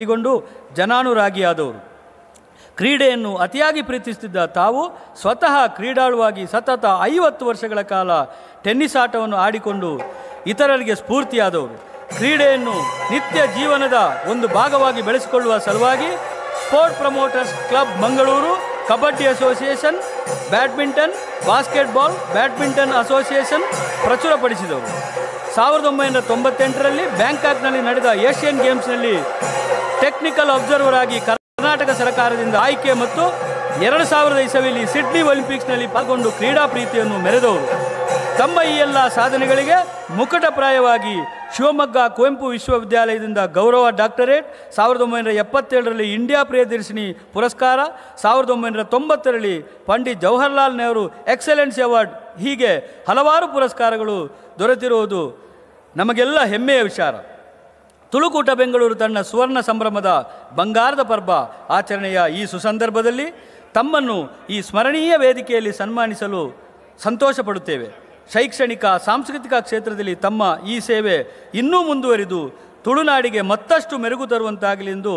ಕೈಗೊಂಡು ಜನಾನುರಾಗಿಯಾದವರು. ಕ್ರೀಡೆಯನ್ನು ಅತಿಯಾಗಿ ಪ್ರೀತಿಸುತ್ತಿದ್ದ ತಾವು ಸ್ವತಃ ಕ್ರೀಡಾಳುವಾಗಿ ಸತತ 50 ವರ್ಷಗಳ ಕಾಲ ಟೆನ್ನಿಸ್ ಆಟವನ್ನು ಆಡಿಕೊಂಡು ಇತರರಿಗೆ ಸ್ಫೂರ್ತಿಯಾದವರು. ಕ್ರೀಡೆಯನ್ನು ನಿತ್ಯ ಜೀವನದ ಒಂದು ಭಾಗವಾಗಿ ಬೆಳೆಸಿಕೊಳ್ಳುವ ಸಲುವಾಗಿ sport promoters club Mangaluru, kabaddi association, badminton, basketball, badminton association ಪ್ರಚುರಪಡಿಸಿದವರು. 1998ರಲ್ಲಿ ಬ್ಯಾಂಕಾಕ್ನಲ್ಲಿ ನಡೆದ ಏಷ್ಯನ್ ಗೇಮ್ಸ್ನಲ್ಲಿ ಟೆಕ್ನಿಕಲ್ ಅಬ್ಸರ್ವರ್ ಆಗಿ ಕರ್ನಾಟಕ ಸರ್ಕಾರದಿಂದ ಆಯ್ಕೆ ಮತ್ತು 2000 ಇಸವಿಯಲ್ಲಿ ಸಿಡ್ನಿ ಒಲಿಂಪಿಕ್ಸ್ನಲ್ಲಿ ಪಾಲ್ಗೊಂಡು ಕ್ರೀಡಾ ಪ್ರೀತಿಯನ್ನು ಮೆರೆದವರು. ತಮ್ಮ ಈ ಎಲ್ಲ ಸಾಧನೆಗಳಿಗೆ ಮುಕುಟಪ್ರಾಯವಾಗಿ ಶಿವಮೊಗ್ಗ ಕುವೆಂಪು ವಿಶ್ವವಿದ್ಯಾಲಯದಿಂದ ಗೌರವ ಡಾಕ್ಟರೇಟ್, 1977ರಲ್ಲಿ ಇಂಡಿಯಾ ಪ್ರಿಯದರ್ಶಿನಿ ಪುರಸ್ಕಾರ, 1990ರಲ್ಲಿ ಪಂಡಿತ್ ಜವಾಹರ್ಲಾಲ್ ನೆಹರು ಎಕ್ಸಲೆನ್ಸ್ ಅವಾರ್ಡ್, ಹೀಗೆ ಹಲವಾರು ಪುರಸ್ಕಾರಗಳು ದೊರೆತಿರುವುದು ನಮಗೆಲ್ಲ ಹೆಮ್ಮೆಯ ವಿಚಾರ. ತುಳುಕೂಟ ಬೆಂಗಳೂರು ತನ್ನ ಸುವರ್ಣ ಸಂಭ್ರಮದ ಬಂಗಾರದ ಪರ್ವ ಆಚರಣೆಯ ಈ ಸುಸಂದರ್ಭದಲ್ಲಿ ತಮ್ಮನ್ನು ಈ ಸ್ಮರಣೀಯ ವೇದಿಕೆಯಲ್ಲಿ ಸನ್ಮಾನಿಸಲು ಸಂತೋಷ ಪಡುತ್ತೇವೆ. ಶೈಕ್ಷಣಿಕ ಸಾಂಸ್ಕೃತಿಕ ಕ್ಷೇತ್ರದಲ್ಲಿ ತಮ್ಮ ಈ ಸೇವೆ ಇನ್ನೂ ಮುಂದುವರಿದು ತುಳುನಾಡಿಗೆ ಮತ್ತಷ್ಟು ಮೆರುಗು ತರುವಂತಾಗಲಿ ಎಂದು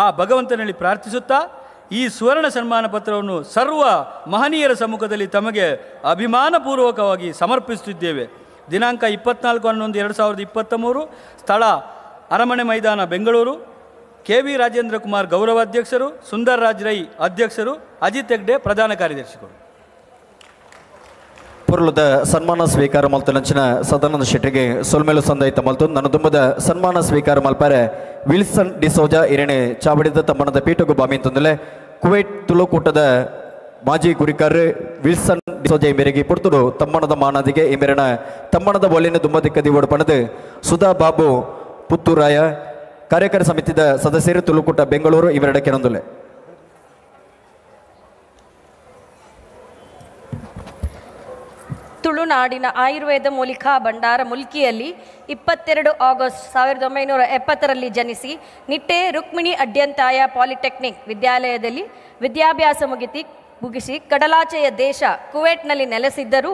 ಆ ಭಗವಂತನಲ್ಲಿ ಪ್ರಾರ್ಥಿಸುತ್ತಾ ಈ ಸುವರ್ಣ ಸನ್ಮಾನ ಪತ್ರವನ್ನು ಸರ್ವ ಮಹನೀಯರ ಸಮ್ಮುಖದಲ್ಲಿ ತಮಗೆ ಅಭಿಮಾನಪೂರ್ವಕವಾಗಿ ಸಮರ್ಪಿಸುತ್ತಿದ್ದೇವೆ. ದಿನಾಂಕ 24/11/2023, ಸ್ಥಳ ಅರಮನೆ ಮೈದಾನ, ಬೆಂಗಳೂರು. ಕೆ ವಿ ರಾಜೇಂದ್ರ ಕುಮಾರ್ ಗೌರವಾಧ್ಯಕ್ಷರು, ಸುಂದರ್ ರಾಜ್ ರೈ ಅಧ್ಯಕ್ಷರು, ಅಜಿತ್ ಹೆಗ್ಡೆ ಪ್ರಧಾನ ಕಾರ್ಯದರ್ಶಿಗಳು. ಪುರ್ಲದ ಸನ್ಮಾನ ಸ್ವೀಕಾರ ಮಲ್ತನಂಚಿನ ಸದಾನಂದ ಶೆಟ್ಟಿಗೆ ಸೊಲ್ಮೇಲು ಸಂದಾಯಿತ ಮಲ್ತು ನನ್ನ ದುಂಬದ ಸನ್ಮಾನ ಸ್ವೀಕಾರ ಮಲ್ಪಾರೆ ವಿಲ್ಸನ್ ಡಿಸೋಜಾ ಇರಣೆ ಚಾವಡಿದ ತಮ್ಮನದ ಪೀಠಗು ಬಾಮಿ ತಂದಲೆ ಕುವೈಟ್ ತುಳುಕೂಟದ ಮಾಜಿ ಗುರಿಕಾರ ವಿಲ್ಸನ್ ಡಿಸೋಜಾ ಈ ಮೇರೆಗೆ ಪುರ್ತುಡು ತಮ್ಮನದ ಮಾನದಿಗೆ ಈ ಮೇರೆನ ತಮ್ಮನದ ಒಲಿನ ದುಂಬದಿಕ್ಕದಿ ಓಡಪಣದು ಸುಧಾ ಬಾಬು ಪುತ್ತೂರಾಯ ಕಾರ್ಯಕಾರಿ ಸಮಿತಿದ ಸದಸ್ಯರು ತುಳುಕೂಟ ಬೆಂಗಳೂರು ಇವೆರಡ ಕೆನೊಂದುಲೆ. ತುಳುನಾಡಿನ ಆಯುರ್ವೇದ ಮೂಲಿಕಾ ಭಂಡಾರ ಮುಲ್ಕಿಯಲ್ಲಿ 22 ಆಗಸ್ಟ್ 1970ರಲ್ಲಿ ಜನಿಸಿ ನಿಟ್ಟೆ ರುಕ್ಮಿಣಿ ಅಡ್ಯಂತಾಯ ಪಾಲಿಟೆಕ್ನಿಕ್ ವಿದ್ಯಾಲಯದಲ್ಲಿ ವಿದ್ಯಾಭ್ಯಾಸ ಮುಗಿಸಿ ಕಡಲಾಚೆಯ ದೇಶ ಕುವೈಟ್ನಲ್ಲಿ ನೆಲೆಸಿದ್ದರೂ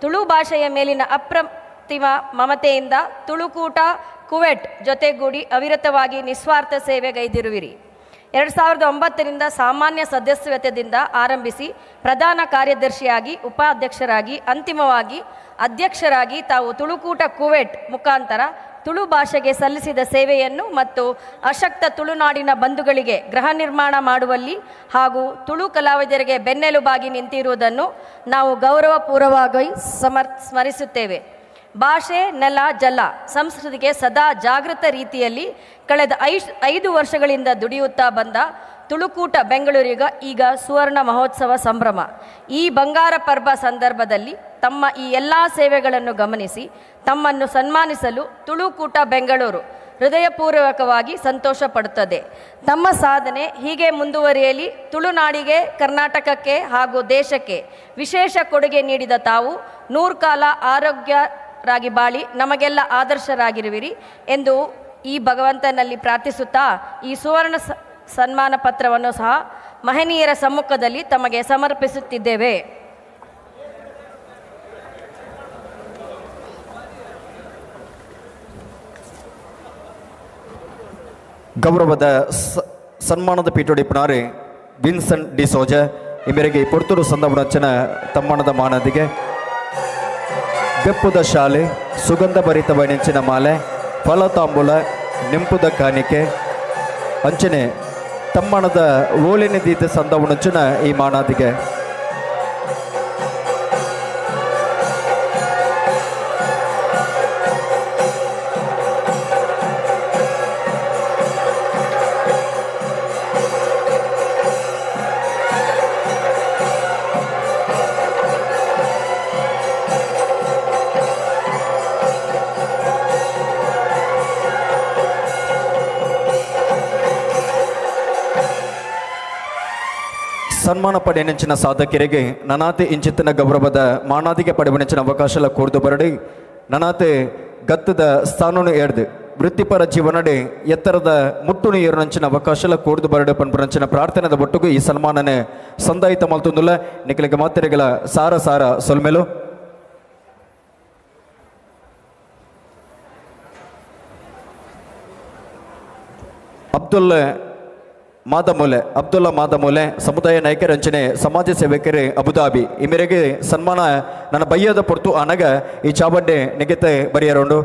ತುಳು ಭಾಷೆಯ ಮೇಲಿನ ಅಪ್ರತಿಮ ಮಮತೆಯಿಂದ ತುಳುಕೂಟ ಕುವೈಟ್ ಜೊತೆಗೂಡಿ ಅವಿರತವಾಗಿ ನಿಸ್ವಾರ್ಥ ಸೇವೆಗೈದಿರುವಿರಿ. 2009ರಿಂದ ಸಾಮಾನ್ಯ ಸದಸ್ಯತ್ವದಿಂದ ಆರಂಭಿಸಿ ಪ್ರಧಾನ ಕಾರ್ಯದರ್ಶಿಯಾಗಿ, ಉಪಾಧ್ಯಕ್ಷರಾಗಿ, ಅಂತಿಮವಾಗಿ ಅಧ್ಯಕ್ಷರಾಗಿ ತಾವು ತುಳುಕೂಟ ಕುವೈಟ್ ಮುಖಾಂತರ ತುಳು ಭಾಷೆಗೆ ಸಲ್ಲಿಸಿದ ಸೇವೆಯನ್ನು ಮತ್ತು ಅಶಕ್ತ ತುಳುನಾಡಿನ ಬಂಧುಗಳಿಗೆ ಗೃಹ ನಿರ್ಮಾಣ ಮಾಡುವಲ್ಲಿ ಹಾಗೂ ತುಳು ಕಲಾವಿದರಿಗೆ ಬೆನ್ನೆಲುಬಾಗಿ ನಿಂತಿರುವುದನ್ನು ನಾವು ಗೌರವಪೂರ್ವವಾಗಿ ಸ್ಮರಿಸುತ್ತೇವೆ. ಭಾಷೆ, ನೆಲ, ಜಲ, ಸಂಸ್ಕೃತಿಗೆ ಸದಾ ಜಾಗೃತ ರೀತಿಯಲ್ಲಿ ಕಳೆದ 5 ವರ್ಷಗಳಿಂದ ದುಡಿಯುತ್ತಾ ಬಂದ ತುಳುಕೂಟ ಬೆಂಗಳೂರಿಗ ಈಗ ಸುವರ್ಣ ಮಹೋತ್ಸವ ಸಂಭ್ರಮ. ಈ ಬಂಗಾರ ಪರ್ವ ಸಂದರ್ಭದಲ್ಲಿ ತಮ್ಮ ಈ ಎಲ್ಲ ಸೇವೆಗಳನ್ನು ಗಮನಿಸಿ ತಮ್ಮನ್ನು ಸನ್ಮಾನಿಸಲು ತುಳುಕೂಟ ಬೆಂಗಳೂರು ಹೃದಯಪೂರ್ವಕವಾಗಿ ಸಂತೋಷ ಪಡುತ್ತದೆ. ತಮ್ಮ ಸಾಧನೆ ಹೀಗೆ ಮುಂದುವರಿಯಲಿ. ತುಳುನಾಡಿಗೆ, ಕರ್ನಾಟಕಕ್ಕೆ ಹಾಗೂ ದೇಶಕ್ಕೆ ವಿಶೇಷ ಕೊಡುಗೆ ನೀಡಿದ ತಾವು ನೂರ್ಕಾಲ ಆರೋಗ್ಯರಾಗಿ ಬಾಳಿ ನಮಗೆಲ್ಲ ಆದರ್ಶರಾಗಿರುವಿರಿ ಎಂದು ಈ ಭಗವಂತನಲ್ಲಿ ಪ್ರಾರ್ಥಿಸುತ್ತಾ ಈ ಸುವರ್ಣ ಸನ್ಮಾನ ಪತ್ರವನ್ನು ಸಹ ಮಹನೀಯರ ಸಮ್ಮುಖದಲ್ಲಿ ತಮಗೆ ಸಮರ್ಪಿಸುತ್ತಿದ್ದೇವೆ. ಗೌರವದ ಸನ್ಮಾನದ ಪೀಠೋಡಿಪನಾರಿ ವಿನ್ಸನ್ ಡಿಸೋಜ ಈ ಮೇರೆಗೆ ಪೊರ್ತೂರು ಸಂದವನಂಚನ ತಮ್ಮಣದ ಮಾನದಿಗೆ ಬೆಪ್ಪುದ ಶಾಲೆ, ಸುಗಂಧ ಭರಿತ ವೈನೆಂಚಿನ ಮಾಲೆ, ಫಲತಾಂಬೂಲ, ನಿಂಪುದ ಕಾಣಿಕೆ ಅಂಚನೆ ತಮ್ಮಣದ ಓಲಿನ ದೀತ ಸಂದವನಂಚಿನ ಈ ಮಾನಾದಿಗೆ. ಸನ್ಮಾನ ಪಡೆಯನೆಂಚಿನ ಸಾಧಕರಿಗೆ ನನಾತೆ ಇಂಚಿತ್ತಿನ ಗೌರವದ ಮಾನಾದಿಗೆ ಪಡೆವನೆಂಚಿನ ಅವಕಾಶಲ ಕೋರ್ದು ಬರಡಿ ನನಾತೆ ಗತ್ತದ ಸ್ಥಾನನು ಏರ್ದು ವೃತ್ತಿಪರ ಜೀವನಡೆ ಎತ್ತರದ ಮುಟ್ಟುನು ಏರುನಂಚಿನ ಅವಕಾಶಲ ಕೋರ್ದು ಬರಡು ಪನ್ಪುರಂಚಿನ ಪ್ರಾರ್ಥನೆದ ಒಟ್ಟುಗು ಈ ಸನ್ಮಾನನೆ ಸಂದಾಯಿತ ಮಲ್ತೊಂದುಲ್ಲ. ನಿಖಲಿಗೆ ಮಾತೆರೆಗಳ ಸಾರ ಸಾರ ಸೊಲ್ಮೆಲು. Abdul Madamole Abdullah Madamole ಸಮುದಾಯ ನಾಯಕರಂಚನೆ ಸಮಾಜ ಸೇವಕರು ಅಬುದಾಬಿ ಈ ಮೇರೆಗೆ ಸನ್ಮಾನ ನನ್ನ ಬಯ್ಯದ ಪೊರ್ತು ಆನಗ ಈ ಚಾವಡ್ಡೆ ನಿಗೆತೆ ಬರಿಯರುಂಡು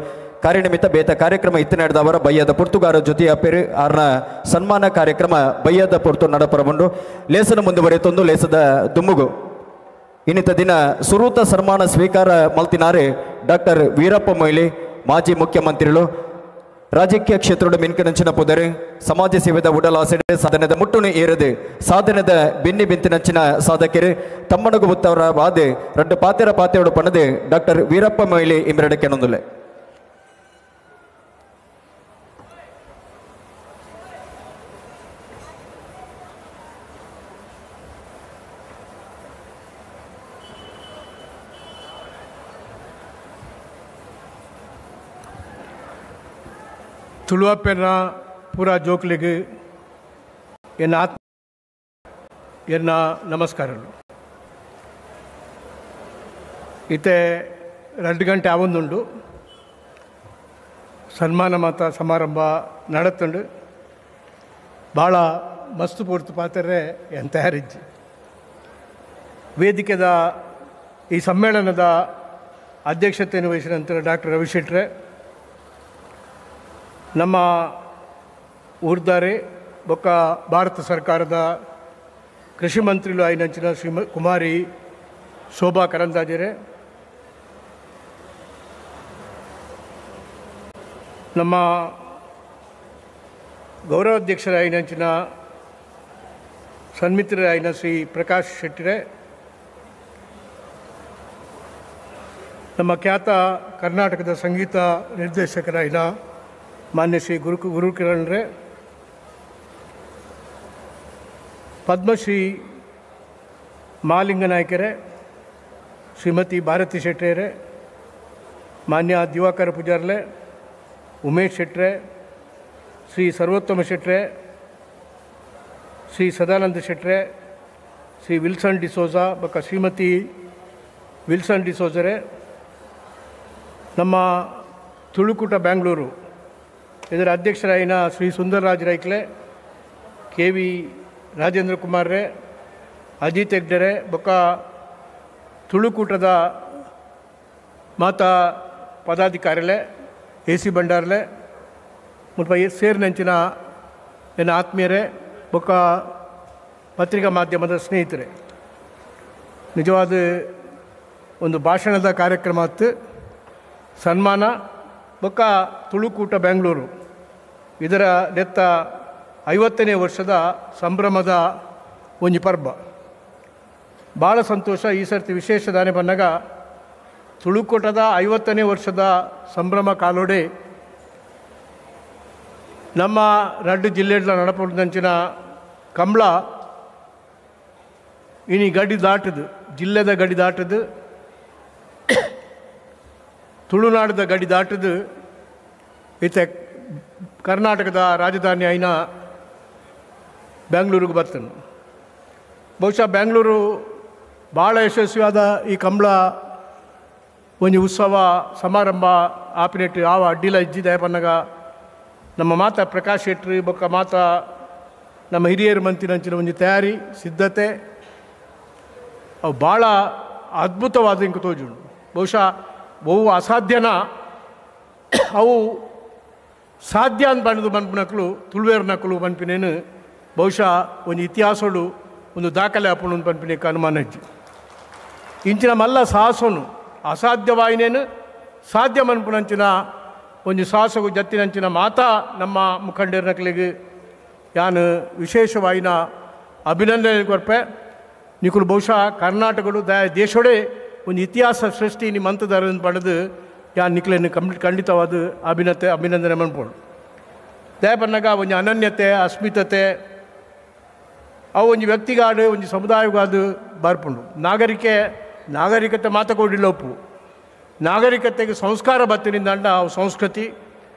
ಕಾರ್ಯನಿಮಿತ್ತ ಬೇತ ಕಾರ್ಯಕ್ರಮ ಇತ್ತು ನಡೆದವರ ಬಯ್ಯದ ಪೊರ್ತುಗಾರ ಜೊತೆ ಅಪೇರು ಆರ್ನ ಸನ್ಮಾನ ಕಾರ್ಯಕ್ರಮ ಬಯ್ಯದ ಪೊರ್ತು ನಡಪರಬಂಡು ಲೇಸನ ಮುಂದುವರೆತೊಂದು ಲೇಸದ ದುಮ್ಮುಗು ಇನ್ನಿತ ದಿನ ಸುರೂತ ಸನ್ಮಾನ ಸ್ವೀಕಾರ ಮಲ್ತಿನಾರೆ ಡಾಕ್ಟರ್ ವೀರಪ್ಪ ಮೊಯ್ಲಿ ಮಾಜಿ ಮುಖ್ಯಮಂತ್ರಿಗಳು ರಾಜಕೀಯ ಕ್ಷೇತ್ರದ ಮಿನ್ಕನಂಚಿನ ಪುದರೆ ಸಮಾಜ ಸೇವೆದ ಉಡಲಾಸೆಡೆ ಸಾಧನದ ಮುಟ್ಟುನು ಏರದು ಸಾಧನದ ಬೆನ್ನಿ ಬೆಂತಿನಂಚಿನ ಸಾಧಕರು ತಮ್ಮನಗು ಉತ್ತವರ ವಾದೆ ರಡ್ಡು ಪಾತೆರ ಪಾತೆಯೋಡು ಪಣದೆ ಡಾಕ್ಟರ್ ವೀರಪ್ಪ ಮೊಯ್ಲಿ ಇಮ್ರೆಡ ಕೆನೊಂದುಲೆ. ತುಳುವಪ್ಪೆನ ಪೂರಾ ಜೋಕ್ಲಿಗೆ ಎನ್ನ ಆತ್ಮ ಎನ್ನ ನಮಸ್ಕಾರಗಳು. ಇತ್ತೆ 2 ಗಂಟೆ ಆವೊಂದುಂಡು ಸನ್ಮಾನ ಮಾತ ಸಮಾರಂಭ ನಡತ್ತುಂಡು. ಭಾಳ ಮಸ್ತು ಪೂರ್ತಿ ಪಾತ್ರೆ ಎನ್ ತಯಾರಿಜ್ಜಿ. ವೇದಿಕೆದ ಈ ಸಮ್ಮೇಳನದ ಅಧ್ಯಕ್ಷತೆಯನ್ನು ವಹಿಸಿದ ನಂತರ ಡಾಕ್ಟರ್ ರವಿ ಶೆಟ್ರೆ, ನಮ್ಮ ಊರ್ದಾರೆ ಬೊಕ್ಕ ಭಾರತ ಸರ್ಕಾರದ ಕೃಷಿ ಮಂತ್ರಿಲು ಐನಂಚಿನ ಶ್ರೀ ಕುಮಾರಿ ಶೋಭಾ ಕರಂದಾಜೆರೆ, ನಮ್ಮ ಗೌರವಾಧ್ಯಕ್ಷರ ಐನಂಚಿನ ಸನ್ಮಿತ್ರರಾಯಿನ ಶ್ರೀ ಪ್ರಕಾಶ್ ಶೆಟ್ಟಿರೆ, ನಮ್ಮ ಖ್ಯಾತ ಕರ್ನಾಟಕದ ಸಂಗೀತ ನಿರ್ದೇಶಕರಾಯಿನ ಮಾನ್ಯ ಶ್ರೀ ಗುರುಕಿರಣ್ರೆ, ಪದ್ಮಶ್ರೀ ಮಹಾಲಿಂಗನಾಯಕರೇ, ಶ್ರೀಮತಿ ಭಾರತಿ ಶೆಟ್ಟೆಯರೇ, ಮಾನ್ಯ ದಿವಾಕರ ಪೂಜಾರ್ಲೆ, ಉಮೇಶ್ ಶೆಟ್ರೆ, ಶ್ರೀ ಸರ್ವೋತ್ತಮ ಶೆಟ್ರೆ, ಶ್ರೀ ಸದಾನಂದ ಶೆಟ್ರೆ, ಶ್ರೀ ವಿಲ್ಸನ್ ಡಿಸೋಜಾ ಬೊಕ್ಕ ಶ್ರೀಮತಿ ವಿಲ್ಸನ್ ಡಿಸೋಜರೇ, ನಮ್ಮ ತುಳುಕೂಟ ಬ್ಯಾಂಗ್ಳೂರು ಇದರ ಅಧ್ಯಕ್ಷರಾಯಿನ ಶ್ರೀ ಸುಂದರರಾಜ್ ರೈಕ್ಲೆ, ಕೆ ವಿ ರಾಜೇಂದ್ರ ಕುಮಾರ್ರೆ, ಅಜಿತ್ ಹೆಗ್ಡೆರೆ ಬೊಕ್ಕ ತುಳುಕೂಟದ ಮಾತಾ ಪದಾಧಿಕಾರಿಲೆ, ಎ ಸಿ ಭಂಡಾರ್ಲೆ, ಮುಲ್ಪ ಸೇರಿನಂಚಿನ ನನ್ನ ಆತ್ಮೀಯರೇ ಬೊಕ್ಕ ಪತ್ರಿಕಾ ಮಾಧ್ಯಮದ ಸ್ನೇಹಿತರೆ, ನಿಜವಾದ ಒಂದು ಭಾಷಣದ ಕಾರ್ಯಕ್ರಮ ಅತ್ತು ಸನ್ಮಾನ ಬೊಕ್ಕ ತುಳುಕೂಟ ಬೆಂಗಳೂರು ಇದರ ನೆತ್ತ 50ನೇ ವರ್ಷದ ಸಂಭ್ರಮದ ಒಂಜಿ ಪರ್ಬ. ಭಾಳ ಸಂತೋಷ. ಈ ಸರ್ತಿ ವಿಶೇಷ ದಾನೆ ಬಂದಾಗ ತುಳುಕೂಟದ 50ನೇ ವರ್ಷದ ಸಂಭ್ರಮ ಕಾಲೋಡೆ ನಮ್ಮ ರಡ್ಡು ಜಿಲ್ಲೆಗಳ ನಡಪುದಂಚಿನ ಕಂಬಳ ಇನಿ ಗಡಿ ದಾಟದು, ಜಿಲ್ಲೆದ ಗಡಿ ದಾಟದು, ತುಳುನಾಡದ ಗಡಿ ದಾಟದು ಇತ್ತೆ ಕರ್ನಾಟಕದ ರಾಜಧಾನಿ ಐನ ಬೆಂಗಳೂರಿಗೆ ಬರ್ತಾನೆ. ಬಹುಶಃ ಬೆಂಗಳೂರು ಭಾಳ ಯಶಸ್ವಿಯಾದ ಈ ಕಂಬಳ ಒಂಜಿ ಉತ್ಸವ ಸಮಾರಂಭ ಆಪಿನೆಟ್ಟು ಯಾವ ಅಡ್ಡಿಲ ಇಜ್ಜಿ ದಯಪನ್ನಗ ನಮ್ಮ ಮಾತಾ ಪ್ರಕಾಶ್ ಶೆಟ್ಟಿ ಬೊಕ್ಕ ಮಾತಾ ನಮ್ಮ ಹಿರಿಯರು ಮಂತಿನಂಚಿನ ಒಂಜಿ ತಯಾರಿ ಸಿದ್ಧತೆ ಅವು ಭಾಳ ಅದ್ಭುತವಾದ ಇಂಕ ತೋಜುಂಡು. ಬಹುಶಃ ಬಹು ಅಸಾಧ್ಯನ ಅವು ಸಾಧ್ಯ ಅಂತ ಬಣ್ಣದು ಮನ್ಪಿನಕ್ಲು ತುಳುವೇರು ನಕಲು ಮನ್ಪಿನೇನು ಬಹುಶಃ ಒಂದು ಇತಿಹಾಸಡು ಒಂದು ದಾಖಲೆ ಅಪ್ಪಣು ಪನ್ಪಿನೇಕ ಅನುಮಾನ ಇಜ್ಜಿ. ಇಂಚಿನ ಮಲ್ಲ ಸಾಹಸನು ಅಸಾಧ್ಯವಾಯಿನೇನು ಸಾಧ್ಯ ಮನ್ಪುನಂಚಿನ ಒಂದು ಸಾಹಸಗು ಜತ್ತಿನಂಚಿನ ಮಾತಾ ನಮ್ಮ ಮುಖಂಡರ ನಕಲಿಗೆ ಯಾನು ವಿಶೇಷವಾಯಿನ ಅಭಿನಂದನೆ ಕೊರ್ಪೆ. ನಿಕುಲು ಬಹುಶಃ ಕರ್ನಾಟಕಡು ದೇಶೋಡೆ ಒಂದು ಇತಿಹಾಸ ಸೃಷ್ಟಿ ನಿಮ್ಮಂತದಾರ ಪಡೆದು ಯಾನ್ ನಿಕ್ಲೇನು ಖಂಡಿತವಾದ ಅಭಿನಂದನೆ ಮನ್ಪೋಡು. ದಯಪನ್ನಾಗ ಒಂಜಿ ಅನನ್ಯತೆ ಅಸ್ಮಿತತೆ ಅವು ಒಂಜಿ ವ್ಯಕ್ತಿಗಾಡು ಒಂಜಿ ಸಮುದಾಯಗಾದು ಬರ್ಪುಂಡು. ನಾಗರಿಕತೆ ಮಾತಕೋಡಿಲ್ಲೊಪ್ಪು ನಾಗರಿಕತೆಗೆ ಸಂಸ್ಕಾರ ಬತ್ತಿನಿಂದ ಅವು ಸಂಸ್ಕೃತಿ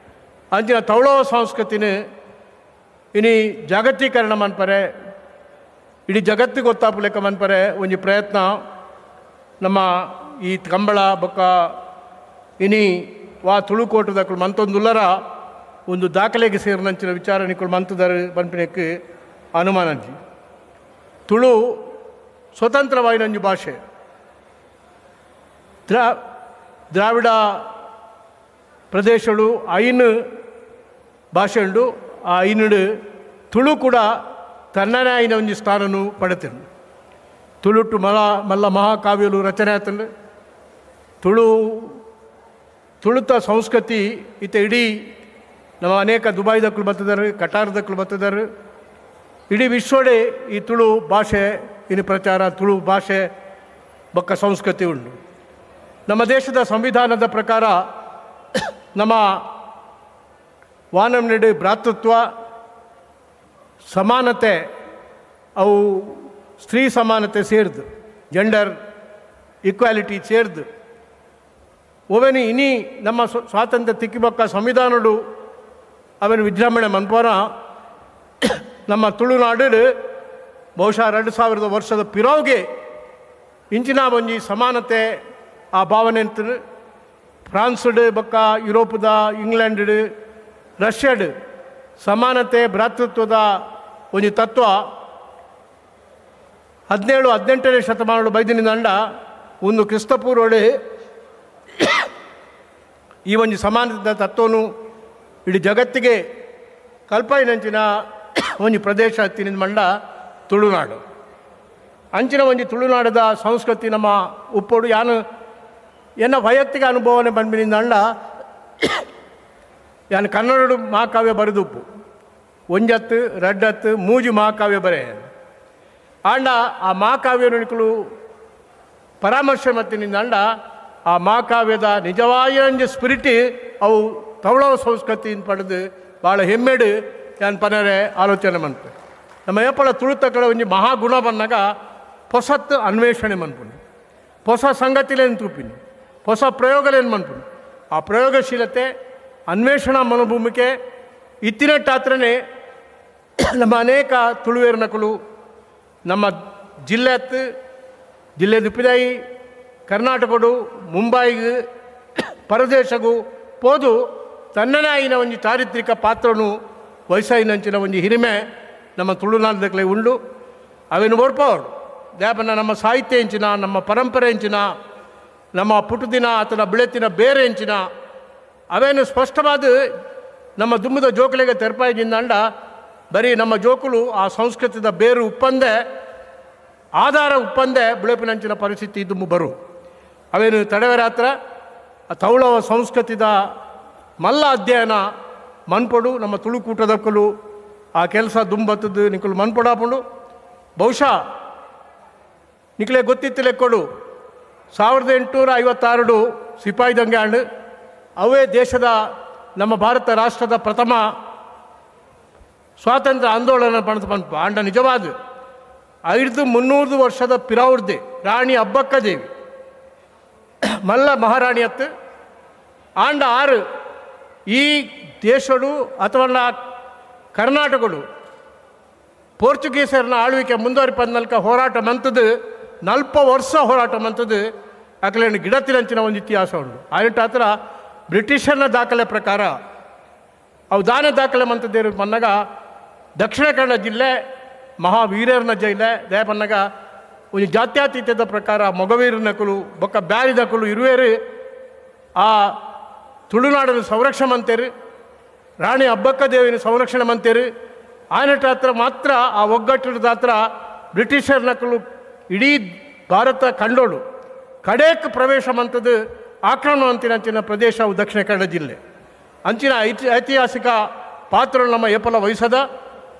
ಅಂಚಿನ ತೌಳವ ಸಂಸ್ಕೃತಿನ ಇನಿ ಜಾಗತೀಕರಣ ಮನ್ಪರೆ ಇಡೀ ಜಗತ್ತಿಗೆ ಗೊತ್ತಾಪು ಲೆಕ್ಕ ಮನ್ಪರೆ ಒಂಜಿ ಪ್ರಯತ್ನ ನಮ್ಮ ಈ ಕಂಬಳ ಬೊಕ್ಕ ಇನಿ ವಾ ತುಳುಕೋಟದಕ್ಕಲು ಮಂತೊಂದುಲ್ಲರ ಒಂದು ದಾಖಲೆಗೆ ಸೇರಿನಂಚಿನ ವಿಚಾರ ನಿಕ್ಕಳು ಮಂತದಾರ ಪನ್ಪಿನಕ್ಕೆ ಅನುಮಾನಂಜಿ. ತುಳು ಸ್ವತಂತ್ರವಾಯಿನಂಜು ಭಾಷೆ, ದ್ರಾವಿಡ ಪ್ರದೇಶಗಳು ಐನು ಭಾಷೆ ಉಂಡು. ಆ ಐನುಡು ತುಳು ಕೂಡ ತನ್ನನೇ ಐನ ಒಂಜಿ ಸ್ಥಾನನು ಪಡೆತಿರು. ತುಳುಟು ಮಲ್ಲ ಮಹಾಕಾವ್ಯಲು ರಚನೆ ಆತಂಡು. ತುಳುತ ಸಂಸ್ಕೃತಿ ಇತ್ತ ಇಡೀ ನಮ್ಮ ಅನೇಕ ದುಬಾಯ್ದಕ್ಕಲು ಬತ್ತಿದ್ದಾರೆ, ಕಟಾರ್ದಕ್ಕಲು ಬತ್ತಿದ್ದಾರೆ, ಇಡೀ ವಿಶ್ವಡೇ ಈ ತುಳು ಭಾಷೆ ಇನ್ನು ಪ್ರಚಾರ, ತುಳು ಭಾಷೆ ಬೊಕ್ಕ ಸಂಸ್ಕೃತಿ ಉಂಟು. ನಮ್ಮ ದೇಶದ ಸಂವಿಧಾನದ ಪ್ರಕಾರ ನಮ್ಮ ವಾನಂನಡಿ ಭ್ರಾತೃತ್ವ, ಸಮಾನತೆ, ಅವು ಸ್ತ್ರೀ ಸಮಾನತೆ ಸೇರಿದು, ಜೆಂಡರ್ ಈಕ್ವಾಲಿಟಿ ಸೇರಿದು ಓವೆನು ಇನಿ ನಮ್ಮ ಸ್ವಾತಂತ್ರ್ಯ ತಿಕ್ಕಿಬೊಕ್ಕ ಸಂವಿಧಾನಡು ಅವನು ವಿಜೃಂಭಣೆ ಮನ್ಪೋನ ನಮ್ಮ ತುಳುನಾಡು ಬಹುಶಃ 2000 ವರ್ಷದ ಪಿರೋಗೆ ಇಂಚಿನ ಒಂಜಿ ಸಮಾನತೆ ಆ ಭಾವನೆ ಫ್ರಾನ್ಸ್ಡ್ ಬೊಕ್ಕ ಯುರೋಪ್ದ ಇಂಗ್ಲೆಂಡ್ ರಷ್ಯಾಡ್ ಸಮಾನತೆ ಭ್ರಾತೃತ್ವದ ಒಂಜಿ ತತ್ವ 17 18ನೇ ಶತಮಾನಗಳು ಬೈದಿನಿಂದ ಒಂದು ಕ್ರಿಸ್ತಪೂರ್ವಡೆ ಈ ಒಂದು ಸಮಾನತೆ ತತ್ವನು ಇಡೀ ಜಗತ್ತಿಗೆ ಕಲ್ಪೈನಂಚಿನ ಒಂದು ಪ್ರದೇಶ ತಿನ್ನಿದ ಮಂಡ ತುಳುನಾಡು. ಅಂಚಿನ ಒಂಜಿ ತುಳುನಾಡದ ಸಂಸ್ಕೃತಿ ನಮ್ಮ ಉಪ್ಪೋಡು. ಯಾನು ಎನ್ನ ವೈಯಕ್ತಿಕ ಅನುಭವನೆ ಬಂದ್ಬಿನಿಂದ ಯಾನು ಕನ್ನಡ ಮಹಾಕಾವ್ಯ ಬರೆದುಪ್ಪು, ಒಂಜತ್ತು ರಡ್ಡತ್ತು ಮೂಜು ಮಹಾಕಾವ್ಯ ಬರೆ ಆಂಡ ಆ ಮಹಾಕಾವ್ಯನುಕಲು ಪರಾಮರ್ಶೆ ಮತ್ತಿನಿಂದ ಆ ಮಹಾಕಾವ್ಯದ ನಿಜವಾಯ ಸ್ಪಿರಿಟ್ ಅವು ತವಳವ ಸಂಸ್ಕೃತಿ ಪಡೆದು ಭಾಳ ಹೆಮ್ಮೆಡು ಯಾನ್ ಪನರೆ ಆಲೋಚನೆ ಮನ್ಪು. ನಮ್ಮ ಏಪಳ ತುಳುತ ಕಡೆ ಒಂಜಿ ಮಹಾಗುಣ ಬಂದಾಗ ಹೊಸತ್ತು ಅನ್ವೇಷಣೆ ಮನ್ಪುನು, ಹೊಸ ಸಂಗತಿಲೇನು ತೂಪಿನಿ, ಹೊಸ ಪ್ರಯೋಗಲೇನು ಮನ್ಪುನು. ಆ ಪ್ರಯೋಗಶೀಲತೆ ಅನ್ವೇಷಣಾ ಮನೋಭೂಮಿಕೆ ಇತ್ತಿನಟ್ಟಾತ್ರನೇ ನಮ್ಮ ಅನೇಕ ತುಳುವೇರ್ನಕಲು ನಮ್ಮ ಜಿಲ್ಲೆ ಜಿಲ್ಲೆ ದುಪ್ಪಿದಾಯಿ ಕರ್ನಾಟಕಡು ಮುಂಬೈಗೆ ಪರದೇಶಗೂ ಪೋದು ತನ್ನನೇ ಆಯಿನ ಒಂಜಿ ಚಾರಿತ್ರಿಕ ಪಾತ್ರನು ವಯಸ್ಸಾಯಿನಂಚಿನ ಒಂಜಿ ಹಿರಿಮೆ ನಮ್ಮ ತುಳುನಾಡದಕ್ಲೆ ಉಂಡು. ಅವೇನು ಓಡ್ಪವರು ದ್ಯಾಪನ ನಮ್ಮ ಸಾಹಿತ್ಯ ಎಂಚಿನ, ನಮ್ಮ ಪರಂಪರೆ ಎಂಚಿನ, ನಮ್ಮ ಪುಟ್ಟದಿನ ಅಥವಾ ಬೆಳೆತಿನ ಬೇರೆ ಎಂಚಿನ ಅವೇನು ಸ್ಪಷ್ಟವಾದ ನಮ್ಮ ದುಮ್ಮದ ಜೋಕುಲಿಗೆ ತೆರಪಾಯಿಜಿಂದಾಂಡ ಬರೀ ನಮ್ಮ ಜೋಕುಲು ಆ ಸಂಸ್ಕೃತಿದ ಬೇರು ಉಪ್ಪಂದೆ ಆಧಾರ ಉಪ್ಪಂದೆ ಬೆಳೆಪಿನಂಚಿನ ಪರಿಸ್ಥಿತಿ ದುಮ್ಮು ಬರು. ಅವೇನು ತಡೆವರಾತ್ರ ಆ ತೌಳವ ಸಂಸ್ಕೃತಿದ ಮಲ್ಲ ಅಧ್ಯಯನ ಮನ್ಪೊಡು ನಮ್ಮ ತುಳುಕೂಟದಕ್ಕಲು ಆ ಕೆಲಸ ದುಂಬತ್ತದ್ದು ನಿಕ್ಕಲು ಮನ್ಪೊಡಾಪುಂಡು. ಬಹುಶಃ ನಿಕ್ಕಲೆ ಗೊತ್ತಿತ್ತು ಲೆಕ್ಕೊಡು 1856 ಸಿಪಾಯಿ ದಂಗೆ ಆಂಡು ಅವೇ ದೇಶದ ನಮ್ಮ ಭಾರತ ರಾಷ್ಟ್ರದ ಪ್ರಥಮ ಸ್ವಾತಂತ್ರ್ಯ ಆಂದೋಲನ ಪಣದ ಪಂಪ ಆಂಡ ನಿಜವಾದ 500 ವರ್ಷದ ಪಿರಾವರ್ದೆ ರಾಣಿ ಅಬ್ಬಕ್ಕ ದೇವಿ ಮಲ್ಲ ಮಹಾರಾಣಿ ಅತ್ತು ಆಂಡ ಆರು ಈ ದೇಶಡು ಅಥವಾ ಕರ್ನಾಟಕಡು ಪೋರ್ಚುಗೀಸರನ್ನ ಆಳ್ವಿಕೆ ಮುಂದುವರಿಪಂದಲ್ಕ ಹೋರಾಟ ಮಂತದ್ದು 40 ವರ್ಷ ಹೋರಾಟ ಮಂತದ್ದು ಅಕಲೇನು ಗಿಡತಿರಂಚಿನ ಒಂದು ಇತಿಹಾಸ ಉಂಟು. ಆಯಂಟ ಹತ್ರ ಬ್ರಿಟಿಷರ್ನ ದಾಖಲೆ ಪ್ರಕಾರ ಅವು ದಾನ ದಾಖಲೆ ಮಂತದ್ದೇರು ಪನ್ನಾಗ ದಕ್ಷಿಣ ಕನ್ನಡ ಜಿಲ್ಲೆ ಮಹಾವೀರರ್ನ ಜಿಲ್ಲೆ ದಯಪನ್ನಾಗ ಒಂದು ಜಾತ್ಯತೀತದ ಪ್ರಕಾರ ಮೊಗವೀರನಕಲು ಬೊಕ್ಕ ಬ್ಯಾರಿದಕಲು ಇರುವೇರು ಆ ತುಳುನಾಡನ್ನು ಸಂರಕ್ಷಣೆ ಮಂತೇರು, ರಾಣಿ ಅಬ್ಬಕ್ಕ ದೇವಿನ ಸಂರಕ್ಷಣೆ ಮಂತೇರು. ಆನಟ ಹತ್ರ ಮಾತ್ರ ಆ ಒಗ್ಗಟ್ಟಿನ ಹತ್ರ ಬ್ರಿಟಿಷರ್ನಕಲು ಇಡೀ ಭಾರತ ಕಂಡೋಳು ಕಡೇಕ್ ಪ್ರವೇಶ ಮಂತದ್ದು ಆಕ್ರಮಣ ಅಂತಿನ ಪ್ರದೇಶ ಅವು ದಕ್ಷಿಣ ಕನ್ನಡ ಜಿಲ್ಲೆ. ಅಂಚಿನ ಐತಿಹಾಸಿಕ ಪಾತ್ರ ನಮ್ಮ ಏಪಲ ವಹಿಸದ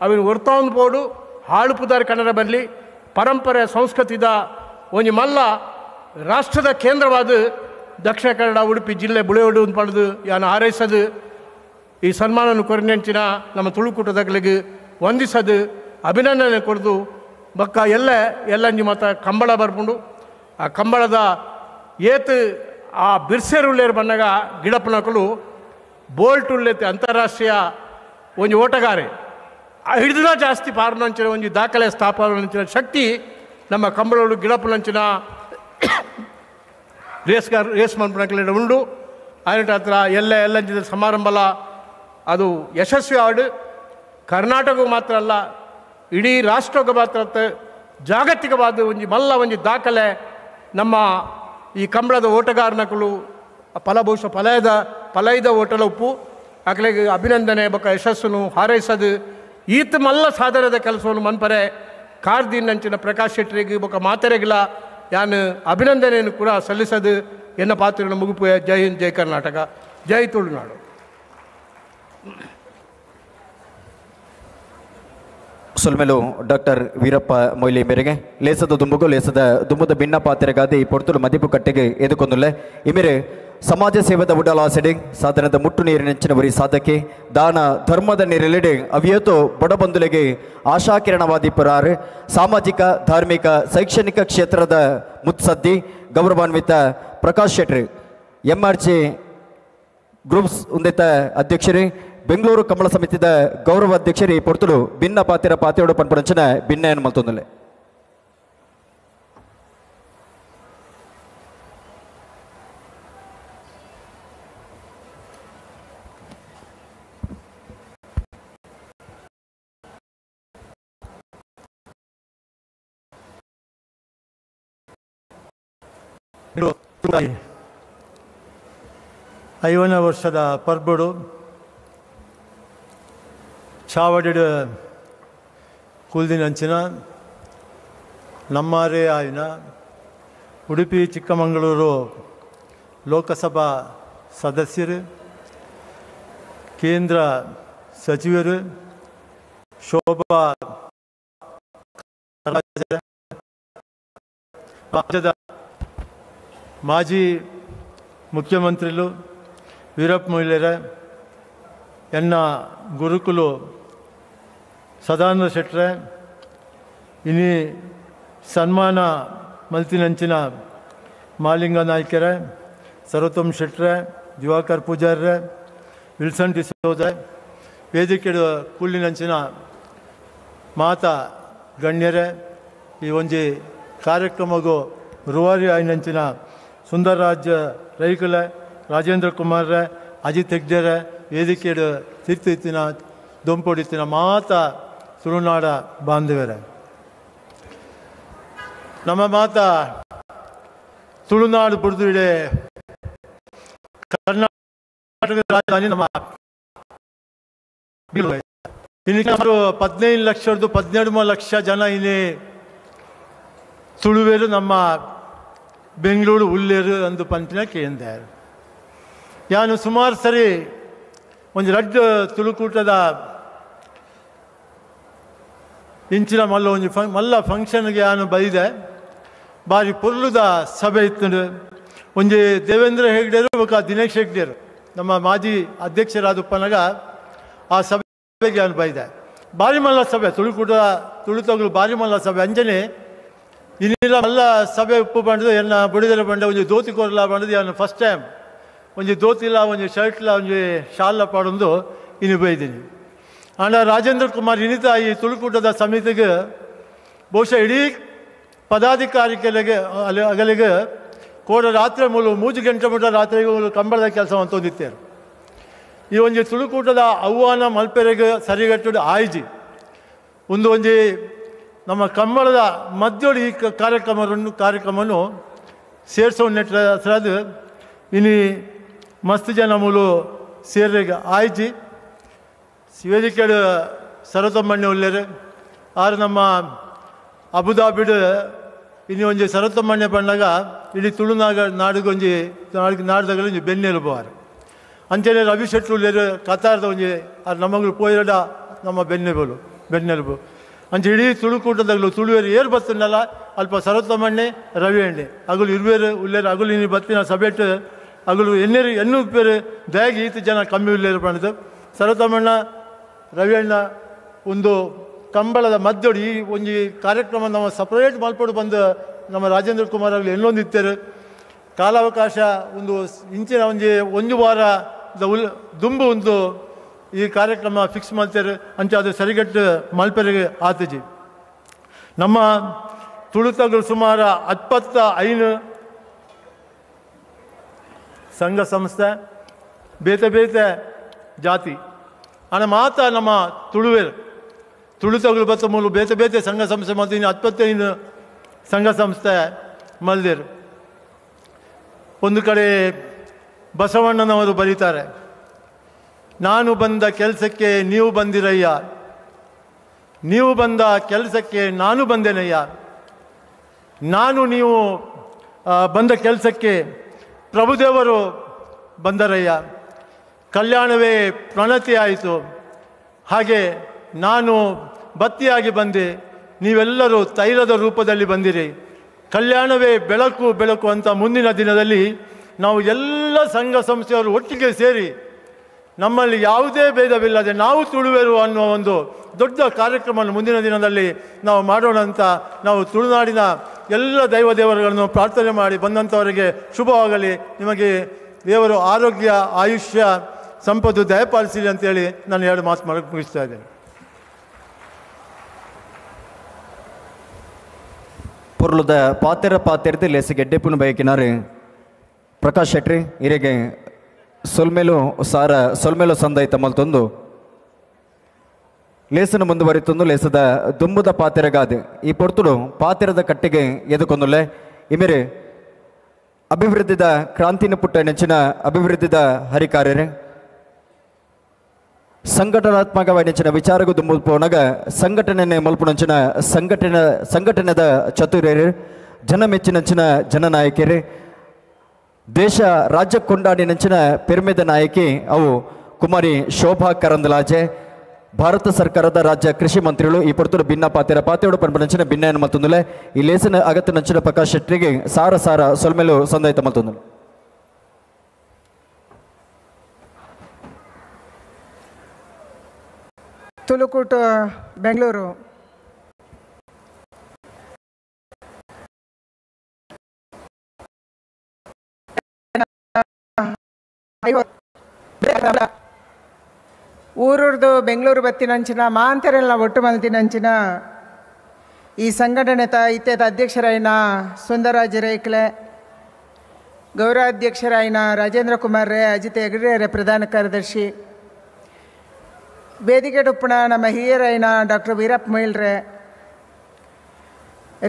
ಅವಿನ ಒರ್ತಾವನ್ ಬೋಡು ಹಾಳುಪುದಾರ ಕನ್ನಡ ಬರಲಿ ಪರಂಪರೆ ಸಂಸ್ಕೃತಿದ ಒಂಜಿ ಮಲ್ಲ ರಾಷ್ಟ್ರದ ಕೇಂದ್ರವಾದ ದಕ್ಷಿಣ ಕನ್ನಡ ಉಡುಪಿ ಜಿಲ್ಲೆ ಬುಳೆಯೋಡು ಪಡೆದು ಯಾನು ಹಾರೈಸದು ಈ ಸನ್ಮಾನನ ಕೊರಿನೆಂಚಿನ ನಮ್ಮ ತುಳುಕೂಟದಗಳಿಗೆ ವಂದಿಸದು ಅಭಿನಂದನೆ ಕೊಡದು ಬಕ್ಕ ಎಲ್ಲ ಎಲ್ಲಂಜಿ ಮಾತ ಕಂಬಳ ಬರ್ಪುಂಡು. ಆ ಕಂಬಳದ ಏತು ಆ ಬಿರ್ಸೆರುಳ್ಳೇರು ಬಂದಾಗ ಗಿಡಪ್ಪನಕಲು ಬೋಲ್ಟ್ ಉಳ್ಳೇತಿ ಅಂತಾರಾಷ್ಟ್ರೀಯ ಒಂಜಿ ಓಟಗಾರೆ ಹಿಡಿದ ಜಾಸ್ತಿ ಪಾರ್ನಂಚಿನ ಒಂಜಿ ದಾಖಲೆ ಸ್ಥಾಪನೆ ಶಕ್ತಿ ನಮ್ಮ ಕಂಬಳೋಡು ಗಿಡಪ್ಪನಂಚಿನ ರೇಸ್ಗಾರ್ ರೇಸ್ ಮನ್ಪನಕಲೆ ಉಂಡು. ಆಯನ ಹತ್ರ ಎಲ್ಲ ಎಲ್ಲಂಚಿದ ಸಮಾರಂಭಲ ಅದು ಯಶಸ್ವಿ ಆಡು ಕರ್ನಾಟಕಕ್ಕೆ ಮಾತ್ರ ಅಲ್ಲ ಇಡೀ ರಾಷ್ಟ್ರಕ್ಕೆ ಮಾತ್ರ ಜಾಗತಿಕವಾದ ಒಂಜಿ ಮಲ್ಲ ಒಂಜಿ ದಾಖಲೆ ನಮ್ಮ ಈ ಕಂಬಳದ ಓಟಗಾರನಕುಲು ಫಲಭೂಷ ಫಲೈದ ಓಟಲ ಉಪ್ಪು ಅಕಲೆಗೆ ಅಭಿನಂದನೆ ಬೊಕ್ಕ ಯಶಸ್ಸನ್ನು ಹಾರೈಸದು ಈತ ಮಲ್ಲ ಸಾಧನದ ಕೆಲಸವನ್ನು ಮನ್ಪರೆ ಕಾರ್ದಿನಂಚಿನ ಪ್ರಕಾಶ್ ಶೆಟ್ಟರಿಗೆ ಬೊಕ್ಕ ಮಾತೆರೆಗಿಲ ಯಾನು ಅಭಿನಂದನೆಯನ್ನು ಕೂಡ ಸಲ್ಲಿಸದು ಎನ್ನ ಪಾತ್ರವನ್ನು ಮುಗುಪು. ಜೈ ಹಿಂದ್, ಜೈ ಕರ್ನಾಟಕ, ಜೈ ತುಳುನಾಡು. ಸೊಲ್ಮೆಲು ಡಾಕ್ಟರ್ ವೀರಪ್ಪ ಮೊಯ್ಲಿ ಮೇರೆಗೆ ಲೇಸದ ದುಂಬುಗು ಲೇಸದ ದುಂಬುದ ಭಿನ್ನ ಪಾತ್ರೆಗಾದಿ ಪೊರ್ತುಲು ಮದಿಪು ಕಟ್ಟೆಗೆ ಎದುಕೊಂದುಲ್ಲೆ. ಇಮೇರೆ ಸಮಾಜ ಸೇವೆದ ಉಡಲಾಸೆಡೆ ಸಾಧನದ ಮುಟ್ಟು ನೀರಿನಂಚಿನ ಉರಿ ಸಾಧಕೆ ದಾನ ಧರ್ಮದ ನೀರೆಲೆಡೆ ಅವಿಯತೋ ಬಡಬಂಧುಲೆಗೆ ಆಶಾಕಿರಣವಾದಿ ಪುರಾರು ಸಾಮಾಜಿಕ ಧಾರ್ಮಿಕ ಶೈಕ್ಷಣಿಕ ಕ್ಷೇತ್ರದ ಮುತ್ಸದ್ದಿ ಗೌರವಾನ್ವಿತ ಪ್ರಕಾಶ್ ಶೆಟ್ಟಿ ಎಂಆರ್ಜೆ ಗ್ರೂಪ್ಸ್ ಉಂದಿತ ಅಧ್ಯಕ್ಷರೇ ಬೆಂಗಳೂರು ಕಮಲ ಸಮಿತಿದ ಗೌರವ ಅಧ್ಯಕ್ಷರೇ ಪೊರ್ತುಲು ಭಿನ್ನ ಪಾತಿರ ಪಾತಿಯೋಡು ಪನ್ಪುರಂಚಿನ ಭಿನ್ನ ಮಲ್ತೊಂದುಲ್ಲೆ. ಐವನೇ ವರ್ಷದ ಪರ್ಬಡು ಚಾವಡಿಡು ಕುಲ್ದಿನಂಚಿನ ನಮ್ಮಾರೇ ಆಯಿನ ಉಡುಪಿ ಚಿಕ್ಕಮಗಳೂರು ಲೋಕಸಭಾ ಸದಸ್ಯರು ಕೇಂದ್ರ ಸಚಿವರು ಶೋಭಾ ರಾಜ್ಯದ ಮಾಜಿ ಮುಖ್ಯಮಂತ್ರಿಲು ವೀರಪ್ಪ ಮೊಯ್ಲಿಯರೇ, ಎನ್ನ ಗುರುಕುಲು ಸದಾನಂದ ಶೆಟ್ಟರೆ, ಇನಿ ಸನ್ಮಾನ ಮಲ್ತಿನಂಚಿನ ಮಾಲಿಂಗ ನಾಯ್ಕರೇ, ಸರ್ವೋತ್ತಮ ಶೆಟ್ಟರೆ, ದಿವಾಕರ್ ಪೂಜಾರ್ರೆ, ವಿಲ್ಸನ್ ಡಿಸೋಜ, ವೇದಿಕೆ ಕೂಲಿನಂಚಿನ ಮಾತಾ ಗಣ್ಯರೇ, ಈ ಒಂಜಿ ಕಾರ್ಯಕ್ರಮಗೂ ರೂವಾರಿ ಆಯ್ನಂಚಿನ ಸುಂದರರಾಜ್ ರೈಕುಲೆ, ರಾಜೇಂದ್ರ ಕುಮಾರ್ರೆ, ಅಜಿತ್ ಹೆಗ್ಡೆರೆ, ವೇದಿಕೆಡು ತೀರ್ಥಿತ್ತಿನ ದೊಂಪೊಡಿತ್ತಿನ ಮಾತಾ ತುಳುನಾಡ ಬಾಂಧವ್ಯರೇ, ನಮ್ಮ ಮಾತಾ ತುಳುನಾಡು ಬುಡ್ದು ಕರ್ನಾಟಕದ ರಾಜಧಾನಿ ನಮ್ಮ ಇಲ್ಲಿ 15 ಲಕ್ಷದ್ದು 17 ಲಕ್ಷ ಜನ ಇಲ್ಲಿ ತುಳುವೇರು ನಮ್ಮ ಬೆಂಗಳೂರು ಉಲ್ಲೇರು ಅಂದು ಪಂಪಿನ ಕೇಂದ್ರ. ಯಾನು ಸುಮಾರು ಸರಿ ಒಂದು ರಡ್ಡು ತುಳುಕೂಟದ ಇಂಚಿನ ಮಲ್ಲ ಒಂಜಿ ಮಲ್ಲ ಫಂಕ್ಷನ್ಗೆ ಯಾನು ಬೈದೆ. ಬಾರಿ ಪೊರ್ಲುದ ಸಭೆ ಇತ್ತು. ಒಂಜಿ ದೇವೇಂದ್ರ ಹೆಗ್ಡೇರು ಬೊಕ್ಕ ದಿನೇಶ್ ಹೆಗ್ಡೇರು ನಮ್ಮ ಮಾಜಿ ಅಧ್ಯಕ್ಷರಾದ ಉಪ್ಪನಗ ಆ ಸಭೆಗೆ ಯಾನು ಬೈದೆ. ಬಾರಿ ಮಲ್ಲ ಸಭೆ ತುಳುಕೂಟ ತುಳುತಗಳು ಬಾರಿ ಮಲ್ಲ ಸಭೆ. ಅಂಜನೆ ಇನ್ನಿಲ್ಲ ಮಲ್ಲ ಸಭೆ ಉಪ್ಪು ಬಂಡದು ಎನ್ನ ಬುಡಿದರ ಬಂಡ ಒಂಜಿ ದೋತಿ ಕೊರಲ ಬಂಡದು ಯಾನು ಫಸ್ಟ್ ಟೈಮ್ ಒಂಜಿ ದೋತಿಲ ಒಂಜಿ ಶರ್ಟ್ಲ ಒಂಜಿ ಶಾಲ ಪಾಡೊಂದು ಇನ್ನು ಬೈದೀನಿ. ಆಂಡ ರಾಜೇಂದ್ರ ಕುಮಾರ್ ಇನ್ನಿತ ಈ ತುಳುಕೂಟದ ಸಮಿತಿಗೆ ಬಹುಶಃ ಇಡೀ ಪದಾಧಿಕಾರಿಗಳಿಗೆ ಅಗಲಿಗೆ ಕೋಡ ರಾತ್ರಿ ಮೂಲು 3 ಗಂಟೆ ಮುಟ್ಟ ರಾತ್ರಿಗೆ ಮೂಲು ಕಂಬಳದ ಕೆಲಸ ಅಂತಂದಿತ್ತೇರು. ಈ ಒಂಜಿ ತುಳುಕೂಟದ ಆಹ್ವಾನ ಮಲ್ಪೆರೆಗೆ ಸರಿಗಟ್ಟುಡು ಆಯ್ಜಿ ಒಂದು ಒಂಜಿ ನಮ್ಮ ಕಂಬಳದ ಮಧ್ಯೊಡು ಈ ಕಾರ್ಯಕ್ರಮವನ್ನು ಸೇರಿಸೋ ನೆಟ್ಟದು ಇನಿ ಮಸ್ತ್ ಜನ ಮೂಲು ಸೇರಿಗೆ ಆಯ್ಜಿ. ವೇದಿಕೆಡು ಸರತಮ್ಮಣ್ಣಿ ಉಲ್ಲೇರು ಆರು ನಮ್ಮ ಅಬುದಾಬಿಡು ಇನ್ನು ಒಂಜಿ ಸರತಮ್ಮಣ್ಣೆ ಬಂದಾಗ ಇಡೀ ತುಳುನಾಗ ನಾಡುಗೊಂಜಿ ನಾಡ್ದಾಗ ಒಂಜಿ ಬೆನ್ನೆಲುಬುವಾರು. ಅಂಚನೆ ರವಿ ಶೆಟ್ರು ಉಲ್ಲೇರು ಕತಾರದ ಒಂಜಿ ಆರು ನಮ್ಮಗಳು ಪೋಯಿರಡ ನಮ್ಮ ಬೆನ್ನೆಲುಬು ಅಂಚೆ ಇಡೀ ತುಳುಕೂಟದಾಗಲು ತುಳುವೇರು ಏರು ಬತ್ತನಲ್ಲ ಅಲ್ಪ ಸರತಮ್ಮಣ್ಣೆ ರವಿ ಅಣ್ಣೆ ಅಗಲು ಇರುವೇರು ಉಲ್ಲೇರು ಅಗಲು ಇನ್ನು ಬತ್ತಿನ ಸಭೆಟ್ ಅಗಲು ಎನ್ನೇರು ಎನ್ನು ಪೇರು ದಯಾಗಿ ಈತ ಜನ ಕಮ್ಮಿ ಉಲ್ಲೇರು ಬಂಡದು ಸರತಮ್ಮಣ್ಣ ರವಿ ಅಣ್ಣ ಒಂದು ಕಂಬಳದ ಮಧ್ಯೊಡು ಈ ಒಂಜಿ ಕಾರ್ಯಕ್ರಮ ನಮ್ಮ ಸಪ್ರೇಟ್ ಮಲ್ಪಡು ಬಂದು ನಮ್ಮ ರಾಜೇಂದ್ರ ಕುಮಾರ್ ಆಗಲಿ ಎಲ್ಲೊಂದಿತ್ತೇರು. ಕಾಲಾವಕಾಶ ಒಂದು ಇಂಚಿನ ಒಂಜಿ ಒಂದು ವಾರ ದುಂಬು ಒಂದು ಈ ಕಾರ್ಯಕ್ರಮ ಫಿಕ್ಸ್ ಮಾಡ್ತಾರೆ ಅಂಚೆ ಅದು ಸರಿಗಟ್ಟು ಮಲ್ಪೆರೆಗೆ ಆತಜಿ. ನಮ್ಮ ತುಳುತಗಳು ಸುಮಾರು 25 ಸಂಘ ಸಂಸ್ಥೆ ಬೇತೆ ಬೇತೆ ಜಾತಿ ಆನ ಮಾತ ನಮ್ಮ ತುಳುವೇರು ತುಳುತಗಳು ಬತ್ತ ಮೂಲು ಬೇತೆ ಬೇತೆ ಸಂಘ ಸಂಸ್ಥೆ ಮತ್ತು ಇನ್ನು 25 ಸಂಘ ಸಂಸ್ಥೆ ಮಲ್ದಿರು. ಒಂದು ಕಡೆ ಬಸವಣ್ಣನವರು ಬರೀತಾರೆ, ನಾನು ಬಂದ ಕೆಲಸಕ್ಕೆ ನೀವು ಬಂದಿರಯ್ಯ, ನೀವು ಬಂದ ಕೆಲಸಕ್ಕೆ ನಾನು ಬಂದೇನಯ್ಯ, ನಾನು ನೀವು ಬಂದ ಕೆಲಸಕ್ಕೆ ಪ್ರಭುದೇವರು ಬಂದರಯ್ಯ, ಕಲ್ಯಾಣವೇ ಪ್ರಣತಿ ಆಯಿತು, ಹಾಗೆ ನಾನು ಬತ್ತಿಯಾಗಿ ಬಂದೆ, ನೀವೆಲ್ಲರೂ ತೈಲದ ರೂಪದಲ್ಲಿ ಬಂದಿರಿ, ಕಲ್ಯಾಣವೇ ಬೆಳಕು ಬೆಳಕು ಅಂತ ಮುಂದಿನ ದಿನದಲ್ಲಿ ನಾವು ಎಲ್ಲ ಸಂಘ ಸಂಸ್ಥೆಯವರು ಒಟ್ಟಿಗೆ ಸೇರಿ ನಮ್ಮಲ್ಲಿ ಯಾವುದೇ ಭೇದವಿಲ್ಲದೆ ನಾವು ತುಳುವೆರು ಅನ್ನುವ ಒಂದು ದೊಡ್ಡ ಕಾರ್ಯಕ್ರಮವನ್ನು ಮುಂದಿನ ದಿನದಲ್ಲಿ ನಾವು ಮಾಡೋಣ ಅಂತ ನಾವು ತುಳುನಾಡಿನ ಎಲ್ಲ ದೈವ ದೇವರುಗಳನ್ನು ಪ್ರಾರ್ಥನೆ ಮಾಡಿ ಬಂದಂಥವರಿಗೆ ಶುಭವಾಗಲಿ, ನಿಮಗೆ ದೇವರು ಆರೋಗ್ಯ ಆಯುಷ್ಯ ಸಂಪತ್ತು ದಯಪಾಲಿಸಲಿ ಅಂತೇಳಿ ನಾನು ಎರಡು ಮಾತು ಮಾಡೋಕ್ಕೆ ಮುಗಿಸ್ತಾ ಇದ್ದೇನೆ. ಪೊರ್ಲುದ ಪಾತೆರ ಪಾತೆರ್ದು ಲೇಸಿ ಗೆಡ್ಡೆಪುನ ಬಯಕಿನಾರು ಪ್ರಕಾಶ್ ಶೆಟ್ರಿ ಇರೆಗೆ ಸೊಲ್ಮೇಲು ಸಾರ ಸೊಲ್ಮೇಲು ಸಂದೈತ ಮಲ್ತೊಂದು ಲೇಸನ ಮುಂದುವರಿತೊಂದು ಲೇಸದ ದುಂಬುದ ಪಾತೆರಗಾದೆ ಈ ಪೊರ್ತುಡು ಪಾತೆರದ ಕಟ್ಟಿಗೆ ಎದುಕೊಂದುಲ್ಲೆ ಇಮಿರೆ ಅಭಿವೃದ್ಧಿದ ಕ್ರಾಂತಿನ ಪುಟ್ಟ ನೆಚ್ಚಿನ ಅಭಿವೃದ್ಧಿದ ಹರಿಕಾರ್ಯರೇ ಸಂಘಟನಾತ್ಮಕವಾಗಿ ನೆಚ್ಚಿನ ವಿಚಾರಗೂ ದುಂಬು ಪೋನಗ ಸಂಘಟನೆ ಮಲ್ಪುನಂಚಿನ ಸಂಘಟನೆದ ಚತುರ್ಯರು ಜನ ಮೆಚ್ಚಿನಂಚಿನ ಜನನಾಯಕರೇ ದೇಶ ರಾಜ್ಯ ಕೊಂಡಾಡಿ ನಂಚಿನ ಪೆರ್ಮೆದ ನಾಯಕಿ ಅವು ಕುಮಾರಿ ಶೋಭಾ ಕರಂದ್ಲಾಜೆ ಭಾರತ ಸರ್ಕಾರದ ರಾಜ್ಯ ಕೃಷಿ ಮಂತ್ರಿಗಳು ಈ ಪೊರ್ತುಡು ಭಿನ್ನ ಪಾತೆರ ಪಾತೆಯೋಡು ಪನ್ಪುನಂಚಿನ ಭಿನ್ನಯನ್ನು ಮಲ್ತೊಂದುಲೆ ಈ ಲೇಸನ ಅಗತ್ಯ ನಂಚಿನ ಪ್ರಕಾಶ್ ಶೆಟ್ಟಿಗೆ ಸಾರ ಸಾರ ಸೊಲ್ಮೆಲು ಸಂದಾಯಿತ ಮಲ್ತೊಂದುಲೆ. ತುಳುಕೂಟ ಬೆಂಗಳೂರು ಊರೂರ್ದು ಬೆಂಗಳೂರು ಬತ್ತಿನಂಚಿನ ಮಾಂತರೆಲ್ಲ ಒಟ್ಟು ಮಲ್ತಿನಂಚಿನ ಈ ಸಂಘಟನೆ ಇತ್ಯದ ಅಧ್ಯಕ್ಷರಾಯಿನ ಸುಂದರಾಜ ರೇಕ್ಲೆ, ಗೌರವಾಧ್ಯಕ್ಷರಾಯಿನ ರಾಜೇಂದ್ರ ಕುಮಾರ್ ರೇ, ಅಜಿತ್ ಹೆಗಡೆ ಪ್ರಧಾನ ಕಾರ್ಯದರ್ಶಿ, ವೇದಿಕೆ ಡುಪ್ಪಣ ನಮ್ಮ ಹಿರಿಯರಾಯಿನ ಡಾಕ್ಟರ್ ವೀರಪ್ಪ ಮೊಯ್ಲ್ರೆ,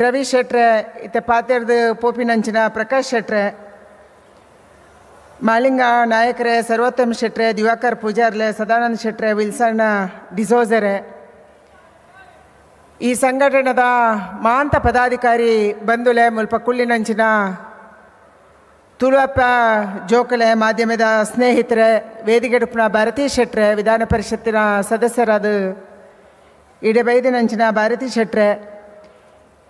ರವಿ ಶೆಟ್ರೆ, ಇತ್ತೆ ಪಾತೆರ್ದು ಪೋಪಿನಂಚಿನ ಪ್ರಕಾಶ್ ಶೆಟ್ರೆ, ಮಾಲಿಂಗ ನಾಯಕರೇ, ಸರ್ವೋತ್ತಮ ಶೆಟ್ರೆ, ದಿವಾಕರ್ ಪೂಜಾರ್ಲೆ, ಸದಾನಂದ ಶೆಟ್ರೆ, ವಿಲ್ಸನ್ ಡಿಸೋಜರೆ, ಈ ಸಂಘಟನೆದ ಮಾಂತ ಪದಾಧಿಕಾರಿ ಬಂಧುಲೆ ಮುಲ್ಪ ಕುಳ್ಳಿನಂಚಿನ ತುಳುವಪ್ಪ ಜೋಕಲೆ ಮಾಧ್ಯಮದ ಸ್ನೇಹಿತರೆ, ವೇದಿಕೆಡುಪ್ಪನ ಭಾರತೀ ಶೆಟ್ರೆ, ವಿಧಾನ ಪರಿಷತ್ತಿನ ಸದಸ್ಯರಾದ ಇಡಬೈದಿನಂಚಿನ ಭಾರತೀ ಶೆಟ್ರೆ,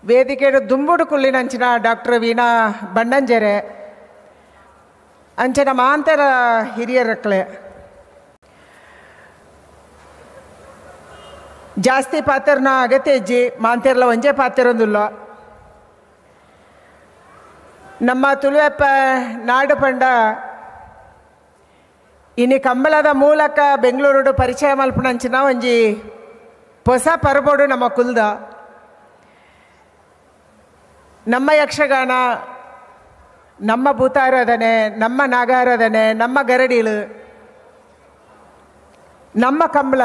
ವೇದಿಕೆಡು ದುಂಬುಡು ಕುಳ್ಳಿನಂಚಿನ ಡಾಕ್ಟರ್ ವೀಣಾ ಬಣ್ಣಂಜೆರೆ, ಅಂಚಿನ ಮಾಂತರ ಹಿರಿಯರಕ್ಲೆ ಜಾಸ್ತಿ ಪಾತ್ರನ ಅಗತ್ಯ ಇಜ್ಜಿ ಮಾಂತೆರ್ಲ ಒಂಜೇ ಪಾತ್ರೊಂದುಲ್ಲ. ನಮ್ಮ ತುಳುವಪ್ಪ ನಾಡು ಪಂಡ ಇನಿ ಕಂಬಳದ ಮೂಲಕ ಬೆಂಗಳೂರು ಪರಿಚಯ ಮಲ್ಪುನಂಚಿನ ಒಂಜಿ ಹೊಸ ಪರ್ಬೋಡು ನಮ್ಮ ಕುಲ್ದ. ನಮ್ಮ ಯಕ್ಷಗಾನ, ನಮ್ಮ ಭೂತಾರಾಧನೆ, ನಮ್ಮ ನಾಗಾರಾಧನೆ, ನಮ್ಮ ಗರಡಿಲು, ನಮ್ಮ ಕಂಬಳ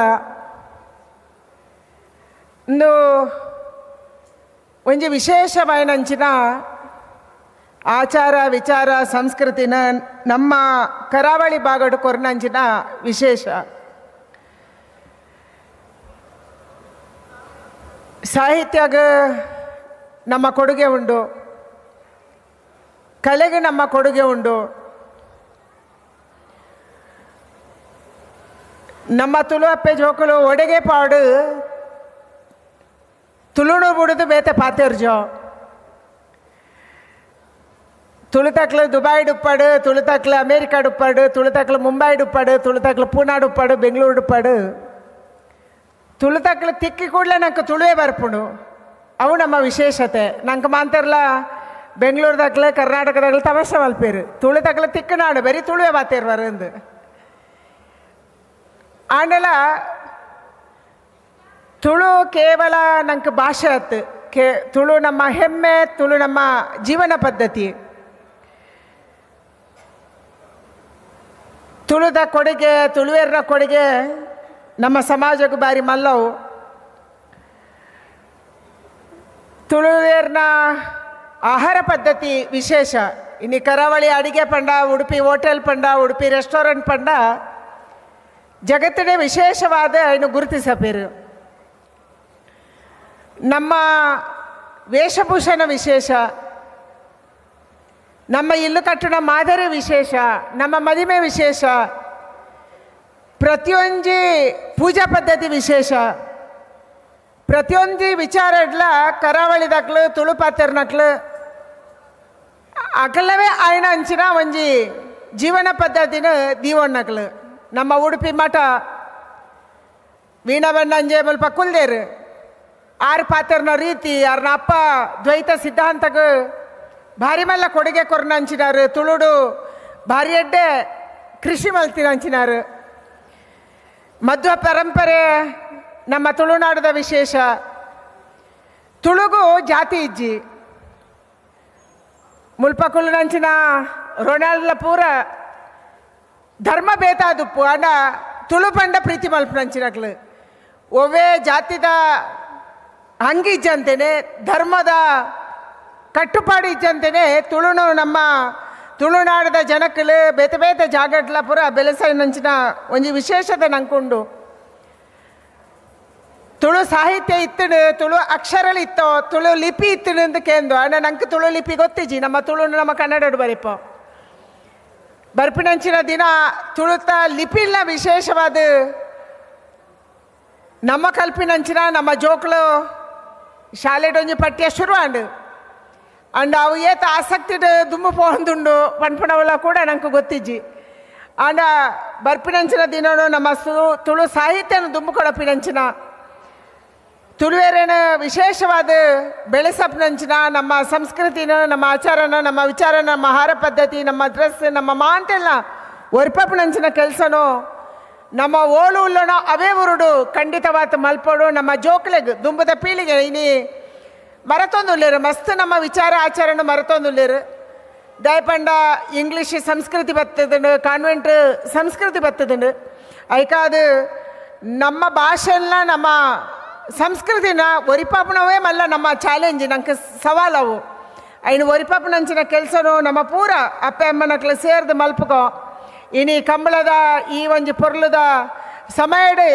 ಇಂದು ಒಂಜಿ ವಿಶೇಷವಾಯಿನಂಚಿನ ಆಚಾರ ವಿಚಾರ ಸಂಸ್ಕೃತಿನ ನಮ್ಮ ಕರಾವಳಿ ಭಾಗಡು ಕೊರ್ನಂಚಿನ ವಿಶೇಷ. ಸಾಹಿತ್ಯಗ ನಮ್ಮ ಕೊಡುಗೆ ಉಂಟು, ಕಲೆಗೆ ನಮ್ಮ ಕೊಡುಗೆ ಉಂಟು. ನಮ್ಮ ತುಳುವಪ್ಪೆ ಜೋಕುಲು ಒಡೆಗೆ ಪಾಡು ತುಳುಣು ಬುಡುದು ಬೇತೆ ಪಾತೆರ್ಜೋ. ತುಳುತಕ್ಲು ದುಬೈ ಡುಪ್ಪಾಡು, ತುಳುತಕ್ಲು ಅಮೇರಿಕಾ ಡುಪ್ಪಾಡು, ತುಳುತಕ್ಲು ಮುಂಬೈ ಡುಪ್ಪಾಡು, ತುಳುತಕ್ಲು ಪೂನಾ ಡುಪ್ಪಾಡು, ಬೆಂಗಳೂರು ಡುಪ್ಪಾಡು. ತುಳುತಕ್ಲು ತಿಕ್ಕಿ ಕೂಡಲೇ ನಂಗೆ ತುಳುವೇ ಬರ್ಪುಂಡು, ಅವು ನಮ್ಮ ವಿಶೇಷತೆ. ನಂಗೆ ಮಾಂತರ್ಲ ಬೆಂಗಳೂರುದಾಗ್ಲೆ ಕರ್ನಾಟಕದಾಗ್ಲೆ ತಮಾಷೆ ಮಲ್ಪೇರು, ತುಳುತಕ್ಲು ತಿಕ್ಕನಾಡು ಬರೀ ತುಳುವೆ ಬಾತೇರ್ವಾರು ಅಂದು. ಆಂಡಲ ತುಳು ಕೇವಲ ನಂಗೆ ಭಾಷೆ ಆತು, ತುಳು ನಮ್ಮ ಹೆಮ್ಮೆ, ತುಳು ನಮ್ಮ ಜೀವನ ಪದ್ಧತಿ. ತುಳುದ ಕೊಡುಗೆ, ತುಳುವೆರ್ರ ಕೊಡುಗೆ ನಮ್ಮ ಸಮಾಜಕ್ಕೂ ಬಾರಿ ಮಲ್ಲವು. ತುಳುವೇರ್ನ ಆಹಾರ ಪದ್ಧತಿ ವಿಶೇಷ. ಇನ್ನು ಕರಾವಳಿ ಅಡಿಗೆ ಪಂಡ, ಉಡುಪಿ ಹೋಟೆಲ್ ಪಂಡ, ಉಡುಪಿ ರೆಸ್ಟೋರೆಂಟ್ ಪಂಡ ಜಗತ್ತಿನೇ ವಿಶೇಷವಾದ ಇನ್ನು ಗುರುತಿಸಪೇರು. ನಮ್ಮ ವೇಷಭೂಷಣ ವಿಶೇಷ, ನಮ್ಮ ಇಲ್ಲು ಕಟ್ಟಣ ಮಾದರಿ ವಿಶೇಷ, ನಮ್ಮ ಮದಿಮೆ ವಿಶೇಷ, ಪ್ರತಿಯೊಂದು ಪೂಜಾ ಪದ್ಧತಿ ವಿಶೇಷ, ಪ್ರತಿಯೊಂದು ವಿಚಾರ ಇಡ್ಲ ಕರಾವಳಿದಾಕ್ಲು ತುಳು ಪಾತೆರ್ನಕ್ಲು ಅಕಲವೇ ಆಯ್ನ ಅಂಚಿನ ಒಂಜಿ ಜೀವನ ಪದ್ಧತಿನ ದೀವಣ್ಣಕ್ಲು. ನಮ್ಮ ಉಡುಪಿ ಮಠ ವೀಣಾ ಬಣ್ಣಂಜೆ ಮುಲ್ಪ ಕುಲ್ದೇರು ಆರು ಪಾತೆರ್ನ ರೀತಿ ಆರ್ನ ಅಪ್ಪ ದ್ವೈತ ಸಿದ್ಧಾಂತಕ್ಕೆ ಭಾರಿ ಮಲ್ಲ ಕೊಡುಗೆ ಕೊರ್ನ ಅಂಚಿನಾರು, ತುಳುಡು ಭಾರಿ ಎಡ್ಡೆ ಕೃಷಿ ಮಲ್ತಿನ ಅಂಚಿನಾರು. ಮಧ್ವ ಪರಂಪರೆ ನಮ್ಮ ತುಳುನಾಡದ ವಿಶೇಷ. ತುಳುಗು ಜಾತಿ ಇಜ್ಜಿ ಮುಲ್ಪ ಕುಲ್ಲುನಂಚಿನ ರೊನಾಲ್ಡ್ಲ ಪೂರ ಧರ್ಮ ಬೇತಾದುಪ್ಪು ಅಂಡ ತುಳು ಪಂಡ ಪ್ರೀತಿ ಮಲ್ಪುನಂಚಿನಕ್ಲು. ಒವ್ವೇ ಜಾತಿದ ಅಂಗಿ ಇಜ್ಜಂತೇನೆ, ಧರ್ಮದ ಕಟ್ಟುಪಾಡು ಇಜ್ಜಂತೇನೆ ತುಳುನು ನಮ್ಮ ತುಳುನಾಡದ ಜನಕ್ಕಲು ಬೇತೆ ಬೇತೆ ಜಾಗಟ್ಲ ಪೂರ ಬೆಲೆಸೈನಂಚಿನ ಒಂಜಿ ವಿಶೇಷತೆ ನಂಕುಂಡು. ತುಳು ಸಾಹಿತ್ಯ ಇತ್ತಡು, ತುಳು ಅಕ್ಷರలు ಇತ್ತೋ, ತುಳು ಲಿಪಿ ಇತ್ತಡು ಅಂತ ಕೇಂದು. ಅಂಡ ನಂಗೆ ತುಳು ಲಿಪಿ ಗೊತ್ತಿಜ್ಜಿ, ನಮ್ಮ ತುಳು ನಮ್ಮ ಕನ್ನಡಡು ಬರಿಪ ಬರ್ಪಿನಂಚಿನ ದಿನ ತುಳುತ ಲಿಪಿನ ವಿಶೇಷವಾದ ನಮ್ಮ ಕಲ್ಪಿನಂಚಿನ ನಮ್ಮ ಜೋಕ್ಲು ಶಾಲೆಡೊಂಜಿ ಪಠ್ಯ ಶುರು ಅಂಡು ಅಂಡ್ ಅವು ಏತ ಆಸಕ್ತಿ ದುಂಬು ಪೋಂದುಂಡು ಪನ್ಪುನವಲ್ಲ ಕೂಡ ನಂಗೆ ಗೊತ್ತಿಜ್ಜಿ. ಅಂಡ ಬರ್ಪಿನಂಚಿನ ದಿನನು ನಮ್ಮ ತುಳು ಸಾಹಿತ್ಯನ ದುಂಬು ಕೊಡಪಿನಂಚಿನ ತುಳುವೇರೇನ ವಿಶೇಷವಾದ ಬೆಳೆಸಪ್ನಂಚಿನ ನಮ್ಮ ಸಂಸ್ಕೃತಿನ, ನಮ್ಮ ಆಚಾರನ, ನಮ್ಮ ವಿಚಾರನ, ನಮ್ಮ ಆಹಾರ ಪದ್ಧತಿ, ನಮ್ಮ ಡ್ರೆಸ್, ನಮ್ಮ ಮಾಂತೆಲ್ಲ ಒರ್ಪಪ್ನಂಚಿನ ಕೆಲಸನೋ ನಮ್ಮ ಓಳು ಉಲ್ಲೋಣ ಅವೇ ಉರುಡು ಖಂಡಿತವಾದ ಮಲ್ಪೋಡು. ನಮ್ಮ ಜೋಕ್ಲೆಗ್ ದುಂಬದ ಪೀಳಿಗೆ ಇನಿ ಮರತೊಂದುಲ್ಲೇರು ಮಸ್ತ್ ನಮ್ಮ ವಿಚಾರ ಆಚರಣೆ ಮರತೊಂದುಲ್ಲೇರು. ದಯಪಂಡ ಇಂಗ್ಲೀಷ್ ಸಂಸ್ಕೃತಿ ಬತ್ತದಂಡು, ಕಾನ್ವೆಂಟ್ ಸಂಸ್ಕೃತಿ ಬತ್ತದಂಡು. ಐಕಾದು ನಮ್ಮ ಭಾಷೆನ ನಮ್ಮ ಸಂಸ್ಕೃತಿನ ಒರಿಪಾಪನವೇ ಮಲ್ಲ ನಮ್ಮ ಚಾಲೆಂಜ್, ನಂಗೆ ಸವಾಲವು. ಐನು ಒರಿಪಾಪನಂಚಿನ ಕೆಲಸನೂ ನಮ್ಮ ಪೂರ ಅಪ್ಪ ಅಮ್ಮನಕ್ಲು ಸೇರ್ದು ಮಲ್ಪುಕೋ. ಇನಿ ಕಂಬಳದ ಈ ಒಂಜಿ ಪೊರ್ಲುದ ಸಮಯಡೆ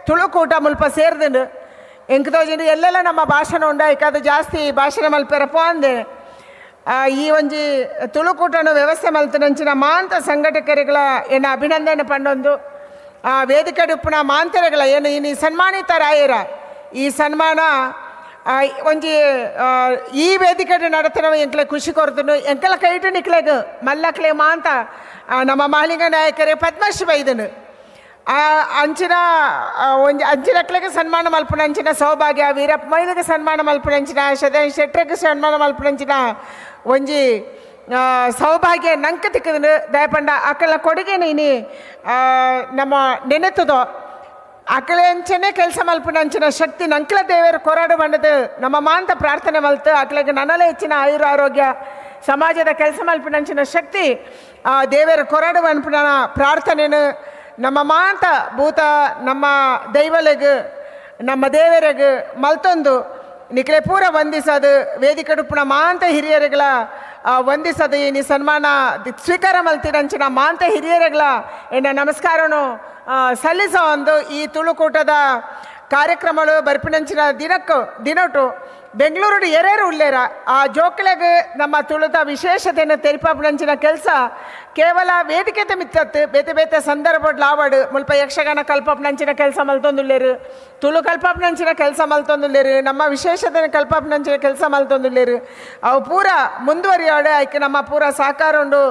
ತುಳುಕೂಟ ಮುಲ್ಪ ಸೇರ್ದುಂಡು. ಎಂಕತೋಜಿಂಡು ಎಲ್ಲೆಲ್ಲ ನಮ್ಮ ಭಾಷಣ ಉಂಡ ಐಕಾದ ಜಾಸ್ತಿ ಭಾಷಣ ಮಲ್ಪೆರಪೋ ಅಂದೆ. ಈ ಒಂಜಿ ತುಳುಕೂಟನ ವ್ಯವಸ್ಥೆ ಮಲ್ತನಂಚಿನ ಮಾಂತ ಸಂಘಟಕರುಗಳ ಏನ ಅಭಿನಂದನೆ ಪಂಡೊಂದು ಆ ವೇದಿಕೆ ಉಪ್ಪುನ ಮಾಂತರಗಳ ಏನು ಇನಿ ಸನ್ಮಾನಿತರಾಯರ ಈ ಸನ್ಮಾನ ಒಂಜಿ ಈ ವೇದಿಕೆ ನಡತನ ಎಂಕ್ಲೆ ಖುಷಿ ಕೊರ್ತನು. ಎಂಕಲ ಕೈಟು ನಿಕ್ಲೆಗ್ ಮಲ್ಲಕ್ಲೆ ಮಾಂತ ನಮ್ಮ ಮಹಾಲಿಂಗ ನಾಯಕರೇ ಪದ್ಮಶ್ರೀ ಬೈದನು. ಅಂಚಿನ ಒಂಜಿ ಅಂಚಿನಕ್ಲೆಗೆ ಸನ್ಮಾನ ಮಲ್ಪುನಂಚಿನ ಸೌಭಾಗ್ಯ, ವೀರಪ್ಪ ಮೊಯ್ಲಿಗೆ ಸನ್ಮಾನ ಮಲ್ಪುನಂಚಿನ, ಸದಾನ್ ಶೆಟ್ರಿಗೆ ಸನ್ಮಾನ ಮಲ್ಪುನಂಚಿನ ಒಂಜಿ ಸೌಭಾಗ್ಯ ನಂಗೆ ತಿಕ್ಕದನು. ದಯಪಂಡ ಅಕಲ ಕೊಡುಗೆ ಇನಿ ನಮ್ಮ ನೆನೆತದೋ ಅಕಲೆ ಅಂಚನೆ ಕೆಲಸ ಮಲ್ಪುನಂಚಿನ ಶಕ್ತಿ ನಂಕಲ ದೇವರು ಕೊರಾಡು ಬಂಡದು ನಮ್ಮ ಮಾಂತ ಪ್ರಾರ್ಥನೆ ಮಲ್ತು ಅಕಲೆಗೆ ನನ್ನಲೇ ಹೆಚ್ಚಿನ ಆಯುರ ಆರೋಗ್ಯ ಸಮಾಜದ ಕೆಲಸ ಮಲ್ಪುನಂಚಿನ ಶಕ್ತಿ ದೇವರ ಕೊರಾಡು ಅನ್ಪುನ ಪ್ರಾರ್ಥನೆನು ನಮ್ಮ ಮಾಂತ ಭೂತ ನಮ್ಮ ದೈವಲೆಗ್ ನಮ್ಮ ದೇವರೆಗ್ ಮಲ್ತೊಂದು ನಿಕ್ಲೆ ಪೂರ ವಂದಿಸದು ವೇದಿಕೆಡುಪ್ಪುನ ಮಾಂತ ಹಿರಿಯರುಗಳ ವಂದಿಸದು ಈ ಸನ್ಮಾನ ಸ್ವೀಕಾರ ಮಲ್ತಿರಂಚಿನ ಮಾಂತ ಹಿರಿಯರುಗಳ ಎನ್ನ ನಮಸ್ಕಾರನು ಸಲ್ಲಿಸೋ ಒಂದು ಈ ತುಳುಕೂಟದ ಕಾರ್ಯಕ್ರಮಗಳು ಬರ್ಪಿನಂಚಿನ ದಿನಕ್ಕೂ ದಿನಟು ಬೆಂಗಳೂರು ಎರೇರು ಉಳ್ಳೇರ ಆ ಜೋಕ್ಲೆಗ್ ನಮ್ಮ ತುಳುತ ವಿಶೇಷತೆಯನ್ನು ತೆರಿಪಾಪುನಂಚಿನ ಕೆಲಸ ಕೇವಲ ವೇದಿಕೆ ಮಿತ್ತತ್ತು ಬೇತೆ ಬೇತೆ ಸಂದರ್ಭ ಲಾವಡು ಮುಲ್ಪ ಯಕ್ಷಗಾನ ಕಲ್ಪಪ್ನಂಚಿನ ಕೆಲಸ ಮಲ್ತೊಂದುಲ್ಲೇರು, ತುಳು ಕಲ್ಪಪ್ನಂಚಿನ ಕೆಲಸ ಮಲ್ತೊಂದುಲ್ಲೇರು, ನಮ್ಮ ವಿಶೇಷತೆಯನ್ನು ಕಲ್ಪಪ್ನಂಚಿನ ಕೆಲಸ ಮಲ್ತೊಂದುಲ್ಲೇರು. ಅವು ಪೂರ ಮುಂದುವರಿಯಾಡು ಐಕೆ ನಮ್ಮ ಪೂರ ಸಹಕಾರ ಉಂಡು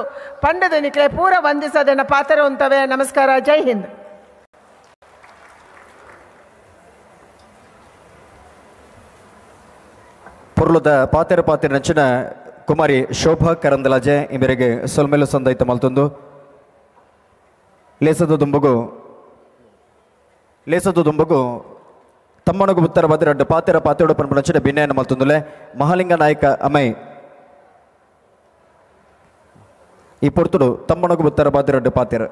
ಪಂಡದ ನಿಕ್ಲೆ ಪೂರ ವಂದಿಸೋದನ್ನು ಪಾತ್ರ ಉಂತವೆ. ನಮಸ್ಕಾರ, ಜೈ ಹಿಂದ್. ಪೊರ್ಲುದ ಪಾತೆರ ಪಾತೆರ ನಂಚಿನ ಕುಮಾರಿ ಶೋಭಾ ಕರಂದಲಾಜೆ ಇಂಬರಿಗೆ ಸೊಲ್ಮೆಲು ಸಂದೈತ ಮಲ್ತೊಂದು ಲೇಸದ ದುಂಬುಗು ತಮ್ಮನಗು ಉತ್ತರ ಬದಿರಡ್ಡು ಪಾತೆರ ಪಾತೆಡು ಪನ್ಪುನಂಚಿನ ಬಿನ್ನಯನ ಮಲ್ತೊಂದುಲೆ ಮಹಾಲಿಂಗ ನಾಯಕ ಅಮೈ ಈ ಪೊರ್ತುಡು ತಮ್ಮನಗು ಉತ್ತರ ಬದಿರಡ್ಡು ಪಾತೆರ.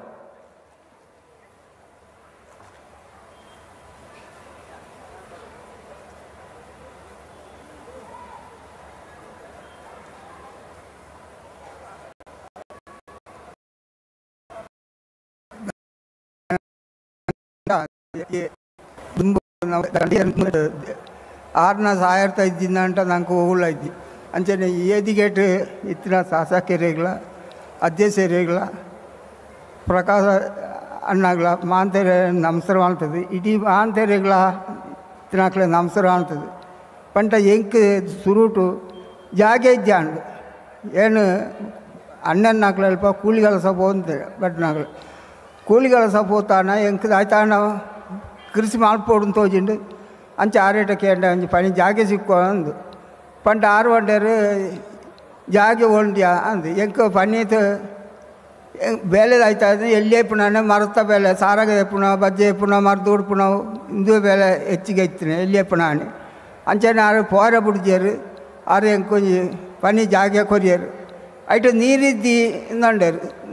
ಆರ್ನ ಸಾಯರ್ತ ಇದ್ದಿನ ಅಂತ ನಂಗೆ ಓಗುಳ ಇದ್ದಿ ಅಂಚನೆ ಏದಿಗೇಟ್ ಇತ್ತಿನ ಶಾಸಕರಿಗಳ ಅಧ್ಯಕ್ಷರಿಗಳ ಪ್ರಕಾಶ ಅಣ್ಣಗಳ ಮಾಂತೆರೆ ನಮಸ್ಕಾರ ಮಾಡ್ತದೆ ಇಡೀ ಮಾಂತೆರೆಗಳ ತಿನ್ನಾಕ್ಲೆ ನಮಸ್ಕಾರ ಮಾಡ್ತದೆ ಪಂಟ ಎಂಕ್ ಸುರುಟು ಜಾಗೆ ಇದ್ದಾಂಡು ಏನು ಅಣ್ಣನ ಅಲ್ಪ ಕೂಲಿ ಕೆಲಸ ಪೋಂತೆ ಬಟ್ ನಾಗಲು ಕೂಲಿ ಕೆಲಸ ಪೋತಾನ ಎಂಕ್ ಆಯ್ತಾನ ಕೃಷಿ ಮಾಲ್ಪೋಡು ತೋಜಿಂಡು ಅಂಚೆ ಆರೇಟ ಕೇಂಡ ಅಂಚೆ ಪನಿ ಜಾಗೆ ಸಿಕ್ಕೋ ಅಂದು ಪಂಟ ಆರು వండేరు ಜಾಗೆ ಒಂಡ್ಯಾ ಅಂದು ಎಂಕ್ ಪನೀತ್ ಬೇಲೆ ಆಯ್ತಾ ಎಲ್ಲಿ ಎಪ್ಪುನ ಮರತ ಬೇಲೆ ಸಾರಾಗ ಎಪ್ಪುನ ಬಜ್ಜೆ ಎಪ್ಪುನ ಮರದ ಉಡ್ಪುನ ಇಂದು ಬೇಲೆ ಹೆಚ್ಚಿಗೆ ಐತಿನ ಎಲ್ಲಿ ಎಪ್ಪುನ ಅಂಚನೆ ಆರು ಪೋರ ಬುಡ್ಜೇರು ಆರು ಎಂಕ್ ಒಂಜಿ ಪನಿ ಜಾಗೆ ಕೊರಿಯರು ಐಟು ನೀರಿದ್ದಿ ಇಂದಂಡೇರು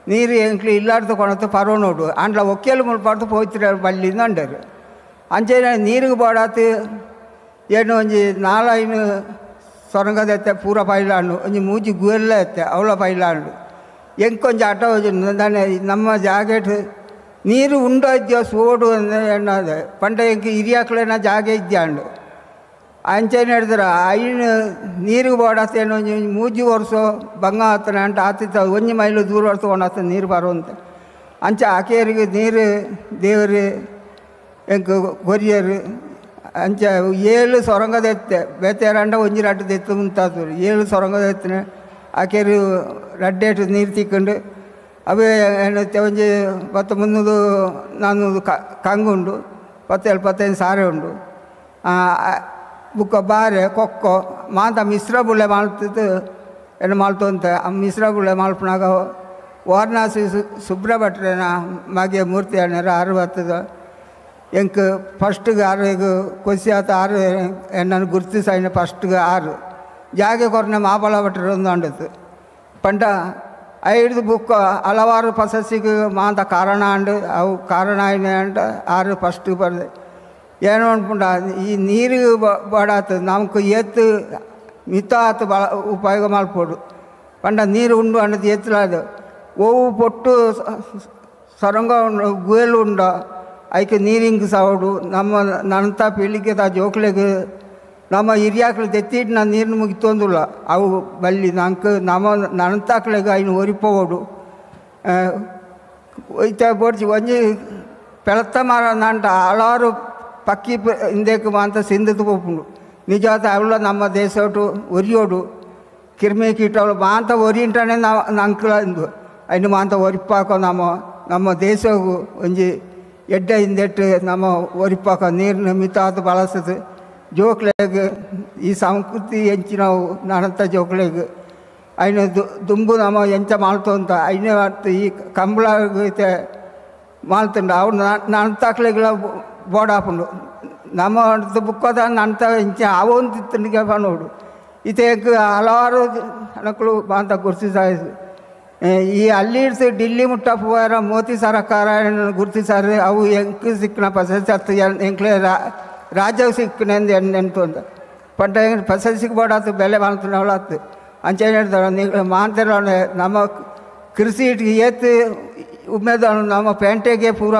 ನೀರು ಎಂಕ್ಲು ಇಲ್ಲಾಡ್ದು ಕೊಣತು ಪರ್ವ ನೋಡು ಆಂಡ್ಲ ಒಕ್ಕೇಲು ಮುಲ್ಪಾಡ್ದು ಪೋಯ್ತಿರ ಬಳ್ಳಿ ಅಂಡೇರು ಅಂಚನೆ ನೀರಿಗೆ ಬೋಡಾತು ಏನು ಒಂಜಿ ನಾಲೈನು ಸೊರಂಗದ ಎತ್ತೆ ಪೂರ ಪೈಲಾಂಡು ಒಂಜಿ ಮೂಜಿ ಗುವೆಲ್ಲ ಎತ್ತೆ ಅವಳ ಪೈಲಾಂಡು ಎಂಕೊಂಜಿ ಆಟ ದಾನೆ ನಮ್ಮ ಜಾಗೆಟ್ ನೀರು ಉಂಡೋ ಇದ್ಯೋ ಸೋಡು ಎಣ್ಣದೆ ಪಂಡ ಎಂಕ್ ಹಿರಿಯಾಕ್ಲೇನ ಜಾಗೆ ಇದ್ಯಾಂಡು ಅಂಚನೆ ಹಿಡಿದ್ರೆ ಐನು ನೀರಿಗೆ ಬೋಡಾತ ಏನು ಒಂಜಿ ಮೂಜಿ ವರ್ಷ ಬಂಗ ಆತನ ಅಂಟ ಆತಿತ್ತ ಒಂಜಿ ಮೈಲು ದೂರ ವರ್ಷ ಕೊಂಡಾತ ನೀರು ಬರುವಂತೆ ಅಂಚೆ ಆಕೆಯರಿಗೆ ನೀರು ದೇವರು ಎಂಕ್ ಕೊರಿಯರು ಅಂಚೆ ಏಳು ಸೊರಂಗದ ಎತ್ತೆ ಬೇತೆರಂಡ ಒಂಜಿ ರಡ್ಡು ದೆತ್ತು ಮುಂತಾತು ಏಳು ಸೊರಂಗದ ಎತ್ತಿನ ಆಕೆರು ರಡ್ಡೇಟು ನೀರು ತಿಕ್ಕೊಂಡು ಅವೇ ಏನತ್ತೆ ಒಂಜಿ ಪತ್ತು 300 400 ಕಂಗುಂಡು 10 75 ಸಾರೆ ಉಂಡು ಬುಕ್ಕ ಬಾರೆ ಕೊಕ್ಕೋ ಮಾಂತ ಮಿಶ್ರ ಬುಳ್ಳೆ ಮಾಲ್ತಿತ್ತು ಏನು ಮಾಲ್ತಂತೆ ಆ ಮಿಶ್ರ ಬುಳ್ಳೆ ಮಾಲ್ಪನಾಗ ವಾರಣಾಸಿ ಸುಬ್ರ ಭಟ್ರೇನ ಮಗೆ ಮೂರ್ತಿ ಅಣ್ಣರ ಆರು ಬರ್ತದ ಎಂಕ್ ಫಸ್ಟ್ಗೆ ಆರು ಈಗ ಕೊಸಿ ಆತ ಆರು ಎಣ್ಣನ್ನು ಗುರ್ತಿಸಾಯಿನ ಫಸ್ಟ್ಗೆ ಆರು ಜಾಗೆ ಕೊರನೆ ಮಾಬಲ ಭಟ್ರು ಒಂದು ಅಂಡತ್ತು ಪಂಟ ಐದು ಬುಕ್ಕ ಹಲವಾರು ಪ್ರಶಸ್ತಿಗೆ ಮಾಂತ ಕಾರಣ ಅಂಡು ಅವು ಕಾರಣ ಆಯ್ನೆ ಅಂಟ ಆರು ಫಸ್ಟ್ಗೆ ಬರ್ದೆ ಏನು ಅನ್ಪುಂಡ ಈ ನೀರು ಬಡಾತು ನಮ್ಗೆ ಏತ್ತು ಮಿತ ಆತು ಭಾಳ ಉಪಯೋಗ ಮಲ್ಪೊಡು ಪಂಡ ನೀರು ಉಂಡು ಅನ್ನೋದು ಎತ್ತಲಾದು ಓವು ಪೊಟ್ಟು ಸೊರಂಗ ಉಂಡು ಗುವೆಲು ಉಂಡ ಐಕೆ ನೀರು ಹಿಂಗೆ ಸಾವಡು ನಮ್ಮ ನಂತ ಪೀಳಿಗೆದ ಜೋಕ್ಲೆಗ್ ನಮ್ಮ ಹಿರಿಯಾಕ್ಲು ತೆತ್ತಿಟ್ಟು ನಾನು ನೀರು ಮುಗಿತೊಂದಿಲ್ಲ ಅವು ಬಲ್ಲಿ ನಂಗೆ ನಮ್ಮ ನಂತಾಕ್ಲೆಗ್ ಐನು ಒರಿಪೋಡು ಇತ್ತ ಬೋಡ್ಚಿ ಒಂಜಿ ಪೆಳತ್ತ ಮರ ನಂಟ ಹಲವಾರು ಪಕ್ಕಿ ಹಿಂದಕ್ಕೆ ಮಾಂತ ಸಿಂಧತು ಪೋಪುಂಡು ನಿಜವಾದ ಅವಳ ನಮ್ಮ ದೇಶೋಟು ಒರಿಯೋಡು ಕಿರ್ಮಿ ಕೀಟವಳು ಮಾಂತ ಒರಿಂಟಾನೆ ನಾವು ನಂಕಲ ಇಂದು ಐನು ಮಾಂತ ಒರಿಪಾಕೋ ನಮ್ಮ ನಮ್ಮ ದೇಶವು ಒಂಜಿ ಎಡ್ಡೆ ಹಿಂದೆಟ್ಟು ನಮ್ಮ ಒರಿಪಾಕ ನೀರಿನ ಮಿತಾದ ಬಳಸದು ಜೋಕ್ಲೆಗ್ ಈ ಸಂಸ್ಕೃತಿ ಎಂಚಿನವು ನಾನಂತ ಜೋಕ್ಲೆಗ್ ಐನು ದುಂಬು ನಮ್ಮ ಎಂಚ ಮಾಲ್ತು ಅಂತ ಐನೇ ಈ ಕಂಬಳ ಮಾಲ್ತುಂಡು ಅವ್ರು ನಂತಾಕ್ಲೆಗ್ಲ ಬೋಡಾಪುಂಡು ನಮ್ಮ ಬುಕ್ಕೋದ ನಂತ ಇಂಚ ಅವೊಂದು ಪನೋಡು ಇತೇಕ್ ಹಲವಾರು ಜನಕ್ಕಳು ಬಾಂತ ಗುರುತಿಸಾಯಿತು ಈ ಅಲ್ಲಿ ಡಿಲ್ಲಿ ಮುಟ್ಟ ಪೋಯರ ಮೋದಿ ಸರಕಾರ ಗುರುತಿಸಾರೆ ಅವು ಎಂಕ್ ಸಿಕ್ಕಿನ ಪ್ರಶಸ್ತಿ ಅತ್ತು ಎಂಕ್ಲೆ ರಾಜ್ಯ ಸಿಕ್ಕಿನ ಎಂಟು ಅಂತ ಪಂಟ ಪ್ರಶಸ್ತಿಗೆ ಬೋಡಾತು ಬೆಲೆ ಮಾಲ್ತುನವಳಾತು ಅಂಚೆ ಹೇಳ್ತಾರೆ ನೀವು ಮಾಂತಿರ ನಮ್ಮ ಕೃಷಿ ಏತು ಉಮೇದ ನಮ್ಮ ಪೇಂಟೆಗೆ ಪೂರ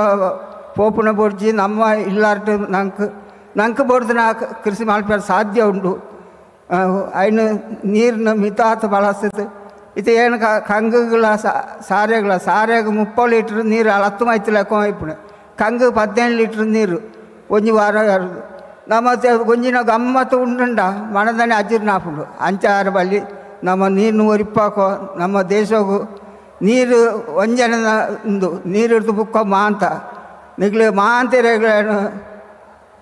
ಪೋಪುನ ಬೋಡ್ಜಿ ನಮ್ಮ ಇಲ್ಲಾರ್ಟು ನಂಗೆ ನಂಗೆ ಬೋಡ್ದು ನಾ ಕೃಷಿ ಮಲ್ಪೆರೆ ಸಾಧ್ಯ ಉಂಟು ಐನು ನೀರಿನ ಮಿತಾತ ಬಳಸ್ತದೆ ಇದು ಏನು ಕಂಗುಗಳ ಸಾರೆಗಳ ಸಾರೆಗೆ 30 ಲೀಟ್ರ್ ನೀರು ಹತ್ತು ಮೈತು ಲೆಕ್ಕ ಇಪ್ಪುಣೆ ಕಂಗು 15 ಲೀಟ್ರ್ ನೀರು ಒಂಜಿ ವಾರ ನಮ್ಮ ಒಂಜಿನ ಗಮ್ಮತ್ತು ಉಂಡುಂಡ ಮನದನೆ ಅಜೀರ್ಣ ಆಪುಂಡು ಅಂಚಾರ ಬಲ್ಲಿ ನಮ್ಮ ನೀರು ಒರಿಪಾಕೋ ನಮ್ಮ ದೇಶಕ್ಕೂ ನೀರು ಒಂಜನ ಉಂದು ನೀರು ಹಿಡ್ದು ಬುಕ್ಕ ಮಾಂತ ನಿಗ್ಲು ಮಾಂತಿರೇನು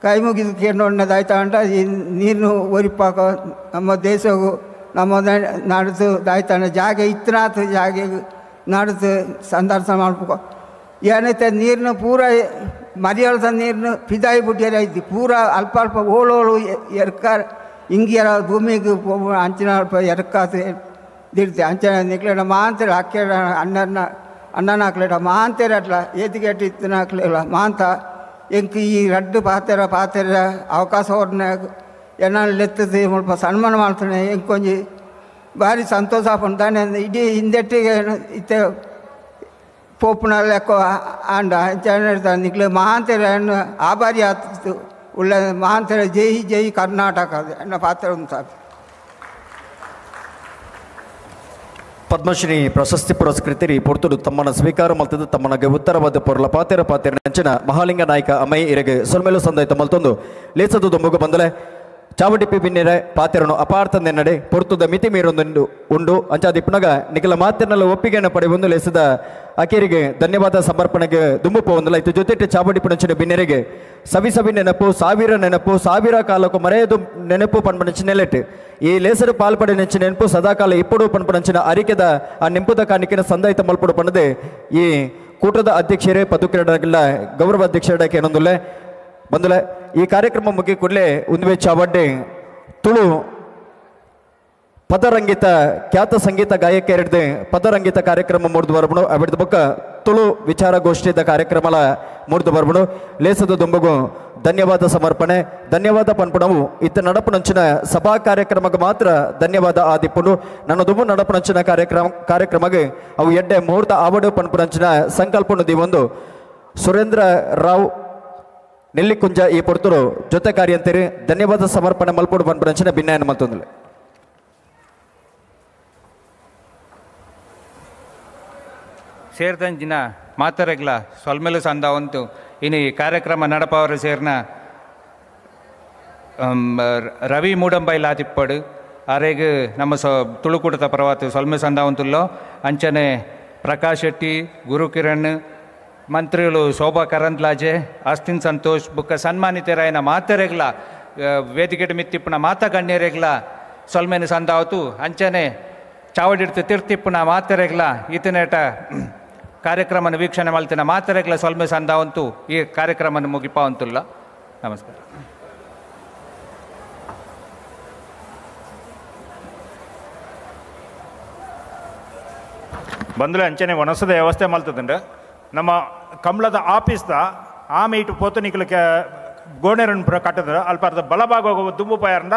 ಕೈ ಮುಗಿದು ಕೇಂದ್ರ ಅಂಟ ಈ ನೀರು ಒರಿಪಾಕೋ ನಮ್ಮ ದೇಶಕ್ಕೂ ನಮ್ಮ ನಡ್ದು ದಾಯ್ತಾನೆ ಜಾಗೆ ಇತ್ತನಾಥ ಜಾಗೆ ನಡ್ದು ಸಂದರ್ಶನ ಮಾಡ್ಬೇಕು ಏನೈತೆ ನೀರನ್ನ ಪೂರ ಮರಿಯಳ್ದ ನೀರನ್ನ ಪಿದಾಯಿ ಬುಟ್ಟಿಯರ ಐತಿ ಪೂರ ಅಲ್ಪ ಅಲ್ಪ ಓಳೋಳು ಎರ್ಕ ಹಿಂಗಿಯರ ಭೂಮಿಗೆ ಅಂಚಿನ ಅಲ್ಪ ಎರ್ಕಾತು ದಿಡ್ತೆ ಅಂಚನ ನಿಕ್ಲೇಡ ಮಾಂತೇಳಿ ಅಕ್ಕೇಡ ಅಣ್ಣನ ಅಣ್ಣನ ಹಾಕ್ಲೇಡ ಮಾಂತೇರ ಅಟ್ಲ ಏತಿಗೆಟ್ಟು ಇತ್ತಿನ ಹಾಕ್ಲಿಲ್ಲ ಮಾಂತ ಎಂಕ್ ಈ ರಡ್ಡು ಪಾತೆರ ಪಾತೆರ ಅವಕಾಶ ಅವ್ರನ್ನ ಎಣ್ಣೆ ಲೆತ್ತದು ಮುಲ್ಪ ಸನ್ಮಾನ ಮಾಡ್ತಾನೆ ಎಂಕೊಂಜಿ ಭಾರಿ ಸಂತೋಷ ಆಪುಂಡು ದಾನೆ ಇಡೀ ಹಿಂದೆಟ್ಟಿಗೆ ಇತ್ತೆ ಪೋಪುನ ಲೆಕ್ಕ ಆಂಡ ಅಂಚ ನಿಕ್ಲೆ ಮಹಾಂತರ ಆಭಾರಿ ಆತು ಉಳ್ಳ ಮಹಾಂತರ ಜೈ ಜೈ ಕರ್ನಾಟಕ ಎನ್ನ ಪಾತ್ರ ಉಂಟು. ಪದ್ಮಶ್ರೀ ಪ್ರಶಸ್ತಿ ಪುರಸ್ಕೃತರಿ ಪೊರ್ತುಡು ತಮ್ಮನ ಸ್ವೀಕಾರ ಮಲ್ತದ್ದು ತಮ್ಮನಗೆ ಉತ್ತರವಾದ ಪೊರ್ಲ ಪಾತೆರ ಪಾತೆರ ನೆಂಚಿನ ಮಹಾಲಿಂಗ ನಾಯಕ ಅಮೈ ಇರೆಗೆ ಸೊಲ್ಮೆಲು ಸಂದಾಯ್ತ ಮಲ್ತೊಂದು ಲೇಸದು ದೊಂಬುಗು ಬಂದಲೆ ಚಾವಡಿಪಿ ಬಿನ್ನಿರೆ ಪಾತೆರನು ಅಪಾರ್ಥ ನೆನ್ನಡೆ ಪೊರ್ತುದ ಮಿತಿ ಮೀರೊಂದು ಉಂಡು ಅಂಚಾದಿಪ್ಪನಗ ನಿಖಲ ಮಾತಿನಲ್ಲ ಒಪ್ಪಿಗೆಯನ್ನು ಪಡೆಯೊಂದು ಲೇಸದ ಅಕೇರಿಗೆ ಧನ್ಯವಾದ ಸಮರ್ಪಣೆಗೆ ದುಂಬು ಪೋವಂದಲ್ಲ. ಇತ್ತು ಜೊತೆ ಚಾವಡಿ ಪುಣಚಿನ ಬಿನ್ನೆರೆಗೆ ಸವಿ ಸವಿ ನೆನಪು ಸಾವಿರ ನೆನಪು ಸಾವಿರ ಕಾಲಕ್ಕೂ ಮರೆಯದು ನೆನಪು ಪನ್ಪಣಂಚಿನ ನೆಲೆಟ್ ಈ ಲೇಸರು ಪಾಲ್ಪಡೆ ನೆಂಚಿನ ನೆನಪು ಸದಾಕಾಲ ಇಪ್ಪಡು ಪನ್ಪಣಂಚಿನ ಅರಿಕೆದ ಆ ನೆಂಪುದ ಕಾಣಿಕೆನ ಸಂದಾಯಿತ ಮಲ್ಪಡು ಪಣ್ಣದೆ ಈ ಕೂಟದ ಅಧ್ಯಕ್ಷರೇ ಪದುಕಿರಡಗಿಲ್ಲ ಗೌರವ ಅಧ್ಯಕ್ಷರಡಕ್ಕೆ ಏನೊಂದುಲ್ಲೆ ಬಂದುಲೆ. ಈ ಕಾರ್ಯಕ್ರಮ ಮುಗಿ ಕೂಡಲೇ ಉಂದುವೆ ಚಾವಡ್ಡೆ ತುಳು ಪದರಂಗಿತ ಖ್ಯಾತ ಸಂಗೀತ ಗಾಯಕರಿಡ್ದೆ ಪದರಂಗಿತ ಕಾರ್ಯಕ್ರಮ ಮೂರ್ದು ಬರ್ಬಣು ಅವಿಡ್ದ ಬೊಕ್ಕ ತುಳು ವಿಚಾರಗೋಷ್ಠಿದ ಕಾರ್ಯಕ್ರಮಲ ಮೂರ್ದು ಬರ್ಬಣು ಲೇಸದ ದುಂಬಗು ಧನ್ಯವಾದ ಸಮರ್ಪಣೆ ಧನ್ಯವಾದ ಪನ್ಪಣವು ಇತ್ತ ನಡಪುನಂಚಿನ ಸಭಾ ಕಾರ್ಯಕ್ರಮಕ್ಕೆ ಮಾತ್ರ ಧನ್ಯವಾದ ಆದಿಪ್ಪುಂಡು ನನ್ನ ದುಂಬು ನಡಪುನಂಚಿನ ಕಾರ್ಯಕ್ರಮಕ್ಕೆ ಅವು ಎಡ್ಡೆ ಮುಹೂರ್ತ ಆವಡು ಪನ್ಪುನಂಚಿನ ಸಂಕಲ್ಪನು ದಿವೊಂದು ಸುರೇಂದ್ರ ರಾವ್ ನೆಲ್ಲಿಕುಂಜ ಈ ಪೊರ್ತುರು ಜೊತೆ ಕಾರ್ಯಂತರಿ ಧನ್ಯವಾದ ಸಮರ್ಪಣೆ ಮಲ್ಪುಡು ಪನ್ಪುನಂಚಿನ ಭಿನ್ನಾಯನ ಮಲ್ತೊಂದುಲ್ಲೆ. ಸೇರ್ದಂಜಿನ ಮಾತರೆಗ್ಲ ಸೊಲ್ಮೆಲು ಸಂದಾವಂತು ಇನ್ನು ಈ ಕಾರ್ಯಕ್ರಮ ನಡಪವರ ಸೇರ್ನ ರವಿ ಮೂಡಂಬೈಲ್ ಆತಿಪ್ಪಡು ಅರೆಗ್ ನಮ್ಮ ತುಳುಕೂಟದ ಪರವಾತು ಸೊಲ್ಮೆ ಸಂದಾವಂತುಲ್ಲೋ ಅಂಚನೆ ಪ್ರಕಾಶ್ ಶೆಟ್ಟಿ ಗುರುಕಿರಣ್ ಮಂತ್ರಿಗಳು ಶೋಭಾ ಕರಂದ್ಲಾಜೆ ಅಸ್ತಿನ್ ಸಂತೋಷ್ ಬುಕ್ಕ ಸನ್ಮಾನಿತರಾಯನ ಮಾತರೆಗ್ಲ ವೇದಿಕೆ ಮಿತ್ತಿಪ್ಪುನ ಮಾತ ಗಣ್ಯರೆಗ್ಲ ಸೊಲ್ಮೆನು ಸಂದಾವತು ಅಂಚನೆ ಚಾವಡಿಡ್ತು ತಿರ್ತಿಪ್ಪುನ ಮಾತರೆಗ್ಲ ಇತನೇಟ ಕಾರ್ಯಕ್ರಮನ ವೀಕ್ಷಣೆ ಮಲ್ತಿನ ಮಾತರೆಗ್ಲ ಸೊಲ್ಮೆ ಸಂದಾವಂತು ಈ ಕಾರ್ಯಕ್ರಮನ ಮುಗಿಪಾವಂತುಲ್ಲ. ನಮಸ್ಕಾರ. ಬಂದಲೆ ಅಂಚನೆ ವನಸದ ವ್ಯವಸ್ಥೆ ಮಲ್ತದಂಡ ನಮ್ಮ ಕಂಬಳದ ಆಫೀಸ್ದ ಆಮೆ ಇಟ್ಟು ಪೋತನಿಕ್ಲಕ್ಕೆ ಗೋಣೆರನ್ನು ಪೂರ ಕಟ್ಟದ ಅಲ್ಪ ಅರ್ಧ ಬಲಭಾಗ ದುಂಬು ಪಾಯರ್ನ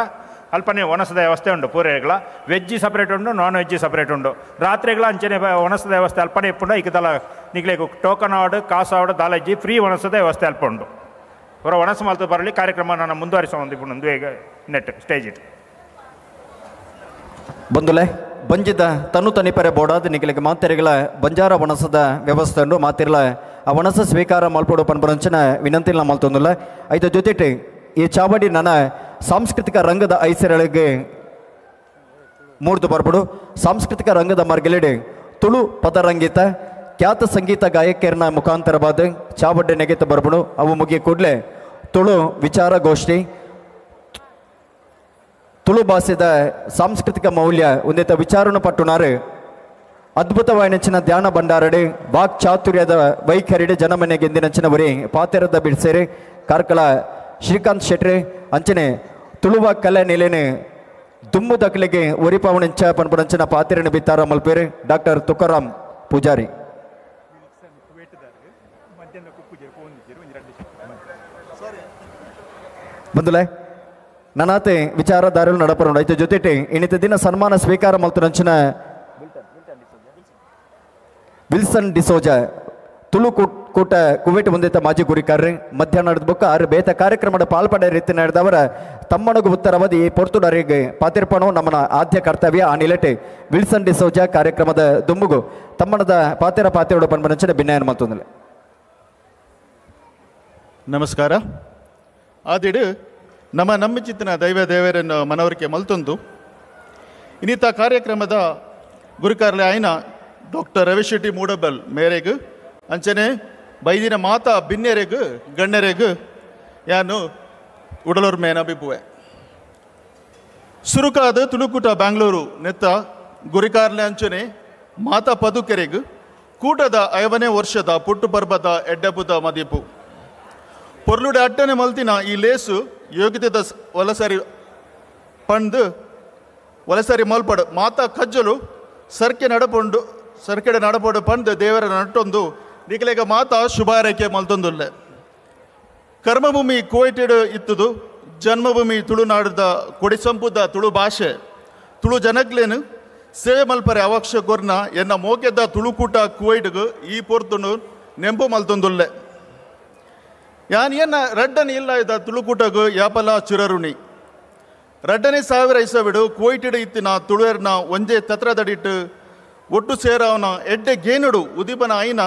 ಅಲ್ಪನೇ ಒಣಸದ ವ್ಯವಸ್ಥೆ ಉಂಟು ಪೂರೆಗಳ ವೆಜ್ ಸಪ್ರೇಟ್ ಉಂಟು non veg separate ಉಂಟು ರಾತ್ರಿಗಳ ಅಂಚನೆ ಒಣಸದ ವ್ಯವಸ್ಥೆ ಅಲ್ಪನೇ ಇಪ್ಪುಂಡು ಈಗದಲ್ಲ ನಿಕ್ಲೆಗ್ ಟೋಕನ್ ಆವಡು ಕಾಸು ಆವಡು ದಾಲಜ್ಜಿ ಫ್ರೀ ಒಣಸದ ವ್ಯವಸ್ಥೆ ಅಲ್ಪ ಉಂಟು ಪೂರ ಒಣಸು ಮಲ್ತು ಬರಲಿ ಕಾರ್ಯಕ್ರಮ ನಾನು ಮುಂದುವರಿಸ ಒಂದು ಇಪ್ಪುಂಡು ಈಗ ನೆಟ್ ಸ್ಟೇಜ್ ಇಟ್ಟು ಬಂದುಲೆ ಬಂಜಿದ ತನ್ನು ತನಿಪರೆ ಬೋಡಾದ ನಿಗಲಿಗೆ ಮಾತೆರೆಗಳ ಬಂಜಾರ ವಣಸದ ವ್ಯವಸ್ಥೆ ಉಂಡು ಮಾತಿರಲ ಆ ವಣಸ ಸ್ವೀಕಾರ ಮಲ್ಪಡು ಪನ್ಪರಂಚಿನ ವಿನಂತಿನ ಮಲ್ತೊಂದುಲ್ಲ. ಐತ ಜೊತೆಟೆ ಈ ಚಾವಡಿ ನನ್ನ ಸಾಂಸ್ಕೃತಿಕ ರಂಗದ ಐಸರಳಿಗೆ ಮೂರ್ದು ಬರ್ಬಡು ಸಾಂಸ್ಕೃತಿಕ ರಂಗದ ಮಾರ್ಗಲೆಡೆ ತುಳು ಪದರಂಗಿತ ಖ್ಯಾತ ಸಂಗೀತ ಗಾಯಕಿಯರನ ಮುಖಾಂತರವಾದ ಚಾವಡ್ಡೆ ನೆಗೆತ ಬರ್ಬಡು ಅವು ಮುಗಿಯ ಕೂಡಲೇ ತುಳು ವಿಚಾರಗೋಷ್ಠಿ ತುಳು ಭಾಷೆದ ಸಾಂಸ್ಕೃತಿಕ ಮೌಲ್ಯ ಒಂದೇತ ವಿಚಾರಣ ಪಟ್ಟುನಾರು ಅದ್ಭುತವಾಯಿನಂಚಿನ ಧ್ಯಾನ ಭಂಡಾರಡೆ ವಾಕ್ಚಾತುರ್ಯದ ವೈಖರಿಡೆ ಜನಮನೆಗೆ ಎಂದಿನಂಚಿನ ವರಿ ಪಾತೆರದ ಬಿಡ್ಸೇರಿ ಕಾರ್ಕಳ ಶ್ರೀಕಾಂತ್ ಶೆಟ್ರೆ ಅಂಚನೆ ತುಳುವ ಕಲೆ ನೆಲೆನೆ ದುಮ್ಮು ದಕ್ಲೆಗೆ ಒರಿಪಾವಣಂಚ ಪನ್ಪುನಂಚಿನ ಪಾತೆರನ ಬಿತ್ತಾರ ಮಲ್ಪೇರು ಡಾಕ್ಟರ್ ತುಕಾರಾಮ್ ಪೂಜಾರಿ. ಬಂದುಲೆ ನನಾತೆ ವಿಚಾರಧಾರಲು ನಡಪರು ಐತೆ ಜೊತೆಟೆ ಇನ್ನಿತ ದಿನ ಸನ್ಮಾನ ಸ್ವೀಕಾರ ಮಲ್ತುನಂಚಿನ ವಿಲ್ಸನ್ ಡಿಸೋಜ ತುಳು ಕೂಟ ಕುವೇಟ್ ಹೊಂದಿದ್ದ ಮಾಜಿ ಗುರಿಕಾರ್ರೆ ಮಧ್ಯಾಹ್ನ ನಡೆದ ಬೊಕ್ಕ ಆರು ಬೇತ ಕಾರ್ಯಕ್ರಮದ ಪಾಲ್ಪಡೆ ರೀತಿ ನಡೆದವರ ತಮ್ಮನಗು ಉತ್ತರವದಿ ಪೊರ್ತುಡರಿಗೆ ಪಾತಿರ್ಪಣು ನಮ್ಮನ ಆದ್ಯ ಕರ್ತವ್ಯ ಆ ನಿಲೆಟೆ ವಿಲ್ಸನ್ ಡಿಸೋಜ ಕಾರ್ಯಕ್ರಮದ ದುಂಬುಗು ತಮ್ಮನದ ಪಾತೆರ ಪಾತೆರೋಡು ಪನ್ಪನಂಚಿನ ಭಿನ್ನಾಯನ ಮಲ್ತೊಂದುಲ್ಲೆ. ನಮಸ್ಕಾರ. ಆದಿಡು ನಮ್ಮ ನಂಬಿಚಿತ್ತಿನ ದೈವ ದೇವರನ್ನು ಮನವರಿಕೆ ಮಲ್ತೊಂದು ಇನ್ನಿತ ಕಾರ್ಯಕ್ರಮದ ಗುರುಕಾರ್ಲೆ ಆಯ್ನ ಡಾಕ್ಟರ್ ರವಿಶೆಟ್ಟಿ ಮೂಡಬಲ್ ಮೇರೆಗು ಅಂಚನೆ ಬೈದಿನ ಮಾತಾ ಬಿನ್ನೆರೆಗು ಗಣ್ಣೆರೆಗು ಯಾನು ಉಡಲೂರು ಮೇನ ಬಿಬ್ಬುವೆ ಸುರುಕಾದ ತುಳುಕೂಟ ಬ್ಯಾಂಗ್ಳೂರು ನೆತ್ತ ಗುರಿಕಾರ್ಲೆ ಅಂಚನೆ ಮಾತಾ ಪದುಕೆರೆಗು ಕೂಟದ 50ನೇ ವರ್ಷದ ಪುಟ್ಟು ಪರ್ಬದ ಎಡ್ಡಬುದ ಮದಿಪು ಪೊರ್ಲುಡೆ ಅಟ್ಟನೆ ಮಲ್ತಿನ ಈ ಲೇಸು ಯೋಗ್ಯತೆದ ವಲಸರಿ ಪಂದು ವಲಸರಿ ಮಲ್ಪಡು ಮಾತಾ ಕಜ್ಜಲು ಸರ್ಕೆ ನಡಪೊಂಡು ಸರ್ಕೆಡೆ ನಡಪೊಡು ಪಂದು ದೇವರ ನಟ್ಟೊಂದು ನಿಕಲೇಗ ಮಾತಾ ಶುಭಾರೈಕೆ ಮಲ್ತೊಂದುಲ್ಲೆ. ಕರ್ಮಭೂಮಿ ಕುವೈಟೆಡ್ ಇತ್ತದು ಜನ್ಮಭೂಮಿ ತುಳುನಾಡದ ಕೊಡಿಸಂಪುದ ತುಳು ಭಾಷೆ ತುಳು ಜನಕ್ಲೇನು ಸೇವೆ ಮಲ್ಪರೆ ಅವಶ್ಯ ಕೊರ್ನ ಎನ್ನ ಮೋಕೆದ ತುಳುಕೂಟ ಕುವೈಟ್ಗ್ ಈ ಪೊರ್ತುನು ನೆಂಪು ಮಲ್ತೊಂದುಲ್ಲೆ. ಯಾನ್ ಎನ್ನ ರಡ್ಡನೆ ಇಲ್ಲ ಇದ್ದ ತುಳುಕೂಟಗು ಯಾಪಲ ಚಿರರುಣಿ. ರಡ್ಡನೆ ಸಾವಿರ ಇಸವಿಡು ಕುವೈಟಿಡು ಇತ್ತಿನ ತುಳುವೆರ್ನ ಒಂಜೆ ತತ್ರದಡಿಟ್ಟು ಒಟ್ಟು ಸೇರವನ ಎಡ್ಡೆ ಗೇನುಡು ಉದೀಪನ ಐನ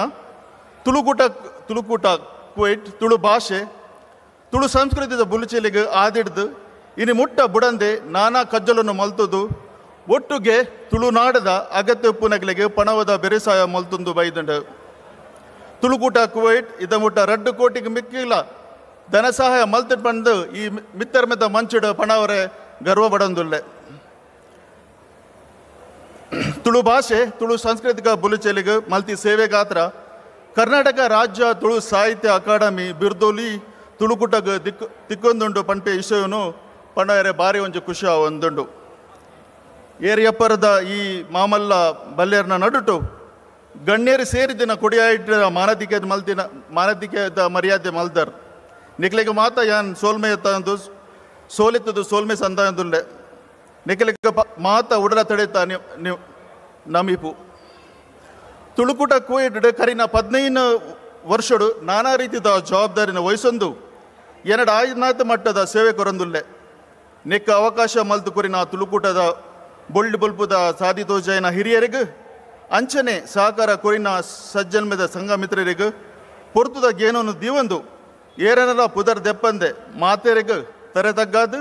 ತುಳುಕೂಟ ತುಳುಕೂಟ ಕುವೈಟ್ ತುಳು ಭಾಷೆ ತುಳು ಸಂಸ್ಕೃತಿದ ಬುಲುಚೆಲಿಗೆ ಆದಿಡ್ದು ಇನಿ ಮುಟ್ಟ ಬುಡಂದೆ ನಾನಾ ಕಜ್ಜಲನ್ನು ಮಲ್ತುದು ಒಟ್ಟುಗೆ ತುಳುನಾಡದ ಅಗತ್ಯ ಉಪ್ಪುನಗಲಿಗೆ ಪಣವದ ಬೆರೆಸಾಯ ಮಲ್ತುಂದು ಬೈದಂಡು. ತುಳುಕೂಟ ಕುವೈಟ್ ಇದ ಮುಟ್ಟ 2 ಕೋಟಿಗೆ ಮಿಕ್ಕಿಲ್ಲ ಧನ ಸಹಾಯ ಮಲ್ತಿಟ್ ಬಂದು ಈ ಮಿತ್ತರ್ಮೆದ ಮಂಚಿಡು ಪಣವರೆ ಗರ್ವ ಬಡಂದುಲ್ಲೆ. ತುಳು ಭಾಷೆ ತುಳು ಸಾಂಸ್ಕೃತಿಕ ಬುಲುಚೆಲಿಗೆ ಮಲ್ತಿ ಸೇವೆ ಗಾತ್ರ ಕರ್ನಾಟಕ ರಾಜ್ಯ ತುಳು ಸಾಹಿತ್ಯ ಅಕಾಡೆಮಿ ಬಿರ್ದೋಲಿ ತುಳುಕೂಟಗ್ ತಿಕ್ಕೊಂದುಂಡು ಪಂಪೆ ವಿಷಯನು ಪಣವರೆ ಭಾರಿ ಒಂಜಿ ಖುಷಿ ಒಂದುಂಡು. ಏರಿಯಪ್ಪರದ ಈ ಮಾಮಲ್ಲ ಬಲ್ಲೇರ್ನ ನಡುಟು ಗಣ್ಯರು ಸೇರಿದಿನ ಕೊಡಿಯಾಯಿಟ್ಟ ಮಾನದಿಕೆ ಮಲ್ತಿನ ಮಾನದಿಕೆದ ಮರ್ಯಾದೆ ಮಲ್ದರ್ ನಿಕ್ಲೆಗೆ ಮಾತ ಯಾನ್ ಸೋಲ್ಮೆ ತಂದು ಸೋಲಿತ್ತದು ಸೋಲ್ಮೆ ಸಂದಾಯಂದುಲ್ಲೆ ನಿಕ್ಲೆಗೆ ಮಾತ ಉಡಲ ತಡೆತ ನಮೀಪು. ತುಳುಕೂಟ ಕುವೈಟ್ ಕರಿನ 15 ವರ್ಷಡು ನಾನಾ ರೀತಿಯ ಜವಾಬ್ದಾರಿನ ವಹಿಸೊಂದು ಎರಡು ಆಯ್ನಾಥ ಮಟ್ಟದ ಸೇವೆ ಕೊರಂದುಲ್ಲೆ. ನಿಕ್ಕ ಅವಕಾಶ ಮಲ್ತು ಕುರಿನ ತುಳುಕೂಟದ ಬೊಳ್ಳಿ ಬೊಲ್ಪುದ ಸಾಧಿತೋಜಯನ ಹಿರಿಯರಿಗೆ ಅಂಚನೆ ಸಹಕಾರ ಕೊರಿನ ಸಜ್ಜನ್ಮದ ಸಂಘ ಮಿತ್ರರಿಗೆ ಪೊರ್ತುದ ಗೇನನ್ನು ದೀವಂದು ಏರನಲ ಪುದರ್ ದೆಪ್ಪಂದೆ ಮಾತೆರೆಗ್ ತರೆ ತಗ್ಗಾದು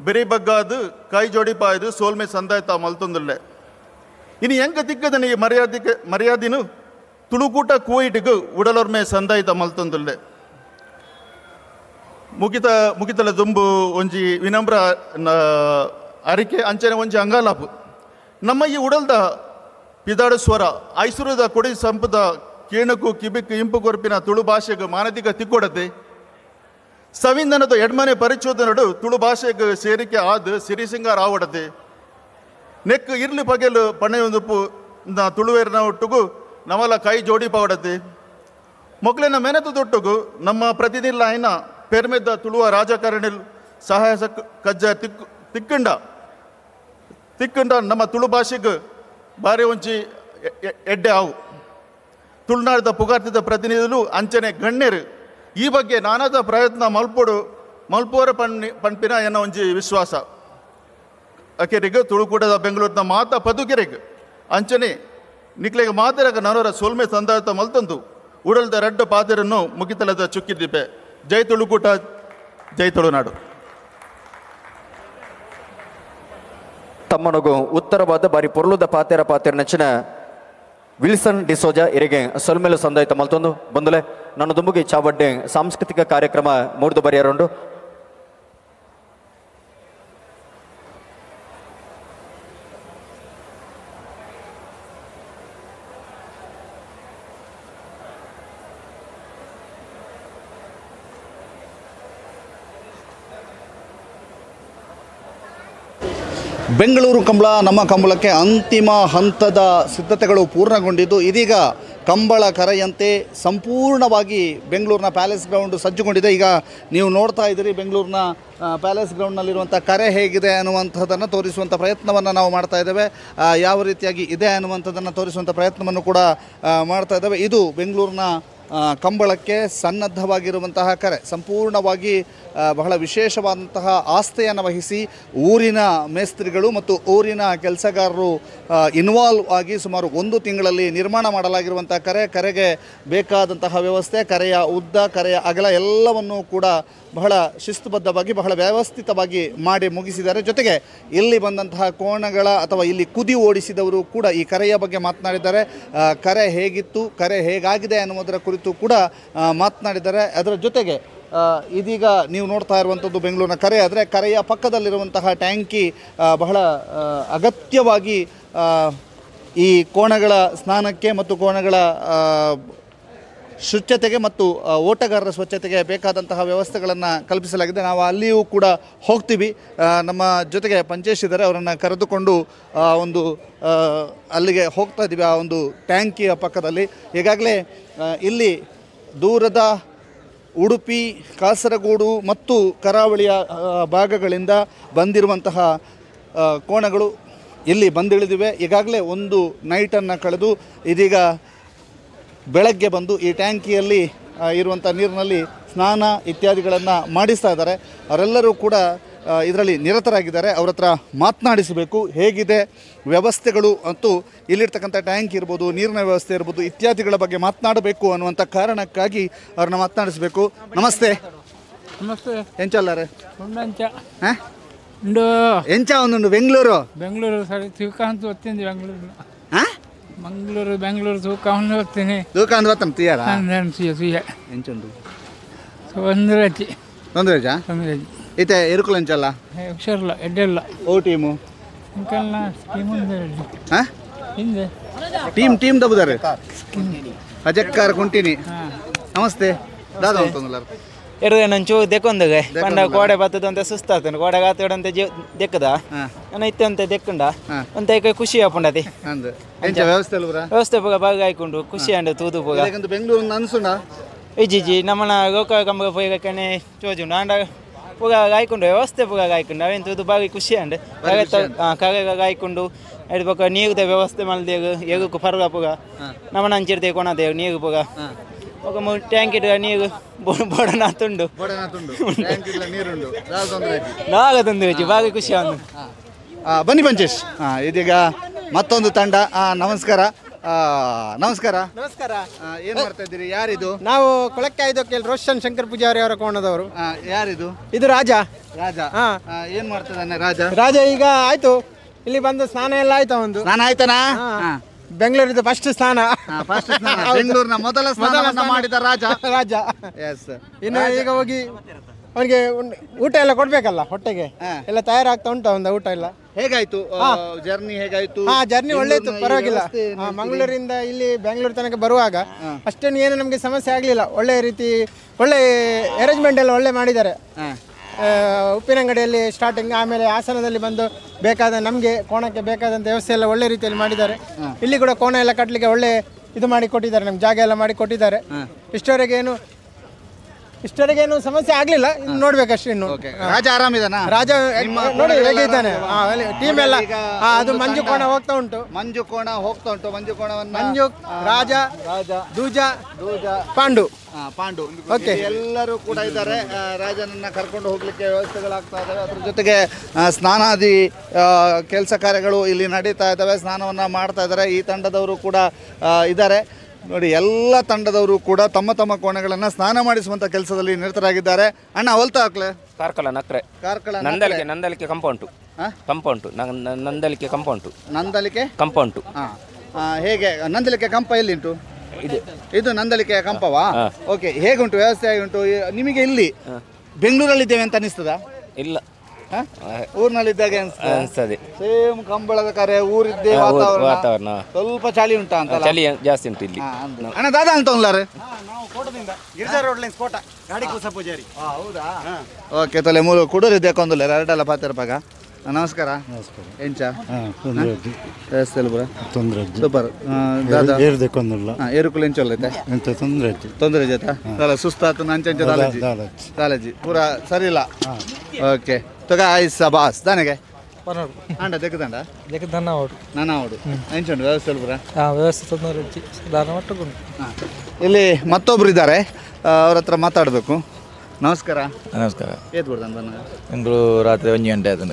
ಬೆರಿ ಬಗ್ಗಾದು ಕೈ ಜೋಡಿಪಾಯ್ದು ಸೋಲ್ಮೆ ಸಂದಾಯ್ತ ಮಲ್ತೊಂದುಲ್ಲೆ. ಇನ್ನು ಹೆಂಗ ತಿಕ್ಕದನ ಈ ಮರ್ಯಾದಿನು ತುಳುಕೂಟ ಕುವೈಟ್ಗ್ ಉಡಲೊರ್ಮೆ ಸಂದಾಯ್ತ ಮಲ್ತೊಂದುಲ್ಲೆ. ಮುಗಿತಲ ದುಂಬು ಒಂಜಿ ವಿನಮ್ರ ಅರಿಕೆ ಅಂಚನೆ ಒಂಜಿ ಅಂಗಾಲಾಪು. ನಮ್ಮ ಈ ಉಡಲ್ದ ಪಿದಾಡು ಸ್ವರ ಐಸೂರದ ಕೊಡಿ ಸಂಪದ ಕೇಣಕು ಕಿಬಿಕ್ಕು ಇಂಪು ಕೊರ್ಪಿನ ತುಳು ಭಾಷೆಗೆ ಮಾನದಿಕ ತಿಕ್ಕೊಡತೆ ಸಂವಿಧಾನದ ಎಡ್ಮನೆ ಪರಿಚೋದನಡು ತುಳು ಭಾಷೆಗೆ ಸೇರಿಕೆ ಆದ ಸಿರಿಸಿಂಗಾರ ಆವಡತೆ ನೆಕ್ ಇರ್ಲಿ ಪಗೆಲು ಪಣೆಯೊಂದುಪ್ಪು ತುಳುವೇರಿನ ಒಟ್ಟುಗು ನವಲ ಕೈ ಜೋಡಿ ಪಾವಡತೆ ಮೊಕ್ಲಿನ ಮೆನತು ತೊಟ್ಟುಗು ನಮ್ಮ ಪ್ರತಿನಿಲ್ಲ ಐನ ಪೆರ್ಮೆದ ತುಳುವ ರಾಜಕಾರಣಿ ಸಹಾಯ ಕಜ್ಜ ತಿಕ್ಕಂಡ ತಿಕ್ಕಂಡ ನಮ್ಮ ತುಳು ಭಾಷೆಗೆ ಬಾರಿ ಒಂಚಿ ಎಡ್ಡೆ ಆವು. ತುಳುನಾಡದ ಪುಗಾರ್ತಿದ ಪ್ರತಿನಿಧಿಗಳು ಅಂಚನೆ ಗಣ್ಯರು ಈ ಬಗ್ಗೆ ನಾನಾದ ಪ್ರಯತ್ನ ಮಲ್ಪೋರ ಪಣ್ಪಿನ ಎನ್ನ ಒಂಜಿ ವಿಶ್ವಾಸ. ಅಕೆರಿಗೆ ತುಳುಕೂಟದ ಬೆಂಗಳೂರಿನ ಮಾತಾ ಪದುಕೆರೆಗ್ ಅಂಚನೆ ನಿಕ್ಲೆಗೆ ಮಾತೆರಗ ನನೋರ ಸೋಲ್ಮೆ ಸಂದಾಯತ ಮಲ್ತಂದು ಉಡಲ್ದ ರಡ್ಡ ಪಾತೆರನ್ನು ಮುಗಿತಲದ ಚುಕ್ಕಿದ್ದೀಪೆ. ಜೈ ತುಳುಕೂಟ, ಜೈ ತುಳುನಾಡು. ತಮ್ಮನಗು ಉತ್ತರವಾದ ಬಾರಿ ಪೊರ್ಲುದ ಪಾತೆರ ಪಾತೆರ ನೆಚ್ಚಿನ ವಿಲ್ಸನ್ ಡಿಸೋಜಾ ಇರಿಗೆ ಸೊಲ್ಮೆಲು ಸಂದಾಯ್ತ ಮಲ್ತೊಂದು ಬಂದುಲೆ ನನ್ನ ದುಂಬುಗೆ ಚಾವಡ್ಡೆ ಸಾಂಸ್ಕೃತಿಕ ಕಾರ್ಯಕ್ರಮ ಮೂರ್ದು ಬರೆಯರುಂಡು. ಬೆಂಗಳೂರು ಕಂಬಳ ನಮ್ಮ ಕಂಬಳಕ್ಕೆ ಅಂತಿಮ ಹಂತದ ಸಿದ್ಧತೆಗಳು ಪೂರ್ಣಗೊಂಡಿದ್ದು ಇದೀಗ ಕಂಬಳ ಕರೆಯಂತೆ ಸಂಪೂರ್ಣವಾಗಿ ಬೆಂಗಳೂರಿನ ಪ್ಯಾಲೇಸ್ ಗ್ರೌಂಡ್ ಸಜ್ಜುಗೊಂಡಿದೆ. ಈಗ ನೀವು ನೋಡ್ತಾ ಇದ್ದೀರಿ ಬೆಂಗಳೂರಿನ ಪ್ಯಾಲೇಸ್ ಗ್ರೌಂಡ್ನಲ್ಲಿರುವಂಥ ಕರೆ ಹೇಗಿದೆ ಅನ್ನುವಂಥದ್ದನ್ನು ತೋರಿಸುವಂಥ ಪ್ರಯತ್ನವನ್ನು ನಾವು ಮಾಡ್ತಾ ಇದ್ದೇವೆ. ಯಾವ ರೀತಿಯಾಗಿ ಇದೆ ಅನ್ನುವಂಥದ್ದನ್ನು ತೋರಿಸುವಂಥ ಪ್ರಯತ್ನವನ್ನು ಕೂಡ ಮಾಡ್ತಾ ಇದ್ದೇವೆ. ಇದು ಬೆಂಗಳೂರಿನ ಕಂಬಳಕ್ಕೆ ಸನ್ನದ್ಧವಾಗಿರುವಂತಹ ಕರೆ. ಸಂಪೂರ್ಣವಾಗಿ ಬಹಳ ವಿಶೇಷವಾದಂತಹ ಆಸ್ಥೆಯನ್ನು ವಹಿಸಿ ಊರಿನ ಮೇಸ್ತ್ರಿಗಳು ಮತ್ತು ಊರಿನ ಕೆಲಸಗಾರರು ಇನ್ವಾಲ್ವ್ ಆಗಿ ಸುಮಾರು 1 ತಿಂಗಳಲ್ಲಿ ನಿರ್ಮಾಣ ಮಾಡಲಾಗಿರುವಂಥ ಕರೆ. ಕರೆಗೆ ಬೇಕಾದಂತಹ ವ್ಯವಸ್ಥೆ, ಕರೆಯ ಉದ್ದ, ಕರೆಯ ಅಗಲ ಎಲ್ಲವನ್ನೂ ಕೂಡ ಬಹಳ ಶಿಸ್ತುಬದ್ಧವಾಗಿ ಬಹಳ ವ್ಯವಸ್ಥಿತವಾಗಿ ಮಾಡಿ ಮುಗಿಸಿದ್ದಾರೆ. ಜೊತೆಗೆ ಇಲ್ಲಿ ಬಂದಂತಹ ಕೋಣಗಳ ಅಥವಾ ಇಲ್ಲಿ ಕುದಿ ಓಡಿಸಿದವರು ಕೂಡ ಈ ಕರೆಯ ಬಗ್ಗೆ ಮಾತನಾಡಿದ್ದಾರೆ. ಕರೆ ಹೇಗಿತ್ತು, ಕರೆ ಹೇಗಾಗಿದೆ ಅನ್ನುವುದರ ಕುರಿತು ಕೂಡ ಮಾತನಾಡಿದ್ದಾರೆ. ಅದರ ಜೊತೆಗೆ ಇದೀಗ ನೀವು ನೋಡ್ತಾ ಇರುವಂಥದ್ದು ಬೆಂಗಳೂರಿನ ಕರೆ. ಆದರೆ ಕರೆಯ ಪಕ್ಕದಲ್ಲಿರುವಂತಹ ಟ್ಯಾಂಕಿ ಬಹಳ ಅಗತ್ಯವಾಗಿ ಈ ಕೋಣಗಳ ಸ್ನಾನಕ್ಕೆ ಮತ್ತು ಕೋಣಗಳ ಶುಚ್ಛತೆಗೆ ಮತ್ತು ಓಟಗಾರರ ಸ್ವಚ್ಛತೆಗೆ ಬೇಕಾದಂತಹ ವ್ಯವಸ್ಥೆಗಳನ್ನು ಕಲ್ಪಿಸಲಾಗಿದೆ. ನಾವು ಅಲ್ಲಿಯೂ ಕೂಡ ಹೋಗ್ತೀವಿ. ನಮ್ಮ ಜೊತೆಗೆ ಪಂಚೇಶ್ ಇದ್ದಾರೆ, ಅವರನ್ನು ಕರೆದುಕೊಂಡು ಒಂದು ಅಲ್ಲಿಗೆ ಹೋಗ್ತಾ ಇದ್ದೀವಿ, ಆ ಒಂದು ಟ್ಯಾಂಕಿಯ ಪಕ್ಕದಲ್ಲಿ. ಈಗಾಗಲೇ ಇಲ್ಲಿ ದೂರದ ಉಡುಪಿ, ಕಾಸರಗೋಡು ಮತ್ತು ಕರಾವಳಿಯ ಭಾಗಗಳಿಂದ ಬಂದಿರುವಂತಹ ಕೋಣಗಳು ಇಲ್ಲಿ ಬಂದಿಳಿದಿವೆ. ಈಗಾಗಲೇ ಒಂದು ನೈಟನ್ನು ಕಳೆದು ಇದೀಗ ಬೆಳಗ್ಗೆ ಬಂದು ಈ ಟ್ಯಾಂಕಿಯಲ್ಲಿ ಇರುವಂಥ ನೀರಿನಲ್ಲಿ ಸ್ನಾನ ಇತ್ಯಾದಿಗಳನ್ನು ಮಾಡಿಸ್ತಾ ಇದ್ದಾರೆ. ಅವರೆಲ್ಲರೂ ಕೂಡ ಇದರಲ್ಲಿ ನಿರತರಾಗಿದ್ದಾರೆ. ಅವರ ಹತ್ರ ಮಾತನಾಡಿಸಬೇಕು, ಹೇಗಿದೆ ವ್ಯವಸ್ಥೆಗಳು ಅಂತೂ ಇಲ್ಲಿರ್ತಕ್ಕಂಥ ಟ್ಯಾಂಕ್ ಇರ್ಬೋದು, ನೀರಿನ ವ್ಯವಸ್ಥೆ ಇರ್ಬೋದು ಇತ್ಯಾದಿಗಳ ಬಗ್ಗೆ ಮಾತನಾಡಬೇಕು ಅನ್ನುವಂಥ ಕಾರಣಕ್ಕಾಗಿ ಅವ್ರನ್ನ ಮಾತನಾಡಿಸಬೇಕು. ನಮಸ್ತೆ. ನಮಸ್ತೆ. ಎಂಚಲ್ಲಾರೆ? ಎಂಚ ಒಂದುಂಡು ಬೆಂಗಳೂರು? ಬೆಂಗಳೂರು ಸರಿ ತೂಕ ಅಂತ ಓದ್ತೀನಿ. ಬೆಂಗಳೂರು ಮಂಗಳೂರು ಬೆಂಗಳೂರು ತೂಕ ಒಂದು ಓದ್ತೀನಿ. ತೂಕ ಅಂದ್ ಓದ್ತಾನೆ ತೀಯಾರ? ಎಂಚುಂಡು? ತೊಂದರೆ ಅಜ್ಜಿ. ತೊಂದರೆ ಅಜ್ಜಾ? ತೊಂದರೆ ಅಜ್ಜಿ. ಇತ್ತೆ ಎರುಕುಲು ಎಂಚಲ್ಲ? ಹುಷಾರಿಲ್ಲ, ಎಡ್ಡೆಲ್ಲ. ಓ ಟೀಮು? ಟೀಮ್ ಹಿಂದೆ ಟೀಮ್ ಟೀಮ್ ದಬ್ಬುದಾರೆ ಅಜಕ್ಕಾರ ಕುಂಟಿನಿ. ನಮಸ್ತೆ ದಾದಾ ಅಂತಂದಲ್ಲ ಎರುವೆ ನಂಚು ದೆಕ್ಕೊಂದಗೆ ಪಂಡ ಕೋಡೆ ಬತ್ತದಂತೆ ಸುಸ್ತಾಗ್ತಾನೆ ಕೋಡೆ ಗಾತಡಂತೆ ದೆಕ್ಕದ ನನ್ನ ಇತ್ತಂತೆ ದೆಕ್ಕುಂಡ ಅಂತ ಖುಷಿ ಆಪುಂಡತಿ. ವ್ಯವಸ್ಥೆ ವ್ಯವಸ್ಥೆ ಪೋಗ ಬಾಗ ಆಯ್ಕೊಂಡು ಖುಷಿ ಅಂಡ ತೂದು ಪೋಗ ಬೆಂಗಳೂರು ಅನ್ಸುಂಡ ಇಜ್ಜಿ ನಮ್ಮನ ಗೋಕ ಕಂಬ ಪೋಯಕನೆ ಚೋಜುಂಡು ಆಂಡ ಪುಗ ಗಾಯ್ಕೊಂಡು ವ್ಯವಸ್ಥೆ ಪುಗ ಗಾಯ್ಕೊಂಡು ಅವೇನು ತೂದು ಬಾಗಿ ಖುಷಿ ಅಂಡ್ ಕಗ ಗಾಯ್ಕೊಂಡು ಬೊಕ್ಕ ನೀರುದ ವ್ಯವಸ್ಥೆ ಮಲ್ದೇಗ ಎಗಕ್ಕೆ ಪರ್ಗ ಪುಗ ನಮ್ಮನ ಅಂಚಿರ್ದೆ ಕೊಣದೇವು ನೀರು ಪುಗ ఒక ಟ್ಯಾಂಕ್ ಇಟ್ಟು ನೀರು ಬೋಡನಾತುಂಡು ನಾಗ ತೊಂದರೆ ಬಾಗಿ ಖುಷಿ ಆಂದು. ಬನ್ನಿ ಪಂಚೇಶ್. ಇದೀಗ ಮತ್ತೊಂದು ತಂಡ. ನಮಸ್ಕಾರ. ನಮಸ್ಕಾರ. ನಮಸ್ಕಾರ. ಏನ್ ಮಾಡ್ತಾ ಇದ್ದೀರಿ? ಯಾರಿದು? ನಾವು ಕೊಳಕ್ಕಾಯ್ದಕ್ಕೆ ರೋಷನ್ ಶಂಕರ್ ಪೂಜಾರಿ ಅವರ ಕೋಣದವರು. ಯಾರಿದು? ಇದು ರಾಜ. ರಾಜ ಏನ್ ಮಾಡ್ತಿದ್ದಾನೆ ರಾಜ? ರಾಜ ಈಗ ಆಯ್ತು, ಇಲ್ಲಿ ಬಂದು ಸ್ನಾನ ಎಲ್ಲ ಆಯ್ತು. ಒಂದು ಸ್ನಾನ ಆಯ್ತಾನಾ? ಬೆಂಗಳೂರಿದ ಫಸ್ಟ್ ಸ್ನಾನ, ಬೆಂಗಳೂರಿನ ಮೊದಲ ಸ್ನಾನ ಮಾಡಿದ ರಾಜ. ರಾಜ ಇನ್ನು ಈಗ ಹೋಗಿ ಅವನಿಗೆ ಊಟ ಎಲ್ಲ ಕೊಡ್ಬೇಕಲ್ಲ, ಹೊಟ್ಟೆಗೆ ಎಲ್ಲ ತಯಾರಾಗ್ತಾ ಉಂಟು ಒಂದು ಊಟ ಎಲ್ಲ. ಹೇಗಾಯ್ತು ಜರ್ನಿ? ಹೇಗಾಯ್ತು? ಹಾ, ಜರ್ನಿ ಒಳ್ಳೆಯಿತ್ತು, ಪರವಾಗಿಲ್ಲ. ಮಂಗಳೂರಿಂದ ಇಲ್ಲಿ ಬೆಂಗಳೂರು ತನಕ ಬರುವಾಗ ಅಷ್ಟೇನು ಏನು ನಮಗೆ ಸಮಸ್ಯೆ ಆಗಲಿಲ್ಲ. ಒಳ್ಳೆ ರೀತಿ ಒಳ್ಳೆ ಅರೇಂಜ್ಮೆಂಟ್ ಎಲ್ಲ ಒಳ್ಳೆ ಮಾಡಿದ್ದಾರೆ. ಉಪ್ಪಿನಂಗಡಿಯಲ್ಲಿ ಸ್ಟಾರ್ಟಿಂಗ್, ಆಮೇಲೆ ಹಾಸನದಲ್ಲಿ ಬಂದು ಬೇಕಾದ ನಮಗೆ ಕೋಣಕ್ಕೆ ಬೇಕಾದಂಥ ವ್ಯವಸ್ಥೆ ಎಲ್ಲ ಒಳ್ಳೆ ರೀತಿಯಲ್ಲಿ ಮಾಡಿದ್ದಾರೆ. ಇಲ್ಲಿ ಕೂಡ ಕೋಣ ಎಲ್ಲ ಕಟ್ಟಲಿಕ್ಕೆ ಒಳ್ಳೆ ಇದು ಮಾಡಿ ಕೊಟ್ಟಿದ್ದಾರೆ, ನಮ್ಗೆ ಜಾಗ ಎಲ್ಲ ಮಾಡಿ ಕೊಟ್ಟಿದ್ದಾರೆ. ಇಷ್ಟವರೆಗೇನು ಸಮಸ್ಯೆ ಆಗಲಿಲ್ಲ, ಇನ್ನು ನೋಡ್ಬೇಕಷ್ಟೇ. ಇನ್ನು ರಾಜ ಆರಾಮಿದಾನ? ರಾಜ ನೋಡಿ ಹೇಗೆ ಇದ್ದಾನೆ. ಟೀಮ್ ಎಲ್ಲ ಅದು ಮಂಜು ಕೋಣ ಹೋಗ್ತಾ ಉಂಟು. ಮಂಜು ಕೋಣ ಹೋಗ್ತಾ ಉಂಟು. ಮಂಜು ಕೋಣವನ್ನು ಮಂಜು, ರಾಜ, ರಾಜ, ದೂಜ, ಪಾಂಡು, ಪಾಂಡು ಓಕೆ ಎಲ್ಲರೂ ಕೂಡ ಇದ್ದಾರೆ. ರಾಜನನ್ನ ಕರ್ಕೊಂಡು ಹೋಗ್ಲಿಕ್ಕೆ ವ್ಯವಸ್ಥೆಗಳಾಗ್ತಾ ಇದ್ದಾವೆ. ಅದ್ರ ಜೊತೆಗೆ ಸ್ನಾನಾದಿ ಕೆಲಸ ಕಾರ್ಯಗಳು ಇಲ್ಲಿ ನಡೀತಾ ಇದ್ದಾವೆ. ಸ್ನಾನವನ್ನು ಮಾಡ್ತಾ ಇದ್ದಾರೆ. ಈ ತಂಡದವರು ಕೂಡ ಇದ್ದಾರೆ ನೋಡಿ. ಎಲ್ಲ ತಂಡದವರು ಕೂಡ ತಮ್ಮ ತಮ್ಮ ಕೋಣೆಗಳನ್ನು ಸ್ನಾನ ಮಾಡಿಸುವಂಥ ಕೆಲಸದಲ್ಲಿ ನಿರತರಾಗಿದ್ದಾರೆ. ಅಣ್ಣ ಹೊಲ್ತಾ ಹಾಕ್ಲೆ? Karkala ನಕ್ರೆ. Karkala Nandalike. Nandalike compound. Compound Nandalike compound. Nandalike compound. ಹೇಗೆ ನಂದಲಿಕೆ ಕಂಪ ಎಲ್ಲಿಂಟು? ಇದು ನಂದಲಿಕೆ ಕಂಪವಾ? ಓಕೆ, ಹೇಗುಂಟು ವ್ಯವಸ್ಥೆ? ಹೇಗುಂಟು ನಿಮಗೆ? ಇಲ್ಲಿ ಬೆಂಗಳೂರಲ್ಲಿದ್ದೇವೆ ಅಂತ ಅನಿಸ್ತದ? ಇಲ್ಲ, ಊರಿನಲ್ಲಿದ್ದಾಗ ಅನಿಸ್ತದೆ. ಸೇಮ್ ಕಂಬಳದ ಕರೆ ಊರಿದ್ದೇ ವಾತಾವರಣ. ಸ್ವಲ್ಪ ಚಳಿ ಉಂಟಾ ಅಂತ? ಚಳಿ ಜಾಸ್ತಿ ಉಂಟು ಇಲ್ಲಿ. ಅಣ್ಣ ದಾದಾ ಅಂತ ಉಂಡ್ಲಾರೆ? ಗಿರಿಜಾ ರೋಡ್ ಲೈನ್ಸ್ ಕೋಟ ಗಾಡಿ ಕೂಸ ಪೂಜಾರಿ. ಹೌದಾ? ಓಕೆ, ತಲೆ ಮೂರು ಕುಡೂರು ದೇಕೊಂದುಲ್ಲ ಎರಡಲ್ಲ ಪಾತಿರಪಾಗ. ನಮಸ್ಕಾರ. ನಮಸ್ಕಾರ. ಎಂಚ ವ್ಯವಸ್ಥೆ ಪೂರ? ತೊಂದರೆ ಸೂಪರ್. ಏರುಕುಲು ಎಂಚ ಎಂತ ತೊಂದರೆ? ತೊಂದರೆ ಜೊತೆ ಅಲ್ಲ, ಸುಸ್ತಾತು ಅಂಚೆ ದಾಲಜಿ ಪೂರ ಸರಿ ಇಲ್ಲ. ಓಕೆ ತಗ ಐಸ್ ಬಾಸ್ ದಾನೆಗೆ ಅಂಡ ದೆಕ್ಕದಂಡ ದೆಕ್ಕದನ್ನ ಓಡು ನಾನಾ ಓಡು ಎಂಚುಂಡು ವ್ಯವಸ್ಥೆ ಪೂರ? ವ್ಯವಸ್ಥೆ ತೊಂದರೆ ದಾನ ಮಟ್ಟುಂಟು. ಇಲ್ಲಿ ಮತ್ತೊಬ್ರು ಇದ್ದಾರೆ, ಅವ್ರ ಹತ್ರ ಮಾತಾಡಬೇಕು. ನಮಸ್ಕಾರ. ನಮಸ್ಕಾರ. ಏತ್ ಕೊಡ್ತಾನೆ ಬನ್ನ? ಎಂಗಳು ರಾತ್ರಿ 1 ಗಂಟೆ ಆಯ್ತು.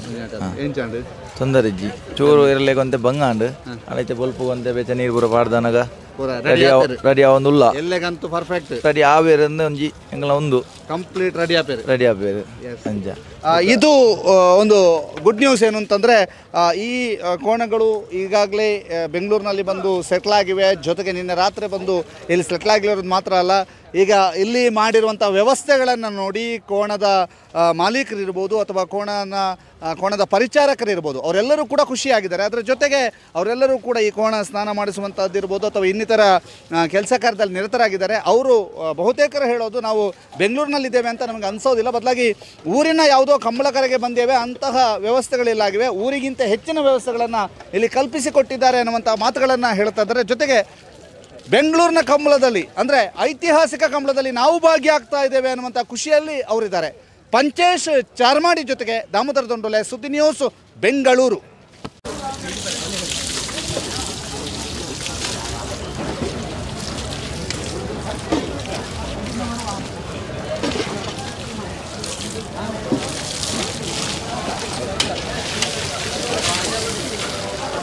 ಎಂಚಾಂಡು? ತೊಂದರೆ ಇಜ್ಜಿ ಚೂರು ಇರಲಿಕ್ಕೆ ಒಂತೆ ಬಂಗಾಂಡು ಅಲೈತೆ ಬೊಲ್ಪು ಒಂತೆ ಬೆಚ್ಚ ನೀರು ಪೂರ ಪಾಡ್ದನಗ ರೆಡಿ ಆವೊಂದುಲ್ಲ. ಎಲ್ಲಗಂತೂ ಪರ್ಫೆಕ್ಟ್ ರೆಡಿ ಆವೇರಂದು ಒಂಜಿ ಎಂಗಳ ಒಂದು ಕಂಪ್ಲೀಟ್ ರೆಡಿ ಆಪೇರು. ರೆಡಿ ಆಪೇರು ಅಂಚ. ಇದು ಒಂದು ಗುಡ್ ನ್ಯೂಸ್ ಏನು ಅಂತಂದರೆ, ಈ ಕೋಣಗಳು ಈಗಾಗಲೇ ಬೆಂಗಳೂರಿನಲ್ಲಿ ಬಂದು ಸೆಟ್ಲ್ ಆಗಿವೆ. ಜೊತೆಗೆ ನಿನ್ನೆ ರಾತ್ರಿ ಬಂದು ಇಲ್ಲಿ ಸೆಟ್ಲ್ ಆಗಿರೋದು ಮಾತ್ರ ಅಲ್ಲ, ಈಗ ಇಲ್ಲಿ ಮಾಡಿರುವಂಥ ವ್ಯವಸ್ಥೆಗಳನ್ನು ನೋಡಿ ಕೋಣದ ಮಾಲೀಕರಿರ್ಬೋದು ಅಥವಾ ಕೋಣದ ಪರಿಚಾರಕರಿರ್ಬೋದು, ಅವರೆಲ್ಲರೂ ಕೂಡ ಖುಷಿಯಾಗಿದ್ದಾರೆ. ಅದರ ಜೊತೆಗೆ ಅವರೆಲ್ಲರೂ ಕೂಡ ಈ ಕೋಣ ಸ್ನಾನ ಮಾಡಿಸುವಂಥದ್ದಿರ್ಬೋದು ಅಥವಾ ಇನ್ನಿತರ ಕೆಲಸ ಕಾರ್ಯದಲ್ಲಿ ನಿರತರಾಗಿದ್ದಾರೆ. ಅವರು ಬಹುತೇಕರು ಹೇಳೋದು, ನಾವು ಬೆಂಗಳೂರಿನಲ್ಲಿದ್ದೇವೆ ಅಂತ ನಮಗೆ ಅನಿಸೋದಿಲ್ಲ, ಬದಲಾಗಿ ಊರಿನ ಯಾವುದೋ ಕಂಬಳಕರೆಗೆ ಬಂದೇವೆ ಅಂತಹ ವ್ಯವಸ್ಥೆಗಳಿಲ್ಲಾಗಿವೆ, ಊರಿಗಿಂತ ಹೆಚ್ಚಿನ ವ್ಯವಸ್ಥೆಗಳನ್ನು ಇಲ್ಲಿ ಕಲ್ಪಿಸಿಕೊಟ್ಟಿದ್ದಾರೆ ಅನ್ನುವಂಥ ಮಾತುಗಳನ್ನು ಹೇಳ್ತಾ ಇದ್ದಾರೆ. ಜೊತೆಗೆ ಬೆಂಗಳೂರಿನ ಕಂಬಳದಲ್ಲಿ, ಅಂದರೆ ಐತಿಹಾಸಿಕ ಕಂಬಳದಲ್ಲಿ ನಾವು ಭಾಗಿಯಾಗ್ತಾ ಇದ್ದೇವೆ ಅನ್ನುವಂಥ ಖುಷಿಯಲ್ಲಿ ಅವರಿದ್ದಾರೆ. ಪಂಚೇಶ್ ಚಾರ್ಮಾಡಿ ಜೊತೆಗೆ ದಾಮೋದರ ದೊಂಡೋಲೆ, ಸುದ್ದಿ ನ್ಯೂಸ್, ಬೆಂಗಳೂರು.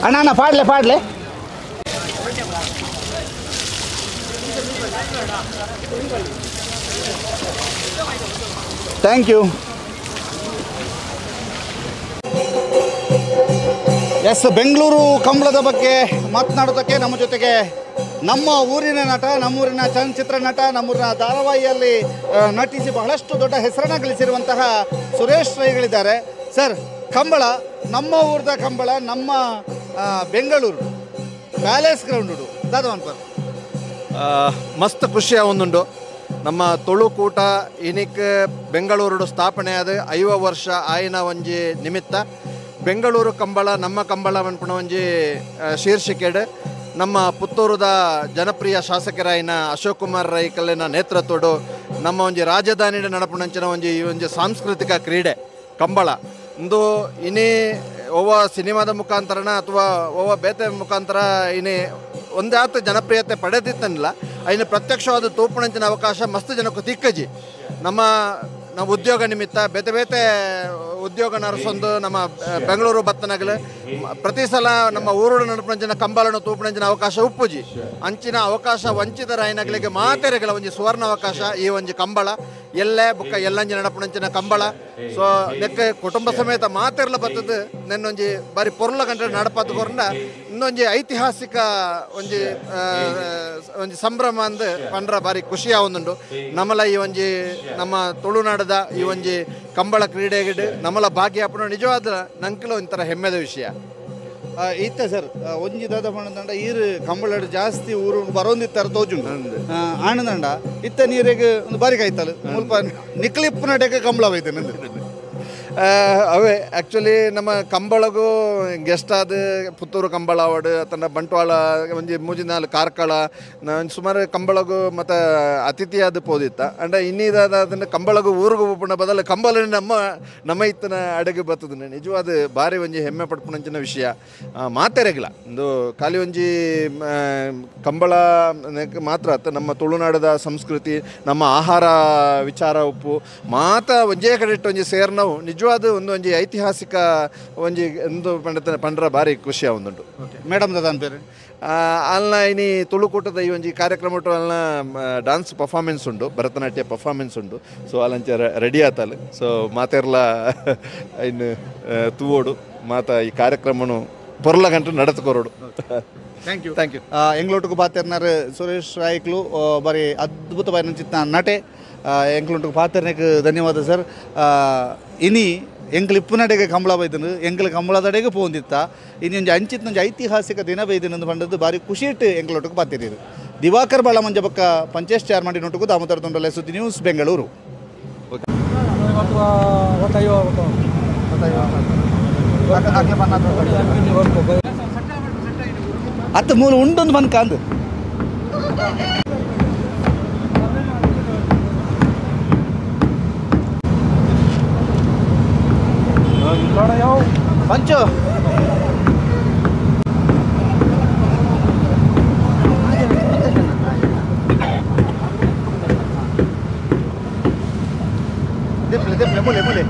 ಅಣ್ಣ ಅಣ್ಣ ಪಾಡ್ಲೆ ಪಾಡ್ಲೆ. Thank you. S, Bengaluru ಕಂಬಳದ ಬಗ್ಗೆ ಮಾತನಾಡೋದಕ್ಕೆ ನಮ್ಮ ಜೊತೆಗೆ ನಮ್ಮ ಊರಿನ ನಟ, ನಮ್ಮೂರಿನ ಚಲನಚಿತ್ರ ನಟ, ನಮ್ಮೂರಿನ ಧಾರಾವಾಹಿಯಲ್ಲಿ ನಟಿಸಿ ಬಹಳಷ್ಟು ದೊಡ್ಡ ಹೆಸರನ್ನು ಗಳಿಸಿರುವಂತಹ ಸುರೇಶ್ ರೈಗಳಿದ್ದಾರೆ. ಸರ್, ಕಂಬಳ ನಮ್ಮ ಊರದ ಕಂಬಳ, ನಮ್ಮ ಬೆಂಗಳೂರು ಪ್ಯಾಲೇಸ್ ಗ್ರೌಂಡು ದಾದವನ್ಪರ್ ಮಸ್ತ್ ಖುಷಿಯ ಒಂದುಂಡು. ನಮ್ಮ ತುಳುಕೂಟ ಇನಿಕ್ ಬೆಂಗಳೂರು ಸ್ಥಾಪನೆ ಆದ 50 ವರ್ಷ ಆಯಿನ ಒಂಜಿ ನಿಮಿತ್ತ ಬೆಂಗಳೂರು ಕಂಬಳ ನಮ್ಮ ಕಂಬಳ ಪನ್ಪುನ ಒಂಜಿ ಶೀರ್ಷಿಕೆಡ್ ನಮ್ಮ ಪುತ್ತೂರುದ ಜನಪ್ರಿಯ ಶಾಸಕರಾಯಿನ ಅಶೋಕ್ ಕುಮಾರ್ ರೈ ಕಲ್ಲಿನ ನೇತೃತ್ವಡು ನಮ್ಮ ಒಂಜಿ ರಾಜಧಾನಿ ನಡಪುನಂಚಿನ ಒಂಜಿ ಈ ಒಂಜಿ ಸಾಂಸ್ಕೃತಿಕ ಕ್ರೀಡೆ ಕಂಬಳ ಇಂದು ಇನಿ ಒವ್ವ ಸಿನಿಮಾದ ಮುಖಾಂತರನ ಅಥವಾ ಒವ್ವ ಬೇತೆ ಮುಖಾಂತರ ಇನಿ ಒಂದೇ ಆತ ಜನಪ್ರಿಯತೆ ಪಡೆದಿತ್ತನಿಲ್ಲ. ಐನ ಪ್ರತ್ಯಕ್ಷವಾದ ತೂಪುನಂಚಿನ ಅವಕಾಶ ಮಸ್ತ್ ಜನಕ್ಕೂ ತಿಕ್ಕಜಿ. ನಮ್ಮ ನಾವು ಉದ್ಯೋಗ ನಿಮಿತ್ತ ಬೇತೆ ಬೇತೆ ಉದ್ಯೋಗ ನರಸೊಂದು ನಮ್ಮ ಬೆಂಗಳೂರು ಬತ್ತನಗಲು ಪ್ರತಿ ಸಲ ನಮ್ಮ ಊರು ನಡಪುನಂಚಿನ ಕಂಬಳನು ತೂಪುನಂಚಿನ ಅವಕಾಶ ಉಪ್ಪುಜಿ. ಅಂಚಿನ ಅವಕಾಶ ವಂಚಿತರಾಯಿನಗಳಿಗೆ ಮಾತೆರೆಗಳ ಒಂಜಿ ಸುವರ್ಣ ಅವಕಾಶ ಈ ಒಂಜಿ ಕಂಬಳ ಎಲ್ಲೇ ಬುಕ್ಕ ಎಲ್ಲಂಜಿ ನಡಪುನಂಚಿನ ಕಂಬಳ. ಸೊ ನೆಕ್ಕ ಕುಟುಂಬ ಸಮೇತ ಮಾತೆರ್ಲ ಬತ್ತದ ನೆನ್ನೊಂಜಿ ಬಾರಿ ಪೊರ್ಲ ಗಂಟೆ ನಡಪತ್ಕೊಂಡ ಇನ್ನೊಂಜಿ ಐತಿಹಾಸಿಕ ಒಂಜಿ ಒಂಜಿ ಸಂಭ್ರಮ ಅಂದ್ ಪಂಡ್ರ ಬಾರಿ ಖುಷಿಯ ಒಂದುಂಡು. ನಮ್ಮಲ ಈ ಒಂಜಿ ನಮ್ಮ ತುಳುನಾಡದ ಈ ಒಂಜಿ ಕಂಬಳ ಕ್ರೀಡೆಗೆ ನಮ್ಮಲ ಭಾಗ್ಯ ಅಪ್ಪನ ನಿಜವಾದ ನಂಕಲ ಒಂಥರ ಹೆಮ್ಮೆದ ವಿಷಯ. ಇತ್ತ ಸರ್ ಒಂಜಿ ದಾದ ಪಂಡ ಈರು ಕಂಬಳ ಜಾಸ್ತಿ ಊರು ಬರೋಂದಿತ್ತಾರೆ ತೋಜುಂಡು ಆನಂದಂಡ ಇತ್ತ ನೀರಿಗೆ ಒಂದು ಬಾರಿ ಕಾಯ್ತಲ್ಲ ಮುಲ್ಪ ನಿಕ್ಲಿಪ್ಪು ಕಂಬಳ ಬೈತೆ ನಂದು. ಅವೇ ಆ್ಯಕ್ಚುಲಿ ನಮ್ಮ ಕಂಬಳಗೂ ಗೆಸ್ಟ್ ಆದ ಪುತ್ತೂರು ಕಂಬಳ ಅವಾರ್ಡ್ ತನ್ನ ಬಂಟ್ವಾಳ ಒಂಜಿ ಮೂಜಿ ನಾಲ್ ಕಾರ್ಕಳ ಸುಮಾರು ಕಂಬಳಗೂ ಮತ್ತು ಅತಿಥಿಯಾದ ಪೋದಿತ್ತ. ಅಂಡ ಇನ್ನಿದಾದ ಅದನ್ನು ಕಂಬಳಗೂ ಊರಿಗೂ ಪುಣ್ಣ ಬದಲು ಕಂಬಳ ನಮ್ಮ ನಮ್ಮ ಇತ್ತನ ಅಡುಗೆ ಬರ್ತದೆ. ನಿಜವಾದ ಭಾರಿ ಒಂಜಿ ಹೆಮ್ಮೆ ಪಡ್ಪುನಂಚಿನ ವಿಷಯ ಮಾತೆರೆಗಿಲ್ಲ. ಒಂದು ಖಾಲಿ ಒಂಜಿ ಕಂಬಳ ಮಾತ್ರ ಅತ್ತ ನಮ್ಮ ತುಳುನಾಡದ ಸಂಸ್ಕೃತಿ ನಮ್ಮ ಆಹಾರ ವಿಚಾರ ಉಪ್ಪು ಮಾತ ಒಂಜೇ ಕಡೆ ಇಟ್ಟು ಒಂಜಿ ಸೇರ್ನವು ನಿಜವಾದ ಒಂದು ಒಂಜಿ ಐತಿಹಾಸಿಕ ಒಂಜಿ ಒಂದು ಪಂಡತನ ಪಂಡ್ರ ಭಾರಿ ಖುಷಿಯ ಒಂದುಂಟು. ಮೇಡಮ್ ದಾದ പേര് ಅಲ್ಲ ಇನಿ ತುಳುಕೂಟದ ಈ ಒಂಜಿ ಕಾರ್ಯಕ್ರಮ ಅಲ್ಲ ಡಾನ್ಸ್ ಪರ್ಫಾರ್ಮೆನ್ಸ್ ಉಂಟು, ಭರತನಾಟ್ಯ ಪರ್ಫಾರ್ಮೆನ್ಸ್ ಉಂಟು. ಸೊ ಅಲ್ಲಂಚ ರೆಡಿ ಆತಲ್ಲ. ಸೊ ಮಾತೆರ್ಲ ಇನ್ನು ತೂವೋಡು ಮಾತ ಈ ಕಾರ್ಯಕ್ರಮನು ಪೊರ್ಲ ಗಂಟೆ ನಡೆದುಕೊರೋಡು. Thank you. Thank you. ಎಂಗ್ಲೋಟುಕು ಪಾತೆರ್ನಾರ್ Suresh ರಾಯ್ಕ್ಲು ಬಾರಿ ಅದ್ಭುತವಾದ ಚಿತ್ತ ನಟೆ. ಎಂಕ್ಲುಂಟು ಪಾತೆರ್ನಕ್ಕೆ ಧನ್ಯವಾದ ಸರ್. ಇನಿ ಎಂಕ್ಲು ಇಪ್ಪುನಡೆಗೆ ಕಂಬಳ ಬೈದನು, ಎಂಕ್ಲು ಕಂಬಳದಡೆಗೆ ಪೋಂದಿತ್ತ ಇನಿ ಒಂಜಿ ಅಂಚಿತ್ ಒಂಜಿ ಐತಿಹಾಸಿಕ ದಿನ ಬೈದಿನ ಪಂಡದ್ದು ಬಾರಿ ಖುಷಿ ಇಟ್ಟು ಎಂಕ್ಲೊಟ್ಟುಕು ಪಾತಿರೀರು. ದಿವಾಕರ್ ಬಾಳಮಂಜ ಬೊಕ್ಕ ಪಂಚೇಶ್ ಚಾರ್ಮಾಡಿ ನೋಟುಕು ದಾಮೋದರ ತೊಂಡಲೆ, ಸುದ್ದಿ ನ್ಯೂಸ್, ಬೆಂಗಳೂರು. ಅತ್ತ ಮೂಲ ಉಂಡೊಂದು ಬಂದು ಕಾಂದು ಪಂಚು ದೆಪ್ಲೆ ದೆಪ್ಲೆ ಮೂಲೆ ಮೂಲೆ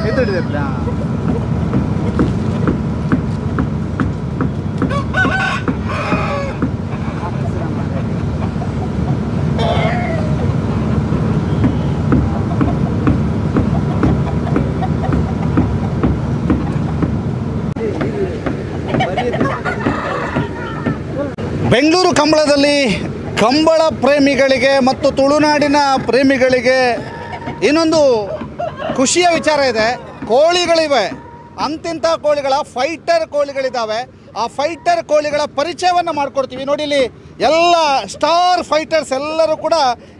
ಎದುರು ದೆಪ್ಲೆ. ಬೆಂಗಳೂರು ಕಂಬಳದಲ್ಲಿ ಕಂಬಳ ಪ್ರೇಮಿಗಳಿಗೆ ಮತ್ತು ತುಳುನಾಡಿನ ಪ್ರೇಮಿಗಳಿಗೆ ಇನ್ನೊಂದು ಖುಷಿಯ ವಿಚಾರ ಇದೆ. ಕೋಳಿಗಳಿವೆ, ಅಂತಿಂಥ ಕೋಳಿಗಳ ಫೈಟರ್ ಕೋಳಿಗಳಿದ್ದಾವೆ. ಆ ಫೈಟರ್ ಕೋಳಿಗಳ ಪರಿಚಯವನ್ನು ಮಾಡಿಕೊಡ್ತೀವಿ. ನೋಡಿ, ಇಲ್ಲಿ ಎಲ್ಲ ಸ್ಟಾರ್ ಫೈಟರ್ಸ್ ಎಲ್ಲರೂ ಕೂಡ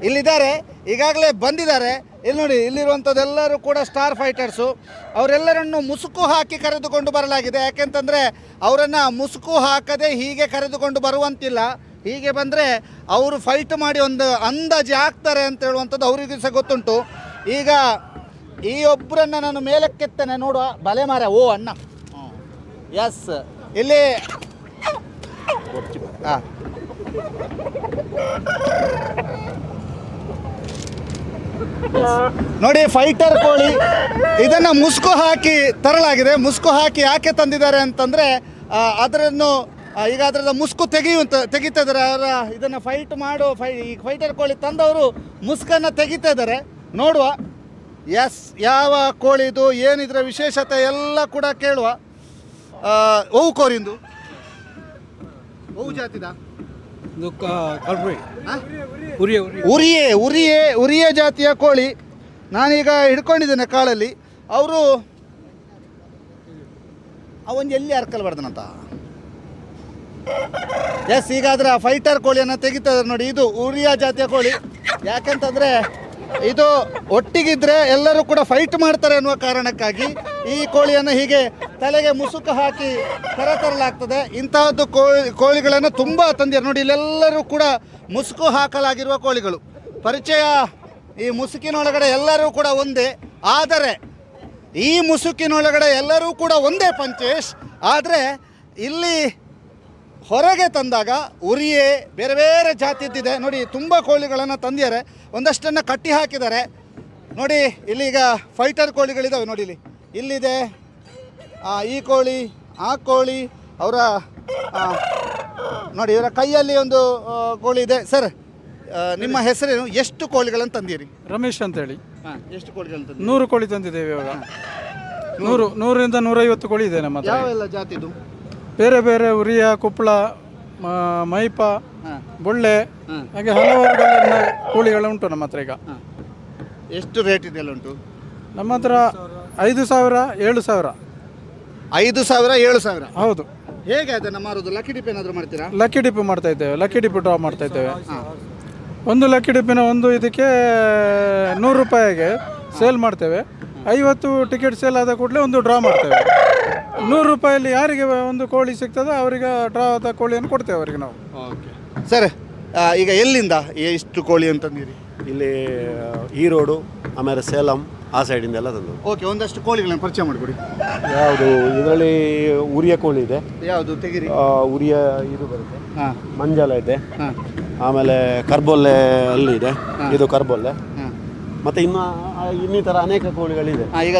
ಇಲ್ಲಿದ್ದಾರೆ, ಈಗಾಗಲೇ ಬಂದಿದ್ದಾರೆ. ಇಲ್ಲಿ ನೋಡಿ, ಇಲ್ಲಿರುವಂಥದ್ದೆಲ್ಲರೂ ಕೂಡ ಸ್ಟಾರ್ ಫೈಟರ್ಸು. ಅವರೆಲ್ಲರನ್ನು ಮುಸುಕು ಹಾಕಿ ಕರೆದುಕೊಂಡು ಬರಲಾಗಿದೆ. ಯಾಕೆಂತಂದರೆ ಅವರನ್ನು ಮುಸುಕು ಹಾಕದೆ ಹೀಗೆ ಕರೆದುಕೊಂಡು ಬರುವಂತಿಲ್ಲ. ಹೀಗೆ ಬಂದರೆ ಅವರು ಫೈಟ್ ಮಾಡಿ ಒಂದು ಅಂದಾಜು ಆಗ್ತಾರೆ ಅಂತ ಹೇಳುವಂಥದ್ದು ಅವರಿಗೂ ಸಹ ಗೊತ್ತುಂಟು. ಈಗ ಈ ಒಬ್ಬರನ್ನು ನಾನು ಮೇಲಕ್ಕೆತ್ತೇನೆ, ನೋಡುವ. ಬಲೆ ಮಾರ, ಓ ಅಣ್ಣ, ಎಸ್. ಇಲ್ಲಿ ಹಾಂ. ನೋಡಿ, ಫೈಟರ್ ಕೋಳಿ ಇದನ್ನು ಮುಸುಕು ಹಾಕಿ ತರಲಾಗಿದೆ. ಮುಸುಕು ಹಾಕಿ ಯಾಕೆ ತಂದಿದ್ದಾರೆ ಅಂತಂದರೆ ಅದನ್ನು ಈಗ ಅದರದ ಮುಸುಕು ತೆಗಿತಾ ಇದ್ದಾರೆ. ಅವರ ಇದನ್ನು ಫೈಟ್ ಮಾಡೋ ಈ ಫೈಟರ್ ಕೋಳಿ ತಂದವರು ಮುಸುಕನ್ನು ತೆಗಿತಾ ಇದ್ದಾರೆ. ನೋಡುವ, ಎಸ್, ಯಾವ ಕೋಳಿ ಇದು, ಏನಿದರ ವಿಶೇಷತೆ ಎಲ್ಲ ಕೂಡ ಕೇಳುವ. ಓವು ಕೋರಿಂದು, ಓವು ಜಾತಿದ? ಉರಿಯೇ ಉರಿಯೇ ಉರಿಯೇ ಜಾತಿಯ ಕೋಳಿ. ನಾನೀಗ ಹಿಡ್ಕೊಂಡಿದ್ದೇನೆ ಕಾಳಲ್ಲಿ. ಅವರು ಅವೊಂದು ಎಲ್ಲಿ ಅರ್ಕಲ್ ಬರ್ದನಂತ. ಎಸ್, ಈಗ ಅದರ ಫೈಟರ್ ಕೋಳಿಯನ್ನು ತೆಗಿತಾ ಇದ್ದಾರೆ ನೋಡಿ. ಇದು ಉರಿಯ ಜಾತಿಯ ಕೋಳಿ. ಯಾಕಂತಂದರೆ ಇದು ಒಟ್ಟಿಗಿದ್ರೆ ಎಲ್ಲರೂ ಕೂಡ ಫೈಟ್ ಮಾಡ್ತಾರೆ ಅನ್ನುವ ಕಾರಣಕ್ಕಾಗಿ ಈ ಕೋಳಿಯನ್ನು ಹೀಗೆ ತಲೆಗೆ ಮುಸುಕು ಹಾಕಿ ಕರೆತರಲಾಗ್ತದೆ. ಇಂತಹದ್ದು ಕೋಳಿಗಳನ್ನು ತುಂಬ ತಂದಿದ್ದಾರೆ ನೋಡಿ. ಇಲ್ಲೆಲ್ಲರೂ ಕೂಡ ಮುಸುಕು ಹಾಕಲಾಗಿರುವ ಕೋಳಿಗಳು. ಪರಿಚಯ ಈ ಮುಸುಕಿನೊಳಗಡೆ ಎಲ್ಲರೂ ಕೂಡ ಒಂದೇ, ಆದರೆ ಈ ಮುಸುಕಿನೊಳಗಡೆ ಎಲ್ಲರೂ ಕೂಡ ಒಂದೇ ಪಂಚೇಶ್. ಆದರೆ ಇಲ್ಲಿ ಹೊರಗೆ ತಂದಾಗ ಉರಿಯೇ ಬೇರೆ ಬೇರೆ ಜಾತಿದ್ದಿದೆ ನೋಡಿ. ತುಂಬ ಕೋಳಿಗಳನ್ನು ತಂದಿದ್ದಾರೆ, ಒಂದಷ್ಟನ್ನು ಕಟ್ಟಿ ಹಾಕಿದ್ದಾರೆ ನೋಡಿ. ಇಲ್ಲಿಗ ಫೈಟರ್ ಕೋಳಿಗಳಿದ್ದಾವೆ ನೋಡಿ. ಇಲ್ಲಿ ಇಲ್ಲಿದೆ ಈ ಕೋಳಿ, ಆ ಕೋಳಿ. ಅವರ ನೋಡಿ, ಇವರ ಕೈಯಲ್ಲಿ ಒಂದು ಕೋಳಿ ಇದೆ. ಸರ್, ನಿಮ್ಮ ಹೆಸರೇನು? ಎಷ್ಟು ಕೋಳಿಗಳನ್ನು ತಂದಿರಿ? ರಮೇಶ್ ಅಂತೇಳಿ. ಎಷ್ಟು ಕೋಳಿಗಳನ್ನು ತಂದಿರಿ? 100 ಕೋಳಿ ತಂದಿದ್ದೇವೆ ಇವಾಗ. 100 ರಿಂದ 150 ಕೋಳಿ ಇದೆ ನಮ್ಮ ಹತ್ರ. ಯಾವೆಲ್ಲ ಜಾತಿದು? ಬೇರೆ ಬೇರೆ ಉರಿಯ, ಕುಪ್ಪಳ, ಮೈಪ, ಬೊಳ್ಳೆ, ಹಾಗೆ ಹಲವಾರು ಕಲರ್ನ ಕೋಳಿಗಳು ಉಂಟು ನಮ್ಮ ಹತ್ರ ಈಗ. ಎಷ್ಟು ರೇಟ್ ಇದೆಲ್ಲ ಉಂಟು ನಮ್ಮ ಹತ್ರ? 5,000, 7,000. 5,000, 7,000? ಹೌದು. ಹೇಗೆ ಅದನ್ನು ಮಾರೋದು? ಲಕ್ಕಿ ಡಿಪ್ ಏನಾದರೂ ಮಾಡ್ತೀರಾ? ಲಕ್ಕಿ ಡಿಪ್ ಮಾಡ್ತಾ ಇದ್ದೇವೆ. ಲಕ್ಕಿ ಡಿಪ್ ಡ್ರಾ ಮಾಡ್ತಾ ಇದ್ದೇವೆ. ಒಂದು ಲಕ್ಕಿ ಡಿಪ್ಪಿನ ಒಂದು ಇದಕ್ಕೆ 100 ರೂಪಾಯಿಗೆ ಸೇಲ್ ಮಾಡ್ತೇವೆ. 50 ಟಿಕೆಟ್ ಸೇಲ್ ಆದ ಕೂಡಲೇ ಒಂದು ಡ್ರಾ ಮಾಡ್ತೇವೆ. 100 ರೂಪಾಯಲ್ಲಿ ಯಾರಿಗೆ ಒಂದು ಕೋಳಿ ಸಿಗ್ತದೋ ಅವರಿಗೆ ಡ್ರಾ ಆದ ಕೋಳಿಯನ್ನು ಕೊಡ್ತೇವೆ ಅವರಿಗೆ ನಾವು. ಓಕೆ ಸರ್, ಈಗ ಎಲ್ಲಿಂದ ಎಷ್ಟು ಕೋಳಿ ಅಂತಂದಿರಿ? ಇಲ್ಲಿ ಈರೋಡು, ಆಮೇಲೆ ಸೇಲಂ ಆ ಸೈಡಿಂದೆಲ್ಲ ತಂದು. ಓಕೆ, ಒಂದಷ್ಟು ಕೋಳಿಗಳನ್ನು ಪರಿಚಯ ಮಾಡಿಕೊಡಿ. ಯಾವುದು? ಇದರಲ್ಲಿ ಉರಿಯ ಕೋಳಿ ಇದೆ. ಯಾವುದು ತೆಗಿರಿ? ಉರಿಯ ಇದು ಬರುತ್ತೆ, ಮಂಜಾಲ ಇದೆ, ಆಮೇಲೆ ಕರ್ಬೊಲ್ಲೆ ಅಲ್ಲಿ ಇದೆ, ಇದು ಕರ್ಬೊಲ್ಲೆ, ಮತ್ತು ಇನ್ನು ಇನ್ನಿತರ ಅನೇಕ ಕೋಳಿಗಳಿದೆ. ಈಗ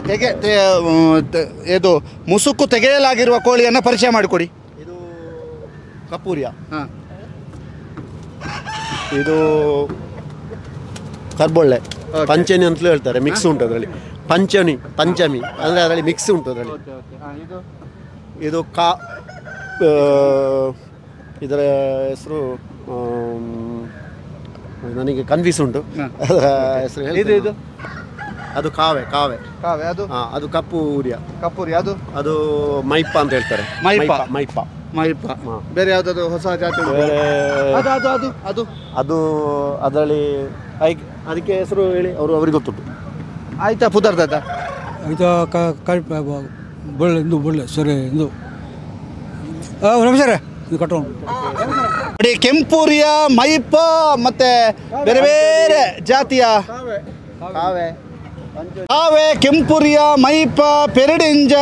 ಇದು ಮುಸುಕು ತೆಗೆಯಲಾಗಿರುವ ಕೋಳಿಯನ್ನು ಪರಿಚಯ ಮಾಡಿಕೊಡಿ. ಇದು ಕಪೂರಿಯ, ಇದು ಕರ್ಬೊಳ್ಳೆ, ಪಂಚಮಿ ಅಂತಲೂ ಹೇಳ್ತಾರೆ. ಮಿಕ್ಸ್ ಉಂಟು ಅದರಲ್ಲಿ. ಪಂಚಮಿ ಪಂಚಮಿ ಅಂದರೆ ಅದರಲ್ಲಿ ಮಿಕ್ಸ್ ಉಂಟು ಅದರಲ್ಲಿ. ಇದು ಇದರ ಹೆಸರು ನನಗೆ ಕನ್ಫ್ಯೂಸ್ ಉಂಟು, ಅದರ ಹೆಸರು. ಇದು ಅದು ಕಾವೆ ಕಾವೆ ಕಾವೆ ಅದು ಅದು ಕಪ್ಪು ಉರಿಯ. ಕಪ್ಪುರಿಯ ಅದು ಅದು ಮೈಪ ಅಂತ ಹೇಳ್ತಾರೆ. ಮೈಪ ಮೈಪ ಮೈಪ. ಬೇರೆ ಯಾವುದಾದ್ರು ಹೊಸ ಜಾತಿ? ಅದು ಅದು ಅದು ಅದು ಅದು ಅದರಲ್ಲಿ ಅದಕ್ಕೆ ಹೆಸರು ಹೇಳಿ ಅವರು ಅವ್ರಿಗೆ ಗೊತ್ತುಂಟು. ಆಯ್ತಾ ಪುದರ್ದಾದ? ಇದು ಬೊಳ್ಳೆ, ಇದು ಬೊಳ್ಳೆ ಸರಿ, ಇದು ನಮಸ್ಕಾರ. ಇದು ಕಟ್ಟೋಣ ನೋಡಿ. ಕೆಂಪೂರಿಯ, ಮೈಪ, ಮತ್ತೆ ಬೇರೆ ಬೇರೆ ಜಾತಿಯ ಕಾವೆ ಕಾವೆ, ಕೆಂಪುರಿಯ, ಮೈಪ, ಪೆರಡಿಂಜ,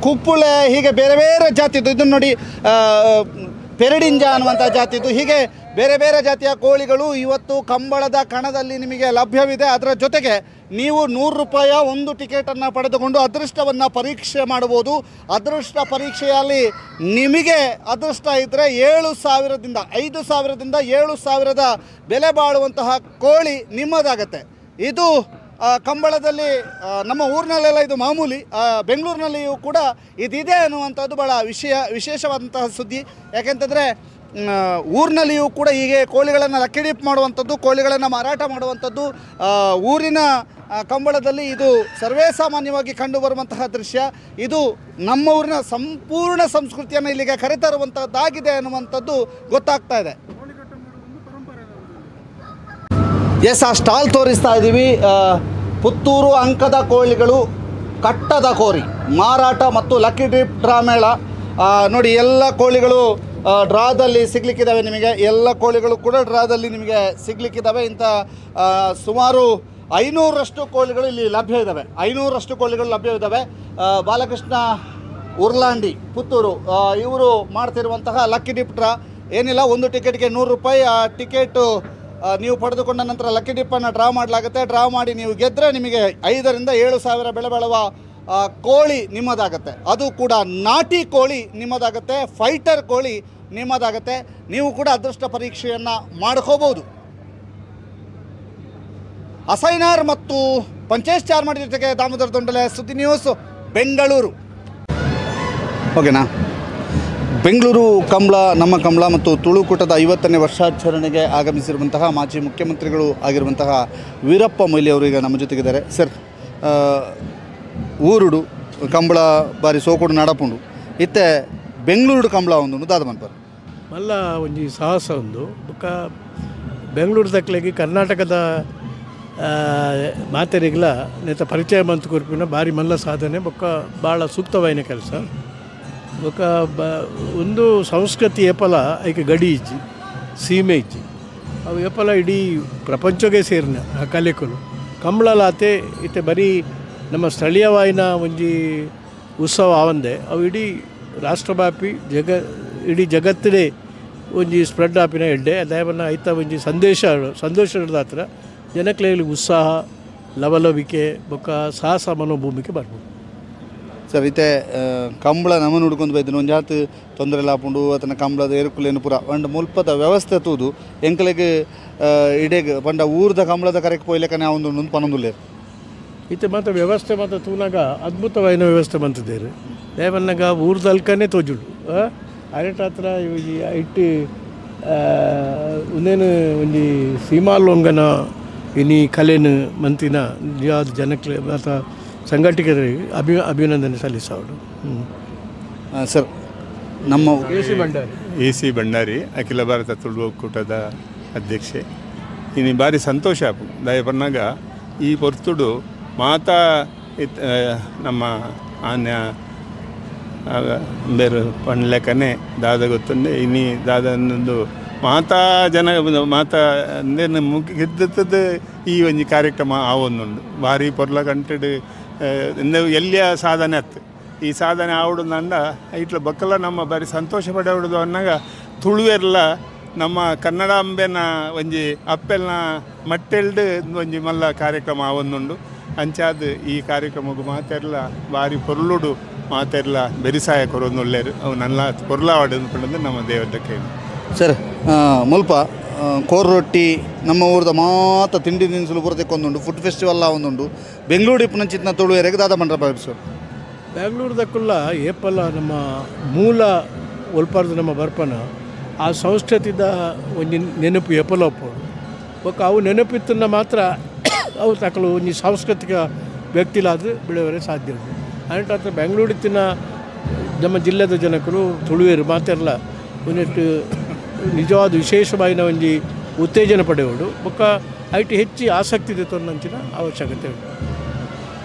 ಕುಪ್ಪುಳೆ, ಹೀಗೆ ಬೇರೆ ಬೇರೆ ಜಾತಿದ್ದು. ಇದನ್ನು ನೋಡಿ, ಪೆರಡಿಂಜ ಅನ್ನುವಂಥ ಜಾತಿದ್ದು. ಹೀಗೆ ಬೇರೆ ಬೇರೆ ಜಾತಿಯ ಕೋಳಿಗಳು ಇವತ್ತು ಕಂಬಳದ ಕಣದಲ್ಲಿ ನಿಮಗೆ ಲಭ್ಯವಿದೆ. ಅದರ ಜೊತೆಗೆ ನೀವು 100 ರೂಪಾಯಿಯ ಒಂದು ಟಿಕೆಟನ್ನು ಪಡೆದುಕೊಂಡು ಅದೃಷ್ಟವನ್ನು ಪರೀಕ್ಷೆ ಮಾಡ್ಬೋದು. ಅದೃಷ್ಟ ಪರೀಕ್ಷೆಯಲ್ಲಿ ನಿಮಗೆ ಅದೃಷ್ಟ ಇದ್ದರೆ 7,000ದಿಂದ 5,000ದಿಂದ 7,000 ಬೆಲೆ ಬಾಳುವಂತಹ ಕೋಳಿ ನಿಮ್ಮದಾಗತ್ತೆ. ಇದು ಕಂಬಳದಲ್ಲಿ ನಮ್ಮ ಊರಿನಲ್ಲೆಲ್ಲ ಇದು ಮಾಮೂಲಿ, ಬೆಂಗಳೂರಿನಲ್ಲಿಯೂ ಕೂಡ ಇದಿದೆ ಅನ್ನುವಂಥದ್ದು ಭಾಳ ವಿಶೇಷವಾದಂತಹ ಸುದ್ದಿ. ಯಾಕೆಂತಂದರೆ ಊರಿನಲ್ಲಿಯೂ ಕೂಡ ಹೀಗೆ ಕೋಳಿಗಳನ್ನು ಲಕ್ಕಿ ಡಿಪ್ ಮಾಡುವಂಥದ್ದು, ಕೋಳಿಗಳನ್ನು ಮಾರಾಟ ಮಾಡುವಂಥದ್ದು ಊರಿನ ಕಂಬಳದಲ್ಲಿ ಇದು ಸರ್ವೇ ಸಾಮಾನ್ಯವಾಗಿ ಕಂಡುಬರುವಂತಹ ದೃಶ್ಯ. ಇದು ನಮ್ಮ ಊರಿನ ಸಂಪೂರ್ಣ ಸಂಸ್ಕೃತಿಯನ್ನು ಇಲ್ಲಿಗೆ ಕರೆತರುವಂಥದ್ದಾಗಿದೆ ಅನ್ನುವಂಥದ್ದು ಗೊತ್ತಾಗ್ತಾ ಇದೆ. ಎಸ್, ಆ ಸ್ಟಾಲ್ ತೋರಿಸ್ತಾ ಇದ್ದೀವಿ. ಪುತ್ತೂರು ಅಂಕದ ಕೋಳಿಗಳು, ಕಟ್ಟದ ಕೋರಿ ಮಾರಾಟ ಮತ್ತು ಲಕ್ಕಿ ಡಿಪ್ ಡ್ರಾ ಮೇಳ. ನೋಡಿ, ಎಲ್ಲ ಕೋಳಿಗಳು ಡ್ರಾದಲ್ಲಿ ಸಿಗಲಿಕ್ಕಿದ್ದಾವೆ ನಿಮಗೆ. ಎಲ್ಲ ಕೋಳಿಗಳು ಕೂಡ ಡ್ರಾದಲ್ಲಿ ನಿಮಗೆ ಸಿಗಲಿಕ್ಕಿದ್ದಾವೆ. ಇಂಥ ಸುಮಾರು 500ರಷ್ಟು ಕೋಳಿಗಳು ಇಲ್ಲಿ ಲಭ್ಯ ಇದ್ದಾವೆ. 500ರಷ್ಟು ಕೋಳಿಗಳು ಲಭ್ಯವಿದ್ದಾವೆ. ಬಾಲಕೃಷ್ಣ ಉರ್ಲಾಂಡಿ ಪುತ್ತೂರು ಇವರು ಮಾಡ್ತಿರುವಂತಹ ಲಕ್ಕಿ ಡಿಪ್ ಡ್ರಾ. ಏನಿಲ್ಲ, ಒಂದು ಟಿಕೆಟ್ಗೆ 100 ರೂಪಾಯಿ. ಆ ಟಿಕೆಟು ನೀವು ಪಡೆದುಕೊಂಡ ನಂತರ ಲಕ್ಕಿ ಡಿಪ್ಪನ್ನು ಡ್ರಾ ಮಾಡಲಾಗುತ್ತೆ. ಡ್ರಾ ಮಾಡಿ ನೀವು ಗೆದ್ದರೆ ನಿಮಗೆ 5 ರಿಂದ 7 ಸಾವಿರ ಬೆಲೆ ಬಾಳುವ ಕೋಳಿ ನಿಮ್ಮದಾಗತ್ತೆ. ಅದು ಕೂಡ ನಾಟಿ ಕೋಳಿ ನಿಮ್ಮದಾಗತ್ತೆ, ಫೈಟರ್ ಕೋಳಿ ನಿಮ್ಮದಾಗತ್ತೆ. ನೀವು ಕೂಡ ಅದೃಷ್ಟ ಪರೀಕ್ಷೆಯನ್ನು ಮಾಡ್ಕೋಬೋದು. ಅಸೈನಾರ್ ಮತ್ತು ಪಂಚೇಶ್ ಚಾರ್ಮಾಡಿ ಜೊತೆಗೆ ದಾಮೋದರ ದೊಂಡಲೆ, ಸುದ್ದಿ ನ್ಯೂಸ್, ಬೆಂಗಳೂರು. ಓಕೆನಾ? ಬೆಂಗಳೂರು ಕಂಬಳ ನಮ್ಮ ಕಂಬಳ ಮತ್ತು ತುಳುಕೂಟದ 50ನೇ ವರ್ಷಾಚರಣೆಗೆ ಆಗಮಿಸಿರುವಂತಹ ಮಾಜಿ ಮುಖ್ಯಮಂತ್ರಿಗಳು ಆಗಿರುವಂತಹ ವೀರಪ್ಪ ಮೊಯ್ಲಿ ಅವರು ಈಗ ನಮ್ಮ ಜೊತೆಗಿದ್ದಾರೆ. ಸರ್, ಊರುಡು ಕಂಬಳ ಬಾರಿ ಸೋಕುಡು ನಡಪುಂಡು, ಇತ್ತೆ ಬೆಂಗಳೂರು ಕಂಬಳ ಒಂದು ದಾದ ಮನ್ಪರ್ ಮಲ್ಲ ಒಂಜಿ ಸಾಹಸ ಒಂದು ಬೊಕ್ಕ ಬೆಂಗಳೂರು ದಕ್ಲೆಗೆ ಕರ್ನಾಟಕದ ಮಾತೆರಿಗ್ಲ ನೇತ ಪರಿಚಯ ಮಂತು ಕೊರ್ಪಿನ ಬಾರಿ ಮಲ್ಲ ಸಾಧನೆ ಬೊಕ್ಕ ಭಾಳ ಸೂಕ್ತವಾಯಿನ ಕೆಲಸ. ಬೊಕ್ಕ ಒಂದು ಸಂಸ್ಕೃತಿ ಏಪಲ ಐಕೆ ಗಡಿ ಇಜ್ಜಿ, ಸೀಮೆ ಇಜ್ಜಿ, ಅವು ಏಪಲ ಇಡೀ ಪ್ರಪಂಚಗೆ ಸೇರಿನ ಆ ಕಲೆಕುಲು. ಕಂಬಳಲಾತೆ ಇತ್ತೆ ಬರೀ ನಮ್ಮ ಸ್ಥಳೀಯವಾಯಿನ ಒಂಜಿ ಉತ್ಸವ ಆವಂದೆ ಅವು ಇಡೀ ರಾಷ್ಟ್ರವ್ಯಾಪಿ ಇಡೀ ಜಗತ್ತಿನೇ ಒಂಜಿ ಸ್ಪ್ರೆಡ್ ಆಪಿನ ಎಡ್ಡೆ ದಯವನ್ನ ಐತ ಒಂಜಿ ಸಂದೇಶ ಹತ್ರ ಜನಕ್ಲೆಗ್ ಉತ್ಸಾಹ, ಲವಲವಿಕೆ ಬೊಕ್ಕ ಸಾಹಸ ಮನೋಭೂಮಿಕೆ ಬರ್ಬೋದು. ಸರ್, ಇತ್ತೆ ಕಂಬಳ ನಮ್ಮನ್ನು ಹುಡ್ಕೊಂಡು ಬೈದಿನ ಒಂದು ಜಾತಿ ತೊಂದರೆ ಲಾಪುಂಡು ಆತನ ಕಂಬಳದ ಏರುಕುಲೇನು ಪೂರ ಪಂಡ ಮುಲ್ಪದ ವ್ಯವಸ್ಥೆ ತೂದು ಎಂಕಲೆಗ್ ಇಡೇಗ್ ಪಂಡ ಊರ್ದ ಕಂಬಳದ ಕರೆಕ್ ಪೋಯ್ಲೆಕನೆ ಒಂದು ಪನೊಂದುಲ್ಲೇರು. ಇತ್ತೆ ಮಾತ್ರ ವ್ಯವಸ್ಥೆ ಮಾತ್ರ ತೂನಾಗ ಅದ್ಭುತವಾಯಿನ ವ್ಯವಸ್ಥೆ ಮಂತಿದ್ದೇರು. ದಯವನ್ನಾಗ ಊರ್ದಲ್ಕನೇ ತೋಜುಡು ಅರೆಟ ಹತ್ರ ಇಟ್ಟು ಒಂದೇನು ಒಂಜಿ ಸೀಮಾಲೋಂಗನ ಇನಿ ಕಲೆನು ಮಂತಿನ ನಿಜವಾದ ಜನಕ್ಕೆ ಅಥವಾ ಸಂಘಟಕರಿಗೆ ಅಭಿನಂದನೆ ಸಲ್ಲಿಸೋಡು. ಸರ್, ನಮ್ಮ ಎ ಸಿ ಭಂಡಾರಿ, ಅಖಿಲ ಭಾರತ ತುಳು ಒಕ್ಕೂಟದ ಅಧ್ಯಕ್ಷೆ. ಇನ್ನು ಭಾರಿ ಸಂತೋಷ ಆಪು ದಯಪನ್ನಾಗ ಈ ಪೊರ್ತುಡು ಮಾತಾ ನಮ್ಮ ಆನ್ಯ ಬೇರೆ ಪಣ್ಲೆಕ್ಕನೆ ದಾದ ಗೊತ್ತುಂಡೆ ಇನಿ ದಾದ ಅನ್ನೊಂದು ಮಾತಾ ಜನ ಮಾತಾ ಅಂದೇನು ಮುಗಿದ್ದದ ಈ ಒಂಜಿ ಕಾರ್ಯಕ್ರಮ ಆವೊಂದುಂಡು ಭಾರಿ ಪೊರ್ಲ ಕಂಟೆಡ್ ಎಲ್ಲಿಯ ಸಾಧನೆ ಅತ್ತು ಈ ಸಾಧನೆ ಆವಡು ನಂಡ ಇಟ್ಲ ಬಕ್ಕಲ ನಮ್ಮ ಬಾರಿ ಸಂತೋಷ ಪಡೆಯುವುದು ಅನ್ನಾಗ ತುಳುವೆರ್ಲ ನಮ್ಮ ಕನ್ನಡಾಂಬೆನ ಒಂಜಿ ಅಪ್ಪೆಲ್ನ ಮಟ್ಟೆಲ್ಡ್ ಒಂಜಿ ಮಲ್ಲ ಕಾರ್ಯಕ್ರಮ ಆವೊಂದುಂಡು ಅಂಚಾದ ಈ ಕಾರ್ಯಕ್ರಮಕ್ಕೆ ಮಾತೆರ್ಲ ಭಾರಿ ಪೊರ್ಲುಡು ಮಾತೆರ್ಲ ಬೆರಿಸಾಯ ಕೊರೊಂದುಲ್ಲೇರು ಅವು ನನ್ನ ಪೊರ್ಲಾವಾಡು ಅಂದ್ಕೊಂಡದ್ದು ನಮ್ಮ ದೇವದ ಕೈ. ಸರ್, ಮುಲ್ಪ ಕೋರ್ ರೊಟ್ಟಿ ನಮ್ಮ ಊರದ ಮಾತ ತಿಂಡಿ ತಿನಿಸುಲು ಪೂರ ತೆಕ್ಕೊಂದುಂಡು, ಫುಡ್ ಫೆಸ್ಟಿವಲ್ ಒಂದುಂಡು. ಬೆಂಗಳೂರು ಇಪ್ಪುನಂಚಿತ್ನ ತುಳುವೆರೆಗ್ ದಾದ ಮಂಡ್ರ ಸರ್? ಬೆಂಗಳೂರುದಕ್ಕುಲ್ಲ ಏಪಲ್ಲ ನಮ್ಮ ಮೂಲ ಒಲ್ಪಾರ್ದು ನಮ್ಮ ಬರ್ಪನ ಆ ಸಂಸ್ಕೃತಿದ ಒಂಜಿ ನೆನಪು ಏಪಲ ಒಪ್ಪೋಡು ಬೊಕ್ಕ ಅವು ನೆನಪಿತ್ತನ್ನ ಮಾತ್ರ ಅವು ತಕಲು ಒಂಜಿ ಸಾಂಸ್ಕೃತಿಕ ವ್ಯಕ್ತಿಲಾದ ಬೆಳೆಯವರೆ ಸಾಧ್ಯ ಉಂಟು. ಅಂಟ ಹತ್ರ ಬೆಂಗಳೂರಿತ್ತಿನ ನಮ್ಮ ಜಿಲ್ಲೆದ ಜನಕರು ತುಳುವೆರು ಮಾತೆರ್ಲ ಒಂದಿಟ್ಟು ನಿಜವಾದ ವಿಶೇಷವಾಯಿನ ಒಂಜಿ ಉತ್ತೇಜನ ಪಡೆಯೋಡು ಬೊಕ್ಕ ಐಟಿ ಹೆಚ್ಚು ಆಸಕ್ತಿ ಇದೆ ತೊಂದಂಚಿನ ಅವಶ್ಯಕತೆ ಉಂಟು.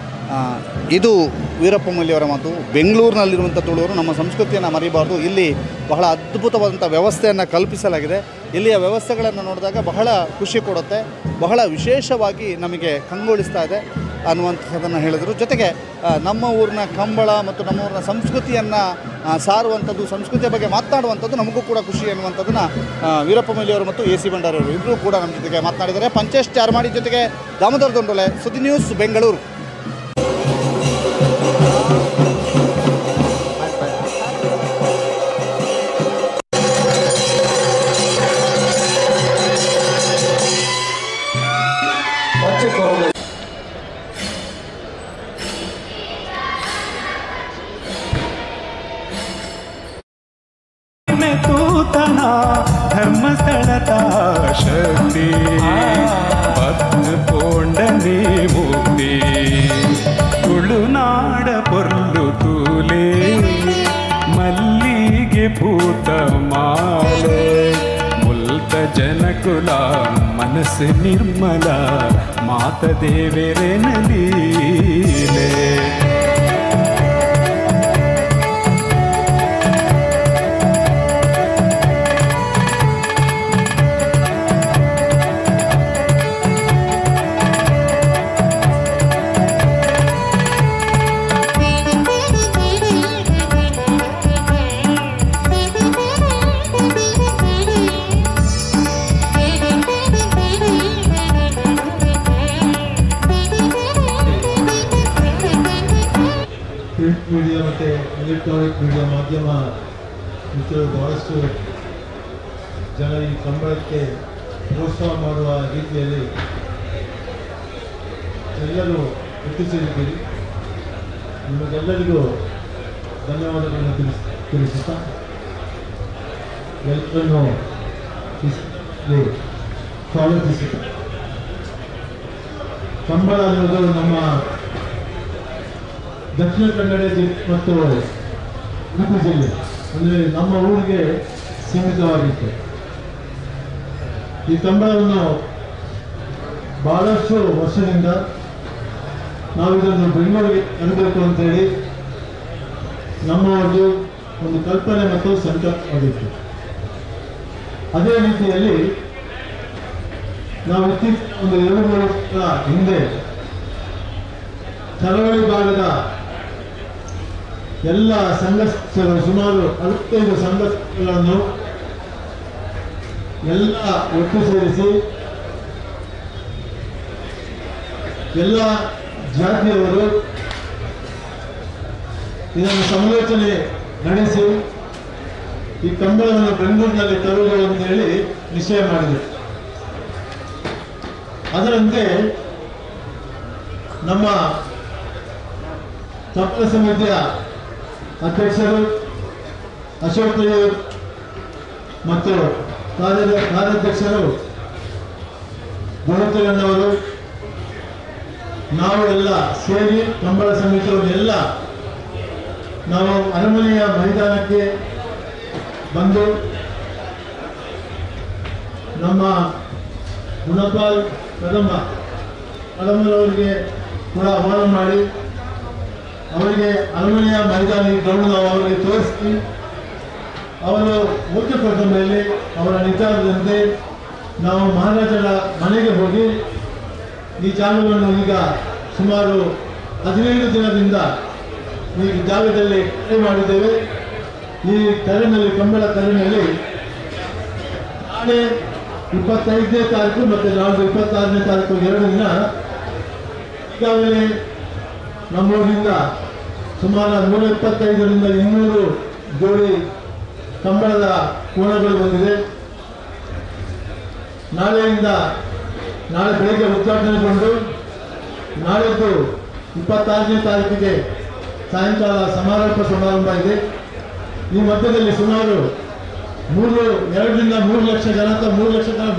ಇದು ವೀರಪ್ಪ ಮೊಯ್ಲಿಯವರ ಮಾತು. ಬೆಂಗಳೂರಿನಲ್ಲಿರುವಂಥ ತುಳುವರು ನಮ್ಮ ಸಂಸ್ಕೃತಿಯನ್ನು ಮರಿಬಾರ್ದು. ಇಲ್ಲಿ ಬಹಳ ಅದ್ಭುತವಾದಂಥ ವ್ಯವಸ್ಥೆಯನ್ನು ಕಲ್ಪಿಸಲಾಗಿದೆ. ಇಲ್ಲಿಯ ವ್ಯವಸ್ಥೆಗಳನ್ನು ನೋಡಿದಾಗ ಬಹಳ ಖುಷಿ ಕೊಡುತ್ತೆ, ಬಹಳ ವಿಶೇಷವಾಗಿ ನಮಗೆ ಕಂಗೊಳಿಸ್ತಾ ಇದೆ ಅನ್ನುವಂಥದ್ದನ್ನು ಹೇಳಿದರು. ಜೊತೆಗೆ ನಮ್ಮ ಊರಿನ ಕಂಬಳ ಮತ್ತು ನಮ್ಮ ಊರಿನ ಸಂಸ್ಕೃತಿಯನ್ನು ಸಾರುವಂಥದ್ದು, ಸಂಸ್ಕೃತಿಯ ಬಗ್ಗೆ ಮಾತನಾಡುವಂಥದ್ದು ನಮಗೂ ಕೂಡ ಖುಷಿ ಅನ್ನುವಂಥದ್ದನ್ನು ವೀರಪ್ಪ ಮೊಯ್ಲಿಯವರು ಮತ್ತು ಎ ಸಿ ಭಂಡಾರಿ ಅವರು ಇಬ್ಬರೂ ಕೂಡ ನಮ್ಮ ಜೊತೆಗೆ ಮಾತನಾಡಿದ್ದಾರೆ. ಪಂಚೇಶ್ ಚಾರ್ಮಾಡಿ ಜೊತೆಗೆ ದಾಮೋದರ ದೊಂಡೋಲೆ, ಸುದ್ದಿ ನ್ಯೂಸ್, ಬೆಂಗಳೂರು. ಧರ್ಮಸ್ಥಳದ ಶಕ್ತಿ ಪೋಂಡನೆ ಮುಕ್ತಿ ತುಳುನಾಡ ಪೊರ್ಲು ತೂಲೆ ಮಲ್ಲಿಗೆ ಭೂತ ಮಾಲೆ ಮುಲ್ತ ಜನಕುಲ ಮನಸ್ಸು ನಿರ್ಮಲ ಮಾತ ದೇವರೆನಲೀಲೆ. Thank you. ಮೀಡಿಯಾ ಮತ್ತು ಎಲೆಕ್ಟ್ರಾನಿಕ್ ಮೀಡಿಯಾ ಮಾಧ್ಯಮ ಮಿತ್ರರು ಬಹಳಷ್ಟು ಜನ ಈ ಕಂಬಳಕ್ಕೆ ಪ್ರೋತ್ಸಾಹ ಮಾಡುವ ರೀತಿಯಲ್ಲಿ ಎಲ್ಲರೂ ಒಟ್ಟು ಸೇರಿದ್ದೀರಿ. ನಿಮಗೆಲ್ಲರಿಗೂ ಧನ್ಯವಾದಗಳನ್ನು ತಿಳಿಸುತ್ತಾ ಎಲ್ಲರನ್ನು ಸ್ವಾಗತಿಸುತ್ತಾ, ಕಂಬಳ ಅನ್ನೋದು ನಮ್ಮ ದಕ್ಷಿಣ ಕನ್ನಡ ಜಿಲ್ಲೆ ಮತ್ತು ಉಡುಪಿ ಜಿಲ್ಲೆ ಅಂದರೆ ನಮ್ಮ ಊರಿಗೆ ಸೀಮಿತವಾಗಿತ್ತು. ಈ ಕಂಬಳವನ್ನು ಬಹಳಷ್ಟು ವರ್ಷದಿಂದ ನಾವು ಇದನ್ನು ಬೆಂಗಳೂರಿಗೆ ತರಬೇಕು ಅಂತೇಳಿ ನಮ್ಮವರದು ಒಂದು ಕಲ್ಪನೆ ಮತ್ತು ಸಂಕಲ್ಪವಾಗಿತ್ತು. ಅದೇ ರೀತಿಯಲ್ಲಿ ನಾವು ಇತ್ತೀಚಿನ ಒಂದು 2-3 ವರ್ಷಗಳ ಹಿಂದೆ ಕರಾವಳಿ ಭಾಗದ ಎಲ್ಲ ಸಂಘ ಸುಮಾರು 65 ಸಂಘ ಸಂಸ್ಥೆಗಳನ್ನು ಎಲ್ಲ ಒಟ್ಟು ಸೇರಿಸಿ ಎಲ್ಲ ಜಾತಿಯವರು ಇದನ್ನು ಸಮಾಲೋಚನೆ ನಡೆಸಿ ಈ ಕಂಬಳವನ್ನು ಬೆಂಗಳೂರಿನಲ್ಲಿ ತರುವುದು ಅಂತೇಳಿ ನಿಶ್ಚಯ ಮಾಡಿದರು. ಅದರಂತೆ ನಮ್ಮ ಕಂಬಳ ಸಮಿತಿಯ ಅಧ್ಯಕ್ಷರು ಅಶೋಕ್ ರೈಯವರು ಮತ್ತು ಕಾರ್ಯಾಧ್ಯಕ್ಷರು ಗುಣತಿರಣ್ಣವರು ನಾವು ಎಲ್ಲ ಸೇರಿ ಕಂಬಳ ಸಮಿತಿಯವರೆಲ್ಲ ನಾವು ಅರಮನೆಯ ಮೈದಾನಕ್ಕೆ ಬಂದು ನಮ್ಮ ಗುಣಪಾಲ್ ಕದಂಬರವರಿಗೆ ಕೂಡ ಆಹ್ವಾನ ಮಾಡಿ ಅವರಿಗೆ ಅರಮನೆಯ ಮೈದಾನ ಗ್ರೌಂಡ್ ನಾವು ಅವರಿಗೆ ತೋರಿಸಿ ಅವರು ಓಕೆ ಕೊಟ್ಟ ಮೇಲೆ ಅವರ ನಿರ್ಧಾರದಂತೆ ನಾವು ಮಹಾರಾಜರ ಮನೆಗೆ ಹೋಗಿ ಈ ಜಾಗವನ್ನು ಈಗ ಸುಮಾರು 15 ದಿನದಿಂದ ಈ ಜಾಗದಲ್ಲಿ ಕರೆ ಮಾಡಿದ್ದೇವೆ. ಈ ಕರೆನಲ್ಲಿ ಕಂಬಳ ಕರೆನಲ್ಲಿ ನಾಳೆ 25ನೇ ತಾರೀಕು ಮತ್ತು ನಾಳೆ 26ನೇ ತಾರೀಕು 2 ದಿನ ಈಗಾಗಲೇ ನಮ್ಮೂರಿನಿಂದ ಸುಮಾರು 125ರಿಂದ 200 ಜೋಡಿ ಕಂಬಳದ ಕೋಣಗಳು ಬಂದಿದೆ. ನಾಳೆ ಬೆಳಗ್ಗೆ ಉದ್ಘಾಟನೆಗೊಂಡು ನಾಳೆದ್ದು 26ನೇ ತಾರೀಕಿಗೆ ಸಾಯಂಕಾಲ ಸಮಾರೋಪ ಸಮಾರಂಭ ಇದೆ. ಈ ಮಧ್ಯದಲ್ಲಿ ಸುಮಾರು 2ರಿಂದ 3 ಲಕ್ಷ ಜನ ಅಥವಾ 3 ಲಕ್ಷ ಜನ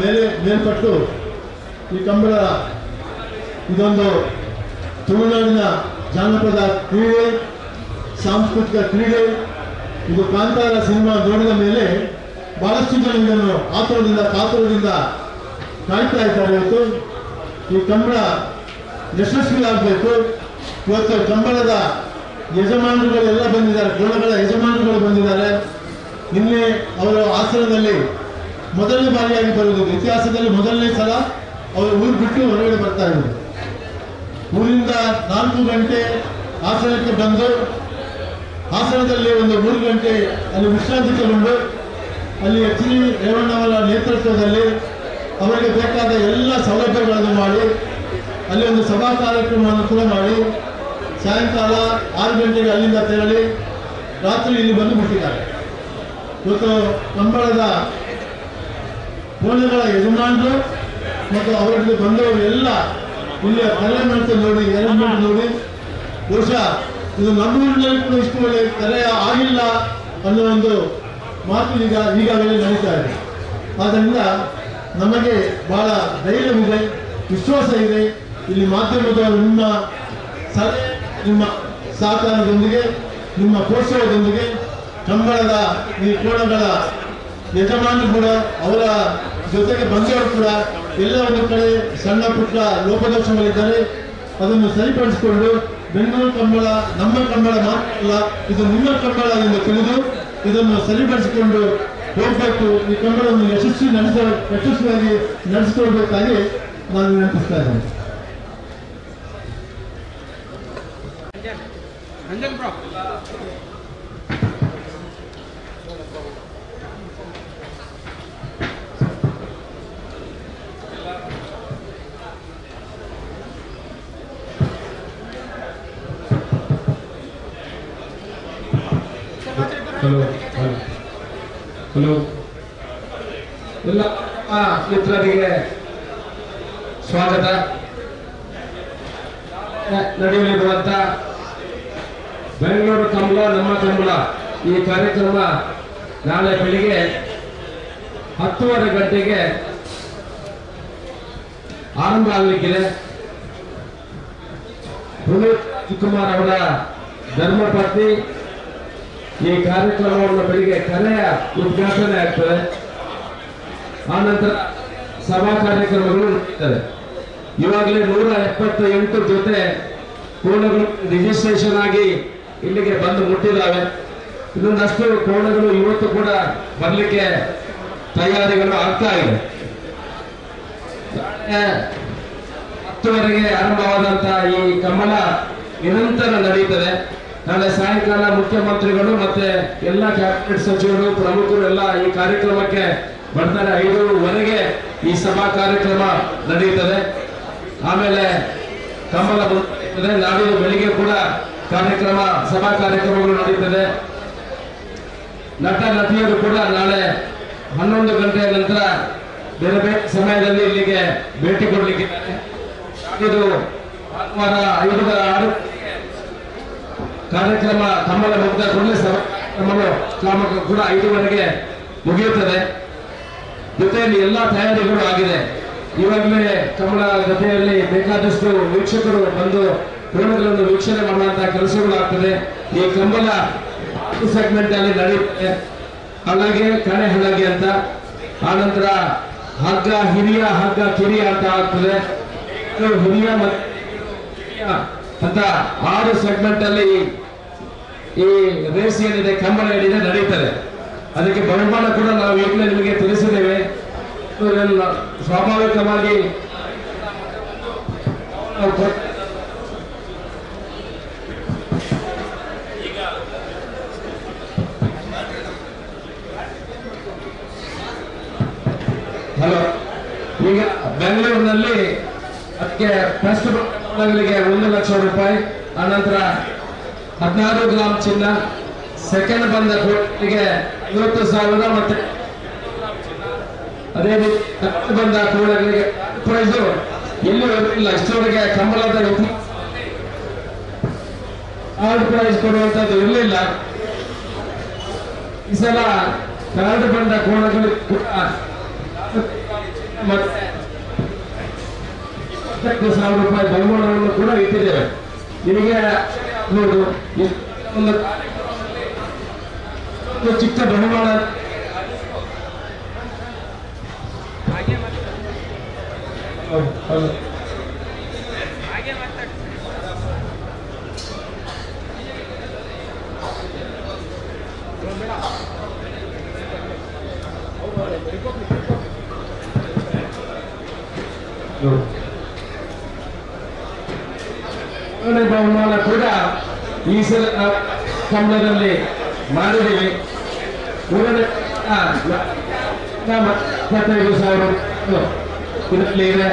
ಮೇಲ್ಪಟ್ಟು ಈ ಕಂಬಳ ಇದೊಂದು ತುಳುನಾಡಿನ ಜಾನಪದ ಕ್ರೀಡೆ, ಸಾಂಸ್ಕೃತಿಕ ಕ್ರೀಡೆ. ಇದು ಕಾಂತಾರ ಸಿನಿಮಾ ನೋಡಿದ ಮೇಲೆ ಬಹಳಷ್ಟು ಜನ ಇದನ್ನು ಆತುರದಿಂದ ಕಾತುರದಿಂದ ಕಾಯ್ತಾ ಇದ್ದಾರೆ. ಇವತ್ತು ಈ ಕಂಬಳ ಯಶಸ್ವಿ ಆಗಬೇಕು. ಇವತ್ತು ಕಂಬಳದ ಯಜಮಾನರುಗಳೆಲ್ಲ ಬಂದಿದ್ದಾರೆ, ಕೋಣಗಳ ಯಜಮಾನರುಗಳು ಬಂದಿದ್ದಾರೆ. ನಿನ್ನೆ ಅವರು ಹಾಸನದಲ್ಲಿ ಮೊದಲನೇ ಬಾರಿಯಾಗಿ ಬರುವುದು, ಇತಿಹಾಸದಲ್ಲಿ ಮೊದಲನೇ ಸಲ ಅವರು ಊರು ಬಿಟ್ಟು ಹೊರಗಡೆ ಬರ್ತಾ ಇದ್ದಾರೆ. ಊರಿಂದ 4 ಗಂಟೆ ಹಾಸನಕ್ಕೆ ಬಂದು ಹಾಸನದಲ್ಲಿ ಒಂದು 3 ಗಂಟೆ ಅಲ್ಲಿ ವಿಶ್ರಾಂತಿ ತಗೊಂಡು ಅಲ್ಲಿ ಎಚ್ ಡಿ ರೇವಣ್ಣವರ ನೇತೃತ್ವದಲ್ಲಿ ಅವರಿಗೆ ಬೇಕಾದ ಎಲ್ಲ ಸೌಲಭ್ಯಗಳನ್ನು ಮಾಡಿ ಅಲ್ಲಿ ಒಂದು ಸಭಾ ಕಾರ್ಯಕ್ರಮವನ್ನು ಕೂಡ ಮಾಡಿ ಸಾಯಂಕಾಲ 6 ಗಂಟೆಗೆ ಅಲ್ಲಿಂದ ತೆರಳಿ ರಾತ್ರಿ ಇಲ್ಲಿ ಬಂದು ಮುಟ್ಟಿದ್ದಾರೆ. ಇವತ್ತು ಕಂಬಳದ ಕೋಣೆಗಳ ಯಜಮಾನರು ಮತ್ತು ಅವರಿಗೆ ಬಂದವರು ಎಲ್ಲ ಇಲ್ಲಿ ಕರೆ ಮಾಡ್ತಾ ನೋಡಿ, ಅರೇಂಜ್ಮೆಂಟ್ ನೋಡಿ, ಬಹುಶಃ ಇದು ನಮ್ಮೂರಿನಲ್ಲಿ ಕೂಡ ಇಷ್ಟು ಒಳ್ಳೆ ಕರೆ ಆಗಿಲ್ಲ ಅನ್ನೋ ಒಂದು ಮಾತು ಈಗಾಗಲೇ ನಡೀತಾ ಇದೆ. ಆದ್ದರಿಂದ ನಮಗೆ ಬಹಳ ಧೈರ್ಯವಿದೆ, ವಿಶ್ವಾಸ ಇದೆ. ಇಲ್ಲಿ ಮಾಧ್ಯಮದವರು ನಿಮ್ಮ ಸಲಹೆ, ನಿಮ್ಮ ಸಹಕಾರದೊಂದಿಗೆ, ನಿಮ್ಮ ಪ್ರೋತ್ಸಾಹದೊಂದಿಗೆ ಕಂಬಳದ ಈ ಕೋಣಗಳ ಯಜಮಾನರು ಕೂಡ ಅವರ ಜೊತೆಗೆ ಬಂದವರು ಕೂಡ ಎಲ್ಲ ಒಂದು ಕಡೆ ಸಣ್ಣ ಪುಟ್ಟ ಲೋಪದೋಷಗಳಿದ್ದರೆ ಅದನ್ನು ಸರಿಪಡಿಸಿಕೊಂಡು ಬೆಂಗಳೂರು ಕಂಬಳ ನಮ್ಮ ಕಂಬಳ ಮಾತ್ರ ಅಲ್ಲ, ಇದು ನಿಮ್ಮ ಕಂಬಳ ಎಂದು ತಿಳಿದು ಇದನ್ನು ಸರಿಪಡಿಸಿಕೊಂಡು ಹೋಗಬೇಕು. ಈ ಕಂಬಳವನ್ನು ಯಶಸ್ವಿಯಾಗಿ ನಡೆಸಿಕೊಳ್ಬೇಕಾಗಿ ನಾನು ವಿನಂತಿಸ್ತಾ ಇದ್ದೇನೆ. ಹಲೋ ಹಲೋ ಹಲೋ, ಎಲ್ಲ ಮಿತ್ರರಿಗೆ ಸ್ವಾಗತ. ನಡೆಯಲಿರುವಂತ ಬೆಂಗಳೂರು ಕಂಬಳ ನಮ್ಮ ಕಂಬಳ ಈ ಕಾರ್ಯಕ್ರಮ ನಾಳೆ ಬೆಳಿಗ್ಗೆ 10:30 ಗಂಟೆಗೆ ಆರಂಭ ಆಗಲಿಕ್ಕಿದೆ. ಪುನೀತ್ ರಾಜ್ಕುಮಾರ್ ಅವರ ಧರ್ಮಪತ್ನಿ ಈ ಕಾರ್ಯಕ್ರಮವನ್ನು ಬೆಳಿಗ್ಗೆ ಕರೆಯ ಉದ್ಘಾಟನೆ ಆಗ್ತದೆ. ಆನಂತರ ಸಭಾ ಕಾರ್ಯಕ್ರಮಗಳು ನಡೆಯುತ್ತವೆ. ಇವಾಗಲೇ 178 ಜೊತೆ ಕೋಣಗಳು ರಿಜಿಸ್ಟ್ರೇಷನ್ ಆಗಿ ಇಲ್ಲಿಗೆ ಬಂದು ಮುಟ್ಟಿದ್ದಾವೆ. ಇನ್ನೊಂದಷ್ಟು ಕೋಣಗಳು ಇವತ್ತು ಕೂಡ ಬರಲಿಕ್ಕೆ ತಯಾರಿಗಳು ಆಗ್ತಾ ಇದೆ. 10:30ಗೆ ಆರಂಭವಾದಂತಹ ಈ ಕಂಬಳ ನಿರಂತರ ನಡೆಯುತ್ತದೆ. ನಾಳೆ ಸಾಯಂಕಾಲ ಮುಖ್ಯಮಂತ್ರಿಗಳು ಮತ್ತೆ ಎಲ್ಲ ಕ್ಯಾಬಿನೆಟ್ ಸಚಿವರು, ಪ್ರಮುಖರು ಎಲ್ಲ ಈ ಕಾರ್ಯಕ್ರಮಕ್ಕೆ ಬರ್ತಾರೆ. 5:30ಗೆ ಈ ಸಭಾ ಕಾರ್ಯಕ್ರಮ ನಡೆಯುತ್ತದೆ. ಆಮೇಲೆ ಕಂಬಳ ಬರುತ್ತದೆ. ನಾಡಿದ್ದು ಬೆಳಿಗ್ಗೆ ಕೂಡ ಕಾರ್ಯಕ್ರಮ, ಸಭಾ ಕಾರ್ಯಕ್ರಮಗಳು ನಡೆಯುತ್ತದೆ. ನಟ ನಟಿಯರು ಕೂಡ ನಾಳೆ 11 ಗಂಟೆಯ ನಂತರ ಬೇರೆ ಬೇರೆ ಸಮಯದಲ್ಲಿ ಇಲ್ಲಿಗೆ ಭೇಟಿ ಕೊಡಲಿಕ್ಕಿದ್ದಾರೆ. ಇದು ಭಾನುವಾರ 5-6 ಕಾರ್ಯಕ್ರಮ ಕಂಬಳ ಮುಗಿದ ಕೂಡಲೇ ಸಭಾ ಕಾರ್ಯಕ್ರಮಗಳು ಕೂಡ 5:30ಗೆ ಮುಗಿಯುತ್ತದೆ. ಜೊತೆಯಲ್ಲಿ ಎಲ್ಲ ತಯಾರಿಗಳು ಆಗಿದೆ. ಈವಾಗಲೇ ಕಂಬಳ ಜೊತೆಯಲ್ಲಿ ಬೇಕಾದಷ್ಟು ವೀಕ್ಷಕರು ಬಂದು ಕೋಣಗಳನ್ನು ವೀಕ್ಷಣೆ ಮಾಡುವಂತಹ ಕೆಲಸಗಳು ಆಗ್ತದೆ. ಈ ಕಂಬಳ ಸೆಗ್ಮೆಂಟ್ ಅಲ್ಲಿ ನಡೆಯುತ್ತೆ. ಹಳಗೆ ಕಣೆ ಹಳಗೆ ಅಂತ, ಆನಂತರ ಹಗ್ಗ ಹಿರಿಯ ಹಗ್ಗ ಕಿರಿಯ ಅಂತ ಆಗ್ತದೆ. ಹಿರಿಯ ಮತ್ತು ಅಂತ 6 ಸೆಗ್ಮೆಂಟ್ ಅಲ್ಲಿ ಈ ರೇಸ್ ಏನಿದೆ, ಕಂಬಳ ಏನಿದೆ ನಡೆಯುತ್ತದೆ. ಅದಕ್ಕೆ ಬಹುಮಾನ ಕೂಡ ನಾವು ಈಗಲೇ ನಿಮಗೆ ತಿಳಿಸಿದ್ದೇವೆ. ಸ್ವಾಭಾವಿಕವಾಗಿ ಹಲೋ, ಈಗ ಬೆಂಗಳೂರಿನಲ್ಲಿ ಅದಕ್ಕೆ ಫಸ್ಟ್ 1 ಲಕ್ಷ ರೂಪಾಯಿ, ಆನಂತರ 16 ಗ್ರಾಂ ಚಿನ್ನ, ಸೆಕೆಂಡ್ ಬಂದ ಕೋಟಿಗೆ 50,000 ಮತ್ತೆ ಅದೇ ರೀತಿ ಬಂದ ಕೋಣಗಳಿಗೆ ಪ್ರೈಸು ಎಲ್ಲೂ ಇರಲಿಲ್ಲ. ಇಷ್ಟವರೆಗೆ ಕಂಬಳದ ಥರ್ಡ್ ಪ್ರೈಸ್ ಕೊಡುವಂತದ್ದು ಇರಲಿಲ್ಲ. ಈ ಸಲ ಥರ್ಡ್ ಬಂದ ಕೋಣಗಳು ಕೂಡ ಮತ್ತೆ 25,000 ರೂಪಾಯಿ ಬಹುಮಾನವನ್ನು ಕೂಡ ಇಟ್ಟಿದ್ದೇವೆ. ನಿಮಗೆ ಒಂದು ಚಿಕ್ಕ ಬಹುಮಾನ. ಬಹುಮಾನ ಕೂಡ ಈ ಸಲ ಕಂಬಳದಲ್ಲಿ ಮಾಡಿದ್ದೀವಿ. 25,000 ಇದರಲ್ಲಿ ಇದೆ.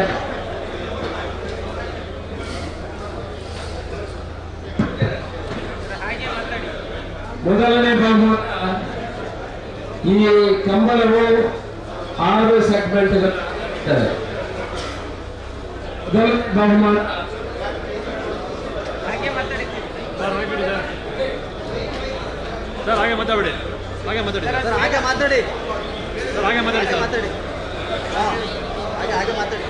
ಮೊದಲನೇ ಬಹುಮಾನ ಈ ಕಂಬಳವು 6 ಸೆಗ್ಮೆಂಟ್. ಮೊದಲ ಬಹುಮಾನ ಸರ್, ಹಾಗೆ ಮಾತಾಡಿ, ಹಾಗೆ ಮಾತಾಡಿ ಸರ್, ಹಾಗೆ ಮಾತಾಡಿ ಸರ್, ಹಾಗೆ ಮಾತಾಡಿ ಸರ್, ಮಾತಾಡಿ, ಹಾಗೆ ಹಾಗೆ ಮಾತಾಡಿ.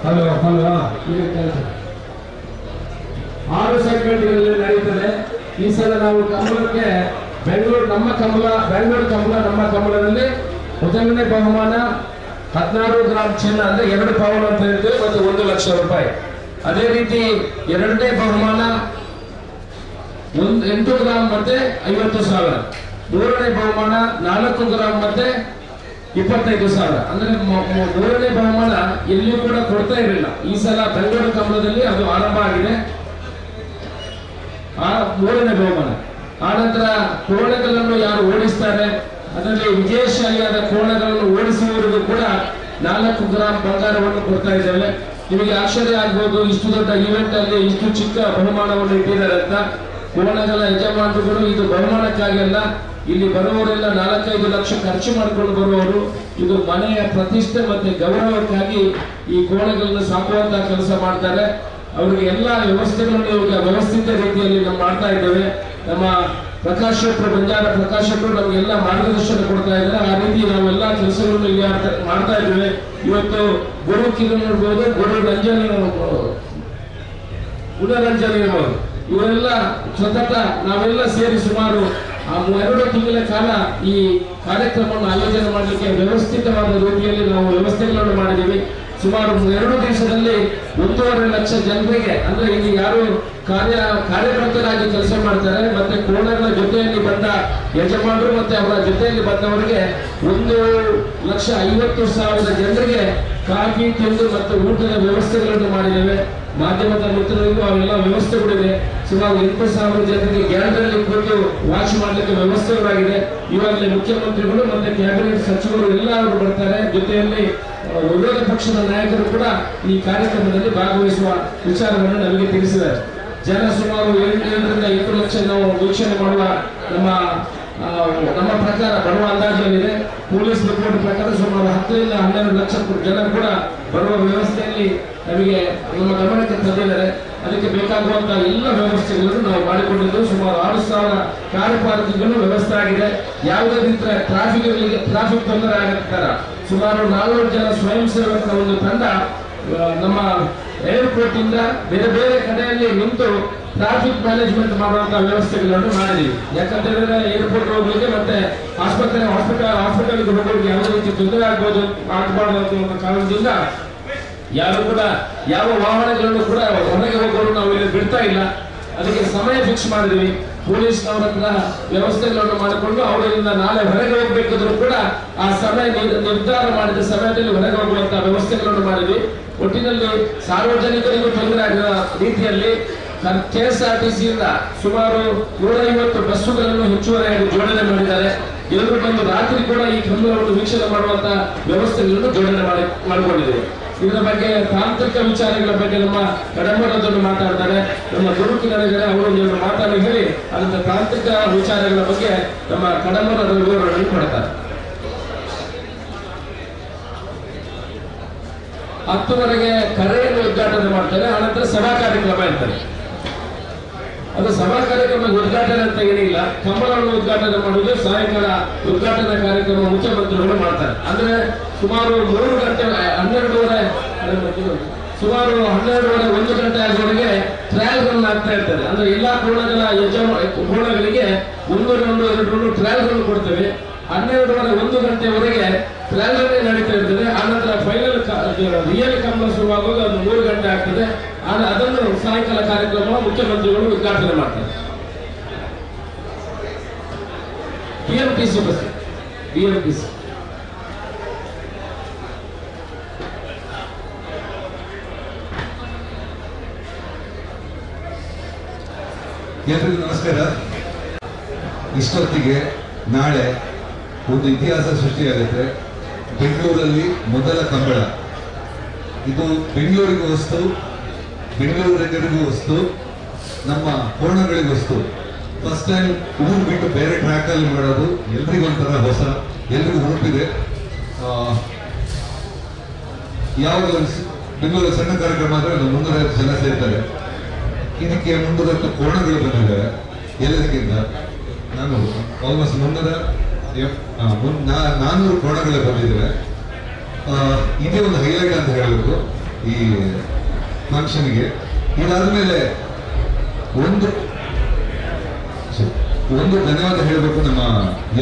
ಹಲೋ ಹಲೋ, 6 ಸೆಗ್ಮೆಂಟ್ಗಳಲ್ಲಿ ನಡೆಯುತ್ತದೆ. ಈ ಸಲ ನಾವು ಕಂಬಳಕ್ಕೆ ಬೆಂಗಳೂರು ನಮ್ಮ ಕಂಬಳ, ಬೆಂಗಳೂರು ಕಂಬಳ ನಮ್ಮ ಕಂಬಳದಲ್ಲಿ ಮೊದಲನೇ ಬಹುಮಾನ 16 ಗ್ರಾಂ ಚಿನ್ನ, ಅಂದ್ರೆ 2 ಪೌಂಡ್ ಅಂತ ಹೇಳ್ತೇವೆ, ಮತ್ತು 1 ಲಕ್ಷ ರೂಪಾಯಿ. ಅದೇ ರೀತಿ ಎರಡನೇ ಬಹುಮಾನ 8 ಗ್ರಾಂ ಮತ್ತೆ 50,000. ಮೂರನೇ ಬಹುಮಾನ 4 ಗ್ರಾಂ ಮತ್ತೆ 25,000. ಅಂದ್ರೆ ಮೂರನೇ ಬಹುಮಾನ ಎಲ್ಲಿಯೂ ಕೂಡ ಕೊಡ್ತಾ ಇರಲಿಲ್ಲ. ಈ ಸಲ ಬೆಂಗಳೂರು ಕಂಬಳದಲ್ಲಿ ಅದು ಆರಂಭ ಆಗಿದೆ, ಆ ಮೂರನೇ ಬಹುಮಾನ. ಆನಂತರ ಕೋಣಗಳನ್ನು ಯಾರು ಓಡಿಸ್ತಾರೆ ಅದರಲ್ಲಿ ವಿಜಯಶಾಲಿಯಾದ ಕೋಣಗಳನ್ನು ಓಡಿಸುವವರಿಗೂ ಕೂಡ 4 ಗ್ರಾಂ ಬಂಗಾರವನ್ನು ಕೊಡ್ತಾ ಇದ್ದೇವೆ. ನಿಮಗೆ ಆಶ್ಚರ್ಯ ಆಗ್ಬೋದು, ಇಷ್ಟು ದೊಡ್ಡ ಇವೆಂಟ್ ಅಲ್ಲಿ ಇಷ್ಟು ಚಿಕ್ಕ ಬಹುಮಾನವನ್ನು ಇಟ್ಟಿದ್ದಾರೆ ಅಂತ. ಕೋಣಗಳ ಯಜಮಾನರುಗಳು ಇದು ಬಹುಮಾನಕ್ಕಾಗಿ ಅಲ್ಲ, ಇಲ್ಲಿ ಬರುವವರೆಲ್ಲ 4-5 ಲಕ್ಷ ಖರ್ಚು ಮಾಡಿಕೊಂಡು ಬರುವವರು. ಇದು ಮನೆಯ ಪ್ರತಿಷ್ಠೆ ಮತ್ತೆ ಗೌರವಕ್ಕಾಗಿ ಈ ಕೋಣಗಳನ್ನು ಸಾಕುವಂತಹ ಕೆಲಸ ಮಾಡ್ತಾರೆ. ಅವರಿಗೆ ಎಲ್ಲ ವ್ಯವಸ್ಥೆಗಳನ್ನು ಇವಾಗ ವ್ಯವಸ್ಥಿತ ರೀತಿಯಲ್ಲಿ ನಾವು ಮಾಡ್ತಾ ಇದ್ದೇವೆ. ನಮ್ಮ ಪ್ರಕಾಶ್ ಶೆಟ್ಟರು, ಬಂಜಾರ ಪ್ರಕಾಶ್ ಶೆಟ್ಟರು ನಮಗೆಲ್ಲ ಮಾರ್ಗದರ್ಶನ ಕೊಡ್ತಾ ಇದ್ದಾರೆ. ಆ ರೀತಿ ನಾವೆಲ್ಲ ಕೆಲಸಗಳನ್ನು ಇಲ್ಲಿ ಮಾಡ್ತಾ ಇದ್ದೇವೆ. ಇವತ್ತು ಗುರು ಕಿರಣ್ ಇರ್ಬೋದು, ಗುರು ರಂಜನ್, ಗುಣರಂಜನ್ ಇರ್ಬೋದು, ಇವರೆಲ್ಲ ಸತತ ನಾವೆಲ್ಲ ಸೇರಿ ಸುಮಾರು 2 ತಿಂಗಳ ಕಾಲ ಈ ಕಾರ್ಯಕ್ರಮವನ್ನು ಆಯೋಜನೆ ಮಾಡಲಿಕ್ಕೆ ವ್ಯವಸ್ಥಿತವಾದ ರೀತಿಯಲ್ಲಿ ನಾವು ವ್ಯವಸ್ಥೆಗಳನ್ನು ಮಾಡಿದ್ದೀವಿ. ಸುಮಾರು 2 ದಿವಸದಲ್ಲಿ 1.5 ಲಕ್ಷ ಜನರಿಗೆ, ಅಂದ್ರೆ ಇಲ್ಲಿ ಯಾರು ಕಾರ್ಯಕರ್ತರಾಗಿ ಕೆಲಸ ಮಾಡ್ತಾರೆ ಮತ್ತೆ ಕೋಣಗಳ ಜೊತೆಯಲ್ಲಿ ಬಂದ ಯಜಮಾನರು ಮತ್ತೆ ಅವರ ಜೊತೆಯಲ್ಲಿ ಬಂದವರಿಗೆ 1,50,000 ಜನರಿಗೆ ಕಾಫಿ, ತಿಂದು ಮತ್ತು ಊಟದ ವ್ಯವಸ್ಥೆಗಳನ್ನು ಮಾಡಿದ್ದೇವೆ. ಮಾಧ್ಯಮದ ಮಿತ್ರರಿಗೂ ಅವೆಲ್ಲ ವ್ಯವಸ್ಥೆಗಳಿದೆ. ಸುಮಾರು 8,000 ಜನರಿಗೆ ಗ್ಯಾಲರಿಯಲ್ಲಿ ಕೂತು ವಾಚ್ ಮಾಡಲಿಕ್ಕೆ ವ್ಯವಸ್ಥೆಗಳಾಗಿದೆ. ಇವಾಗಲೇ ಮುಖ್ಯಮಂತ್ರಿಗಳು ಮತ್ತೆ ಕ್ಯಾಬಿನೆಟ್ ಸಚಿವರು ಎಲ್ಲ ಅವರು ಬರ್ತಾರೆ. ಜೊತೆಯಲ್ಲಿ ವಿರೋಧ ಪಕ್ಷದ ನಾಯಕರು ಕೂಡ ಈ ಕಾರ್ಯಕ್ರಮದಲ್ಲಿ ಭಾಗವಹಿಸುವ ವಿಚಾರವನ್ನು ನಮಗೆ ತಿಳಿಸಿದ್ದಾರೆ. ಜನ ಸುಮಾರು 7ರಿಂದ 8 ಲಕ್ಷ ನಾವು ವೀಕ್ಷಣೆ ಮಾಡುವ ನಮ್ಮ ಪ್ರಕಾರ ಬರುವ ಅಂದಾಜಲ್ಲಿದೆ. ಪೊಲೀಸ್ ರಿಪೋರ್ಟ್ ಪ್ರಕಾರ ಸುಮಾರು 10ರಿಂದ 12 ಲಕ್ಷ ಜನ ಕೂಡ ಬರುವ ವ್ಯವಸ್ಥೆಯಲ್ಲಿ ನಮಗೆ ನಮ್ಮ ಗಮನಕ್ಕೆ ತಂದಿದ್ದಾರೆ. ಅದಕ್ಕೆ ಬೇಕಾಗುವಂತಹ ಎಲ್ಲ ವ್ಯವಸ್ಥೆಗಳನ್ನು ನಾವು ಮಾಡಿಕೊಂಡಿದ್ದು. ಸುಮಾರು 6,000 ಕಾರ್ ಪಾರ್ಕಿಂಗ್ಗಳು ವ್ಯವಸ್ಥೆ ಆಗಿದೆ. ಯಾವುದೇ ರೀತಿಯ ಟ್ರಾಫಿಕ್ ತೊಂದರೆ ಆಗತ್ತಾರ ಸುಮಾರು 400 ಜನ ಸ್ವಯಂ ಸೇವಕರ ಒಂದು ತಂಡ ನಮ್ಮ ಏರ್ಪೋರ್ಟ್ ಇಂದ ಬೇರೆ ಬೇರೆ ಕಡೆಯಲ್ಲಿ ನಿಂತು ಟ್ರಾಫಿಕ್ ಮ್ಯಾನೇಜ್ಮೆಂಟ್ ಮಾಡುವಂತಹ ವ್ಯವಸ್ಥೆಗಳನ್ನು ಮಾಡಿದೀವಿ. ಯಾಕಂತ ಹೇಳಿದ್ರೆ ಏರ್ಪೋರ್ಟ್ ಹೋಗ್ಲಿಕ್ಕೆ ಮತ್ತೆ ಆಸ್ಪತ್ರೆ ಹಾಸ್ಪಿಟಲ್ಗೆ ಹೋಗೋರಿಗೆ ಯಾವುದೇ ರೀತಿ ತೊಂದರೆ ಆಗಬಾರ್ದು ಅಂತ ಕಾರಣದಿಂದ ಯಾರು ಕೂಡ ಯಾವ ವಾಹನಗಳನ್ನು ಕೂಡ ಹೊರಗೆ ಹೋಗೋರು ನಾವು ಇಲ್ಲಿ ಬಿಡ್ತಾ ಇಲ್ಲ. ಅದಕ್ಕೆ ಸಮಯ ಫಿಕ್ಸ್ ಮಾಡಿದ್ವಿ. ಪೊಲೀಸ್ನವರ ಹತ್ರ ವ್ಯವಸ್ಥೆಗಳನ್ನು ಮಾಡಿಕೊಂಡು ಅವರಿಂದ ನಾಳೆ ಹೊರಗೆ ಹೋಗ್ಬೇಕಿದ್ರು ಕೂಡ ಆ ಸಮಯ ನಿರ್ಧಾರ ಮಾಡಿದ ಸಮಯದಲ್ಲಿ ಹೊರಗೆ ಹೋಗುವಂತಹ ವ್ಯವಸ್ಥೆಗಳನ್ನು ಮಾಡಿದ್ವಿ. ಒಟ್ಟಿನಲ್ಲಿ ಸಾರ್ವಜನಿಕರಿಗೂ ತೊಂದರೆ ಆಗದ ರೀತಿಯಲ್ಲಿ ಕೆಎಸ್ಆರ್ಟಿಸಿಯಿಂದ ಸುಮಾರು 150 ಬಸ್ಸುಗಳನ್ನು ಹೆಚ್ಚುವರಿಯಾಗಿ ಜೋಡಣೆ ಮಾಡಿದ್ದಾರೆ. ಎಲ್ಲರೂ ಬಂದು ರಾತ್ರಿ ಕೂಡ ಈ ಕಂಬಳವನ್ನು ವೀಕ್ಷಣೆ ಮಾಡುವಂತಹ ವ್ಯವಸ್ಥೆಗಳನ್ನು ಜೋಡಣೆ ಮಾಡಿಕೊಂಡಿದ್ದೇವೆ. ಇದರ ಬಗ್ಗೆ ತಾಂತ್ರಿಕ ವಿಚಾರಗಳ ಬಗ್ಗೆ ನಮ್ಮ ಕಡಂಬರದನ್ನು ಮಾತಾಡ್ತಾರೆ. ನಮ್ಮ ಗುರುಕಿನರಿದ್ದಾರೆ, ಅವರು ಒಂದು ಮಾತಾಡಿ ಹೇಳಿ ಅದರ ತಾಂತ್ರಿಕ ವಿಚಾರಗಳ ಬಗ್ಗೆ ನಮ್ಮ ಕಡಂಬರದ ವಿವರಣೆ ಕೊಡ್ತಾರೆ. 10:00ವರೆಗೆ ಕರೆಯನ್ನು ಉದ್ಘಾಟನೆ ಮಾಡ್ತಾರೆ. ಆನಂತರ ಸಭಾ ಕಾರ್ಯಕ್ರಮ ಇರ್ತಾರೆ. ಅದು ಸಭಾ ಕಾರ್ಯಕ್ರಮ ಉದ್ಘಾಟನೆ ಅಂತ ಏನಿಲ್ಲ, ಕಂಬಳವನ್ನು ಉದ್ಘಾಟನೆ ಮಾಡುವುದು ಸಾಯಂಕಾಲ ಉದ್ಘಾಟನಾ ಕಾರ್ಯಕ್ರಮ ಮುಖ್ಯಮಂತ್ರಿಗಳು ಮಾಡ್ತಾರೆ. ಅಂದ್ರೆ ಸುಮಾರು 3 ಗಂಟೆ 12:30 ಸುಮಾರು 12:30 1 ಗಂಟೆ ಆಗುವವರೆಗೆ ಟ್ರಯಲ್ ರನ್ ಆಗ್ತಾ ಇರ್ತದೆ. ಅಂದ್ರೆ ಎಲ್ಲಾ ಕೋಣಗಳ ಕೋಣಗಳಿಗೆ 1 ರೌಂಡ್ 2 ರೌಂಡ್ ಟ್ರಯಲ್ ರನ್ ಕೊಡ್ತೇವೆ. 12:30 1 ಗಂಟೆವರೆಗೆ ಟ್ರಯಲ್ ರನ್ ನಡೀತಾ ಇರ್ತದೆ. ಆನಂತರ ಫೈನಲ್ ರಿಯಲ್ ಕಂಬಳ ಶುರುವಾಗುವಾಗ ಅದು 3 ಗಂಟೆ ಆಗ್ತದೆ. ಅದನ್ನು ಸಾಯಂಕಾಲ ಕಾರ್ಯಕ್ರಮ ಮುಖ್ಯಮಂತ್ರಿಗಳು ಉದ್ಘಾಟನೆ ಮಾಡ್ತಾರೆ. BMTC bus, BMTC. ಎಲ್ರಿಗೂ ನಮಸ್ಕಾರ. ಇಷ್ಟೊತ್ತಿಗೆ ನಾಳೆ ಒಂದು ಇತಿಹಾಸ ಸೃಷ್ಟಿಯಾಗುತ್ತೆ. ಬೆಂಗಳೂರಲ್ಲಿ ಮೊದಲ ಕಂಬಳ. ಇದು ಬೆಂಗಳೂರಿಗೂ ವಸ್ತು, ಬೆಂಗಳೂರಿಗರಿಗೂ ವಸ್ತು, ನಮ್ಮ ಕೋಣಗಳಿಗೂ ವಸ್ತು. ಫಸ್ಟ್ ಟೈಮ್ ಊರು ಬಿಟ್ಟು ಬೇರೆ ಟ್ರ್ಯಾಕಲ್ಲಿ ಮಾಡೋದು ಎಲ್ರಿಗೂ ಒಂಥರ ಹೊಸ, ಎಲ್ರಿಗೂ ಹುರುಪಿದೆ. ಯಾವಾಗ ಬೆಂಗಳೂರಲ್ಲಿ ಸಣ್ಣ ಕಾರ್ಯಕ್ರಮ ಆದರೆ ಒಂದು 350 ಜನ ಸೇರ್ತಾರೆ. ಇದಕ್ಕೆ 350 ಕೋಣಗಳು ಬಂದಿದ್ದಾವೆ. ಎಲ್ಲದಕ್ಕಿಂತ ನಾನು ಆಲ್ಮೋಸ್ಟ್ 400 ಕೋಣಗಳು ಬಂದಿದ್ದಾವೆ. ಇದೇ ಒಂದು ಹೈಲೈಟ್ ಅಂತ ಹೇಳಬೇಕು ಈ ಫಂಕ್ಷನ್ಗೆ. ಇದಾದ ಮೇಲೆ ಒಂದು ಒಂದು ಧನ್ಯವಾದ ಹೇಳಬೇಕು ನಮ್ಮ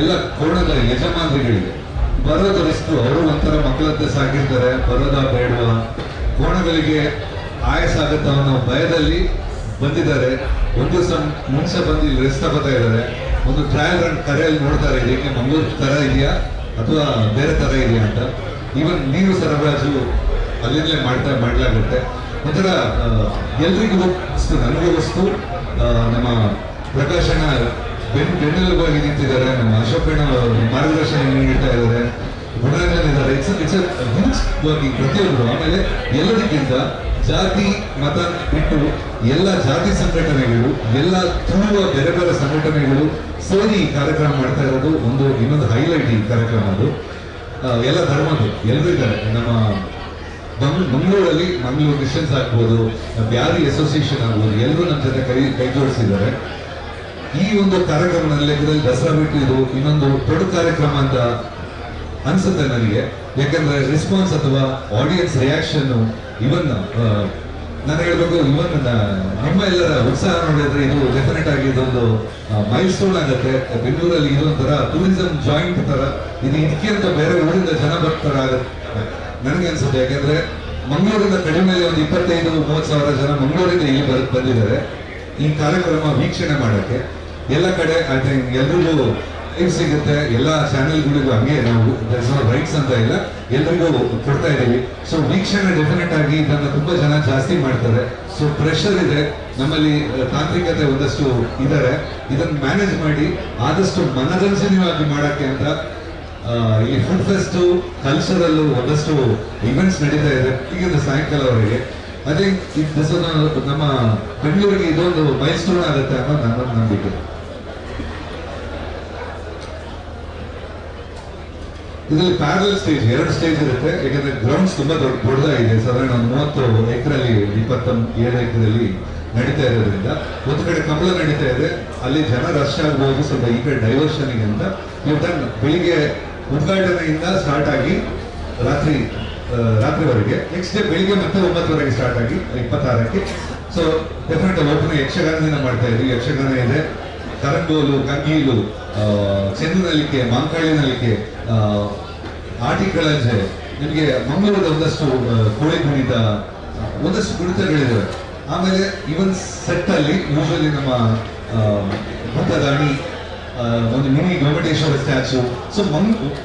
ಎಲ್ಲ ಕೋಣದ ಯಜಮಾನರುಗಳಿಗೆ. ಬರೋದ ರಿಸ್ಕು, ಅವರು ಒಂಥರ ಮಕ್ಕಳಂತೆ ಸಾಕಿರ್ತಾರೆ. ಬರೋದ ಬೇಡವಾ, ಕೋಣಗಳಿಗೆ ಆಯಾಸ ಆಗುತ್ತ ಅನ್ನೋ ಭಯದಲ್ಲಿ ಬಂದಿದ್ದಾರೆ. ಒಂದು ದಿವಸ ಮುಂಚೆ ಬಂದು ಇಲ್ಲಿ ರೆಸ್ಟ್ ತಗೋತಾ ಇದ್ದಾರೆ. ಒಂದು ಟ್ರಯಲ್ ರನ್ ಕರೆಯಲ್ಲಿ ನೋಡ್ತಾರೆ, ಇದಕ್ಕೆ ಮಂಗಳೂರು ಥರ ಇದೆಯಾ ಅಥವಾ ಬೇರೆ ಥರ ಇದೆಯಾ ಅಂತ. ಈವನ್ ನೀರು ಸರಬರಾಜು ಅಲ್ಲಿಂದಲೇ ಮಾಡಲಾಗುತ್ತೆ. ಒಂಥರ ಎಲ್ರಿಗೂ ವಸ್ತು, ನನಗೂ ವಸ್ತು. ನಮ್ಮ ಪ್ರಕಾಶನ ಬೆನ್ನೆಲುಬಾಗಿ ನಿಂತಿದ್ದಾರೆ. ನಮ್ಮ ಅಶೋಕಣ್ಣ ಮಾರ್ಗದರ್ಶನ ನೀಡ್ತಾ ಇದ್ದಾರೆ, ಗುಣರಂಜನ್ ಇದ್ದಾರೆ. It's it's huge working ಪ್ರತಿಯೊಬ್ಬರು. ಆಮೇಲೆ ಎಲ್ಲದಕ್ಕಿಂತ ಜಾತಿ ಮತ ಬಿಟ್ಟು ಎಲ್ಲ ಜಾತಿ ಸಂಘಟನೆಗಳು, ಎಲ್ಲ ತುಳುವ ಬೇರೆ ಬೇರೆ ಸಂಘಟನೆಗಳು ಸೇರಿ ಈ ಕಾರ್ಯಕ್ರಮ ಮಾಡ್ತಾ ಇರೋದು ಒಂದು ಇನ್ನೊಂದು ಹೈಲೈಟ್ ಈ ಕಾರ್ಯಕ್ರಮ. ಅದು ಎಲ್ಲ ಧರ್ಮದ್ದು ಎಲ್ಲರೂ ಇದ್ದಾರೆ. ನಮ್ಮ ಮಂಗಳೂರಲ್ಲಿ ಮಂಗಳೂರು ಕ್ರಿಶ್ಚಿಯನ್ಸ್ ಆಗ್ಬೋದು, ಬ್ಯಾರಿ ಅಸೋಸಿಯೇಷನ್ ಆಗ್ಬೋದು, ಎಲ್ಲರೂ ನಮ್ಮ ಜೊತೆ ಕೈ ಜೋಡಿಸಿದ್ದಾರೆ. ಈ ಒಂದು ಕಾರ್ಯಕ್ರಮದ ಲೆಕ್ಕದಲ್ಲಿ ದಸರಾ ಬಿಟ್ಟು ಇದು ಇನ್ನೊಂದು ದೊಡ್ಡ ಕಾರ್ಯಕ್ರಮ ಅಂತ ಅನ್ಸುತ್ತೆ ನನಗೆ. ಯಾಕಂದ್ರೆ ರೆಸ್ಪಾನ್ಸ್ ಅಥವಾ ಆಡಿಯನ್ಸ್ ರಿಯಾಕ್ಷನ್, ಇವನ್ ನಾನು ಹೇಳ್ಬೇಕು, ಇವನ್ ನಿಮ್ಮ ಎಲ್ಲರ ಉತ್ಸಾಹ ನೋಡಿದ್ರೆ ಇದು ಡೆಫಿನೆಟ್ ಆಗಿ ಇದೊಂದು ಮೈಲ್ ಸ್ಟೋನ್ ಆಗುತ್ತೆ. ಬೆಂಗಳೂರಲ್ಲಿ ಇದೊಂಥರ ಟೂರಿಸಂ ಜಾಯಿಂಟ್ ತರ, ಇದು ಇದಕ್ಕೆ ಅಂತ ಬೇರೆ ಊರಿಂದ ಜನ ಬರ್ತಾರ ಆಗತ್ತೆ ನನಗೆ ಅನ್ಸುತ್ತೆ. ಯಾಕಂದ್ರೆ ಮಂಗಳೂರಿಂದ ಕಡಿಮೆ ಒಂದು 25-30 ಸಾವಿರ ಜನ ಮಂಗಳೂರಿಂದ ಇಲ್ಲಿ ಬಂದಿದ್ದಾರೆ ಈ ಕಾರ್ಯಕ್ರಮ ವೀಕ್ಷಣೆ ಮಾಡೋಕ್ಕೆ. ಎಲ್ಲ ಕಡೆ I think ಎಲ್ರಿಗೂ ಲೈವ್ ಸಿಗುತ್ತೆ, ಎಲ್ಲ ಚಾನೆಲ್ಗಳಿಗೂ ಹಂಗೆ ನಾವು ರೈಟ್ಸ್ ಅಂತ ಇಲ್ಲ, ಎಲ್ರಿಗೂ ಕೊಡ್ತಾ ಇದ್ದೀವಿ. ಸೊ ವೀಕ್ಷಣೆ ಡೆಫಿನೆಟ್ ಆಗಿ ಇದನ್ನು ತುಂಬಾ ಜನ ಜಾಸ್ತಿ ಮಾಡ್ತಾರೆ. ಸೊ ಪ್ರೆಷರ್ ಇದೆ ನಮ್ಮಲ್ಲಿ, ತಾಂತ್ರಿಕತೆ ಒಂದಷ್ಟು ಇದ್ದಾರೆ. ಇದನ್ನು ಮ್ಯಾನೇಜ್ ಮಾಡಿ ಆದಷ್ಟು ಮನರಂಜನೀಯವಾಗಿ ಮಾಡೋಕ್ಕೆ ಅಂತ ಇಲ್ಲಿ ಫುಡ್ ಫೆಸ್ಟು, ಕಲ್ಚರಲ್ಲು ಒಂದಷ್ಟು ಇವೆಂಟ್ಸ್ ನಡೀತಾ ಇದೆ ಈಗಿಂದ ಸಾಯಂಕಾಲವರೆಗೆ. ಅದೇ ನಮ್ಮ ಬೆಂಗಳೂರಿಗೆ ಇದೊಂದು ಮೈಲ್ ಸ್ಟೋನ್ ಆಗುತ್ತೆ ಅನ್ನೋ ನನ್ನ ನಂಬಿಕೆ. ಇದರಲ್ಲಿ ಪ್ಯಾರಲಲ್ ಸ್ಟೇಜ್, 2 ಸ್ಟೇಜ್ ಇರುತ್ತೆ. ಯಾಕಂದ್ರೆ ಗ್ರೌಂಡ್ಸ್ ತುಂಬಾ ದೊಡ್ಡದಾಗಿದೆ, ಸಾಧಾರಣ ಒಂದು 30 ಎಕರೆಯಲ್ಲಿ 27 ಎಕರೆಯಲ್ಲಿ ನಡೀತಾ ಇರೋದ್ರಿಂದ ಒಂದು ಕಡೆ ಕಂಬಳ ನಡೀತಾ ಇದೆ, ಅಲ್ಲಿ ಜನ ರಶ್ ಆಗ್ಬೋದು ಸ್ವಲ್ಪ ಈ ಕಡೆ ಡೈವರ್ಷನ್ಗೆ ಅಂತ. ಬೆಳಿಗ್ಗೆ ಉದ್ಘಾಟನೆಯಿಂದ ಸ್ಟಾರ್ಟ್ ಆಗಿ ರಾತ್ರಿವರೆಗೆ, ನೆಕ್ಸ್ಟ್ ಡೇ ಬೆಳಿಗ್ಗೆ ಮತ್ತೆ 9ವರೆಗೆ ಸ್ಟಾರ್ಟ್ ಆಗಿ 26ಕ್ಕೆ. ಸೊ ಡೆಫಿನೆಟ್ ಓಪನ್ ಯಕ್ಷಗಾನದಿಂದ ಮಾಡ್ತಾ ಇದ್ವಿ. ಯಕ್ಷಗಾನ ಇದೆ, ಕರಂಗೋಲು, ಕಂಗೀಲು, ಚೆಂಡು ನಲಿಕೆ, ಮಾಂಕಾಳಿ ನಲಿಕೆ, ಆಟಿಕಳಂಜೆ, ನಿಮಗೆ ಮಂಗಳೂರದ ಒಂದಷ್ಟು ಕೋಳಿ ಕುಣಿತ, ಒಂದಷ್ಟು ಕುಣಿತಗಳಿದ್ದಾವೆ. ಆಮೇಲೆ ಇವನ್ ಸೆಟ್ಟಲ್ಲಿ ಯೂಶಲಿ ನಮ್ಮ ಭೂತದಾಣಿ, ಒಂದು ಮಿನಿ ಗೊಮ್ಮಟೇಶ್ವರ ಸ್ಟ್ಯಾಚು. ಸೊ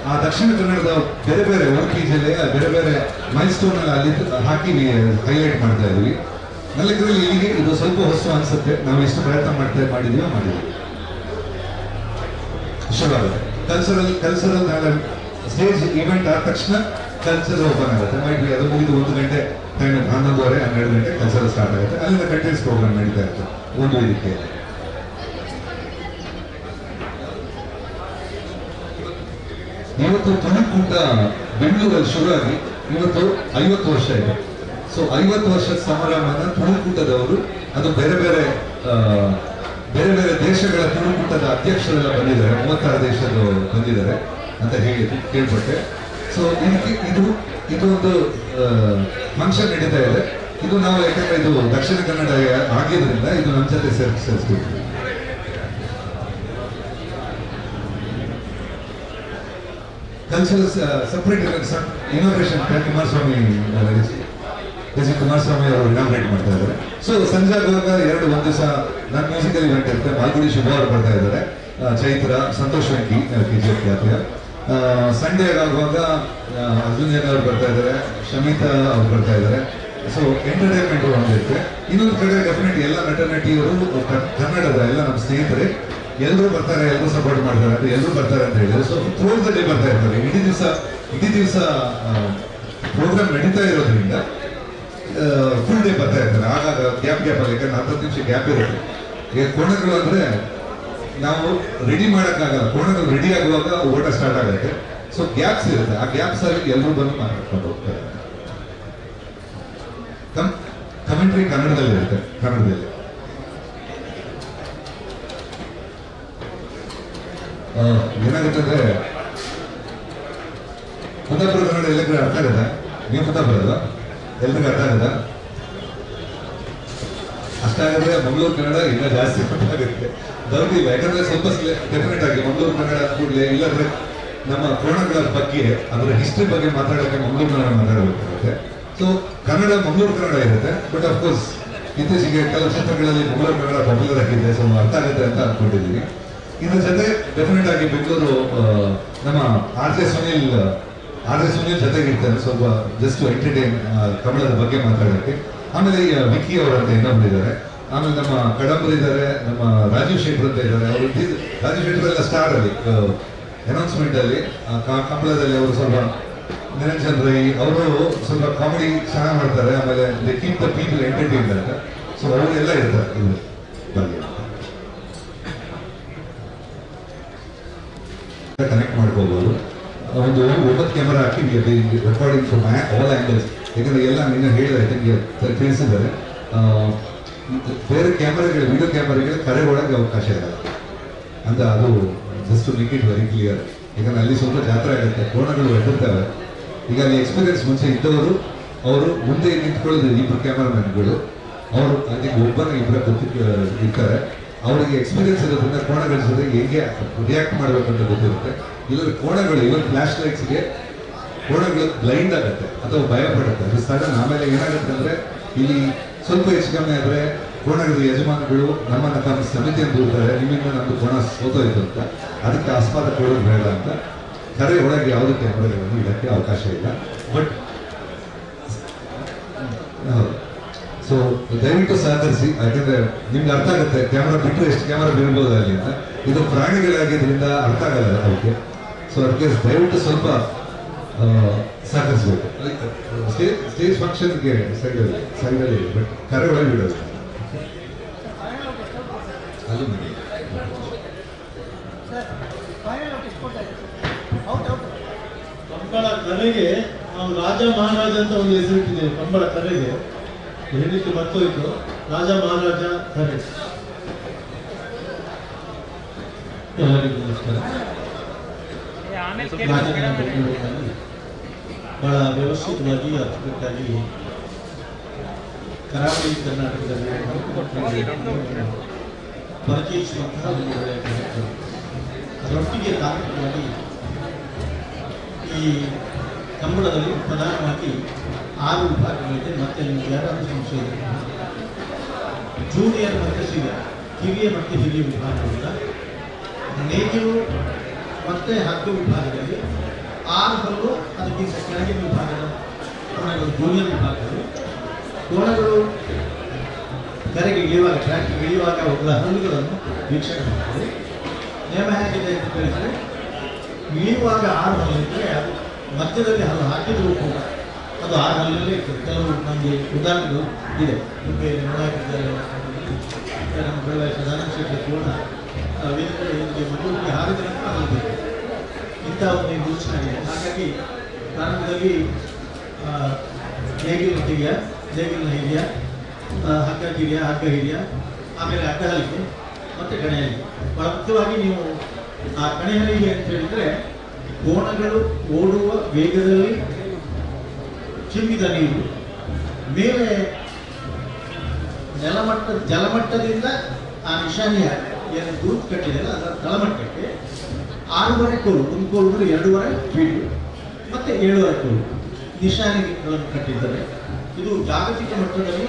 ಆ ದಕ್ಷಿಣ ಕನ್ನಡದ ಬೇರೆ ಬೇರೆ ಉಡುಪಿ ಜಿಲ್ಲೆಯ ಬೇರೆ ಬೇರೆ ಮೈಲ್ ಸ್ಟೋನ್ ಅಲ್ಲಿ ಹಾಕಿ ಹೈಲೈಟ್ ಮಾಡ್ತಾ ಇದ್ವಿ. ನಲ್ಲಿಗರಲ್ಲಿ ಇಲ್ಲಿಗೆ ಇದು ಸ್ವಲ್ಪ ಹೊಸ ಅನ್ಸುತ್ತೆ. ನಾವು ಎಷ್ಟು ಪ್ರಯತ್ನ ಮಾಡಿದೀವೋ ಮಾಡಿದ್ವಿ. ಶುರುವಾಗುತ್ತೆ ಕಲ್ಚರಲ್ ನಾಳೆ ಸ್ಟೇಜ್ ಇವೆಂಟ್ ಆದ ತಕ್ಷಣ ಕಲ್ಚರ್ ಓಪನ್ ಆಗುತ್ತೆ. ಮೈಟ್ ಬಿ ಅದು ಮುಗಿದು 1 ಗಂಟೆ ಟೈಮ್, 11:30 12 ಗಂಟೆ ಕಲ್ಚರಲ್ ಸ್ಟಾರ್ಟ್ ಆಗುತ್ತೆ. ಅಲ್ಲಿಂದ ಕಂಟಿನ್ಯೂಸ್ ಪ್ರೋಗ್ರಾಮ್ ನಡೀತಾ ಇರುತ್ತೆ ಒಂದು ಇದಕ್ಕೆ. ಇವತ್ತು ತುಳುಕೂಟ ಬೆಂಗಳೂರಲ್ಲಿ ಶುರುವಾಗಿ ಇವತ್ತು 50 ವರ್ಷ ಇದೆ. ಸೊ 50 ವರ್ಷದ ಸಮಾರಂಭನ ತುಳುಕೂಟದವರು, ಅದು ಬೇರೆ ಬೇರೆ ಬೇರೆ ಬೇರೆ ದೇಶಗಳ ತುಳುಕೂಟದ ಅಧ್ಯಕ್ಷರೆಲ್ಲ ಬಂದಿದ್ದಾರೆ, 36 ದೇಶದ ಬಂದಿದ್ದಾರೆ ಅಂತ ಹೇಳಿ ಕೇಳ್ಪಟ್ಟೆ. ಸೊ ಇದಕ್ಕೆ ಇದು ಒಂದು ಫಂಕ್ಷನ್ ನಡೀತಾ ಇದೆ. ಇದು ನಾವು ಯಾಕಂದ್ರೆ ಇದು ದಕ್ಷಿಣ ಕನ್ನಡ ಆಗಿದ್ರಿಂದ ಇದು ನಮ್ಮ ಜೊತೆ ಸೇರಿಸ್ತೀವಿ. Cultural separate innovation Kumaraswamy, S Kumaraswamy ಅವರು ಇನಾಗ್ರೇಟ್ ಮಾಡ್ತಾ ಇದ್ದಾರೆ. ಸೊ ಸಂಜೆ ಆಗುವಾಗ 1 ದಿವಸ ನನ್ನ ಮ್ಯೂಸಿಕಲ್ ಇವೆಂಟ್ ಇರುತ್ತೆ. ಮಾಲ್ಗುಡಿ ಶುಭ ಅವರು ಬರ್ತಾ ಇದ್ದಾರೆ, Chaitra, Santosh Venky K G F ಖ್ಯಾತಿಯ. ಸಂಡೇ ಆಗುವಾಗ ಅರ್ಜುನ್ ಜನ್ ಅವರು ಬರ್ತಾ ಇದ್ದಾರೆ, ಶಮಿತಾ ಅವರು ಬರ್ತಾ ಇದ್ದಾರೆ. ಸೊ ಎಂಟರ್ಟೈನ್ಮೆಂಟ್ ಒಂದಿರುತ್ತೆ. ಇನ್ನೊಂದು ಕಡೆ ಡೆಫಿನೆಟ್ ಎಲ್ಲ ನಟ ನಟಿಯರು ಕನ್ನಡದ ಎಲ್ಲ ನಮ್ಮ ಸ್ನೇಹಿತರೆ ಎಲ್ಲರೂ ಬರ್ತಾರೆ, ಎಲ್ಲರೂ ಸಪೋರ್ಟ್ ಮಾಡ್ತಾರೆ ಅಂತ ಎಲ್ಲರೂ ಬರ್ತಾರೆ ಅಂತ ಹೇಳಿದ್ರು. ಸೊ ಥ್ರೂ the day ಬರ್ತಾ ಇರ್ತಾರೆ. ಇಡೀ ದಿವಸ ಪ್ರೋಗ್ರಾಮ್ ನಡೀತಾ ಇರೋದ್ರಿಂದ ಫುಲ್ ಡೇ ಬರ್ತಾ ಇರ್ತಾರೆ. ಆಗಾಗ ಗ್ಯಾಪ್ ಗ್ಯಾಪ್ ಅಲ್ಲಿ, ಯಾಕಂದ್ರೆ 10 ನಿಮಿಷ ಗ್ಯಾಪ್ ಇರುತ್ತೆ. ಈಗ ಕೋಣಗಳು ಅಂದರೆ ನಾವು ರೆಡಿ ಮಾಡೋಕ್ಕಾಗಲ್ಲ, ಕೋಣಗಳು ರೆಡಿ ಆಗುವಾಗ ಓಟ ಸ್ಟಾರ್ಟ್ ಆಗುತ್ತೆ. ಸೊ ಗ್ಯಾಪ್ಸ್ ಇರುತ್ತೆ, ಆ ಗ್ಯಾಪ್ಸ್ ಅಲ್ಲಿ ಎಲ್ಲರೂ ಬಂದು ಮಾತಾಡ್ಕೊಂಡು ಹೋಗ್ತಾರೆ. ಕಮೆಂಟ್ರಿ ಕನ್ನಡದಲ್ಲಿ ಇರುತ್ತೆ, ಕನ್ನಡದಲ್ಲಿ. ಏನಾಗುತ್ತೆ ಅಂದ್ರೆ ಕುಂದಾಪುರ ಕನ್ನಡ ಎಲ್ಲರಿಗೂ ಅರ್ಥ ಆಗದ? ನೀವು ಕುಂದಾಪುರ ಅಲ್ಲ, ಎಲ್ರಿಗೂ ಅರ್ಥ ಆಗದ? ಅಷ್ಟಾಗದ್ರೆ ಮಂಗಳೂರು ಕನ್ನಡ ಇನ್ನೂ ಜಾಸ್ತಿ ಅರ್ಥ ಆಗುತ್ತೆ. ಬರೋದಿಲ್ಲ, ಯಾಕಂದ್ರೆ ಸ್ವಲ್ಪ ಡೆಫಿನೆಟ್ ಆಗಿ ಮಂಗಳೂರು ಕನ್ನಡ ಕೂಡಲೇ, ಇಲ್ಲಾಂದ್ರೆ ನಮ್ಮ ಕೋಣಗಳ ಬಗ್ಗೆ ಅದರ ಹಿಸ್ಟ್ರಿ ಬಗ್ಗೆ ಮಾತಾಡೋಕ್ಕೆ ಮಂಗಳೂರು ಕನ್ನಡ ಮಾತಾಡಬೇಕಾಗುತ್ತೆ. ಸೊ ಕನ್ನಡ ಮಂಗಳೂರು ಕನ್ನಡ ಇರುತ್ತೆ. ಬಟ್ ಅಫ್ಕೋರ್ಸ್ ಇತ್ತೀಚೆಗೆ ಕೆಲವು ಕ್ಷೇತ್ರಗಳಲ್ಲಿ ಮಂಗಳೂರು ಕನ್ನಡ ಪಾಪ್ಯುಲರ್ ಆಗಿದೆ, ಸೊ ಅರ್ಥ ಆಗುತ್ತೆ ಅಂತ ಅಂದ್ಕೊಂಡಿದ್ದೀವಿ. ಇದ್ರ ಜೊತೆ ಡೆಫಿನೆಟ್ ಆಗಿ ಬೆಂಗಳೂರು ನಮ್ಮ ಆರ್ ಜೆ ಸುನಿಲ್ ಜೊತೆಗಿರ್ತಾರೆ, ಸ್ವಲ್ಪ ಜಸ್ಟ್ ಎಂಟರ್ಟೈನ್ ಕಮಲದ ಬಗ್ಗೆ ಮಾತಾಡೋಕ್ಕೆ. ಆಮೇಲೆ ವಿಕ್ಕಿ ಅವರಂತ ಇನ್ನೊಬ್ರು ಇದ್ದಾರೆ. ಆಮೇಲೆ ನಮ್ಮ ಕಡಂಬರ್ ಇದ್ದಾರೆ, ನಮ್ಮ ರಾಜೀವ್ ಶೆಟ್ಟರ್ ಅಂತ ಇದ್ದಾರೆ. ಅವರು ರಾಜೀವ್ ಶೆಟ್ಟರ್ ಎಲ್ಲ ಸ್ಟಾರ್ ಅಲ್ಲಿ ಅನೌನ್ಸ್ಮೆಂಟ್ ಅಲ್ಲಿ, ಕಂಬಳದಲ್ಲಿ ಅವರು ಸ್ವಲ್ಪ ನಿರಂಜನ್ ರೈ ಅವರು ಸ್ವಲ್ಪ ಕಾಮಿಡಿ ಚೆನ್ನಾಗಿ ಮಾಡ್ತಾರೆ. ಆಮೇಲೆ they keep the people entertain ಅಂತ. ಸೊ ಅವರೆಲ್ಲ ಇರ್ತಾರೆ ಇವರು ಬಗ್ಗೆ ಕನೆಕ್ಟ್ ಮಾಡ್ಕೋಬೋದು. ಒಂದು 9 camera hockey recording from all angles. ಯಾಕಂದರೆ ಎಲ್ಲ ನಿನ್ನ ಹೇಳಿದೆ, ನಿಮಗೆ ತಿಳಿಸಿದ್ದಾರೆ. ಬೇರೆ ಕ್ಯಾಮರಾಗಳು, ವಿಡಿಯೋ ಕ್ಯಾಮರಾಗಳು ಕರೆ ಒಳಗೆ ಅವಕಾಶ ಇರಲ್ಲ ಅಂತ, ಅದು just to make it very clear. ಯಾಕಂದರೆ ಅಲ್ಲಿ ಸ್ವಲ್ಪ ಜಾತ್ರೆ ಆಗುತ್ತೆ, ಕೋಣಗಳು ಎದುರ್ತವೆ. ಈಗ ಅಲ್ಲಿ ಎಕ್ಸ್ಪೀರಿಯನ್ಸ್ ಮುಂಚೆ ಇದ್ದವರು ಅವರು ಮುಂದೆ ನಿಂತ್ಕೊಳ್ಳೋದು ಇಬ್ಬರು ಕ್ಯಾಮರಾಮ್ಯಾನ್ಗಳು, ಅವರು ಅದಕ್ಕೆ ಒಬ್ಬನ ಇಬ್ಬರ ಗೊತ್ತಿ ಇರ್ತಾರೆ. ಅವರಿಗೆ ಎಕ್ಸ್ಪೀರಿಯನ್ಸ್ ಇರೋದ್ರಿಂದ ಕೋಣಗಳ ಜೊತೆ ಹೇಗೆ ರಿಯಾಕ್ಟ್ ಮಾಡಬೇಕಂತ ಗೊತ್ತಿರುತ್ತೆ. ಇಲ್ಲದ್ರೆ ಕೋಣಗಳು ಇವನ್ ಫ್ಲ್ಯಾಶ್ ಲೈಟ್ಸ್ಗೆ ಕೋಣಗಳು ಬ್ಲೈಂಡ್ ಆಗುತ್ತೆ ಅಥವಾ ಭಯ ಪಡುತ್ತೆ. ಅದು ಸಡನ್. ಆಮೇಲೆ ಏನಾಗುತ್ತೆ ಅಂದರೆ ಇಲ್ಲಿ ಸ್ವಲ್ಪ ಹೆಚ್ಚು ಕಮ್ಮಿ ಆದರೆ ಕೋಣಗಳ ಯಜಮಾನಗಳು ನಮ್ಮನ್ನು ತಮ್ಮ ಸಮಿತಿಯನ್ನು ದೂರ್ತಾರೆ, ನಿಮ್ಮಿಂದ ನಮ್ಮದು ಕೋಣ ಸೋತೋಯ್ತು ಅಂತ. ಅದಕ್ಕೆ ಆಸ್ಪದ ಕೊಡೋದು ಬೇಡ ಅಂತ ಕರೆ ಒಳಗೆ ಯಾವುದೇ ಕ್ಯಾಮ್ರಾಗಳನ್ನು ಇಡೋಕ್ಕೆ ಅವಕಾಶ ಇಲ್ಲ. ಬಟ್ ಸೊ ದಯವಿಟ್ಟು ಸಹಕರಿಸಿ, ಯಾಕಂದರೆ ನಿಮ್ಗೆ ಅರ್ಥ ಆಗುತ್ತೆ ಕ್ಯಾಮ್ರಾ ಬಿಟ್ಟರೆ ಎಷ್ಟು ಕ್ಯಾಮ್ರಾ ಬೀಳ್ಬೋದು ಅಲ್ಲಿ ಅಂತ. ಇದು ಪ್ರಾಣಿಗಳಾಗಿದ್ದರಿಂದ ಅರ್ಥ ಆಗಲ್ಲ ಅವಕ್ಕೆ. ಸೊ ಅದಕ್ಕೆ ದಯವಿಟ್ಟು ಸ್ವಲ್ಪ ಸಹಕರಿಸಬೇಕು. ಸ್ಟೇಜ್ ಫಂಕ್ಷನ್ಗೆ ಸೈಡಲ್ಲಿ, ಬಟ್ ಕರೆ ಒಳಗೆ ಬಿಡೋದು ಅಲ್ಲಿ ಮಾಡಿ. ಕಂಬಳ ಕರೆಗೆ ನಾವು ರಾಜ ಮಹಾರಾಜ ಅಂತ ಒಂದು ಹೆಸರಿಟ್ಟಿದ್ದೇವೆ. ಕಂಬಳ ಕರೆಗೆ ಹೇಳಲಿಕ್ಕೆ ಮರ್ತೋಯ್ತು, ರಾಜ ಮಹಾರಾಜ ಕರೆ. ಎಲ್ಲರಿಗೂ ನಮಸ್ಕಾರ. ಬಹಳ ವ್ಯವಸ್ಥಿತವಾಗಿ ಅಚ್ಚುಕಟ್ಟಾಗಿ ಕರಾವಳಿ ಕರ್ನಾಟಕದಲ್ಲಿ ಪರಿಚಯಿಸುವಂತಹ ಒಂದು ಒಳ್ಳೆಯ ಕಾರ್ಯಕ್ರಮ. ಅದರೊಟ್ಟಿಗೆ ತಾಂತ್ರಿಕವಾಗಿ ಈ ಕಂಬಳದಲ್ಲಿ ಪ್ರಧಾನವಾಗಿ 6 ವಿಭಾಗಗಳಿದೆ. ಮತ್ತು ನಿಮಗೆ ಯಾರಾದರೂ ಸಂಶಯ ಇದೆ, ಜೂನಿಯರ್ ಮತ್ತು ಸೀನಿಯರ್, ಕಿರಿಯ ಮತ್ತು ಹಿರಿಯ ವಿಭಾಗಗಳಿಂದ ನೇಗಿಲು ಮತ್ತು ಹಗ್ಗ ವಿಭಾಗದಲ್ಲಿ 6 ಹಲ್ಲು, ಅದಕ್ಕಿಂತ ಕೆಳಗಿನ ವಿಭಾಗದ ಕೋಣಗಳು ಜೂನಿಯರ್ ವಿಭಾಗಗಳು. ಕೋಣಗಳು ಕರೆಗೆ ಇಳಿಯುವಾಗ, ಟ್ರ್ಯಾಕ್ಗೆ ಇಳಿಯುವಾಗ ಅವುಗಳ ಹಲ್ಲುಗಳನ್ನು ವೀಕ್ಷಣೆ ಮಾಡ್ತದೆ. ನಿಯಮ ಹೇಗಿದೆ ಅಂತ ಕೇಳಿದರೆ, ಇಳಿಯುವಾಗ 6 ಹಲ್ಲಿದ್ದರೆ ಅದು ಮಧ್ಯದಲ್ಲಿ ಹಲ್ಲು ಹಾಕಿದರೂ ಕೂಡ ಅದು 6 ಹಲ್ಲಲ್ಲೇ ಇರ್ತದೆ. ಕೆಲವು ನಮಗೆ ಉದಾಹರಣೆಗಳು ಇದೆ. ಮುಂಬೈಯಲ್ಲಿ ನೋಡಾಕಿದ್ದಾರೆ, ನಮ್ಮ ಬೆಳಗಾವಿ ಸದಾನಂದ ಶೆಟ್ಟಿ ಕೋಣ ಮಂಗಳೂರಿಗೆ ಹಾರಿದ ನಂತರ ಹಲ್ಲು ಬೇಕು, ಇಂಥ ಒಂದು ನಿದರ್ಶನ ಇದೆ. ಹಾಗಾಗಿ ಪ್ರಾರಂಭದಲ್ಲಿ ನೇಗಿಲಿನ ಕಿರಿಯ, ನೇಗಿಲಿನ ಹಿರಿಯ, ಹಗ್ಗ ಕಿರಿಯ, ಹಗ್ಗ ಹಿರಿಯ, ಆಮೇಲೆ ಅಡ್ಡ ಹಲಿಗೆ ಮತ್ತು ಕಣೆಹಲಿಗೆ. ಭಾಳ ಮುಖ್ಯವಾಗಿ ನೀವು ಆ ಕಣೆಹಲಿಗೆ ಅಂತ ಹೇಳಿದರೆ ಕೋಣಗಳು ಓಡುವ ವೇಗದಲ್ಲಿ ಚಿಮ್ಮಿದ ನೀರು ಮೇಲೆ ನೆಲಮಟ್ಟ ಜಲಮಟ್ಟದಿಂದ ಆ ನಿಶಾನಿಯ ಏನು ಗುರುತು ಕಟ್ಟಿದೆಯಲ್ಲ ಅದರ ತಳಮಟ್ಟಕ್ಕೆ 6.5 ಕೋಲು, ಒಂದು ಕೋಲು ಅಂದರೆ 2.5 ಫೀಟು ಮತ್ತು 7.5 ಕೋಲು ನಿಶಾನಿಗಳನ್ನು ಕಟ್ಟಿದ್ದಾರೆ. ಇದು ಜಾಗತಿಕ ಮಟ್ಟದಲ್ಲಿ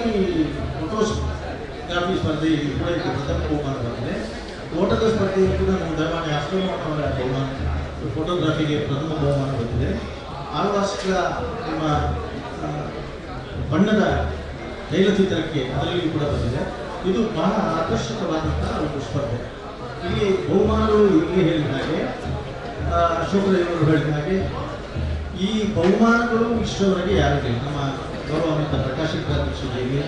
ಫೋಟೋಗ್ರಾಫಿ ಸ್ಪರ್ಧೆಯಲ್ಲಿ ಕೂಡ ಇದು ಪ್ರಥಮ ಬಹುಮಾನ ಬಂದಿದೆ. ಓಟದ ಸ್ಪರ್ಧೆಯಲ್ಲಿ ಕೂಡ ನಮ್ಮ ಧರ್ಮಾಣಿ ಅಶ್ವಮೋಹನ್ ಅವರ ಬಹುಮಾನ, ಫೋಟೋಗ್ರಫಿಗೆ ಪ್ರಥಮ ಬಹುಮಾನ ಬಂದಿದೆ. ಆಳ್ವಾಸ್ಗಳ ನಿಮ್ಮ ಬಣ್ಣದ ತೈಲಚಿತ್ರಕ್ಕೆ ಅದರಲ್ಲಿಯೂ ಕೂಡ ಬಂದಿದೆ. ಇದು ಬಹಳ ಆಕರ್ಷಕವಾದಂತಹ ಒಂದು ಸ್ಪರ್ಧೆ. ಇಲ್ಲಿ ಬಹುಮಾನಗಳು ಇಲ್ಲಿ ಹೇಳಿದ ಹಾಗೆ, ಅಶೋಕದೇವರು ಹೇಳಿದ ಹಾಗೆ, ಈ ಬಹುಮಾನಗಳು ಇಷ್ಟರವರೆಗೆ ಯಾರೂ ಇಲ್ಲ. ನಮ್ಮ ಗೌರವಾನ್ವಿತ ಪ್ರಕಾಶ್ ಅಧ್ಯಕ್ಷತೆಯಲ್ಲಿ,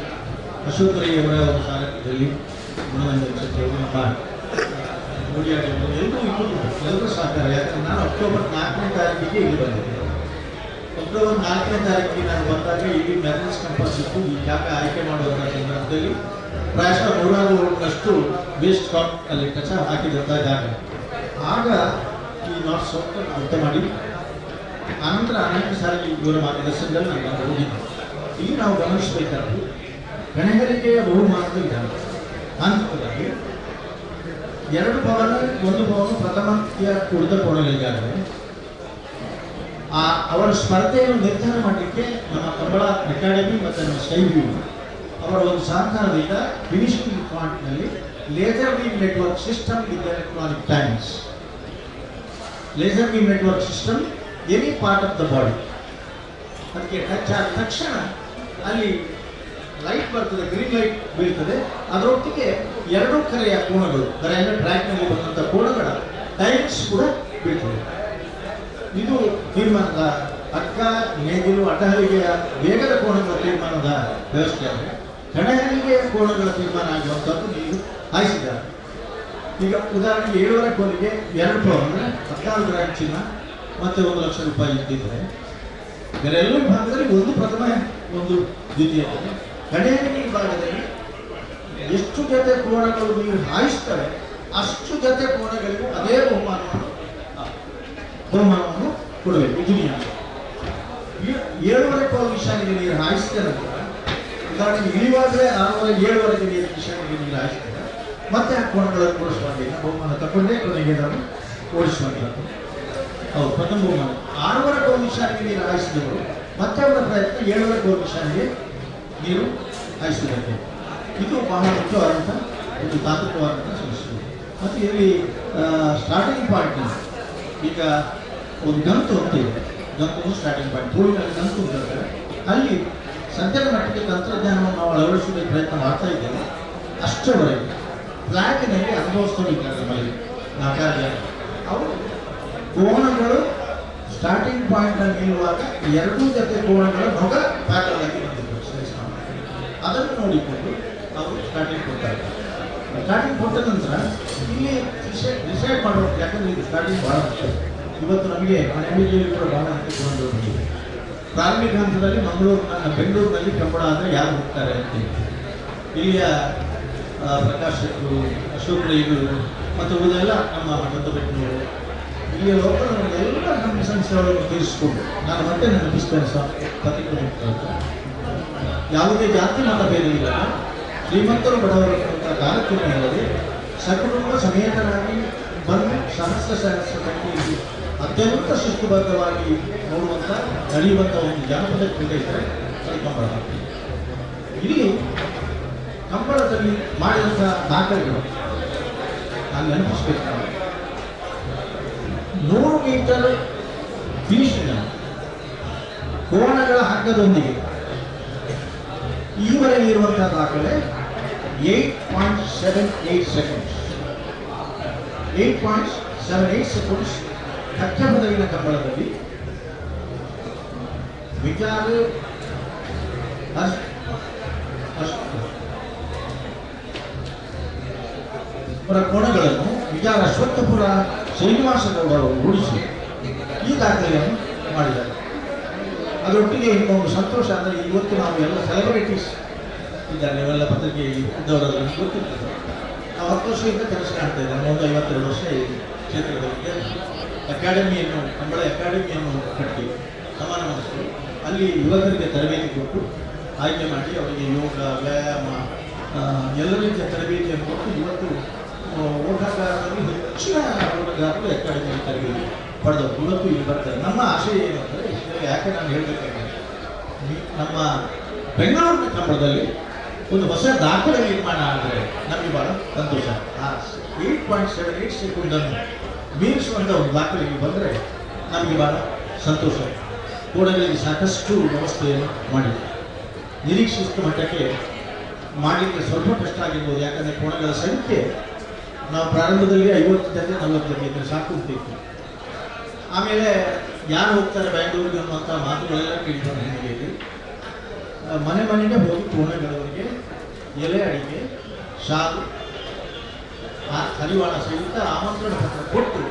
ಅಶೋಕ್ ರೈಯವರ ಒಂದು ಸಾರಥ್ಯದಲ್ಲಿ, ಗುಣವಂತ ಶೆಟ್ಟಿಯವರು, ನಮ್ಮ ಎಲ್ಲರೂ ಇಬ್ಬರು ಎಲ್ಲರೂ ಸಹಕಾರ. ಯಾಕಂದರೆ ನಾನು ಅಕ್ಟೋಬರ್ 4ನೇ ತಾರೀಕಿಗೆ ಇಲ್ಲಿ ಬಂದಿದ್ದೆ. ಅಕ್ಟೋಬರ್ 4ನೇ ತಾರೀಕಿಗೆ ನಾನು ಬಂದಾಗ ಇಲ್ಲಿ ಮ್ಯಾನೇಜ್ ಕಂಪಸ್ ಇತ್ತು. ಈ ಜಾಗ ಆಯ್ಕೆ ಮಾಡುವಂಥ ಸಂದರ್ಭದಲ್ಲಿ ಪ್ರಾಯಶಃ 100 ರೋಡ್ನಷ್ಟು ವೇಸ್ಟ್ ಸ್ಟಾಕ್ ಅಲ್ಲಿ ಕಚ ಹಾಕಿದಂಥ ಜಾಗ. ಆಗ ಈ ನಾರ್ತ್ ಸೌತ್ ಅರ್ಥ ಮಾಡಿ ಆನಂತರ ಅನೇಕ ಸಾರಿ ಇವರ ಮಾರ್ಗದರ್ಶನದಲ್ಲಿ ನಾನು ಬಂದು ಹೋಗಿದ್ದೆ. ಇಲ್ಲಿ ನಾವು ಗಮನಿಸಬೇಕಾದ್ದು ಗಣಹರಿಕೆಯ ಬಹುಮಾನದ ವಿಧಾನ. ತಾಂತ್ರಿಕವಾಗಿ 2 ಭವನ, 1 ಭವನ ಪ್ರಥಮಕ್ಕೆ ಉಳಿದ ಕೋಣಗಳಿಗಾದರೆ ಆ ಅವರ ಸ್ಪರ್ಧೆಯನ್ನು ನಿರ್ಧಾರ ಮಾಡಲಿಕ್ಕೆ ನಮ್ಮ ಕಂಬಳ ಅಕಾಡೆಮಿ ಮತ್ತು ನಮ್ಮ ಸ್ಕೈ ವ್ಯೂ ಅವರ ಒಂದು ಸಹಕಾರದಿಂದ ಫಿನಿಶಿಂಗ್ ಪಾಯಿಂಟ್ನಲ್ಲಿ laser beam network system with electronic times, laser beam network system any part of the body ಅದಕ್ಕೆ ಟಚ್ ಆದ ತಕ್ಷಣ ಅಲ್ಲಿ ಲೈಟ್ ಬರ್ತದೆ, ಗ್ರೀನ್ ಲೈಟ್ ಬೀಳ್ತದೆ. ಅದರೊಟ್ಟಿಗೆ 2 ಕರೆಯ ಕೋಣಗಳು, ಕರೆ ಅಂದರೆ ಟ್ರ್ಯಾಕ್ನಲ್ಲಿ ಬಂದಂಥ ಕೋಣಗಳ ಟೈಮ್ಸ್ ಕೂಡ ಬೀಳ್ತದೆ. ಇದು ತೀರ್ಮಾನದ ಅಕ್ಕ ನೇಗಿಲು ಅಡ್ಡಹಲಿಗೆಯ ವೇಗದ ಕೋಣಗಳ ತೀರ್ಮಾನದ ವ್ಯವಸ್ಥೆ. ಆದರೆ ಕಣಹಲಿಗೆಯ ಕೋಣಗಳ ತೀರ್ಮಾನ ಆಗುವಂಥದ್ದು ನೀವು ಹಾಯಿಸಿದ್ದಾರೆ. ಈಗ ಉದಾಹರಣೆಗೆ 7.5 ಕೋಲಿಗೆ 2 ಪೌ ಅಂದರೆ 16 ಗ್ರಾಮ್ ಚಿನ್ನ ಮತ್ತು 1 ಲಕ್ಷ ರೂಪಾಯಿ ಇದ್ದಿದ್ದರೆ, ಬೇರೆ ಎಲ್ಲ ವಿಭಾಗದಲ್ಲಿ ಒಂದು ಪ್ರಥಮ ಒಂದು ದ್ವಿತೀಯ. ಕಣಹಲಿಗೆ ವಿಭಾಗದಲ್ಲಿ ಎಷ್ಟು ಜೊತೆ ಕೋಣಗಳು ನೀವು ಹಾಯಿಸ್ತವೆ ಅಷ್ಟು ಜೊತೆ ಕೋಣಗಳಿಗೂ ಅದೇ ಬಹುಮಾನವನ್ನು ಕೊಡಬೇಕು. ಇದು ನಿಯಮ. 7.5 ಕೋಲು ನಿಶಾನಿಗೆ ನೀರು ಹಾಯಿಸಿದ ನಂತರ, ಉದಾಹರಣೆಗೆ ಇಳಿವಾಗಲೇ 6.5 7.5 ನೀರು ನಿಶಾನಿಗೆ ನೀರು ಹಾಯಿಸ್ತೇವೆ, ಮತ್ತೆ ಆ ಕೋಣಗಳನ್ನು ಓಡಿಸುವಂತಿಲ್ಲ, ಬಹುಮಾನ ತಗೊಂಡೇ ಕೊನೆಗೆ ನಾವು ಓಡಿಸುವಂಥದ್ದು. ಹೌದು, ಪ್ರಥಮ ಬಹುಮಾನ 6.5 ಕೋಲು ನಿಶಾನಿಗೆ ನೀರು ಹಾಯಿಸಿದವರು ಮತ್ತೆ ಅವರ ಪ್ರಯತ್ನ 7.5 ಕೋಲು ನಿಶಾನಿಗೆ ನೀರು ಹಾಯಿಸುವುದಕ್ಕೆ. ಇದು ಬಹಳ ಮುಖ್ಯವಾದಂಥ ಒಂದು ತಾಂತ್ರಿಕವಾದಂಥ ಸಮಸ್ಯೆ. ಮತ್ತು ಇಲ್ಲಿ ಸ್ಟಾರ್ಟಿಂಗ್ ಪಾಯಿಂಟ್ ಈಗ ಒಂದು ಗಂತು ಅಂತ ಇದೆ, ಗಂತು ಸ್ಟಾರ್ಟಿಂಗ್ ಪಾಯಿಂಟ್, ತುಳುವಿನಲ್ಲಿ ಗಂತು ಅಂತ ಹೇಳ್ತಾರೆ. ಅಲ್ಲಿ ಸದ್ಯದ ಮಟ್ಟಿಗೆ ತಂತ್ರಜ್ಞಾನವನ್ನು ನಾವು ಅಳವಡಿಸುವುದಕ್ಕೆ ಪ್ರಯತ್ನ ಮಾಡ್ತಾ ಇದ್ದೇವೆ. ಅಷ್ಟರವರೆಗೆ ಫ್ಲ್ಯಾಗಿನಲ್ಲಿ ಅನುಭವಿಸ್ಕೊಂಡಿದ್ದಾರೆ ನಮ್ಮಲ್ಲಿ ನಾಲ್ಕಾರು ಜನ. ಅವರು ಕೋಣಗಳು ಸ್ಟಾರ್ಟಿಂಗ್ ಪಾಯಿಂಟಲ್ಲಿ ನಿಲ್ಲುವಾಗ 2 ಜೊತೆ ಕೋಣಗಳ ನೊಗ ಪ್ಯಾರಲ್ ಆಗಿ ಬಂದಿತ್ತು, ಅದನ್ನು ನೋಡಿಕೊಂಡು ಅವರು ಸ್ಟಾರ್ಟಿಂಗ್ ಕೊಡ್ತಾರೆ. ಸ್ಟಾರ್ಟಿಂಗ್ ಕೊಟ್ಟ ನಂತರ ಇಲ್ಲಿ ಡಿಸೈಡ್ ಮಾಡಬೇಕು, ಯಾಕಂದರೆ ಇದು ಸ್ಟಾರ್ಟಿಂಗ್ ಭಾಳ ಮುಖ್ಯ. ಇವತ್ತು ನಮಗೆ ಮನೆಯಲ್ಲಿ ಕೂಡ ಭಾಳ ಕೋಣಗಳು ಬಂದಿದೆ. ಪ್ರಾರಂಭಿಕ ಹಂತದಲ್ಲಿ ಬೆಂಗಳೂರಿನಲ್ಲಿ ಕಂಬಳ ಆದರೆ ಯಾರು ಹೋಗ್ತಾರೆ ಅಂತೇಳಿ ಇಲ್ಲಿಯ ಪ್ರಕಾಶ್ ಶೆಟ್ಟರು, ಅಶೋಕ್ ರೈಗಳು ಮತ್ತು ಉಳಿದೆಲ್ಲ ನಮ್ಮ ಮಠದ ಇಲ್ಲಿಯ ಲೋಕಲ್ ಎಲ್ಲ ನಮ್ಮ ಸಂಸ್ಥೆಗಳನ್ನು ತೀರಿಸಿಕೊಂಡು ನಾನು ಮತ್ತೆ ನೆನಪಿಸ್ತೇನೆ ಸಹ ಪತ್ರಿಕೆ ಮುಖಾಂತರ, ಯಾವುದೇ ಜಾತಿ ಮತ ಭೇದವಿಲ್ಲ, ಶ್ರೀಮಂತರು ಬಡವರು ಅಂತ ತಾರತಮ್ಯ ಇಲ್ಲದೆ ಸಕುಟುಂಬ ಸಮೇತರಾಗಿ ಬಂದು ಸಹಸ್ರ ಸಹಸ್ರ ಸಂಖ್ಯೆಯಲ್ಲಿ ಅತ್ಯಂತ ಶಿಸ್ತುಬದ್ಧವಾಗಿ ನೋಡುವಂಥ ನಡೆಯುವಂಥ ಒಂದು ಜಾನಪದ ಕ್ರೀಡೆ ಇದ್ದರೆ ಅದು ಕಂಬಳ. ಇಲ್ಲಿ ಕಂಬಳದಲ್ಲಿ ಮಾಡಿದಂಥ ದಾಖಲೆಗಳು ನಾನು ನೆನಪಿಸ್ಬೇಕು. 100 ಮೀಟರ್ ಫಿನಿಶಿಂಗ್ ಕೋಣಗಳ ಹಗ್ಗದೊಂದಿಗೆ ಈವರೆಗೆ ಇರುವಂತಹ ದಾಖಲೆ 8.78 ಸೆಕೆಂಡ್ಸ್, 8.78 ಸೆಕೆಂಡ್ಸ್ ಕಚ್ಚಪದವಿನ ಕಂಬಳದಲ್ಲಿ ವಿಚಾರ ಕೋಣಗಳನ್ನು ವಿಚಾರ ಅಶ್ವತ್ಥಪುರ ಶ್ರೀನಿವಾಸಗೌಡ ಅವರು ರೂಢಿಸಿ ಈ ದಾಖಲೆಯನ್ನು ಮಾಡಿದ್ದಾರೆ. ಅದರೊಟ್ಟಿಗೆ ಇನ್ನೊಂದು ಸಂತೋಷ ಅಂದರೆ ಇವತ್ತು ನಾವು ಎಲ್ಲ ಸೆಲೆಬ್ರಿಟೀಸ್ ಇದ್ದಾರೆ, ನೀವೆಲ್ಲ ಪತ್ರಿಕೆ ಇದ್ದವರೆಲ್ಲ ಗೊತ್ತಿರ್ತದೆ. ನಾವು 10 ವರ್ಷದಿಂದ ಕೆಲಸ ಕಾಣ್ತಾ ಇದ್ದೇವೆ, ಒಂದು 52 ವರ್ಷ ಈ ಕ್ಷೇತ್ರದಲ್ಲಿ. ಅಕಾಡೆಮಿಯನ್ನು, ಕಂಬಳ ಅಕಾಡೆಮಿಯನ್ನು ಕಟ್ಟಿ ಸಮಾನ ಮನಸ್ಸು ಅಲ್ಲಿ ಯುವಕರಿಗೆ ತರಬೇತಿ ಕೊಟ್ಟು ಆಯ್ಕೆ ಮಾಡಿ ಅವರಿಗೆ ಯೋಗ, ವ್ಯಾಯಾಮ ಎಲ್ಲ ರೀತಿಯ ತರಬೇತಿಯನ್ನು ಕೊಟ್ಟು ಇವತ್ತು ಓಟಗಾರರಲ್ಲಿ ಹೆಚ್ಚಿನ ಓಟಗಾರರು ಅಕಾಡೆಮಿಯಲ್ಲಿ ತರಬೇತಿ ಪಡೆದವರು ಇವತ್ತು ಇಲ್ಲಿ ಬರ್ತಾರೆ. ನಮ್ಮ ಆಶಯ ಏನು ಅಂದರೆ, ಇಷ್ಟರಲ್ಲಿ ಯಾಕೆ ನಾನು ಹೇಳಬೇಕಾಗಿದೆ, ನಮ್ಮ ಬೆಂಗಳೂರಿನ ಕಂಬಳದಲ್ಲಿ ಒಂದು ಹೊಸ ದಾಖಲೆ ನಿರ್ಮಾಣ ಆದರೆ ನಮಗೆ ಭಾಳ ಸಂತೋಷ. ಆ 8.78 ಸೆಕೆಂಡನ್ನು ಮೀರಿಸುವಂಥ ಒಂದು ದಾಖಲೆಗೆ ಬಂದರೆ ನಮಗೆ ಭಾಳ ಸಂತೋಷ. ಕೋಣಗಳಿಗೆ ಸಾಕಷ್ಟು ವ್ಯವಸ್ಥೆಯನ್ನು ಮಾಡಿದೆ. ನಿರೀಕ್ಷಿಸಿದ ಮಟ್ಟಕ್ಕೆ ಮಾಡಲಿಕ್ಕೆ ಸ್ವಲ್ಪ ಕಷ್ಟ ಆಗಿರ್ಬೋದು, ಯಾಕಂದರೆ ಕೋಣಗಳ ಸಂಖ್ಯೆ ನಾವು ಪ್ರಾರಂಭದಲ್ಲಿ 50 ಜೊತೆ 40 ಜೊತೆ ಇದ್ದರೆ ಸಾಕು ಅಂತಿತ್ತು. ಆಮೇಲೆ ಯಾರು ಹೋಗ್ತಾರೆ ಬ್ಯಾಂಗ್ಳೂರಿಗೆ ಅನ್ನುವಂಥ ಮಾತುಗಳೆಲ್ಲ ಕೇಳಿಕೊಂಡು ಹಿನ್ನೆಲೆಯಲ್ಲಿ ಮನೆ ಮನೆಗೆ ಹೋಗಿ ಕೋಣೆಗಳವರಿಗೆ ಎಲೆ ಅಡಿಕೆ, ಶಾಲು, ಆ ಹರಿವಾಣ ಸಹಿತ ಆಮಂತ್ರಣ ಪತ್ರ ಕೊಟ್ಟು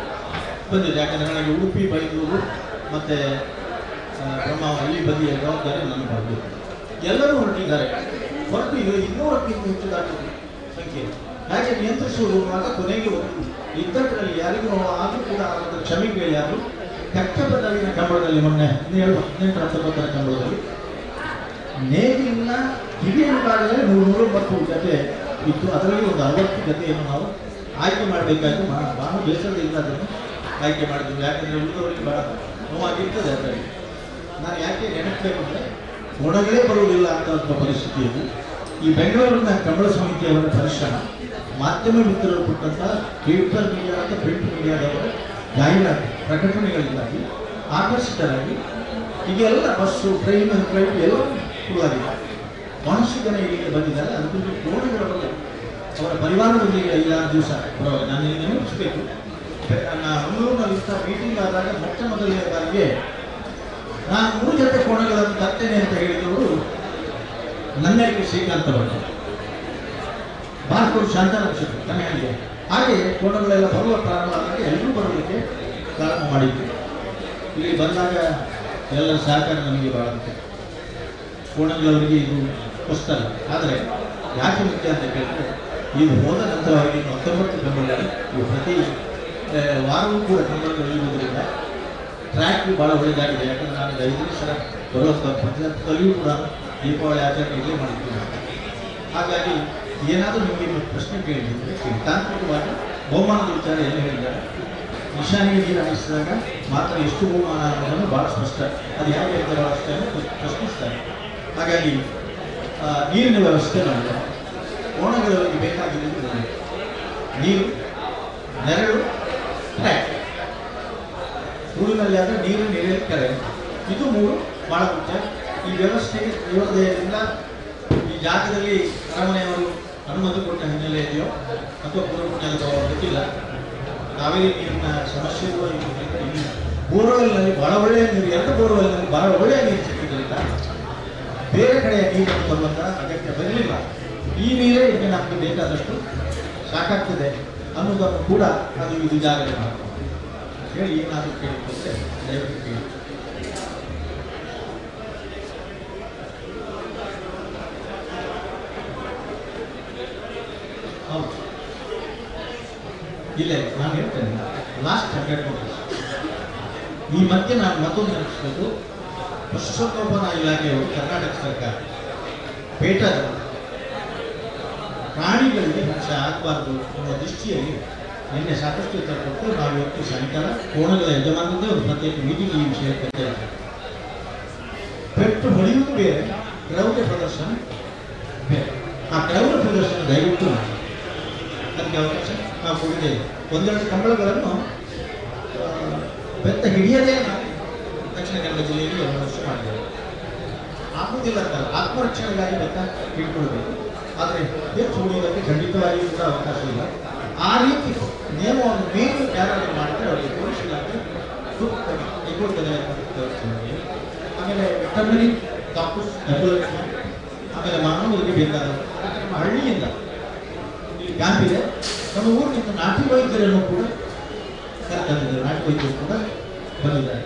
ಬಂದಿದೆ. ಯಾಕಂದರೆ ನನಗೆ ಉಡುಪಿ, ಬೈಂದೂರು ಮತ್ತು ಬ್ರಹ್ಮಾವರ ಈ ಬದಿಯ ಜವಾಬ್ದಾರಿ ನನ್ನ ಬರಬೇಕು. ಎಲ್ಲರೂ ಹೊರಟಿದ್ದಾರೆ. ಹೊರಟು ಇದು 200ಕ್ಕಿಂತ ಹೆಚ್ಚು ದಾಟಿದೆ ಸಂಖ್ಯೆ. ಹಾಗೆ ನಿಯಂತ್ರಿಸುವುದು ಅನ್ನುವಾಗ ಕೊನೆಗೆ ಒಂದು ಇದ್ದರಲ್ಲಿ ಯಾರಿಗೂ ಆದರೂ ಕೂಡ ಅದರ ಕ್ಷಮೆ ಕೇಳಿ ಯಾರು ಕಚ್ಚಪದವಿನ ಕಂಬಳದಲ್ಲಿ ಮೊನ್ನೆ 17, 18, 19 ಕಂಬಳದಲ್ಲಿ ನೇಗಿಲಿನ ಹಿರಿಯ ವಿಭಾಗದಲ್ಲಿ 109 ಜೊತೆ ಇತ್ತು. ಅದರಲ್ಲಿ ಒಂದು 60 ಜೊತೆಯನ್ನು ನಾವು ಆಯ್ಕೆ ಮಾಡಬೇಕಾಯ್ತು. ಬಹಳ ಬೇಸರದಿಂದ ಅದನ್ನು ಆಯ್ಕೆ ಮಾಡಿದ್ವಿ, ಯಾಕಂದರೆ ಉಳಿದವರಿಗೆ ಬಹಳ ನೋವಾಗಿರ್ತದೆ. ಅದರಲ್ಲಿ ನಾನು ಯಾಕೆ ನೆನಪಬೇಕು ಅಂದರೆ ಒಣಗಲೇ ಬರುವುದಿಲ್ಲ ಅಂತ ಪರಿಸ್ಥಿತಿಯಲ್ಲಿ ಈ ಬೆಂಗಳೂರಿನ ಕಂಬಳ ಸಮಿತಿಯವರ ಪರಿಶ್ರಮ, ಮಾಧ್ಯಮ ಮಿತ್ರರು ಕೊಟ್ಟಂಥ ಪೇಪರ್ ಮೀಡಿಯಾ ಮತ್ತು ಪ್ರಿಂಟ್ ಮೀಡಿಯಾದವರ ಜಾಹೀರಾತು ಪ್ರಕಟಣೆಗಳಿಂದಾಗಿ ಆಕರ್ಷಿತರಾಗಿ ಈಗೆಲ್ಲ ಬಸ್ಸು, ಟ್ರೈನ್, ಫ್ಲೈಟ್ ಎಲ್ಲ ಫುಲ್ಲಾಗಿದೆ. ಬಹಳಷ್ಟು ಜನ ಇಲ್ಲಿಗೆ ಬಂದಿದ್ದಾರೆ. ಅದಕ್ಕೊಂದು ಕೋಣೆಗಳ ಬಗ್ಗೆ ಅವರ ಪರಿವಾರದೊಂದಿಗೆ 5-6 ದಿವಸ ಬರುವಾಗ ನಾನು ಇಲ್ಲಿ ನೆನಪಿಸಬೇಕು. ಮಂಗಳೂರಿನಲ್ಲಿ ಇಂಥ ಮೀಟಿಂಗ್ ಆದಾಗ ಮೊಟ್ಟ ಮೊದಲನೇ ಬಾರಿಗೆ ನಾನು 3 ಜೊತೆ ಕೋಣಗಳನ್ನು ತರ್ತೇನೆ ಅಂತ ಹೇಳಿದವರು ನನ್ನಡಿಕೆ ಶ್ರೀಕಾಂತ ಭಟ್, ಬಾರ್ಕೋಡು ಶಾಂತಾನಂದ ಶೆಟ್ಟಿ ಕನ್ನಡಿಗೆ. ಹಾಗೆ ಕೋಣಗಳೆಲ್ಲ ಬರುವ ಪ್ರಾರಂಭ ಆದಾಗ ಎಲ್ಲರೂ ಬರಲಿಕ್ಕೆ ಪ್ರಾರಂಭ ಮಾಡಿದ್ವಿ. ಇಲ್ಲಿ ಬಂದಾಗ ಎಲ್ಲರ ಸಹಕಾರ ನಮಗೆ ಭಾಳ ಮುಖ್ಯ. ಕೋಣಗಳವರಿಗೆ ಇದು ಹೊಸ್ತಲ್ಲ, ಆದರೆ ಯಾಕೆ ಮುಖ್ಯ ಅಂತ ಕೇಳಿದ್ರೆ ಇದು ಹೋದ ನಂತರ ಅವರಿಗೆ 19 ಕಂಬಳಗಳು ಇವು ಪ್ರತಿ ವಾರವೂ ಕೂಡ ಕಂಬಳಗಳು ಇರುವುದರಿಂದ ಟ್ರ್ಯಾಕ್ ಭಾಳ ಒಳ್ಳೆಯದಾಗಿದೆ. ಯಾಕಂದರೆ ನಾನು 5ನೇ ಸಲ ಬರುವಂಥ ಪ್ರತಿ ಹಂತದಲ್ಲಿಯೂ ಕೂಡ ದೀಪಾವಳಿ ಆಚರಣೆ ಇಲ್ಲೇ ಮಾಡಿದ್ದೀನಿ. ಹಾಗಾಗಿ ಏನಾದರೂ ನಿಮಗೆ ಪ್ರಶ್ನೆ ಕೇಳಿದರೆ ಕೇಳಿ. ತಾಂತ್ರಿಕವಾಗಿ ಬಹುಮಾನದ ವಿಚಾರ ಎಲ್ಲ ಹೇಳಿದ್ದಾರೆ. ನಿಶಾನಿಗೆ ನೀರು ಹಾಯಿಸಿದಾಗ ಮಾತ್ರ ಎಷ್ಟು ಬಹುಮಾನ ಅನ್ನೋದನ್ನು ಭಾಳ ಸ್ಪಷ್ಟ, ಅದು ಹೇಗೆ ಹೇಳ್ತಾರೆ ಅಷ್ಟೇ ಪ್ರಶ್ನಿಸ್ತಾರೆ. ಹಾಗಾಗಿ ನೀರಿನ ವ್ಯವಸ್ಥೆ ಮಾಡಿದ್ದಾರೆ. ಕೋಣಗಳಿಗೆ ಬೇಕಾಗಿರುವುದು ನೀರು, ನೆರಳು, ಟ್ರ್ಯಾಕ್. ಊರಿನಲ್ಲಿ ಆದರೆ ನೀರು, ನೆರಳು, ಕರೆ, ಇದು 3 ಭಾಳ ಮುಖ್ಯ. ಈ ವ್ಯವಸ್ಥೆಗೆ ದೇವರದಯದಿಂದ ಈ ಜಾಗದಲ್ಲಿ ಅರಮನೆಯವರು ಅನುಮತಿ ಕೊಟ್ಟ ಹಿನ್ನೆಲೆ ಇದೆಯೋ ಅಥವಾ ಪೂರ್ವಪುಣ್ಯದ ಪ್ರಭಾವ ಗೊತ್ತಿಲ್ಲ. ಕಾವೇರಿ ನೀರಿನ ಸಮಸ್ಯೆ ಇಲ್ಲಿ ಬೋರ್ವೆಲ್ನಲ್ಲಿ ಭಾಳ ಒಳ್ಳೆಯ ನೀರು, 2 ಬೋರ್ವೆಲ್ನಲ್ಲಿ ಭಾಳ ಒಳ್ಳೆಯ ನೀರು ಸಿಕ್ಕಿದ್ದರಿಂದ ಬೇರೆ ಕಡೆಯ ನೀರನ್ನು ತರುವಂಥ ಅಗತ್ಯ ಬರಲಿಲ್ಲ. ಈ ನೀರೇ ಇಲ್ಲಿ ನಮಗೆ ಬೇಕಾದಷ್ಟು ಸಾಕಾಗ್ತದೆ ಅನ್ನೋದನ್ನು ಕೂಡ ಅದು ಇದು ಜಾಗರಣೆ ಮಾಡ್ತೀವಿ ಹೇಳಿ ಏನಾದರೂ ಕೇಳಿಕೊಂಡ್ರೆ ದಯವಿಟ್ಟು ಕೇಳಿ. ಹೌದು, ಇಲ್ಲ ನಾನು ಹೇಳ್ತೇನೆ ಲಾಸ್ಟ್ 100 ನೋಟಿಸ್. ಈ ಮಧ್ಯೆ ನಾನು ಮತ್ತೊಂದು ನೆನಪಿಸ್ಬೇಕು. ಪಶುಸಂಗೋಪನಾ ಇಲಾಖೆಯವರು, ಕರ್ನಾಟಕ ಸರ್ಕಾರ ಪೇಟದ ಪ್ರಾಣಿಗಳಿಗೆ ಹಿಂಸೆ ಆಗಬಾರ್ದು ಅನ್ನೋ ದೃಷ್ಟಿಯಲ್ಲಿ ನಿನ್ನೆ ಸಾಕಷ್ಟು ಉತ್ತರ ಕೊಟ್ಟು ನಾವು ಇವತ್ತು ಸಾಯಂಕಾಲ ಕೋಣಗಳ ಯಜಮಾನರದ್ದೇ ಒಂದು ಪ್ರತ್ಯೇಕ ಮೀಟಿಂಗ್ ಈ ವಿಷಯ ಕರಿತಾ. ಪೆಟ್ಟು ಹೊಡೆಯುವುದು ಬೇರೆ, ಕ್ರೌರ್ಯ ಪ್ರದರ್ಶನ ಬೇರೆ. ಆ ಕ್ರೌರ್ಯ ಪ್ರದರ್ಶನ ದಯವಿಟ್ಟು ಮಾಡಿ, ಅದಕ್ಕೆ ಅವಕಾಶ ನಾವು ಕೊಡಿದ್ದೇವೆ. ಒಂದೆರಡು ಕಂಬಳಗಳನ್ನು ಬೆತ್ತ ಹಿಡಿಯದೇ ನಾವು ದಕ್ಷಿಣ ಕನ್ನಡ ಜಿಲ್ಲೆಯಲ್ಲಿ 2 ವರ್ಷ ಮಾಡಿದ್ದೇವೆ. ಆಗುವುದಿಲ್ಲ ಅಂತಲ್ಲ, ಆತ್ಮರಕ್ಷಣೆಗಾಗಿ ಬೆತ್ತ ಹಿಡ್ಕೊಳ್ಬೇಕು, ಆದರೆ ಹೆಚ್ಚು ಹೊಡೆಯುವುದಕ್ಕೆ ಖಂಡಿತವಾಗಿಯೂ ಕೂಡ ಅವಕಾಶ ಇಲ್ಲ. ಆ ರೀತಿ ನಿಯಮವನ್ನು ಮೀರಿ ಯಾರಾದರೂ ಮಾಡಿದರೆ ಅವರಿಗೆ ಪೊಲೀಸ್ ಇಲಾಖೆ ಸೂಕ್ತವಾಗಿ ಕೈಗೊಳ್ತದೆ ಅಂತ. ಆಮೇಲೆ ವೆಟರ್ನರಿ ಡಾಕ್ಟರ್ಸ್, ಆಂಬ್ಯುಲೆನ್ಸ್, ಆಮೇಲೆ ಮಾನವರಿಗೆ ಬೇಕಾದ ನಮ್ಮ ಹಳ್ಳಿಯಿಂದ ಇಲ್ಲಿ ಕ್ಯಾಂಪ್ ಇದೆ. ನಮ್ಮ ಊರಿನಿಂದ ನಾಟಿ ವೈದ್ಯರನ್ನು ಕೂಡ ಕರೆತಂದಿದ್ದಾರೆ, ನಾಟಿ ವೈದ್ಯರು ಕೂಡ ಬಂದಿದ್ದಾರೆ.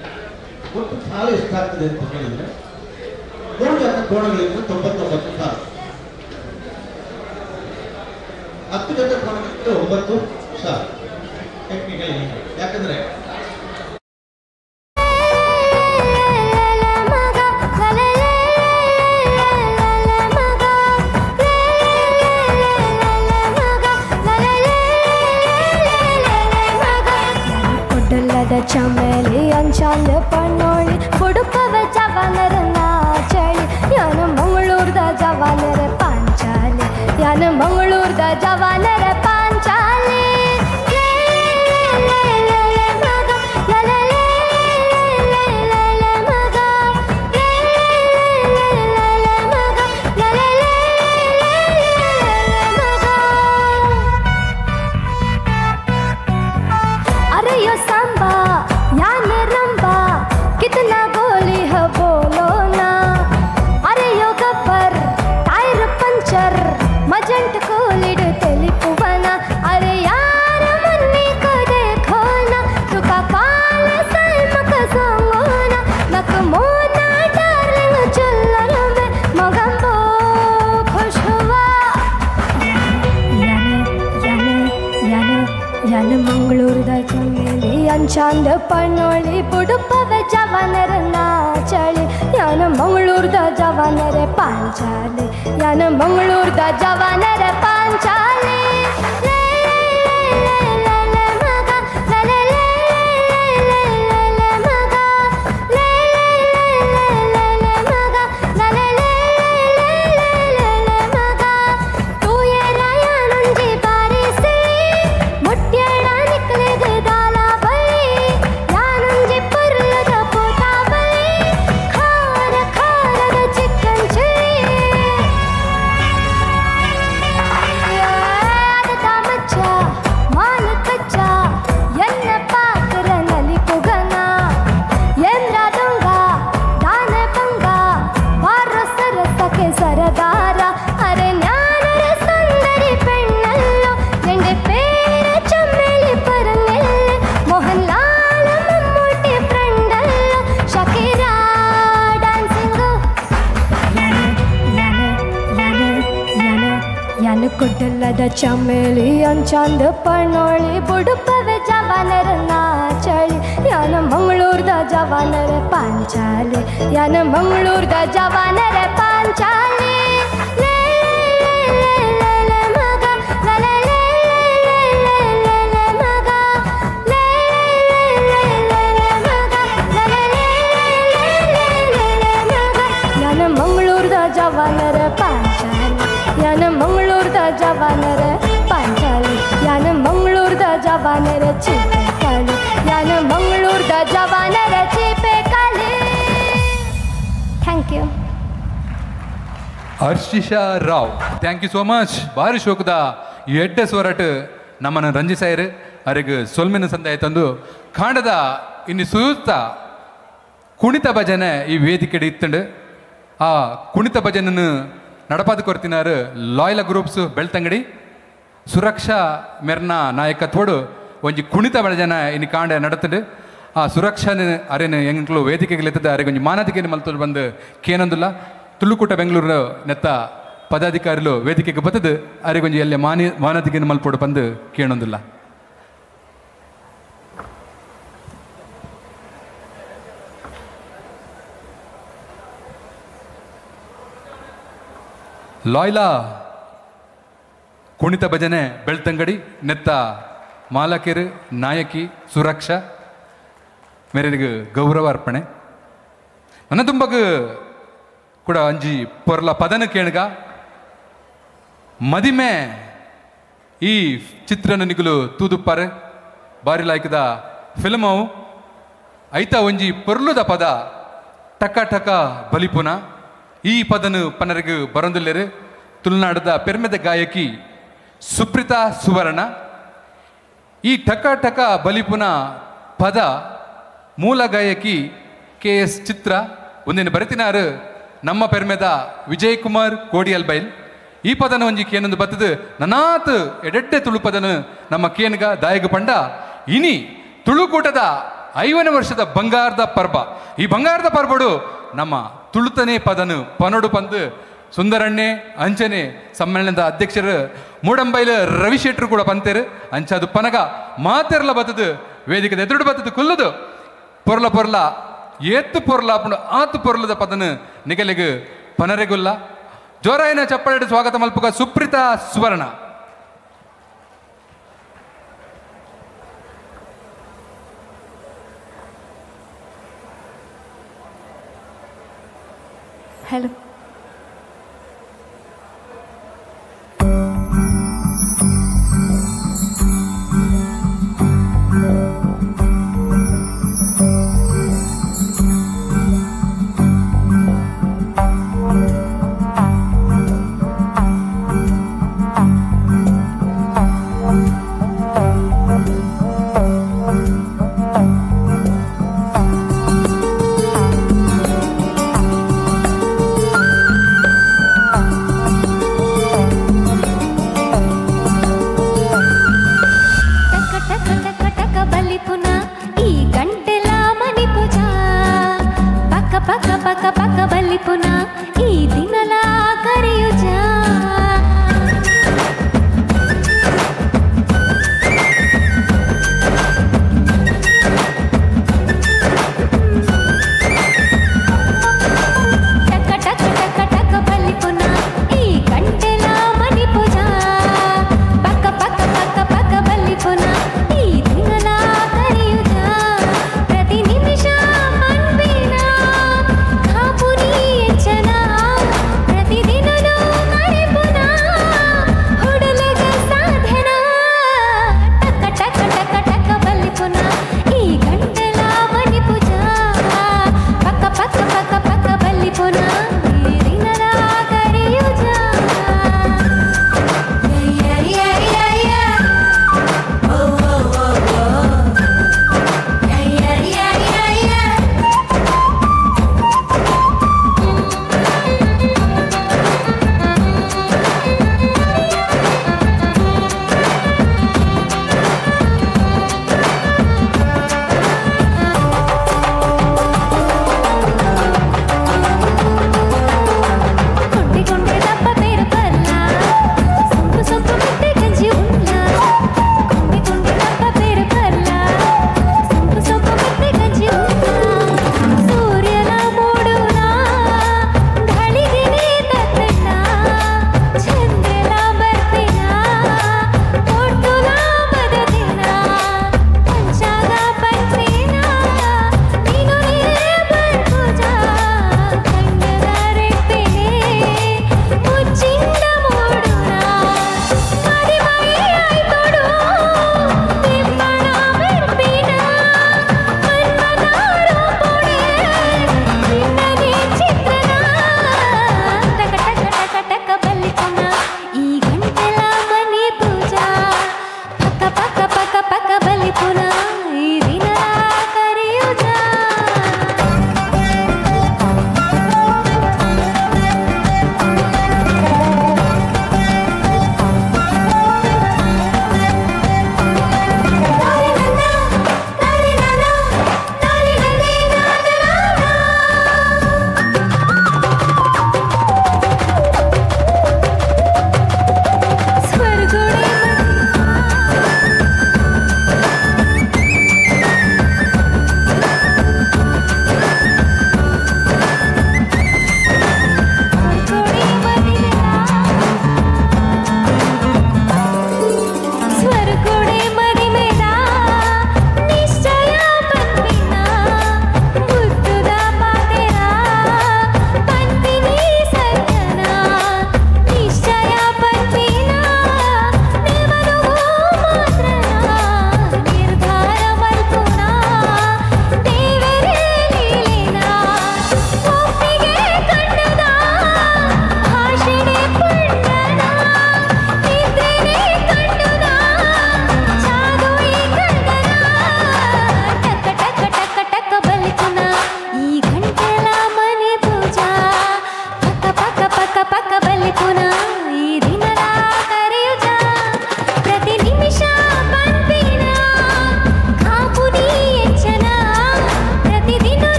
ಒಟ್ಟು ಸಾಲ ಎಷ್ಟಾಗ್ತದೆ ಅಂತ ಕೇಳಿದರೆ 3 ಜನ ಕೋಣಗಳಿಂದ 99 ಸಾಲ, 10 ಜನ ಕೋಣಗಳಿಂದ 9 ಸಾಲ ಟೆಕ್ನಿಕಲಿ. ಯಾಕಂದರೆ ಚಮೇಲಿ ಅಂಚಾಲ ಪಣ್ಣೋಳಿ ಉಡುಪವ ಜವಾನರ ನಾಚಳಿ ಯಾನ ಮಂಗಳೂರ್ದ ಜವಾನರ ಪಾಂಚಾಲಿ ಯಾನ ಮಂಗಳೂರ್ದ ಜವಾನರ ಪಾಂಚಾಲಿ. मजंट कोलिड तेलिपुवना अरे यार मुन्नी को देखो ना तुका काल सलमक संगोना नक मोना डार्लिंग चल्लर में मगंबो खुश हुआ. याने याने याने याने मंगळूरद चमेली ಅಂಚಾಂದ ಪಣ್ಣೋಳಿ ಬುಡುಪವ ಜವಾನರ ನಾಚಳಿ ಯಾನ ಮಂಗಳೂರ್ದ ಜವಾನರ ಪಾಂಚಾಲಿ ಯಾನ ಮಂಗಳೂರ್ದ ಜವಾನರ ಪಾಂಚಾಲಿ. ಯಾನ ಕುಡ್ಡಲದ ಚಮೇಲಿ ಅಂಚಂದ ಪಣ್ಣೋಳಿ ಬುಡುಪವೆ ಜವಾನರ ನಾಚಳಿ ಯಾನ ಮಂಗಳೂರ್ದ ಜವಾನರ ಪಾಂಚಾಲಿ ಯಾನ ಮಂಗಳೂರ್ದ ಜವಾನರ ಪಾಂಚಾಲಿ ಲೇ ಲೇ ಲೇ ಲೇ ಲೇ ಮಗ ಲೇ ಲೇ ಲೇ ಲೇ ಲೇ ಲೇ ಮಗ ಲೇ ಲೇ ಲೇ ಲೇ ಲೇ ಮಗ ಲೇ ಲೇ ಲೇ ಲೇ ಲೇ ಲೇ ಮಗ ಯಾನ ಮಂಗಳೂರ್ದ ಜವಾನರ ಪಾಂಚಾಲಿ ಯಾನ ಮಂಗಳೂರ್ದ ಜವಾನರ ಪಾಂಚಾಲಿ ಯಾನ ಮಂಗಳೂರ್ದ ಜವಾನರ ಚೀಪೆ ಕಾಲಿ ಯಾನ ಮಂಗಳೂರ್ದ ಜವಾನರ ಚೀಪೆ ಕಾಲಿ. Thank you. Harshisha Rao, thank you so much. ಬಾರಿ ಶೋಕದ ಎಡ್ಡೆ ಸ್ವರಟ್ ನಮ್ಮನ್ನು ರಂಜಿಸಾಯರು ಅರೆಗ್ ಸೊಲ್ಮೆನ ಸಂದಾಯ ತಂದು ಕಾಂಡದ ಇನ್ನು ಸುತ್ತ ಕುಣಿತ ಭಜನೆ ಈ ವೇದಿಕೆಡೆ ಇತ್ತಂಡು. ಆ ಕುಣಿತ ಭಜನೆಯನ್ನು ನಡಪಾದ ಕೊರ್ತಿನಾರು ಲಾಯಲ ಗ್ರೂಪ್ಸ್ ಬೆಳ್ತಂಗಡಿ ಸುರಕ್ಷಾ ಮೆರ್ನ ನಾಯಕತ್ವಡು ಒಂಜಿ ಕುಣಿತ ಭಜನೆ ಇನ್ನು ಕಾಂಡ ನಡತಂಡು. ಆ ಸುರಕ್ಷಾ ಅರೆನ ಎಂಕ್ಲು ವೇದಿಕೆಗೆ ಅರೆಗೆ ಒಂಜಿ ಮಾನದಿಗೆ ಮಲ್ತೊಂದು ಬಂದು ಕೇನಂದುಲ್ಲ ತುಳುಕೂಟ ಬೆಂಗಳೂರು ನೆತ್ತ ಪದಾಧಿಕಾರಿಲು ವೇದಿಕೆಗೆ ಬತ್ತದು ಅರೆಗೊಂಜಿ ಎಲ್ಲ ಮಾನದಿಗೆ ಮಲ್ಪೋಡು ಬಂದು ಕೇಳೊಂದಿಲ್ಲ. ಲಾಯ್ಲಾ ಕುಣಿತ ಭಜನೆ ಬೆಳ್ತಂಗಡಿ ನೆತ್ತ ಮಾಲಕಿರು ನಾಯಕಿ ಸುರಕ್ಷಾ ಮೇರೆಗೆ ಗೌರವ ಅರ್ಪಣೆ. ನನ್ನ ತುಂಬಗ ಕೂಡ ಅಂಜಿ ಪೊರ್ಲ ಪದನ ಕೇಣಗ ಮದಿಮೆ ಈ ಚಿತ್ರನ ನಿಗುಲು ತೂದುಪ್ಪಾರೆ ಬಾರಿ ಲಾಯ್ಕದ ಫಿಲ್ಮ್ ಅವು ಐತ ಒಂಜಿ ಪೊರ್ಲುದ ಪದ ಟಕ ಟಕ ಬಲಿಪುನ ಈ ಪದನು ಪನರಿಗೆ ಬರೊಂದುಲ್ಲೇರು ತುಳುನಾಡದ ಪೆರ್ಮೆದ ಗಾಯಕಿ ಸುಪ್ರೀತಾ ಸುವರ್ಣ. ಈ ಟಕ ಟಕ ಬಲಿಪುನ ಪದ ಮೂಲ ಗಾಯಕಿ ಕೆ ಎಸ್ ಚಿತ್ರ ಒಂದಿನ ಬರೆತಿನಾರು ನಮ್ಮ ಪೆರ್ಮೆದ ವಿಜಯ್ ಕುಮಾರ್ ಕೋಡಿಯಲ್ ಬೈಲ್. ಈ ಪದನ ಒಂಜಿ ಕೇನೊಂದು ಬತ್ತದು ನನಾತ್ ಎಡೆಡ್ಡೆ ತುಳು ಪದನ ನಮ್ಮ ಕೇನ್ಗ ದಾಯಗ ಪಂಡ ಇನಿ ತುಳುಕೂಟದ 50ನೇ ವರ್ಷದ ಬಂಗಾರದ ಪರ್ಬ. ಈ ಬಂಗಾರದ ಪರ್ಬಡು ನಮ್ಮ ತುಳುತನೇ ಪದನು ಪನೊಡು ಪಂದು ಸುಂದರಣ್ಣೆ ಅಂಚನೆ ಸಮ್ಮೇಳನದ ಅಧ್ಯಕ್ಷರು ಮೂಡಂಬೈಲು ರವಿ ಶೆಟ್ರು ಕೂಡ ಪಂತೇರು. ಅಂಚದು ಪನಗ ಮಾತೆರ್ಲ ಬತ್ತದು ವೇದಿಕೆದ ಎದುರುಡು ಬತ್ತದು ಕುಲ್ಲದು ಪೊರ್ಲ ಪೊರ್ಲ ಏತ್ತು ಪೊರ್ಲ ಆತು ಪೊರ್ಲದ ಪದನು ನಿಗಲಿಗು ಪನರೆಗುಲ್ಲ. ಜೋರಾಯನ ಚಪ್ಪಾಳೆ ಸ್ವಾಗತ ಮಲ್ಪುಗ ಸುಪ್ರೀತಾ ಸುವರ್ಣ. ಹಲೋ.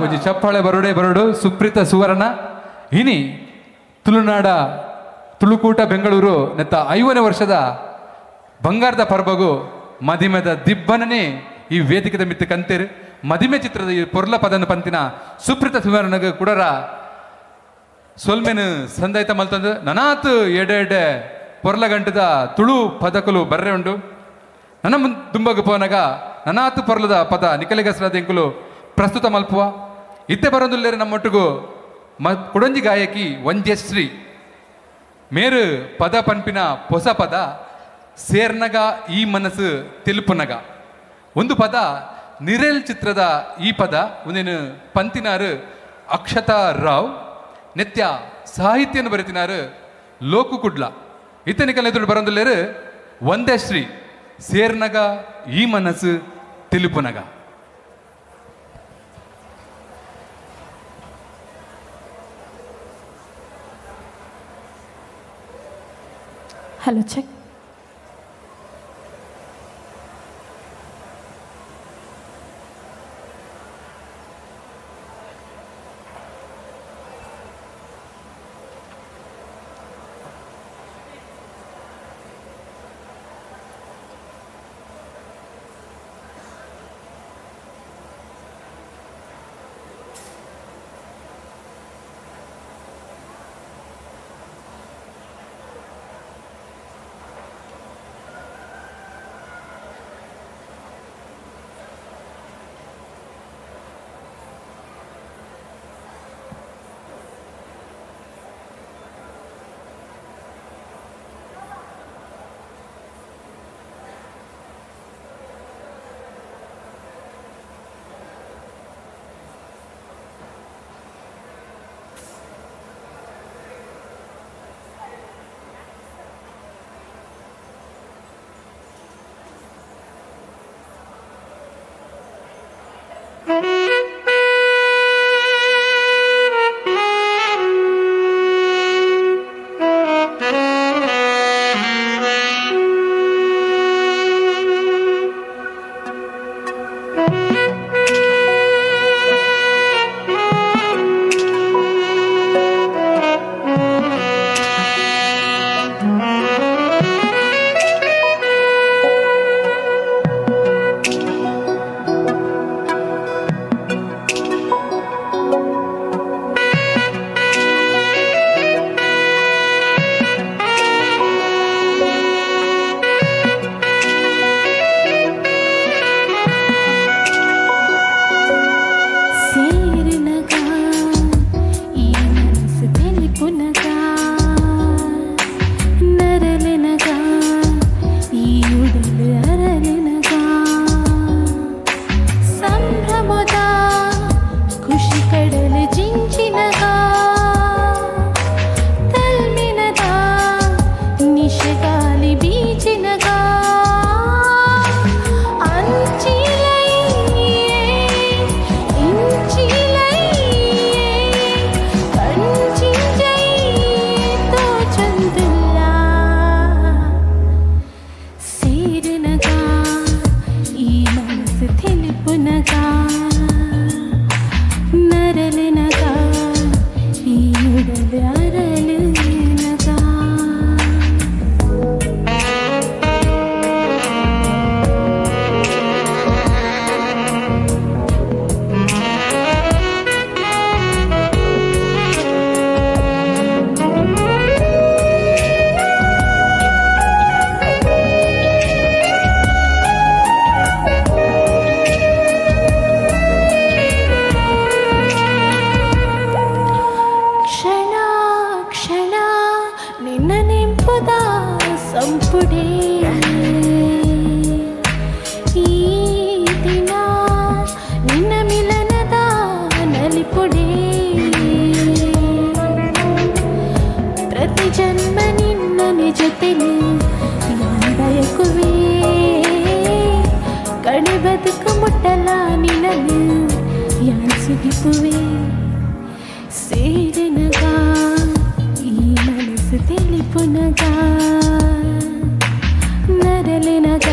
ಒಂಜಿ ಚಪ್ಪಾಳೆ ಬರೋಡೆ ಬರೋಡು ಸುಪ್ರೀತ ಸುವರ್ಣ ಇನಿ ತುಳುನಾಡ ತುಳುಕೂಟ ಬೆಂಗಳೂರು ನೆತ್ತ 50ನೇ ವರ್ಷದ ಬಂಗಾರದ ಪರ್ಬಗು ಮದಿಮೆದ ದಿಬ್ಬನನೇ ಈ ವೇದಿಕೆದ ಮಿತ್ತು ಕಂತೇರು ಮದಿಮೆ ಚಿತ್ರದ ಈ ಪೊರ್ಲ ಪದನ ಪಂತಿನ ಸುಪ್ರೀತ ಸುವರ್ಣಗ ಕುಡರ ಸೊಲ್ಮೆನು ಸಂದಾಯ್ತ ಮಲ್ತಂದು ನನಾತ್ ಎಡೆ ಎಡೆ ಪೊರ್ಲ ಗಂಟದ ತುಳು ಪದಕಲು ಬರ್ರೆ ಉಂಡು ನನ್ನ ದುಂಬಗು ಪೋನಗ ನನಾತ್ ಪೊರ್ಲದ ಪದ ನಿಕಲಿಗಸ್ರಾದ ಎಂಕುಲು ಪ್ರಸ್ತುತ ಮಲ್ಪುವ ಇತ್ತೆ ಬರೋದುಲ್ಲೇರು ನಮ್ಮೊಟ್ಟಿಗೂ ಕೊಡೊಂಜಿ ಗಾಯಕಿ ವಂಜಶ್ರೀ ಮೇರು ಪದ ಪನ್ಪಿನ ಹೊಸ ಪದ ಸೇರ್ನಗ ಈ ಮನಸ್ಸು ತೆಲುಪುನಗ ಒಂದು ಪದ ನಿರೆಲ್ ಚಿತ್ರದ ಈ ಪದ ಒಂದೇನು ಪಂತಿನಾರು ಅಕ್ಷತಾ ರಾವ್ ನಿತ್ಯ ಸಾಹಿತ್ಯನು ಬರೆತಿನಾರು ಲೋಕು ಕುಡ್ಲ ಇತ್ತನಿಕಲ್ ಎದುರು ಬರೋದಿಲ್ಲೇರು ಒಂದೇ ಶ್ರೀ ಸೇರ್ನಗ ಈ ಮನಸ್ಸು ತೆಲುಪುನಗ. Hello, check. ನರಲಿನಗ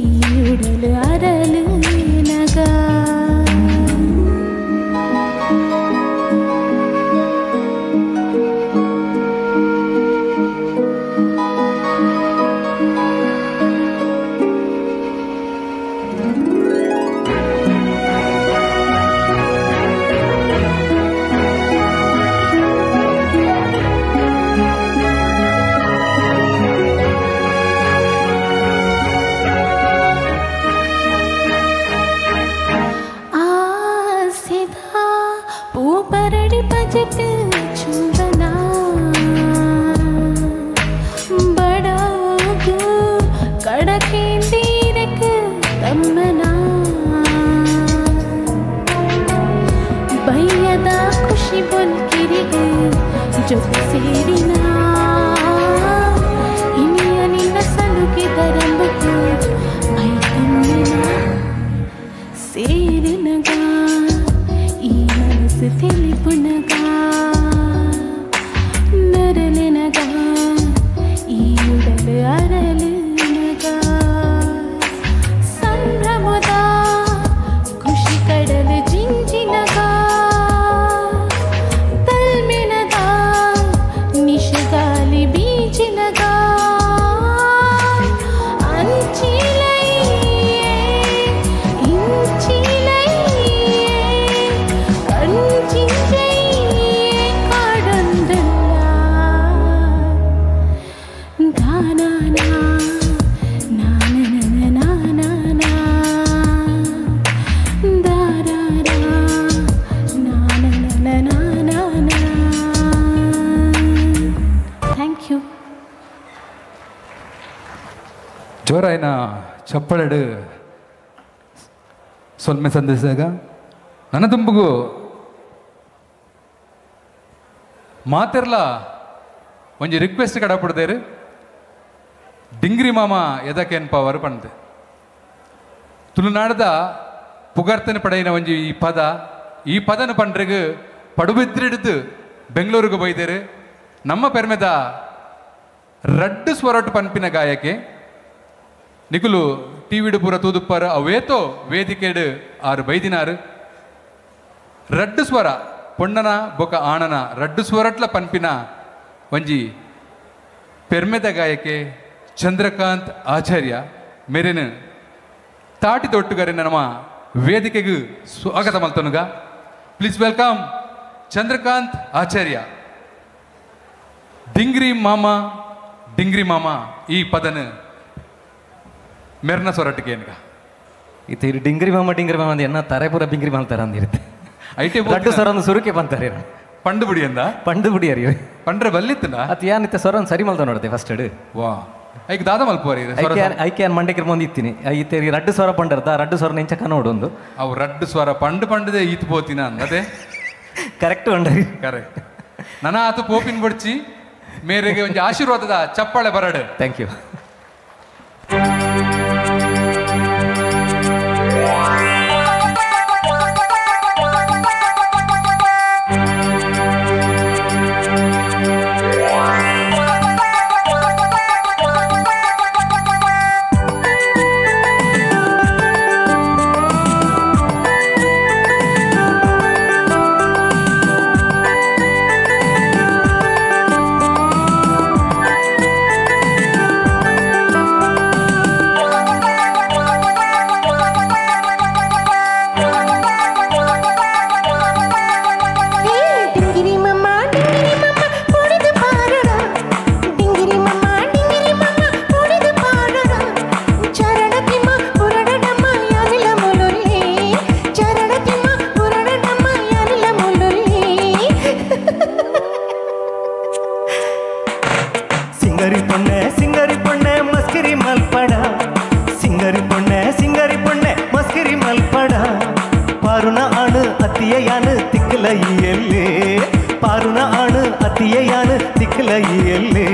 ಈ ಉಡಲು ಅರಲು ನಗ. ಪಡಿ ಪಜೆಟ್ ಚುಂಬನ ಬಡೋಗು ಕಡಕೇಂದೀರಕ್ ತಮ್ಮನ ಬಯ್ಯದ ಖುಷಿ ಬೊಲ್ಕಿರಿಗೆ ಜೊತೆ ಸೇರಿನ ಇನಿಯ ನಿನ್ನ ಸಲುಗಿದರಂಬುಕು ಮೈ ತುಂಬಿನ ಸೇರಿನಗ ಈ ಮನಸ್ಸು ತಿಳಿಪುನಗ ನರಲಿನಗ ಈ ಉಡಲು ಅರಲಿನಗ ಸಂಭ್ರಮದ ಖುಷಿ ಕಡಲು ಜಿಂಜಿನಗ ತಲ್ಮಿನಗ ನಿಶಗಾಲಿ ಬೀಜಿನಗ ಅಂಚಿಲೈಯೇ ಇಂಚಿಲೈಯೇ ಕಂಚಿಂಚೈಯೇ ಕಾಡೊಂದುಲ್ಲ ದಾನಾನಾ ನಾನನನನಾನಾನಾ ದಾರಾರಾ ನಾನನನನಾನಾನಾ. Thank you. ಜೋರಾಯಿನ ಚಪ್ಪಳಡು ಸೊಲ್ಮೆ ಸಂದೇಶಾಗ ನನ್ನ ತುಂಬುಗು ಮಾತೆರ್ಲ ಒಂಜಿ ರಿಕ್ವೆಸ್ಟ್ ಕಡಪಡ್ದೇರು ಡಿಂಗ್ರಿ ಮಾಮ ಎದಕೇನ್ ಪವರ್ ಪಂದೆ ತುಳುನಾಡದ ಪುಗರ್ತನೆ ಪಡೆಯಿನ ಒಂಜಿ ಈ ಪದ ಈ ಪದನ ಪಂಡ್ರೆಗ್ ಪಡುಬಿದ್ರಿಡಿದು ಬೆಂಗಳೂರಿಗೆ ಬೈದೇರು ನಮ್ಮ ಪೆರ್ಮೆದ ರಡ್ಡು ಸ್ವರಟು ಪನ್ಪಿನ ಗಾಯಕೆ ನಿಕುಲು ಟಿವಿಡು ಪೂರ ತೂದುಪ್ಪಾರ ಅವೇತೋ ವೇದಿಕೆಡು ಆರು ಬೈದಿನಾರು ರಡ್ಡು ಸ್ವರ ಪೊಣ್ಣನ ಬೊಕ ಆಣನ ರಡ್ಡು ಸ್ವರಟ್ಲ ಪನ್ಪಿನ ಒಂಜಿ ಪೆರ್ಮೆದ ಗಾಯಕೆ ಚಂದ್ರಕಾಂತ್ ಆಚಾರ್ಯ ಮೇರೆನ ತಾಟಿ ತೊಟ್ಟುಗರಿನ ನಮ್ಮ ವೇದಿಕೆಗೆ ಸ್ವಾಗತ ಮಲ್ತನುಗ. Please welcome Chandrakant Acharya. Dingri ಮಾಮ ಡಿಂಗ್ರಿ ಮಾಮ ಈ ಪದನ ಮೆರ್ನ ಸೊರಟಿಗೆ ಏನ್ಗ ಇತ್ತು ಇದು ಡಿಂಗ್ರಿ ಮಾಮ ಡಿಂಗ್ರಿ ಮಾಮ ಅಂದ್ರೆ ಎನ್ನ ತರೆ ಪೂರ ಬಿಂಗ್ರಿ ಮಾಡ್ತಾರ ಅಂದಿರುತ್ತೆ. ಐಟೆ ಲಡ್ಡು ಸೊರ ಒಂದು ಸುರುಕೆ ಬಂತಾರೆ ಪಂಡು ಬುಡಿ ಅಂದ ಪಂಡು ಬುಡಿ ಅರಿ ಪಂಡ್ರೆ ಬಲ್ಲಿತ್ತನ ಅತ್ ಏನಿತ್ತೆ ಸೊರ ಒಂದು ಸರಿ ಮಲ್ತ ನೋಡುತ್ತೆ ಫಸ್ಟ್ ವಾ ಐಕ್ ದಾದ ಮಲ್ಪುವರಿ ಐಕೆ ಮಂಡಕ್ಕೆ ಮುಂದೆ ಇತ್ತೀನಿ ಐತೆ ರಡ್ಡು ಸ್ವರ ಪಂಡರ್ದ ರಡ್ಡು ಸ್ವರ ನೆಂಚ ಕನ್ನೋಡು ಒಂದು ಅವು ರಡ್ಡು ಸ್ವರ ಪಂಡು ಪಂಡದೆ ಈತ್ ಪೋತಿನ ಅದೇ ಕರೆಕ್ಟ್ ಉಂಡ್ರಿ ಕರೆಕ್ಟ್ ನನ್ನ ಆತು ಪೋಪಿನ ಬಡ್ಚಿ ಮೇರೆಗೆ ಒಂದು ಆಶೀರ್ವಾದದ ಚಪ್ಪಾಳೆ ಬರಡು. Thank you. ಸಿಂಗರಿ ಪೊಣ್ಣೆ ಮಸ್ಕಿರಿ ಮಲ್ಪಡ ಸಿಂಗರಿ ಪೊಣ್ಣೆ ಸಿಂಗರಿ ಪೊಣ್ಣೆ ಮಸ್ಕಿರಿ ಮಲ್ಪಡ ಪಾರುನ ಆಣು ಅತ್ತಿಯ ಯಾನು ತಿಕ್ಕಲ ಎಲ್ಲೇ ಪಾರುನ ಆಣು ಅತ್ತಿಯ ಯಾನು ತಿಕ್ಕಲ ಎಲ್ಲೇ.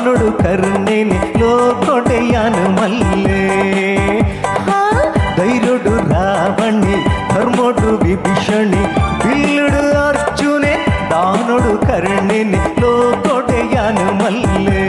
ದಾನೊಡು ಕರುಣೆನೆ ಲೋಕೊಡೆಯಾನು ಮಲ್ಲೆ ಧೈರ್ಯೊಡು ರಾವಣಿ ಧರ್ಮೊಡು ವಿಭೀಷಣಿ ಬಿಲ್ಲುಡು ಅರ್ಜುನೆ ದಾನೊಡು ಕರುಣೆನೆ ಲೋಕೊಡೆಯಾನು ಮಲ್ಲೆ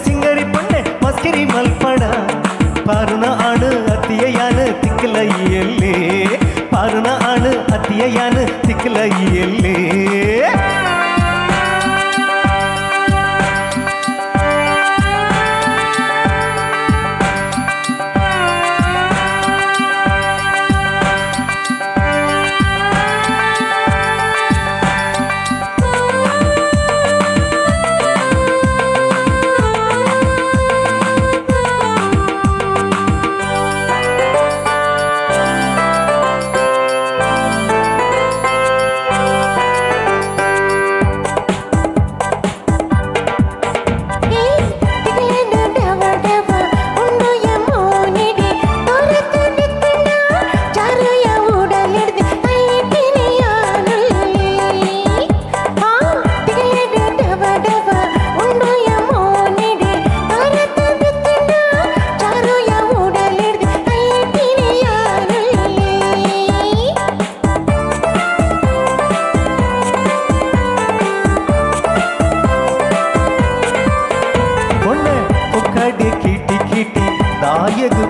ಸಿಂಗರಿ ಪೊಣ್ಣೆ ಮಸ್ಕಿರಿ ಮಲ್ಪಡ ಪಾರುನ ಆಣು ಅತಿಯಾನು ತಿಕ್ಕಲೈಯಲ್ಲೇ ಪಾರುನ ಆಣು ಅತಿಯಾನು ತಿಕ್ಕಲೈಯಲ್ಲೇ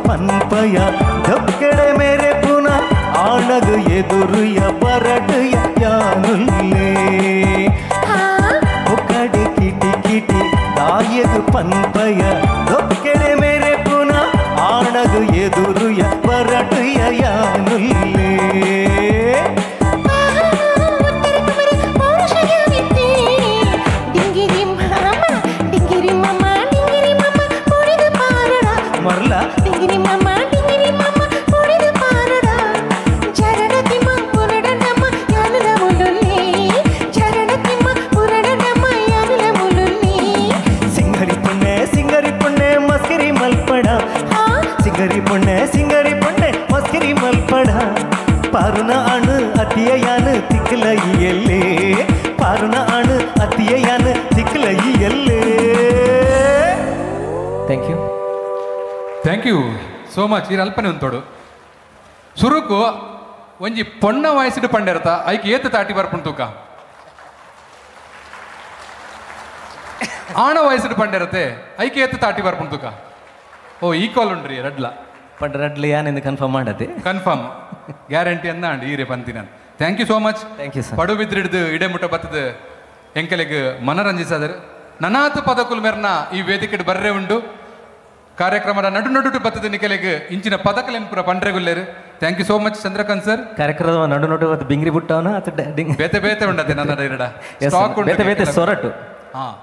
ಪನ್ಪಯ ದೊಕ್ಕೆಡೆ ಮೇರೆ ಪುನ ಆಣಗು ಎದುರುಯ ಬರಡುಯ ಯಾನುಲ್ಲೇ ಒಕ್ಕಡೆ ಕಿಟಿ ಕಿಟಿ ದಾಯಗು ಪನ್ಪಯ ದೊಕ್ಕೆಡೆ ಮೇರೆ ಪುನ ಆಣಗು ಎದುರುಯ ಬರಡುಯ ಯಾನುಲ್ಲೇ ಸಿಂಗರಿ ಪೊಣ್ಣೆ ಮಸ್ಕಿರಿ ಮಲ್ಪಡ ಪಾರುನ ಅಣು ಅತಿಯಾನು ತಿಕ್ಕಲೈಯಲ್ಲೇ ಪಾರುನ ಅಣು ಅತಿಯಾನು ತಿಕ್ಕಲೈಯಲ್ಲೇ. Thank you, thank you so much. ಈ ಅಲ್ಪನೆ ಉಂತೋಡು ಸುರುಕು ಒಂಜಿ ಪೊಣ್ಣ ವಯಸ್ಸಿಡು ಪಂಡೆರತ ಐಕ್ ಏತ ತಾಟಿ ಬರ್ಪುಂಡು ತೂಕ ಆಣ ವಯಸ್ಸಿಡು ಪಂಡೆರತೆ ಐಕ್ ಏತ ತಾಟಿ ಬರ್ಪುಂಡು ತೂಕ. ಓ ಈಕ್ವಲ್ ಉಂಡ್ರಿ ರಡ್ಲ ಬಟ್ ರಡ್ಲ ಯಾನಿಂದ ಕನ್ಫರ್ಮ್ ಮಾಡದೆ ಕನ್ಫರ್ಮ್ ಗ್ಯಾರಂಟಿ ಅಂದ ಅಂಡ್ ಈರೆ ಪಂತಿನ. Thank you so much. Thank you sir. ಪಡುಬಿದ್ರಿಡ್ದು ಇಡೆಮುಟ್ಟ ಬತ್ತದ ಎಂಕಲೆಗ್ ಮನರಂಜಿಸಾದರು ನನಾತ್ ಪದಕುಲು ಮೆರ್ನ ಈ ವೇದಿಕೆಡ್ ಬರ್ರೆ ಉಂಡು ಕಾರ್ಯಕ್ರಮದ ನಡು ನಡುಟು ಬತ್ತದ ನಿಕಲೆಗ್ ಇಂಚಿನ ಪದಕಲೆಂಪುರ ಪಂಡ್ರೆಗುಲ್ಲೇರು. Thank you so much Chandrakant sir. ಕಾರ್ಯಕ್ರಮದ ನಡು ನಡು ಅದು ಬಿಂಗ್ರಿ ಬುಟ್ಟವನ ಬೇತೆ ಬೇತೆ ಉಂಡತೆ ನನ್ನ ಇರಡ ಸ್ಟಾಕ್ ಉಂಡು ಬೇತೆ ಬೇತೆ ಸೊರಟು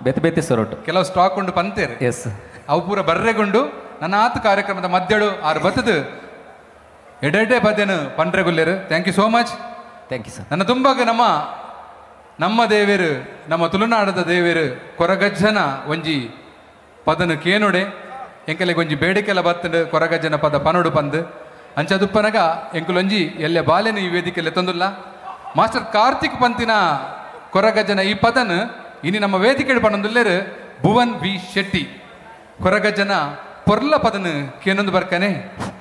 ಬೇತೆ ಬೇತೆ ಸೊರಟು ಕೆಲವು ಸ್ಟಾಕ್ ಉಂಡು ಪಂತೇರು. ಎಸ್ ಅವು ಪೂರ ಬರ್ರೆಗುಂಡು ನನ್ನ ಆತ ಕಾರ್ಯಕ್ರಮದ ಮಧ್ಯಡು ಆರು ಬತ್ತದು ಎಡೆಡೆ ಪದೇನು ಪಂಡ್ರೆಗುಲ್ಲೇರು. Thank you so much. Thank you sir. ನನ್ನ ತುಂಬಾಗ ನಮ್ಮ ನಮ್ಮ ದೇವೇರು ನಮ್ಮ ತುಳುನಾಡದ ದೇವೇರು ಕೊರಗಜ್ಜನ ಒಂಜಿ ಪದನು ಕೇನುಡೆ ಎಂಕಲೆಗ್ ಒಂಜಿ ಬೇಡಿಕೆಲ್ಲ ಬತ್ತಂಡು ಕೊರಗಜ್ಜನ ಪದ ಪನೋಡು ಪಂದು ಅಂಚದುಪ್ಪನಗ ಎಂಕುಲೊಂಜಿ ಎಲ್ಲೆ ಬಾಲೆನು ಈ ವೇದಿಕೆಲ್ಲ ತಂದುಲ್ಲ ಮಾಸ್ಟರ್ ಕಾರ್ತಿಕ್ ಪಂತಿನ ಕೊರಗಜ್ಜನ ಈ ಪದನು ಇನಿ ನಮ್ಮ ವೇದಿಕೆ ಪನೊಂದುಲ್ಲೇರು ಭುವನ್ ವಿ ಶೆಟ್ಟಿ ಕೊರಗಜ್ಜನ ಪೊರ್ಲ ಪದನು ಕೇನೊಂದು ಬರ್ಕನೆ. Thank you.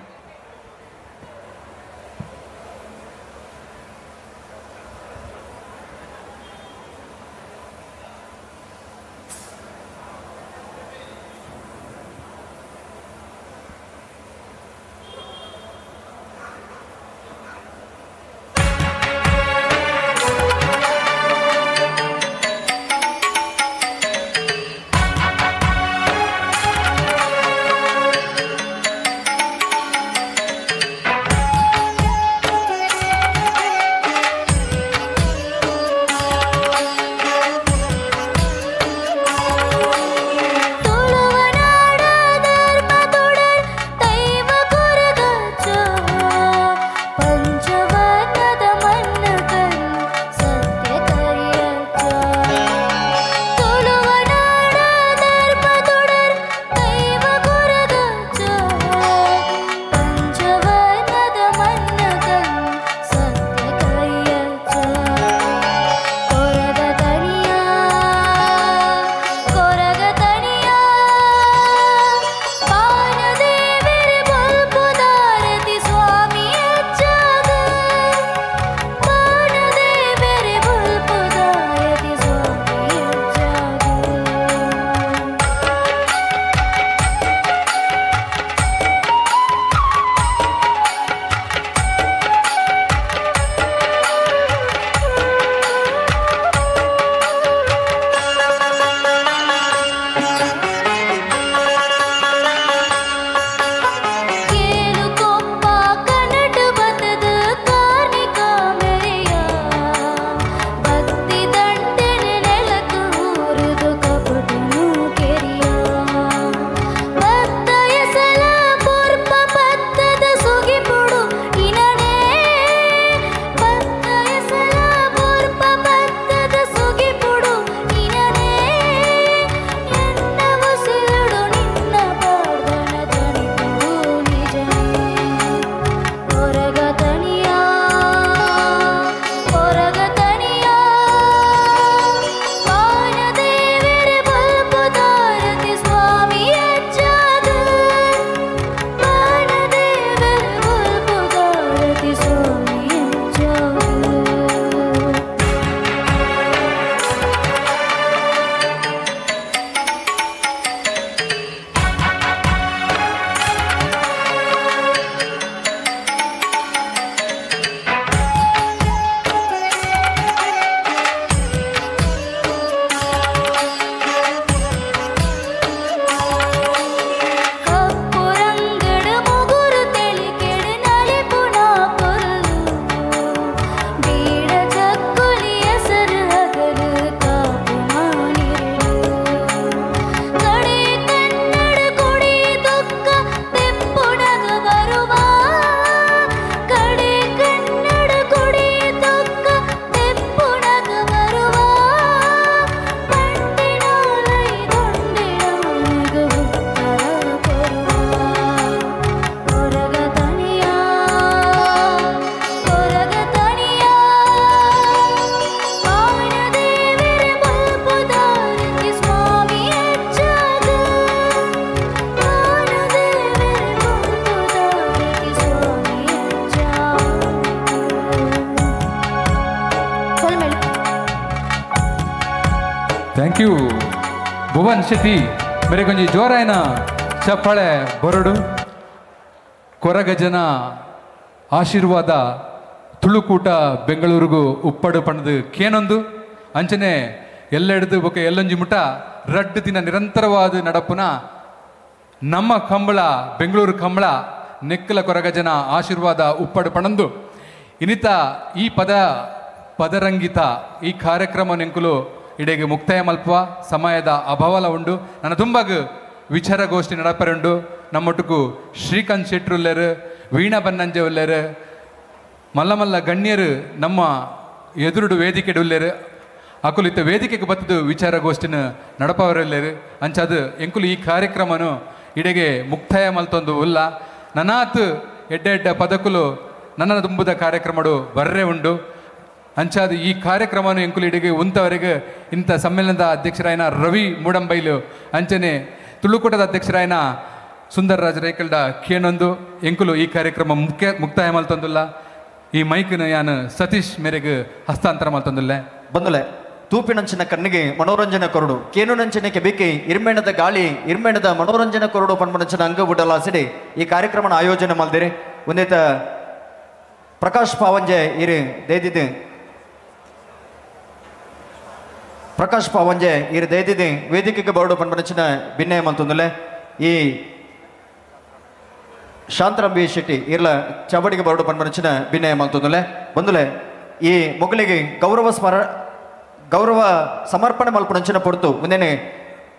Thank you Bhuvan Shetty. ಮೇರೆ ಕೊಂಜಿ ಜೋರಾಯನ ಚಪ್ಪಾಳೆ ಬರಡು. ಕೊರಗಜನ ಆಶೀರ್ವಾದ ತುಳುಕೂಟ ಬೆಂಗಳೂರಿಗೂ ಉಪ್ಪಡು ಪಣದು ಕೇನೊಂದು ಅಂಚನೆ ಎಲ್ಲೆಡ್ದು ಬೊಕ ಎಲ್ಲೊಂಜಿ ಮುಟ ರಡ್ಡು ದಿನ ನಿರಂತರವಾದ ನಡಪುನ ನಮ್ಮ ಕಂಬಳ ಬೆಂಗಳೂರು ಕಂಬಳ ನೆಕ್ಕಲ ಕೊರಗಜನ ಆಶೀರ್ವಾದ ಉಪ್ಪಡು ಪಣಂದು ಇನ್ನಿತ ಈ ಪದ ಪದರಂಗಿತ ಈ ಕಾರ್ಯಕ್ರಮ ನೆಂಕುಲು ಇಡೆಗೆ ಮುಕ್ತಾಯ ಮಲ್ಪುವ ಸಮಯದ ಅಭಾವಲ ಉಂಡು. ನನ್ನ ತುಂಬಾಗ ವಿಚಾರಗೋಷ್ಠಿ ನಡಪರುಂಡು. ನಮ್ಮೊಟ್ಟುಕು ಶ್ರೀಕಾಂತ್ ಶೆಟ್ರುಲ್ಲೇರು, ವೀಣಾ ಬನ್ನಂಜೆ ಉಲ್ಲೇರು, ಮಲ್ಲ ಮಲ್ಲ ಗಣ್ಯರು ನಮ್ಮ ಎದುರುಡು ವೇದಿಕೆ ಉಲ್ಲೇರು. ಅಕುಲಿತ ವೇದಿಕೆಗೆ ಬತ್ತದು ವಿಚಾರಗೋಷ್ಠಿನ ನಡಪವರಲ್ಲೇರು. ಅಂಚಾದು ಎಂಕುಲು ಈ ಕಾರ್ಯಕ್ರಮನು ಇಡೆಗೆ ಮುಕ್ತಾಯ ಮಲ್ತೊಂದು ಉಲ್ಲ. ನನಾತ್ ಎಡ್ಡೆ ಎಡ್ಡೆ ಪದಕುಲು ನನ್ನ ತುಂಬುದ ಕಾರ್ಯಕ್ರಮಡು ಬರ್ರೆ ಉಂಡು. ಅಂಚಾದ ಈ ಕಾರ್ಯಕ್ರಮನು ಎಂಕುಲು ಇಡೆಗೆ ಉಂತವರೆಗೆ ಇಂಥ ಸಮ್ಮೇಳನದ ಅಧ್ಯಕ್ಷರಾಯನ ರವಿ ಮೂಡಂಬೈಲು ಅಂಚನೆ ತುಳುಕೂಟದ ಅಧ್ಯಕ್ಷರಾಯನ ಸುಂದರ್ ರಾಜ್ ರೇಕಲ್ಡ ಕೇನೊಂದು ಎಂಕುಲು ಈ ಕಾರ್ಯಕ್ರಮ ಮುಕ್ತಾಯ ಮಲ್ತೊಂದುಲ್ಲ. ಈ ಮೈಕ್ನ ಯಾನು ಸತೀಶ್ ಮೇರೆಗೆ ಹಸ್ತಾಂತರ ಮಲ್ತೊಂದುಲ್ಲ. ಬಂದುಲೆ ತೂಪಿನಂಚಿನ ಕಣ್ಣಿಗೆ ಮನೋರಂಜನೆ ಕೊರಡು, ಕೇನುನಂಚಿನ ಕೆಬಿಕೆ ಇರ್ಮೇಣದ ಗಾಳಿ ಇರ್ಮೇಣದ ಮನೋರಂಜನೆ ಕೊರಡು ಪನ್ಪನಂಚಿನ ಅಂಗ ಬುಡಲಾಸಿಡಿ ಈ ಕಾರ್ಯಕ್ರಮನ ಆಯೋಜನೆ ಮಲ್ದಿರಿ. ಒಂದೇತ ಪ್ರಕಾಶ್ ಪಾವಂಜೆ ಇರು ದಯದಿದ್ದು ಪ್ರಕಾಶ್ ಪಾವಂಜೆ ಇರು ದಯದಿದ್ದು ವೇದಿಕೆಗೆ ಬರಡು ಪನ್ಪನಂಚಿನ ಭಿನ್ನಯ ಮಲ್ತೊಂದುಲೆ. ಈ ಶಾಂತರಾಮ್ ಬಿ ಶೆಟ್ಟಿ ಇರ್ಲ ಚಾವಡಿಗೆ ಬರಡು ಪನ್ಪನಂಚಿನ ಭಿನ್ನಯ ಮಲ್ತೊಂದುಲೆ. ಬಂದುಲೆ ಈ ಮೊಗಲಿಗೆ ಗೌರವ ಗೌರವ ಸಮರ್ಪಣೆ ಮಲ್ಪುನಂಚಿನ ಪೊರ್ತು ಮುಂದೇನೆ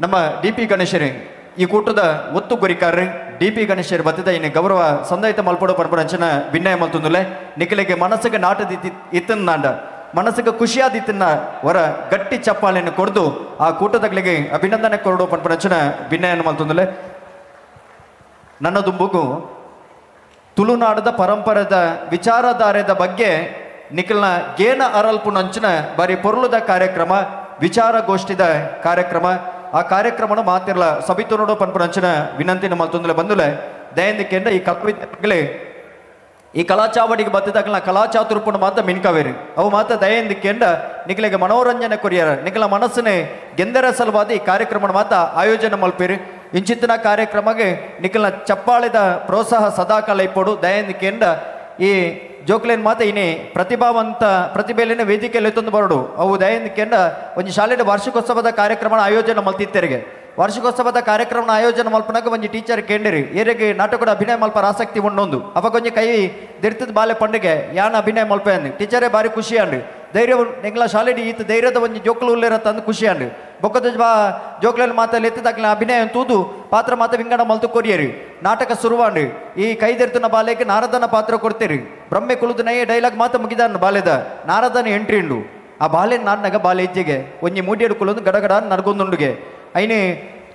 ನಮ್ಮ ಡಿ ಪಿ ಗಣೇಶರು ಈ ಕೂಟದ ಒತ್ತು ಗುರಿಕಾರರು ಡಿ ಪಿ ಗಣೇಶರು ಬತ್ತಿದ ಇನ್ನು ಗೌರವ ಸಂದಾಯಿತ ಮಲ್ಪಡು ಪನ್ಪುನಂಚಿನ ಭಿನ್ನಯ ಮಲ್ತೊಂದುಲೆ. ನಿಖಲಿಗೆ ಮನಸ್ಸಿಗೆ ನಾಟದ ಇತ್ತನ್ನಾಂಡ ಮನಸ್ಸಿಗೆ ಖುಷಿಯಾದ ಇತ್ತನ್ನ ಹೊರ ಗಟ್ಟಿ ಚಪ್ಪಾಳೆಯನ್ನು ಕೊಡ್ದು ಆ ಕೂಟದಗಳಿಗೆ ಅಭಿನಂದನೆ ಕೊರಡು ಪನ್ಪುನಂಚಿನ ಭಿನ್ನಯನ್ನು ಮಲ್ತೊಂದುಲೆ. ನನ್ನ ದುಂಬುಗು ತುಳುನಾಡದ ಪರಂಪರೆದ ವಿಚಾರಧಾರೆದ ಬಗ್ಗೆ ನಿಖಲ್ನ ಗೇನ ಅರಲ್ಪುನಂಚಿನ ಬಾರಿ ಪೊರುಳುದ ಕಾರ್ಯಕ್ರಮ ವಿಚಾರಗೋಷ್ಠಿದ ಕಾರ್ಯಕ್ರಮ. ಆ ಕಾರ್ಯಕ್ರಮನ ಮಾತಿರ್ಲ ಸಬಿತುನೋಡು ಪನ್ಪುನಂಚಿನ ವಿನಂತಿನ ಮಲ್ತೊಂದುಲೆ. ಬಂದುಲೆ ದಯಂದಿಕೆಂಡ ಈ ಕಲಾವಿದಗಳೇ ಈ ಕಲಾಚಾವಡಿಗೆ ಬತ್ತಿದಾಗಲ ಕಲಾಚಾತುರ್ಪುಣ ಮಾತ ಮಿನ್ಕವೇರಿ ಅವು ಮಾತ ದಯಂದಿಕೆಂಡ ನಿಖಲಿಗೆ ಮನೋರಂಜನೆ ಕೊರಿಯರ ನಿಖಲ ಮನಸ್ಸನ್ನೇ ಗೆಂದರ ಸಲುವಾದ ಈ ಕಾರ್ಯಕ್ರಮನ ಮಾತ ಆಯೋಜನೆ ಮಲ್ಪೇರಿ. ಇಂಚಿತ್ತಿನ ಕಾರ್ಯಕ್ರಮಕ್ಕೆ ನಿಖಲ್ನ ಚಪ್ಪಾಳೆದ ಪ್ರೋತ್ಸಾಹ ಸದಾಕಾಲ ಇಪ್ಪಡು. ದಯಂದಿಕೆಂಡ ಈ ಜೋಕ್ಲೇನ್ ಮಾತ ಇನಿ ಪ್ರತಿಭಾವಂತ ಪ್ರತಿಭೆಯಲ್ಲಿನ ವೇದಿಕೆಯಲ್ಲಿ ತಂದು ಬರಡು. ಅವು ದಯಂದಿಕೆಂಡ ಒಂಜಿ ಶಾಲೆಯ ವಾರ್ಷಿಕೋತ್ಸವದ ಕಾರ್ಯಕ್ರಮನ ಆಯೋಜನೆ ಮಲ್ತಿತ್ತೆರಿಗೆ. ವಾರ್ಷಿಕೋತ್ಸವದ ಕಾರ್ಯಕ್ರಮನ ಆಯೋಜನೆ ಮಲ್ಪನಾಗ ಒಂಜಿ ಟೀಚರ್ ಕೇಂದ್ರಿ ಏರೆಗೆ ನಾಟಕದ ಅಭಿನಯ ಮಲ್ಪರ ಆಸಕ್ತಿ ಉಂಡೊಂದು ಅವಾಗ ಒಂಜಿ ಕೈ ದಿರ್ತದ ಬಾಲೆ ಪಂಡಿಗೆ ಯಾನ ಅಭಿನಯ ಮಲ್ಪೆ ಅಂದು ಟೀಚರೇ ಭಾರಿ ಖುಷಿ ಅಂಡು ಧೈರ್ಯ ನಿಂಗ್ಲ ಶಾಲೆಡಿ ಈತ ಧೈರ್ಯದ ಒಂಜಿ ಜೋಕ್ಲು ಉಲ್ಲೇರ ತಂದು ಖುಷಿ ಅಂಡು ಬೊಕ್ಕದ ಬಾ ಜೋಕ್ಲಲ್ಲಿ ಮಾತಲ್ಲಿ ಎತ್ತಿದಾಗಲ ಅಭಿನಯ ತೂದು ಪಾತ್ರ ಮಾತ ವಿಂಗಡ ಮಲ್ತು ಕೊರಿಯರಿ. ನಾಟಕ ಶುರುವಾಂಡು ಈ ಕೈದೆರ್ತನ ಬಾಲೆಗೆ ನಾರದನ ಪಾತ್ರ ಕೊಡ್ತೀರಿ. ಬ್ರಹ್ಮೆ ಕುಲುದನಯ್ಯ ಡೈಲಾಗ್ ಮಾತ ಮುಗಿದಾನ ಬಾಲೆದ ನಾರದನ ಎಂಟ್ರಿ ಉಂಡು. ಆ ಬಾಲೆ ನಾನ್ನಗ ಬಾಲೆ ಹೆಜ್ಜೆಗೆ ಒಂಜಿ ಮೂಡಿಯಡು ಕುಲೊಂದು ಗಡಗಡ ನಡ್ಗೊಂದುಂಡುಗೆ ಐನೆ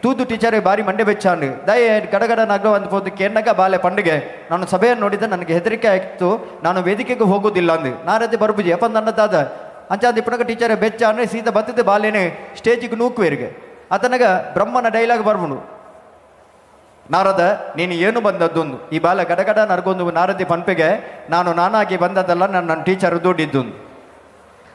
ತೂದು ಟೀಚರೇ ಬಾರಿ ಮಂಡೆ ಬೆಚ್ಚಾಂಡು ದಯ ಗಡಗಡ ನಗ ಒಂದು ಪೋದು ಕೇನ್ನಗ ಬಾಲೆ ಪಂಡಿಗೆ ನಾನು ಸಭೆಯನ್ನು ನೋಡಿದ್ದೆ ನನಗೆ ಹೆದರಿಕೆ ಆಯಿತು ನಾನು ವೇದಿಕೆಗೆ ಹೋಗೋದಿಲ್ಲ ಅಂದು ನಾರದೆ ಬರ್ಬುಜಿ ಅಪ್ಪ ನನ್ನ ದಾದ ಅಂಚಾದ ಇಪ್ಪನಗ ಟೀಚರೇ ಬೆಚ್ಚ ಅಂದರೆ ಸೀದಾ ಬತ್ತಿದ್ದೆ ಬಾಲೇನೆ ಸ್ಟೇಜಿಗೆ ನೂಕುವೇರಿಗೆ ಆತನಗ ಬ್ರಹ್ಮನ ಡೈಲಾಗ್ ಬರ್ಬುನು ನಾರದ ನೀನು ಏನು ಬಂದದ್ದೊಂದು ಈ ಬಾಲ ಗಡಗಡ ನರ್ಗೊಂದು ನಾರದಿ ಪನ್ಪೆಗೆ ನಾನು ನಾನಾಗಿ ಬಂದದ್ದಲ್ಲ ನನ್ನ ಟೀಚರ್ ದುಡ್ಡಿದ್ದು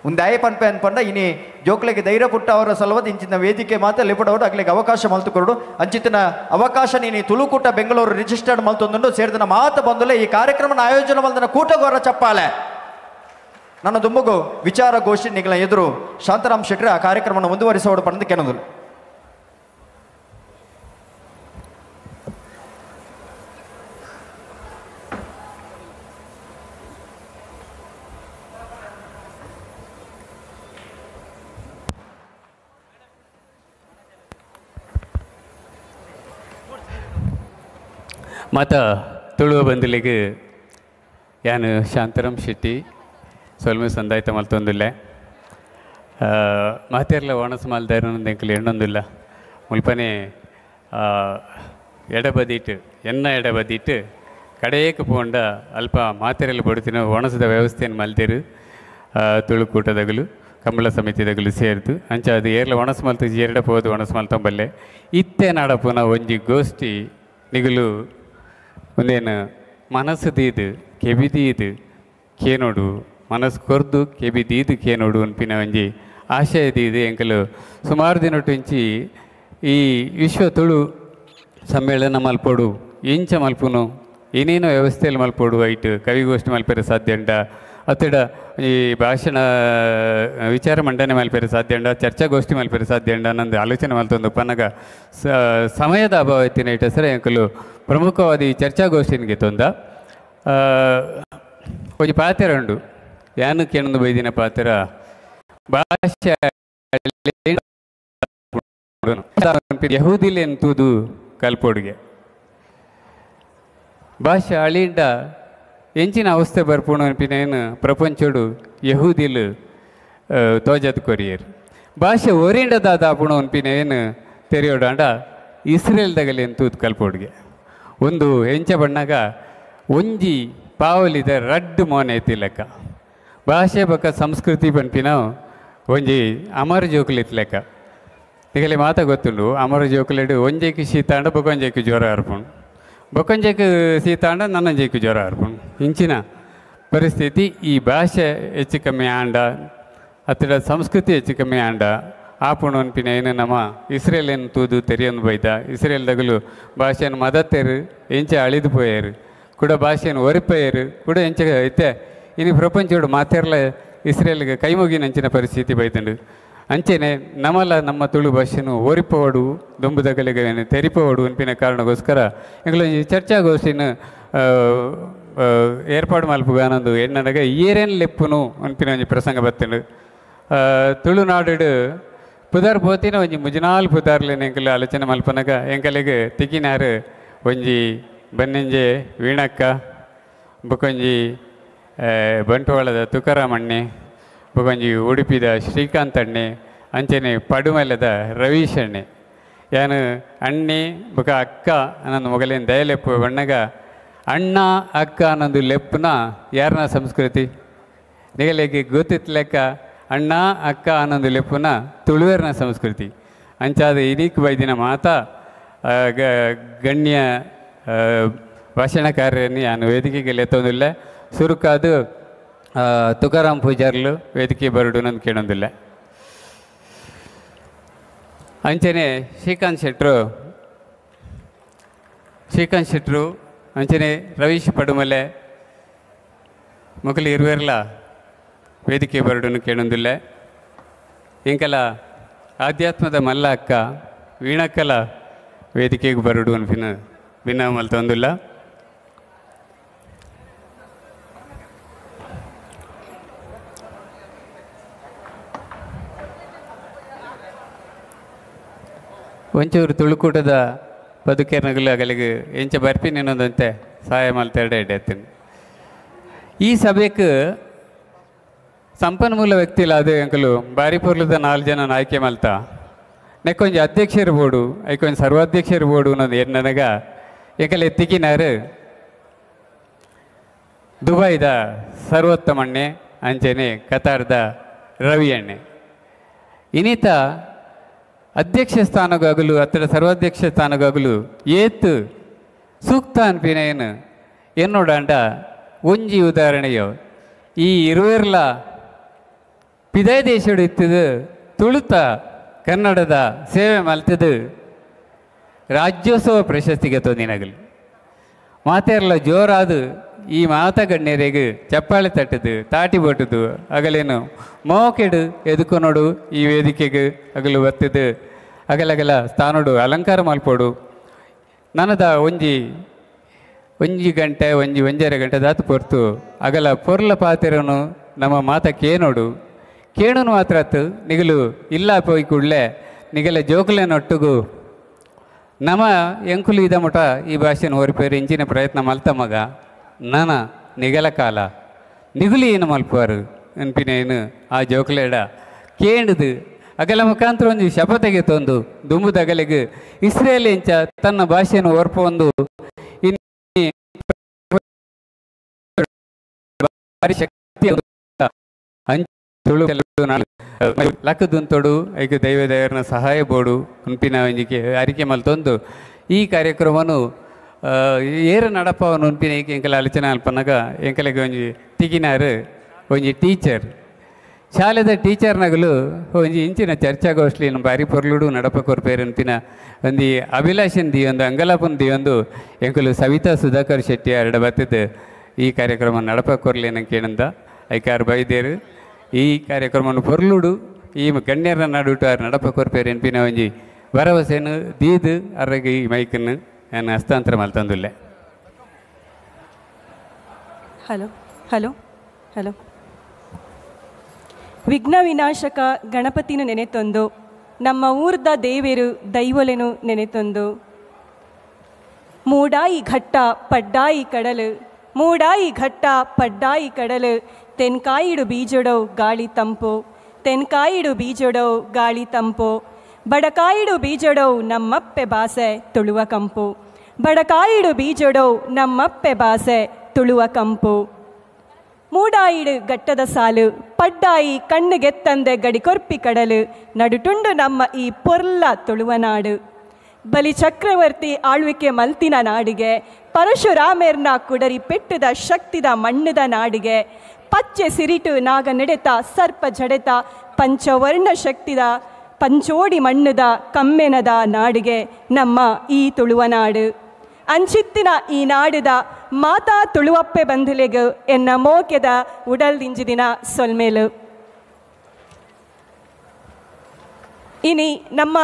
ಒಂದು ಆಯ ಪನ್ಪೆ ಅನ್ಪಂಡ ಇನಿ ಜೋಕ್ಲೆಗೆ ಧೈರ್ಯ ಪುಟ್ಟ ಅವರ ಸಲುವಾದ ಇಂಚಿನ ವೇದಿಕೆ ಮಾತ್ರ ಲಿಪಡವರು ಅಗ್ಲಿಗೆ ಅವಕಾಶ ಮಲ್ತು ಕೊರಡು ಅಂಚಿತನ ಅವಕಾಶ ನೀನು ತುಳುಕೂಟ ಬೆಂಗಳೂರು ರಿಜಿಸ್ಟರ್ಡ್ ಮಲ್ತೊಂದುಂಡು ಸೇರಿದನ ಮಾತು ಬಂದಲೆ ಈ ಕಾರ್ಯಕ್ರಮನ ಆಯೋಜನೆ ಮಲ್ದನ ಕೂಟಗೋರ ಚಪ್ಪಾಳೆ. ನನ್ನ ದುಂಬಗು ವಿಚಾರಗೋಷ್ಠಿ ನಿಗಳ ಎದುರು ಶಾಂತರಾಮ್ ಶೆಟ್ಟಿ ಆ ಕಾರ್ಯಕ್ರಮವನ್ನು ಮುಂದುವರಿಸೋಡು ಪಡೆದು ಕೆನದು. ಮಾತ ತುಳುವ ಬಂದಲಿಗೆ ಯಾನು ಶಾಂತರಾಮ್ ಶೆಟ್ಟಿ ಸೊಲ್ಮೆ ಸಂದಾಯ್ತ ಮಲ್ತೊಂದಿಲ್ಲ ಮಾತೆರ್ಲ ಒಣಸು ಮಲ್ದಾರನೊಂದು ಎಂಕಲ್ ಎಣ್ಣೊಂದಿಲ್ಲ ಮುಲ್ಪನೆ ಎಡಬದಿಟ್ಟು ಎನ್ನ ಎಡಬದಿಟ್ಟು ಕಡೆಯಕ್ಕೆ ಪೋಂಡ ಅಲ್ಪ ಮಾತೆರೆಲ್ಲ ಬಡುತ್ತಿನ ಒಣಸದ ವ್ಯವಸ್ಥೆಯನ್ನು ಮಲ್ತೇರು ತುಳುಕೂಟದಗಲು ಕಂಬಳ ಸಮಿತಿದಗಲು ಸೇರ್ದು ಅಂಚ ಅದು ಏರ್ಲ ಒಣಸು ಮಲ್ತು ಎರಡ ಪೋದು ಒಣಸು ಮಲ್ತೊಂಬಲ್ಲೆ ಇತ್ತೆ ನಾಡಪುನ ಒಂಜಿ ಗೋಷ್ಠಿ ನಿಗಲು ಒಂದೇನು ಮನಸ್ಸು ದೀದು ಕೆಬಿದೀದು ಕೇನೋಡು ಮನಸ್ಸು ಕೊರ್ದು ಕೆಬಿದೀದು ಕೇನೋಡು ಅನ್ಪಿನ ಒಂಜಿ ಆಶಯ ಇದೆ. ಎಂಕಲು ಸುಮಾರು ದಿನೊಟ್ಟಿಂಚಿ ಈ ವಿಶ್ವ ತುಳು ಸಮ್ಮೇಳನ ಮಲ್ಪೊಡು, ಎಂಚ ಮಲ್ಪುನು, ಏನೇನೋ ವ್ಯವಸ್ಥೆಯಲ್ಲಿ ಮಲ್ಪೊಡು, ಐಟ್ ಕವಿಗೋಷ್ಠಿ ಮಲ್ಪೆರೆ ಸಾಧ್ಯ ಉಂಡ, ಅತ್ತಡ ಈ ಭಾಷಣ ವಿಚಾರ ಮಂಡನೆ ಮಲ್ಪೆರೆ ಸಾಧ್ಯ ಉಂಡ, ಚರ್ಚಾಗೋಷ್ಠಿ ಮಲ್ಪೆರೆ ಸಾಧ್ಯ ಉಂಡ ನಂದು ಆಲೋಚನೆ ಮಲ್ತೊಂದು ಪನ್ನಗ ಸಮಯದ ಅಭಾವ ಇತ್ತಿನ ಇಟ್ಟ ಸರ ಎಂಕಲು ಪ್ರಮುಖವಾದ ಈ ಚರ್ಚಾಗೋಷ್ಠಿನಿಗೆ ತೊಂದ ಒಂಜಿ ಪಾತೆರ ಉಂಡು. ಯಾನು ಕೇಣಂದು ಬೈದಿನ ಪಾತೆರ ಭಾಷೆ ಯಹೂದಿಲೇನು ತೂದು ಕಲ್ಪೊಡುಗೆ ಭಾಷೆ ಅಳಿಂಡ ಎಂಚಿನ ಅವಸ್ಥೆ ಬರ್ಪುಣ ಅನ್ಪಿನೇನು ಪ್ರಪಂಚೋಡು ಯಹೂದಿಲು ತೋಜದ ಕೊರಿಯರ್. ಭಾಷೆ ಒರಿಂಡ ದಾದಾಪುಣ ಅನ್ಪಿನೇನು ತೆರೆಯೋಡಾಂಡ ಇಸ್ರೇಲ್ದಾಗಲೇನು ತೂದು ಕಲ್ಪೊಡುಗೆ. ಒಂದು ಎಂಚ ಬಣ್ಣಾಗ ಒಂಜಿ ಪಾವಲಿದ ರಡ್ಡು ಮೋನೆ ಐತಿ ಲೆಕ್ಕ. ಭಾಷೆ ಬಕ್ಕ ಸಂಸ್ಕೃತಿ ಪನ್ಪಿನ ಒಂಜಿ ಅಮರ ಜೋಕುಲು ಇತ್ತು ಲೆಕ್ಕ. ಈಗಲೇ ಮಾತಾ ಗೊತ್ತುಂಡು ಅಮರ ಜೋಕುಲೆಡು ಒಂಜೇಕು ಶೀತಾಂಡ ಬೊಕೊಂಜೇಕು ಜ್ವರ ಅರ್ಪುಂಡು, ಬೊಕೊಂಜೇಕು ಶೀತಾಂಡ ನನ್ನಂಜೇಕು ಜ್ವರ ಅರ್ಪುಂಡು. ಇಂಚಿನ ಪರಿಸ್ಥಿತಿ ಈ ಭಾಷೆ ಹೆಚ್ಚು ಕಮ್ಮಿ ಆಂಡ ಅತ್ತಡ ಸಂಸ್ಕೃತಿ ಹೆಚ್ಚು ಕಮ್ಮಿ ಆಂಡ ಆಪುಣ ಅನ್ಪಿನ ಏನು ನಮ್ಮ ಇಸ್ರೇಲೇನು ತೂದು ತೆರೆಯೊಂದು ಬೈದ. ಇಸ್ರೇಲ್ದಾಗಲು ಭಾಷೆಯನ್ನು ಮದತ್ತೇರು, ಎಂಚ ಅಳಿದು ಪೋಯರು, ಕೂಡ ಭಾಷೆಯನ್ನು ಒರಿಪೋಯರು, ಕೂಡ ಎಂಚ ಐತೆ ಇನ್ನು ಪ್ರಪಂಚೋಡು ಮಾತೆರ್ಲ ಇಸ್ರೇಲ್ಗೆ ಕೈ ಮುಗಿನಂಚಿನ ಪರಿಸ್ಥಿತಿ ಬೈತಂಡು. ಅಂಚೆನೆ ನಮ್ಮಲ್ಲ ನಮ್ಮ ತುಳು ಭಾಷೆನು ಓರಿಪೋಡು ದೊಂಬುದಗಲಿಗೆ ತೆರಿಪೋಡು ಅನ್ಪಿನ ಕಾರಣಕ್ಕೋಸ್ಕರ ಎಂಗಳು ಈ ಚರ್ಚಾಗೋಷ್ಠಿನ ಏರ್ಪಾಡು ಮಲ್ಪುಗಾನೊಂದು ಎಣ್ಣನಗ ಏರೇನು ಲೆಪ್ಪುನು ಅನ್ಪಿನ ಒಂಜಿ ಪ್ರಸಂಗ ಬತ್ತಂಡು. ತುಳುನಾಡು ಪುದಾರ್ ಪೋತಿನ ಒಂಜಿ ಮುಜಿನಾಲ್ ಪುದಾರ್ಲೇನು ಎಂಕಲು ಆಲೋಚನೆ ಮಲ್ಪನಗ ಎಂಕಲಿಗೆ ತಿಕ್ಕಿನಾರು ಒಂಜಿ ಬನ್ನಿಂಜೆ ವೀಣಕ್ಕ, ಬೊಕೊಂಜಿ ಬಂಟ್ವಾಳದ ತುಕಾರಾಮಣ್ಣೆ, ಬೊಕೊಂಜಿ ಉಡುಪಿದ ಶ್ರೀಕಾಂತ್ ಅಣ್ಣೆ, ಅಂಚನೆ ಪಡುಮಲದ ರವೀಶ್ ಅಣ್ಣೆ. ಯಾನು ಅಣ್ಣೆ ಬೊಕ ಅಕ್ಕ ಅನ್ನೊಂದು ಮೊಗಲೇನು ದಯಲೆಪ್ಪು ಬಣ್ಣಗ ಅಣ್ಣ ಅಕ್ಕ ಅನ್ನೊಂದು ಲೆಪ್ಪುನ ಯಾರನ ಸಂಸ್ಕೃತಿ ನಿಗಲಿಗೆ ಗೊತ್ತಿತ್ತು ಲೆಕ್ಕ. ಅಣ್ಣ ಅಕ್ಕ ಅನ್ನೊಂದು ಲೆಪ್ಪುನ ತುಳುವೇರ್ನ ಸಂಸ್ಕೃತಿ. ಅಂಚಾದ ಇದೀಕ್ ಬೈದಿನ ಮಾತಾ ಗಣ್ಯ ಭಾಷಣಕಾರ್ಯನಿ ನಾನು ವೇದಿಕೆಗೆ ಲೆತ್ತೊಂದಿಲ್ಲ. ಸುರುಕಾದು ತುಕಾರಾಮ್ ಪೂಜಾರ್ಲು ವೇದಿಕೆ ಬರಡು ನಂದು ಕೇಳೊಂದಿಲ್ಲ. ಅಂಚನೆ ಶ್ರೀಕಾಂತ್ ಶೆಟ್ರು ಅಂಚನೆ ರವೀಶ್ ಪಡುಮಲೆ ಮೊಕಲಿ ಇರುವೆರ್ಲ ವೇದಿಕೆ ಬರಡುನು ಕೇಳೊಂದಿಲ್ಲ. ಇಂಕಲ ಆಧ್ಯಾತ್ಮದ ಮಲ್ಲ ಅಕ್ಕ ವೀಣಕ್ಕಲ ವೇದಿಕೆಗೆ ಬರಡು ಅನ್ಪಿನ ಭಿನ್ನ ಮಲ್ತೊಂದಿಲ್ಲ. ಒಂಚೂರು ತುಳುಕೂಟದ ಬದುಕೇನಗಲು ಅಗಲಿಗೆ ಎಂಚ ಬರ್ಪಿನ ಇನ್ನೊಂದಂತೆ ಸಹಾಯ ಮಲ್ತೆರಡೆ ಎಡ್ಡೆತ್ತೀನಿ. ಈ ಸಭೆಗೆ ಸಂಪನ್ಮೂಲ ವ್ಯಕ್ತಿಲ ಅದು ಅಂಕಲು ಬಾರಿ ಪೊರ್ಲದ 4 ಜನ ಆಯ್ಕೆ ಮಲ್ತ ನೆಕ್ಕೊಂಜಿ ಅಧ್ಯಕ್ಷರು ಬೋಡು ಐಕೊಂಜಿ ಸರ್ವಾಧ್ಯಕ್ಷರು ಬೋಡು ಅನ್ನೋದು ಎನ್ನನಗ ಎಂಕಲ್ ಎತ್ತಿಕಿನಾರು ದುಬೈದ ಸರ್ವೋತ್ತಮಣ್ಣೆ ಅಂಚೆನೆ ಕತಾರ್ದ ರವಿ ಅಣ್ಣೆ. ಇನ್ನಿತ ಅಧ್ಯಕ್ಷ ಸ್ಥಾನಗಾಗಲು ಅತ್ತಡ ಸರ್ವಾಧ್ಯಕ್ಷ ಸ್ಥಾನಗಾಗಲು ಏತ್ ಸೂಕ್ತ ಅನ್ಪಿನ ಏನು ಎನ್ನೋಡಾಂಡ ಒಂಜಿ ಉದಾಹರಣೆಯೋ ಈ ಇರುವೆರ್ಲ ಪಿದಾಯ ದೇಶಡು ಇತ್ತದು ತುಳುತ ಕನ್ನಡದ ಸೇವೆ ಮಲ್ತದು ರಾಜ್ಯೋತ್ಸವ ಪ್ರಶಸ್ತಿಗೆ ತೊಂದಿನಗಲು ಮಾತೆರ್ಲ ಜೋರಾದು ಈ ಮಾತ ಗಣ್ಯರಿಗೆ ಚಪ್ಪಾಳೆ ತಟ್ಟದು ತಾಟಿ ಬಟ್ಟದು ಅಗಲೇನು ಮೋಕೆಡು ಎದುಕೊನೋಡು ಈ ವೇದಿಕೆಗೆ ಅಗಲು ಬತ್ತದು ಅಗಲಗಲ ಸ್ಥಾನೋಡು ಅಲಂಕಾರ ಮಲ್ಪೋಡು. ನನದ ಒಂಜಿ ಒಂಜಿ ಗಂಟೆ ಒಂಜಿ ಒಂಜರೆ ಗಂಟೆ ದಾತು ಪೊರ್ತು ಅಗಲ ಪೊರ್ಲ ಪಾತೆರನು ನಮ್ಮ ಮಾತ ಕೇನೋಡು ಕೇಣುನು ಮಾತ್ರ ಅತ್ತು ನಿಗಲು ಇಲ್ಲ ಪೋಯಿ ಕೂಡಲೇ ನಿಗಲ ಜೋಕುಲೆನೊಟ್ಟುಗು ನಮ್ಮ ಎಂಕುಲು ಇದ ಮುಟ ಈ ಭಾಷೆನ ಓರಿಪೇರು ಇಂಚಿನ ಪ್ರಯತ್ನ ಮಲ್ತ ಮಗ ನನ ನಿಗಲ ಕಾಲ ನಿಗುಲು ಏನು ಮಲ್ಪುವಾರು ಅನ್ಪಿನೇನು ಆ ಜೋಕುಲೇಡ ಕೇಂಡುದು ಅಗಲ ಮುಖಾಂತರ ಒಂದು ಶಪಥೆಗೆ ತಂದು ದುಂಬುದ ಅಗಲಿಗೆ ಇಸ್ರೇಲ್ ಎಂಚ ತನ್ನ ಭಾಷೆಯನ್ನು ಓರ್ಪ ಒಂದು ಶಕ್ತಿ ಲಕ್ಕದುಂತೊಡು ಐಕು ದೈವ ದೇವರನ ಸಹಾಯ ಬೋಡು ಉನ್ಪಿನ ಒಂಜಿಕೆ ಅರಿಕೆ ಮಲ್ತೊಂದು ಈ ಕಾರ್ಯಕ್ರಮನು ಏರ ನಡಪವನು ಉನ್ಪಿನ ಏಕೆ ಎಂಕಲ ಆಲೋಚನೆ ಅಲ್ಪನಗ ಎಂಕಲೆಗೆ ಒಂಜಿ ತಿಗಿನಾರು ಒಂಜಿ ಟೀಚರ್ ಶಾಲೆದ ಟೀಚರ್ನಗಲು ಒಂಜಿ ಇಂಚಿನ ಚರ್ಚಾಗೋಷ್ಠಿನ ಬಾರಿ ಪೊರ್ಲುಡು ನಡಪ ಕೊರ್ಪೇರಂತಿನ ಒಂಜಿ ಅಭಿಲಾಷನ್ ದಿಯೊಂದು ಅಂಗಲಾಪನ್ ದಿಯೊಂದು ಎಂಕುಲು ಸವಿತಾ ಸುಧಾಕರ್ ಶೆಟ್ಟಿ ಅರಡ ಬತ್ತದ ಈ ಕಾರ್ಯಕ್ರಮ ನಡಪ ಕೊರ್ಲೇನ ಕೇಳಂದ ಐಕಾರ್ ಬೈದೇರು. ಈ ಕಾರ್ಯಕ್ರಮವನ್ನು ಪೊರ್ಲುಡು ಈ ಗಣ್ಯರ ನಡುಟು ಆರು ನಡಪ ಕೊರ್ಪೇರು ಎನ್ಪಿನ ಒಂಜಿ ಭರವಸೆಯನ್ನು ದೀದು ಅರ್ರಗೆ ಈ ಮೈಕನ್ನು ನಾನು ಹಸ್ತಾಂತರ ಮಲ್ತಂದುಲ್ಲೆ. Hello hello hello. ವಿಘ್ನ ವಿನಾಶಕ ಗಣಪತಿನ ನೆನೆತೊಂದು, ನಮ್ಮ ಊರ್ದ ದೇವೆರು ದೈವೊಲೆನು ನೆನೆತೊಂದು, ಮೂಡಾಯಿ ಘಟ್ಟ ಪಡ್ಡಾಯಿ ಕಡಲು, ಮೂಡಾಯಿ ಘಟ್ಟ ಪಡ್ಡಾಯಿ ಕಡಲು, ತೆನ್ಕಾಯಿಡು ಬೀಜೊಡೋ ಗಾಳಿ ತಂಪು, ತೆನ್ಕಾಯಿಡು ಬೀಜೊಡೋ ಗಾಳಿ ತಂಪು, ಬಡಕಾಯಿಡು ಬೀಜೊಡೋ ನಮ್ಮಪ್ಪೆ ಬಾಸೆ ತುಳುವ ಕಂಪು, ಬಡಕಾಯಿಡು ಬೀಜೊಡೋ ನಮ್ಮಪ್ಪೆ ಬಾಸೆ ತುಳುವ ಕಂಪು, ಮೂಡಾಯಿಡು ಗಟ್ಟದ ಸಾಲು, ಪಡ್ಡಾಯಿ ಕಣ್ಣುಗೆತ್ತಂದೆ ಗಡಿಕೊರ್ಪಿ ಕಡಲು, ನಡುಟುಂಡು ನಮ್ಮ ಈ ಪೊರ್ಲ ತುಳುವ ನಾಡು, ಬಲಿ ಚಕ್ರವರ್ತಿ ಆಳ್ವಿಕೆ ಮಲ್ತಿನ ನಾಡಿಗೆ, ಪರಶುರಾಮೇರ್ನ ಕುಡರಿ ಪೆಟ್ಟದ ಶಕ್ತಿದ ಮಣ್ಣದ ನಾಡಿಗೆ, ಪಚ್ಚೆ ಸಿರಿಟು ನಾಗ ನಡೆತ ಸರ್ಪ ಜಡೆತ ಪಂಚವರ್ಣ ಶಕ್ತಿದ ಪಂಚೋಡಿ ಮಣ್ಣದ ಕಮ್ಮೆನದ ನಾಡಿಗೆ ನಮ್ಮ ಈ ತುಳುವ ನಾಡು. ಅಂಚಿತ್ತಿನ ಈ ನಾಡುದ ಮಾತಾ ತುಳುವಪ್ಪೆ ಬಂಧುಲೆಗು ಎನ್ನ ಮೋಕೆದ ಉಡಲ್ದಿಂಜಿದಿನ ಸೊಲ್ಮೇಲು. ಇನಿ ನಮ್ಮ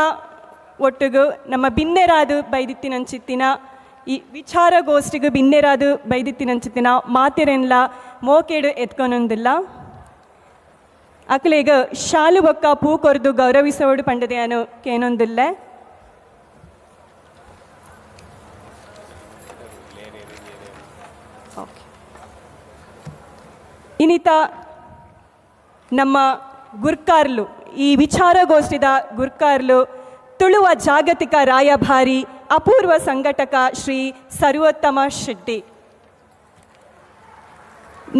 ಒಟ್ಟುಗು ನಮ್ಮ ಬಿನ್ನೆರಾದು ಬೈದಿತ್ತಿನಂಚಿತ್ತಿನ ಈ ವಿಚಾರಗೋಷ್ಠಿಗೂ ಬಿನ್ನೆರಾದು ಬೈದಿತ್ತಿನಂಚಿತ್ತಿನ ಮಾತೆರೆನ್ಲ ಮೋಕೆಡು ಎತ್ಕೊನೊಂದಿಲ್ಲ. ಅಕ್ಲೆಗ್ ಶಾಲು ಬೊಕ್ಕ ಪೂ ಕೊರ್ದು ಗೌರವಿಸೋಡು ಪಂಡದೆಯಾನು ಕೇನೊಂದಿಲ್ಲ. ಇನ್ನಿತ ನಮ್ಮ ಗುರ್ಕಾರ್ಲು, ಈ ವಿಚಾರಗೋಷ್ಠಿದ ಗುರ್ಕಾರ್ಲು, ತುಳುವ ಜಾಗತಿಕ ರಾಯಭಾರಿ, ಅಪೂರ್ವ ಸಂಘಟಕ ಶ್ರೀ ಸರ್ವೋತ್ತಮ ಶೆಟ್ಟಿ.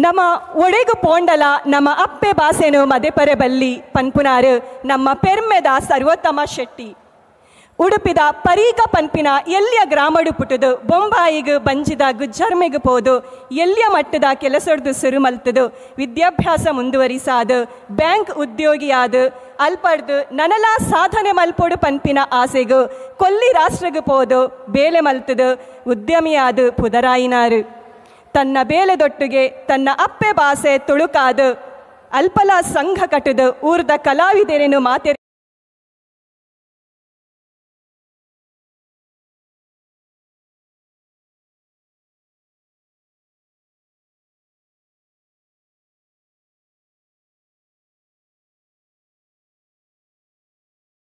ನಮ್ಮ ಒಡೆಗು ಪೋಂಡಲ ನಮ್ಮ ಅಪ್ಪೆ ಬಾಸೆನು ಮದೆಪರೆ ಬಲ್ಲಿ ಪನ್ಪುನಾರು ನಮ್ಮ ಪೆರ್ಮೆದ ಸರ್ವೋತ್ತಮ ಶೆಟ್ಟಿ. ಉಡುಪಿದ ಪರೀಕ ಪನ್ಪಿನ ಎಲ್ಲಿಯ ಗ್ರಾಮಡು ಪುಟ್ಟುದು ಬೊಂಬಾಯಿಗು ಬಂಜಿದ ಗುಜ್ಜರ್ಮೆಗು ಪೋದು ಎಲ್ಲಿಯ ಮಟ್ಟದ ಕೆಲಸೊಡ್ದು ಸುರುಮಲ್ತದು ವಿದ್ಯಾಭ್ಯಾಸ ಮುಂದುವರಿಸಾದು ಬ್ಯಾಂಕ್ ಉದ್ಯೋಗಿಯಾದು ಅಲ್ಪಡ್ದು ನನಲಾ ಸಾಧನೆ ಮಲ್ಪೋಡು ಪನ್ಪಿನ ಆಸೆಗು ಕೊಲ್ಲಿ ರಾಷ್ಟ್ರಗು ಪೋದು ಬೇಲೆ ಮಲ್ತದು ಉದ್ಯಮಿಯಾದು ಪುದರಾಯಿನಾರು. ತನ್ನ ಬೇಲೆದೊಟ್ಟಿಗೆ ತನ್ನ ಅಪ್ಪೆ ಬಾಸೆ ತುಳುಕಾದು ಅಲ್ಪಲ ಸಂಘ ಕಟ್ಟುದು ಊರ್ದ ಕಲಾವಿದರೇನು ಮಾತೆ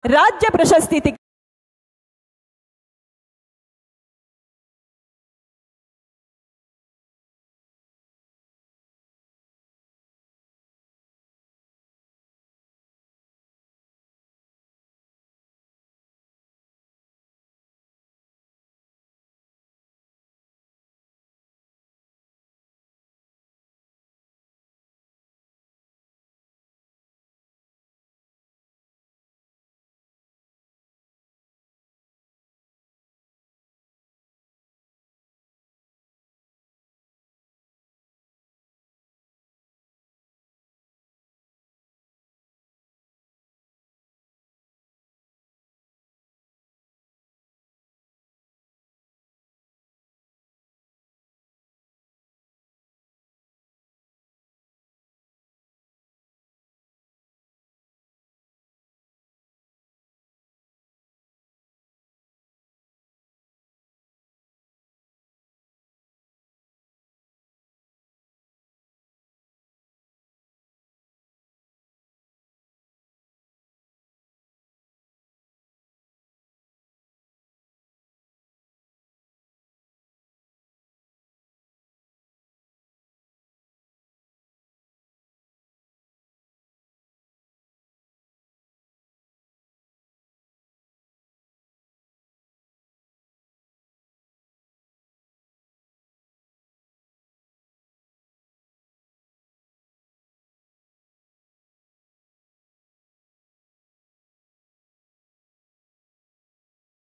ರಾಜ್ಯ ಪ್ರಶಸ್ತಿ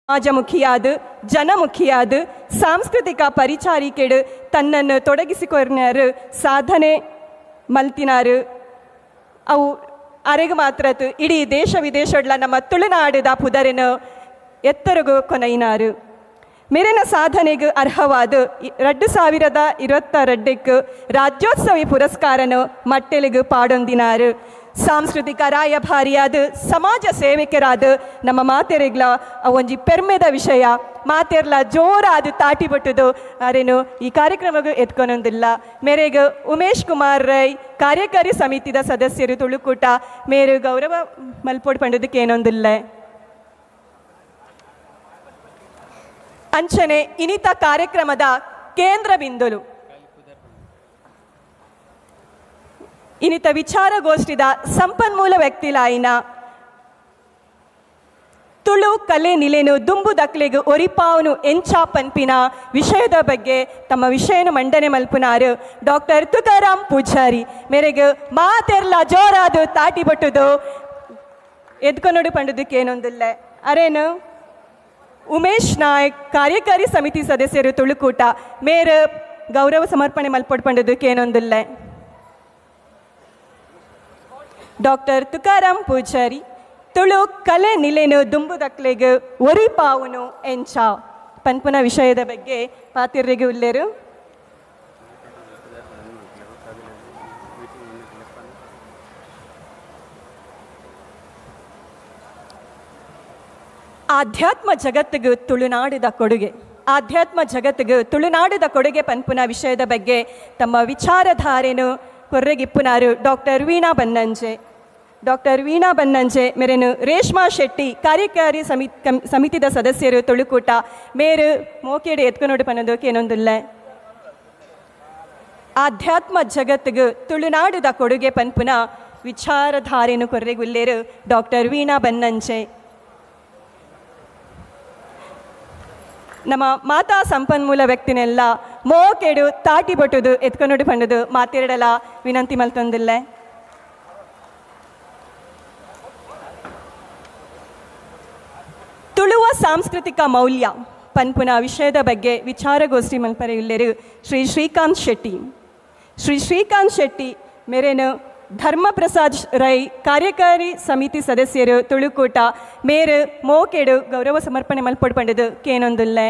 ಸಮಾಜಮುಖಿಯಾದ ಜನಮುಖಿಯಾದ ಸಾಂಸ್ಕೃತಿಕ ಪರಿಚಾರಿಕೆಡು ತನ್ನನ್ನು ತೊಡಗಿಸಿಕೊರ್ನಾರು ಸಾಧನೆ ಮಲ್ತಿನಾರು. ಅವು ಅರೆಗೆ ಮಾತ್ರ ಇಡೀ ದೇಶ ವಿದೇಶಡ್ಲ ನಮ್ಮ ತುಳುನಾಡುದ ಪುದರಿನ ಎತ್ತರಗು ಕೊನೈನಾರು. ಮೇರಿನ ಸಾಧನೆಗೆ ಅರ್ಹವಾದ 2022 ರಾಜ್ಯೋತ್ಸವ ಪುರಸ್ಕಾರನು ಮಟ್ಟೆಲಿಗೆ ಪಾಡೊಂದಿನಾರು. ಸಾಂಸ್ಕೃತಿಕ ರಾಯಭಾರಿಯಾದ ಸಮಾಜ ಸೇವಕರಾದ ನಮ್ಮ ಮಾತೆರೆಗ್ಲ ಒಂಜಿ ಪೆರ್ಮೆದ ವಿಷಯ. ಮಾತೆರ್ಲ ಜೋರಾದ ತಾಟಿ ಬಟ್ಟುದು ಅರೇನು ಈ ಕಾರ್ಯಕ್ರಮಗೂ ಎತ್ಕೊನೊಂದಿಲ್ಲ. ಮೇರೆಗೆ ಉಮೇಶ್ ಕುಮಾರ್ ರೈ ಕಾರ್ಯಕಾರಿ ಸಮಿತಿದ ಸದಸ್ಯರು ತುಳುಕೂಟ ಮೇರು ಗೌರವ ಮಲ್ಪೋಡ್ ಪಂಡದಕ್ಕೆ ಏನೊಂದಿಲ್ಲ. ಅಂಚನೆ ಇನಿತ ಕಾರ್ಯಕ್ರಮದ ಕೇಂದ್ರ ಬಿಂದುಲು ಇನಿತ ವಿಚಾರಗೋಷ್ಠಿದ ಸಂಪನ್ಮೂಲ ವ್ಯಕ್ತಿಲಾಯಿನ ತುಳು ಕಲೆ ನಿಲೆನು ದುಂಬು ದಕ್ಲೆಗು ಒರಿಪಾವನು ಎಂಚ ಪನ್ಪಿನ ವಿಷಯದ ಬಗ್ಗೆ ತಮ್ಮ ವಿಷಯನು ಮಂಡನೆ ಮಲ್ಪುನಾರು ಡಾಕ್ಟರ್ ತುಕಾರಾಮ್ ಪೂಜಾರಿ. ಮೇರೆಗೆ ಮಾತೆರ್ಲ ಜೋರಾದು ತಾಟಿ ಬಟ್ಟುದು ಎದ್ಕೊನೋಡು ಪಂಡದಕ್ಕೆ ಏನೊಂದಿಲ್ಲ. ಅರೇನು ಉಮೇಶ್ ನಾಯ್ಕ್ ಕಾರ್ಯಕಾರಿ ಸಮಿತಿ ಸದಸ್ಯರು ತುಳುಕೂಟ ಮೇರು ಗೌರವ ಸಮರ್ಪಣೆ ಮಲ್ಪೊಡ್ ಪಂಡದಕ್ಕೆ ಏನೊಂದಿಲ್ಲ. ಡಾಕ್ಟರ್ ತುಕಾರಾಮ್ ಪೂಜಾರಿ ತುಳು ಕಲೆ ನಿಲೆನು ದುಂಬುದಕ್ಲೆಗ್ ಒರಿಪಾವುನು ಎಂಚ ಪನ್ಪುನ ವಿಷಯದ ಬಗ್ಗೆ ಪಾತಿರ್ರಿಗೆ ಉಲ್ಲೇರು. ಆಧ್ಯಾತ್ಮ ಜಗತ್ತಿಗೆ ತುಳುನಾಡಿದ ಕೊಡುಗೆ, ಆಧ್ಯಾತ್ಮ ಜಗತ್ತಿಗೆ ತುಳುನಾಡಿದ ಕೊಡುಗೆ ಪನ್ಪುನ ವಿಷಯದ ಬಗ್ಗೆ ತಮ್ಮ ವಿಚಾರಧಾರೆನು ಕೊರ್ರೆಗಿಪ್ಪುನಾರು ಡಾಕ್ಟರ್ ವೀಣಾ ಬನ್ನಂಜೆ. ಡಾಕ್ಟರ್ ವೀಣಾ ಬನ್ನಂಜೆ ಮೇರೇನು ರೇಷ್ಮಾ ಶೆಟ್ಟಿ ಕಾರ್ಯಕಾರಿ ಸಮಿತಿದ ಸದಸ್ಯರು ತುಳುಕೂಟ ಮೇರು ಮೋಕೇಡೆ ಎತ್ಕೊನೋಡು ಪನ್ನೋದಕ್ಕೆ ಏನೊಂದಿಲ್ಲ. ಆಧ್ಯಾತ್ಮ ಜಗತ್ತಿಗೆ ತುಳುನಾಡುದ ಕೊಡುಗೆ ಪನ್ಪುನ ವಿಚಾರಧಾರೆನು ಕೊರ್ರೆಗುಲ್ಲೇರು ಡಾಕ್ಟರ್ ವೀಣಾ ಬನ್ನಂಜೆ. ನಮ್ಮ ಮಾತಾ ಸಂಪನ್ಮೂಲ ವ್ಯಕ್ತಿನೆಲ್ಲ ಮೋಕೆಡು ತಾಟಿ ಬಟ್ಟುದು ಎತ್ಕೊನೋಡು ಪಂಡದು ಮಾತಿರಡಲ ವಿನಂತಿ ಮಲ್ತೊಂದಿಲ್ಲ. ತುಳುವ ಸಾಂಸ್ಕೃತಿಕ ಮೌಲ್ಯ ಪನ್ಪುನ ವಿಷಯದ ಬಗ್ಗೆ ವಿಚಾರಗೋಷ್ಠಿ ಮಲ್ಪರೆಯುಲ್ಲೇರು ಶ್ರೀ ಶ್ರೀಕಾಂತ್ ಶೆಟ್ಟಿ. ಶ್ರೀ ಶ್ರೀಕಾಂತ್ ಶೆಟ್ಟಿ ಮೇರೇನು ಧರ್ಮಪ್ರಸಾದ್ ರೈ ಕಾರ್ಯಕಾರಿ ಸಮಿತಿ ಸದಸ್ಯರು ತುಳುಕೂಟ ಮೇರು ಮೋಕೆಡು ಗೌರವ ಸಮರ್ಪಣೆ ಮಲ್ಪೊಡ್ ಪಂಡದು ಕೇನೊಂದುಲ್ಲೆ.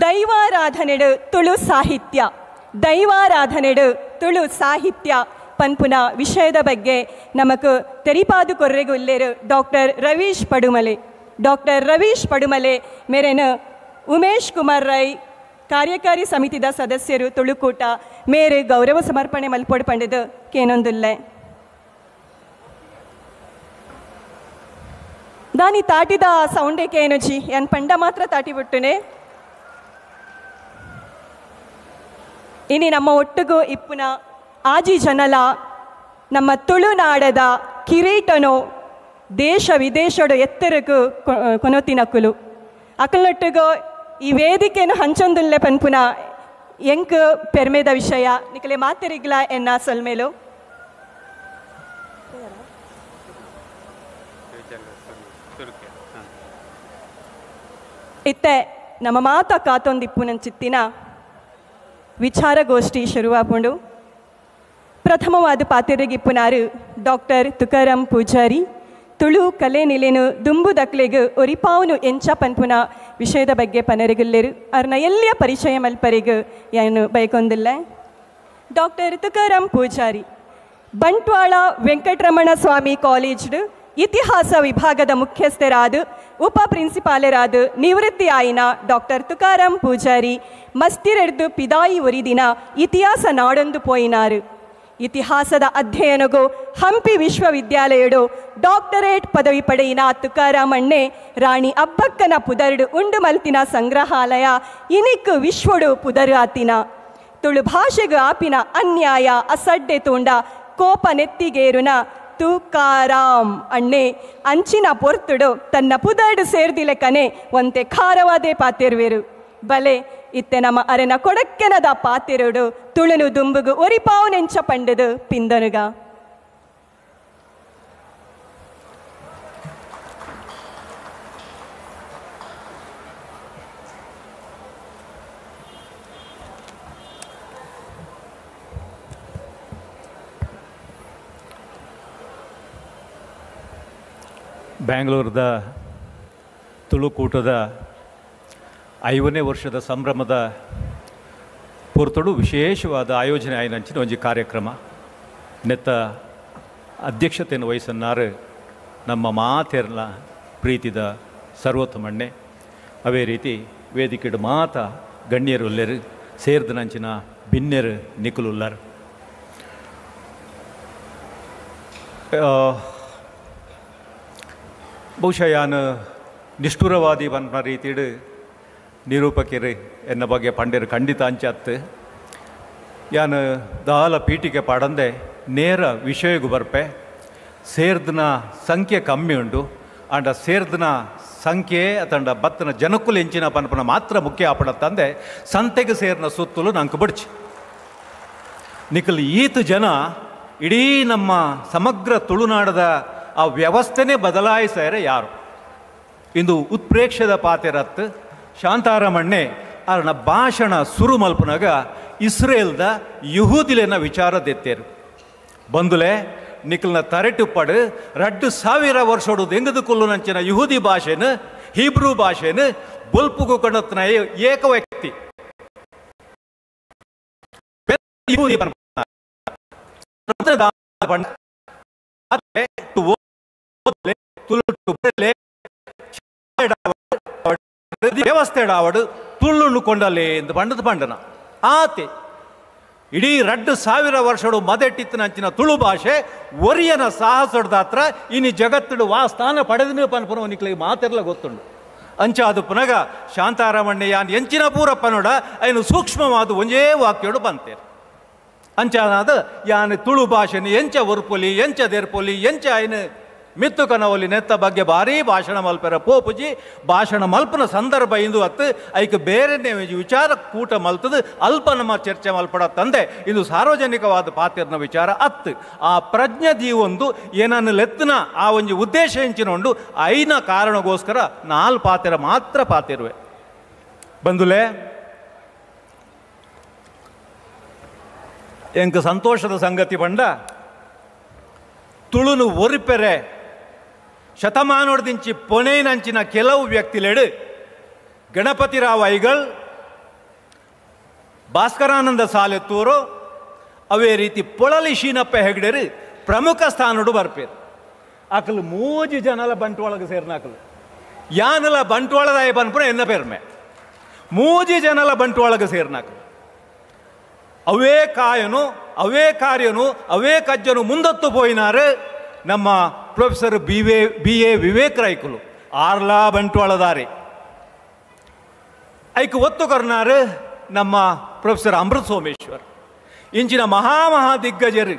ದೈವಾರಾಧನೆಡು ತುಳು ಸಾಹಿತ್ಯ, ದೈವಾರಾಧನೆಡು ತುಳು ಸಾಹಿತ್ಯ ಪನ್ಪುನ ವಿಷಯದ ಬಗ್ಗೆ ನಮಕ್ ತೆರಿಪಾದು ಕೊರ್ರೆಗು ಉಲ್ಲೇರು ಡಾಕ್ಟರ್ ರವೀಶ್ ಪಡುಮಲೆ. ಡಾಕ್ಟರ್ ರವೀಶ್ ಪಡುಮಲೆ ಮೇರೇನು ಉಮೇಶ್ ಕುಮಾರ್ ರೈ ಕಾರ್ಯಕಾರಿ ಸಮಿತಿದ ಸದಸ್ಯರು ತುಳುಕೂಟ ಮೇರು ಗೌರವ ಸಮರ್ಪಣೆ ಮಲ್ಪೊಡ್ ಪಂಡದು ಕೇನೊಂದುಲ್ಲೆ. ದಾನಿ ತಾಟಿದ ಸೌಂಡೇ ಕೇನುಜಿ ಎನ್ ಪಂಡ ಮಾತ್ರ ತಾಟಿ ಬಿಟ್ಟುನೆ. ಇನಿ ನಮ್ಮ ಒಟ್ಟಿಗೂ ಇಪ್ಪುನ ಆಜಿ ಜನಲ ನಮ್ಮ ತುಳುನಾಡದ ಕಿರೀಟನು ದೇಶ ವಿದೇಶಡು ಎತ್ತರಕ್ಕೂ ಕೊನೊತಿನಕ್ಕುಲು ಅಕಲ್ನೊಟ್ಟಿಗೂ ಈ ವೇದಿಕೆಯನ್ನು ಹಂಚೊಂದುಲ್ಲೆ ಪನ್ಪುನ ಎಂಕ್ ಪೆರ್ಮೆದ ವಿಷಯ ನಿಕಲೆ ಮಾತೆರಿಗ್ಲ ಎನ್ನ ಸೊಲ್ಮೇಲು. ಇತ್ತೆ ನಮ್ಮ ಮಾತ ಕಾತೊಂದಿಪ್ಪುನಂಚಿತ್ತಿನ ವಿಚಾರಗೋಷ್ಠಿ ಶುರುವಾಪುಂಡು. ಪ್ರಥಮವಾದ ಪಾತಿರಿಗಿಪ್ಪುನಾರು ಡಾಕ್ಟರ್ ತುಕಾರಾಮ್ ಪೂಜಾರಿ. ತುಳು ಕಲೆ ನಿಲೆನು ದುಂಬು ದಕ್ಲೆಗ್ ಒರಿಪಾವನು ಎಂಚ ಪನ್ಪುನ ವಿಷಯದ ಬಗ್ಗೆ ಪನರಿಗುಲ್ಲೇರು ಅರ್ನ ಎಲ್ಲಿಯ ಪರಿಚಯ ಮಲ್ಪರಿಗ್ ಏನು ಬಯಕೊಂದಿಲ್ಲ. ಡಾಕ್ಟರ್ ತುಕಾರಾಮ್ ಪೂಜಾರಿ ಬಂಟ್ವಾಳ ವೆಂಕಟರಮಣ ಸ್ವಾಮಿ ಕಾಲೇಜ್ಡು ಇತಿಹಾಸ ವಿಭಾಗದ ಮುಖ್ಯಸ್ಥರಾದ ಉಪ ಪ್ರಿನ್ಸಿಪಾಲರಾದ ನಿವೃತ್ತಿ ಆಯಿನ ಡಾಕ್ಟರ್ ತುಕಾರಾಮ್ ಪೂಜಾರಿ ಮಸ್ತಿರೆಡ್ದು ಪಿದಾಯಿ ಒರಿದಿನ ಇತಿಹಾಸ ನಾಡೊಂದು ಪೋಯಿನಾರು. ಇತಿಹಾಸದ ಅಧ್ಯಯನಗೂ ಹಂಪಿ ವಿಶ್ವವಿದ್ಯಾಲಯಡು ಡಾಕ್ಟರೇಟ್ ಪದವಿ ಪಡೆಯಿನ ತುಕಾರಾಮಣ್ಣೆ ರಾಣಿ ಅಬ್ಬಕ್ಕನ ಪುದರ್ಡು ಉಂಡು ಮಲ್ತಿನ ಸಂಗ್ರಹಾಲಯ ಇನಿಕ್ ವಿಶ್ವಡು ಪುದರು ಆತಿನ. ತುಳು ಭಾಷೆಗೂ ಆಪಿನ ಅನ್ಯಾಯ ಅಸಡ್ಡೆ ತೂಂಡ ಕೋಪ ನೆತ್ತಿಗೇರುನ ತುಕಾರಾಮ್ ಅಣ್ಣೆ ಅಂಚಿನ ಪೊರ್ತುಡು ತನ್ನ ಪುದರ್ಡು ಸೇರ್ದಿಲೆಕನೆ ಒಂತೆ ಖಾರವಾದೇ ಪಾತಿರ್ವೆರು. ಬಲೆ ಇತ್ತೆ ನಮ್ಮ ಅರೆನ ಕೊಡಕ್ಕೆನದ ಪಾತಿರುಡು ತುಳುನು ದುಂಬುಗು ಒರಿಪಾವು ನೆಂಚ ಪಂಡದು ಪಿಂದನುಗ. ಬ್ಯಾಂಗ್ಳೂರದ ತುಳುಕೂಟದ 5ನೇ ವರ್ಷದ ಸಂಭ್ರಮದ ಪೊರ್ತುಡು ವಿಶೇಷವಾದ ಆಯೋಜನೆ ಆಯ್ನಂಚಿನ ಒಂಜಿ ಕಾರ್ಯಕ್ರಮ ನೆತ್ತ ಅಧ್ಯಕ್ಷತೆಯನ್ನು ವಹಿಸನ್ನಾರು ನಮ್ಮ ಮಾತೆರ್ನ ಪ್ರೀತಿದ ಸರ್ವೋತ್ತಮಣ್ಣೆ. ಅವೇ ರೀತಿ ವೇದಿಕೆಡು ಮಾತ ಗಣ್ಯರು ಉಲ್ಲೇರು ಸೇರ್ದನಂಚಿನ ಬಿನ್ನೆರು ನಿಕುಲುಲ್ಲಾರು. ಬಹುಶಃ ಯಾನು ನಿಷ್ಠುರವಾದಿ ಪನ್ಪುನ ರೀತಿಡು ನಿರೂಪಕರು ಎನ್ನ ಬಗ್ಗೆ ಪಂಡೇರು ಖಂಡಿತ ಅಂಚತ್ತು. ಯಾನು ದಾಲ ಪೀಠಿಕೆ ಪಾಡಂದೆ ನೇರ ವಿಷಯಗೂ ಬರ್ಪೆ. ಸೇರ್ದನ ಸಂಖ್ಯೆ ಕಮ್ಮಿ ಉಂಡು ಆಂಡ ಸೇರ್ದನ ಸಂಖ್ಯೆ ಅತಂಡ ಬತ್ತನ ಜನಕ್ಕುಲು ಎಂಚಿನ ಪನ್ಪುನ ಮಾತ್ರ ಮುಖ್ಯ ಆಪಡತ್ತಂದೆ ಸಂತೆಗೆ ಸೇರಿನ ಸುತ್ತಲೂ ನಂಗೆ ಬಡ್ಚಿ ನಿಖಲ್ ಈತ ಜನ ಇಡೀ ನಮ್ಮ ಸಮಗ್ರ ತುಳುನಾಡದ ಆ ವ್ಯವಸ್ಥೆನೇ ಬದಲಾಯಿಸ್ಯಾರೆ ಯಾರು ಇಂದು ಉತ್ಪ್ರೇಕ್ಷದ ಪಾತೆರತ್ತು. ಶಾಂತಾರಮಣ್ಣೆ ಅವರನ್ನ ಭಾಷಣ ಸುರು ಮಲ್ಪನಾಗ ಇಸ್ರೇಲ್ದ ಯಹೂದಿಲೆನ ವಿಚಾರ ದೆತ್ತೇರು ಬಂದುಲೆ ನಿಖಲ್ನ ತರೆಟುಪ್ಪಡು 2000 ವರ್ಷೋಡು ದೆಂಗದು ಕೊಲ್ಲುನಂಚಿನ ಯಹೂದಿ ಭಾಷೆನು ಹೀಬ್ರೂ ಭಾಷೆನು ಬೊಲ್ಪುಗು ಕಣತ್ನ ಏಕ ವ್ಯಕ್ತಿ ವ್ಯವಸ್ಥೆ ಆವಡು ತುಳ್ಳುಣ್ಣು ಕೊಂಡಲೆ ಎಂದು ಪಂಡದ ಪಂಡನ ಆತೆ ಇಡೀ 2000 ವರ್ಷಡು ಮದೆಟ್ಟಿತ್ತನಂಚಿನ ತುಳು ಭಾಷೆ ಒರಿಯನ ಸಾಹಸೊಡ್ದಾತ್ರ ಇನಿ ಜಗತ್ತುಡು ವಾ ಸ್ಥಾನ ಪಡೆದನು ಪನ್ಪುನ ನಿಕ್ಲಿಗೆ ಮಾತೆರ್ಲ ಗೊತ್ತುಂಡು. ಅಂಚಾದು ಪುನಗ ಶಾಂತಾರಮಣ್ಣಯ್ಯ ಎಂಚಿನ ಪೂರಪ್ಪನೋಡ ಐನು ಸೂಕ್ಷ್ಮವಾದ ಒಂಜೇ ವಾಕ್ಯೋಡು ಬಂತೇರು. ಅಂಚಾನಾದ ಯಾನ್ ತುಳು ಭಾಷೆನ ಎಂಚ ಒರ್ಪೊಲಿ ಎಂಚ ದೇರ್ಪೊಲಿ ಎಂಚ ಐನು ಮಿತ್ತು ಕನವಲಿ ನೆತ್ತ ಬಗ್ಗೆ ಭಾರೀ ಭಾಷಣ ಮಲ್ಪೆರ ಪೋಪುಜಿ ಭಾಷಣ ಮಲ್ಪನ ಸಂದರ್ಭ ಇಂದು ಅತ್ತು ಐಕ್ ಬೇರೆನೇ ವಿಚಾರ ಕೂಟ ಮಲ್ತದು ಅಲ್ಪ ನಮ್ಮ ಚರ್ಚೆ ಮಲ್ಪಡ ತಂದೆ ಇದು ಸಾರ್ವಜನಿಕವಾದ ಪಾತಿರ್ನ ವಿಚಾರ ಅತ್ತು. ಆ ಪ್ರಜ್ಞೆ ದೀವೊಂದು ಏನನ್ನು ಲೆತ್ತನ ಆ ಒಂದು ಉದ್ದೇಶ ಎಂಚಿನ ಉಂಡು ಐನ ಕಾರಣಗೋಸ್ಕರ 4 ಪಾತಿರ ಮಾತ್ರ ಪಾತಿರುವೆ. ಬಂದುಲೆ ಎಂಕ ಸಂತೋಷದ ಸಂಗತಿ ಬಂಡ ತುಳುನು ಒರಿಪೆರೆ ಶತಮಾನೋಡ್ದಿಂಚಿ ಪೊನೇನಂಚಿನ ಕೆಲವು ವ್ಯಕ್ತಿಲೇಡು ಗಣಪತಿರಾವ್ ಐಗಳ್, ಭಾಸ್ಕರಾನಂದ ಸಾಲೆತ್ತೂರು, ಅವೇ ರೀತಿ ಪೊಳಲಿ ಶೀನಪ್ಪ ಹೆಗ್ಡೆರು ಪ್ರಮುಖ ಸ್ಥಾನಡು ಬರ್ಪೇರು. ಆಕಲು 3 ಜನಲ ಬಂಟ್ವಾಳಗೆ ಸೇರಿನಾಕಲು ಯಾನಲ ಬಂಟ್ವಾಳದಾಯ ಬನ್ಪುರ ಎನ್ನ ಪೇರ್ಮೆ 3 ಜನಲ ಬಂಟ್ವಾಳಗೆ ಸೇರಿನಾಕಲು ಅವೇ ಕಾಯನು ಅವೇ ಕಾರ್ಯನು ಅವೇ ಕಜ್ಜನು ಮುಂದತ್ತು ಪೋಯಿನಾರು ನಮ್ಮ professor B A Vivek ರೈಕುಲು ಆರ್ಲಾ ಬಂಟ್ವಾಳದಾರಿ. ಐಕ್ ಒತ್ತು ಕೊರ್ನಾರು ನಮ್ಮ ಪ್ರೊಫೆಸರ್ ಅಮೃತ್ ಸೋಮೇಶ್ವರ್. ಇಂಚಿನ ಮಹಾ ಮಹಾ ದಿಗ್ಗಜರು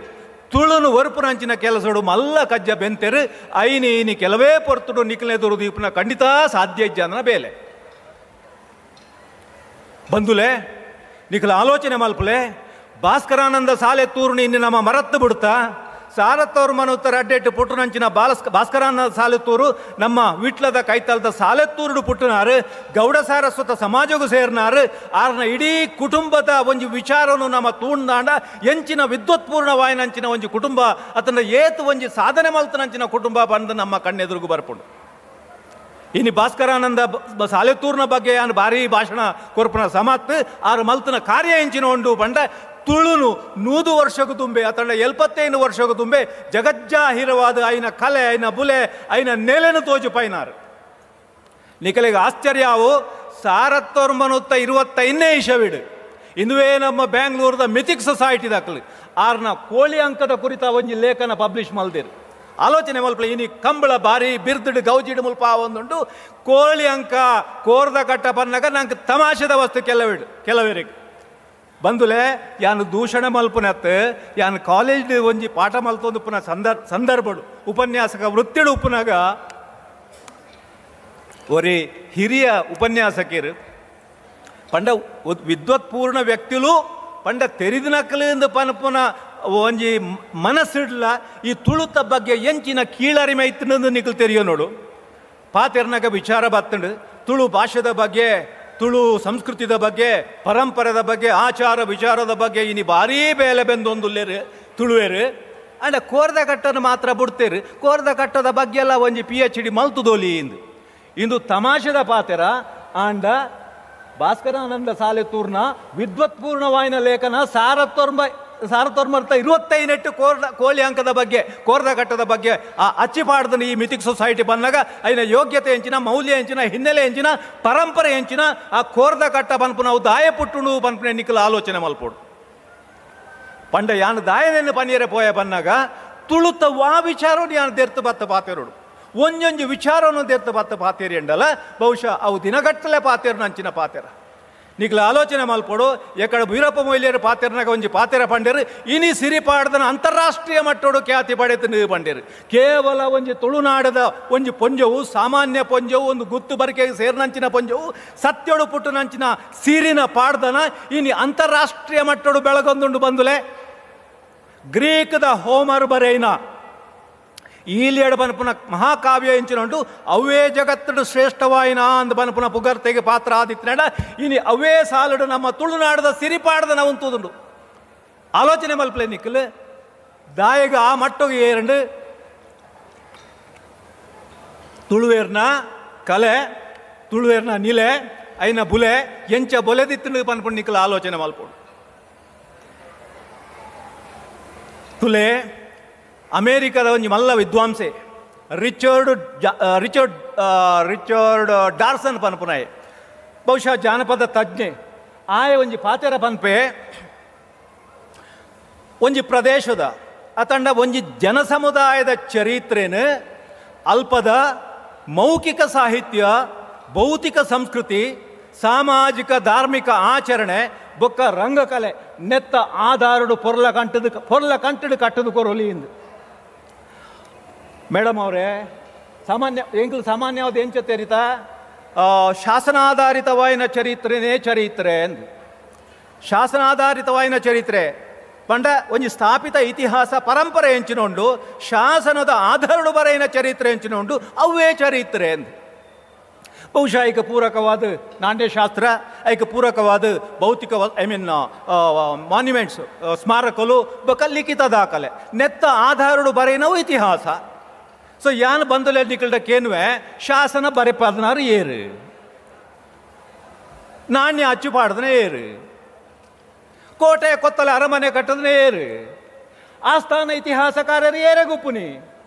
ತುಳುನು ಒರುಪುನಂಚಿನ ಕೆಲಸಡು ಮಲ್ಲ ಕಜ್ಜ ಬೆಂತೆರು ಐನಿ ಇನಿ ಕೆಲವೇ ಪೊರ್ತುಡು ನಿಕ್ಲೆ ತುರು ದೀಪನ ಖಂಡಿತ ಸಾಧ್ಯ ಇಜ್ಜನ ಬೇಲೆ ಬಂದುಲೆ ನಿಖಲ ಆಲೋಚನೆ ಮಲ್ಪಲೆ. ಭಾಸ್ಕರಾನಂದ ಸಾಲೆ ತೂರ್ಣಿ ಇನ್ನು ನಮ್ಮ ಮರತ್ತು ಬಿಡ್ತಾ ಸಾರತ್ತವ್ರ ಮನುತ್ತರ ಅಡ್ಡೆಟ್ಟು ಪುಟ್ಟುನಂಚಿನ ಭಾಸ್ಕರಾನಂದ ಸಾಲೆತ್ತೂರು ನಮ್ಮ ವಿಟ್ಲದ ಕೈತಲದ ಸಾಲೆತ್ತೂರುಡು ಪುಟ್ಟನಾರು ಗೌಡ ಸಾರಸ್ವತ ಸಮಾಜಕ್ಕೂ ಸೇರಿನಾರು. ಆರ್ನ ಇಡೀ ಕುಟುಂಬದ ಒಂಜಿ ವಿಚಾರನು ನಮ್ಮ ತೂಂಡಾಂಡ ಎಂಚಿನ ವಿದ್ವತ್ಪೂರ್ಣವಾಯಿನಂಚಿನ ಒಂಜಿ ಕುಟುಂಬ ಅದನ್ನ ಏತು ಒಂಜಿ ಸಾಧನೆ ಮಲ್ತನಂಚಿನ ಕುಟುಂಬ ಬಂದು ನಮ್ಮ ಕಣ್ಣೆದುರುಗು ಬರ್ಪುಂಡು. ಇನ್ನು ಭಾಸ್ಕರಾನಂದ ಸಾಲೆತ್ತೂರಿನ ಬಗ್ಗೆ ಯಾನು ಭಾರೀ ಭಾಷಣ ಕೊರ್ಪುನ ಸಮತ್ ಆರು ಮಲ್ತನ ಕಾರ್ಯ ಎಂಚಿನ ಉಂಡು ಬಂಡ ತುಳುನು 100 ವರ್ಷಕ್ಕೂ ತುಂಬೆ ಅತಂಡ 75 ವರ್ಷಕ್ಕೂ ತುಂಬೆ ಜಗಜ್ಜಾಹಿರವಾದ ಐನ ಕಲೆ ಐನ ಬುಲೆ ಐನ ನೆಲೆನು ತೋಜು ಪೈನಾರು. ನಿಕಲಿಗೆ ಆಶ್ಚರ್ಯವು ಸಾರತ್ತೊರ್ಮನುತ್ತ 25ನೇ ಇಶವಿಡು ಇಂದುವೇ ನಮ್ಮ ಬ್ಯಾಂಗ್ಳೂರದ ಮಿಥಿಕ್ ಸೊಸೈಟಿ ದಾಖಲು ಆರ್ನ ಕೋಳಿ ಅಂಕದ ಕುರಿತ ಒಂಜಿ ಲೇಖನ ಪಬ್ಲಿಷ್ ಮಲ್ದಿರು. ಆಲೋಚನೆ ಮಲ್ಪಲೆ ಇನಿ ಕಂಬಳ ಬಾರಿ ಬಿರ್ದುಡು ಗೌಜಿಡು ಮುಲ್ಪ ಒಂದುಂಡು ಕೋಳಿ ಅಂಕ ಕೋರ್ದ ಕಟ್ಟ ಪನ್ನಾಗ ನಂಗೆ ತಮಾಷೆದ ವಸ್ತು ಕೆಲವರಿಗೆ ಬಂದುಲೆ ಯಾನು ದೂಷಣೆ ಮಲ್ಪುನತ್ ಯಾನು ಕಾಲೇಜ್ ಒಂಜಿ ಪಾಠ ಮಲ್ತೊಂದು ಪುನಃ ಸಂದರ್ಭಡು ಉಪನ್ಯಾಸಕ ವೃತ್ತಿಡು ಉಪ್ಪುನಾಗ ಒರಿ ಹಿರಿಯ ಉಪನ್ಯಾಸಕರು ಪಂಡ ವಿದ್ವತ್ಪೂರ್ಣ ವ್ಯಕ್ತಿಲು ಪಂಡ ತೆರಿದಿನಕಲಿಂದ ಪನಪುನ ಒಂಜಿ ಮನಸ್ಸಿಡ್ಲ ಈ ತುಳುತ ಬಗ್ಗೆ ಎಂಚಿನ ಕೀಳರಿಮೆ ಇತ್ತಂದು ನಿಕಲ್ ತೆರಿಯೋ ನೋಡು. ಪಾತೆರ್ನಾಗ ವಿಚಾರ ಬತ್ತಂಡು ತುಳು ಭಾಷೆದ ಬಗ್ಗೆ, ತುಳು ಸಂಸ್ಕೃತಿದ ಬಗ್ಗೆ, ಪರಂಪರೆದ ಬಗ್ಗೆ, ಆಚಾರ ವಿಚಾರದ ಬಗ್ಗೆ ಇನಿ ಭಾರೀ ಬೇಲೆ ಬೆಂದೊಂದುಲ್ಲೇರು ತುಳುವೇರು. ಅಂಡ ಕೋರ್ದ ಕಟ್ಟನ್ನು ಮಾತ್ರ ಬಿಡ್ತೇರು, ಕೋರ್ದ ಕಟ್ಟದ ಬಗ್ಗೆ ಎಲ್ಲ ಒಂಜಿ PhD ಮಲ್ತುದೋಲಿ ಇಂದು ಇಂದು ತಮಾಷೆದ ಪಾತೆರ. ಆಂಡ ಭಾಸ್ಕರಾನಂದ ಸಾಲೆ ತೂರ್ನ ವಿದ್ವತ್ಪೂರ್ಣವಾಯಿನ ಲೇಖನ ಸಾರತೋರ್ಮರ್ತ 25 ಕೋಳಿ ಅಂಕದ ಬಗ್ಗೆ, ಕೋರ್ದ ಕಟ್ಟದ ಬಗ್ಗೆ ಆ ಅಚ್ಚಿಪಾಡ್ದನ ಈ ಮಿಥಿಕ್ ಸೊಸೈಟಿ ಬಂದಾಗ ಐನ ಯೋಗ್ಯತೆ ಎಂಚಿನ, ಮೌಲ್ಯ ಎಂಚಿನ, ಹಿನ್ನೆಲೆ ಎಂಚಿನ, ಪರಂಪರೆ ಎಂಚಿನ, ಆ ಕೋರ್ದ ಕಟ್ಟ ಬನ್ಪು ನಾವು ದಾಯ ಪುಟ್ಟುಣು ಬನ್ಪುನೆ ನಿಕ್ಕಲು ಆಲೋಚನೆ ಮಲ್ಪೋಡು. ಪಂಡ ಯಾನು ದಾಯನೆನ್ನು ಪನಿಯರೆ ಪೋಯ ಬನ್ನಾಗ ತುಳುತ ವಾ ವಿಚಾರ ಯಾನು ದೇರ್ತು ಬತ್ತ ಪಾತೆರೋಡು ಒಂಜೊಂಜಿ ವಿಚಾರವನ್ನು ದೇರ್ತು ಬತ್ತ ಪಾತೇರಿ ಎಂಡಲ್ಲ ಬಹುಶಃ ಅವು ದಿನಗಟ್ಟಲೆ ಪಾತೇರು ನಂಚಿನ ಪಾತೆರ. ನಿಕ್ಲ ಆಲೋಚನೆ ಮಲ್ಪೋಡು. ಎಕಡೆ ವೀರಪ್ಪ ಮೊಯ್ಲಿಯರು ಪಾತೆರ್ನಾಗ ಒಂಜಿ ಪಾತೆರ ಪಂಡೇರು ಇನಿ ಸಿರಿಪಾಡ್ದನ ಅಂತಾರಾಷ್ಟ್ರೀಯ ಮಟ್ಟೋಡು ಖ್ಯಾತಿ ಪಡೆತು ನೀವು ಪಂಡೇರು. ಕೇವಲ ಒಂಜಿ ತುಳುನಾಡದ ಒಂಜಿ ಪೊಂಜವು, ಸಾಮಾನ್ಯ ಪೊಂಜವು, ಒಂದು ಗುತ್ತು ಬರಿಕೆಗೆ ಸೇರಿನಂಚಿನ ಪೊಂಜವು, ಸತ್ಯೋಡು ಪುಟ್ಟುನಂಚಿನ ಸಿರಿನ ಪಾಡ್ದನ ಇನಿ ಅಂತಾರಾಷ್ಟ್ರೀಯ ಮಟ್ಟೋಡು ಬೆಳಗೊಂದುಂಡು ಬಂದುಲೆ. ಗ್ರೀಕ್ದ ಹೋಮರ್ ಬರೇನ ಈಲಿಯಡ್ ಬನ್ಪುನ ಮಹಾಕಾವ್ಯ ಎಂಚಿನ ಅವೇ ಜಗತ್ತಡು ಶ್ರೇಷ್ಠವಾಯಿನ ಅಂದ್ ಬನ್ಪುನ ಪುಗರ್ತೆಗೆ ಪಾತ್ರ ಆದಿತ್ನಾಡ ಇನಿ ಅವೇ ಸಾಲಡು ನಮ್ಮ ತುಳುನಾಡದ ಸಿರಿಪಾಡದ ನಾವು ತೂದುಂಡು. ಆಲೋಚನೆ ಮಲ್ಪಲೆ ನಿಕ್ಕಲು ದಾಯಗ ಆ ಮಟ್ಟಗೆ ಏರಂಡು ತುಳುವೇರ್ನ ಕಲೆ, ತುಳುವೇರ್ನ ನಿಲೆ, ಐನ ಬುಲೆ ಎಂಚ ಬೊಲೆದಿತ್ತು ಪನ್ಪುಂಡು ನಿಕ್ಕಲು ಆಲೋಚನೆ ಮಲ್ಪೋಡು. ತುಲೆ ಅಮೇರಿಕದ ಒಂಜಿ ಮಲ್ಲ ವಿದ್ವಾಂಸೆ Richard Richard Richard Dawson ಪನ್ಪುನಾಯೆ, ಬಹುಶಃ ಜಾನಪದ ತಜ್ಞೆ. ಆಯ ಒಂಜಿ ಪಾತೆರ ಪನ್ಪೆ ಒಂಜಿ ಪ್ರದೇಶದ ಅತಂಡ ಒಂಜಿ ಜನಸಮುದಾಯದ ಚರಿತ್ರೆನು ಅಲ್ಪದ ಮೌಖಿಕ ಸಾಹಿತ್ಯ, ಭೌತಿಕ ಸಂಸ್ಕೃತಿ, ಸಾಮಾಜಿಕ ಧಾರ್ಮಿಕ ಆಚರಣೆ ಬೊಕ್ಕ ರಂಗಕಲೆ ನೆತ್ತ ಆಧಾರಡು ಪೊರ್ಲ ಕಂಟದು ಕಟ್ಟದು ಕೊರೊಲಿ ಇಂದು. ಮೇಡಮ್ ಅವರೇ, ಸಾಮಾನ್ಯ ಎಂಕಲ್ ಸಾಮಾನ್ಯವಾದ ಎಂಚ ತೆರಿತ ಶಾಸನಾಧಾರಿತವಾಯಿನ ಚರಿತ್ರೆನೇ ಚರಿತ್ರೆ ಅಂದು. ಶಾಸನಾಧಾರಿತವಾಯಿನ ಚರಿತ್ರೆ ಪಂಡ ಒಂಜಿ ಸ್ಥಾಪಿತ ಇತಿಹಾಸ ಪರಂಪರೆ ಎಂಚಿನ ಉಂಡು, ಶಾಸನದ ಆಧಾರಡು ಬರೆಯಿನ ಚರಿತ್ರೆ ಎಂಚಿನ ಉಂಡು, ಅವೇ ಚರಿತ್ರೆ ಅಂದು. ಬಹುಶಃ ಐಕ ಪೂರಕವಾದ ನಾಟ್ಯಶಾಸ್ತ್ರ, ಐಕ ಪೂರಕವಾದ ಭೌತಿಕ I mean monuments, ಸ್ಮಾರಕಲು ಬೊಕ್ಕ ಲಿಖಿತ ದಾಖಲೆ ನೆತ್ತ ಆಧಾರಡು ಬರೆಯಿನವು ಇತಿಹಾಸ. ಸೊ ಯಾನ್ ಬಂದುಲೆ ನಿಕಲ್ಡ ಕೇನುವೆ ಶಾಸನ ಬರೆಪದನಾರು ಏರು, ನಾಣ್ಯ ಅಚ್ಚು ಪಾಡ್ದನೆ ಏರು, ಕೋಟೆ ಕೊತ್ತಲೆ ಅರಮನೆ ಕಟ್ಟದನೆ ಏರು, ಆಸ್ಥಾನ ಇತಿಹಾಸಕಾರರು ಏರೆಗುಪ್ಪುನಿ,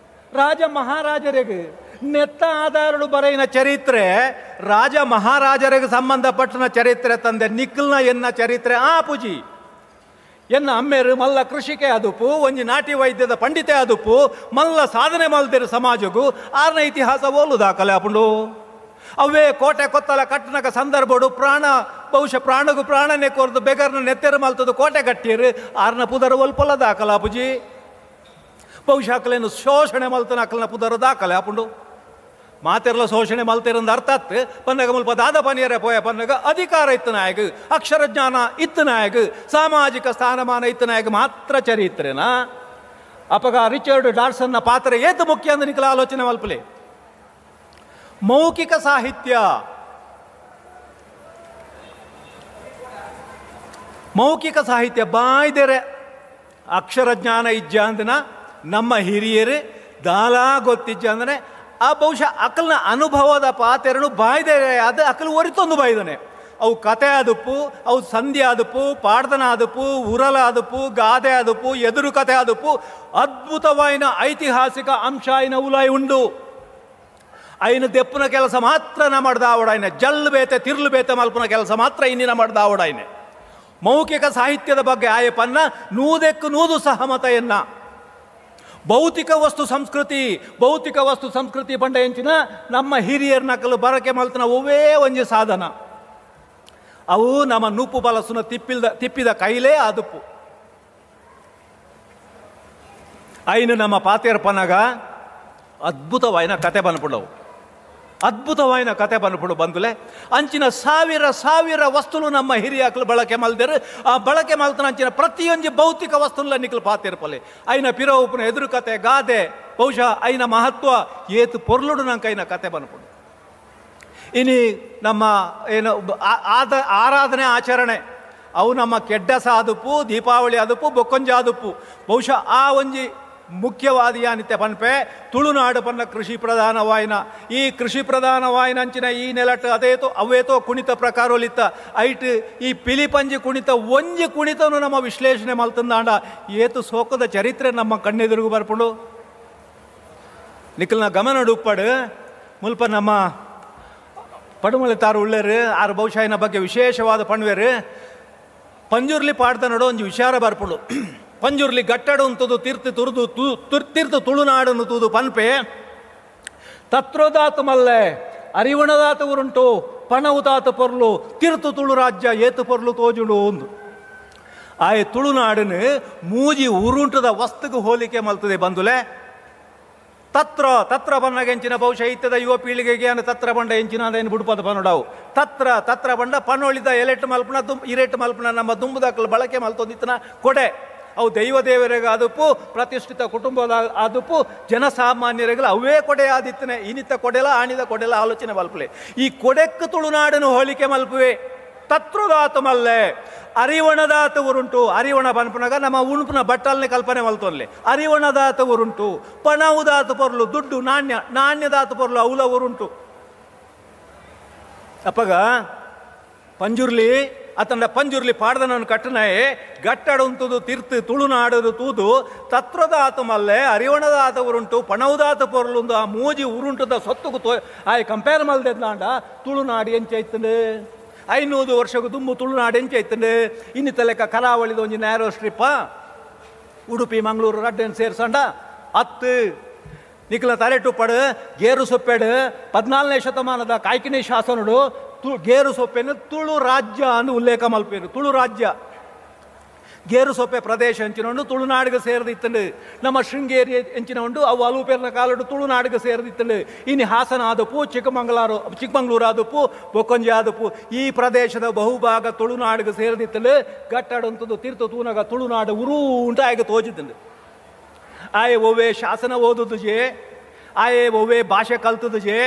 ರಾಜ ಮಹಾರಾಜರಿಗೆ ನೆತ್ತ ಆಧಾರಡು ಬರೆಯಿನ ಚರಿತ್ರೆ ರಾಜ ಮಹಾರಾಜರಿಗೆ ಸಂಬಂಧಪಟ್ಟನ ಚರಿತ್ರೆ ತಂದೆ ನಿಕ್ಕಲ್ನ ಎನ್ನ ಚರಿತ್ರೆ ಆ ಪೂಜಿ. ಎನ್ನ ಅಮ್ಮೇರು ಮಲ್ಲ ಕೃಷಿಕೆ ಅದುಪು, ಒಂಜಿ ನಾಟಿ ವೈದ್ಯದ ಪಂಡಿತೆ ಅದುಪು, ಮಲ್ಲ ಸಾಧನೆ ಮಲ್ದಿರು ಸಮಾಜಗೂ ಆರ್ನ ಇತಿಹಾಸ ಓಲು ದಾಖಲೆ ಅಪುಂಡು. ಅವೇ ಕೋಟೆ ಕೊತ್ತಲ ಕಟ್ಟನಕ ಸಂದರ್ಭಡು ಪ್ರಾಣ ಬಹುಶಃ ಪ್ರಾಣಗೂ ಪ್ರಾಣನೇ ಕೋರ್ದು ಬೆಗರ್ನ ನೆತ್ತೆರು ಮಲ್ತದು ಕೋಟೆ ಕಟ್ಟಿರು ಆರ್ನ ಪುದರ ಒಲ್ಪೊಲ ದಾಖಲ ಅಪುಜಿ. ಬಹುಶಃ ಅಕಲೇನು ಶೋಷಣೆ ಮಲ್ತನ ಅಕಲನ ಪುದರ ದಾಖಲೆ ಅಪುಂಡು. ಮಾತೆರ್ಲ ಶೋಷಣೆ ಮಲ್ತಿರಂದ ಅರ್ಥ ಆತ್ ಪನ್ನಗ ಮುಲ್ಪ ದಾದ ಪನಿಯರೆ ಪೋಯ ಪನ್ನಗ ಅಧಿಕಾರ ಇತ್ತು ನಾಯಕ, ಅಕ್ಷರ ಜ್ಞಾನ ಇತ್ತು ನಾಯಕ, ಸಾಮಾಜಿಕ ಸ್ಥಾನಮಾನ ಇತ್ತು ನಾಯಕ ಮಾತ್ರ ಚರಿತ್ರೆನಾ. ಅಪಗ ರಿಚರ್ಡ್ ಡಾರ್ಸನ್ನ ಪಾತ್ರ ಏತು ಮುಖ್ಯ ಅಂದ್ರೆ ನಿಕಲ ಆಲೋಚನೆ ಮಲ್ಪಲೆ. ಮೌಖಿಕ ಸಾಹಿತ್ಯ, ಮೌಖಿಕ ಸಾಹಿತ್ಯ ಬಾಯ್ದೆರೆ ಅಕ್ಷರ ಜ್ಞಾನ ಇಜ್ಜ ಅಂದನ ನಮ್ಮ ಹಿರಿಯರು ದಾಲಾ ಗೊತ್ತಿಜ್ಜ ಅಂದ್ರೆ ಆ ಬಹುಶಃ ಅಕಲ್ನ ಅನುಭವದ ಪಾತೆರನು ಬಾಯ್ದರೆ ಅದು ಅಕಲ್ ಒರಿತೊಂದು ಬಾಯ್ದನೆ. ಅವು ಕತೆ ಆದಪ್ಪು, ಅವು ಸಂಧಿ ಆದಪ್ಪು, ಪಾಡ್ದನ ಆದಪ್ಪು, ಉರಲ ಆದಪ್ಪು, ಗಾದೆ ಆದಪ್ಪು, ಎದುರು ಕತೆ ಆದಪ್ಪು, ಅದ್ಭುತವಾಯಿನ ಐತಿಹಾಸಿಕ ಅಂಶ ಐನ ಉಲಾಯಿ ಉಂಡು. ಐನ ದೆಪ್ಪುನ ಕೆಲಸ ಮಾತ್ರ ನ ಮಾಡ್ದ ಆವಡಾಯ್ನೆ, ಜಲ್ಲು ಬೇತೆ ತಿರ್ಲು ಬೇತೆ ಮಲ್ಪುನ ಕೆಲಸ ಮಾತ್ರ ಇನ್ನಿನ ಮಾಡ್ದ ಆವಡಾಯ್ನೆ. ಮೌಖಿಕ ಸಾಹಿತ್ಯದ ಬಗ್ಗೆ ಆಯಪನ್ನ ನೂದೆಕ್ಕು ನೂದು ಸಹಮತೆಯನ್ನ. ಭೌತಿಕ ವಸ್ತು ಸಂಸ್ಕೃತಿ, ಭೌತಿಕ ವಸ್ತು ಸಂಸ್ಕೃತಿ ಬಂಡ ಎಂಚಿನ ನಮ್ಮ ಹಿರಿಯರ್ ನಕಲು ಬರಕೆ ಮಲ್ತನ ಒವ್ವೇ ಒಂಜಿ ಸಾಧನ ಅವು ನಮ್ಮ ನೂಪು ಬಲಸುನ ತಿಪ್ಪಿದ ಕೈಲೇ ಆದುಪ್ಪು. ಐನು ನಮ್ಮ ಪಾತೇರ್ಪನಗ ಅದ್ಭುತವಾಯಿನ ಕತೆ ಬನ್ಪುಡವು. ಅದ್ಭುತವಾಯಿನ ಕತೆ ಪನ್ಪುಡು ಬಂದುಲೆ. ಅಂಚಿನ ಸಾವಿರ ಸಾವಿರ ವಸ್ತುಲು ನಮ್ಮ ಹಿರಿಯಾಕ್ಲು ಬಳಕೆ ಮಲ್ದೇರು. ಆ ಬಳಕೆ ಮಲ್ತನ ಅಂಚಿನ ಪ್ರತಿಯೊಂಜಿ ಭೌತಿಕ ವಸ್ತುಲ ನಿಕ್ಲು ಪಾತಿರ್ಪಲೆ. ಐನ ಪಿರವುಪುನ ಎದುರು ಕತೆ ಗಾದೆ ಬಹುಶಃ ಐನ ಮಹತ್ವ ಏತು ಪೊರ್ಲುಡು ನಂಗೆ ಐನ ಕತೆ ಪನ್ಪುಡು. ಇನಿ ನಮ್ಮ ಏನು ಆದ ಆರಾಧನೆ ಆಚರಣೆ ಅವು ನಮ್ಮ ಕೆಡ್ಡಸ ಆದುಪ್ಪು, ದೀಪಾವಳಿ ಆದುಪ್ಪು, ಬೊಕ್ಕೊಂಜ ಆದುಪ್ಪು. ಬಹುಶಃ ಆ ಒಂಜಿ ಮುಖ್ಯವಾದ ಯಾನಿತ್ತೆ ಪನ್ಪೆ ತುಳುನಾಡು ಪನ್ನ ಕೃಷಿ ಪ್ರಧಾನವಾಯಿನ. ಈ ಕೃಷಿ ಪ್ರಧಾನವಾಯಿನ ಅಂಚಿನ ಈ ನೆಲಟ್ ಅದೇತೋ ಅವೇತೋ ಕುಣಿತ ಪ್ರಕಾರೊಲಿತ್ತ ಐಟ್ ಈ ಪಿಲಿಪಂಜಿ ಕುಣಿತ ಒಂಜಿ ಕುಣಿತನು ನಮ್ಮ ವಿಶ್ಲೇಷಣೆ ಮಲ್ತಂದಾಂಡ ಏತು ಸೋಕದ ಚರಿತ್ರೆ ನಮ್ಮ ಕಣ್ಣೆದುರುಗು ಬರ್ಪುಂಡು. ನಿಖಲ್ನ ಗಮನ ಉಪ್ಪಡು ಮುಲ್ಪ ನಮ್ಮ ಪಡುಮಲೆ ತಾರು ಉಳ್ಳೇರು ಆರು ಬಹುಶಃ ಬಗ್ಗೆ ವಿಶೇಷವಾದ ಪಣ್ವೇರು. ಪಂಜುರ್ಲಿ ಪಾಡ್ದ ನಡು ಒಂಜಿ ವಿಚಾರ ಬರ್ಪುಂಡು. ಪಂಜುರ್ಲಿ ಗಟ್ಟಡು ಅಂತದು ತೀರ್ಥ ತುರಿದು ತೀರ್ಥ ತುಳುನಾಡನ್ನು ತೂದು ಪನ್ಪೆ ತತ್ರೋದಾತು ಮಲ್ಲೆ ಅರಿವಣದಾತು ಉರುಂಟು ಪಣವುದಾತು ಪೊರ್ಲು ತೀರ್ಥ ತುಳು ರಾಜ್ಯ ಏತು ಪೊರ್ಲು ತೋಜುಡು ಒಂದು. ಆಯ್ ತುಳುನಾಡನ್ನು ಮೂಜಿ ಉರುಂಟದ ವಸ್ತುಗೆ ಹೋಲಿಕೆ ಮಲ್ತದೆ ಬಂದುಲೆ. ತತ್ರ ತತ್ರ ಬನ್ನಗೆಂಚಿನ ಬಹುಶಃ ಇತ್ತದ ಯುವ ಪೀಳಿಗೆಗೆ ಅನ್ನು ತತ್ರ ಬಂಡ ಎಂಚಿನ ಅದೇನು ಬುಡುಪದ ಪನೋಡವು. ತತ್ರ ತತ್ರ ಬಂಡ ಪನೊಳಿದ ಎಲೆಟ್ಟು ಮಲ್ಪನ ದುಂ ಇರೆಟ್ಟು ಮಲ್ಪನ ನಮ್ಮ ದುಂಬುದಾಕಲು ಬಳಕೆ ಮಲ್ತೊಂದಿತ್ತನ ಕೊಡೆ. ಅವು ದೈವ ದೇವರಿಗೆ ಆದುಪ್ಪು, ಪ್ರತಿಷ್ಠಿತ ಕುಟುಂಬದ ಆದುಪ್ಪು, ಜನಸಾಮಾನ್ಯರಿಗೆಲ್ಲ ಅವೇ ಕೊಡೆ ಆದಿತ್ತನೆ. ಇನಿತ ಕೊಡೆಲ ಆಣಿದ ಕೊಡೆಲ ಆಲೋಚನೆ ಮಲ್ಪಲೆ. ಈ ಕೊಡೆಕ್ಕು ತುಳುನಾಡನ್ನು ಹೋಲಿಕೆ ಮಲ್ಪುವೆ. ತತ್ರುದಾತು ಮಲ್ಲೆ ಅರಿವಣದಾತು ಉರುಂಟು. ಅರಿವಣ ಪನ್ಪುನಾಗ ನಮ್ಮ ಉಣುಪುನ ಬಟ್ಟಲ್ನೇ ಕಲ್ಪನೆ ಮಲ್ತೊನ್ಲೆ. ಅರಿವಣದಾತು ಉರುಂಟು, ಪಣವುದಾತು ಪೊರ್ಲು ದುಡ್ಡು ನಾಣ್ಯ, ನಾಣ್ಯದಾತು ಪೊರ್ಲು ಅವಲ ಉರುಂಟು. ಅಪ್ಪಗ ಪಂಜುರ್ಲಿ ಅತಂಡ ಪಂಜುರ್ಲಿ ಪಾಡ್ದನನ್ನು ಕಟ್ಟನಾಯೆ ಗಟ್ಟಡುಂತುದು ತೀರ್ತು ತುಳುನಾಡದು ತೂದು ತತ್ವದಾತ ಮಲ್ಲೆ ಅರಿವಣದಾತ ಉರುಂಟು ಪಣವುದಾತ ಪೊರ್ಲುಂದು ಆ ಮೂಜಿ ಉರುಂಟದ ಸೊತ್ತುಗು ತೋ ಆಯ್ ಕಂಪೇರ್ ಮಲ್ದೆದ್ದಾಂಡ ತುಳುನಾಡು ಎಂಚೈತಂಡು. 500 ವರ್ಷకు ದುಂಬು ತುಳುನಾಡು ಎಂಚೈತಂಡು. ಇನ್ನಿತ ಲೆಕ್ಕ ಕರಾವಳಿದ ಒಂಜಿ ನ್ಯಾರೋ ಸ್ಟ್ರಿಪ್ಪ ಉಡುಪಿ ಮಂಗಳೂರು ರಡ್ಡೆನ್ ಸೇರ್ಸಂಡ ಅತ್ತು ನಿಖಲ ತಲೆಟುಪ್ಪಡು ಗೇರು ಸೊಪ್ಪೆಡು 14ನೇ ಶತಮಾನದ ಕಾಯ್ಕಿಣಿ ಶಾಸನಡು ಗೇರು ಸೊಪ್ಪೆನು ತುಳು ರಾಜ್ಯ ಅನ್ನು ಉಲ್ಲೇಖ ಮಲ್ಪೇರು. ತುಳು ರಾಜ್ಯ ಗೇರು ಸೊಪ್ಪೆ ಪ್ರದೇಶ ಎಂಚಿನ ಉಂಡು ತುಳುನಾಡಿಗೆ ಸೇರಿದಿತ್ತಂಡು. ನಮ್ಮ ಶೃಂಗೇರಿ ಎಂಚಿನ ಉಂಡು ಅವು ಅಲೂಪೇರ್ನ ಕಾಲಡು ತುಳುನಾಡಿಗೆ ಸೇರಿದಿತ್ತಂಡು. ಇನ್ನು ಹಾಸನ ಆದಪ್ಪು, ಚಿಕ್ಕಮಂಗ್ಳೂರು ಆದಪ್ಪು, ಬೊಕ್ಕೊಂಜಿ ಆದಪ್ಪು ಈ ಪ್ರದೇಶದ ಬಹುಭಾಗ ತುಳುನಾಡಿಗೆ ಸೇರಿದಿತ್ತಂಡು. ಗಟ್ಟಡಂತದ್ದು ತೀರ್ಥ ತೂನಗ ತುಳುನಾಡು ಉರೂ ಉಂಟು ಆಗ ತೋಜಿತ್ತಂಡು. ಆಯೆ ಒವ್ವೆ ಶಾಸನ ಓದುದು ಜೆ, ಆಯೆ ಒವ್ವೆ ಭಾಷೆ ಕಲ್ತದು ಜೆ,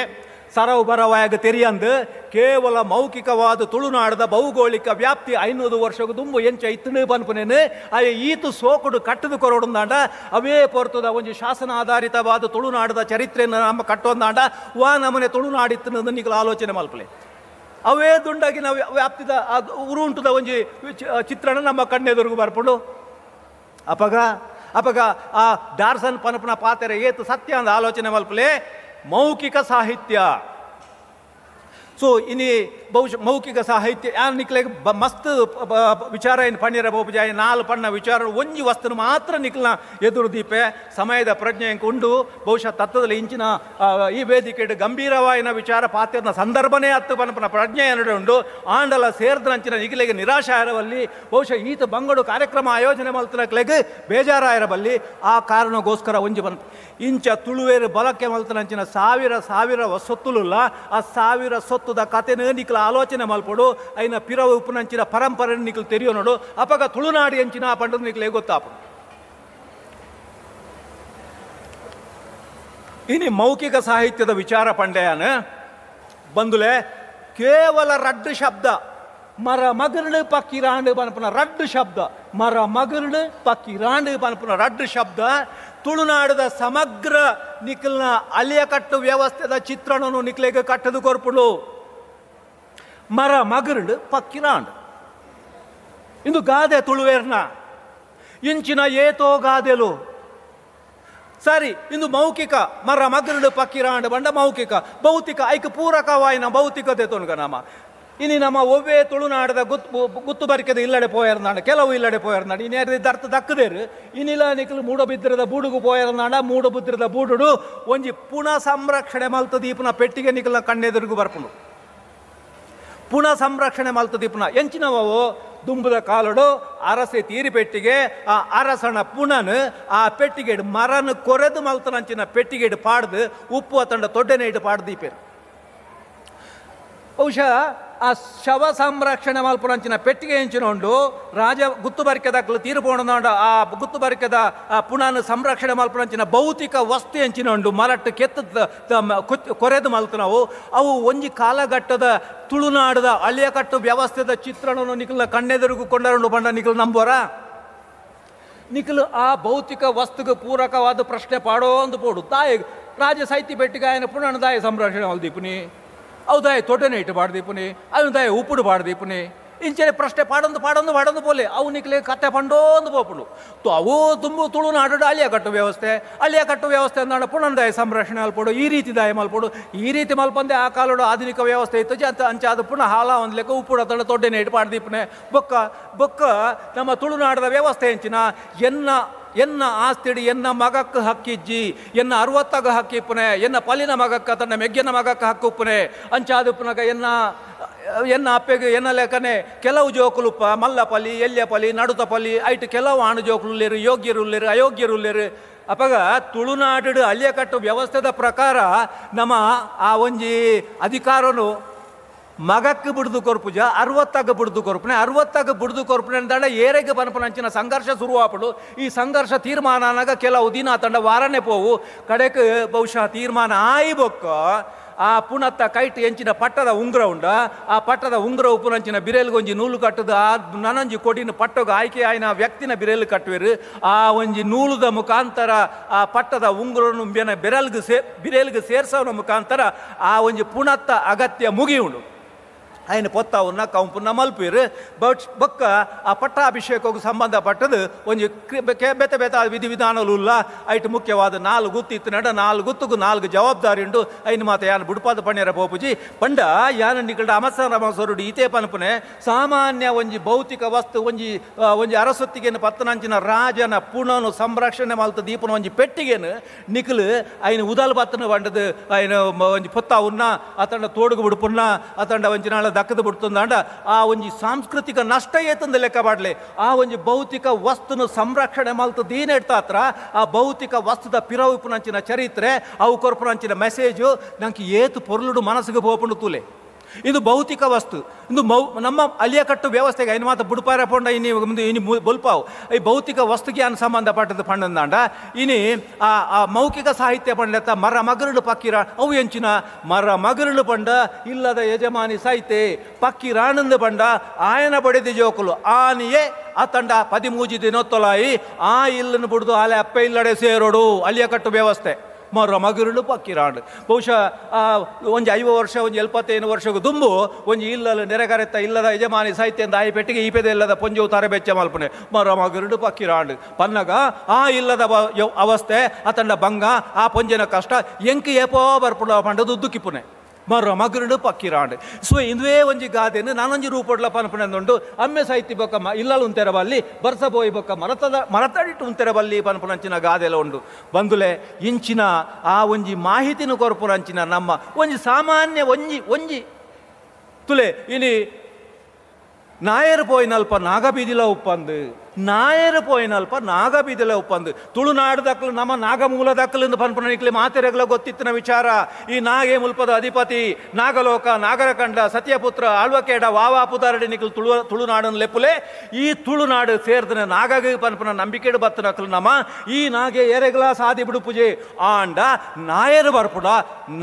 ಸರವು ಬರವಾಯಾಗ ತೆರಿಯಂದು ಕೇವಲ ಮೌಖಿಕವಾದ ತುಳುನಾಡದ ಭೌಗೋಳಿಕ ವ್ಯಾಪ್ತಿ 500 ವರ್ಷకు ದುಂಬು ಎಂಚ ಇತ್ತನು ಪನ್ಪುನೇನು ಆಯೆ ಈತು ಸೋಕುಡು ಕಟ್ಟದು ಕೊರೊಡುಂದಾಂಡ ಅವೇ ಪೊರ್ತದ ಒಂಜಿ ಶಾಸನ ಆಧಾರಿತವಾದ ತುಳುನಾಡದ ಚರಿತ್ರೆಯನ್ನು ನಮ್ಮ ಕಟ್ಟೊಂದಾಂಡ ವಾ ನಮನೆ ತುಳುನಾಡಿತ್ತನ ನಿಕಲ ಆಲೋಚನೆ ಮಲ್ಪಲೆ. ಅವೇ ದುಂಡಾಗಿನ ವ್ಯಾಪ್ತಿದ ಉರುಂಟುದ ಒಂಜಿ ಚಿತ್ರಣ ನಮ್ಮ ಕಣ್ಣೆದುರುಗು ಬರ್ಪುಂಡು. ಅಪಗ ಅಪಗ ಆ ಡಾರ್ಸನ್ ಪನಪುನ ಪಾತೆರೆ ಏತು ಸತ್ಯ ಅಂದ ಆಲೋಚನೆ ಮಲ್ಪಲೆ. ಮೌಖಿಕ ಸಾಹಿತ್ಯ ಸೊ ಇನಿ ಬಹುಶಃ ಮೌಖಿಕ ಸಾಹಿತ್ಯ ಯಾನ್ ನಿಕ್ಲೆಗ್ ಮಸ್ತ್ ವಿಚಾರ ಏನು ಪಣ್ಣಿರ ಬೋಪಜಾಯ 4 ಪಣ್ಣ ವಿಚಾರ ಒಂಜಿ ವಸ್ತುನು ಮಾತ್ರ ನಿಕ್ಲನ ಎದುರು ದೀಪೆ ಸಮಯದ ಪ್ರಜ್ಞೆ ಉಂಡು. ಬಹುಶಃ ತತ್ವದಲ್ಲಿ ಇಂಚಿನ ಈ ವೇದಿಕೆ ಗಂಭೀರವಾಯಿನ ವಿಚಾರ ಪಾತ್ಯದ ಸಂದರ್ಭನೇ ಹತ್ತು ಪನಪನ ಪ್ರಜ್ಞೆ ಎರಡು ಉಂಡು. ಆಂಡಲ ಸೇರ್ದನಂಚಿನ ನಿಗಿಲೆಗೆ ನಿರಾಶೆ ಆರವಲ್ಲಿ ಬಹುಶಃ ಈತ ಬಂಗಡು ಕಾರ್ಯಕ್ರಮ ಆಯೋಜನೆ ಮಲ್ತನಕ್ಲೆಗ್ ಬೇಜಾರಾಯಿರಬಲ್ಲಿ. ಆ ಕಾರಣಕ್ಕೋಸ್ಕರ ಒಂಜಿ ಬನ್ ಇಂಚ ತುಳುವೇರು ಬಲಕ್ಕೆ ಮಲ್ತನಂಚಿನ ಸಾವಿರ ಸಾವಿರ ಸೊತ್ತುಲುಲ್ಲ ಆ ಸಾವಿರ ಸೊತ್ತುದ ಕತೆನ ನಿಕ್ಲ ಆಲೋಚನೆ ಮಲ್ಪಡು. ಐನ ಪಿರವು ಉಪ್ಪುನಂಚಿನ ಪರಂಪರೆ ನಿಕ್ಲು ತೆರಿಯೋ ನೋಡು. ಅಪಗ ತುಳುನಾಡು ಎಂಚಿನ ಪಂಡದ ನಿಕ್ಲೆ ಗೊತ್ತಾಪು. ಇನಿ ಮೌಖಿಕ ಸಾಹಿತ್ಯದ ವಿಚಾರ ಪಂಡೆಯನ ಬಂದುಲೆ ಕೇವಲ ರಡ್ಡು ಶಬ್ದ ಮರ ಮಗರುಡು ಪಕ್ಕಿರಾಂಡು ಪನ್ಪುನ ರಡ್ಡು ಶಬ್ದ ಮರ ಮಗರುಡು ಪಕ್ಕಿರಾಂಡು ಪನ್ಪುನ ರಡ್ಡು ಶಬ್ದ ತುಳುನಾಡದ ಸಮಗ್ರ ನಿಖಲ್ನ ಅಲಿಯಕಟ್ಟು ವ್ಯವಸ್ಥೆದ ಚಿತ್ರಣನು ನಿಕ್ಲೆಗೆ ಕಟ್ಟದು ಕೊರ್ಪುಡು. ಮರ ಮಗರುಡು ಪಕ್ಕಿರಾಂಡು ಇಂದು ಗಾದೆ ತುಳುವೇರ್ನ ಇಂಚಿನ ಏತೋ ಗಾದೆಲು ಸರಿ. ಇಂದು ಮೌಖಿಕ ಮರ ಮಗರುಡು ಪಕ್ಕಿರಾಂಡು ಬಂಡ ಮೌಖಿಕ ಭೌತಿಕ ಐಕ ಪೂರಕವಾಯಿನ ಭೌತಿಕತೆ ತೊನ್ಗ ನಮ್ಮ ಇನಿ ನಮ್ಮ ಒವ್ವೇ ತುಳುನಾಡದ ಗುತ್ತು ಬರಿಕೆದ ಇಲ್ಲಡೆ ಪೋಯರ್ನಾಡ ಕೆಲವು ಇಲ್ಲಡೆ ಪೋಯರ್ನಾಡ ಇನ್ಯಾರ ದರ್ಥ ದಕ್ಕದೇರು ಇನ್ನಿಲ್ಲ ನಿಕ್ಲು ಮೂಡಬಿದ್ರದ ಬೂಡುಗು ಪೋಯರ್ನಾಡ ಮೂಡಬಿದ್ರದ ಬೂಡುಡು ಒಂಜಿ ಪುನಃ ಸಂರಕ್ಷಣೆ ಮಲ್ತ ದೀಪನ ಪೆಟ್ಟಿಗೆ ನಿಕ್ಲ ಕಣ್ಣೆದುರಿಗೂ ಬರ್ಪುಂಡು. ಪುನಃ ಸಂರಕ್ಷಣೆ ಮಲ್ತ ದೀಪನ ಎಂಚಿನವು ದುಂಬುದ ಕಾಲಡು ಅರಸೆ ತೀರಿ ಪೆಟ್ಟಿಗೆ ಆ ಅರಸನ ಪುಣನು ಆ ಪೆಟ್ಟಿಗೆಡು ಮರನು ಕೊರೆದು ಮಲ್ತನಂಚಿನ ಪೆಟ್ಟಿಗೆಡು ಪಾಡ್ದು ಉಪ್ಪು ಅತಂಡ ತೊಡ್ಡೆನೆ ಇಟ್ಟು ಪಾಡ್ದು ದೀಪೇರು. ಬಹುಶಃ ಆ ಶವ ಸಂರಕ್ಷಣೆ ಮಲ್ಪುನಂಚಿನ ಪೆಟ್ಟಿಗೆ ಎಂಚಿನ ಉಂಡು ರಾಜ ಗುತ್ತು ಬರಿಕೆದಕ್ಲು ತೀರ್ಪೋಣ ಆ ಗುತ್ತು ಬರಿಕೆದ ಆ ಪುಣನ ಸಂರಕ್ಷಣೆ ಮಲ್ಪುನಂಚಿನ ಭೌತಿಕ ವಸ್ತು ಎಂಚಿನ ಉಂಡು ಮರಟ್ಟು ಕೆತ್ತ ಕೊರೆದು ಮಲ್ತು ನಾವು ಅವು ಒಂಜಿ ಕಾಲಘಟ್ಟದ ತುಳುನಾಡದ ಅಳಿಯಕಟ್ಟು ವ್ಯವಸ್ಥೆದ ಚಿತ್ರಣವನ್ನು ನಿಖಲ ಕಣ್ಣೆದುರಿಗೂ ಕೊಂಡರುಂಡು ಬಂಡ ನಿಖಲ್ ನಂಬೋರ ನಿಖಲು ಆ ಭೌತಿಕ ವಸ್ತುಗೆ ಪೂರಕವಾದ ಪ್ರಶ್ನೆ ಪಾಡೋ ಅಂದು ಪೋಡು ತಾಯಿ ರಾಜ ಸಾಹಿತ್ಯ ಪೆಟ್ಟಿಗೆ ఆయన ಪುಣನ ದಾಯ ಸಂರಕ್ಷಣೆ ಮಲ್ದೀಪುನಿ ಅವು ದಾಯ ತೊಟನೆ ಇಟ್ಟು ಪಾಡ್ದೀಪುನಿ ಅವನು ದಾಯ ಉಪ್ಪುಡು ಪಾಡ್ದೀಪುನಿ ಇಂಚನೆ ಪ್ರಶ್ನೆ ಪಾಡೊಂದು ಪಾಡೊಂದು ಪಾಡೊಂದು ಪೋಲೆ ಅವು ನಿಕ್ಲೆ ಕತ್ತೆ ಪಂಡೋಂದು ಪೋಪುಂಡು ಅವು ತುಂಬು ತುಳುನಾಡು ಅಳಿಯ ಕಟ್ಟು ವ್ಯವಸ್ಥೆ ಅಳಿಯ ಕಟ್ಟು ವ್ಯವಸ್ಥೆ ಅಂದಾಣ ಪುಣನ ದಾಯ ಸಂರಕ್ಷಣೆ ಮಲ್ಪೋಡು ಈ ರೀತಿ ದಾಯ ಮಲ್ಪೋಡು ಈ ರೀತಿ ಮಲ್ಪಂದೆ ಆ ಕಾಲಡು ಆಧುನಿಕ ವ್ಯವಸ್ಥೆ ಇತ್ತು ಅಂತ ಅಂಚಾದ ಪುನಃ ಹಾಲ ಒಂದು ಲೆಕ್ಕ ಉಪ್ಪುಡು ಅತಡ ತೊಡ್ಡೆನೆ ಇಟ್ಟು ಪಾಡ್ದೀಪುನೆ ಬೊಕ್ಕ ಬೊಕ್ಕ ನಮ್ಮ ತುಳುನಾಡದ ವ್ಯವಸ್ಥೆ ಎಂಚಿನ ಎನ್ನ ಎನ್ನ ಆಸ್ತಿಡಿ ಎನ್ನ ಮಗಕ್ಕೆ ಹಕ್ಕಿಜ್ಜಿ ಎನ್ನ ಅರವತ್ತಾಗ ಹಕ್ಕಿಪ್ಪನೆ ಎನ್ನ ಪಲಿನ ಮಗಕ್ಕೆ ತನ್ನ ಮೆಗ್ಗಿನ ಮಗಕ್ಕೆ ಹಕ್ಕುಪ್ಪನೆ ಅಂಚಾದುಪ್ಪನಾಗ ಎನ್ನ ಎನ್ನ ಅಪ್ಪೆಗೆ ಎನ್ನ ಲೆಕ್ಕನೆ ಕೆಲವು ಜೋಕುಲುಪ್ಪ ಮಲ್ಲ ಪಲಿ ಎಲ್ಯ ಪಲಿ ನಡುತ ಪಲಿ ಐಟ್ ಕೆಲವು ಆಣು ಜೋಕುಲುಲ್ಲೇರು ಯೋಗ್ಯರುಲ್ಲೇರು ಅಯೋಗ್ಯರುಲ್ಲೇರು ಅಪಗ ತುಳುನಾಡು ಅಳಿಯಕಟ್ಟು ವ್ಯವಸ್ಥೆದ ಪ್ರಕಾರ ನಮ್ಮ ಆ ಒಂಜಿ ಅಧಿಕಾರನು ಮಗಕ್ಕೆ ಬಿಡ್ದು ಕೊರ್ಪುಜ ಅರವತ್ತಾಗ ಬಿಡ್ದು ಕೊರ್ಪುನೆ ಅರವತ್ತಾಗ ಬಿಡ್ದು ಕೊರ್ಪುನೆ ಅಂದಾಡ ಏರೆಗೆ ಪನಪನಂಚಿನ ಸಂಘರ್ಷ ಶುರುವಾಪಡು ಈ ಸಂಘರ್ಷ ತೀರ್ಮಾನ ಅನ್ನಾಗ ಕೆಲವು ದಿನ ತಂಡ ವಾರನೆ ಪೋವು ಕಡೆಗೆ ಬಹುಶಃ ತೀರ್ಮಾನ ಆಯ್ಬೊಕ್ಕ ಆ ಪುಣತ್ತ ಕೈಟ್ ಎಂಚಿನ ಪಟ್ಟದ ಉಂಗುರ ಉಂಡ ಆ ಪಟ್ಟದ ಉಂಗುರ ಉಪ್ಪುನಂಚಿನ ಬಿರೇಲ್ಗೊಂಜಿ ನೂಲು ಕಟ್ಟದ ಆ ನನಂಜಿ ಕೊಡಿನ ಪಟ್ಟಗ ಆಯ್ಕೆ ಆಯ್ನ ವ್ಯಕ್ತಿನ ಬಿರೇಲು ಕಟ್ಟುವೆರು ಆ ಒಂಜಿ ನೂಲುದ ಮುಖಾಂತರ ಆ ಪಟ್ಟದ ಉಂಗುರನು ಬೆರಲ್ಗೆ ಬಿರೇಲ್ಗೆ ಸೇರ್ಸೋನ ಮುಖಾಂತರ ಆ ಒಂಜಿ ಪುಣತ್ತ ಅಗತ್ಯ ಮುಗಿಯುಂಡು ఆయన పొత్తావున్న ಕಂಪುನ ಮಲ್ಪೀರು ಬಟ್ ಬೊಕ್ಕ ಆ ಪಟ್ಟಾಭಿಷೇಕಕ್ಕೆ ಸಂಬಂಧಪಟ್ಟದು ಒಂಜಿ ಬೇತೆ ಬೇತೆ ವಿಧಿ ವಿಧಾನಲು ಇಲ್ಲ ಐಟ್ ಮುಖ್ಯವಾದ ನಾಲ್ಕು ಗುತ್ತು ಇತ್ತು ನಡ ನಾಲ್ಕು ಗುತ್ತುಗು ನಾಲ್ಕು ಜವಾಬ್ದಾರಿ ಉಂಡು ಐನು ಮಾತ ಯಾನ್ ಬುಡ್ಪಾದ ಪಣ್ಯರ ಪೋಪುಜಿ ಪಂಡ ಯಾನ ನಿಕಲ್ಡ ಅಮಸರ ಅಮಸರುಡು ಈತೇ ಪನ್ಪುನೆ ಸಾಮಾನ್ಯ ಒಂಜಿ ಭೌತಿಕ ವಸ್ತು ಒಂಜಿ ಒಂಜಿ ಅರಸೊತ್ತಿಗೆನು ಪತ್ತನಂಚಿನ ರಾಜನ ಪುಣನು ಸಂರಕ್ಷಣೆ ಮಲ್ತ ದೀಪನ ಒಂಜಿ ಪೆಟ್ಟಿಗೆನು ನಿಕಲು ಐನು ಉದಲ್ ಬತ್ತನ ಬಂಡದು ಐನು ಒಂಜಿ ಪೊತ್ತಾವುನ್ನ ಅತಂಡ ತೋಡುಗು ಬಿಡುಪುನ್ನ ಅತಂಡ ಒಂಜಿ ನಾಳ ದಕ್ಕದ ಬಿಡ್ತಂದಾಂಡ ಆ ಒಂಜಿ ಸಾಂಸ್ಕೃತಿಕ ನಷ್ಟ ಏತಂದು ಲೆಕ್ಕ ಬಾಡ್ಲೆ ಆ ಒಂಜಿ ಭೌತಿಕ ವಸ್ತುನು ಸಂರಕ್ಷಣೆ ಮಲ್ತ ದೀನೆಡ್ತಾತ್ರ ಆ ಭೌತಿಕ ವಸ್ತುದ ಪಿರವುಪುನಂಚಿನ ಚರಿತ್ರೆ ಅವು ಕೊರ್ಪುನಂಚಿನ ಮೆಸೇಜು ನಂಗೆ ಏತು ಪೊರ್ಲುಡು ಮನಸ್ಸಿಗೆ ಪೋಪುಂಡು ತೂಲೆ ಇದು ಭೌತಿಕ ವಸ್ತು ಇದು ನಮ್ಮ ಅಲಿಯಕಟ್ಟು ವ್ಯವಸ್ಥೆಗೆ ಐನು ಮಾತ ಬುಡುಪಾರ ಪೊಂಡ ಇನಿ ಮುಂದೆ ಇನಿ ಬೊಲ್ಪಾವು ಈ ಭೌತಿಕ ವಸ್ತುಗೆ ಅನ್ ಸಂಬಂಧಪಟ್ಟದ್ದು ಪಂಡಂದಾಂಡ ಇನಿ ಆ ಆ ಮೌಖಿಕ ಸಾಹಿತ್ಯ ಪಂಡತ್ತ ಮರ ಮಗರುಳು ಪಕ್ಕಿರ ಅವು ಎಂಚಿನ ಮರ ಮಗರುಳು ಪಂಡ ಇಲ್ಲದ ಯಜಮಾನಿ ಸಾಹಿತ್ಯ ಪಕ್ಕಿರಾನಂದ ಪಂಡ ಆಯನ ಬಡಿದ ಜೋಕುಲು ಆನಿಯೇ ಆ ತಂಡ 13 ದಿನೊತ್ತೊಲಾಯಿ ಆ ಇಲ್ಲನ್ನು ಬಿಡ್ದು ಆಲೆ ಅಪ್ಪ ಇಲ್ಲಡೆ ಸೇರೋಡು ಅಲಿಯಕಟ್ಟು ವ್ಯವಸ್ಥೆ ಮರ ಮಗುರುಳು ಪಕ್ಕಿರಾಂಡು ಬಹುಶಃ ಒಂಜಿ 50 ವರ್ಷ ಒಂಜಿ 75 ವರ್ಷಗೂ ದುಂಬು ಒಂಜಿ ಇಲ್ಲಲು ನೆರೆಗರೆತ್ತ ಇಲ್ಲದ ಯಜಮಾನಿ ಸಾಹಿತ್ಯ ಆಯಿ ಪೆಟ್ಟಿಗೆ ಈ ಪೆದೆ ಇಲ್ಲದ ಪೊಂಜವು ತಾರೆ ಬೆಚ್ಚ ಮಲ್ಪನೆ ಮರ ಮಗುರುಳು ಪಕ್ಕಿರಾಂಡು ಪನ್ನಗ ಆ ಇಲ್ಲದ ಅವಸ್ಥೆ ಅತಂಡ ಭಂಗ ಆ ಪೊಂಜನ ಕಷ್ಟ ಎಂಕ್ ಏಪೋ ಬರ್ಪುಡ ಪಂಡದು ಉದ್ದುಕಿಪುನೆ ಮರ ಮಗುರುಡು ಪಕ್ಕಿರಾಂಡು ಸೊ ಇಂದುವೇ ಒಂಜಿ ಗಾದೆನು ನಾನೊಂಜಿ ರೂಪಡ್ಲ ಪನ್ಪುನಂದುಂಡು ಅಮ್ಮೆ ಸಾಹಿತ್ಯ ಬೊಕ್ಕ ಇಲ್ಲಲು ಉಂತೆರಬಲ್ಲಿ ಬರ್ಸ ಬೋಯಿ ಬೊಕ್ಕ ಮರತದ ಮರತಡಿಟ್ಟು ಉಂತೆರಬಲ್ಲಿ ಪನ್ಪುನಂಚಿನ ಗಾದೆಲ ಉಂಡು ಬಂದುಲೆ ಇಂಚಿನ ಆ ಒಂಜಿ ಮಾಹಿತಿನ ಕೊರ್ಪುನಂಚಿನ ನಮ್ಮ ಒಂಜಿ ಸಾಮಾನ್ಯ ಒಂಜಿ ಒಂಜಿ ತುಲೆ ಇನಿ ನಾಯರು ಪೋಯಿನಲ್ಪ ನಾಗಬೀದಿಲ ಉಪ್ಪಂದು ನಾಯರು ಪೋಯಿನಲ್ಪ ನಾಗಬೀದಿಲ ಉಪ್ಪಂದು ತುಳುನಾಡು ದಕ್ಕಲು ನಮ್ಮ ನಾಗಮೂಲ ದಕ್ಕಲು ಪನ್ಪುನ ಮಾತೆರೆಗಳ ಗೊತ್ತಿತ್ತಿನ ವಿಚಾರ ಈ ನಾಗೆ ಮುಲ್ಪದ ಅಧಿಪತಿ ನಾಗಲೋಕ ನಾಗರಖಂಡ ಸತ್ಯಪುತ್ರ ಆಳ್ವಕೇಡ ವಾವಾಪುದಾರಡಿ ನಿಕ್ಲು ತುಳುನಾಡನ್ನು ಲೆಪ್ಪುಲೆ ಈ ತುಳುನಾಡು ಸೇರ್ದನೆ ನಾಗಗೆ ಪನ್ಪುನ ನಂಬಿಕೆಡು ಬತ್ತನಕ್ಲು ನಮ್ಮ ಈ ನಾಗೆ ಎರೆಗಲ ಸಾದಿ ಬಿಡುಪುಜೆ ಆಂಡ ನಾಯರು ಬರ್ಪುಡ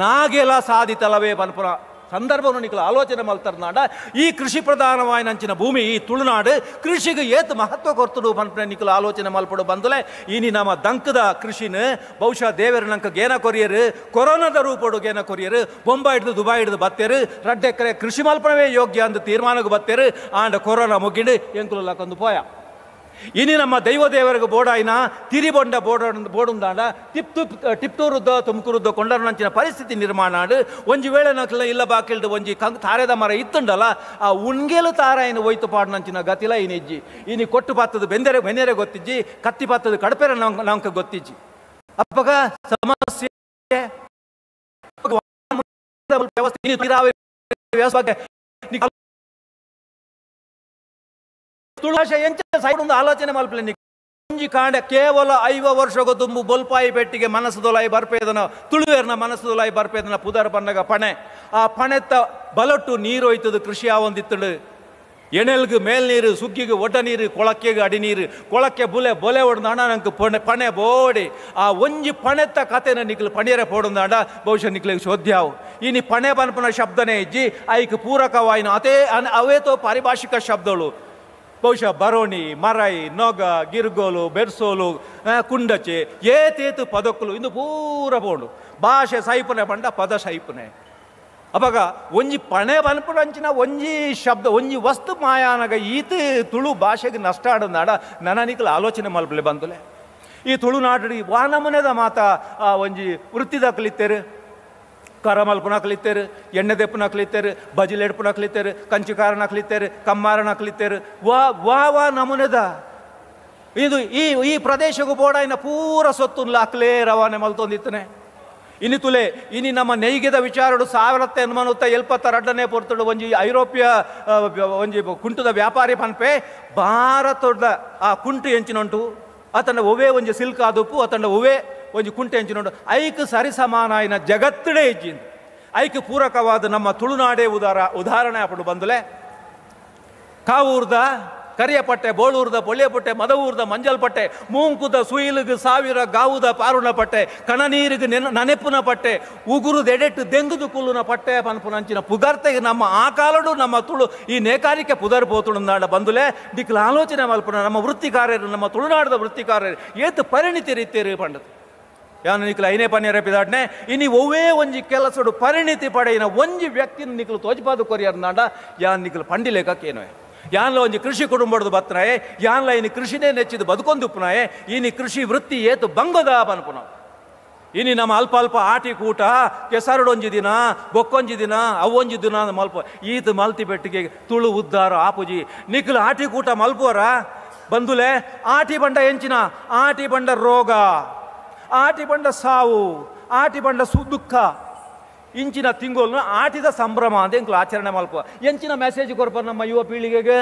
ನಾಗೆಲ ಸಾದಿ ತಲವೇ ಪನ್ಪುನ ಸಂದರ್ಭವನ್ನು ನಿಕಲ ಆಲೋಚನೆ ಮಲ್ತರ್ನಾಡ ಈ ಕೃಷಿ ಪ್ರಧಾನವಾಯಿನಂಚಿನ ಭೂಮಿ ಈ ತುಳುನಾಡು ಕೃಷಿಗೆ ಏತು ಮಹತ್ವ ಕೊರ್ತುಡು ಪನ್ಪನೆ ನಿಕಲ ಆಲೋಚನೆ ಮಲ್ಪಡು ಬಂದಲೆ ಇನಿ ನಮ್ಮ ದಂಕದ ಕೃಷಿನ ಬಹುಶಃ ದೇವರ ನಂಕ ಗೇನ ಕೊರಿಯರು ಕೊರೋನಾದ ರೂಪಡು ಗೇನ ಕೊರಿಯರು ಬೊಂಬಾಯಿ ಹಿಡಿದು ದುಬಾಯಿ ಹಿಡಿದು ಬತ್ತೇರು ರಡ್ಡೆಕ್ಕರೆ ಕೃಷಿ ಮಲ್ಪಣವೇ ಯೋಗ್ಯ ಅಂದು ತೀರ್ಮಾನಕ್ಕೆ ಬತ್ತೇರು ಆಂಡ ಕೊರೋನಾ ಮುಗಿಂಡು ಎಂಕುಲು ಲಕ್ಕೊಂದು ಪೋಯ ಇನಿ ನಮ್ಮ ದೈವ ದೇವರಿಗೆ ಬೋಡಾಯಿನ ತಿರಿಬೊಂಡ ಬೋಡ ಬೋಡುಂದಾಂಡ ಟಿಪ್ತೂರುದ್ದ ತುಮಕೂರುದ್ದ ಕೊಂಡರಂಚಿನ ಪರಿಸ್ಥಿತಿ ನಿರ್ಮಾಣ ಆಡು ಒಂಜಿ ವೇಳೆ ನಕ್ಲ ಇಲ್ಲ ಬಾಕಿಲ್ದು ಒಂಜಿ ಕಂಗ್ ತಾರೆದ ಮರ ಇತ್ತುಂಡಲ್ಲ ಆ ಉಣ್ಗೇಲು ತಾರಾಯಿನ ಒಯ್ತು ಪಾಡ್ನಂಚಿನ ಗತಿಲ ಇನಿಜ್ಜಿ ಇನಿ ಕೊಟ್ಟು ಪಾತದ ಬೆಂದರೆ ಬೆನ್ನೆರೆ ಗೊತ್ತಿಜ್ಜಿ ಕತ್ತಿ ಪಾತದ ಕಡಪೆರೆ ನಂಕ ಗೊತ್ತಿಜ್ಜಿ ಅಪ್ಪಗ ಸಮಸ್ಯೆ ವ್ಯವಸ್ಥೆ ತುಳು ಭಾಷೆ ಎಂಚ ಸೈಡ್ ಒಂದು ಆಲೋಚನೆ ಮಲ್ಪಲೆ ಒಂಜಿ ಕಾಂಡ ಕೇವಲ 50 ವರ್ಷಗ ತುಂಬು ಬೊಲ್ಪಾಯಿ ಪೆಟ್ಟಿಗೆ ಮನಸ್ಸುದೊಲಾಯಿ ಬರ್ಪೇದನ ತುಳುವೇರ್ನ ಮನಸ್ಸುದೊಲಾಯಿ ಬರ್ಪೇದನ ಪುದರ್ ಬನ್ನಗ ಪಣೆ ಆ ಪಣೆತ್ತ ಬಲೊಟ್ಟು ನೀರು ಹೋಯ್ತದ ಕೃಷಿ ಆವೊಂದಿತ್ತಳು ಎಣೆಲ್ಗೆ ಮೇಲ್ನೀರು ಸುಗ್ಗಿಗೆ ಒಡ್ಡ ನೀರು ಕೊಳಕ್ಕೆಗೆ ಅಡಿನೀರು ಕೊಳಕ್ಕೆ ಬುಲೆ ಬೊಲೆ ಹೊಡೆದಾಂಡ ನಂಗೆ ಪಣೆ ಪಣೆ ಬೋಡಿ ಆ ಒಂಜಿ ಪಣೆತ್ತ ಕತೆನ ನಿಕ್ಲು ಪಣಿಯರೆ ಪೋಡುಂದಾಂಡ ಬಹುಶಃ ನಿಕ್ಲಿಗೆ ಶೋಧ್ಯಾವು ಇನಿ ಪಣೆ ಪನ್ಪುನ ಶಬ್ದನೇ ಇಜ್ಜಿ ಐಕ್ ಪೂರಕವಾಯಿನ ಅತೇ ಅವೇತೋ ಪಾರಿಭಾಷಿಕ ಶಬ್ದಗಳು ಬಹುಶಃ ಬರೋಣಿ ಮರೈ ನೊಗ ಗಿರ್ಗೋಲು ಬೆರ್ಸೋಲು ಕುಂಡಚೆ ಏತೇತು ಪದಕ್ಕಲು ಇಂದು ಪೂರ ಪೋಂಡು ಭಾಷೆ ಸೈಪುನೆ ಪಂಡ ಪದ ಸೈಪುನೆ ಅವಾಗ ಒಂಜಿ ಪಣೆ ಪನ್ಪುನಂಚಿನ ಒಂಜಿ ಶಬ್ದ ಒಂಜಿ ವಸ್ತು ಮಾಯಾನಗ ಈತ ತುಳು ಭಾಷೆಗೆ ನಷ್ಟ ಆಡನಾಡ ನನನಿಕಲ ಆಲೋಚನೆ ಮಲ್ಪಲೆ ಬಂದುಲೆ ಈ ತುಳುನಾಡು ವಾನಮನೆದ ಮಾತ ಒಂಜಿ ವೃತ್ತಿದ ಕಲಿತೇರು ಕರಮಲ್ಪುನ ಕಲಿತೇರು ಎಣ್ಣೆ ದೆಪ್ಪುನ ಕಲಿತೇರು ಬಜಿಲೆಡ್ಪುನ ಕಲಿತೇರು ಕಂಚುಕಾರನ ಕಲಿತೇರು ಕಮ್ಮಾರನ ಕಲಿತೇರು ವಾ ವಾ ವಾ ನಮೂನೆದ ಇದು ಈ ಈ ಪ್ರದೇಶಕ್ಕೂ ಬೋಡಾಯಿನ ಪೂರ ಸೊತ್ತು ಲಾಕ್ಲೇ ರವಾನೆ ಮಲ್ತೊಂದಿತ್ತನೆ ಇನಿ ತುಲೆ ಇನಿ ನಮ್ಮ ನೈಗೆದ ವಿಚಾರಡು 1972 ಪೊರ್ತುಡು ಒಂಜಿ ಐರೋಪ್ಯ ಒಂಜಿ ಕುಂಟುದ ವ್ಯಾಪಾರಿ ಪನ್ಪೆ ಭಾರತದ ಆ ಕುಂಟು ಎಂಚಿನುಂಟು ಅತನ ಒವೇ ಒಂಜಿ ಸಿಲ್ಕ್ ಆದುಪ್ಪು ಅತನ ಒವೇ ಒಂಜಿ ಕುಂಟು ಎಂಚಿನುಂಟು ಐಕ್ ಸರಿಸಮಾನಾಯಿನ ಜಗತ್ತಡೇ ಇಜ್ಜಿಂದು ಐಕ್ ಪೂರಕವಾದ ನಮ್ಮ ತುಳುನಾಡೇ ಉದಾಹರಣೆ ಅಪ್ಪಡು ಬಂದುಲೆ ಕಾವೂರ್ದ ಕರಿಯಪಟ್ಟೆ ಬೋಳೂರ್ದ ಪೊಳ್ಳೆಪಟ್ಟೆ ಮದವೂರ್ದ ಮಂಜಲ್ಪಟ್ಟೆ ಮೂಂಕುದ ಸುಯಿಲಿಗೆ ಸಾವಿರ ಗಾವುದ ಪಾರುಣ ಪಟ್ಟೆ ಕಣನೀರಿಗೆ ನೆನೆಪುನ ಪಟ್ಟೆ ಉಗುರು ದೆಡೆಟ್ಟು ದೆಂಗುದು ಕುಲ್ಲುನ ಪಟ್ಟೆ ಪನ್ಪುನಂಚಿನ ಪುಗರ್ತೆಗೆ ನಮ್ಮ ಆ ಕಾಲಡು ನಮ್ಮ ತುಳು ಈ ನೇಕಾರಿಕೆ ಪುದರ್ ಪೋತುಳುನಾಡ ಬಂದುಲೆ ದಿಕ್ಲ ಆಲೋಚನೆ ಮಲ್ಪುನ ನಮ್ಮ ವೃತ್ತಿಕಾರ್ಯರು ನಮ್ಮ ತುಳುನಾಡದ ವೃತ್ತಿಕಾರ್ಯರು ಏತು ಪರಿಣಿತಿ ರೀತಿಯರು ಪಂಡದು ಯಾನು ನಿಕ್ಲು ಐನೇ ಪನ್ಯರ ಪಿದಾಡ್ನೆ ಇನಿ ಒವ್ವೇ ಒಂಜಿ ಕೆಲಸಡು ಪರಿಣಿತಿ ಪಡೆಯಿನ ಒಂಜಿ ವ್ಯಕ್ತಿನ ನಿಕ್ಲು ತೋಜ್ಪಾದು ಕೊರಿಯರ್ನಾಡ ಯಾನ್ ನಿಕ್ಲು ಪಂಡಿಲೇಕಕ್ಕೇನೋ ಯಾನ್ಲ ಒಂಜಿ ಕೃಷಿ ಕುಟುಂಬದ ಬತ್ತನಾಯೆ ಯಾನ್ಲ ಇನಿ ಕೃಷಿನೇ ನೆಚ್ಚಿದ ಬದುಕೊಂದುಪ್ಪನಾಯೆ ಇನಿ ಕೃಷಿ ವೃತ್ತಿ ಏತು ಬಂಗದ ಪನ್ಪುನ ಇನಿ ನಮ್ಮ ಅಲ್ಪ ಅಲ್ಪ ಆಟಿ ಕೂಟ ಕೆಸರುಡೊಂಜಿ ದಿನ ಬೊಕ್ಕೊಂಜಿ ದಿನ ಅವೊಂಜಿ ದಿನ ಮಲ್ಪ ಈತ ಮಲ್ತಿ ಬೆಟ್ಟಿಗೆ ತುಳು ಉದ್ದಾರ ಆಪುಜಿ ನಿಕ್ಲು ಆಟಿ ಕೂಟ ಮಲ್ಪುವರ ಬಂದುಲೆ ಆಟಿ ಬಂಡ ಎಂಚಿನ ಆಟಿ ಬಂಡ ರೋಗ ಆಟಿ ಬಂಡ ಸಾವು ಆಟಿ ಬಂಡ ದುಃಖ ಇಂಚಿನ ತಿಂಗೋಲ್ನ ಆಟಿದ ಸಂಭ್ರಮ ಅಂತ ಎಂಕ್ಲು ಆಚರಣೆ ಮಲ್ಪ ಎಂಚಿನ ಮೆಸೇಜ್ ಕೊರ್ಪ ನಮ್ಮ ಯುವ ಪೀಳಿಗೆಗೆ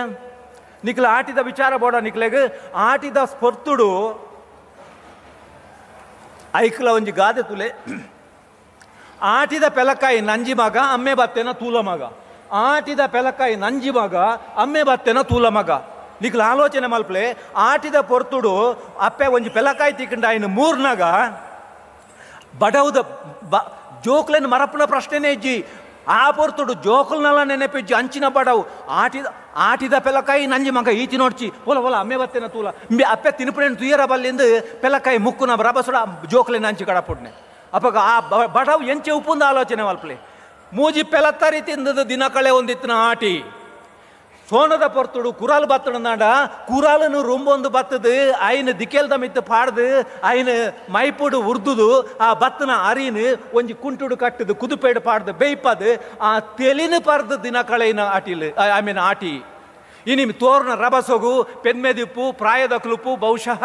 ನಿಕ್ಲ ಆಟಿದ ವಿಚಾರ ಬೋಡ ನಿಕ್ಲೆಗ್ ಆಟಿದ ಸ್ಪರ್ತುಡು ಐಕ್ಲ ಒಂಜಿ ಗಾದೆ ತುಲೆ ಆಟಿದ ಪೆಲಕಾಯಿ ನಂಜಿ ಮಗ ಅಮ್ಮೆ ಬತ್ತೆನ ತೂಲ ಮಗ ಆಟಿದ ಪೆಲಕಾಯಿ ನಂಜಿ ಮಗ ಅಮ್ಮೆ ಬತ್ತೆನ ತೂಲ ಮಗ ನಿಕ್ಲ ಆಲೋಚನೆ ಮಲ್ಪಲೆ ಆಟಿದ ಪೊರ್ತುಡು ಅಪ್ಪೆ ಒಂಜಿ ಪೆಲಕಾಯಿ ತಿಕ್ಕಂಡ ಆಯ್ನ ಮೂರ್ನಾಗ ಬಡವುದ ಬ ಜೋಕ್ಲೆನ್ ಮರಪ್ಪನ ಪ್ರಶ್ನೆನೇ ಇಜ್ಜಿ ಆ ಪೊರ್ತುಡು ಜೋಕುಲ್ನೆಲ್ಲ ನೆನಪಿಜ್ಜಿ ಅಂಚಿನ ಬಡವು ಆಟಿದ ಆಟಿದ ಪೆಲಕಾಯಿ ನಂಜಿ ಮಗ ಈಚಿ ನೋಡ್ಚಿ ಪೋಲ ಪೋಲ ಅಮ್ಮೆ ಬತ್ತೇನ ತೂಲ ಅಪ್ಪೆ ತಿನ್ಪುಣೆನ್ ತುಯರ ಬಲ್ಲಿಂದು ಪೆಲಕಾಯಿ ಮುಕ್ಕುನ ರಬಸುಡ ಜೋಕ್ಲೆನ್ ಅಂಚಿ ಕಡಪುಡ್ನೆ ಅಪ್ಪಗ ಆ ಬಡವು ಎಂಚೆ ಉಪ್ಪುಂದ ಆಲೋಚನೆ ಮಲ್ಪಲೆ ಮೂಜಿ ಪೆಲತ್ತರಿ ತಿಂದದ ದಿನ ಕಳೆ ಒಂದಿತ್ತಿನ ಆಟಿ ಸೋನದ ಪೊರ್ತುಡು ಕುರಾಲ್ ಬತ್ತಡನಾಡ ಕುರಾಲನು ರುಂಬೊಂದು ಬತ್ತದು ಆಯ್ನ ದಿಕ್ಕೆಲ್ದ ಮಿತ್ತು ಪಾಡ್ದು ಆಯ್ನ ಮೈಪುಡು ಉರ್ದುದು ಆ ಬತ್ತನ ಅರಿನ ಒಂಜಿ ಕುಂಟುಡು ಕಟ್ಟದು ಕುದುಪೇಡು ಪಾಡ್ದು ಬೇಯ್ಪದು ಆ ತೆಲಿನ ಪರ್ದು ದಿನ ಕಳೆಯಿನ ಆಟಿಲ್ I mean ಆಟಿ ಇನಿ ತೋರ್ನ ರಬಸೊಗು ಪೆನ್ಮೆದಿಪ್ಪು ಪ್ರಾಯದ ಕ್ಲುಪ್ಪು ಬಹುಶಃ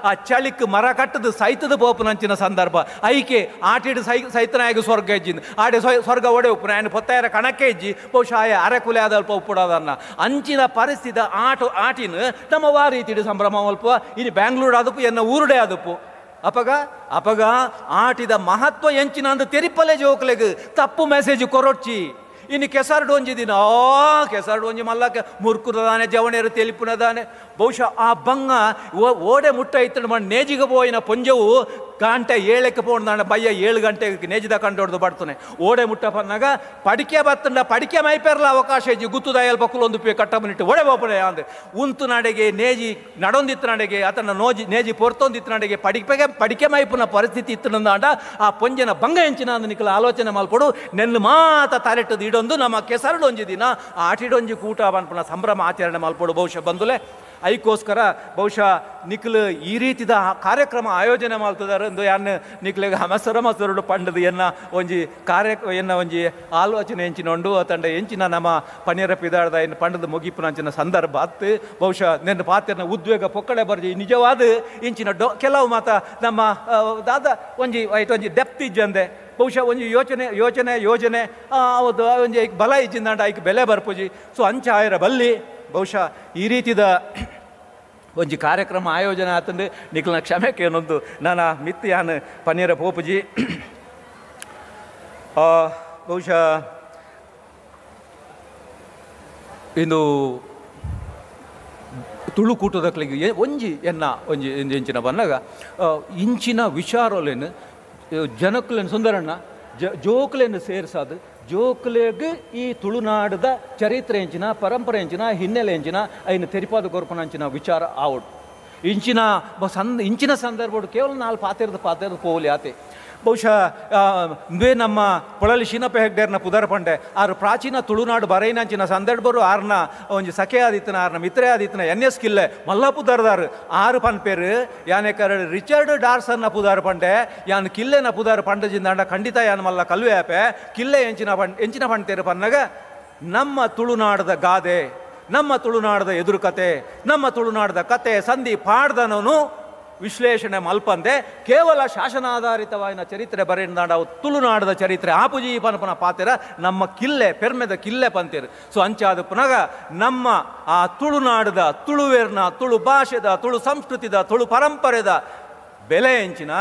ಆ ಚಳಿಕ್ ಮರ ಕಟ್ಟದು ಸೈತದ ಪೋಪುನಂಚಿನ ಸಂದರ್ಭ ಐಕೆ ಆಟಿಡು ಸೈತನಾಯಗ ಸ್ವರ್ಗ ಇಜ್ಜಿಂದು ಆಡೆ ಸ್ವರ್ಗ ಒಡೆ ಉಪ್ಪು ఆయన పొತ್ತಾయರ ಕಣಕ್ಕೆ ಇಜ್ಜಿ ಬಹುಶಃ ಆಯ ಅರೆಕುಲೆ ಆದಲ್ಪ ಉಪ್ಪುಡೋದನ್ನ ಅಂಚಿನ ಪರಿಸ್ಥಿತಿ ಆಟಿನ ನಮ್ಮ ವಾ ರೀತಿಡು ಸಂಭ್ರಮ ಅಲ್ಪ ಇನಿ ಬ್ಯಾಂಗ್ಳೂರು ಆದಪ್ಪು ಎನ್ನ ಊರುಡೆ ಆದಪ್ಪು ಅಪಗ ಅಪಗ ಆಟಿದ ಮಹತ್ವ ಎಂಚಿನ ಅಂದ ತೆರಿಪಲೆ ಜೋಕ್ಲೆಗ್ ತಪ್ಪು ಮೆಸೇಜ್ ಕೊರೊಡ್ಚಿ ಇನ್ನು ಕೆಸರು ಡೊಂಜಿ ದಿನ ಕೆಸರು ಡೊಂಜಿ ಮಲ್ಲಕ್ಕೆ ಮುರ್ಕುದಾನೆ ಜವಣೇರು ತೆಲಿಪುನದಾನೆ ಬಹುಶಃ ಆ ಬಂಗ ಓಡೆ ಮುಟ್ಟ ಇತ್ತು ಮಣ್ಣು ನೇಜಿಗೆ ಪೋಯಿನ ಪೊಂಜವು ಗಂಟೆ 7ಕ್ಕೆ ಪೋಂಡ ಬಯ್ಯ 7 ಗಂಟೆಗೆ ನೇಜಿದ ಕಂಡೊಡ್ದು ಬಡ್ತಾನೆ ಓಡೆ ಮುಟ್ಟ ಪನ್ನಾಗ ಪಡಿಕೆ ಬತ್ತಂಡ ಪಡಿಕೆ ಮೈಪೇರ್ಲ ಅವಕಾಶ ಇಜ್ಜಿ ಗುತ್ತುದಾಯಲ್ ಪಕ್ಕುಲೊಂದು ಪೇ ಕಟ್ಟಬನಿಟ್ಟು ಓಡೆ ಬೋಪನೆ ಅಂದೆ ಉಂತು ನಡೆಗೆ ನೇಜಿ ನಡೊಂದಿತ್ತು ನಡೆಗೆ ಆತನ ನೋಜಿ ನೇಜಿ ಪೊರ್ತೊಂದಿತ್ತು ನಡೆಗೆ ಪಡಿಕೆಗೆ ಪಡಿಕೆ ಮೈಪುನ ಪರಿಸ್ಥಿತಿ ಇತ್ತು ಆ ಪೊಂಜನ ಬಂಗ ಎಂಚಿನ ಅಂದ ನಿಕಲ ಆಲೋಚನೆ ಮಲ್ಪಡು ನೆಲ್ಲು ಮಾತ ತಲೆಟ್ಟದು ಇಡೊಂದು ನಮ್ಮ ಕೆಸರುಡೊಂಜಿ ದಿನ ಆಟಿಡೊಂಜಿ ಕೂಟ ಪನ್ಪುನ ಸಂಭ್ರಮ ಆಚರಣೆ ಮಲ್ಪಡು ಬಹುಶಃ ಬಂದುಲೆ ಐಕೋಸ್ಕರ ಬಹುಶಃ ನಿಕ್ಲು ಈ ರೀತಿದ ಕಾರ್ಯಕ್ರಮ ಆಯೋಜನೆ ಮಾಡ್ತಿದ್ದಾರೆ ಎಂದು ಯಾನ್ ನಿಕ್ಲೆಗ್ ಹಮಸರ ಮಸರುಡು ಪಂಡದು ಎನ್ನ ಒಂಜಿ ಕಾರ್ಯ ಎನ್ನ ಒಂಜಿ ಆಲೋಚನೆ ಎಂಚಿನೊಂಡು ತಂಡ ಎಂಚಿನ ನಮ್ಮ ಪಣಿಯರ ಪಿದಾಡ್ದ ಇನ್ನು ಪಂಡದ ಮುಗಿಪುನಂಚಿನ ಸಂದರ್ಭ ಅತ್ತು ಬಹುಶಃ ನೆನ್ನ ಪಾತ್ರನ ಉದ್ವೇಗ ಪೊಕ್ಕಡೆ ಬರ್ಜಿ ನಿಜವಾದ ಇಂಚಿನ ಕೆಲವು ಮಾತ ನಮ್ಮ ದಾದ ಒಂಜಿ ಒಂಜಿ ಡೆಪ್ತ್ ಇಜ್ಜಂದೆ ಬಹುಶಃ ಒಂಜಿ ಯೋಚನೆ ಯೋಚನೆ ಯೋಜನೆ ಹೌದು ಒಂಜಿ ಬಲ ಇಜ್ಜಿಂದಾಂಡ ಐಕ್ ಬೆಲೆ ಬರ್ಪುಜಿ ಸೊ ಅಂಚ ಆಯರ ಬಲ್ಲಿ ಬಹುಶಃ ಈ ರೀತಿದ ಒಂಜಿ ಕಾರ್ಯಕ್ರಮ ಆಯೋಜನೆ ಆತಂದು ನಿಕ್ಲನ ಕ್ಷಮೆ ಕೇನೊಂದು ನಾನ ಮಿತ್ ಯಾನ್ ಪನ್ನೀರ ಪೋಪುಜಿ. ಬಹುಶಃ ಇಂದು ತುಳುಕೂಟದಕ್ಲಿಗೆ ಒಂಜಿ ಎನ್ನ ಒಂಜಿ ಇಂಚಿನ ಬಂದಾಗ ಇಂಚಿನ ವಿಚಾರಲೇನು ಜನಕ್ಕುಲೇನು ಸುಂದರಣ್ಣ ಜೋಕ್ಲೇನು ಸೇರ್ಸಾದು ಜೋಕ್ಲೆಗ್ ಈ ತುಳುನಾಡದ ಚರಿತ್ರೆ ಎಂಚಿನ ಪರಂಪರೆ ಎಂಚಿನ ಹಿನ್ನೆಲೆ ಎಂಚಿನ ಐನು ತೆರಿಪಾದ ಕೊರ್ಪುನಂಚಿನ ವಿಚಾರ ಆವಡ್ ಇಂಚಿನ ಇಂಚಿನ ಸಂದರ್ಭ ಕೇವಲ ನಾಲ್ಕು ಪಾತೆರ್ದು ಪಾತೆರ್ದು ಪೋಲಿ ಆತೆ. ಬಹುಶಃ ಇಂದೇ ನಮ್ಮ ಪೊಳಲಿ ಶೀನಪ್ಪ ಹೆಗ್ಡೇರ್ನ ಪುದರ್ ಪಂಡೆ ಆರು ಪ್ರಾಚೀನ ತುಳುನಾಡು ಬರೈನಂಚಿನ ಸಂದರ್ಭರು ಆರ್ನ ಒಂಜಿ ಸಖೆ ಆದಿತ್ತನ ಆರ್ನ ಮಿತ್ರೆ ಆದಿತ್ತನ ಎನ್ ಎಸ್ ಕಿಲ್ಲೆ ಮಲ್ಲ ಪುದರ್ದಾರು ಆರು ಪನ್ಪೇರು ಯಾನೆ ಕರ ರಿಚರ್ಡ್ ಡಾರ್ಸನ್ನ ಪುದಾರ್ ಪಂಡೆ ಯಾನ್ ಕಿಲ್ಲೆನ ಪುದಾರ್ ಪಂಡಜಿಂದಾಂಡ ಖಂಡಿತ ಯಾನ್ ಮಲ್ಲ ಕಲ್ವೆ ಆಪೆ ಕಿಲ್ಲೆ ಎಂಚಿನ ಎಂಚಿನ ಪಂತೇರು ಪನ್ನಗ ನಮ್ಮ ತುಳುನಾಡದ ಗಾದೆ ನಮ್ಮ ತುಳುನಾಡದ ಎದುರುಕತೆ ನಮ್ಮ ತುಳುನಾಡದ ಕತೆ ಸಂಧಿ ಪಾಡ್ದನನು ವಿಶ್ಲೇಷಣೆ ಮಲ್ಪಂದೆ ಕೇವಲ ಶಾಸನಾಧಾರಿತವಾದ ಚರಿತ್ರೆ ಬರೆಯಿಂದಾಂಡ ಅವು ತುಳುನಾಡದ ಚರಿತ್ರೆ ಆಪುಜಿ ಪನಪನ ಪಾತೆರ ನಮ್ಮ ಕಿಲ್ಲೆ ಪೆರ್ಮೆದ ಕಿಲ್ಲೆ ಪಂತೇರು. ಸೊ ಅಂಚಾದ ಪುನಗ ನಮ್ಮ ಆ ತುಳುನಾಡದ ತುಳುವೇರ್ನ ತುಳು ಭಾಷೆದ ತುಳು ಸಂಸ್ಕೃತಿದ ತುಳು ಪರಂಪರೆದ ಬೆಲೆ ಎಂಚಿನ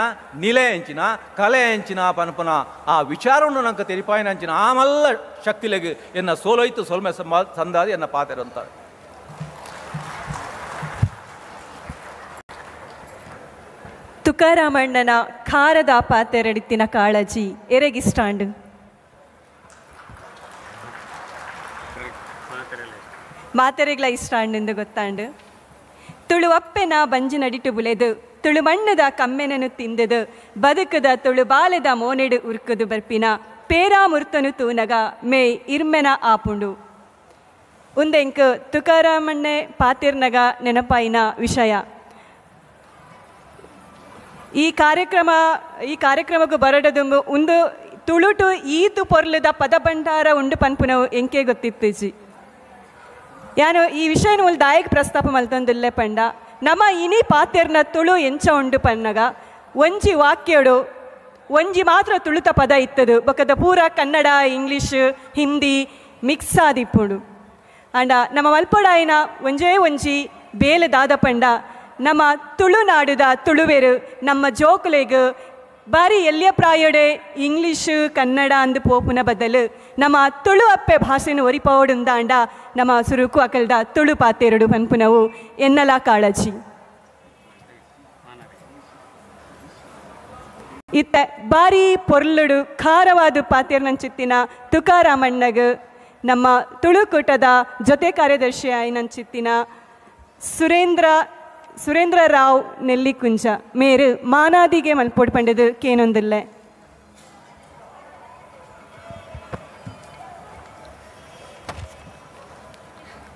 ನಿಲೆ ಎಂಚಿನ ಕಲೆ ಎಂಚಿನ ಪನಪನ ಆ ವಿಚಾರವನ್ನು ನಂಗೆ ತೆರಿಪಾಯಿನ ಅಂಚಿನ ಆಮಲ್ಲ ಶಕ್ತಿಲೆಗ್ ಎನ್ನ ಸೋಲೋಯ್ತು ಸೋಲ್ಮೆ ಸಂದಾದಿ ಎನ್ನ ಪಾತೆರಂತಾರೆ. ತುಕಾರಾಮಣ್ಣನ ಖಾರದ ಪಾತೆರಡಿತ್ತಿನ ಕಾಳಜಿ ಎರೆಗಿಸ್ಟಾಂಡು ಮಾತೆರೆಗ್ಲ ಇಷ್ಟಾಂಡು ಗೊತ್ತಾಂಡು. ತುಳುವಪ್ಪೆನ ಬಂಜಿನಡಿಟು ಬುಲೆದು ತುಳು ಮಣ್ಣದ ಕಮ್ಮೆನನು ತಿಂದದು ಬದುಕದ ತುಳು ಬಾಲದ ಮೋನೆಡು ಉರ್ಕದು ಬರ್ಪಿನ ಪೇರಾಮುರ್ತನು ತೂನಗ ಮೇ ಇರ್ಮೆನ ಆಪುಂಡು. ಉಂದೆಂಕ್ ತುಕಾರಾಮಣ್ಣೆ ಪಾತಿರ್ನಗ ನೆನಪಾಯಿನ ವಿಷಯ. ಈ ಕಾರ್ಯಕ್ರಮಕ್ಕೂ ಬರಡದುಂಬು ಒಂದು ತುಳುಟು ಈತು ಪೊರ್ಲದ ಪದ ಭಂಡಾರ ಉಂಡು ಪನ್ಪುನವು ಎಂಕೆ ಗೊತ್ತಿತ್ತುಜಿ. ಯಾನು ಈ ವಿಷಯನ ಒಂದು ದಾಯಕ ಪ್ರಸ್ತಾಪ ಮಲ್ತೊಂದುಲ್ಲೆ ಪಂಡ ನಮ್ಮ ಇನಿ ಪಾತೆರ್ನ ತುಳು ಎಂಚ ಉಂಡು ಪನ್ನಗ ಒಂಜಿ ವಾಕ್ಯಡು ಒಂಜಿ ಮಾತ್ರ ತುಳುತ ಪದ ಇತ್ತದು ಬೊಕದ ಪೂರ ಕನ್ನಡ ಇಂಗ್ಲೀಷ್ ಹಿಂದಿ ಮಿಕ್ಸ್ ಆದಿಪ್ಪುಡು. ಅಂಡ ನಮ್ಮ ಮಲ್ಪೊಡಾಯಿನ ಒಂಜೇ ಒಂಜಿ ಬೇಲೆ ದಾದ ಪಂಡ ನಮ್ಮ ತುಳುನಾಡುದ ತುಳುವೆರು ನಮ್ಮ ಜೋಕುಲೆಗ್ ಬಾರಿ ಎಲ್ಲಿಯ ಪ್ರಾಯಡೆ ಇಂಗ್ಲೀಷು ಕನ್ನಡ ಅಂದು ಪೋಪುನ ಬದಲು ನಮ್ಮ ತುಳು ಅಪ್ಪೆ ಭಾಷೆನು ಒರಿಪೋಡುಂದಾಂಡ ನಮ್ಮ ಸುರುಕು ಅಕಲ್ದ ತುಳು ಪಾತೆರಡು ಪನ್ಪುನವು ಎನ್ನಲ ಕಾಳಜಿ. ಇತ್ತ ಬಾರಿ ಪೊರ್ಲುಡು ಖಾರವಾದ ಪಾತೆರ್ನಂಚಿತ್ತಿನ ತುಕಾರಾಮಣ್ಣಗ್ ನಮ್ಮ ತುಳುಕೂಟದ ಜೊತೆ ಕಾರ್ಯದರ್ಶಿ ಆಯ್ನಂಚಿತ್ತಿನ ಸುರೇಂದ್ರ ರಾವ್ ನೆಲ್ಲಿಕುಂಜ ಮೇರು ಮಾನಾದಿಗೆ ಮಲ್ಪೋಡ್ ಪಂಡದು ಕೇನೊಂದಿಲ್ಲೆ.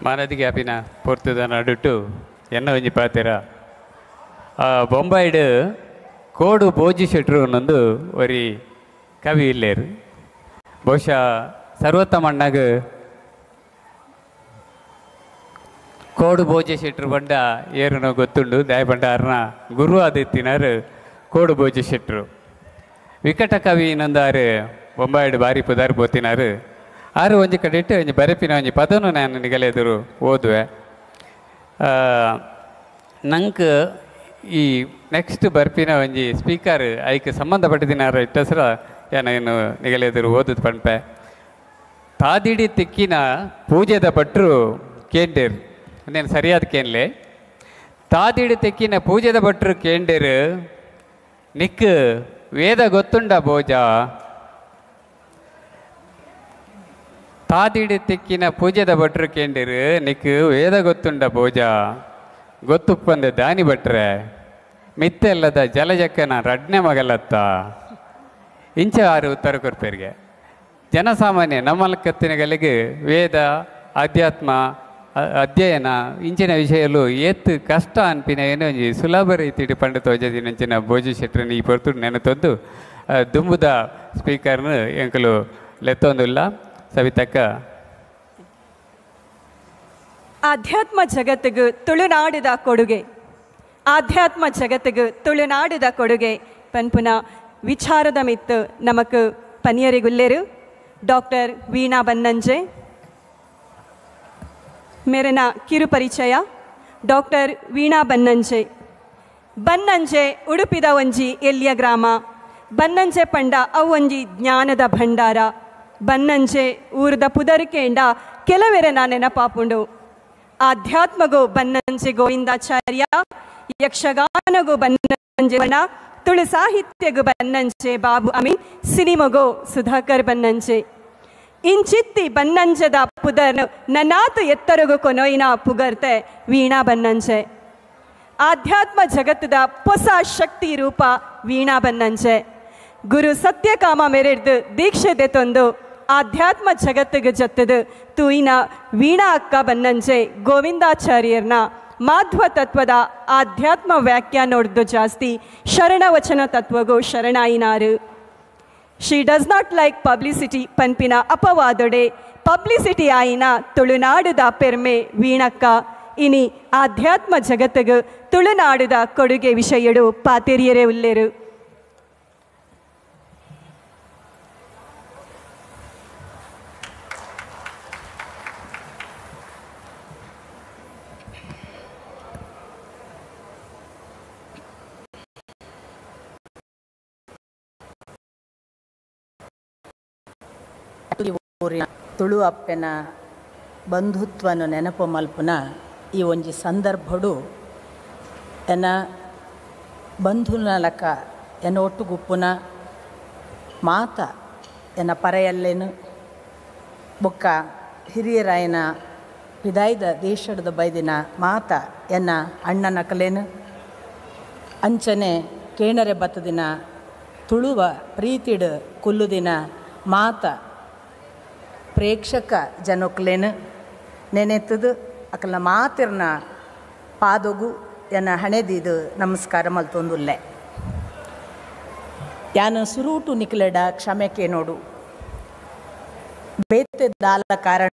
ಮಾನಾದಿಗೆ ಅಪಿನ ಪೊರ್ತುದ ನಡುಟು ಎನ್ನ ಒಂಜಿ ಪಾತೆರ ಬೊಂಬಾಯಿಡ್ ಕೋಡು ಬೋಜಿ ಶೆಟ್ರು ಅನ್ನೊಂದು ಒರಿ ಕವಿ ಇಲ್ಲೇರು. ಬಹುಶಃ ಸರ್ವೋತ್ತಮಣ್ಣಗ್ ಕೋಡು ಭೋಜ ಶೆಟ್ರು ಬಂಡ ಏರುನೋ ಗೊತ್ತುಂಡು ದಯಪಂಡ ಅರ್ನ ಗುರು ಆದಿತ್ತಿನಾರು ಕೋಡು ಭೋಜ ಶೆಟ್ರು. ವಿಕಟ ಕವಿ ಇನ್ನೊಂದಾರು ಬೊಂಬಾಯಿಡು ಬಾರಿ ಪುದಾರು ಬೋತಿನಾರು ಆರು ಒಂಜಿ ಕಡೆ ಇಟ್ಟು ಒಂಜಿ ಬರೆಪಿನ ಒಂಜಿ ಪದನು ನಾನು ನಿಗಲೆದುರು ಓದುವೆ. ನಂಗೆ ಈ ನೆಕ್ಸ್ಟ್ ಬರ್ಪಿನ ಒಂಜಿ ಸ್ಪೀಕರ್ ಐಕ್ ಸಂಬಂಧಪಟ್ಟಿದಿನಾರ ಇಟ್ಟಸರ ಏನು ನಿಗಲೆದುರು ಓದುದು ಪಂಪೆ. ತಾದಿಡಿ ತಿಕ್ಕಿನ ಪೂಜೆದ ಭಟ್ರು ಕೇಂಡೇರು నేను ಸರಿಯಾದ ಕೇನ್ಲೆ ತಾದಿಡಿ ತೆಕ್ಕಿನ ಪೂಜೆದ ಭಟ್ರು ಕೇಂಡೇರು ನಿಕ್ ವೇದ ಗೊತ್ತುಂಡ ಭೋಜ. ತಾದಿಡಿ ತೆಕ್ಕಿನ ಪೂಜೆದ ಭಟ್ರು ಕೇಂಡೇರು ನಿಕ್ ವೇದ ಗೊತ್ತುಂಡ ಭೋಜ ಗೊತ್ತುಪ್ಪಂದೆ ದಾನಿ ಭಟ್ರೆ ಮಿತ್ತೆಲ್ಲದ ಜಲಜಕ್ಕನ ರಡ್ನೆ ಮಗಲತ್ತ ಇಂಚ ಆರು ಉತ್ತರ ಕೊರ್ಪೇರಿಗೆ. ಜನಸಾಮಾನ್ಯ ನಮ್ಮಲ್ಕತ್ತಿನಗಳಿಗೆ ವೇದ ಆಧ್ಯಾತ್ಮ ಅಧ್ಯಯನ ಇಂಚಿನ ವಿಷಯಲು ಏತ್ ಕಷ್ಟ ಅನ್ಪಿನ ಏನೋ ಒಂಜಿ ಸುಲಭ ರೀತಿಡ್ ಪಂಡ ತೋಜದಿನಂಚಿನ ಭೋಜಿ ಶೆಟ್ರನ್ ಈ ಪೊರ್ತು ನೆನತೊಂದು ದುಂಬುದ ಸ್ಪೀಕರ್ನ ಎಂಕಲು ಲೆತ್ತೊಂದುಲ್ಲ. ಸವಿತಕ್ಕ ಆಧ್ಯಾತ್ಮ ಜಗತ್ತಿಗೆ ತುಳುನಾಡಿದ ಕೊಡುಗೆ ಆಧ್ಯಾತ್ಮ ಜಗತ್ತಿಗೆ ತುಳುನಾಡಿದ ಕೊಡುಗೆ ಪನ್ಪುನ ವಿಚಾರದ ಮಿತ್ತು ನಮಕ್ ಪನಿಯರಿಗುಲ್ಲೇರು ಡಾಕ್ಟರ್ ವೀಣಾ ಬನ್ನಂಜೆ. ಮೇರನ ಕಿರು ಪರಿಚಯ. Doctor Veena Bannanje. Bannanje ಉಡುಪಿದ ಒಂಜಿ ಎಲ್ಲಿಯ ಗ್ರಾಮ. ಬನ್ನಂಜೆ ಪಂಡ ಅವೊಂಜಿ ಜ್ಞಾನದ ಭಂಡಾರ. ಬನ್ನಂಜೆ ಊರದ ಪುದರಿಕೆಂಡ ಕೆಲವೆರನ ನೆನಪಾಪುಂಡು. ಆಧ್ಯಾತ್ಮಗೋ ಬನ್ನಂಜೆ ಗೋವಿಂದಾಚಾರ್ಯ, ಯಕ್ಷಗಾನಗೋ ಬನ್ನಂಜೆ ಬಣ್ಣ, ತುಳು ಸಾಹಿತ್ಯಗು ಬನ್ನಂಜೆ ಬಾಬು ಅಮೀನ್, ಸಿನಿಮಗೋ ಸುಧಾಕರ್ ಬನ್ನಂಜೆ. ಇಂಚಿತ್ತಿ ಬನ್ನಂಜದ ಪುದರ್ನು ನನಾತು ಎತ್ತರಗು ಕೊನೊಯಿನ ಪುಗರ್ತೆ ವೀಣಾ ಬನ್ನಂಜೆ. ಆಧ್ಯಾತ್ಮ ಜಗತ್ತದ ಹೊಸ ಶಕ್ತಿ ರೂಪ ವೀಣಾ ಬನ್ನಂಜೆ. ಗುರು ಸತ್ಯಕಾಮ ಮೆರೆಡ್ದು ದೀಕ್ಷೆ ದೆತೊಂದು ಆಧ್ಯಾತ್ಮ ಜಗತ್ತಿಗೆ ಜತ್ತದು ತೂಯಿನ ವೀಣಾ ಅಕ್ಕ ಬನ್ನಂಜೆ ಗೋವಿಂದಾಚಾರ್ಯರ್ನ ಮಾಧ್ವ ತತ್ವದ ಆಧ್ಯಾತ್ಮ ವ್ಯಾಖ್ಯಾನೋಡ್ದು ಜಾಸ್ತಿ ಶರಣವಚನ ತತ್ವಗೋ ಶರಣಾಯಿನಾರು. She does not like publicity ಪನ್ಪಿನ ಅಪವಾದೊಡೆ publicity ಆಯಿನ ತುಳುನಾಡುದ ಪೆರ್ಮೆ ವೀಣಕ್ಕ. ಇನಿ ಆಧ್ಯಾತ್ಮ ಜಗತ್ತಿಗೆ ತುಳುನಾಡುದ ಕೊಡುಗೆ ವಿಷಯಡು ಪಾತೆರಿಯರೆ ಉಲ್ಲೇರು. ತುಳು ಅಪ್ಪೆನ ಬಂಧುತ್ವನು ನೆನಪು ಮಲ್ಪುನ ಈ ಒಂಜಿ ಸಂದರ್ಭಡು ಎನ್ನ ಬಂಧುನಲಕ ಎನ್ನ ಒಟ್ಟುಗುಪ್ಪುನ ಮಾತ ಎನ್ನ ಪರೆಯಲ್ಲೇನು ಬೊಕ್ಕ ಹಿರಿಯರಾಯನ ಪಿದಾಯ್ದ ದೇಶದ ಬೈದಿನ ಮಾತ ಎನ್ನ ಅಣ್ಣನ ಕಲೇನು ಅಂಚನೆ ಕೇಣರೆ ಬತ್ತದಿನ ತುಳುವ ಪ್ರೀತಿಡು ಕುಲ್ಲುದಿನ ಮಾತ ಪ್ರೇಕ್ಷಕ ಜನೊಕ್ಲೇನು ನೆನೆತ್ತದು ಅಕಲ್ನ ಮಾತಿರ್ನ ಪಾದೊಗು ಎನ್ನ ಹಣೆದಿದು ನಮಸ್ಕಾರ ಮಲ್ತೊಂದುಲ್ಲೆ. ಯಾನು ಸುರೂಟು ನಿಕ್ಲೆಡ ಕ್ಷಮೆಕೆ ನೋಡು ಬೇತೆ ದಾಲ ಕಾರಣ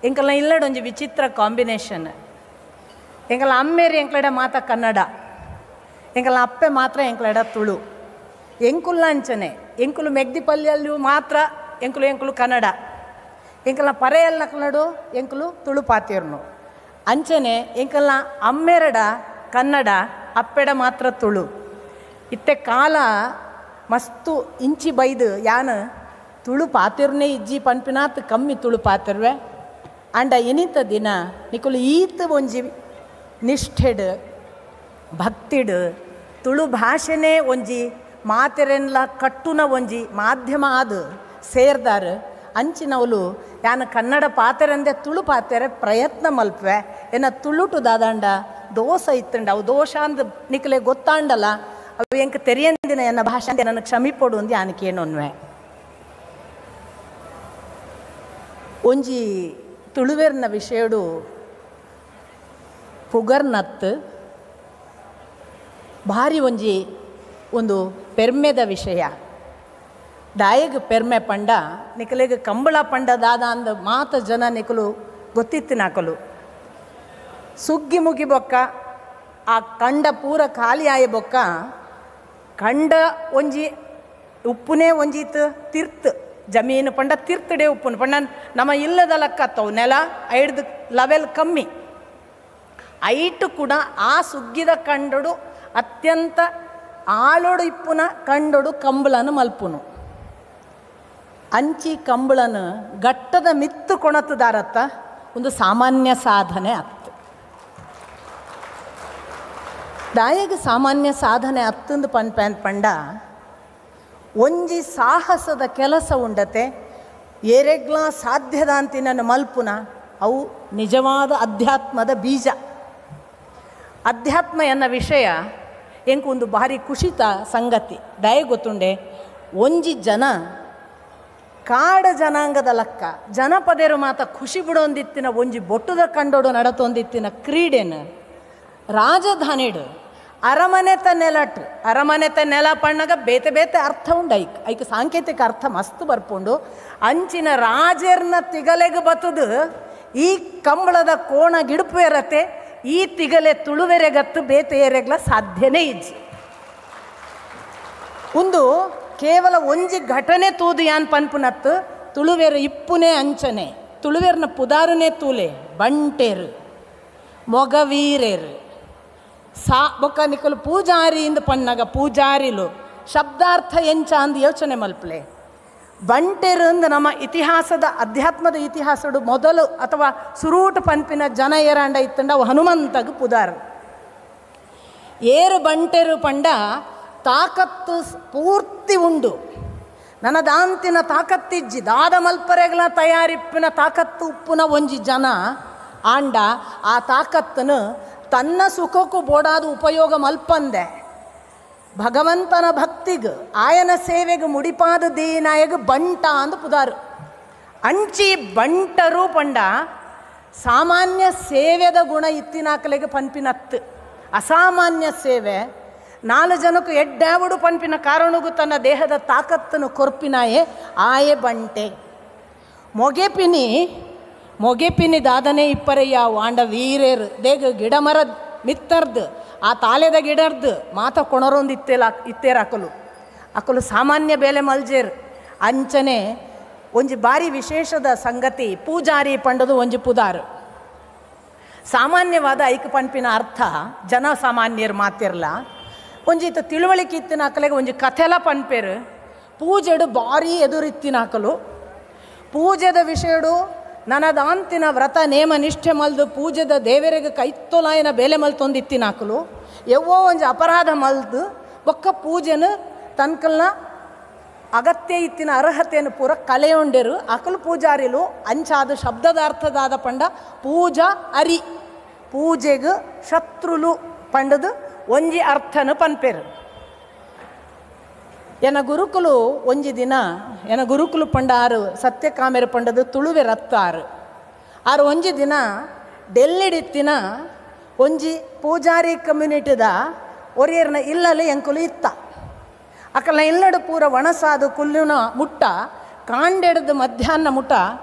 ಎಂಕಲ್ನ ಇಲ್ಲಡೊಂಜಿ ವಿಚಿತ್ರ ಕಾಂಬಿನೇಷನ್. ಎಂಕಲ್ನ ಅಮ್ಮೇರಿ ಎಂಕ್ಲಡ ಮಾತ ಕನ್ನಡ, ಎಂಕಲ್ನ ಅಪ್ಪೆ ಮಾತ್ರ ಎಂಕ್ಲಡ ತುಳು. ಎಂಕುಲ್ಲ ಅಂಚನೆ ಎಂಕುಲು ಮೆಗ್ದಿ ಪಲ್ಯಲ್ಲೂ ಮಾತ್ರ ಎಂಕುಲು ಎಂಕುಲು ಕನ್ನಡ, ಎಂಕಲ್ನ ಪರೆಯಲ್ಲ ಕನ್ನಡು ಎಂಕುಲು ತುಳು ಪಾತಿರ್ನು. ಅಂಚನೆ ಎಂಕಲ್ನ ಅಮ್ಮೇರಡ ಕನ್ನಡ, ಅಪ್ಪೆಡ ಮಾತ್ರ ತುಳು. ಇತ್ತೆ ಕಾಲ ಮಸ್ತು ಇಂಚಿ ಬೈದು ಯಾನು ತುಳು ಪಾತಿರ್ನೇ ಇಜ್ಜಿ ಪನ್ಪಿನಾತ್ ಕಮ್ಮಿ ತುಳು ಪಾತಿರ್ವೆ. ಅಂಡ ಇನಿತ ದಿನ ನಿಕುಲು ಈತ ಒಂಜಿ ನಿಷ್ಠೆಡ್ ಭಕ್ತಿಡ್ ತುಳು ಭಾಷೆನೇ ಒಂಜಿ ಮಾತೆರೆನ್ಲ ಕಟ್ಟುನ ಒಂಜಿ ಮಾಧ್ಯಮ ಆದು ಸೇರ್ದಾರು. ಅಂಚಿನವಲು ಯಾನು ಕನ್ನಡ ಪಾತೆರಂದೆ ತುಳು ಪಾತೆರೆ ಪ್ರಯತ್ನ ಮಲ್ಪೆ. ಏನ ತುಳುಟು ದಾದಾಂಡ ದೋಸ ಇತ್ತಂಡ ಅವು ದೋಷ ಅಂದ್ ನಿಕಲೆ ಗೊತ್ತಾಂಡಲ್ಲ ಅವು ಎಂಕ ತೆರಿಯಂದಿನ ಎನ್ನ ಭಾಷೆ ನನ್ನ ಕ್ಷಮಿಪೊಡು ಅಂದು ಯಾನಕೇನೊನ್ವೆ. ಒಂಜಿ ತುಳುವೆರ್ನ ವಿಷಯಡು ಪುಗರ್ನತ್ ಭಾರಿ ಒಂಜಿ ಒಂದು ಪೆರ್ಮೆದ ವಿಷಯ. ದಾಯಗ್ ಪೆರ್ಮೆ ಪಂಡ ನಿಕಲೆಗ್ ಕಂಬಳ ಪಂಡ ದಾದ ಅಂದ ಮಾತ ಜನ ನಿಕಲು ಗೊತ್ತಿತ್ತಿನಾಕಲು. ಸುಗ್ಗಿ ಮುಗಿ ಬೊಕ್ಕ ಆ ಕಂಡ ಪೂರ ಖಾಲಿ ಆಯ ಬೊಕ್ಕ ಕಂಡ ಒಂಜಿ ಉಪ್ಪುನೇ ಒಂಜಿತ್ ತಿರ್ತ್ ಜಮೀನು ಪಂಡ ತಿರ್ತಡೆ ಉಪ್ಪುನು ಪಂಡ ನಮ್ಮ ಇಲ್ಲದ ಲಕ್ಕತ್ತವು ನೆಲ ಐಡ್ದು ಲೆವೆಲ್ ಕಮ್ಮಿ ಐಟು ಕೂಡ ಆ ಸುಗ್ಗಿದ ಕಂಡಡು ಅತ್ಯಂತ ಆಳೋಡು ಇಪ್ಪುನ ಕಂಡೋಡು ಕಂಬಳನು ಮಲ್ಪುನು. ಅಂಚಿ ಕಂಬಳನು ಗಟ್ಟದ ಮಿತ್ತು ಕೊಣತುದಾರತ್ತ ಒಂದು ಸಾಮಾನ್ಯ ಸಾಧನೆ ಅತ್ತು. ದಾಯಗ ಸಾಮಾನ್ಯ ಸಾಧನೆ ಅತ್ತಂದು ಪನ್ಪ್ಯಾನ್ ಪಂಡ ಒಂಜಿ ಸಾಹಸದ ಕೆಲಸ ಉಂಡತೆ ಏರೆಗ್ಲಾ ಸಾಧ್ಯದ ಅಂತಿನ ಮಲ್ಪುನ ಅವು ನಿಜವಾದ ಅಧ್ಯಾತ್ಮದ ಬೀಜ. ಅಧ್ಯಾತ್ಮ ಎನ್ನ ವಿಷಯ ಎಂಕು ಒಂದು ಭಾರಿ ಕುಶಿತ ಸಂಗತಿ. ದಯ ಗೊತ್ತುಂಡೆ ಒಂಜಿ ಜನ ಕಾಡ ಜನಾಂಗದ ಲಕ್ಕ ಜನಪದರು ಮಾತ ಖುಷಿ ಬಿಡೋಂದಿತ್ತಿನ ಒಂಜಿ ಬೊಟ್ಟುದ ಕಂಡೋಡು ನಡತೊಂದಿತ್ತಿನ ಕ್ರೀಡೆನ ರಾಜಧಾನಿಡು ಅರಮನೆತ ನೆಲಟ್ ಅರಮನೆತ ನೆಲ ಪಣ್ಣಗ ಬೇತೆ ಬೇತೆ ಅರ್ಥ ಉಂಡು. ಐಕ್ ಐಕ್ ಸಾಂಕೇತಿಕ ಅರ್ಥ ಮಸ್ತ್ ಬರ್ಪುಂಡು. ಅಂಚಿನ ರಾಜರ್ನ ತಿಗಲೆಗ್ ಬತ್ತದು ಈ ಕಂಬಳದ ಕೋಣ ಗಿಡುಪುವೆರತೆ ಈ ತಿಗಲೆ ತುಳುವೆರೆಗತ್ತು ಬೇತೆಯರೆಗ್ಲ ಸಾಧ್ಯನೇ ಇಜ್ಜಿ. ಒಂದು ಕೇವಲ ಒಂಜಿ ಘಟನೆ ತೂದು ಯಾನ್ ಪನ್ಪುನತ್ತು ತುಳುವೆರು ಇಪ್ಪುನೇ ಅಂಚನೆ ತುಳುವೆರ್ನ ಪುದಾರುನೇ ತೂಲೆ ಬಂಟೇರು ಮೊಗವೀರೇರು ಸಾ ಬೊಕ್ಕ ನಿಕಲು ಪೂಜಾರಿ ಇಂದು ಪಣ್ಣಾಗ ಪೂಜಾರಿಲು ಶಬ್ದಾರ್ಥ ಎಂಚ ಅಂದು ಯೋಚನೆ ಮಲ್ಪಲೆ. ಬಂಟೆರು ಅಂದು ನಮ್ಮ ಇತಿಹಾಸದ ಅಧ್ಯಾತ್ಮದ ಇತಿಹಾಸಡು ಮೊದಲು ಅಥವಾ ಸುರೂಟು ಪನ್ಪಿನ ಜನ ಏರಾಂಡ ಇತ್ತಂಡ ಅವು ಹನುಮಂತಗ ಪುದಾರು. ಏರು ಬಂಟೆರು ಪಂಡ ತಾಕತ್ತು ಪೂರ್ತಿ ಉಂಡು, ನನ್ನ ದಾಂತಿನ ತಾಕತ್ತಿಜ್ಜಿ ದಾದ ಮಲ್ಪರೆಗಳ ತಯಾರಿಪ್ಪಿನ ತಾಕತ್ತು ಉಪ್ಪುನ ಒಂಜಿ ಜನ ಆಂಡ ಆ ತಾಕತ್ತನ್ನು ತನ್ನ ಸುಖಕ್ಕೂ ಬೋಡಾದ ಉಪಯೋಗ ಮಲ್ಪಂದೆ ಭಗವಂತನ ಭಕ್ತಿಗೆ ಆಯನ ಸೇವೆಗೆ ಮುಡಿಪಾದ ದೇನಾಯಗ ಬಂಟ ಅಂದು ಪುದಾರು. ಅಂಚಿ ಬಂಟರು ಪಂಡ ಸಾಮಾನ್ಯ ಸೇವೆದ ಗುಣ ಇತ್ತಿನಾಕಲೆಗೆ ಪನ್ಪಿನತ್ತು ಅಸಾಮಾನ್ಯ ಸೇವೆ. ನಾಲು ಜನಕ್ಕೂ ಎಡ್ಡಾವುಡು ಪನ್ಪಿನ ಕಾರಣಗೂ ತನ್ನ ದೇಹದ ತಾಕತ್ತನ್ನು ಕೊರ್ಪಿನಾಯೆ ಆಯೆ ಬಂಟೆ. ಮೊಗೆಪಿನಿ ಮೊಗೆಪಿನಿ ದಾದನೆ ಇಪ್ಪರಯ್ಯ ವಾಂಡ ವೀರೇರು ದೇಗ ಗಿಡ ಮರ ಮಿತ್ತರ್ದು ಆ ತಾಲೆದ ಗಿಡರ್ದು ಮಾತ ಕೊಣರೊಂದು ಇತ್ತೇಲ ಇತ್ತೇರು ಅಕಲು ಅಕಲು ಸಾಮಾನ್ಯ ಬೇಲೆ ಮಲ್ಜೇರು. ಅಂಚನೆ ಒಂಜಿ ಬಾರಿ ವಿಶೇಷದ ಸಂಗತಿ ಪೂಜಾರಿ ಪಂಡದು ಒಂಜಿ ಪುದಾರು. ಸಾಮಾನ್ಯವಾದ ಐಕ ಪನ್ಪಿನ ಅರ್ಥ ಜನ ಸಾಮಾನ್ಯರು ಮಾತಿರಲ್ಲ. ಒಂಜಿ ಇತ್ತ ತಿಳುವಳಿಕೆ ಇತ್ತಿನ ಅಕಲೆಗೆ ಒಂಜಿ ಕಥೆಲ ಪನ್ಪೇರು. ಪೂಜೆಡು ಭಾರಿ ಎದುರಿತ್ತಿನ ಅಕಲು ಪೂಜೆದ ವಿಷಯಡು ನನದಾಂತಿನ ವ್ರತ ನೇಮ ನಿಷ್ಠೆ ಮಲ್ದು ಪೂಜೆದ ದೇವರಿಗೆ ಕೈತ್ತೊಲಾಯನ ಬೇಲೆ ಮಲ್ತೊಂದಿತ್ತಿನ ಅಕಲು ಎವ್ವೋ ಒಂಜಿ ಅಪರಾಧ ಮಲ್ದು ಒಕ್ಕ ಪೂಜೆನ ತನ್ಕಲ್ನ ಅಗತ್ಯ ಇತ್ತಿನ ಅರ್ಹತೆಯನ್ನು ಪೂರ ಕಲೆಯೊಂಡೆರು ಅಕಲು ಪೂಜಾರಿಲು. ಅಂಚಾದ ಶಬ್ದದ ಅರ್ಥದಾದ ಪಂಡ ಪೂಜಾ ಅರಿ ಪೂಜೆಗೆ ಶತ್ರುಲು ಪಂಡದು ಒಂಜಿ ಅರ್ಥನ ಪನ್ಪೇರು. ಎನ ಗುರುಕುಲು ಒಂಜಿ ದಿನ ಎನ ಗುರುಕುಲು ಪಂಡ ಆರು ಸತ್ಯಕಾಮೇರು ಪಂಡದು ತುಳುವೆ ರತ್ತ ಆರು ಆರು ಒಂಜಿ ದಿನ ಡೆಲ್ಲಿಡಿತ್ತಿನ ಒಂಜಿ ಪೂಜಾರಿ ಕಮ್ಯುನಿಟಿದ ಒರಿಯರ್ನ ಇಲ್ಲಲ್ಲಿ ಎಂಕುಲು ಇತ್ತ. ಅಕಲ್ನ ಇಲ್ಲಡು ಪೂರ ಒಣಸಾದು ಕುಲ್ಲುನ ಮುಟ್ಟ ಕಾಂಡೆಡ್ದು ಮಧ್ಯಾಹ್ನ ಮುಟ್ಟ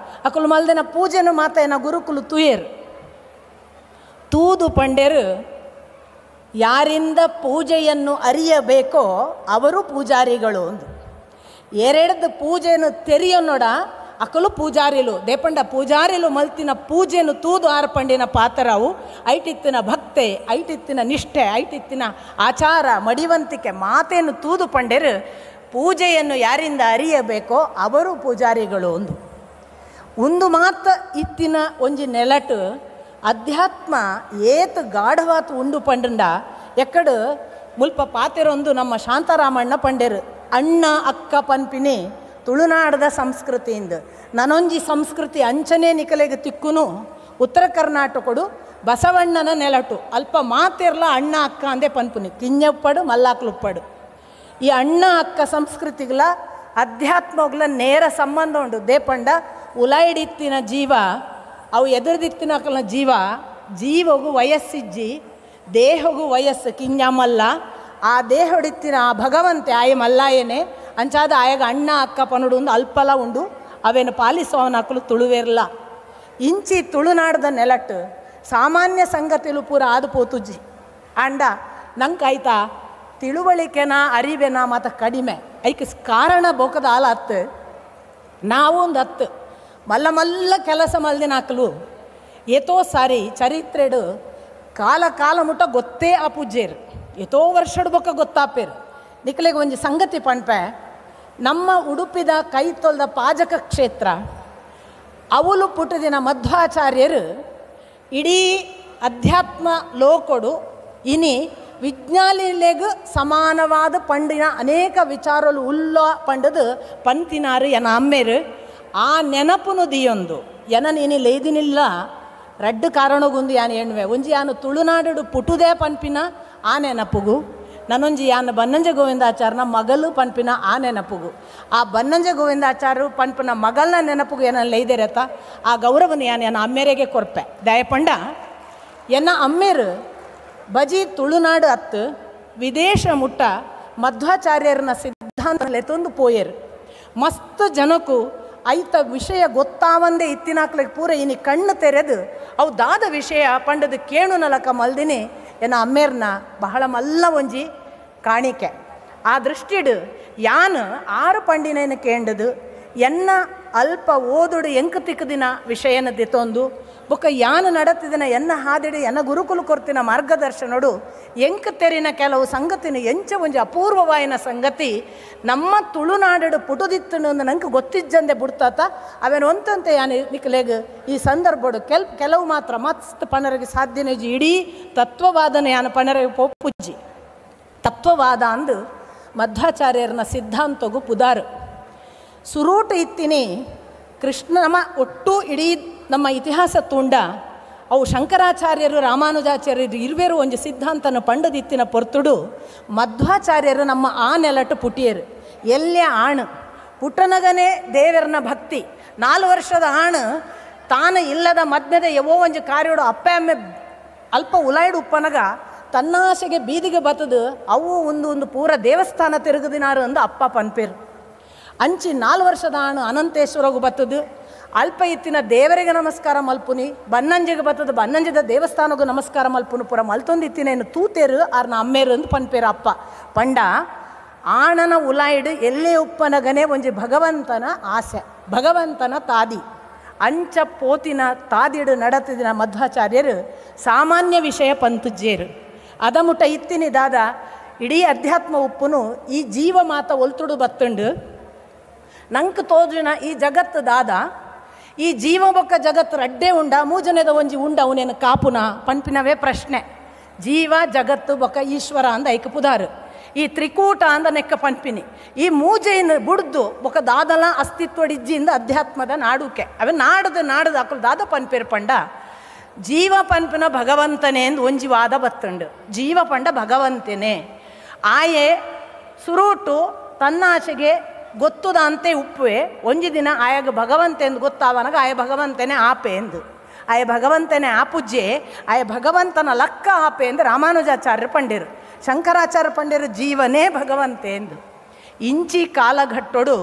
ಅಕಲು ಮಲ್ದಿನ ಪೂಜೆನು ಮಾತ ಎನ ಗುರುಕುಲು ತುಯೇರು. ತೂದು ಪಂಡೇರು ಯಾರಿಂದ ಪೂಜೆಯನ್ನು ಅರಿಯಬೇಕೋ ಅವರು ಪೂಜಾರಿಗಳು ಅಂದು. ಎರಡ್ದು ಪೂಜೆಯನ್ನು ತೆರೆಯೋ ನೋಡ ಅಕಲು ಪೂಜಾರಿಲು ದೇಪಂಡ ಪೂಜಾರಿಲು ಮಲ್ತಿನ ಪೂಜೆಯನ್ನು ತೂದು ಆರ್ಪಂಡಿನ ಪಾತ್ರವು ಐಟಿತ್ತಿನ ಭಕ್ತೆ ಐಟಿತ್ತಿನ ನಿಷ್ಠೆ ಐಟಿತ್ತಿನ ಆಚಾರ ಮಡಿವಂತಿಕೆ ಮಾತೇನು ತೂದು ಪಂಡೇರು ಪೂಜೆಯನ್ನು ಯಾರಿಂದ ಅರಿಯಬೇಕೋ ಅವರು ಪೂಜಾರಿಗಳು ಅಂದು. ಒಂದು ಮಾತ ಇತ್ತಿನ ಒಂಜಿ ನೆಲಟು ಅಧ್ಯಾತ್ಮ ಏತ್ ಗಾಢವಾತು ಉಂಡು ಪಂಡಂಡ ಎಕ್ಕಡು ಮುಲ್ಪ ಪಾತೆರೊಂದು ನಮ್ಮ ಶಾಂತಾರಾಮಣ್ಣ ಪಂಡೇರು ಅಣ್ಣ ಅಕ್ಕ ಪನ್ಪಿನಿ ತುಳುನಾಡದ ಸಂಸ್ಕೃತಿಯಿಂದ ನನೊಂಜಿ ಸಂಸ್ಕೃತಿ ಅಂಚನೆ ನಿಕಲೆಗೆ ತಿಕ್ಕುನು ಉತ್ತರ ಕರ್ನಾಟಕಡು ಬಸವಣ್ಣನ ನೆಲಟು ಅಲ್ಪ ಮಾತಿರ್ಲ ಅಣ್ಣ ಅಕ್ಕ ಅಂದೇ ಪನ್ಪುನಿ ಕಿಂಜಪ್ಪಡು ಮಲ್ಲಾಕ್ಲುಪ್ಪಡು. ಈ ಅಣ್ಣ ಅಕ್ಕ ಸಂಸ್ಕೃತಿಗಳ ಅಧ್ಯಾತ್ಮಗಳ ನೇರ ಸಂಬಂಧ ಉಂಡು. ದೇಪಂಡ ಉಲಾಯಿಡಿತ್ತಿನ ಜೀವ ಅವು ಎದುರುದಿತ್ತಿನ ಜೀವ ಜೀವಗೂ ವಯಸ್ಸಿಜ್ಜಿ ದೇಹಗೂ ವಯಸ್ಸು ಕಿಂಜಮಲ್ಲ ಆ ದೇಹೊಡಿತ್ತಿನ ಆ ಭಗವಂತೆ ಆಯ ಮಲ್ಲಾಯನೆ ಅಂಚಾದ ಆಯಾಗ ಅಣ್ಣ ಅಕ್ಕ ಪನುಡು ಒಂದು ಅಲ್ಪಲ ಉಂಡು ಅವೇನು ಪಾಲಿಸುವವನ ಅಕ್ಕಲು ತುಳುವೆರ್ಲ. ಇಂಚಿ ತುಳುನಾಡದ ನೆಲಟ್ಟು ಸಾಮಾನ್ಯ ಸಂಗತಿಲು ಪೂರ ಆದು ಪೋತುಜ್ಜಿ. ಅಂಡ ನಂಗೆ ಆಯ್ತಾ ತಿಳುವಳಿಕೆನ ಅರಿವೆನ ಮಾತ ಕಡಿಮೆ ಐಕ್ ಕಾರಣ ಬೋಕದ ಆಲ ಹತ್ತು ನಾವು ಒಂದು ಹತ್ತು ಮಲ್ಲ ಮಲ್ಲ ಕೆಲಸ ಮಲ್ದಿನ ಹಾಕಲು ಏತೋ ಸಾರಿ ಚರಿತ್ರೆಡು ಕಾಲ ಕಾಲ ಮುಟ್ಟ ಗೊತ್ತೇ ಆ ಪೂಜೆರು ಏತೋ ವರ್ಷಡ್ ಬೊಕ್ಕ ಗೊತ್ತಾಪೇರು. ನಿಕಲೆಗೆ ಒಂಜಿ ಸಂಗತಿ ಪಣ್ಪೆ ನಮ್ಮ ಉಡುಪಿದ ಕೈತೊಲ್ದ ಪಾಜಕ ಕ್ಷೇತ್ರ ಅವಲು ಪುಟ್ಟದಿನ ಮಧ್ವಾಚಾರ್ಯರು ಇಡೀ ಅಧ್ಯಾತ್ಮ ಲೋಕೊಡು ಇನಿ ವಿಜ್ಞಾನಿಲೆಗ್ ಸಮಾನವಾದ ಪಂಡಿನ ಅನೇಕ ವಿಚಾರಲು ಉಲ್ಲ ಪಂಡದು ಪಂತಿನಾರು ಎನ ಅಮ್ಮೇರು ಆ ನೆನಪುನು ದಿಯೊಂದು ಎನ ನೀನು ಲೇದಿನಿಲ್ಲ ರಡ್ಡು ಕಾರಣಗುಂದು ಯಾನು ಎಣ್ಣುವೆ ಒಂಜಿ ಯಾನು ತುಳುನಾಡು ಪುಟುದೇ ಪನ್ಪಿನ ಆ ನೆನಪುಗು ನಾನೊಂಜಿ ಯಾನು ಬನ್ನಂಜೆ ಗೋವಿಂದಾಚಾರ್ಯನ ಮಗಲು ಪನ್ಪಿನ ಆ ನೆನಪುಗು ಆ ಬನ್ನಂಜೆ ಗೋವಿಂದಾಚಾರ್ಯರು ಪನ್ಪಿನ ಮಗಲ್ನ ನೆನಪುಗು ಏನನ್ನ ಲೈದಿರತ್ತ ಆ ಗೌರವನ ಯಾನು ಎನ್ನ ಅಮ್ಮೇರಿಗೆ ಕೊರ್ಪೆ. ದಯಪಂಡ ಎನ್ನ ಅಮ್ಮೇರು ಬಜಿ ತುಳುನಾಡು ಅತ್ತು ವಿದೇಶ ಮುಟ್ಟ ಮಧ್ವಾಚಾರ್ಯರನ್ನ ಸಿದ್ಧಾಂತ ಲೆತ್ತೊಂದು ಪೋಯರು ಮಸ್ತ್ ಜನಕ್ಕೂ ಐತ ವಿಷಯ ಗೊತ್ತಾವಂದೇ ಇತ್ತಿನಾಕ್ಲಿಗೆ ಪೂರ ಇನಿ ಕಣ್ಣು ತೆರೆದು ಅವು ದಾದ ವಿಷಯ ಪಂಡದು ಕೇಣು ನಲಕ ಮಲ್ದಿನಿ ಎನ್ನ ಅಮ್ಮೇರ್ನ ಬಹಳ ಮಲ್ಲ ಒಂಜಿ ಕಾಣಿಕೆ. ಆ ದೃಷ್ಟಿಡು ಯಾನು ಆರು ಪಂಡಿನೇನು ಕೇಂಡದು ಎನ್ನ ಅಲ್ಪ ಓದುಡು ಎಂಕು ತಿಕ್ಕದಿನ ವಿಷಯನ ದಿತೊಂದು ಬೊಕ್ಕ ಯಾನು ನಡತಿದಿನ ಎನ್ನ ಹಾದಿಡು ಎನ್ನ ಗುರುಕುಲು ಕೊರ್ತಿನ ಮಾರ್ಗದರ್ಶನೋಡು ಎಂಕು ತೆರಿನ ಕೆಲವು ಸಂಗತಿನ ಎಂಚ ಒಂಜಿ ಅಪೂರ್ವವಾಯಿನ ಸಂಗತಿ ನಮ್ಮ ತುಳುನಾಡು ಪುಟುದಿತ್ತನು ನಂಗೆ ಗೊತ್ತಿಜ್ಜಂದೆ ಬುಡ್ತಾತ ಅವೇನು ಒಂತಂತೆ ಯಾನು ನಿಕ್ಲೆಗ್ ಈ ಸಂದರ್ಭಡು ಕೆಲವು ಮಾತ್ರ ಮಸ್ತ್ ಪಣರಿಗೆ ಸಾಧ್ಯನೇಜಿ ಇಡೀ ತತ್ವವಾದನ ಯಾನು ಪಣರಿಗೆ ಪೊಪ್ಪುಜ್ಜಿ ತತ್ವವಾದ ಅಂದು ಮಧ್ವಾಚಾರ್ಯರನ ಸಿದ್ಧಾಂತಗೂ ಪುದಾರು ಸುರೂಟು ಇತ್ತಿನಿ ಕೃಷ್ಣ ನಮ್ಮ ಒಟ್ಟು ಇಡೀ ನಮ್ಮ ಇತಿಹಾಸ ತುಂಡ ಅವು ಶಂಕರಾಚಾರ್ಯರು ರಾಮಾನುಜಾಚಾರ್ಯರು ಇರುವೆರು ಒಂಜಿ ಸಿದ್ಧಾಂತನ ಪಂಡದಿತ್ತಿನ ಪೊರ್ತುಡು ಮಧ್ವಾಚಾರ್ಯರು ನಮ್ಮ ಆ ನೆಲಟು ಪುಟಿಯರು ಎಲ್ಲೇ ಆಣು ಪುಟನಗನೇ ದೇವರನ ಭಕ್ತಿ 4 ವರ್ಷದ ಆಣು ತಾನು ಇಲ್ಲದ ಮಧ್ಯದಯವೋ ಒಂಜಿ ಕಾರ್ಯೋಡು ಅಪ್ಪೆ ಅಮ್ಮೆ ಅಲ್ಪ ಉಲಾಯ್ಡು ಉಪ್ಪನಗ ತನ್ನಾಸೆಗೆ ಬೀದಿಗೆ ಬತ್ತದು ಅವು ಒಂದು ಒಂದು ಪೂರ ದೇವಸ್ಥಾನ ತಿರುಗುದಿನಾರು ಅಂದು ಅಪ್ಪ ಪನ್ಪೇರು. ಅಂಚಿ 4 ವರ್ಷದ ಆಣು ಅನಂತೇಶ್ವರಗೂ ಬತ್ತದು ಅಲ್ಪ ಇತ್ತಿನ ದೇವರಿಗೆ ನಮಸ್ಕಾರ ಮಲ್ಪುನಿ ಬನ್ನಂಜಿಗೆ ಬತ್ತದು ಬನ್ನಂಜದ ದೇವಸ್ಥಾನಗೂ ನಮಸ್ಕಾರ ಮಲ್ಪುನು ಪೂರ ಮಲ್ತೊಂದು ಇತ್ತಿನೇನು ತೂತೇರು ಆರ್ನ ಅಮ್ಮೇರು ಅಂದು ಪನ್ಪೇರು ಅಪ್ಪ. ಪಂಡ ಆಣನ ಉಲಾಯಿಡು ಎಲ್ಲೇ ಉಪ್ಪನಗನೇ ಒಂಜಿ ಭಗವಂತನ ಆಸೆ ಭಗವಂತನ ತಾದಿ ಅಂಚ ಪೋತಿನ ತಾದಿಡು ನಡತಿದಿನ ಮಧ್ವಾಚಾರ್ಯರು ಸಾಮಾನ್ಯ ವಿಷಯ ಪಂತುಜ್ಜೇರು ಅದಮುಟ ಇತ್ತಿನಿ ದಾದ ಇಡೀ ಅಧ್ಯಾತ್ಮ ಉಪ್ಪುನು ಈ ಜೀವ ಮಾತ ಒಲ್ತುಡು ಬತ್ತುಂಡು ನಂಗೆ ತೋಜಿನ ಈ ಜಗತ್ತು ದಾದ ಈ ಜೀವ ಬೊಕ್ಕ ಜಗತ್ತು ರಡ್ಡೆ ಉಂಡ ಮೂಜನೆದ ಒಂಜಿ ಉಂಡ ಅವನೇನು ಕಾಪುನ ಪನ್ಪಿನವೇ ಪ್ರಶ್ನೆ. ಜೀವ ಜಗತ್ತು ಬೊಕ್ಕ ಈಶ್ವರ ಅಂದ ಐಕ ಪುದಾರು ಈ ತ್ರಿಕೂಟ ಅಂದ ನೆಕ್ಕ ಪನ್ಪಿನಿ ಈ ಮೂಜೆಯನ್ನು ಬುಡ್ದು ಬೊಕ್ಕ ದಾದಲ ಅಸ್ತಿತ್ವಡಿಜ್ಜಿಂದ ಅಧ್ಯಾತ್ಮದ ನಾಡುಕೆ ಅವೇ ನಾಡದು ನಾಡದು ಅಕ್ಕಲು ದಾದ ಪನ್ಪೇರು ಪಂಡ ಜೀವ ಪನ್ಪಿನ ಭಗವಂತನೇ ಎಂದು ಒಂಜಿ ವಾದ ಬತ್ತುಂಡು ಜೀವ ಪಂಡ ಭಗವಂತನೇ ಆಯೆ ಸುರೂಟು ತನ್ನ ಆಸೆಗೆ ಗೊತ್ತುದ ಅಂತೆ ಉಪ್ಪುವೆ ಒಂಜಿ ದಿನ ಆಯಾಗ ಭಗವಂತ ಎಂದು ಗೊತ್ತಾವನಾಗ ಆಯ ಭಗವಂತನೇ ಆಪೆ ಎಂದು ಆಯ ಭಗವಂತನೇ ಆಪುಜ್ಜೆ ಆಯ ಭಗವಂತನ ಲಕ್ಕ ಆಪೆ ಎಂದು ರಾಮಾನುಜಾಚಾರ್ಯರು ಪಂಡಿರು ಶಂಕರಾಚಾರ್ಯ ಪಂಡಿರು ಜೀವನೇ ಭಗವಂತೆ ಎಂದು. ಇಂಚಿ ಕಾಲಘಟ್ಟೊಡು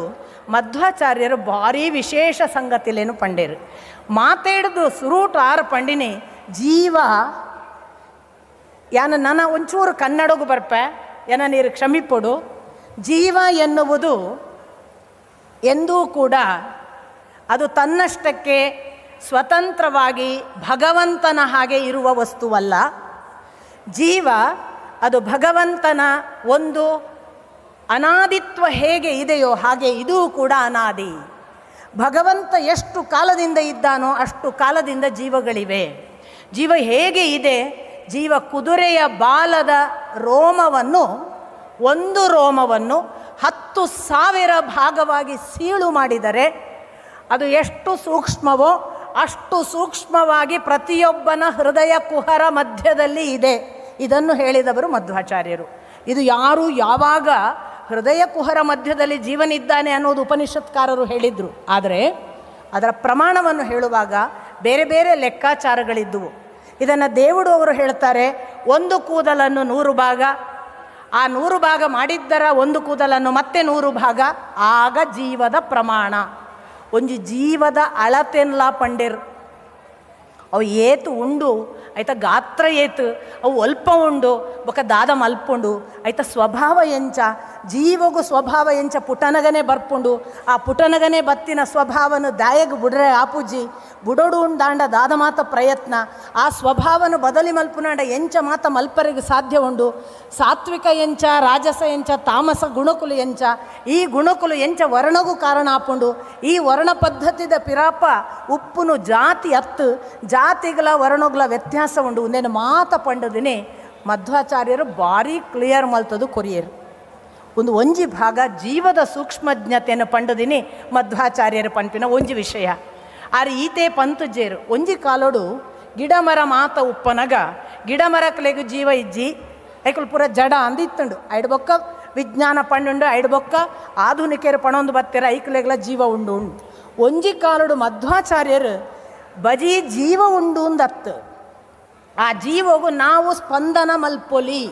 ಮಧ್ವಾಚಾರ್ಯರು ಭಾರೀ ವಿಶೇಷ ಸಂಗತಿಲೇನು ಪಂಡಿರು ಮಾತಾಡ್ದು ಸುರೂಟು ಆರು ಪಂಡಿನಿ ಜೀವ ಯಾನ ನನ್ನ ಒಂಚೂರು ಕನ್ನಡಗೂ ಬರ್ಪೆ ಏನ ನೀರು ಕ್ಷಮಿಪೊಡು ಜೀವ ಎನ್ನುವುದು ಎಂದೂ ಕೂಡ ಅದು ತನ್ನಷ್ಟಕ್ಕೆ ಸ್ವತಂತ್ರವಾಗಿ ಭಗವಂತನ ಹಾಗೆ ಇರುವ ವಸ್ತುವಲ್ಲ. ಜೀವ ಅದು ಭಗವಂತನ ಒಂದು ಅನಾದಿತ್ವ ಹೇಗೆ ಇದೆಯೋ ಹಾಗೆ ಇದೂ ಕೂಡ ಅನಾದಿ. ಭಗವಂತ ಎಷ್ಟು ಕಾಲದಿಂದ ಇದ್ದಾನೋ ಅಷ್ಟು ಕಾಲದಿಂದ ಜೀವಗಳಿವೆ. ಜೀವ ಹೇಗೆ ಇದೆ? ಜೀವ ಕುದುರೆಯ ಬಾಲದ ರೋಮವನ್ನು ಒಂದು ರೋಮವನ್ನು 10,000 ಭಾಗವಾಗಿ ಸೀಳು ಮಾಡಿದರೆ ಅದು ಎಷ್ಟು ಸೂಕ್ಷ್ಮವೋ ಅಷ್ಟು ಸೂಕ್ಷ್ಮವಾಗಿ ಪ್ರತಿಯೊಬ್ಬನ ಹೃದಯ ಕುಹರ ಮಧ್ಯದಲ್ಲಿ ಇದೆ. ಇದನ್ನು ಹೇಳಿದವರು ಮಧ್ವಾಚಾರ್ಯರು. ಇದು ಯಾರು ಯಾವಾಗ ಹೃದಯ ಕುಹರ ಮಧ್ಯದಲ್ಲಿ ಜೀವನಿದ್ದಾನೆ ಅನ್ನೋದು ಉಪನಿಷತ್ಕಾರರು ಹೇಳಿದರು. ಆದರೆ ಅದರ ಪ್ರಮಾಣವನ್ನು ಹೇಳುವಾಗ ಬೇರೆ ಬೇರೆ ಲೆಕ್ಕಾಚಾರಗಳಿದ್ದುವು. ಇದನ್ನು ದೇವುಡು ಅವರು ಹೇಳ್ತಾರೆ, ಒಂದು ಕೂದಲನ್ನು 100 ಭಾಗ, ಆ 100 ಭಾಗ ಮಾಡಿದ್ದರ ಒಂದು ಕೂದಲನ್ನು ಮತ್ತೆ 100 ಭಾಗ, ಆಗ ಜೀವದ ಪ್ರಮಾಣ. ಒಂಜಿ ಜೀವದ ಅಳತೆನ್ಲ ಪಂಡಿರ್ ಅವು ಏತು ಉಂಡು ಆಯ್ತಾ, ಗಾತ್ರ ಏತು, ಅವು ಅಲ್ಪ ಉಂಡು ಬೊಕ ದಾದ ಮಲ್ಪುಂಡು ಆಯ್ತಾ, ಸ್ವಭಾವ ಎಂಚ ಜೀವಗೂ ಸ್ವಭಾವ ಎಂಚ ಪುಟನಗನೆ ಬರ್ಪುಂಡು, ಆ ಪುಟನಗನೆ ಬತ್ತಿನ ಸ್ವಭಾವನು ದಾಯಗ ಬುಡ್ರೆ ಆಪುಜಿ ಬುಡೋಡು ಉಂಡಾಂಡ ದಾದ ಮಾತ ಪ್ರಯತ್ನ, ಆ ಸ್ವಭಾವನು ಬದಲಿ ಮಲ್ಪುನಾಂಡ ಎಂಚ ಮಾತ ಮಲ್ಪರಿಗೆ ಸಾಧ್ಯ ಉಂಡು. ಸಾತ್ವಿಕ ಎಂಚ, ರಾಜಸ ಎಂಚ, ತಾಮಸ ಗುಣಕುಲು ಎಂಚ, ಈ ಗುಣಕುಲು ಎಂಚ ವರ್ಣಗೂ ಕಾರಣ ಆಪುಂಡು. ಈ ವರ್ಣ ಪದ್ಧತಿದ ಪಿರಾಪ ಉಪ್ಪುನು ಜಾತಿ ಅತ್ತು ಜಾತಿಗಳ ವರ್ಣಗಳ ವ್ಯತ್ಯಾಸ ಉಂಡು. ಒಂದೇನು ಮಾತ ಪಂಡದಿನಿ ಮಧ್ವಾಚಾರ್ಯರು ಭಾರಿ ಕ್ಲಿಯರ್ ಮಲ್ತದು ಕೊರಿಯರು. ಒಂದು ಒಂಜಿ ಭಾಗ ಜೀವದ ಸೂಕ್ಷ್ಮಜ್ಞತೆಯನ್ನು ಪಂಡದಿನಿ ಮಧ್ವಾಚಾರ್ಯರು ಪಂಪಿನ ಒಂಜಿ ವಿಷಯ. ಆರೆ ಈತೆ ಪಂತುಜೇರು ಒಂಜಿ ಕಾಲೋಡು ಗಿಡ ಮರ ಮಾತ ಉಪ್ಪನಗ ಗಿಡ ಮರಕ್ಲೆಗು ಜೀವ ಇಜ್ಜಿ ಐಕುಲು ಪೂರ ಜಡ ಅಂದಿತ್ತುಂಡು. ಐಡ್ಬೊಕ್ಕ ವಿಜ್ಞಾನ ಪಂಡುಂಡು, ಐಡ್ಬೊಕ್ಕ ಆಧುನಿಕರು ಪಣೊಂದು ಬತ್ತೆರ ಐಕ್ಲೆಗ್ಲ ಜೀವ ಉಂಡು ಉಂಡು. ಒಂಜಿ ಕಾಲೋಡು ಮಧ್ವಾಚಾರ್ಯರು ಬಜಿ ಜೀವ ಉಂಡು ಅಂದತ್ತು, ಆ ಜೀವಗೂ ನಾವು ಸ್ಪಂದನ ಮಲ್ಪೊಲಿ.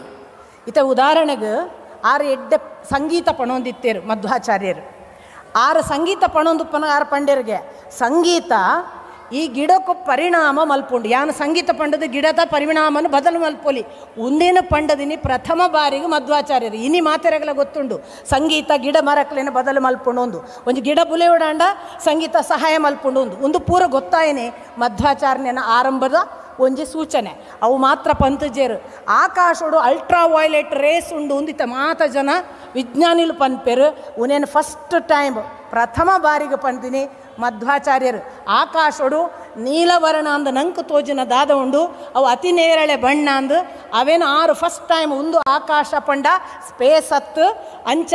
ಇತ ಉದಾಹರಣೆಗೆ ಆರು ಎಡ್ಡೆ ಸಂಗೀತ ಪಣೊಂದಿತ್ತೇರು ಮಧ್ವಾಚಾರ್ಯರು. ಆರ ಸಂಗೀತ ಪಣೊಂದುಪ್ಪನ ಆರು ಪಂಡೆರಿಗೆ ಸಂಗೀತ ಈ ಗಿಡಕ್ಕೂ ಪರಿಣಾಮ ಮಲ್ಪುಂಡು. ಯಾನು ಸಂಗೀತ ಪಂಡದ ಗಿಡದ ಪರಿಣಾಮನ ಬದಲು ಮಲ್ಪೊಲಿ ಉಂದೇನ ಪಂಡದಿನಿ ಪ್ರಥಮ ಬಾರಿಗೆ ಮಧ್ವಾಚಾರ್ಯರು ಇನಿ ಮಾತೆರೆಗಲ ಗೊತ್ತುಂಡು ಸಂಗೀತ ಗಿಡ ಮರಕ್ಲೇನ ಬದಲು ಮಲ್ಪುಂಡು ಒಂದು ಒಂಜಿ ಗಿಡ ಬುಲೆಯೋಡಾಂಡ ಸಂಗೀತ ಸಹಾಯ ಮಲ್ಪುಂಡು ಒಂದು ಒಂದು ಪೂರ ಗೊತ್ತಾಯನೆ ಮಧ್ವಾಚಾರ್ಯನ ಆರಂಭದ ಒಂಜಿ ಸೂಚನೆ. ಅವು ಮಾತ್ರ ಪಂತಜೇರು ಆಕಾಶೋಡು ultra violet race ಉಂಡು ಉಂದಿತ ಮಾತ ಜನ ವಿಜ್ಞಾನಿಲು ಪನ್ಪೆರು ಉನೇನು ಫಸ್ಟ್ ಟೈಮ್ ಪ್ರಥಮ ಬಾರಿಗೆ ಪಂತಿನಿ ಮಧ್ವಾಚಾರ್ಯರು. ಆಕಾಶೋಡು ನೀಲವರ್ಣ ಅಂದ ನಂಕು ತೋಜಿನ ದಾದ ಉಂಡು ಅವು ಅತಿ ನೇರಳೆ ಬಣ್ಣ ಅಂದು ಅವೇನು ಆರು ಫಸ್ಟ್ ಟೈಮ್ ಒಂದು ಆಕಾಶ ಪಂಡ ಸ್ಪೇಸ್ ಹತ್ತು ಅಂಚ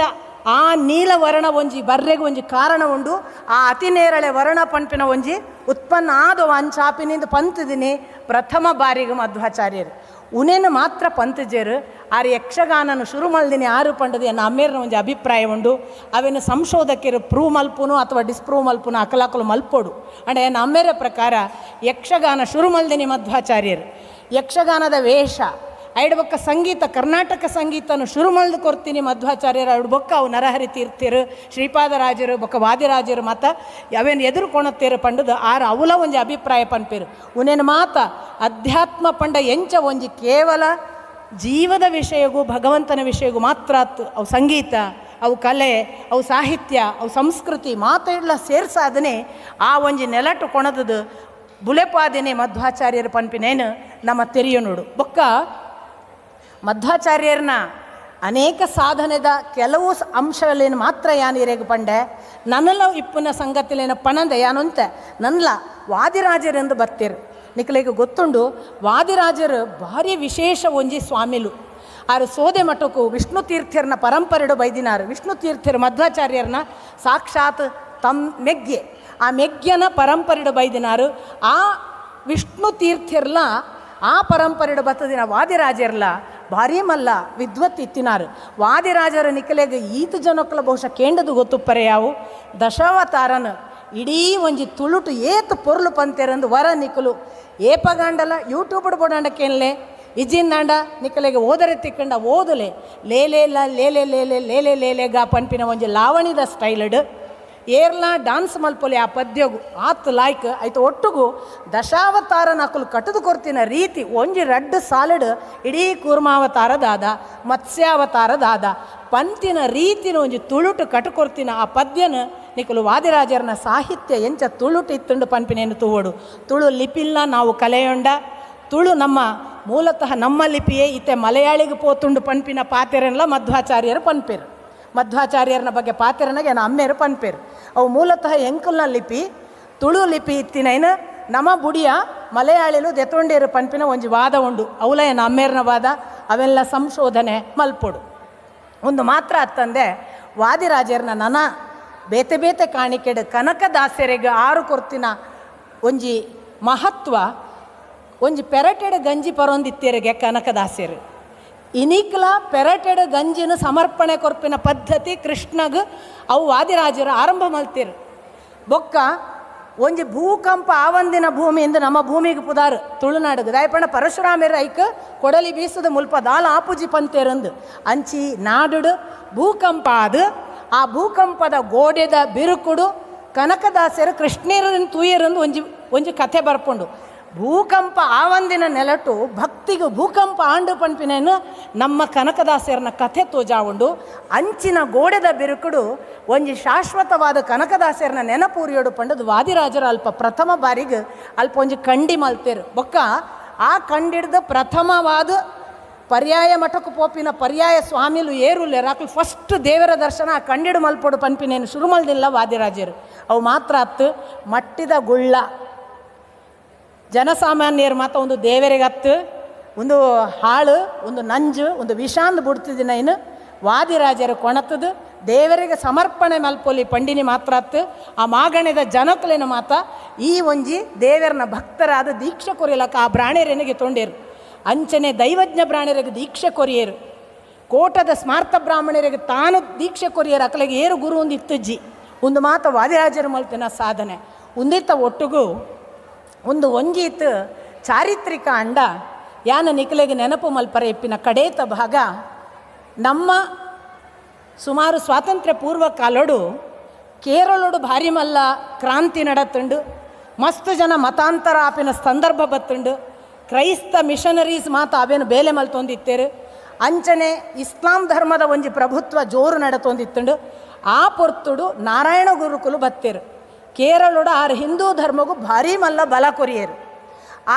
ಆ ನೀಲವರ್ಣ ಒಂಜಿ ಬರ್ರೆಗೆ ಒಂಜಿ ಕಾರಣ ಉಂಡು ಆ ಅತಿ ನೇರಳೆ ವರ್ಣ ಪಂಪಿನ ಒಂಜಿ ಉತ್ಪನ್ನ ಆದವ ಅಂಚಾಪಿನಿಂದ ಪಂತಿದಿನಿ ಪ್ರಥಮ ಬಾರಿಗೆ ಮಧ್ವಾಚಾರ್ಯರು. ಉನೇನು ಮಾತ್ರ ಪಂತಜೇರು ಆರು ಯಕ್ಷಗಾನನು ಶುರು ಮಲ್ದಿನಿ ಆರು ಪಂಡದ ಎನ್ನ ಅಮ್ಮೇರಿನ ಒಂಜಿ ಅಭಿಪ್ರಾಯ ಉಂಡು. ಅವೇನು ಸಂಶೋಧಕರು ಪ್ರೂವ್ ಮಲ್ಪುನು ಅಥವಾ ಡಿಸ್ಪ್ರೂವ್ ಮಲ್ಪುನು ಅಕಲಾಕಲು ಮಲ್ಪೋಡು. ಅಂಡ್ ಎನ್ನ ಅಮ್ಮೇರ ಪ್ರಕಾರ ಯಕ್ಷಗಾನ ಶುರು ಮಲ್ದಿನಿ ಮಧ್ವಾಚಾರ್ಯರು. ಯಕ್ಷಗಾನದ ವೇಷ ಐಡು ಬೊಕ್ಕ ಸಂಗೀತ ಕರ್ನಾಟಕ ಸಂಗೀತನು ಶುರು ಮಲ್ದು ಕೊರ್ತೀನಿ ಮಧ್ವಾಚಾರ್ಯರು. ಐಡು ಬೊಕ್ಕ ಅವು ನರಹರಿ ತೀರ್ಥರು ಶ್ರೀಪಾದರಾಜರು ಬೊಕ್ಕ ವಾದಿರಾಜರು ಮಾತ ಅವೇನು ಎದುರುಕೊಣತ್ತೀರು ಪಂಡದು ಆರು ಅವಲ ಒಂಜಿ ಅಭಿಪ್ರಾಯ ಪನ್ಪೇರು. ಉನೇನು ಮಾತ ಅಧ್ಯಾತ್ಮ ಪಂಡ ಎಂಚ ಒಂಜಿ ಕೇವಲ ಜೀವದ ವಿಷಯಗೂ ಭಗವಂತನ ವಿಷಯಗೂ ಮಾತ್ರ ಅವು ಸಂಗೀತ ಅವು ಕಲೆ ಅವು ಸಾಹಿತ್ಯ ಅವು ಸಂಸ್ಕೃತಿ ಮಾತ ಎಲ್ಲ ಸೇರ್ಸಾದನೆ ಆ ಒಂಜಿ ನೆಲಟು ಕೊಣದದು ಬುಲೆಪಾದಿನಿ ಮಧ್ವಾಚಾರ್ಯರು ಪನ್ಪಿನೇನು ನಮ್ಮ ತೆರಿಯ ನೋಡು. ಬೊಕ್ಕ ಮಧ್ವಾಚಾರ್ಯರನ್ನ ಅನೇಕ ಸಾಧನೆದ ಕೆಲವು ಅಂಶಗಳೇನು ಮಾತ್ರ ಯಾನಿರೇಗ ಪಂಡೆ ನನ್ನಲ ಇಪ್ಪುನ ಸಂಗತಿಲೇನ ಪಣಂದೆ ಯಾನಂತೆ ನನ್ನಲ ವಾದಿರಾಜರೆಂದು ಬರ್ತೀರು. ನಿಕಲಿಗೆ ಗೊತ್ತುಂಡು ವಾದಿರಾಜರು ಭಾರಿ ವಿಶೇಷ ಒಂಜಿ ಸ್ವಾಮಿಲು. ಆರು ಸೋದೆ ಮಠಕ್ಕೂ ವಿಷ್ಣು ತೀರ್ಥ್ಯರನ್ನ ಪರಂಪರೆಡು ಬೈದಿನಾರು. ವಿಷ್ಣು ತೀರ್ಥ್ಯರು ಮಧ್ವಾಚಾರ್ಯರನ್ನ ಸಾಕ್ಷಾತ್ ತಮ್ಮ ಮೆಗ್ಗೆ ಆ ಮೆಗ್ಯನ ಪರಂಪರೆಡು ಬೈದಿನಾರು. ಆ ವಿಷ್ಣು ತೀರ್ಥ್ಯರ್ಲ ಆ ಪರಂಪರೆಡು ಬತ್ತದಿನ ವಾದಿರಾಜರ್ಲ ಭಾರೀ ಮಲ್ಲ ವಿದ್ವತ್ ಇತ್ತಿನಾರು. ವಾದಿರಾಜರ ನಿಕಲೆಗೆ ಈತ ಜನಕ್ಕಲ ಬಹುಶಃ ಕೇಂಡದು ಗೊತ್ತುಪ್ಪರೆ ಯಾವು ದಶಾವತಾರನ ಇಡೀ ಒಂಜಿ ತುಳುಟು ಏತು ಪೊರ್ಲು ಪಂತೆರಂದು ವರ ನಿಕಲು ಏಪಗಾಂಡಲ ಯೂಟ್ಯೂಬ್ ಬೋಡಾಂಡ ಕೇನ್ಲೆ ಇಜ್ಜಿಂದಾಂಡ ನಿಕಲೆಗೆ ಓದರೆ ತಿಕ್ಕಂಡ ಓದಲೆ ಲೇಲೆ ಲ ಲೇಲೆ ಲೇಲೆ ಲೇಲೆ ಲೇಲೆ ಗಾ ಪನ್ಪಿನ ಒಂಜಿ ಲಾವಣಿದ ಸ್ಟೈಲ್ಡ್ ಏರ್ಲಾ ಡಾನ್ಸ್ ಮಲ್ಪೊಲಿ ಆ ಪದ್ಯಗು ಆತ್ ಲಾಯ್ಕ್ ಆಯ್ತು ಒಟ್ಟುಗು ದಶಾವತಾರನ ಅಕುಲು ಕಟ್ಟದು ಕೊರ್ತಿನ ರೀತಿ ಒಂಜಿ ರಡ್ಡು ಸಾಲಡ್ ಇಡೀ ಕೂರ್ಮಾವತಾರದಾದ ಮತ್ಸ್ಯಾವತಾರದಾದ ಪಂತಿನ ರೀತಿನ ಒಂಜಿ ತುಳುಟು ಕಟ್ಟುಕೊರ್ತಿನ ಆ ಪದ್ಯನ ನಿಕಲು ವಾದಿರಾಜರನ ಸಾಹಿತ್ಯ ಎಂಚ ತುಳುಟು ಇತ್ತುಂಡು ಪನ್ಪಿನೇನು ತೂವೋಡು. ತುಳು ಲಿಪಿಲ್ಲ ನಾವು ಕಲೆಯೊಂಡ ತುಳು ನಮ್ಮ ಮೂಲತಃ ನಮ್ಮ ಲಿಪಿಯೇ ಇತ್ತೆ ಮಲಯಾಳಿಗೆ ಪೋತುಂಡು ಪನ್ಪಿನ ಪಾತೆರನ್ಲ ಮಧ್ವಾಚಾರ್ಯರು ಪನ್ಪೇರು. ಮಧ್ವಾಚಾರ್ಯರನ ಬಗ್ಗೆ ಪಾತೆರನಾಗ ಏನ ಅಮ್ಮೇರು ಪನ್ಪೇರು. ಅವು ಮೂಲತಃ ಎಂಕುಲ್ನ ಲಿಪಿ ತುಳು ಲಿಪಿ ಇತ್ತಿನೈನ ನಮ್ಮ ಬುಡಿಯ ಮಲಯಾಳಿಲು ದೆತೊಂಡೇರು ಪನ್ಪಿನ ಒಂಜಿ ವಾದ ಉಂಡು. ಅವಲ ಏನು ಅಮ್ಮೇರನ ವಾದ ಅವೆಲ್ಲ ಸಂಶೋಧನೆ ಮಲ್ಪೊಡು. ಒಂದು ಮಾತ್ರ ಅತ್ತಂದೆ ವಾದಿರಾಜರನ ನನ ಬೇತೆ ಬೇತೆ ಕಾಣಿಕೆಡು ಕನಕದಾಸರಿಗೆ ಆರು ಕೊರ್ತಿನ ಒಂಜಿ ಮಹತ್ವ ಒಂಜಿ ಪೆರಟೆಡು ಗಂಜಿ ಪರೊಂದಿತ್ತೇರಿಗೆ ಕನಕದಾಸರು. ಇನಿಕ್ಲ ಪೆರಟೆಡು ಗಂಜಿನ ಸಮರ್ಪಣೆ ಕೊರ್ಪಿನ ಪದ್ಧತಿ ಕೃಷ್ಣಗ್ ಅವು ವಾದಿರಾಜರು ಆರಂಭ ಮಲ್ತೀರು. ಬೊಕ್ಕ ಒಂಜಿ ಭೂಕಂಪ ಆವಂದಿನ ಭೂಮಿಯಿಂದ ನಮ್ಮ ಭೂಮಿಗೆ ಪುದಾರು ತುಳುನಾಡುಗೆ ದಾಯಪಣ್ಣ ಪರಶುರಾಮರ ಐಕ್ ಕೊಡಲಿ ಬೀಸದ ಮುಲ್ಪ ದಾಲ ಆಪುಜಿ ಪಂತೇರಂದು ಅಂಚಿ ನಾಡುಡು ಭೂಕಂಪ ಅದು ಆ ಭೂಕಂಪದ ಗೋಡೆದ ಬಿರುಕುಡು ಕನಕದಾಸರು ಕೃಷ್ಣೇರನ್ನು ತೂಯರಂದು ಒಂಜಿ ಒಂಜಿ ಕಥೆ ಬರ್ಪುಂಡು. ಭೂಕಂಪ ಆವಂದಿನ ನೆಲಟು ಭಕ್ತಿಗೆ ಭೂಕಂಪ ಆಂಡು ಪನ್ಪಿನೇನು ನಮ್ಮ ಕನಕದಾಸರನ ಕಥೆ ತೋಜಾವುಂಡು. ಅಂಚಿನ ಗೋಡೆದ ಬಿರುಕುಡು ಒಂಜಿ ಶಾಶ್ವತವಾದ ಕನಕದಾಸರನ ನೆನಪೂರಿಯೋಡು ಪಂಡದು ವಾದಿರಾಜರು ಅಲ್ಪ ಪ್ರಥಮ ಬಾರಿಗೆ ಅಲ್ಪ ಒಂಜಿ ಕಂಡಿ ಮಲ್ತೇರು. ಬೊಕ್ಕ ಆ ಕಂಡಿಡ್ದ ಪ್ರಥಮವಾದ ಪರ್ಯಾಯ ಮಠಕ್ಕೆ ಪೋಪಿನ ಪರ್ಯಾಯ ಸ್ವಾಮಿಲು ಏರುಲ್ಲೇರು ರಾಕಲು ಫಸ್ಟ್ ದೇವರ ದರ್ಶನ ಆ ಕಂಡಿಡು ಮಲ್ಪೊಡು ಪನ್ಪಿನೇನು ಶುರು ಮಲ್ದಿಲ್ಲ ವಾದಿರಾಜರು. ಅವು ಮಾತ್ರ ಅತ್ತು ಮಟ್ಟಿದ ಗುಳ್ಳ ಜನಸಾಮಾನ್ಯರು ಮಾತ್ರ ಒಂದು ದೇವರಿಗತ್ತು ಒಂದು ಹಾಳು ಒಂದು ನಂಜು ಒಂದು ವಿಷಾಂದು ಬಿಡ್ತಿದ್ದಿನ ಇನ್ನು ವಾದಿರಾಜರು ಕೊಣತದು ದೇವರಿಗೆ ಸಮರ್ಪಣೆ ಮಲ್ಪೊಲಿ ಪಂಡಿನಿ ಮಾತ್ರ ಅತ್ತು ಆ ಮಾಗಣದ ಜನಕುಲೇನ ಮಾತ ಈ ಒಂಜಿ ದೇವರನ ಭಕ್ತರಾದ ದೀಕ್ಷೆ ಕೊರಿಯಲಕ್ಕ ಆ ಬ್ರಾಣೇರನಿಗೆ ತೊಂಡೇರು. ಅಂಚನೆ ದೈವಜ್ಞ ಬ್ರಾಹ್ಮಣರಿಗೆ ದೀಕ್ಷೆ ಕೊರಿಯರು. ಕೋಟದ ಸ್ಮಾರ್ಥ ಬ್ರಾಹ್ಮಣರಿಗೆ ತಾನು ದೀಕ್ಷೆ ಕೊರಿಯರು. ಅಕಲಿಗೆ ಏರು ಗುರು ಒಂದು ಇತ್ತಜ್ಜಿ ಒಂದು ಮಾತ ವಾದಿರಾಜರು ಮಲ್ತಿನ ಸಾಧನೆ ಒಂದಿತ್ತ ಒಟ್ಟುಗೂ ಒಂದು ಒಂಜೀತ್ ಚಾರಿತ್ರಿಕ ಅಂಡ ಯಾನ ನಿಕಲೆಗೆ ನೆನಪು ಮಲ್ಪರೆ ಇಪ್ಪಿನ ಕಡೇತ ಭಾಗ ನಮ್ಮ ಸುಮಾರು ಸ್ವಾತಂತ್ರ್ಯ ಪೂರ್ವ ಕಾಲೋಡು ಕೇರಳೋಡು ಭಾರಿ ಮಲ್ಲ ಕ್ರಾಂತಿ ನಡತ್ತುಂಡು, ಮಸ್ತ್ ಜನ ಮತಾಂತರ ಆಪಿನ ಸಂದರ್ಭ ಬತ್ತುಂಡು, ಕ್ರೈಸ್ತ ಮಿಷನರೀಸ್ ಮಾತ ಅವೇನು ಬೇಲೆ ಮಲ್ತೊಂದಿತ್ತೇರು, ಅಂಚನೆ ಇಸ್ಲಾಂ ಧರ್ಮದ ಒಂಜಿ ಪ್ರಭುತ್ವ ಜೋರು ನಡತೊಂದಿತ್ತುಂಡು. ಆ ಪೊರ್ತುಡು ನಾರಾಯಣ ಗುರುಕುಲು ಬತ್ತೇರು. ಕೇರಳೋಡು ಆರು ಹಿಂದೂ ಧರ್ಮಗೂ ಭಾರಿ ಮಲ್ಲ ಬಲ ಕೊರಿಯೇರು.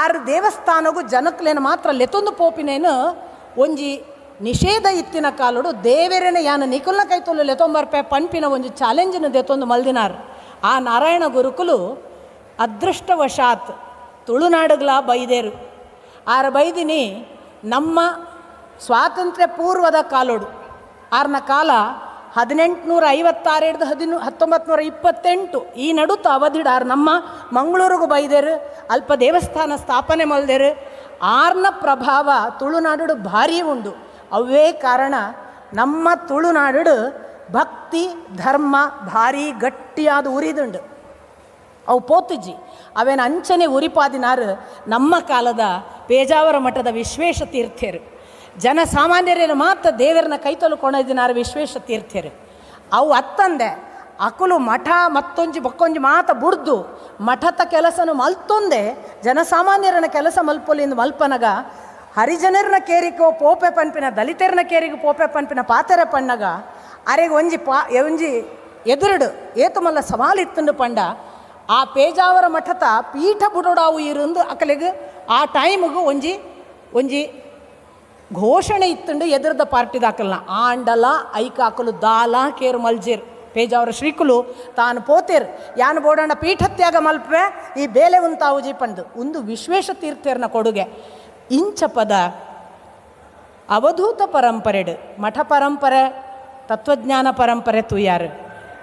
ಆರು ದೇವಸ್ಥಾನಗೂ ಜನಕ್ಲೇನು ಮಾತ್ರ ಲೆತೊಂದು ಪೋಪಿನೇನು ಒಂಜಿ ನಿಷೇಧ ಇತ್ತಿನ ಕಾಲೋಡು ದೇವರೇನ ಯಾನ ನಿಕುಲ್ನ ಕೈತೊಲ್ಲು ಲೆತೊಂಬರ್ಪೆ ಪನ್ಪಿನ ಒಂಜಿ ಚಾಲೆಂಜಿನ ದೆತೊಂದು ಮಲ್ದಿನಾರ್. ಆ ನಾರಾಯಣ ಗುರುಕುಲು ಅದೃಷ್ಟವಶಾತ್ ತುಳುನಾಡುಗಳ ಬೈದೇರು. ಆರ ಬೈದಿನಿ ನಮ್ಮ ಸ್ವಾತಂತ್ರ್ಯ ಪೂರ್ವದ ಕಾಲೋಡು, ಆರನ ಕಾಲ 1856 1928 ಈ ನಡುತ್ತ ಅವಧಿಡ ಆರು ನಮ್ಮ ಮಂಗಳೂರಿಗೂ ಬೈದೇರು, ಅಲ್ಪ ದೇವಸ್ಥಾನ ಸ್ಥಾಪನೆ ಮಲ್ದೇರು. ಆರ್ನ ಪ್ರಭಾವ ತುಳುನಾಡು ಭಾರೀ ಉಂಡು. ಅವೇ ಕಾರಣ ನಮ್ಮ ತುಳುನಾಡು ಭಕ್ತಿ ಧರ್ಮ ಭಾರೀ ಗಟ್ಟಿಯಾದ ಉರಿದುಂಡು. ಅವು ಪೋತುಜಿ ಅವೇನ ಅಂಚನೆ ಉರಿಪಾದಿನಾರು ನಮ್ಮ ಕಾಲದ ಪೇಜಾವರ ಮಠದ ವಿಶ್ವೇಶ ತೀರ್ಥರು. ಜನಸಾಮಾನ್ಯರೇನು ಮಾತ್ರ ದೇವರನ್ನ ಕೈತೊಲು ಕೊಣದಿನಾರು ವಿಶ್ವೇಶ ತೀರ್ಥರು. ಅವು ಅತ್ತಂದೆ ಅಕುಲು ಮಠ ಮತ್ತೊಂಜಿ ಬಕ್ಕೊಂಜಿ ಮಾತ ಬುಡ್ದು ಮಠದ ಕೆಲಸನು ಮಲ್ತೊಂದೆ ಜನಸಾಮಾನ್ಯರನ್ನ ಕೆಲಸ ಮಲ್ಪೊಲಿಂದ ಮಲ್ಪನಗ ಹರಿಜನರನ್ನ ಕೇರಿಕೋ ಪೋಪೆ ಪನ್ಪಿನ ದಲಿತರನ್ನ ಕೇರಿಗೆ ಪೋಪೆ ಪನ್ಪಿನ ಪಾತೆರೆ ಪಣ್ಣಗ ಅರೆಗೆ ಒಂಜಿ ಒಂಜಿ ಎದುರುಡು ಏತು ಮಲ್ಲ ಸವಾಲಿತ್ತಂಡು ಪಂಡ ಆ ಪೇಜಾವರ ಮಠದ ಪೀಠ ಬುಡೋಡಾವು ಇರಂದು ಅಕಲಿಗೆ ಆ ಟೈಮಿಗೂ ಒಂಜಿ ಒಂಜಿ ಘೋಷಣೆ ಇತ್ತಂಡು ಎದುರದ ಪಾರ್ಟಿದಾಕಲ್ನ ಆಂಡಲ ಐಕಾಕಲು ದಾಲ ಕೇರು ಮಲ್ಜೀರ್ ಪೇಜಾವರ ಶ್ರೀಕುಲು ತಾನು ಪೋತೇರ್ ಯಾನು ಬೋಡಣ್ಣ ಪೀಠತ್ಯಾಗ ಮಲ್ಪೆ ಈ ಬೇಲೆ ಉಂತಾವುಜಿ ಪಂದು ಒಂದು ವಿಶ್ವೇಶ ತೀರ್ಥೇರ್ನ ಕೊಡುಗೆ. ಇಂಚ ಪದ ಅವಧೂತ ಪರಂಪರೆಡು ಮಠ ಪರಂಪರೆ ತತ್ವಜ್ಞಾನ ಪರಂಪರೆ ತುಯಾರು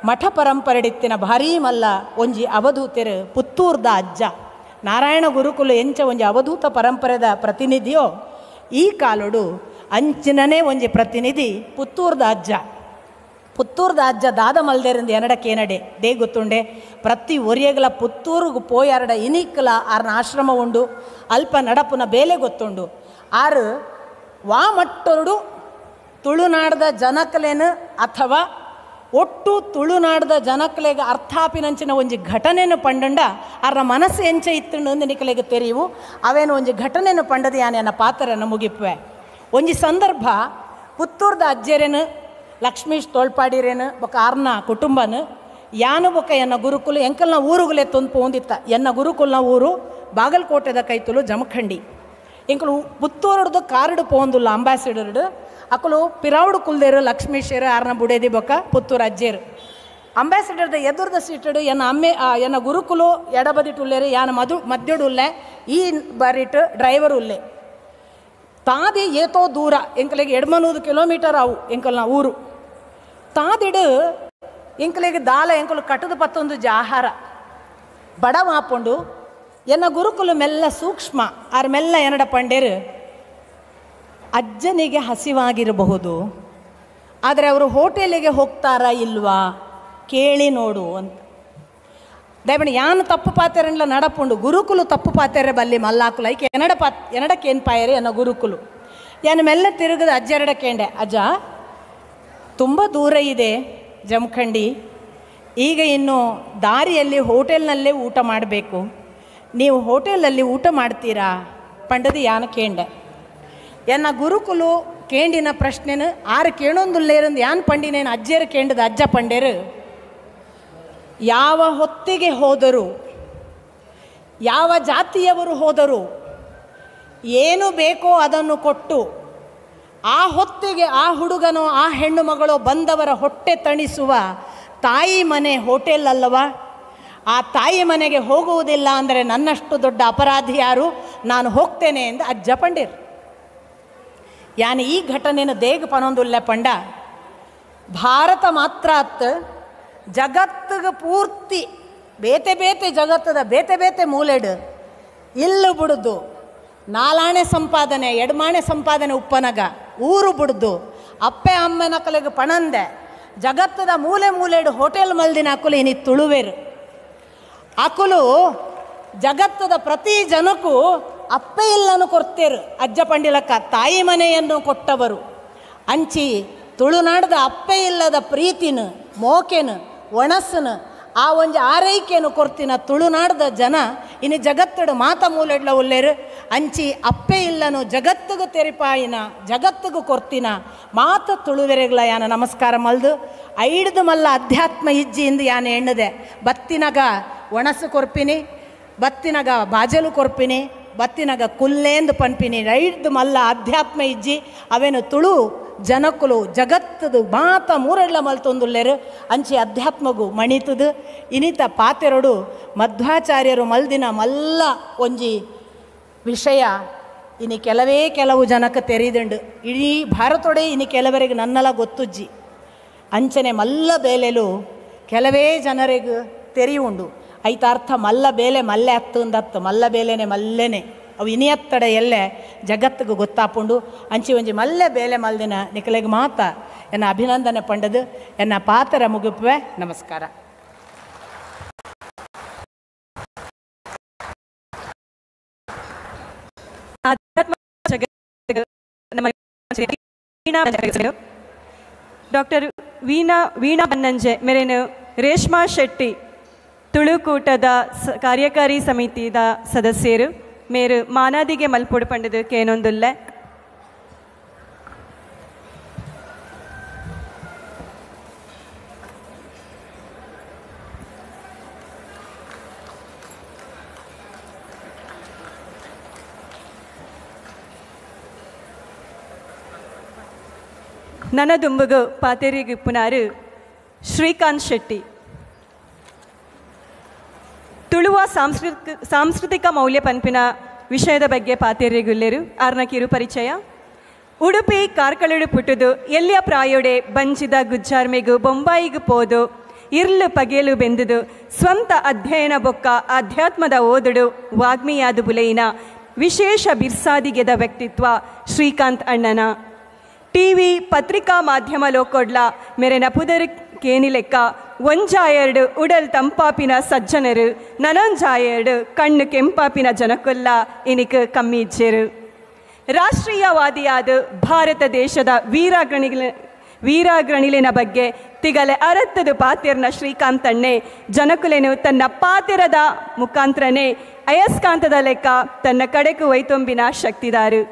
ಮಠ ಪರಂಪರೆಡಿತ್ತಿನ ಭಾರೀ ಮಲ್ಲ ಒಂಜಿ ಅವಧೂತೆರು ಪುತ್ತೂರ್ದ ಅಜ್ಜ ನಾರಾಯಣ ಗುರುಕುಲು ಎಂಚ ಒಂಜಿ ಅವಧೂತ ಪರಂಪರೆದ ಪ್ರತಿನಿಧಿಯೋ ಈ ಕಾಲೋಡು ಅಂಚಿನನೇ ಒಂಜಿ ಪ್ರತಿನಿಧಿ ಪುತ್ತೂರ್ದ ಅಜ್ಜ. ಪುತ್ತೂರ್ದ ಅಜ್ಜ ದಾದ ಮಲ್ದೇರಿಂದ ಎನಡಕ್ಕೇನಡೆ they ಗೊತ್ತುಂಡೆ ಪ್ರತಿ ಒರಿಯಗಲ ಪುತ್ತೂರುಗು ಪೋಯಾರಡ ಇನಿಕ್ಕಲ ಆರ್ನ ಆಶ್ರಮ ಉಂಡು, ಅಲ್ಪ ನಡಪುನ ಬೇಲೆ ಗೊತ್ತುಂಡು. ಆರು ವಾ ಮಟ್ಟೊರುಡು ತುಳುನಾಡದ ಜನಕಲೇನು ಅಥವಾ ಒಟ್ಟು ತುಳುನಾಡದ ಜನಕಲೆಗೆ ಅರ್ಥಾಪಿನಂಚಿನ ಒಂಜಿ ಘಟನೆಯನ್ನು ಪಂಡಂಡ ಆರ್ನ ಮನಸ್ಸು ಎಂಚ ಇತ್ತುಂಡು ನಿಕಲೆಗೆ ತೆರೆಯುವು. ಅವೇನು ಒಂಜಿ ಘಟನೆಯನ್ನು ಪಂಡದ ಯಾನೆಯನ್ನ ಪಾತ್ರನ ಮುಗಿಪುವೆ. ಒಂಜಿ ಸಂದರ್ಭ ಪುತ್ತೂರ್ದ ಅಜ್ಜರೇನು ಲಕ್ಷ್ಮೀಶ್ ತೋಳ್ಪಾಡಿರೇನು ಬೊಕ ಆರ್ನ ಕುಟುಂಬನು ಯಾನು ಬೊಕ ಎನ್ನ ಗುರುಕುಲು ಎಂಕಲ್ನ ಊರುಗಳೇ ತೊಂದು ಪೋಂದಿತ್ತ. ಎನ್ನ ಗುರುಕುಲ್ನ ಊರು ಬಾಗಲಕೋಟೆದ ಕೈತುಲು ಜಮಖಂಡಿ. ಎಂಕಲು ಪುತ್ತೂರುಡ್ದು ಕಾರುಡು ಪೋಂದುಲ್ಲ ಅಂಬಾಸಿಡರ್ಡು ಅಕಲು ಪಿರಾವುಡು ಕುಲ್ದೇರು ಲಕ್ಷ್ಮೀಶೇರು ಆರ್ನ ಬುಡೇದಿ ಬೊಕ ಪುತ್ತೂರು ಅಜ್ಜೇರು ಅಂಬಾಸಿಡರ್ದ ಎದುರ್ದ ಸೀಟಡು ಎನ್ನ ಅಮ್ಮೆ ಎನ್ನ ಗುರುಕುಲು ಎಡಬದಿಟ್ಟು ಉಲ್ಲೇರು ಯಾನ ಮಧು ಮಧ್ಯಡು ಉಲ್ಲೆ ಈ ಬರಿಟ್ಟು ಡ್ರೈವರ್ ಉಲ್ಲೆ. ತಾದಿ ಏತೋ ದೂರ ಎಂಕಲಿಗೆ 200 ಕಿಲೋಮೀಟರ್ ಅವು ಎಂಕಲ್ನ ಊರು. ತಾದಿಡು ಎಂಕಲಿಗೆ ದಾಲ ಎಂಕಲು ಕಟ್ಟದ ಪತ್ತೊಂದು ಆಹಾರ ಬಡವಾಪೊಂಡು ಎನ್ನ ಗುರುಕುಲು ಮೆಲ್ಲ ಸೂಕ್ಷ್ಮ ಆರ್ ಮೆಲ್ಲ ಎನ್ನಡ ಪಂಡೇರು ಅಜ್ಜನಿಗೆ ಹಸಿವಾಗಿರಬಹುದು, ಆದರೆ ಅವರು ಹೋಟೆಲಿಗೆ ಹೋಗ್ತಾರಾ ಇಲ್ವಾ ಕೇಳಿ ನೋಡು ಅಂತ. ದಯಮಣಿ ಯಾನು ತಪ್ಪು ಪಾತೆರನ್ಲ ನಡಪುಂಡು ಗುರುಕುಲು ತಪ್ಪು ಪಾತೆರೆ ಬಲ್ಲಿ ಮಲ್ಲಾಕುಲು ಐಕೆ ಎನಡ ಎನಡಕ್ಕೇನು ಪಾಯರೆ ಎನ್ನ ಗುರುಕುಲು. ಯಾನು ಮೆಲ್ಲ ತಿರುಗದ ಅಜ್ಜೆರಡ ಕೇಂಡೆ, ಅಜ್ಜ ತುಂಬ ದೂರ ಇದೆ ಜಮಖಂಡಿ, ಈಗ ಇನ್ನು ದಾರಿಯಲ್ಲಿ ಹೋಟೆಲ್ನಲ್ಲೇ ಊಟ ಮಾಡಬೇಕು, ನೀವು ಹೋಟೆಲಲ್ಲಿ ಊಟ ಮಾಡ್ತೀರಾ ಪಂಡದಿ ಯಾನು ಕೇಂಡೆ. ಎನ್ನ ಗುರುಕುಲು ಕೇಂಡಿನ ಪ್ರಶ್ನೆನು ಆರು ಕೇಳೊಂದುಲ್ಲೇರಂದು ಯಾನ್ ಪಂಡಿನೇನು ಅಜ್ಜೇರು ಕೇಂಡದ ಅಜ್ಜ ಪಂಡೇರು ಯಾವ ಹೊತ್ತಿಗೆ ಹೋದರು ಯಾವ ಜಾತಿಯವರು ಹೋದರು ಏನು ಬೇಕೋ ಅದನ್ನು ಕೊಟ್ಟು ಆ ಹೊತ್ತಿಗೆ ಆ ಹುಡುಗನೋ ಆ ಹೆಣ್ಣು ಮಗಳೋ ಬಂದವರ ಹೊಟ್ಟೆ ತಣಿಸುವ ತಾಯಿ ಮನೆ ಹೋಟೆಲ್ ಅಲ್ಲವಾ? ಆ ತಾಯಿ ಮನೆಗೆ ಹೋಗುವುದಿಲ್ಲ ಅಂದರೆ ನನ್ನಷ್ಟು ದೊಡ್ಡ ಅಪರಾಧಿ ಯಾರು, ನಾನು ಹೋಗ್ತೇನೆ ಎಂದು ಅಜ್ಜ ಪಂಡೇರು. ಯಾನು ಈ ಘಟನೆಯನ್ನು ದೇಗ ಪನೊಂದುಲ್ಲೆ ಪಂಡ ಭಾರತ ಮಾತ್ರ ಅತ್ ಜಗತ್ತಿಗೆ ಪೂರ್ತಿ ಬೇತೆ ಬೇತೆ ಜಗತ್ತದ ಬೇತೆ ಬೇತೆ ಮೂಲೆಡು ಇಲ್ಲು ಬಿಡುದು ನಾಲಾಣೆ ಸಂಪಾದನೆ ಎಡ್ಮಾಣೆ ಸಂಪಾದನೆ ಉಪ್ಪನಗ ಊರು ಬಿಡುದು ಅಪ್ಪೆ ಅಮ್ಮನ ಕಲೆಗೆ ಪಣಂದೆ ಜಗತ್ತದ ಮೂಲೆ ಮೂಲೆಡು ಹೋಟೆಲ್ ಮಲ್ದಿನ ಅಕುಲು ಇನಿ ತುಳುವೇರು. ಅಕುಲು ಜಗತ್ತದ ಪ್ರತಿ ಜನಕ್ಕೂ ಅಪ್ಪೆ ಇಲ್ಲನು ಕೊಡ್ತೇರು ಅಜ್ಜ ಪಂಡಿಲಕ್ಕ ತಾಯಿ ಮನೆಯನ್ನು ಕೊಟ್ಟವರು. ಅಂಚಿ ತುಳುನಾಡದ ಅಪ್ಪೆ ಇಲ್ಲದ ಪ್ರೀತಿನ ಮೋಕೆನು ಒಣಸನ ಆ ಒಂಜಿ ಆರೈಕೆಯನ್ನು ಕೊರ್ತಿನ ತುಳುನಾಡದ ಜನ ಇನ್ನು ಜಗತ್ತಡು ಮಾತ ಮೂಲೆಡ್ಲ ಉಲ್ಲೇರು ಅಂಚಿ ಅಪ್ಪೆ ಇಲ್ಲನು ಜಗತ್ತಿಗೂ ತೆರಿಪಾಯಿನ ಜಗತ್ತಿಗೂ ಕೊರ್ತಿನ ಮಾತ ತುಳುವೆರೆಗ್ಲ ಯಾನ ನಮಸ್ಕಾರ ಮಲ್ದು ಐಡ್ದು ಮಲ್ಲ ಅಧ್ಯಾತ್ಮ ಇಜ್ಜಿ ಇಂದು ಯಾನ ಎಣ್ಣದೆ ಬತ್ತಿನಗ ಒಣಸು ಕೊರ್ಪಿನಿ ಬತ್ತಿನಗ ಬಾಜಲು ಕೊರ್ಪಿನಿ ಬತ್ತಿನಗ ಕುಲ್ಲೇಂದು ಪನ್ಪಿನಿ ಐಡ್ದು ಮಲ್ಲ ಅಧ್ಯಾತ್ಮ ಇಜ್ಜಿ ಅವೇನು ತುಳು ಜನಕುಲು ಜಗತ್ತದು ಮಾತ ಮೂರೆಡ್ಲ ಮಲ್ತೊಂದುಲ್ಲೇರು ಅಂಚಿ ಅಧ್ಯಾತ್ಮಗು ಮಣಿತದು ಇನಿತ ಪಾತೆರೊಡು ಮಧ್ವಾಚಾರ್ಯರು ಮಲ್ದಿನ ಮಲ್ಲ ಒಂಜಿ ವಿಷಯ ಇನಿ ಕೆಲವೇ ಕೆಲವು ಜನಕ್ಕೆ ತೆರೆದುಂಡು ಇಡೀ ಭಾರತೊಡೆ ಇನಿ ಕೆಲವರಿಗೆ ನನ್ನಲ ಗೊತ್ತುಜ್ಜಿ ಅಂಚನೆ ಮಲ್ಲ ಬೇಲೆಲು ಕೆಲವೇ ಜನರಿಗೆ ತೆರೆಯುಂಡು ಐತಾರ್ಥ ಮಲ್ಲ ಬೇಲೆ ಮಲ್ಲೆ ಅತ್ತಂದತ್ತು ಮಲ್ಲ ಬೇಲೆನೆ ಮಲ್ಲೆನೆ ಅವು ಇನಿಯತ್ತಡೆ ಎಲ್ಲೆ ಜಗತ್ತಿಗೆ ಗೊತ್ತಾಪುಂಡು ಅಂಚಿ ಒಂಜಿ ಮಲ್ಲೆ ಬೇಲೆ ಮಲ್ದಿನ ನಿಕಲೆಗೆ ಮಾತ ಎನ್ನ ಅಭಿನಂದನೆ ಪಂಡದು ಎನ್ನ ಪಾತರ ಮುಗಿಪುವೆ. ನಮಸ್ಕಾರ. ಡಾಕ್ಟರ್ ವೀಣಾ ವೀಣಾ ಬನ್ನಂಜೆ ಮೇರೇನು ರೇಷ್ಮಾ ಶೆಟ್ಟಿ ತುಳುಕೂಟದ ಕಾರ್ಯಕಾರಿ ಸಮಿತಿದ ಸದಸ್ಯರು ಮೇರು ಮಾನಾದಿಗೆ ಮಲ್ಪೊಡು ಪಂಡದು ಕೇನೊಂದುಲ್ಲೆ. ನನದುಂಬುಗು ಪಾತೆರಿಗು ಪುನಾರು ಶ್ರೀಕಾಂತ್ ಶೆಟ್ಟಿ. ತುಳುವ ಸಾಂಸ್ಕೃತಿಕ ಮೌಲ್ಯ ಪನ್ಪಿನ ವಿಷಯದ ಬಗ್ಗೆ ಪಾತೆರಿಗುಲ್ಲೇರು ಆರ್ನ ಕಿರು ಪರಿಚಯ. ಉಡುಪಿ ಕಾರ್ಕಳಡು ಪುಟ್ಟುದು ಎಲ್ಲಿಯ ಪ್ರಾಯೋಡೆ ಬಂಚಿದ ಗುಜ್ಜಾರ್ಮೆಗು ಬೊಂಬಾಯಿಗು ಪೋದು ಇರ್ಲು ಪಗೇಲು ಬೆಂದುದು ಸ್ವಂತ ಅಧ್ಯಯನ ಬೊಕ್ಕ ಆಧ್ಯಾತ್ಮದ ಓದುಡು ವಾಗ್ಮಿಯಾದು ಬುಲೆಯಿನ ವಿಶೇಷ ಬಿರ್ಸಾದಿಗೆದ ವ್ಯಕ್ತಿತ್ವ ಶ್ರೀಕಾಂತ್ ಅಣ್ಣನ. ಟಿವಿ ಪತ್ರಿಕಾ ಮಾಧ್ಯಮ ಲೋಕೊಡ್ಲ ಮೇರೆನ ಪುದರ್ ಕೇನಿಲೆಕ್ಕ ಒಂಜಾಯರ್ಡು ಉಡಲ್ ತಂಪಾಪಿನ ಸಜ್ಜನರು ನನೊಂಜಾಯರ್ಡು ಕಣ್ಣು ಕೆಂಪಾಪಿನ ಜನಕೊಲ್ಲ ಇನಿಕ್ ಕಮ್ಮಿ ಇಚ್ಚೇರು. ರಾಷ್ಟ್ರೀಯವಾದಿಯಾದ ಭಾರತ ದೇಶದ ವೀರಾಗ್ರಣಿಲಿನ ಬಗ್ಗೆ ತಿಗಲೆ ಅರತ್ತದು ಪಾತೆರ್ನ ಶ್ರೀಕಾಂತಣ್ಣೆ ಜನಕುಲೆನು ತನ್ನ ಪಾತೆರದ ಮುಖಾಂತರನೇ ಅಯಸ್ಕಾಂತದ ಲೆಕ್ಕ ತನ್ನ ಕಡೆಕು ವೈತೊಂಬಿನ ಶಕ್ತಿದಾರು.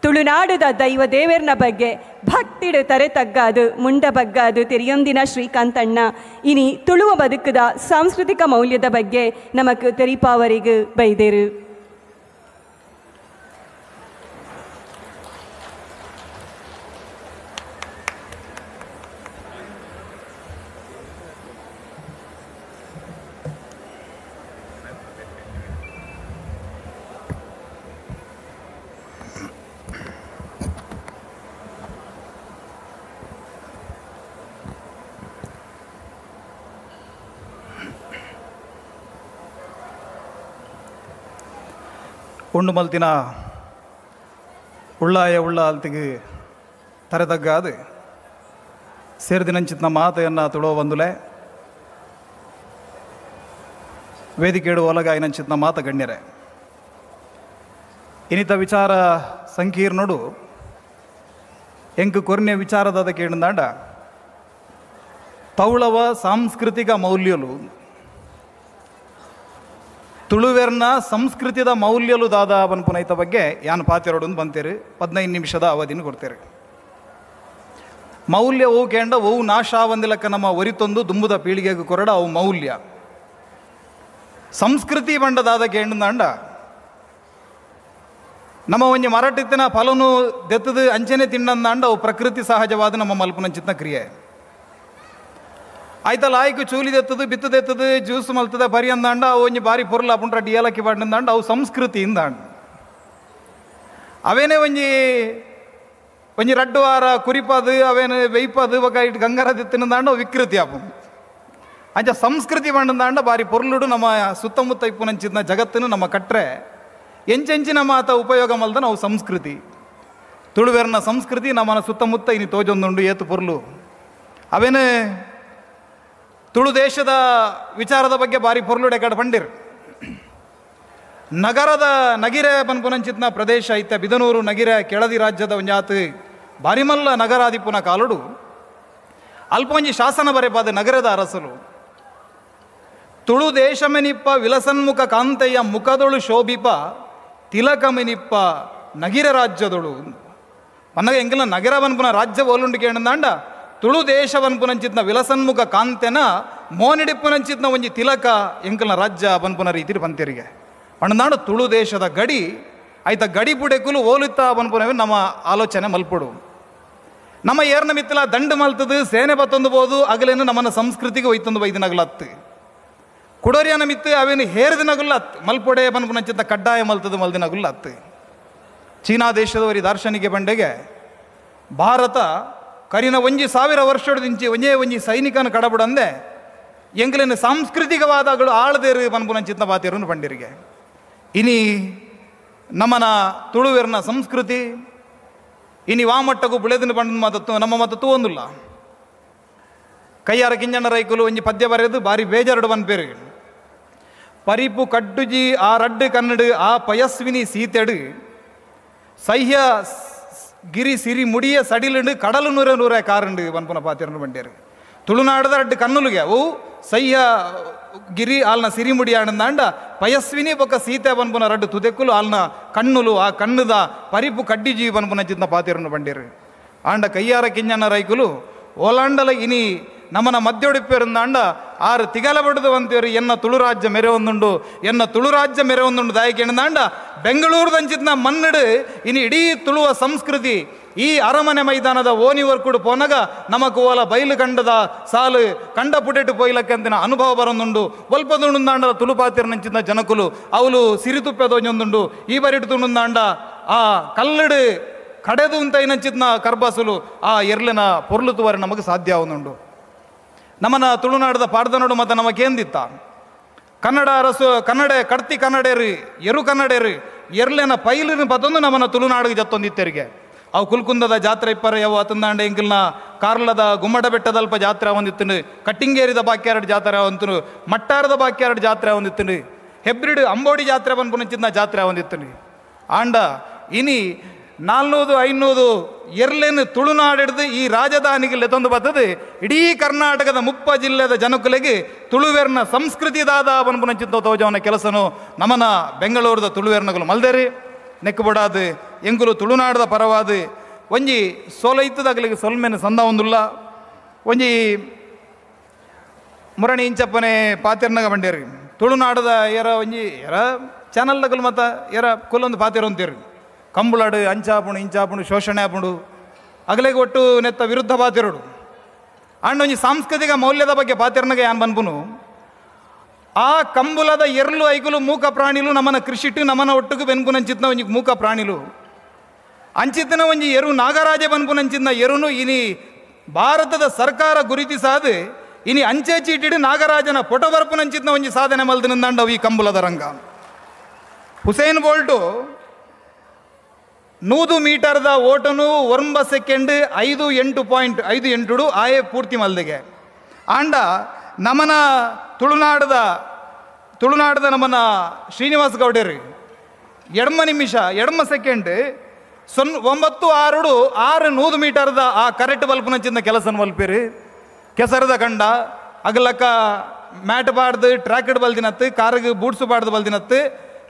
ತುಳುನಾಡುದ ದೈವ ದೇವರ್ನ ಬಗ್ಗೆ ಭಕ್ತಿಡು ತರೆ ತಗ್ಗಾದು ಮುಂಡ ಬಗ್ಗಾದು ತೆರಿಯೊಂದಿನ ಶ್ರೀಕಾಂತಣ್ಣ ಇನಿ ತುಳುವ ಬದುಕುದ ಸಾಂಸ್ಕೃತಿಕ ಮೌಲ್ಯದ ಬಗ್ಗೆ ನಮಕ್ ತೆರಿಪಾವರಿಗು ಬೈದೇರು. ಉಂಡು ಮಲ್ತಿನ ಉಳ್ಳಾಯ ಉಳ್ಳ ಅಲ್ತಿಗೆ ತರೆತಗ್ಗಾದು ಸೇರಿದಿನಂಚಿತ್ನ ಮಾತೆಯನ್ನು ತುಳೋ ಬಂದುಲೆ ವೇದಿಕೆಡು ಒಲಗಾಯಿನಂಚಿತ್ನ ಮಾತ ಗಣ್ಯರೆ ಇನ್ನಿತ ವಿಚಾರ ಸಂಕೀರ್ಣಡು ಎಂಕು ಕೊರ್ನೆ ವಿಚಾರದಾದ ಕೇಳಿದಾಂಡ ತೌಳವ ಸಾಂಸ್ಕೃತಿಕ ಮೌಲ್ಯಲು ತುಳುವೆರ್ನ ಸಂಸ್ಕೃತಿದ ಮೌಲ್ಯಲು ದಾದ ಪನ್ಪುನೈತ ಬಗ್ಗೆ ಯಾನ್ ಪಾತೆರೊಡು ಬಂತೇರು 15 ನಿಮಿಷದ ಅವಧಿನ ಕೊಡ್ತೇರು. ಮೌಲ್ಯ ಓವು ಕೇಂಡ ಓವು ನಾಶ ಒಂದಿಲಕ್ಕ ನಮ್ಮ ಒರಿತೊಂದು ದುಂಬುದ ಪೀಳಿಗೆಗೆ ಕೊರಡ ಅವು ಮೌಲ್ಯ. ಸಂಸ್ಕೃತಿ ಬಂಡದಾದ ಕೇಂಡಂದಾಂಡ ನಮ್ಮ ಒಂಜಿ ಮರಟಿತ್ತಿನ ಫಲನು ದೆತ್ತದು ಅಂಚನೆ ತಿಂಡಂದಾಂಡ ಅವು ಪ್ರಕೃತಿ ಸಹಜವಾದ ನಮ್ಮ ಮಲ್ಪುನಂಚಿತ್ನ ಕ್ರಿಯೆ. ಆಯ್ತಲ್ಲ ಆಯ್ಕು ಚೂಲಿದೆತ್ತದು ಬಿತ್ತದೆತ್ತದು ಜ್ಯೂಸ್ ಮಲ್ತದ ಬರಿ ಅಂದಾಂಡ ಅವು ಒಂಜಿ ಬಾರಿ ಪೊರ್ಲ ಪುಂಟ್ರ ಡಿಯಲಕ್ಕಿ ಪಾಡ್ನಂದಾಂಡ ಅವು ಸಂಸ್ಕೃತಿ ಇಂದಾಂಡ. ಅವೇನೇ ಒಂಜಿ ಒಂಜಿ ರಡ್ಡು ವಾರ ಕುರಿಪದು ಅವೇನು ವೆಯ್ಪದು ಬೊಕ ಇಟ್ಟು ಗಂಗರ ತಿನ್ನದಾಂಡ ಅವು ವಿಕೃತಿ ಆಪು. ಅಂಚ ಸಂಸ್ಕೃತಿ ಪಂಡಂದಾಂಡ ಬಾರಿ ಪೊರ್ಲುಡು ನಮ್ಮ ಸುತ್ತಮುತ್ತ ಇಪ್ಪುನಂಚಿನ ಜಗತ್ತನ್ನು ನಮ್ಮ ಕಟ್ರೆ ಎಂಚೆಂಚಿನ ಮಾತ ಉಪಯೋಗ ಮಲ್ದ ನಾವು ಸಂಸ್ಕೃತಿ ತುಳುವೆರ್ನ ಸಂಸ್ಕೃತಿ ನಮ್ಮನ ಸುತ್ತಮುತ್ತ ಇನಿ ತೋಜೊಂದುಂಡು ಏತು ಪೊರ್ಲು. ಅವೇನೇ ತುಳು ದೇಶದ ವಿಚಾರದ ಬಗ್ಗೆ ಬಾರಿ ಪೊರ್ಲುಡೆ ಕಡೆ ಪಂಡಿರ್. ನಗರದ ನಗಿರೆ ಪನ್ಪುನಂಚಿತ್ನ ಪ್ರದೇಶ ಐತೆ ಬಿದನೂರು ನಗಿರೆ ಕೆಳದಿ ರಾಜ್ಯದ ಒಂಜಾತು ಬಾರಿಮಲ್ಲ ನಗರಾದಿಪುನ ಕಾಲುಡು ಅಲ್ಪ ಒಂಜಿ ಶಾಸನ ಬರೆಪಾದ ನಗರದ ಅರಸಲು Tulu ದೇಶಮೆನಿಪ್ಪ ವಿಲಸನ್ಮುಖ ಕಾಂತೆಯ ಮುಖದೊಳು ಶೋಭಿಪ ತಿಲಕಮೆನಿಪ್ಪ ನಗಿರ ರಾಜ್ಯದೊಳು. ಪನ್ನಗ ಎಂಕಲ್ನ ನಗರ ವನ್ಪುನ ರಾಜ್ಯ ಓಲುಂಡು ಕೇಂದಾಂಡ ತುಳು ದೇಶ ವನ್ಪುನಂಚಿತ್ನ ವಿಲಸನ್ಮುಖ ಕಾಂತೆನ ಮೋನಿಡಿಪ್ಪುನಂಚಿತ್ನ ಒಂಜಿ ತಿಲಕ ಎಂಕಲ್ನ ರಾಜ್ಯ ಬನ್ಪುನ ರೀತಿ ಪಂತೆರಿಗೆ ಪಂಡಂದಾಂಡ ತುಳು ದೇಶದ ಗಡಿ ಆಯ್ತ ಗಡಿ ಪುಡೆಕುಲು ಓಲುತ್ತಾ ಬನ್ಪುನವೇ ನಮ್ಮ ಆಲೋಚನೆ ಮಲ್ಪಡು. ನಮ್ಮ ಏರ್ನ ಮಿತ್ತಲ ದಂಡು ಮಲ್ತದು ಸೇನೆ ಬತ್ತೊಂದು ಬೋದು ಅಗಲೇನು ನಮ್ಮನ್ನ ಸಂಸ್ಕೃತಿಗೆ ಒಯ್ತೊಂದು ಬೈದಿನಗಲತ್ತು. ಕುಡೋರಿಯನ ಮಿತ್ತು ಅವೇನು ಹೇರಿದಿನಗುಲ್ಲ ಮಲ್ಪೊಡೆ ಬನ್ಪುನಂಚಿತ್ತ ಕಡ್ಡಾಯ ಮಲ್ತದು ಮಲ್ದಿನಗುಲ್ಲತ್ತು. ಚೀನಾ ದೇಶದವರಿ ದಾರ್ಶನಿಕ ಬಂಡೆಗೆ ಭಾರತ ಕರಿನ ಒಂಜಿ 1000 ವರ್ಷದಿಂಚಿ ಒಂಜೇ ಒಂಜಿ ಸೈನಿಕನ ಕಡಬುಡಂದೆ ಎಂಗ್ಲೇನು ಸಾಂಸ್ಕೃತಿಕವಾದಗಳು ಆಳದೇರು ಬನ್ಪುನಂಚಿತ್ತ ಬಾತಿರನ್ನು ಬಂಡಿರಿಗೆ. ಇನಿ ನಮ್ಮನ ತುಳುವೆರ್ನ ಸಂಸ್ಕೃತಿ ಇನಿ ವಾಮಟ್ಟಗೂ ಬುಳೆದಿನ ಬಂಡ ಮಾತತ್ತು ನಮ್ಮ ಮತತ್ತು ಒಂದಿಲ್ಲ. ಕೈಯಾರ ಕಿಂಜಣ್ಣ ರೈಕುಲು ಒಂಜಿ ಪದ್ಯ ಬರೆದು ಬಾರಿ ಬೇಜಾರುಡು ಬನ್ಪೇರು. ಪರಿಪು ಕಡ್ಡುಜಿ ಆ ರಡ್ಡು ಕನ್ನಡು ಆ ಪಯಸ್ವಿನಿ ಸೀತೆಡು ಸಹ್ಯ ಗಿರಿ ಸಿರಿ ಮುಡಿಯ ಸಡಿಲುಂಡು ಕಡಲು ನೂರ ನೂರ ಕಾರುಂಡು ಬನ್ಪುನ ಪಾತಿರನ್ನು ಬಂಡೇರು. ತುಳುನಾಡದ ರಡ್ಡು ಕನ್ನುಲುಗೆ ಅವು ಸಹ್ಯ ಗಿರಿ ಆಲ್ನ ಸಿರಿಮುಡಿ ಆಡಂದಾಂಡ ಪಯಸ್ವಿನಿ ಬೊಕ್ಕ ಸೀತೆ ಬನ್ಪುನ ರಡ್ಡು ತುದೆಕ್ಕುಲು ಆಲ್ನ ಕಣ್ಣುಲು ಆ ಕಣ್ಣುದ ಪರಿಪು ಕಡ್ಡಿ ಜೀವಿ ಬನ್ಪುನ ಚಿತ್ನ ಪಾತಿರನ್ನು ಬಂಡೇರು. ಆಂಡ ಕೈಯಾರ ಕಿಂಜಣ್ಣ ರೈಕುಲು ಓಲಾಂಡಲ ಇನಿ ನಮ್ಮನ ಮಧ್ಯೋಡಿಪ್ಪೇರುಂದಾಂಡ ಆರು ತಿಗಲ ಬಡ್ದು ಅಂತೀವ್ರಿ ಎನ್ನ ತುಳುರಾಜ್ಯ ಮೆರೆ ಒಂದುಂಡು ಎನ್ನ ತುಳುರಾಜ್ಯ ಮೆರೆ ಒಂದುಂಡು ದಾಯಕ ಎಣ್ಣದಾಂಡ ಬೆಂಗಳೂರದಂಚಿತ್ನ ಮನ್ನಡು ಇನಿ ಇಡೀ ತುಳುವ ಸಂಸ್ಕೃತಿ ಈ ಅರಮನೆ ಮೈದಾನದ ಓನಿವರ್ಕುಡು ಪೋನಗ ನಮಕು ಓಲ ಬಯಲು ಕಂಡದ ಸಾಲು ಕಂಡ ಪುಟೆಟು ಪೋಯ್ಲಕ್ಕಂತಿನ ಅನುಭವ ಬರೊಂದುಂಡು. ಒಲ್ಪದುಂಡುಂದಾಂಡ ತುಳುಪಾತಿರನಂಚಿನ ಜನಕುಲು ಅವಲು ಸಿರಿತುಪ್ಪೆದೊಂಜೊಂದುಂಡು. ಈ ಬರಿಟು ತುಂಡುಂದಾಂಡ ಆ ಕಲ್ಲಡು ಕಡೆದು ಉಂತೈನಂಚಿತ್ನ ಕರ್ಬಸಲು ಆ ಎರ್ಲಿನ ಪೊರ್ಲು ತುವರೆ ನಮಗೆ ಸಾಧ್ಯ ಒಂದುಂಡು. ನಮ್ಮನ ತುಳುನಾಡದ ಪಾಡ್ದನೋಡು ಮತ್ತು ನಮಗೇಂದಿತ್ತ ಕನ್ನಡ ಅರಸು ಕನ್ನಡ ಕಡ್ತಿ ಕನ್ನಡೇರು ಎರು ಕನ್ನಡೇರು ಎರ್ಲೆನ ಪೈಲಿನ ಪತ್ತೊಂದು ನಮ್ಮನ ತುಳುನಾಡಿಗೆ ಜತ್ತೊಂದಿತ್ತೆರಿಗೆ. ಅವು ಕುಲ್ಕುಂದದ ಜಾತ್ರೆ ಇಪ್ಪರ ಯಾವ ಅತಂದಾಂಡ ಎಂಕಲ್ನ ಕಾರ್ಲದ ಗುಮ್ಮಡ ಬೆಟ್ಟದಲ್ಪ ಜಾತ್ರೆ ಒಂದಿತ್ತು, ಕಟ್ಟಿಂಗೇರಿದ ಬಾಕ್ಯಾರಡ್ ಜಾತ್ರೆ ಒಂದಿತ್ತು, ಮಟ್ಟಾರದ ಬಾಕ್ಯಾರಡ್ ಜಾತ್ರೆ ಒಂದಿತ್ತು, ಹೆಬ್ರಿಡ್ ಅಂಬೋಡಿ ಜಾತ್ರೆ ಬಂದ್ಪುನಂಚಿನ ಜಾತ್ರೆ ಒಂದಿತ್ತು. ಆಂಡ ಇನಿ 400 500 ಎರ್ಲೇನು ತುಳುನಾಡಿಡ್ದು ಈ ರಾಜಧಾನಿಗೆ ಲೆತ್ತೊಂದು ಬರ್ತದೆ ಇಡೀ ಕರ್ನಾಟಕದ 30 ಜಿಲ್ಲೆದ ಜನಕುಲೆಗೆ ತುಳುವೆರ್ನ ಸಂಸ್ಕೃತಿ ದಾದ ಬನ್ಪುನಂಚಿತ್ತ ತೋಜವನ ಕೆಲಸನು ನಮನ ಬೆಂಗಳೂರದ ತುಳುವೆರ್ನಗಳು ಮಲ್ದೇರಿ ನೆಕ್ಕುಬಡಾದು ಎಂಕುಲು ತುಳುನಾಡದ ಪರವಾದು ಒಂಜಿ ಸೋಲೈತದಾಗಲಿಗೆ ಸೊಲ್ಮೆನ ಸಂದ ಒಂದುಲ್ಲ. ಒಂಜಿ ಮುರಣಿ ಇಂಚಪ್ಪನೆ ಪಾತಿರ್ನಗ ಬಂಡೇರಿ ತುಳುನಾಡದ ಏರ ಒಂಜಿ ಏರ ಚಾನಲ್ದಗಲು ಮತ್ತು ಏರ ಕುಲ್ಲೊಂದು ಪಾತಿರಂತೀರಿ ಕಂಬುಳಾಡು ಅಂಚಾಪುಣು ಇಂಚಾಪುಣು ಶೋಷಣೆ ಆಪುಂಡು ಅಗಲೆಗೆ ಒಟ್ಟು ನೆತ್ತ ವಿರುದ್ಧ ಪಾತಿರೋಡು. ಅಂಡ್ ಒಂಜಿ ಸಾಂಸ್ಕೃತಿಕ ಮೌಲ್ಯದ ಬಗ್ಗೆ ಪಾತಿರ್ನಗ ಯಾನ್ ಬನ್ಪುನು ಆ ಕಂಬುಲದ ಎರ್ಲು ಐಕುಲು ಮೂಕ ಪ್ರಾಣಿಲು ನಮ್ಮನ ಕೃಷಿಟ್ಟು ನಮ್ಮನ ಒಟ್ಟುಗು ಬೆನ್ಪುನಂಚಿತ್ನ ಒಂಜಿ ಮೂಕ ಪ್ರಾಣಿಲು ಅಂಚಿತನ ಒಂಜಿ ಎರು ನಾಗರಾಜ ಬನ್ಪುನಂಚಿತ್ನ ಎರುನು ಇನಿ ಭಾರತದ ಸರ್ಕಾರ ಗುರುತಿಸಾದು ಇನಿ ಅಂಚೆ ಚೀಟಿಡು ನಾಗರಾಜನ ಪೊಟೊ ಬರ್ಪುನಂಚಿತ್ನ ಒಂಜಿ ಸಾಧನೆ ಮಲ್ದಿನಂದಾಂಡವು ಈ ಕಂಬುಲದ ರಂಗ. ಹುಸೇನ್ ಬೋಲ್ಟು 100 ಮೀಟರ್ದ ಓಟನು 9 ಸೆಕೆಂಡ್ 58.58 ಆಯೆ ಪೂರ್ತಿ ಮಲ್ದಿಗೆ. ಆಂಡ ನಮನ ತುಳುನಾಡದ ನಮನ ಶ್ರೀನಿವಾಸ ಗೌಡರು 2 ನಿಮಿಷ 2 ಸೆಕೆಂಡ್ 0.96 600 ಮೀಟರ್ದ ಆ ಕರೆಕ್ಟ್ ಬಲ್ಪುನಂಚಿನ ಕೆಲಸ ಮಲ್ಪೇರಿ. ಕೆಸರದ ಕಂಡ ಅಗಲಕ್ಕ ಮ್ಯಾಟ್ ಬಾಡ್ದು ಟ್ರ್ಯಾಕ್ಡ್ ಬಲ್ದಿನತ್ತು ಕಾರಿಗೆ ಬೂಟ್ಸು ಬಾಡ್ದು ಬಲ್ದಿನತ್ತು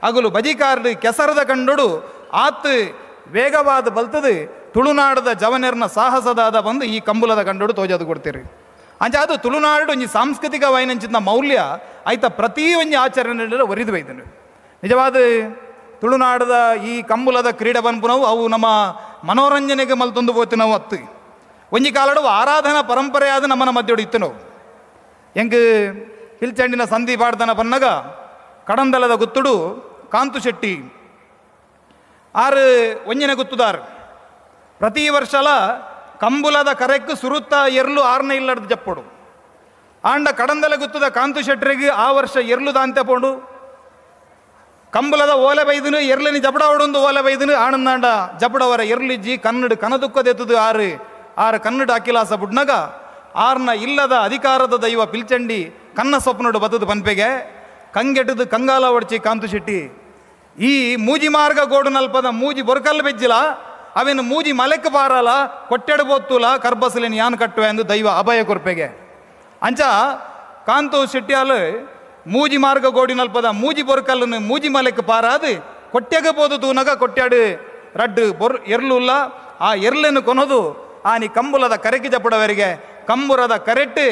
ಅಗಲು ಬಜಿ ಕಾರ್ಡ್ ಕೆಸರದ ಕಂಡೋಡು ಆತ್ ವೇಗವಾದ ಬಲ್ತದು ತುಳುನಾಡದ ಜವನೆರ್ನ ಸಾಹಸದಾದ ಬಂದು ಈ ಕಂಬುಲದ ಕಂಡೋಡು ತೋಜದು ಕೊಡ್ತೀರಿ. ಅಂಚ ಅದು ತುಳುನಾಡು ಒಂಜಿ ಸಾಂಸ್ಕೃತಿಕ ವೈನಂಚಿನ ಮೌಲ್ಯ ಆಯ್ತ ಪ್ರತಿ ಒಂಜಿ ಆಚರಣೆ ಒರಿದು ಬೈದನು. ನಿಜವಾದ ತುಳುನಾಡದ ಈ ಕಂಬುಲದ ಕ್ರೀಡೆ ಬನ್ಪುನವು ಅವು ನಮ್ಮ ಮನೋರಂಜನೆಗೆ ಮಲ್ತೊಂದು ಪೋತಿನವು ಅತ್ತು ಒಂಜಿ ಕಾಲಡು ಆರಾಧನಾ ಪರಂಪರೆ ಆದ ನಮ್ಮನ ಮಧ್ಯೊಡು ಇತ್ತು ನಾವು. ಎಂಕ್ ಪಿಲ್ಚಂಡಿನ ಸಂಧಿ ಪಾಡ್ದನ ಬನ್ನಗ ಕಡಂದಲದ ಗುತ್ತುಡು ಕಾಂತು ಶೆಟ್ಟಿ ಆರು ಒಂಜನೆ ಗುತ್ತುದಾರು ಪ್ರತಿ ವರ್ಷಲ ಕಂಬುಲದ ಕರೆಕ್ಕು ಸುರುತ್ತ ಎರ್ಲು ಆರನೇ ಇಲ್ಲಡ್ದು ಜಪ್ಪೊಡು. ಆಂಡ ಕಡಂದಲ ಗುತ್ತದ ಕಾಂತು ಶೆಟ್ಟರಿಗೆ ಆ ವರ್ಷ ಎರ್ಲು ದಾಂತೆ ಪೋಂಡು ಕಂಬುಲದ ಓಲೆ ಬೈದನು ಎರ್ಲಿನಿ ಜಪಡ ಓಡೊಂದು ಓಲೆ ಬೈದನು ಆನಂದಾಂಡ ಜಪಡವರ ಎರ್ಲಿಜ್ಜಿ ಕನ್ನಡ ಕನದುಕ್ಕದೆತ್ತದು ಆರು ಆರು ಕನ್ನಡ ಅಖಿಲಾಸ ಬುಡ್ನಗ ಆರ್ನ ಇಲ್ಲದ ಅಧಿಕಾರದ ದೈವ ಪಿಲ್ಚಂಡಿ ಕನ್ನ ಸ್ವಪ್ನಡು ಬತ್ತದು ಪನ್ಪೆಗೆ ಕಂಗೆಟದು ಕಂಗಾಲ ಒಡ್ಚಿ ಕಾಂತು ಶೆಟ್ಟಿ ಈ ಮೂಜಿ ಮಾರ್ಗ ಗೋಡು ನಲ್ಪದ ಮೂಜಿ ಬೊರ್ಕಲ್ ಬೆಜ್ಜಿಲ ಅವೇನು ಮೂಜಿ ಮಲೆಕ್ ಬಾರಲ ಕೊಟ್ಟೆಡು ಬೋತ್ತುಲ ಕರ್ಬಸಲಿನ ಯಾನ್ ಕಟ್ಟುವೆ ಎಂದು ದೈವ ಅಭಯ ಕೊರ್ಪೆಗೆ. ಅಂಚ ಕಾಂತು ಶೆಟ್ಟಿಯಾಲು ಮೂಜಿ ಮಾರ್ಗ ಗೋಡಿನಲ್ಪದ ಮೂಜಿ ಬೊರ್ಕಲ್ಲನ್ನು ಮೂಜಿ ಮಲೆಕ್ ಪಾರಾದು ಕೊಟ್ಯಾಗ ಪೋದು ತೂನಗ ಕೊಟ್ಯಾಡು ರಡ್ಡು ಬೊರ್ ಎರ್ಲುಲ್ಲ ಆ ಎರ್ಲೆನು ಕೊನೋದು ಆನಿ ಕಂಬುಲದ ಕರೆಕಿ ಜಪಡವರಿಗೆ ಕಂಬುರದ ಕರೆಟ್ಟು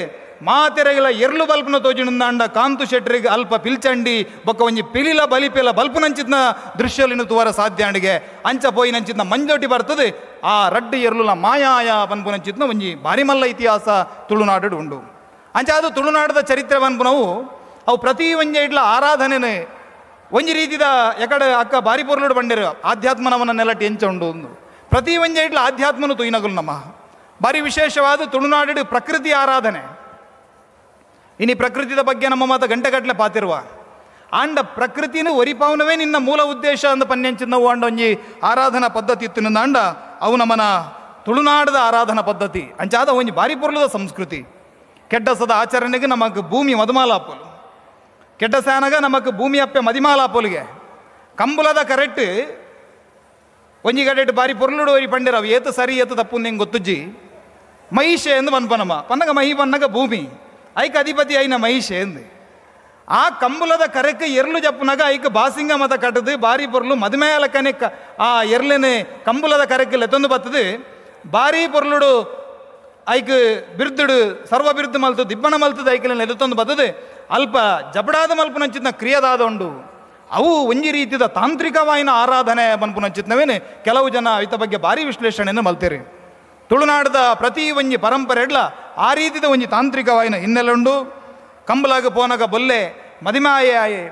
ಮಾತೆರೆಗಳ ಎರ್ಲು ಬಲ್ಪನ ತೋಜಿನಂದಾಂಡ ಕಾಂತು ಶೆಟ್ಟರಿಗೆ ಅಲ್ಪ ಪಿಲ್ಚಂಡಿ ಬೊಕ್ಕ ಒಂಜಿ ಪಿಲಿಲ ಬಲಿಪಿಲ ಬಲ್ಪನಂಚಿನ ದೃಶ್ಯಲಿನ ತುವರ ಸಾಧ್ಯ ಅಂಡಿಗೆ ಅಂಚ ಪೋಯಿನಂಚಿನ ಮಂಜೋಟಿ ಬರ್ತದೆ ಆ ರಡ್ಡು ಎರ್ಲುಲ ಮಾಯಾಯ ಪನ್ಪುನಂಚಿನ ಒಂಜಿ ಬಾರಿಮಲ್ಲ ಇತಿಹಾಸ ತುಳುನಾಡು ಉಂಡು. ಅಂಚ ಅದು ತುಳುನಾಡದ ಚರಿತ್ರೆ ಪನ್ಪುನವು ಅವು ಪ್ರತಿ ಒಂಜಿ ಇಡ್ಲ ಆರಾಧನೆನೆ ಒಂಜಿ ರೀತಿದ ಎಕಡೆ ಅಕ್ಕ ಬಾರಿ ಪೊರ್ಲುಡು ಬಂಡೇರು ಆಧ್ಯಾತ್ಮನವನ ನೆಲಟಿ ಎಂಚ ಉಂಡು ಒಂದು ಪ್ರತಿ ಒಂಜಿ ಇಡ್ಲ ಆಧ್ಯಾತ್ಮನು ತುಯಿನಗುಲು ನಮ್ಮ ಬಾರಿ ವಿಶೇಷವಾದ ತುಳುನಾಡು ಪ್ರಕೃತಿ ಆರಾಧನೆ. ಇನಿ ಪ್ರಕೃತಿದ ಬಗ್ಗೆ ನಮ್ಮ ಮಾತ ಗಂಟೆಗಟ್ಟಲೆ ಪಾತಿರುವ ಆಂಡ ಪ್ರಕೃತಿನ ಒರಿಪಾವನವೇ ನಿನ್ನ ಮೂಲ ಉದ್ದೇಶ ಅಂದ ಪನ್ಯಂಚಿನವು ಆಂಡ ಒಂಜಿ ಆರಾಧನಾ ಪದ್ಧತಿ ಇತ್ತು ಅಂಡ ಅವು ನಮ್ಮನ ತುಳುನಾಡದ ಆರಾಧನಾ ಪದ್ಧತಿ ಅಂಚಾದ ಒಂಜಿ ಬಾರಿ ಪೊರ್ಲುದ ಸಂಸ್ಕೃತಿ. ಕೆಡ್ಡಸದ ಆಚರಣೆಗೆ ನಮಗೆ ಭೂಮಿ ಮದುಮಾಲಾಪೋಲು ಕೆಡ್ಡಸಾನಗ ನಮಕ್ ಭೂಮಿ ಅಪ್ಪೆ ಮದಿಮಾಲಾಪೋಲಿಗೆ ಕಂಬುಲದ ಕರೆಕ್ಟ್ ಒಂಜಿ ಕಡೆಟ್ ಬಾರಿ ಪೊರ್ಲುಡು ಒರಿ ಪಂಡಿರ ಅವು ಏತು ಸರಿ ಏತು ತಪ್ಪು ನಿಂಗೆ ಗೊತ್ತುಜ್ಜಿ. ಮಹಿಷೆ ಎಂದು ಪನ್ಪನಮ್ಮ ಪನ್ನಗ ಮಹಿ ಪನ್ನಗ ಭೂಮಿ ಐಕ ಅಧಿಪತಿ ಐನ ಮಹಿಷೆ ಎಂದು ಆ ಕಂಬುಲದ ಕರೆಕ್ ಎರ್ಲು ಜಪ್ಪುನಾಗ ಐಕ ಬಾಸಿಂಗ ಮತ ಕಟ್ಟದು ಬಾರಿ ಪೊರ್ಲು ಮದುಮೆಯಲಕ್ಕನೆ ಆ ಎರ್ಲೆನೆ ಕಂಬುಲದ ಕರೆಕ್ ಲೆತ್ತೊಂದು ಬರ್ತದೆ ಬಾರಿ ಪೊರ್ಲುಡು ಐಕ್ ಬಿರ್ದುಡು ಸರ್ವ ಬಿರುದು ಮಲ್ತು ದಿಬ್ಬಣ ಮಲ್ತದ ಐಕಲೆಲ್ಲ ಎದುತ್ತೊಂದು ಬರ್ತದೆ ಅಲ್ಪ ಜಬಡಾದ ಮಲ್ಪುನಂಚಿನ ಕ್ರಿಯದಾದ ಉಂಡು ಅವು ಒಂಜಿ ರೀತಿಯ ತಾಂತ್ರಿಕವಾಯಿನ ಆರಾಧನೆ ಮನ್ಪುನಂಚಿತ್ನವೇನೆ ಕೆಲವು ಜನ ಇತ ಬಗ್ಗೆ ಭಾರಿ ವಿಶ್ಲೇಷಣೆಯನ್ನು ಮಲ್ತೇರಿ. ತುಳುನಾಡದ ಪ್ರತಿ ಒಂಜಿ ಪರಂಪರೆ ಎಡ್ಲ ಆ ರೀತಿದ ಒಂಜಿ ತಾಂತ್ರಿಕವಾಯಿನ ಹಿನ್ನೆಲೆ ಉಂಡು. ಕಂಬಲಾಗ ಪೋನಗ ಬೊಲ್ಲೆ ಮದಿಮಾಯೆ ಆಯೆ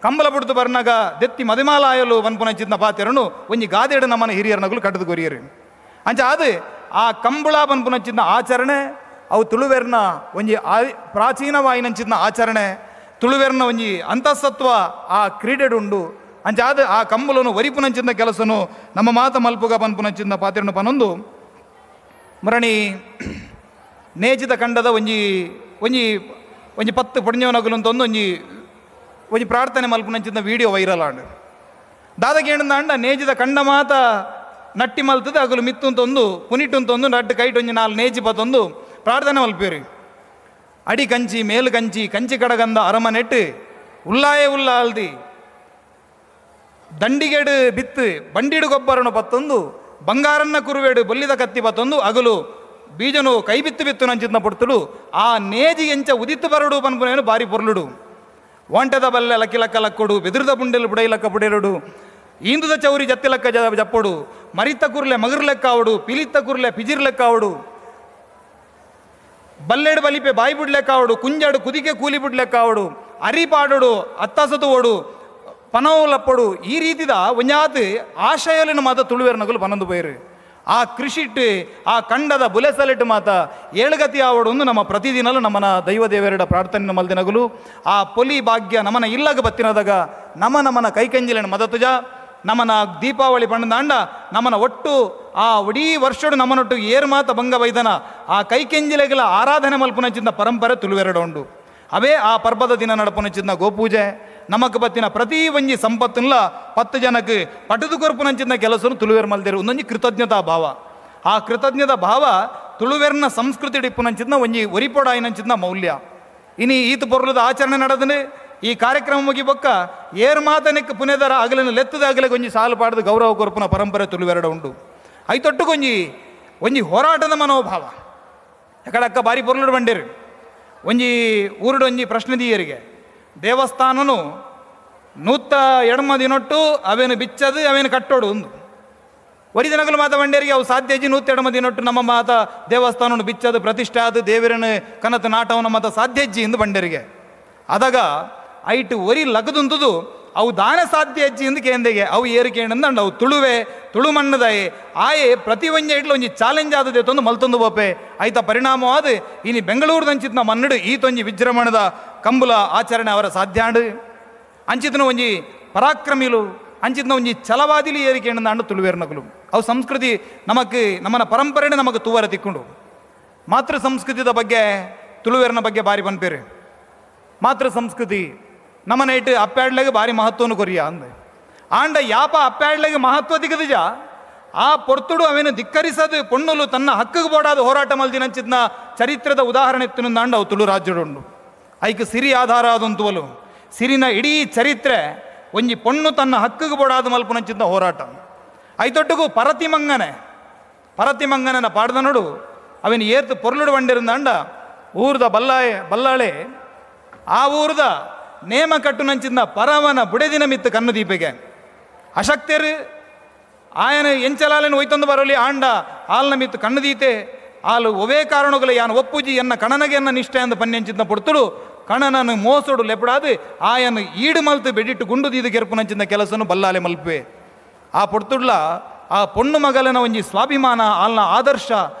ಕಂಬಲ ಬುಡ್ದು ಬರ್ನಾಗ ದೆತ್ತಿ ಮದಿಮಾಲಾಯಲು ಮನ್ಪುನಂಚಿತ್ನ ಪಾತೆರನು ಒಂಜಿ ಗಾದೆಡು ನಮ್ಮನ ಹಿರಿಯರನಗಲು ಕಟ್ಟದು ಕೊರಿಯರು. ಅಂಚ ಅದು ಆ ಕಂಬಳ ಪನ್ಪುನಂಚಿನ ಆಚರಣೆ ಅವು ತುಳುವೆರ್ನ ಒಂಜಿ ಪ್ರಾಚೀನವಾಯಿನಂಚಿನ ಆಚರಣೆ ತುಳುವೆರ್ನ ಒಂಜಿ ಅಂತಸತ್ವ ಆ ಕ್ರೀಡೆಡುಂಡು. ಅಂಚಾದ ಆ ಕಂಬಲನು ವರಿಪುನಂಚಿನ ಕೆಲಸನು ನಮ್ಮ ಮಾತ ಮಲ್ಪುಗ ಪನ್ಪುನಂಚಿನ ಪಾತಿರನು ಪನೊಂದು ಮರಣಿ ನೇಜಿದ ಕಂಡದ ಒಂಜಿ ಒಂಜಿ ಒಂಜಿ ಪತ್ತು ಪೊಡಿಂಜವನಗುಲಂತೊಂದು ಒಂಜಿ ಒಂಜಿ ಪ್ರಾರ್ಥನೆ ಮಲ್ಪುನಂಚಿನ ವೀಡಿಯೋ ವೈರಲ್ ಆಂಡ್. ದಾದಗೇಣಂದ ನೇಜಿದ ಕಂಡ ಮಾತ ನಟ್ಟಿ ಮಲ್ತದೆ ಅಗಲು ಮಿತ್ತುಂತೊಂದು ಪುನಿಟ್ಟುಂತೊಂದು ನಟ್ಟು ಕೈಟ್ ಒಂಜಿ ನಾಲ್ ನೇಜಿ ಪತ್ತೊಂದು ಪ್ರಾರ್ಥನೆ ಮಲ್ಪೇರಿ. ಅಡಿ ಕಂಚಿ ಮೇಲು ಕಂಚಿ ಕಂಚಿ ಕಡಗಂದ ಅರಮನೆಟ್ಟು ಉಲ್ಲಾಯೇ ಉಲ್ಲಾಲ್ದಿ ದಂಡಿಗೆಡು ಬಿತ್ತು ಬಂಡಿಡು ಗೊಬ್ಬರನು ಪತ್ತೊಂದು ಬಂಗಾರನ್ನ ಕುರುವೇಡು ಬೊಲ್ಲಿದ ಕತ್ತಿ ಪತ್ತೊಂದು ಅಗಲು ಬೀಜನು ಕೈ ಬಿತ್ತು ಬಿತ್ತು ನಂಚಿದ್ನ ಪೊಡ್ತುಡು ಆ ನೇಜಿ ಎಂಚ ಉದಿತ್ತು ಬರಡು ಪನ್ಪುನೇನು ಬಾರಿ ಪೊರ್ಲುಡು. ಒಂಟದ ಬಲ್ಲೆ ಲಕ್ಕಿ ಲಕ್ಕ ಲಕ್ಕೊಡು ಬೆದುರದ ಬುಂಡೆಲು ಬುಡೈಲಕ್ಕ ಬುಡೆರಡು ಈಂದುದ ಚೌರಿ ಜತ್ತಿಲಕ್ಕ ಜಪ್ಪೊಡು ಮರಿತ ಕುರ್ಲೆ ಮಗುರ್ಲೆಕ್ಕಾವಡು ಪಿಲಿತ್ತ ಕುರ್ಲೆ ಪಿಜಿರ್ಲೆಕ್ಕಾವಡು ಬಲ್ಲೆಡು ಬಲಿಪೆ ಬಾಯಿ ಬಿಡ್ಲೆಕ್ಕಾವಡು ಕುಂಜಾಡು ಕುದಿಕೆ ಕೂಲಿ ಬಿಡ್ಲೆಕ್ಕಾವಡು ಅರಿಪಾಡೋಡು ಅತ್ತಾಸತು ಓಡು ಪನವುಲಪ್ಪಡು ಈ ರೀತಿದ ಒಂಜಾತ್ ಆಶಯಲಿನ ಮಾತ ತುಳುವೆರ್ನಗುಲು ಪನೊಂದು ಪೋಯರು. ಆ ಕೃಷಿಟ್ಟು ಆ ಕಂಡದ ಬುಲೆಸಲಿಟ್ಟು ಮಾತ ಏಳುಗತಿ ಆವಡು ಒಂದು ನಮ್ಮ ಪ್ರತಿದಿನಲೂ ನಮ್ಮನ ದೈವ ದೇವರೆಡ ಪ್ರಾರ್ಥನೆ ಮಲ್ದಿನಗುಲು ಆ ಪೊಲಿ ಭಾಗ್ಯ ನಮನ ಇಲ್ಲಗ ಬತ್ತಿನದಾಗ ನಮ ನಮನ ಕೈಕಂಜಿಲಿನ ಮದತುಜ ನಮನ ದೀಪಾವಳಿ ಪಂಡದಾಂಡ ನಮನ ಒಟ್ಟು ಆ ಒಡೀ ವರ್ಷಡು ನಮನೊಟ್ಟು ಏರು ಮಾತ ಭಂಗ ಬೈದನ ಆ ಕೈಕೆಂಜಿಲೆಗಳ ಆರಾಧನೆ ಮಲ್ಪುನಂಚಿನ ಪರಂಪರೆ ತುಳುವೆರಡ ಉಂಡು. ಅವೇ ಆ ಪರ್ಬದ ದಿನ ನಡಪುನಂಚಿನ ಗೋಪೂಜೆ ನಮಕ್ ಬತ್ತಿನ ಪ್ರತಿ ಒಂಜಿ ಸಂಪತ್ತುನ್ಲ 10 ಜನಕ್ಕೆ ಪಟದು ಕೊರ್ಪುನಂಚಿನ ಕೆಲಸನು ತುಳುವೆರ್ ಮಲ್ದೇರು ಒಂದೊಂಜಿ ಕೃತಜ್ಞತಾ ಭಾವ. ಆ ಕೃತಜ್ಞತಾ ಭಾವ ತುಳುವೆರ್ನ ಸಂಸ್ಕೃತಿ ಡಿಪ್ಪುನಂಚಿನ ಒಂಜಿ ಒರಿಪೊಡಾಯಿನಂಚಿನ ಮೌಲ್ಯ. ಇನಿ ಈತ ಪೊರ್ಲದ ಆಚರಣೆ ನಡೆದನೆ ಈ ಕಾರ್ಯಕ್ರಮ ಮುಗಿಬೊಕ್ಕ ಏರ್ ಮಾತನಕ್ಕೆ ಪುನೆದರ ಅಗಲನ್ನು ಲೆತ್ತದ ಅಗಲ ಗೊಂಜಿ ಸಾಲು ಪಾಡದ ಗೌರವ ಕೊರ್ಪುನ ಪರಂಪರೆ ತುಳುವೆರಡ ಉಂಡು. ಐತೊಟ್ಟು ಗೊಂಜಿ ಒಂಜಿ ಹೋರಾಟದ ಮನೋಭಾವ ಎಕಡಕ್ಕ ಬಾರಿ ಪೊರ್ಲುಡು ಬಂಡೇರು. ಒಂಜಿ ಊರುಡು ಒಂಜಿ ಪ್ರಶ್ನೆ ದೀಯರಿಗೆ ದೇವಸ್ಥಾನನು 180 ದಿನೊಟ್ಟು ಅವೇನು ಬಿಚ್ಚದು ಅವೇನು ಕಟ್ಟೋಡು ಒಂದು ಒರಿ ದಿನಗಳು ಮಾತ ಬಂಡೇರಿಗೆ ಅವು ಸಾಧ್ಯಜಿ 180 ದಿನೊಟ್ಟು ನಮ್ಮ ಮಾತ ದೇವಸ್ಥಾನನು ಬಿಚ್ಚದು ಪ್ರತಿಷ್ಠೆ ಅದು ದೇವರನ್ನು ಕನತು ನಾಟವನ ಮಾತ ಸಾಧ್ಯಜ್ಜಿ ಎಂದು ಬಂಡೇರಿಗೆ. ಅದಾಗ ಐಟು ಒರಿ ಲಗದುಂತುದು ಅವು ದಾನ ಸಾಧ್ಯ ಅಜ್ಜಿ ಎಂದು ಕೇಂದೆಗೆ ಅವು ಏರಿಕೆ ಅಂಡ್ ಅವು ತುಳುವೆ ತುಳು ಮಣ್ಣದಾಯೆ ಆಯೆ ಪ್ರತಿ ಒಂಜಿ ಇಟ್ಲ ಒಂಜಿ ಚಾಲೆಂಜ್ ಆದದೆ ತೊಂದು ಮಲ್ತೊಂದು ಬೋಪೆ ಐತ ಪರಿಣಾಮವಾದ ಇನಿ ಬೆಂಗಳೂರುದಂಚಿತ್ನ ಮನ್ನಡು ಈ ತೊಂಜಿ ವಿಜೃಂಭಣದ ಕಂಬುಲ ಆಚರಣೆ ಅವರ ಸಾಧ್ಯಾಂಡು. ಅಂಚಿತನ ಒಂಜಿ ಪರಾಕ್ರಮಿಲು ಅಂಚಿತನ ಒಂಜಿ ಛಲವಾದಿಲಿ ಏರಿಕೆ ಅಂಡು ತುಳುವೇರ್ನಕಲು ಅವು ಸಂಸ್ಕೃತಿ ನಮಕ್ ನಮ್ಮನ ಪರಂಪರೆನೇ ನಮಗೆ ತೂವರ ತಿಕ್ಕೊಂಡು ಮಾತೃ ಸಂಸ್ಕೃತಿದ ಬಗ್ಗೆ ತುಳುವೇರ್ನ ಬಗ್ಗೆ ಬಾರಿ ಪನ್ಪೇರು. ಮಾತೃ ಸಂಸ್ಕೃತಿ ನಮ್ಮನ ಇಟ್ಟು ಅಪ್ಪ್ಯಾಡ್ಲೆಗೆ ಭಾರಿ ಮಹತ್ವವನ್ನು ಕೊರಿಯ ಅಂದೆ ಆಂಡ ಯಾಪ ಅಪ್ಪ್ಯಾಡ್ಲೆಗೆ ಮಹತ್ವ ದಿಗದಿಜ ಆ ಪೊರ್ತುಡು ಅವೇನು ಧಿಕ್ಕರಿಸದು ಪೊಣ್ಣುಲು ತನ್ನ ಹಕ್ಕಿಗೆ ಬೋಡಾದ ಹೋರಾಟ ಮಲ್ದಿನಂಚಿದ್ನ ಚರಿತ್ರದ ಉದಾಹರಣೆ ಎತ್ತಿನಂದಾಂಡ ಅವು ತುಳು ರಾಜ್ಯಡುಂಡು. ಐಕ್ ಸಿರಿ ಆಧಾರ ಆದಂತುವಲು ಸಿರಿನ ಇಡೀ ಚರಿತ್ರೆ ಒಂಜಿ ಪೊಣ್ಣು ತನ್ನ ಹಕ್ಕಿಗೆ ಬೋಡಾದ ಮಲ್ಪುನಂಚಿನ ಹೋರಾಟ. ಐತೊಟ್ಟಿಗೂ ಪರತಿಮಂಗನೆ ಪರತಿಮಂಗನನ ಪಾಡ್ದ ನೋಡು ಅವನ ಏತು ಪೊರ್ಲುಡು ಬಂಡಿರುಂದಾಂಡ ಊರ್ದ ಬಲ್ಲಾಳೆ ಆ ಊರ್ದ ನೇಮ ಕಟ್ಟುನಂಚಿನ ಪರವನ ಬುಡೆದಿನ ಮಿತ್ತು ಕಣ್ಣು ದೀಪಿಗೆ ಅಶಕ್ತರು ಆಯನ ಎಂಚಲಾಲೆನ ಒಯ್ತೊಂದು ಬರಲಿ ಆಂಡ ಆಲ್ನ ಮಿತ್ತು ಕಣ್ಣು ದೀತೆ ಆಲು ಒವೇ ಕಾರಣಗಳು ಯಾನು ಒಪ್ಪುಜಿ ಎನ್ನ ಕಣನಗೆ ಎನ್ನ ನಿಷ್ಠೆ ಅಂದ ಪನ್ನೆಂಚಿನ ಪೊಡ್ತುಡು ಕಣನನ್ನು ಮೋಸೋಡು ಲೆಪಡಾದು ಆಯನ ಈಡು ಮಲ್ತು ಬೆಡಿಟ್ಟು ಗುಂಡು ದೀದು ಕೆರ್ಪುನಂಚಿನ ಕೆಲಸನು ಬಲ್ಲಾಲೆ ಮಲ್ಪೆ. ಆ ಪೊಡ್ತುಡ್ಲ ಆ ಪೊಣ್ಣು ಮಗಲನ ಒಂಜಿ ಸ್ವಾಭಿಮಾನ ಆಲ್ನ ಆದರ್ಶ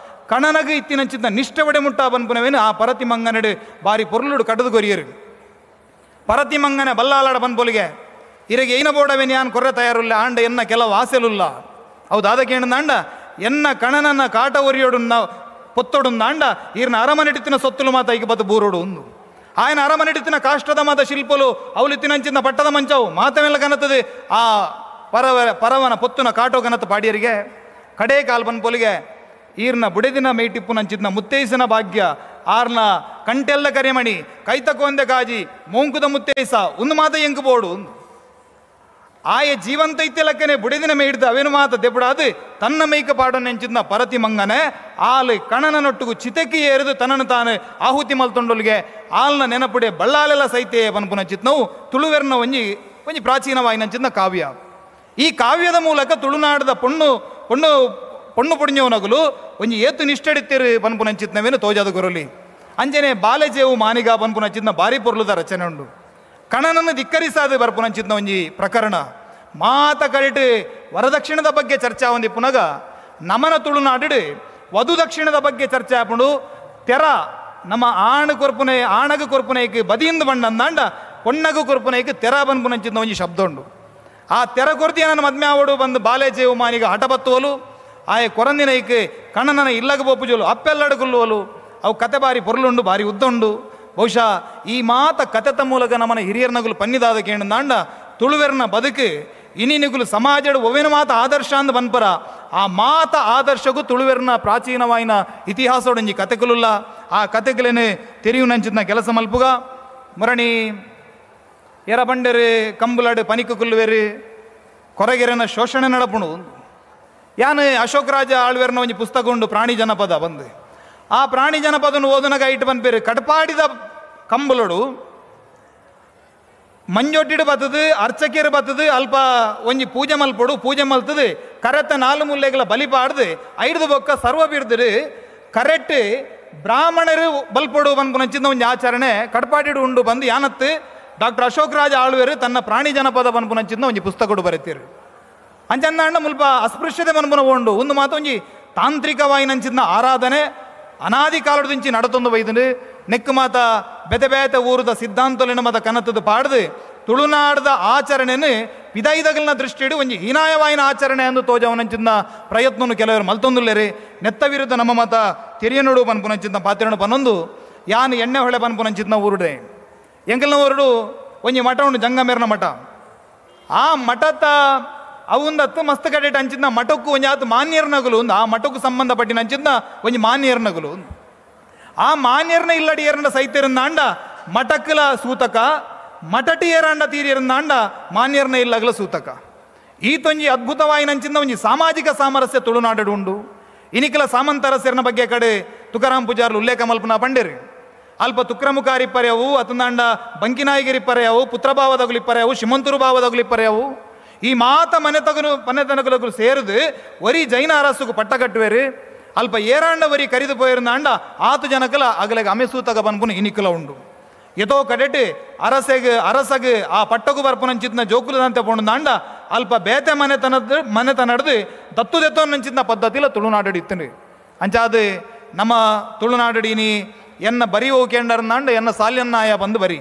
ಕಣನಗು ಇತ್ತಿನಂಚಿನ ನಿಷ್ಠೆ ಒಡೆ ಮುಟ್ಟ ಬನ್ಪುನವೇನು ಆ ಪರತಿಮಂಗನಡು ಬಾರಿ ಪೊರ್ಲುಡು ಕಡದು ಕೊರಿಯರು. ಪರತಿಮಂಗನೆ ಬಲ್ಲಾಲಾಡ ಬನ್ಪೊಲಿಗೆ ಇರಗೆ ಏನ ಬೋಡವೇನು ಯಾನ್ ಕೊರ್ರೆ ತಯಾರುಲ್ಲ ಆಂಡ ಎನ್ನ ಕೆಲವು ಆಸೆಲುಲ್ಲ ಹೌದಾದ ಕೇಂಡ ಎನ್ನ ಕಣನನ್ನ ಕಾಟ ಒರಿಯೋಡುನ್ನ ಪೊತ್ತೊಡುಂದಾಂಡ ಈರ್ನ ಅರಮನೆಟಿತ್ತಿನ ಸೊತ್ತಲು ಮಾತ ಈಗ ಬತ್ತು ಬೂರೋಡು ಒಂದು ఆయన ಅರಮನೆಟಿತ್ತಿನ ಕಾಷ್ಟದ ಮಾತ ಶಿಲ್ಪಲು ಅವಲಿತ್ತಿನಂಚಿನ ಪಟ್ಟದ ಮಂಚವು ಮಾತವೆಲ್ಲ ಕನತದೆ ಆ ಪರವನ ಪೊತ್ತುನ ಕಾಟೋ ಕನತ ಪಾಡಿಯರಿಗೆ ಕಡೆ ಕಾಲ್ ಬನ್ಪೊಲಿಗೆ ಈರ್ನ ಬುಡೆದಿನ ಮೇಟಿಪ್ಪುನಂಚಿನ ಮುತ್ತೈಸನ ಭಾಗ್ಯ ಆರ್ನ ಕಂಟೆಲ್ಲ ಕರೆಮಣಿ ಕೈತಕೊಂದೆ ಕಾಜಿ ಮೂಂಕುದ ಮುತ್ತೈಸ ಒಂದು ಮಾತ ಎಂಕು ಬೋಡು ಆಯ ಜೀವಂತ ಇತ್ತೆಲಕ್ಕನೆ ಬುಡೆದಿನ ಮೇಯ್ದ ಅವೇನು ಮಾತ ದೆಪುಡಾದು ತನ್ನ ಮೈಕ ಪಾಡೋ ನೆಂಚಿನ ಪರತಿ ಮಂಗನೆ ಆಲು ಕಣನ ನೊಟ್ಟುಗು ಚಿತೆಕಿ ಏರಿದು ತನ್ನನ್ನು ತಾನು ಆಹುತಿ ಮಲ್ತೊಂಡೊಲಿಗೆ ಆಲ್ನ ನೆನಪುಡೆ ಬಳ್ಳಾಲೆಲ್ಲ ಸೈತೆ ಪನ್ಪುನಂಚಿತ್ನವು ತುಳುವೆರ್ನ ಒಂಜಿ ಒಂಜಿ ಪ್ರಾಚೀನವಾಯಿನಂಚಿನ ಕಾವ್ಯ. ಈ ಕಾವ್ಯದ ಮೂಲಕ ತುಳುನಾಡದ ಪೊಣ್ಣು ಪೊಣ್ಣು ಪೊಣ್ಣು ಪುಣ್ಯವನಗಲು ಒಂಜಿ ಏತು ನಿಷ್ಠೆಡಿತ್ತಿರು ಪನ್ಪುನಂಚಿತ್ನವೇನು ತೋಜಾದ ಗುರುಲಿ. ಅಂಜನೆ ಬಾಲೆಜೇವು ಮಾನಿಗ ಪನ್ಪುನಂಚಿತ್ನ ಭಾರಿ ಪೊರ್ಲುದ ರಚನೆ ಉಂಡು. ಕಣನನ್ನು ಧಿಕ್ಕರಿಸಾದ ಬರ್ಪುನಂಚಿತ್ನ ಒಂಜಿ ಪ್ರಕರಣ ಮಾತ ಕರಿಟು ವರದಕ್ಷಿಣದ ಬಗ್ಗೆ ಚರ್ಚಾ ಒಂದಿ ಪುನಗ ನಮನ ತುಳುನಾಡು ವಧು ದಕ್ಷಿಣದ ಬಗ್ಗೆ ಚರ್ಚೆ ಆಪುಂಡು. ತೆರ ನಮ್ಮ ಆಣು ಕೊರ್ಪುನೆ ಆಣಗ ಕೊರ್ಪುನೈಕ್ ಬದಿಯಿಂದ ಬಂಡಂದಾಂಡ ಪೊಣ್ಣಗು ಕೊರ್ಪುನೈಕ್ ತೆರ ಬನ್ಪುನಂಚಿತ್ನ ಒಂಜಿ ಶಬ್ದ ಉಂಡು. ಆ ತೆರ ಕೊರ್ತಿಯ ನನ್ನ ಮದ್ಮೆ ಆವಡು ಬಂದು ಬಾಲೆಜೇವು ಮಾನಿಗ ಹಠ ಬತ್ತುವಲು ಆಯ ಕೊರಂದಿನೈಕ್ ಕಣ್ಣನ ಇಲ್ಲಗ ಬೋಪುಜೋಲು ಅಪ್ಪೆಲ್ಲಡು ಕುಲ್ಲುವಲು ಅವು ಕತೆ ಬಾರಿ ಪೊರ್ಲುಂಡು ಬಾರಿ ಉದ್ದುಂಡು. ಬಹುಶಃ ಈ ಮಾತ ಕತೆತ ಮೂಲಕ ನಮ್ಮನ ಹಿರಿಯರ್ನಗುಲು ಪನ್ನಿದಾದ ಕೇಂದಾಂಡ ತುಳುವೆರ್ನ ಬದುಕು ಇನಿನಿಗುಲು ಸಮಾಜಡು ಒವೇನ ಮಾತ ಆದರ್ಶ ಅಂದ ಬನ್ಪರ ಆ ಮಾತ ಆದರ್ಶಗೂ ತುಳುವೆರ್ನ ಪ್ರಾಚೀನವಾಯಿನ ಇತಿಹಾಸೋಡಂಜಿ ಕತೆಕುಲುಲ್ಲ ಆ ಕತೆಗಳೇನೆ ತೆರಿಯುನಂಚಿನ ಕೆಲಸ ಮಲ್ಪುಗ ಮುರಣಿ ಎರಬಂಡೆರು ಕಂಬುಲಾಡು ಪನಿಕು ಕುಲ್ಲುವೆರು ಕೊರಗೆರೆನ ಶೋಷಣೆ ನಡಪುಣು. ಯಾನು ಅಶೋಕ್ ರಾಜ ಆಳ್ವೆರ್ನ ಒಂಜಿ ಪುಸ್ತಕ ಉಂಡು ಪ್ರಾಣಿ ಜನಪದ ಬಂದು ಆ ಪ್ರಾಣಿ ಜನಪದನು ಓದನಗ ಇಟ್ಟು ಬಂದ್ಪೇರು ಕಡ್ಪಾಡಿದ ಕಂಬಲೋಡು ಮಂಜೊಟ್ಟಿಡು ಬತ್ತದು ಅರ್ಚಕಿಯರು ಬತ್ತದು ಅಲ್ಪ ಒಂಜಿ ಪೂಜೆ ಮಲ್ಪೊಡು ಪೂಜೆ ಮಲ್ತದು ಕರೆತ ನಾಲು ಮೂಲೆಗಳ ಬಲಿ ಪಾಡ್ದು ಐದು ಬೊಕ್ಕ ಸರ್ವ ಬಿರ್ದುರು ಕರೆಕ್ಟ್ ಬ್ರಾಹ್ಮಣರು ಬಲ್ಪೊಡು ಬನ್ಪುನಂಚಿನ ಒಂಜಿ ಆಚರಣೆ ಕಡ್ಪಾಡಿಡು ಉಂಡು ಬಂದು ಯಾನತ್ತು ಡಾಕ್ಟರ್ ಅಶೋಕ್ ರಾಜ ಆಳ್ವೇರು ತನ್ನ ಪ್ರಾಣಿ ಜನಪದ ಬನ್ಪುನಂಚಿನ ಒಂಜಿ ಪುಸ್ತಕಡು ಬರೆತೀರು. ಅಂಚನ್ನ ಮುಲ್ಪ ಅಸ್ಪೃಶ್ಯತೆ ಬನ್ಪುನ ಉಂಡು ಒಂದು ಮಾತು ಒಂಜಿ ತಾಂತ್ರಿಕವಾಯಿನಂಚಿನ ಆರಾಧನೆ ಅನಾದಿ ಕಾಲದಿಂಚಿ ನಡತೊಂದು ಬೈದು ನೆಕ್ಕು ಮಾತ ಬೆತೆ ಬೇತೆ ಊರದ ಸಿದ್ಧಾಂತಲಿನ ಮಾತ ಕನತದ ಪಾಡ್ದು ತುಳುನಾಡದ ಆಚರಣೆನು ಪಿದೈದಗಲ್ನ ದೃಷ್ಟಿಡು ಒಂಜಿ ಹೀನಾಯವಾಯಿನ ಆಚರಣೆ ಅಂದು ತೋಜವನಂಚಿನ ಪ್ರಯತ್ನನು ಕೆಲವರು ಮಲ್ತೊಂದುಲ್ಲೇರಿ. ನೆತ್ತ ವಿರುದ್ಧ ನಮ್ಮ ಮಾತ ತೆರಿಯನುಡು ಪನ್ಪುನಂಚಿನ ಪಾತ್ರನು ಪನ್ನೊಂದು ಯಾನು ಎಣ್ಣೆ ಹೊಳೆ ಪನ್ಪುನಂಚಿನ ಊರುಡೆ ಎಂಕಲ್ನ ಊರುಡು ಒಂಜಿ ಮಠ ಉಂಡು ಜಂಗಮೇರ್ನ ಮಠ. ಆ ಮಠತ ಅವುಂದತ್ತು ಮಸ್ತ್ ಕಡೆಟ್ ಅಂಚಿನ ಮಠಕ್ಕೂ ಒಂಜಿ ಆತು ಮಾನ್ಯರ್ನಗಲು ಒಂದು ಆ ಮಠಕ್ಕೂ ಸಂಬಂಧಪಟ್ಟಿನ ಅಂಚಿನ ಒಂಜಿ ಮಾನ್ಯರ್ನಗಲು ಆ ಮಾನ್ಯರ್ನ ಇಲ್ಲಡಿ ಏರಂಡ ಸೈತಿರಂದಾಂಡ ಮಠಕ್ಕಲ ಸೂತಕ ಮಠಟಿ ಏರಾಂಡ ತೀರಿರಂದಾಂಡ ಮಾನ್ಯರ್ನ ಇಲ್ಲಗಲ ಸೂತಕ. ಈತೊಂಜಿ ಅದ್ಭುತವಾಯಿನಂಚಿನ ಒಂಜಿ ಸಾಮಾಜಿಕ ಸಾಮರಸ್ಯ ತುಳುನಾಡು ಉಂಡು. ಇನಿಕಲ ಸಾಮಂತರಸ್ಯರ್ನ ಬಗ್ಗೆ ಕಡೆ ತುಕಾರಾಮ್ ಪೂಜಾರ್ಲು ಉಲ್ಲೇಖ ಮಲ್ಪನ ಪಂಡೇರಿ ಅಲ್ಪ ತುಕ್ರಮುಖಾರಿಪ್ಪರ್ಯವು ಅತಂದಾಂಡ ಬಂಕಿನಾಯಗಿರಿಪ್ಪರ್ಯವು ಪುತ್ರಭಾವದಗುಲಿಪ್ಪರ್ಯವು ಶಿಮಂತುರು ಭಾವದಗುಲಿಪ್ಪರ್ಯವು ಈ ಮಾತ ಮನೆತಗನು ಮನೆತನಗಳು ಸೇರಿದು ಒರಿ ಜೈನ ಅರಸುಗು ಪಟ್ಟ ಕಟ್ಟುವೇರು ಅಲ್ಪ ಏರಾಂಡ ಒರಿ ಕರಿದು ಪೋಯಿರುಂದಾಂಡ ಆತು ಜನಕಲ ಅಗಲೆಗೆ ಅಮೆಸೂತಗ ಬನ್ಪುನು ಇನಿಕಲ ಉಂಡು. ಎತೋ ಕಡೆಟ್ ಅರಸೆಗ್ ಅರಸಗ್ ಆ ಪಟ್ಟಗು ಬರ್ಪುನಂಚಿತ್ನ ಜೋಕುಲದಂತೆ ಪೋಂಡುಂದಾಂಡ ಅಲ್ಪ ಬೇತೆ ಮನೆತನದ ಮನೆತನಡ್ದು ದತ್ತು ದೆತ್ತೋನಂಚಿತ್ನ ಪದ್ಧತಿಲ ತುಳುನಾಡು ಇತ್ತನು. ಅಂಚಾದು ನಮ್ಮ ತುಳುನಾಡಿನಿ ಎನ್ನ ಬರಿ ಹೋಗೇಂಡರ್ನಾಂಡ ಎನ್ನ ಸಾಲ್ಯನ್ನಾಯ ಬಂದು ಬರಿ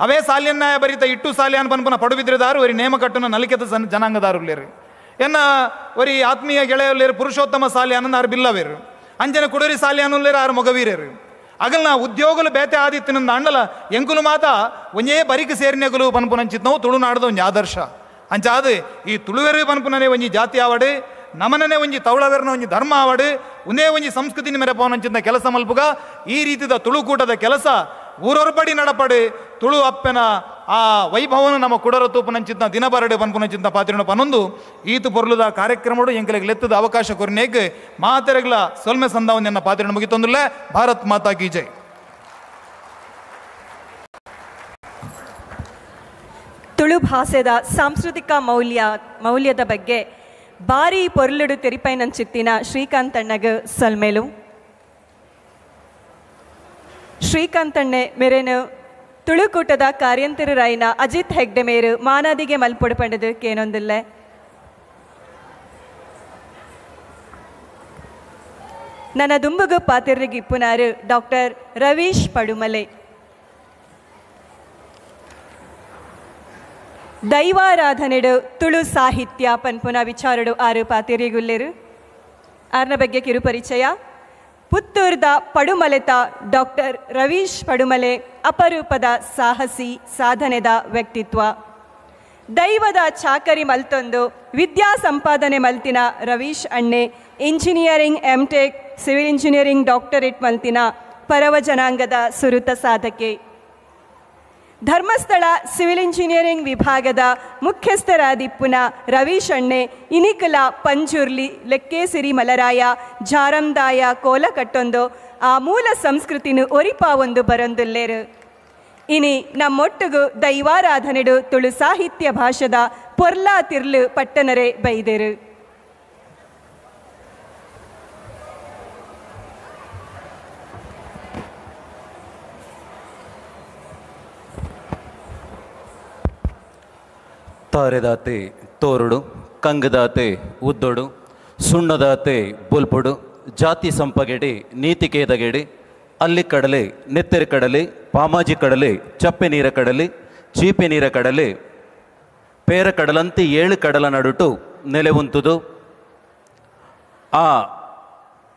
ಅವೇ ಸಾಲ್ಯನ್ನಾಯ ಬರಿತ ಇಟ್ಟು ಸಾಲ್ಯಾನ್ ಪನ್ಪುನ ಪಡುಬಿದ್ರದಾರು ಒರಿ ನೇಮಕಟ್ಟುನ ನಲಿಕೆತ ಜನಾಂಗದಾರುಲ್ಲೇರು ಎನ್ನ ಒರಿ ಆತ್ಮೀಯ ಗೆಳೆಯಲ್ಲೇರು ಪುರುಷೋತ್ತಮ ಸಾಲ್ಯಾನಂದ ಆರು ಬಿಲ್ಲವೇರು ಅಂಜನ ಕುಡರಿ ಸಾಲ್ಯಾನುಲ್ಲೇರು ಆರು ಮೊಗವೀರರು ಅಗಲ್ನ ಉದ್ಯೋಗಲು ಬೇತೆ ಆದಿತ್ತಿನಿಂದ ಅಂಡಲ ಎಂಕುಲು ಮಾತ ಒಂಜೇ ಬರಿಕ್ ಸೇರಿನೆಗುಲು ಪನ್ಪುನಂಚಿತ್ನವು ತುಳುನಾಡದ ಒಂಜಿ ಆದರ್ಶ. ಅಂಚಾದು ಈ ತುಳುವೆರು ಪನ್ಪುನನೇ ಒಂಜಿ ಜಾತಿ ಆವಡು ನಮನನೇ ಒಂಜಿ ತೌಳವೆರ್ನ ಒಂಜಿ ಧರ್ಮ ಆವಡು ಒಂದೇ ಒಂಜಿ ಸಂಸ್ಕೃತಿನ ಮೇರೆ ಪೋನಂಚಿನ ಕೆಲಸ ಮಲ್ಪುಗ ಈ ರೀತಿದ ತುಳುಕೂಟದ ಕೆಲಸ ಊರೊರ್ಬಡಿ ನಡಪಡೆ ತುಳು ಅಪ್ಪೆನ ಆ ವೈಭವನ ನಮ್ಮ ಕುಡರ ತೂಪನಂಚಿತ್ತ ದಿನ ಬರಡೆ ಪನ್ಪುನಂಚಿತ್ತ ಪಾತಿರಣ ಪನೊಂದು ಈತು ಪೊರ್ಲುದ ಕಾರ್ಯಕ್ರಮಡು ಎಂಕಲೆಗ್ ಲೆತ್ತದ ಅವಕಾಶ ಕೊರಿನೇಗ್ ಮಾತೆರೆಗ್ಲ ಸೊಲ್ಮೆ ಸಂದಾವನ್ನ ಪಾತಿರಣ ಮುಗಿತೊಂದುಲ್ಲ. ಭಾರತ್ ಮಾತಾ ಕಿ ಜೈ. ತುಳು ಭಾಷೆದ ಸಾಂಸ್ಕೃತಿಕ ಮೌಲ್ಯದ ಬಗ್ಗೆ ಬಾರಿ ಪೊರ್ಲುಡು ತೆರಿಪೈನಂಚಿತ್ತಿನ ಶ್ರೀಕಾಂತಣ್ಣಗ್ ಸಲ್ಮೇಲು. ಶ್ರೀಕಾಂತಣ್ಣೆ ಮೇರೇನು ತುಳುಕೂಟದ ಕಾರ್ಯಂತರರಾಯಿನ ಅಜಿತ್ ಹೆಗ್ಡೆ ಮೇರು ಮಾನಾದಿಗೆ ಮಲ್ಪೊಡು ಪಂಡದು ಕೇನೊಂದಿಲ್ಲ. ನನ್ನ ದುಂಬುಗು ಪಾತಿರ್ರಿಗೆ ಇಪ್ಪುನಾರು ಡಾಕ್ಟರ್ ರವೀಶ್ ಪಡುಮಲೆ. ದೈವಾರಾಧನೆಡು ತುಳು ಸಾಹಿತ್ಯ ಪನ್ಪುನ ವಿಚಾರಡು ಆರು ಪಾತಿರಿಗುಲ್ಲೇರು. ಆರ್ನ ಬಗ್ಗೆ ಕಿರುಪರಿಚಯ. ಪುತ್ತೂರ್ದ ಪಡುಮಲೆತ ಡಾಕ್ಟರ್ ರವೀಶ್ ಪಡುಮಲೆ ಅಪರೂಪದ ಸಾಹಸಿ ಸಾಧನೆದ ವ್ಯಕ್ತಿತ್ವ. ದೈವದ ಚಾಕರಿ ಮಲ್ತೊಂದು ವಿದ್ಯಾ ಸಂಪಾದನೆ ಮಲ್ತಿನ Ravish ಅಣ್ಣೆ engineering M Tech civil engineering doctorate ಮಲ್ತಿನ ಪರವ ಜನಾಂಗದ ಸುರುತ ಸಾಧಕೆ. ಧರ್ಮಸ್ಥಳ ಸಿವಿಲ್ ಇಂಜಿನಿಯರಿಂಗ್ ವಿಭಾಗದ ಮುಖ್ಯಸ್ಥರಾದಿಪ್ಪುನ ರವೀಶ್ ಅಣ್ಣೆ ಇನಿಕಲ ಪಂಜುರ್ಲಿ ಲೆಕ್ಕೇಸಿರಿ ಮಲರಾಯ ಜಾರಂದಾಯ ಕೋಲ ಕಟ್ಟೊಂದು ಆ ಮೂಲ ಸಂಸ್ಕೃತಿನು ಒರಿಪಾವೊಂದು ಬರೊಂದುಲ್ಲೇರು. ಇನಿ ನಮ್ಮೊಟ್ಟುಗು ದೈವಾರಾಧನೆಡು ತುಳು ಸಾಹಿತ್ಯ ಭಾಷೆದ ಪೊರ್ಲಾ ತಿರ್ಲು ಪಟ್ಟಣರೆ ಬೈದೆರು. ತಾರೆದಾತೆ ತೋರುಡು, ಕಂಗದಾತೆ ಉದ್ದೊಡು, ಸುಣ್ಣದಾತೆ ಬೊಲ್ಪೊಡು, ಜಾತಿ ಸಂಪಗೆಡೆ ನೀತಿಕೇದಗೆಡೆ, ಅಲ್ಲಿ ಕಡಲೆ ನೆತ್ತೆರ ಕಡಲೆ, ಪಾಮಾಜಿ ಕಡಲೆ, ಚಪ್ಪೆ ನೀರ ಕಡಲೆ, ಚೀಪೆ ನೀರ ಕಡಲೆ, ಪೇರ ಕಡಲಂತೆ ಏಳು ಕಡಲ ನಡುಟು ನೆಲೆ ಉಂತುದು ಆ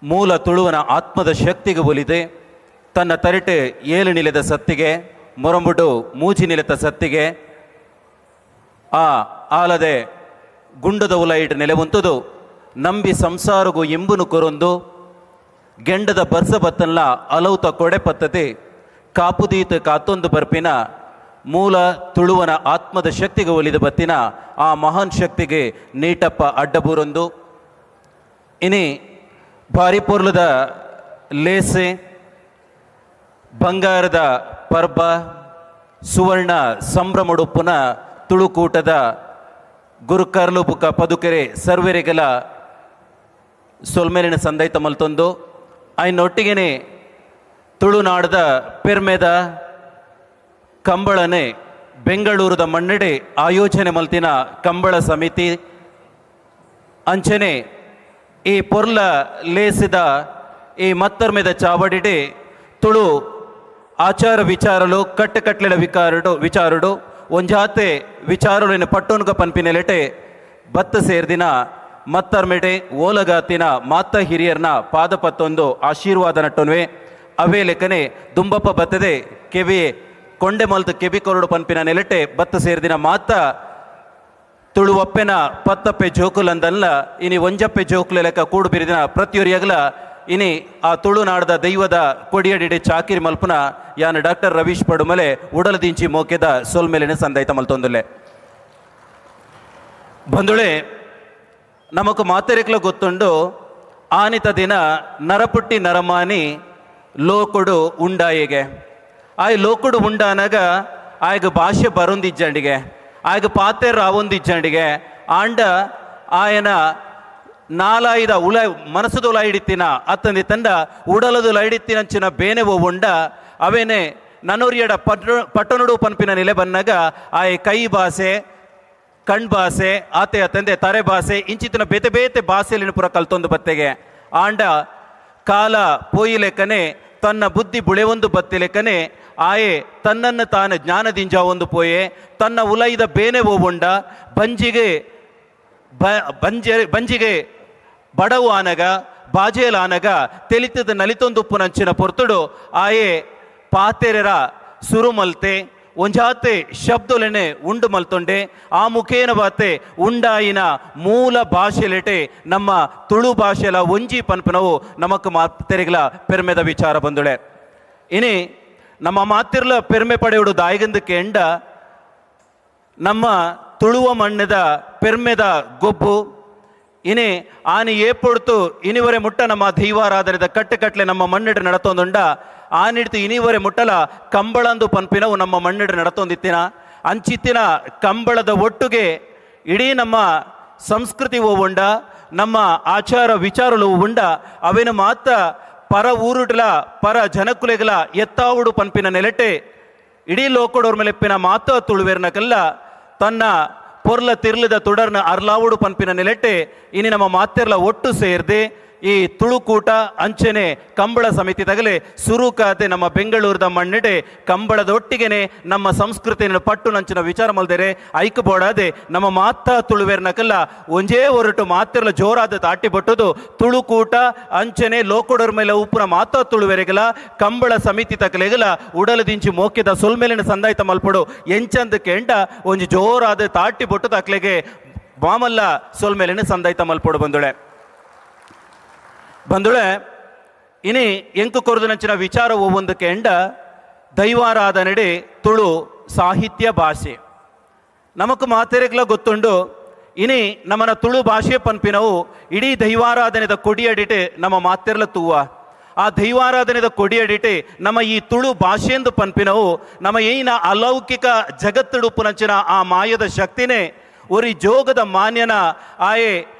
ಮೂಲ ತುಳುವನ ಆತ್ಮದ ಶಕ್ತಿಗೆ ಒಲಿದೆ ತನ್ನ ತರಿಟೆ ಏಳು ನಿಲದ ಸತ್ತಿಗೆ, ಮೊರಂಬುಡು ಮೂಜಿ ನಿಲದ ಸತ್ತಿಗೆ, ಆ ಆಲದೆ ಗುಂಡದ ಉಲೈಟ್ ನೆಲೆವಂತುದು ನಂಬಿ ಸಂಸಾರಗು ಇಂಬುನು ಕೊರೊಂದು ಗೆಂಡದ ಬರ್ಸ ಬತ್ತನ್ಲ ಅಲೌತ ಕೊಡೆ ಪದ್ಧತಿ ಕಾಪುದೀತ ಕಾತೊಂದು ಬರ್ಪಿನ ಮೂಲ ತುಳುವನ ಆತ್ಮದ ಶಕ್ತಿಗೆ ಒಲಿದ ಬತ್ತಿನ ಆ ಮಹಾನ್ ಶಕ್ತಿಗೆ ನೀಟಪ್ಪ ಅಡ್ಡಬೂರೊಂದು. ಇನಿ ಭಾರಿ ಪೊರ್ಲದ ಲೇಸೆ, ಬಂಗಾರದ ಪರ್ಬ, ಸುವರ್ಣ ಸಂಭ್ರಮಡುಪ್ಪುನ ತುಳುಕೂಟದ ಗುರುಕರ್ಲು ಬುಕ್ಕ ಪದುಕೆರೆ ಸರ್ವೆರೆಗೆಲ ಸೊಲ್ಮೇಲಿನ ಸಂದೈತ ಮಲ್ತೊಂದು ಐನೊಟ್ಟಿಗೆನೆ ತುಳುನಾಡದ ಪೆರ್ಮೆದ ಕಂಬಳನೆ ಬೆಂಗಳೂರದ ಮಣ್ಣೆಡೆ ಆಯೋಜನೆ ಮಲ್ತಿನ ಕಂಬಳ ಸಮಿತಿ ಅಂಚನೆ ಈ ಪೊರ್ಲ ಲೇಸಿದ ಈ ಮತ್ತರ್ಮೆದ ಚಾವಡಿಡೆ ತುಳು ಆಚಾರ ವಿಚಾರಲು ಕಟ್ಟುಕಟ್ಲೆಲ ವಿಚಾರಡು ಒಂಜಾತೆ ವಿಚಾರಲಿನ ಪಟ್ಟೊನ್ಗ ಪನ್ಪಿನೆಲೆಟೆ ಬತ್ತ ಸೇರ್ದಿನ ಮತ್ತರ್ಮೆಡೆ ಓಲಗಾತಿನ ಮಾತ ಹಿರಿಯರ್ನ ಪಾದಪತ್ತೊಂದು ಆಶೀರ್ವಾದ ನಟ್ಟೊನ್ವೆ ಅವೇ ಲೆಕ್ಕನೆ ದುಂಬಪ್ಪ ಬತ್ತದೆ ಕೆವಿ ಕೊಂಡೆ ಮಲ್ತು ಕೆಬಿ ಕೊರಡು ಪನ್ಪಿನ ನೆಲೆಟೆ ಬತ್ತ ಸೇರ್ದಿನ ಮಾತ ತುಳುವಪ್ಪೆನ ಪತ್ತಪ್ಪೆ ಜೋಕುಲಂದಲ್ಲ ಇನಿ ಒಂಜಪ್ಪೆ ಜೋಕುಲ ಲೆಕ್ಕ ಕೂಡು ಬಿರಿದಿನ ಪ್ರತಿಯೊರಿಯಗಲ ಇನಿ ಆ ತುಳುನಾಡದ ದೈವದ ಕೊಡಿಯಡಿಡೆ ಚಾಕಿರಿ ಮಲ್ಪುನ ಯಾನ ಡಾಕ್ಟರ್ ರವೀಶ್ ಪಡುಮಲೆ ಉಡಲದಿಂಚಿ ಮೋಕೆದ ಸೊಲ್ಮೇಲಿನ ಸಂದೈತ ಮಲ್ತೊಂದುಲ್ಲೆ. ಬಂಧುಳೆ, ನಮಕ್ ಮಾತೆರೆಕ್ಲ ಗೊತ್ತುಂಡು ಆನಿತ ದಿನ ನರಪುಟ್ಟಿ ನರಮಾನಿ ಲೋಕುಡು ಉಂಡಾಯಿಗೆ ಆಯ್ ಲೋಕುಡು ಉಂಡಾನಾಗ ಆಯ್ಗ ಭಾಷೆ ಬರೊಂದಿಜ್ಜಂಡಿಗೆ ಆಯ್ಗ ಪಾತೆ ರಾವೊಂದಿಜ್ಜಂಡಿಗೆ ಆಂಡ ಆಯನ ನಾಲಾಯ್ದ ಉಲ ಮನಸ್ಸುದು ಲೈಡಿತ್ತಿನ ಅತ್ತಂದಿ ತಂಡ ಉಡಲದು ಲೈಡಿತ್ತಿನಂಚಿನ ಬೇನೆ ಉಂಡ ಅವೇನೆ ನನೊರಿಯಡ ಪಟ್ಟಣುಡು ಪನ್ಪಿನ ನಿಲೆ ಬನ್ನಾಗ ಆಯ್ ಕೈ ಭಾಷೆ ಕಣ್ ಭಾಷೆ ಆತೆ ಅತ್ತಂದೆ ತರೆ ಭಾಷೆ ಇಂಚಿತ್ತಿನ ಬೇತೆ ಬೇತೆ ಭಾಷೆಯಲ್ಲಿ ಪುರ ಕಲ್ತೊಂದು ಬತ್ತೆಗೆ ಆಂಡ ಕಾಲ ಪೋಯಿ ಲೆಕ್ಕನೆ ತನ್ನ ಬುದ್ಧಿ ಬುಳೆವೊಂದು ಬತ್ತಿ ಲೆಕ್ಕನೆ ಆಯೆ ತನ್ನನ್ನು ತಾನು ಜ್ಞಾನದಿಂಜ ಒಂದು ಪೋಯೆ ತನ್ನ ಉಲೈದ ಬೇನೆ ಓವುಂಡ ಬಂಜಿಗೆ ಬಂಜಿಗೆ ಬಡವು ಆನಗ ಬಾಜೇಲ ಆನಗ ತೆಲಿತದ ನಲಿತೊಂದು ಉಪ್ಪುನಂಚಿನ ಪೊರ್ತುಡು ಆಯೆ ಪಾತೆರೆರ ಸುರುಮಲ್ತೆ ಒಂಜಾತೆ ಶಬ್ದಲೆನೆ ಉಂಡು ಮಲ್ತೊಂಡೆ ಆ ಮುಖೇನ ಬಾತೆ ಉಂಡಾಯಿನ ಮೂಲ ಭಾಷೆಲೆಟೆ ನಮ್ಮ ತುಳು ಭಾಷೆಲ ಒಂಜಿ ಪನ್ಪನವು ನಮಕ್ ಮಾತೆರೆಗ್ಲ ಪೆರ್ಮೆದ ವಿಚಾರ ಬಂದುಳೆ. ಇನಿ ನಮ್ಮ ಮಾತಿರ್ಲ ಪೆರ್ಮೆ ಪಡೆಯುಡು ದಾಯಿಗಂದು ಕೆಂಡ ನಮ್ಮ ತುಳುವ ಮಣ್ಣದ ಪೆರ್ಮೆದ ಗೊಬ್ಬು ಇನಿ ಆನಿ ಏಪೊಡ್ತು ಇನಿವರೆ ಮುಟ್ಟ ನಮ್ಮ ದೈವಾರಾಧನೆದ ಕಟ್ಟುಕಟ್ಲೆ ನಮ್ಮ ಮಣ್ಣಿಡು ನಡತೊಂದುಂಡ ಆನಿಡ್ತು ಇನಿವರೆ ಮುಟ್ಟಲ ಕಂಬಳಂದು ಪನ್ಪಿನವು ನಮ್ಮ ಮಣ್ಣಿಡು ನಡತೊಂದಿತ್ತಿನ ಅಂಚಿತ್ತಿನ ಕಂಬಳದ ಒಟ್ಟುಗೆ ಇಡೀ ನಮ್ಮ ಸಂಸ್ಕೃತಿ ಉಂಡ ನಮ್ಮ ಆಚಾರ ವಿಚಾರಲು ಉಂಡ ಅವೇನು ಮಾತ್ರ ಪರ ಊರುಡ್ಲ ಪರ ಜನಕುಲೆಗಲ ಎತ್ತಾವುಡು ಪನ್ಪಿನ ನೆಲೆಟೆ ಇಡೀ ಲೋಕಡೋರ್ ಮೇಲೆಪ್ಪಿನ ಮಾತ ತುಳುವೇರ್ನಕಲ್ಲ ತನ್ನ ಪೊರ್ಲ ತಿರ್ಲದ ತುಡರ್ನ ಅರ್ಲಾವುಡು ಪನ್ಪಿನ ನೆಲೆಟೆ ಇನಿ ನಮ್ಮ ಮಾತೆರ್ಲ ಒಟ್ಟು ಸೇರ್ದೆ ಈ ತುಳುಕೂಟ ಅಂಚನೆ ಕಂಬಳ ಸಮಿತಿ ತಗಲೆ ಸುರುಕಾದೆ ನಮ್ಮ ಬೆಂಗಳೂರದ ಮಣ್ಣಿಡೆ ಕಂಬಳದ ಒಟ್ಟಿಗೆನೆ ನಮ್ಮ ಸಂಸ್ಕೃತಿಯನ್ನು ಪಟ್ಟು ನಂಚಿನ ವಿಚಾರ ಮಲ್ದರೆ ಐಕ್ ಬೋಡಾದೆ ನಮ್ಮ ಮಾತ ತುಳುವೇರ್ನಕಲ್ಲ ಒಂಜೇ ಹೊರಟು ಮಾತಿರ್ಲ ಜೋರಾದ ತಾಟಿ ಬಟ್ಟುದು ತುಳುಕೂಟ ಅಂಚನೆ ಲೋಕೊಡೋರ್ ಮೇಲೆ ಉಪ್ಪುನ ಮಾತಾ ತುಳುವೆರೆಗಲ ಕಂಬಳ ಸಮಿತಿ ತಕಲೆಗಲ ಉಡಲದಿಂಚಿ ಮೋಕೆದ ಸೊಲ್ಮೇಲಿನ ಸಂದಾಯ್ತ ಮಲ್ಪಡು ಎಂಚಂದ ಕೆಂಡ ಒಂಜಿ ಜೋರಾದ ತಾಟಿ ಬೊಟ್ಟು ತಕ್ಲೆಗೆ ಬಾಮಲ್ಲ ಸೊಲ್ಮೇಲಿನ ಸಂದಾಯ್ತ ಮಲ್ಪಡು ಬಂದುಳೆ ಬಂದುಳೆ ಇನಿ ಎಂಕು ಕೊರದು ನಂಚಿನ ವಿಚಾರ ಒಂದು ಕೆಂಡ ದೈವಾರಾಧನೆಡೆ ತುಳು ಸಾಹಿತ್ಯ ಭಾಷೆ ನಮಕ್ ಮಾತೆರೆಗ್ಲ ಗೊತ್ತುಂಡು ಇನಿ ನಮ್ಮನ ತುಳು ಭಾಷೆ ಪನ್ಪಿನವು ಇಡೀ ದೈವಾರಾಧನೆದ ಕೊಡಿಯಡಿಟೆ ನಮ್ಮ ಮಾತೆರ್ಲ ತೂವ ಆ ದೈವಾರಾಧನೆದ ಕೊಡಿಯಡಿಟೆ ನಮ್ಮ ಈ ತುಳು ಭಾಷೆಂದು ಪನ್ಪಿನವು ನಮ್ಮ ಏನ ಅಲೌಕಿಕ ಜಗತ್ತುಡುಪುನಂಚಿನ ಆ ಮಾಯದ ಶಕ್ತಿನೇ ಒರಿ ಜೋಗದ ಮಾನ್ಯನ ಆಯೆ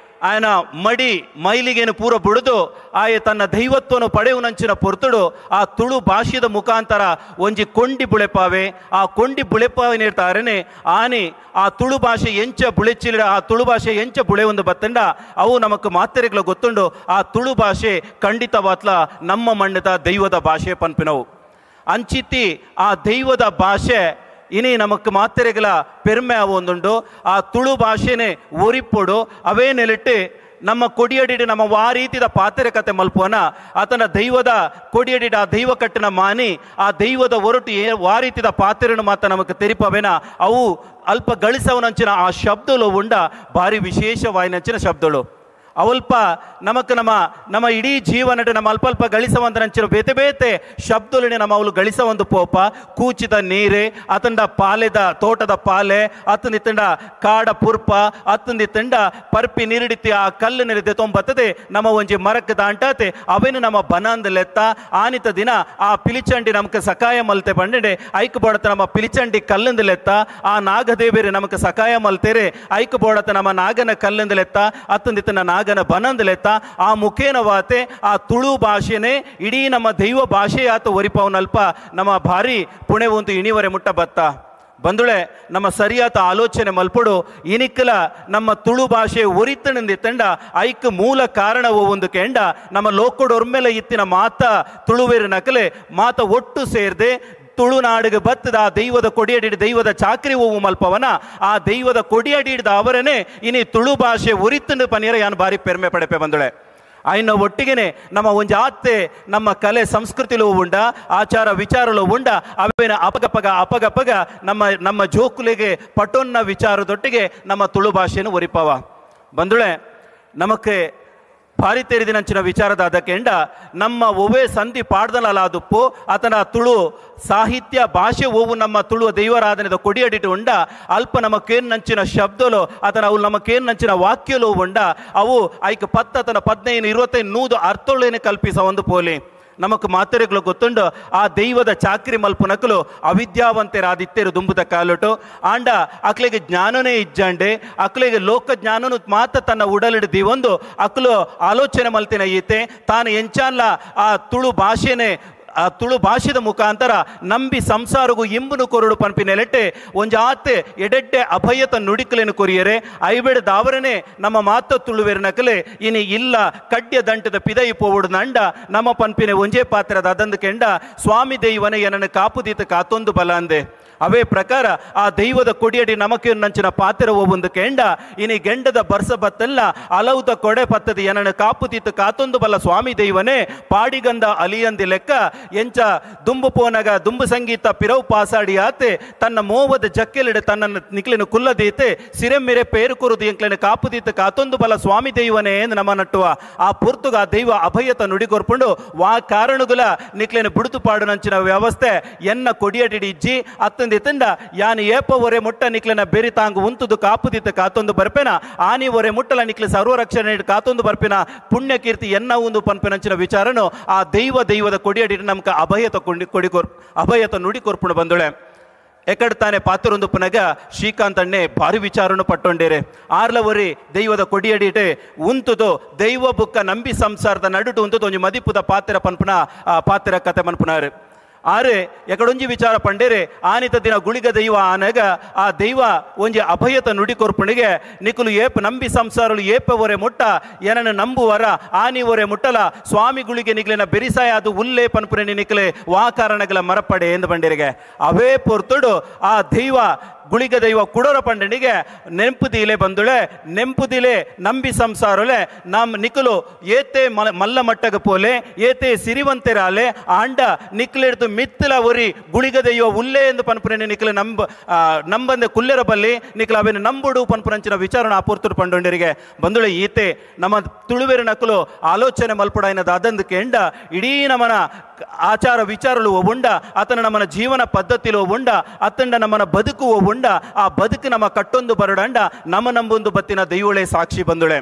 ಆಯನ ಮಡಿ ಮೈಲಿಗೇನು ಪೂರ ಬುಡಿದು ಆಯೆ ತನ್ನ ದೈವತ್ವನು ಪಡೆಯುವನಂಚಿನ ಪೊರ್ತುಡು ಆ ತುಳು ಭಾಷೆದ ಮುಖಾಂತರ ಒಂಜಿ ಕೊಂಡಿ ಬುಳೆಪಾವೆ ಆ ಕೊಂಡಿ ಬುಳೆಪಾವಿನಿರ್ತಾರನೆ ಆನೆ ಆ ತುಳು ಭಾಷೆ ಎಂಚ ಬುಳೆಚಿಲ ಆ ತುಳು ಭಾಷೆ ಎಂಚ ಬುಳೆ ಒಂದು ಬತ್ತಂಡ ಅವು ನಮಕ್ ಮಾತೆರೆಗ್ಲ ಗೊತ್ತುಂಡು ಆ ತುಳು ಭಾಷೆ ಖಂಡಿತವಾತ್ಲ ನಮ್ಮ ಮಣ್ಣದ ದೈವದ ಭಾಷೆ ಪನ್ಪಿನವು ಅಂಚಿತಿ ಆ ದೈವದ ಭಾಷೆ ಇನಿ ನಮಕ್ ಮಾತೆರೆಗಲ ಪೆರ್ಮೆ ಒಂದುಂಡು ಆ ತುಳು ಭಾಷೆನೆ ಒರಿಪೊಡು ಅವೇ ನೆಲಿಟ್ಟು ನಮ್ಮ ಕೊಡಿಯಡಿಡು ನಮ್ಮ ವಾರೀತಿದ ಪಾತೆರೆ ಕತೆ ಮಲ್ಪೋನ ಆತನ ದೈವದ ಕೊಡಿಯಡಿಡ ಆ ದೈವ ಕಟ್ಟಿನ ಮಾನಿ ಆ ದೈವದ ಒರಟು ವಾರೀತಿದ ಪಾತೆರನ್ನು ಮಾತ್ರ ನಮಕ್ ತೆರಿಪವೇನ ಅವು ಅಲ್ಪ ಗಳಿಸವನಂಚಿನ ಆ ಶಬ್ದಲು ಉಂಡ ಭಾರಿ ವಿಶೇಷವಾಯಿನಂಚಿನ ಶಬ್ದಗಳು ಅವಲ್ಪ ನಮಕ್ ನಮ್ಮ ನಮ್ಮ ಇಡೀ ಜೀವನಡು ನಮ್ಮ ಅಲ್ಪ ಅಲ್ಪ ಗಳಿಸವಂತ ನಂಚಿನ ಬೇತೆ ಬೇತೆ ಶಬ್ದಲನೆ ನಮ್ಮ ಅವಳು ಗಳಿಸ ಒಂದು ಪೋಪ ಕೂಚಿದ ನೀರೆ ಆತಂಡ ಪಾಲೆದ ತೋಟದ ಪಾಲೆ ಅತ್ತಂದಿತ್ತಂಡ ಕಾಡ ಪುರ್ಪ ಅತ್ತಂದಿತ್ತಂಡ ಪರ್ಪಿ ನೀರಿಡಿತಿ ಆ ಕಲ್ಲು ನೆರೆದೆ ತೊಂಬತ್ತದೆ ನಮ್ಮ ಒಂಜಿ ಮರಕ್ಕೆ ದಾಂಟಾತೆ ಅವೇನು ನಮ್ಮ ಬನಂದ ಲೆತ್ತ ಆನಿತ ದಿನ ಆ ಪಿಲಿಚಂಡಿ ನಮಕ್ ಸಕಾಯ ಮಲ್ತೆ ಬಂಡೆ ಐಕ್ ಬೋಡತ ನಮ್ಮ ಪಿಲಿಚಂಡಿ ಕಲ್ಲಿಂದ ಲೆತ್ತ ಆ ನಾಗದೇವೇರು ನಮಕ್ ಸಕಾಯ ಮಲ್ತೇರೆ ಐಕ್ ಬೋಡತ ನಮ್ಮ ನಾಗನ ಕಲ್ಲಿಂದ ಲೆತ್ತ ಅತ್ತಂದಿತ್ತನ ನಾಗ ಬನಂದಲೆತ್ತ ಆ ಮುಖೇನವಾತೆ ಆ ತುಳು ಭಾಷೆನೇ ಇಡೀ ನಮ್ಮ ದೈವ ಭಾಷೆಯಾತ ಒರಿಪವನಲ್ಪ ನಮ್ಮ ಭಾರಿ ಪುಣೆ ಒಂದು ಇಣಿವರೆ ಮುಟ್ಟ ಬತ್ತ ಬಂದುಳೆ ನಮ್ಮ ಸರಿಯಾದ ಆಲೋಚನೆ ಮಲ್ಪಡು ಇನಿಕ್ಕಲ ನಮ್ಮ ತುಳು ಭಾಷೆ ಒರಿತಣಿಂದ ಐಕ್ ಮೂಲ ಕಾರಣವು ಒಂದು ಕೆಂಡ ನಮ್ಮ ಲೋಕಡೊರ್ಮೆಲೆ ಇತ್ತಿನ ಮಾತ ತುಳುವೇರು ನಕಲೆ ಮಾತ ಒಟ್ಟು ಸೇರ್ದೆ ತುಳುನಾಡಿಗೆ ಬತ್ತದ ಆ ದೈವದ ಕೊಡಿಯಡಿ ದೈವದ ಚಾಕ್ರಿ ಹೂವು ಮಲ್ಪವನ ಆ ದೈವದ ಕೊಡಿಯಡಿದ ಅವರನೇ ಇನಿ ತುಳು ಭಾಷೆ ಉರಿತಂಡು ಪನೀರ ಯಾನು ಭಾರಿ ಪೆರ್ಮೆ ಪಡೆಪೆ ಬಂದಳೆ ಆಯ್ನ ಒಟ್ಟಿಗೆನೆ ನಮ್ಮ ಒಂಜಿ ಆತ್ತೆ ನಮ್ಮ ಕಲೆ ಸಂಸ್ಕೃತಿಲೂ ಉಂಡ ಆಚಾರ ವಿಚಾರಲೂ ಉಂಡ ಅವೇನ ಅಪಗಪಗ ಅಪಗಪಗ ನಮ್ಮ ನಮ್ಮ ಜೋಕುಲಿಗೆ ಪಟೊನ್ನ ವಿಚಾರದೊಟ್ಟಿಗೆ ನಮ್ಮ ತುಳು ಭಾಷೆಯನ್ನು ಒರಿಪವ ಬಂದುಳೆ ನಮಕ್ಕೆ ಭಾರಿ ತೆರಿದಿನಂಚಿನ ವಿಚಾರದ ಅದಕ್ಕೆಂಡ ನಮ್ಮ ಒವೇ ಸಂಧಿ ಪಾಡ್ದನಲಾದುಪ್ಪು ಆತನ ತುಳು ಸಾಹಿತ್ಯ ಭಾಷೆ ಓವು ನಮ್ಮ ತುಳು ದೈವರಾಧನೆದ ಕೊಡಿಯಡಿಟ್ಟು ಉಂಡ ಅಲ್ಪ ನಮ್ಮ ಕೇನ್ನಂಚಿನ ಶಬ್ದಲು ಆತನ ಅವು ನಮ್ಮ ಕೇನ್ನಂಚಿನ ವಾಕ್ಯಲು ಉಂಡ ಅವು ಐಕ್ ಪತ್ತ ಆತನ 15 25 100 ಅರ್ಥಗಳೇನು ಕಲ್ಪಿಸ ಒಂದು ಪೋಲಿ ನಮಕ್ ಮಾತೆರೆಗಳು ಗೊತ್ತುಂಡು ಆ ದೈವದ ಚಾಕ್ರಿ ಮಲ್ಪುನಕಲು ಅವಿದ್ಯಾವಂತರಾದಿತ್ತೇರು ದುಂಬುದ ಕಾಲುಟು ಆಂಡ ಅಕ್ಲೆಗೆ ಜ್ಞಾನನೇ ಇಜ್ಜಾಂಡೆ ಅಕ್ಲೆಗೆ ಲೋಕ ಜ್ಞಾನನು ಮಾತ ತನ್ನ ಉಡಲಿಡ್ದಿ ಒಂದು ಅಕ್ಲು ಆಲೋಚನೆ ಮಲ್ತಿನ ಈತೆ ತಾನು ಎಂಚಾನ್ಲ ಆ ತುಳು ಭಾಷೆನೇ ಆ ತುಳು ಭಾಷೆದ ಮುಖಾಂತರ ನಂಬಿ ಸಂಸಾರಗು ಇಂಬುನು ಕೊರಡು ಪನ್ಪಿ ನೆಲೆಟೆ ಒಂಜಾತೆ ಎಡೆಡ್ಡೆ ಅಭಯತ ನುಡಿಕಲೇನು ಕೊರಿಯರೆ ಐಬೇಡ ದಾವರನೆ ನಮ್ಮ ಮಾತ ತುಳುವೆರ್ನಕಲೆ ಇನಿ ಇಲ್ಲ ಕಡ್ಯ ದಂಟದ ಪಿದೈ ಪೋವುಡು ನಂಡ ನಮ್ಮ ಪನ್ಪಿನ ಒಂಜೇ ಪಾತ್ರದ ಅದಂದು ಕೆಂಡ ಸ್ವಾಮಿ ದೈವನೆ ಏನನ್ನು ಕಾಪುದೀತ ಕಾತೊಂದು ಬಲ ಅಂದೆ. ಅವೇ ಪ್ರಕಾರ ಆ ದೈವದ ಕೊಡಿಯಡಿ ನಮಕ್ಕೆ ನಂಚಿನ ಪಾತ್ರ ಒಂದು ಕೆಂಡ ಇನಿ ಗೆಂಡದ ಬರ್ಸ ಬತ್ತೆಲ್ಲ ಅಲೌದ ಕೊಡೆ ಪತ್ತದ ಏನನ್ನು ಕಾಪುತಿತ್ತು ಕಾತೊಂದು ಬಲ್ಲ ಸ್ವಾಮಿ ದೈವನೇ ಪಾಡಿಗಂದ ಅಲಿಯಂದಿ ಲೆಕ್ಕ ಎಂಚ ದುಂಬು ಪೋನಗ ದುಂಬು ಸಂಗೀತ ಪಿರವು ಪಾಸಾಡಿ ಆತೆ ತನ್ನ ಮೋವದ ಜಕ್ಕೆಲಿಡೆ ತನ್ನ ನಿಕ್ಲಿನ ಕುಲ್ಲದೀತೆ ಸಿರೆಮ್ಮಿರೆ ಪೇರು ಕುರುದು ಎಂಕ್ಲಿನ ಕಾಪುದೀತ ಕಾತೊಂದು ಬಲ್ಲ ಸ್ವಾಮಿ ದೈವನೇ ಎಂದು ನಮ್ಮ ನಟ್ಟುವ ಆ ಪುರ್ತುಗ ಆ ದೈವ ಅಭಯತ ನುಡಿಗೊರ್ಪುಂಡು ವಾ ಕಾರಣಗುಲ ನಿಕ್ಲಿನ ಬುಡುತು ಪಾಡು ನಂಚಿನ ವ್ಯವಸ್ಥೆ ಎನ್ನ ಕೊಡಿಯಡಿ ಇಜ್ಜಿ ಅತ್ತಂದಿ ತಂಡ ಯಾನು ಏಪ ಒರೆ ಮುಟ್ಟ ನಿಕ್ಲಿನ ಬೆರಿ ತಾಂಗು ಉಂತುದು ಕಾಪುದಿತ್ತ ಕಾತೊಂದು ಬರ್ಪೆನ ಆನಿ ಒರೆ ಮುಟ್ಟಲ ನಿಕ್ಲಿ ಸರ್ವರಕ್ಷಣೆ ಕಾತೊಂದು ಬರ್ಪಿನ ಪುಣ್ಯಕೀರ್ತಿ ಎನ್ನ ಒಂದು ಪನ್ಪಿನಂಚಿನ ವಿಚಾರನು ಆ ದೈವ ದೈವದ ಕೊಡಿಯಡಿ ನಮ್ಕ ಅಭಯತ ಕೊಡಿಕೊರ್ ಅಭಯತ ನುಡಿ ಕೊರ್ಪುಣ ಬಂದುಳೆ ಎಕಡ್ ತಾನೆ ಪಾತ್ರೊಂದು ಪುನಗ ಶ್ರೀಕಾಂತ್ ಅಣ್ಣೆ ಭಾರಿ ವಿಚಾರನು ಪಟ್ಟೊಂಡೇರೆ ಆರ್ಲವರಿ ದೈವದ ಕೊಡಿಯಡಿಟೆ ಉಂತುದು ದೈವ ಬುಕ್ಕ ನಂಬಿ ಸಂಸಾರದ ನಡುಟು ಉಂತುದು ಒಂಜಿ ಮದಿಪುದ ಪಾತ್ರ ಪನ್ಪುನ ಪಾತ್ರ ಕತೆ ಮನ್ಪುನಾರು ಆರೆ ಎಕಡೊಂಜಿ ವಿಚಾರ ಪಂಡೇರೆ ಆನಿತ ದಿನ ಗುಳಿಗ ದೈವ ಆನಗ ಆ ದೈವ ಒಂಜಿ ಅಭಯತ ನುಡಿ ಕೊರ್ಪುಣಿಗೆ ನಿಕುಲು ಏಪ ನಂಬಿ ಸಂಸಾರಲು ಏಪ ಒರೆ ಮುಟ್ಟ ಏನನ್ನು ನಂಬುವರ ಆನಿ ಒರೆ ಮುಟ್ಟಲ ಸ್ವಾಮಿ ಗುಳಿಗೆ ನಿಗ್ಲಿನ ಬೆರಿಸಾಯ ಅದು ಉಲ್ಲೇ ಪನ್ಪುರಣಿ ನಿಕ್ಲೆ ವಾ ಕಾರಣಗಳ ಮರಪಡೆ ಎಂದು ಬಂಡಿರಿಗೆ ಅವೇ ಪೊರ್ತುಡು ಆ ದೈವ ಗುಳಿಗ ದೈವ ಕುಡೋರ ಪಂಡನಿಗೆ ನೆಂಪುದೀಲೆ ಬಂದುಳೆ ನೆಂಪುದಿಲೆ ನಂಬಿ ಸಂಸಾರಲೆ ನಮ್ಮ ನಿಕಲು ಏತೆ ಮಲ್ಲ ಮಟ್ಟಗ ಪೋಲೆ ಏತೆ ಸಿರಿವಂತೆರಾಲೆ ಆಂಡ ನಿಕ್ಲೆಡ್ದು ಮಿತ್ತಲ ಒರಿ ಗುಳಿಗ ದೈವ ಉಲ್ಲೇ ಎಂದು ಪನ್ಪುರಣಿ ನಿಕ್ಲೆ ನಂಬಂದೆ ಕುಲ್ಲೆರ ಬಲ್ಲಿ ನಿಕ್ಲ ಅವೇನು ನಂಬುಡು ಪನ್ಪುರಂಚಿನ ವಿಚಾರಣ ಆಪೂರ್ತುಡು ಪಂಡೊಂಡರಿಗೆ ಬಂದುಳೆ ಈತೆ ನಮ್ಮ ತುಳುವೆರ ನಕಲು ಆಲೋಚನೆ ಮಲ್ಪುಡಾಯಿನದ ಅದಂದು ಕೆಂಡ ಇಡೀ ನಮನ ಆಚಾರ ವಿಚಾರಲು ಉಂಡ ಆತನ ನಮ್ಮನ ಜೀವನ ಪದ್ಧತಿಲೋ ಉಂಡ ಅತ್ತಂಡ ನಮ್ಮನ ಬದುಕು ಉಂಡ ಆ ಬದುಕು ನಮ್ಮ ಕಟ್ಟೊಂದು ಬರಡಂಡ ನಮ್ಮ ನಂಬೊಂದು ಬತ್ತಿನ ದೈವಳೆ ಸಾಕ್ಷಿ ಬಂದುಳೆ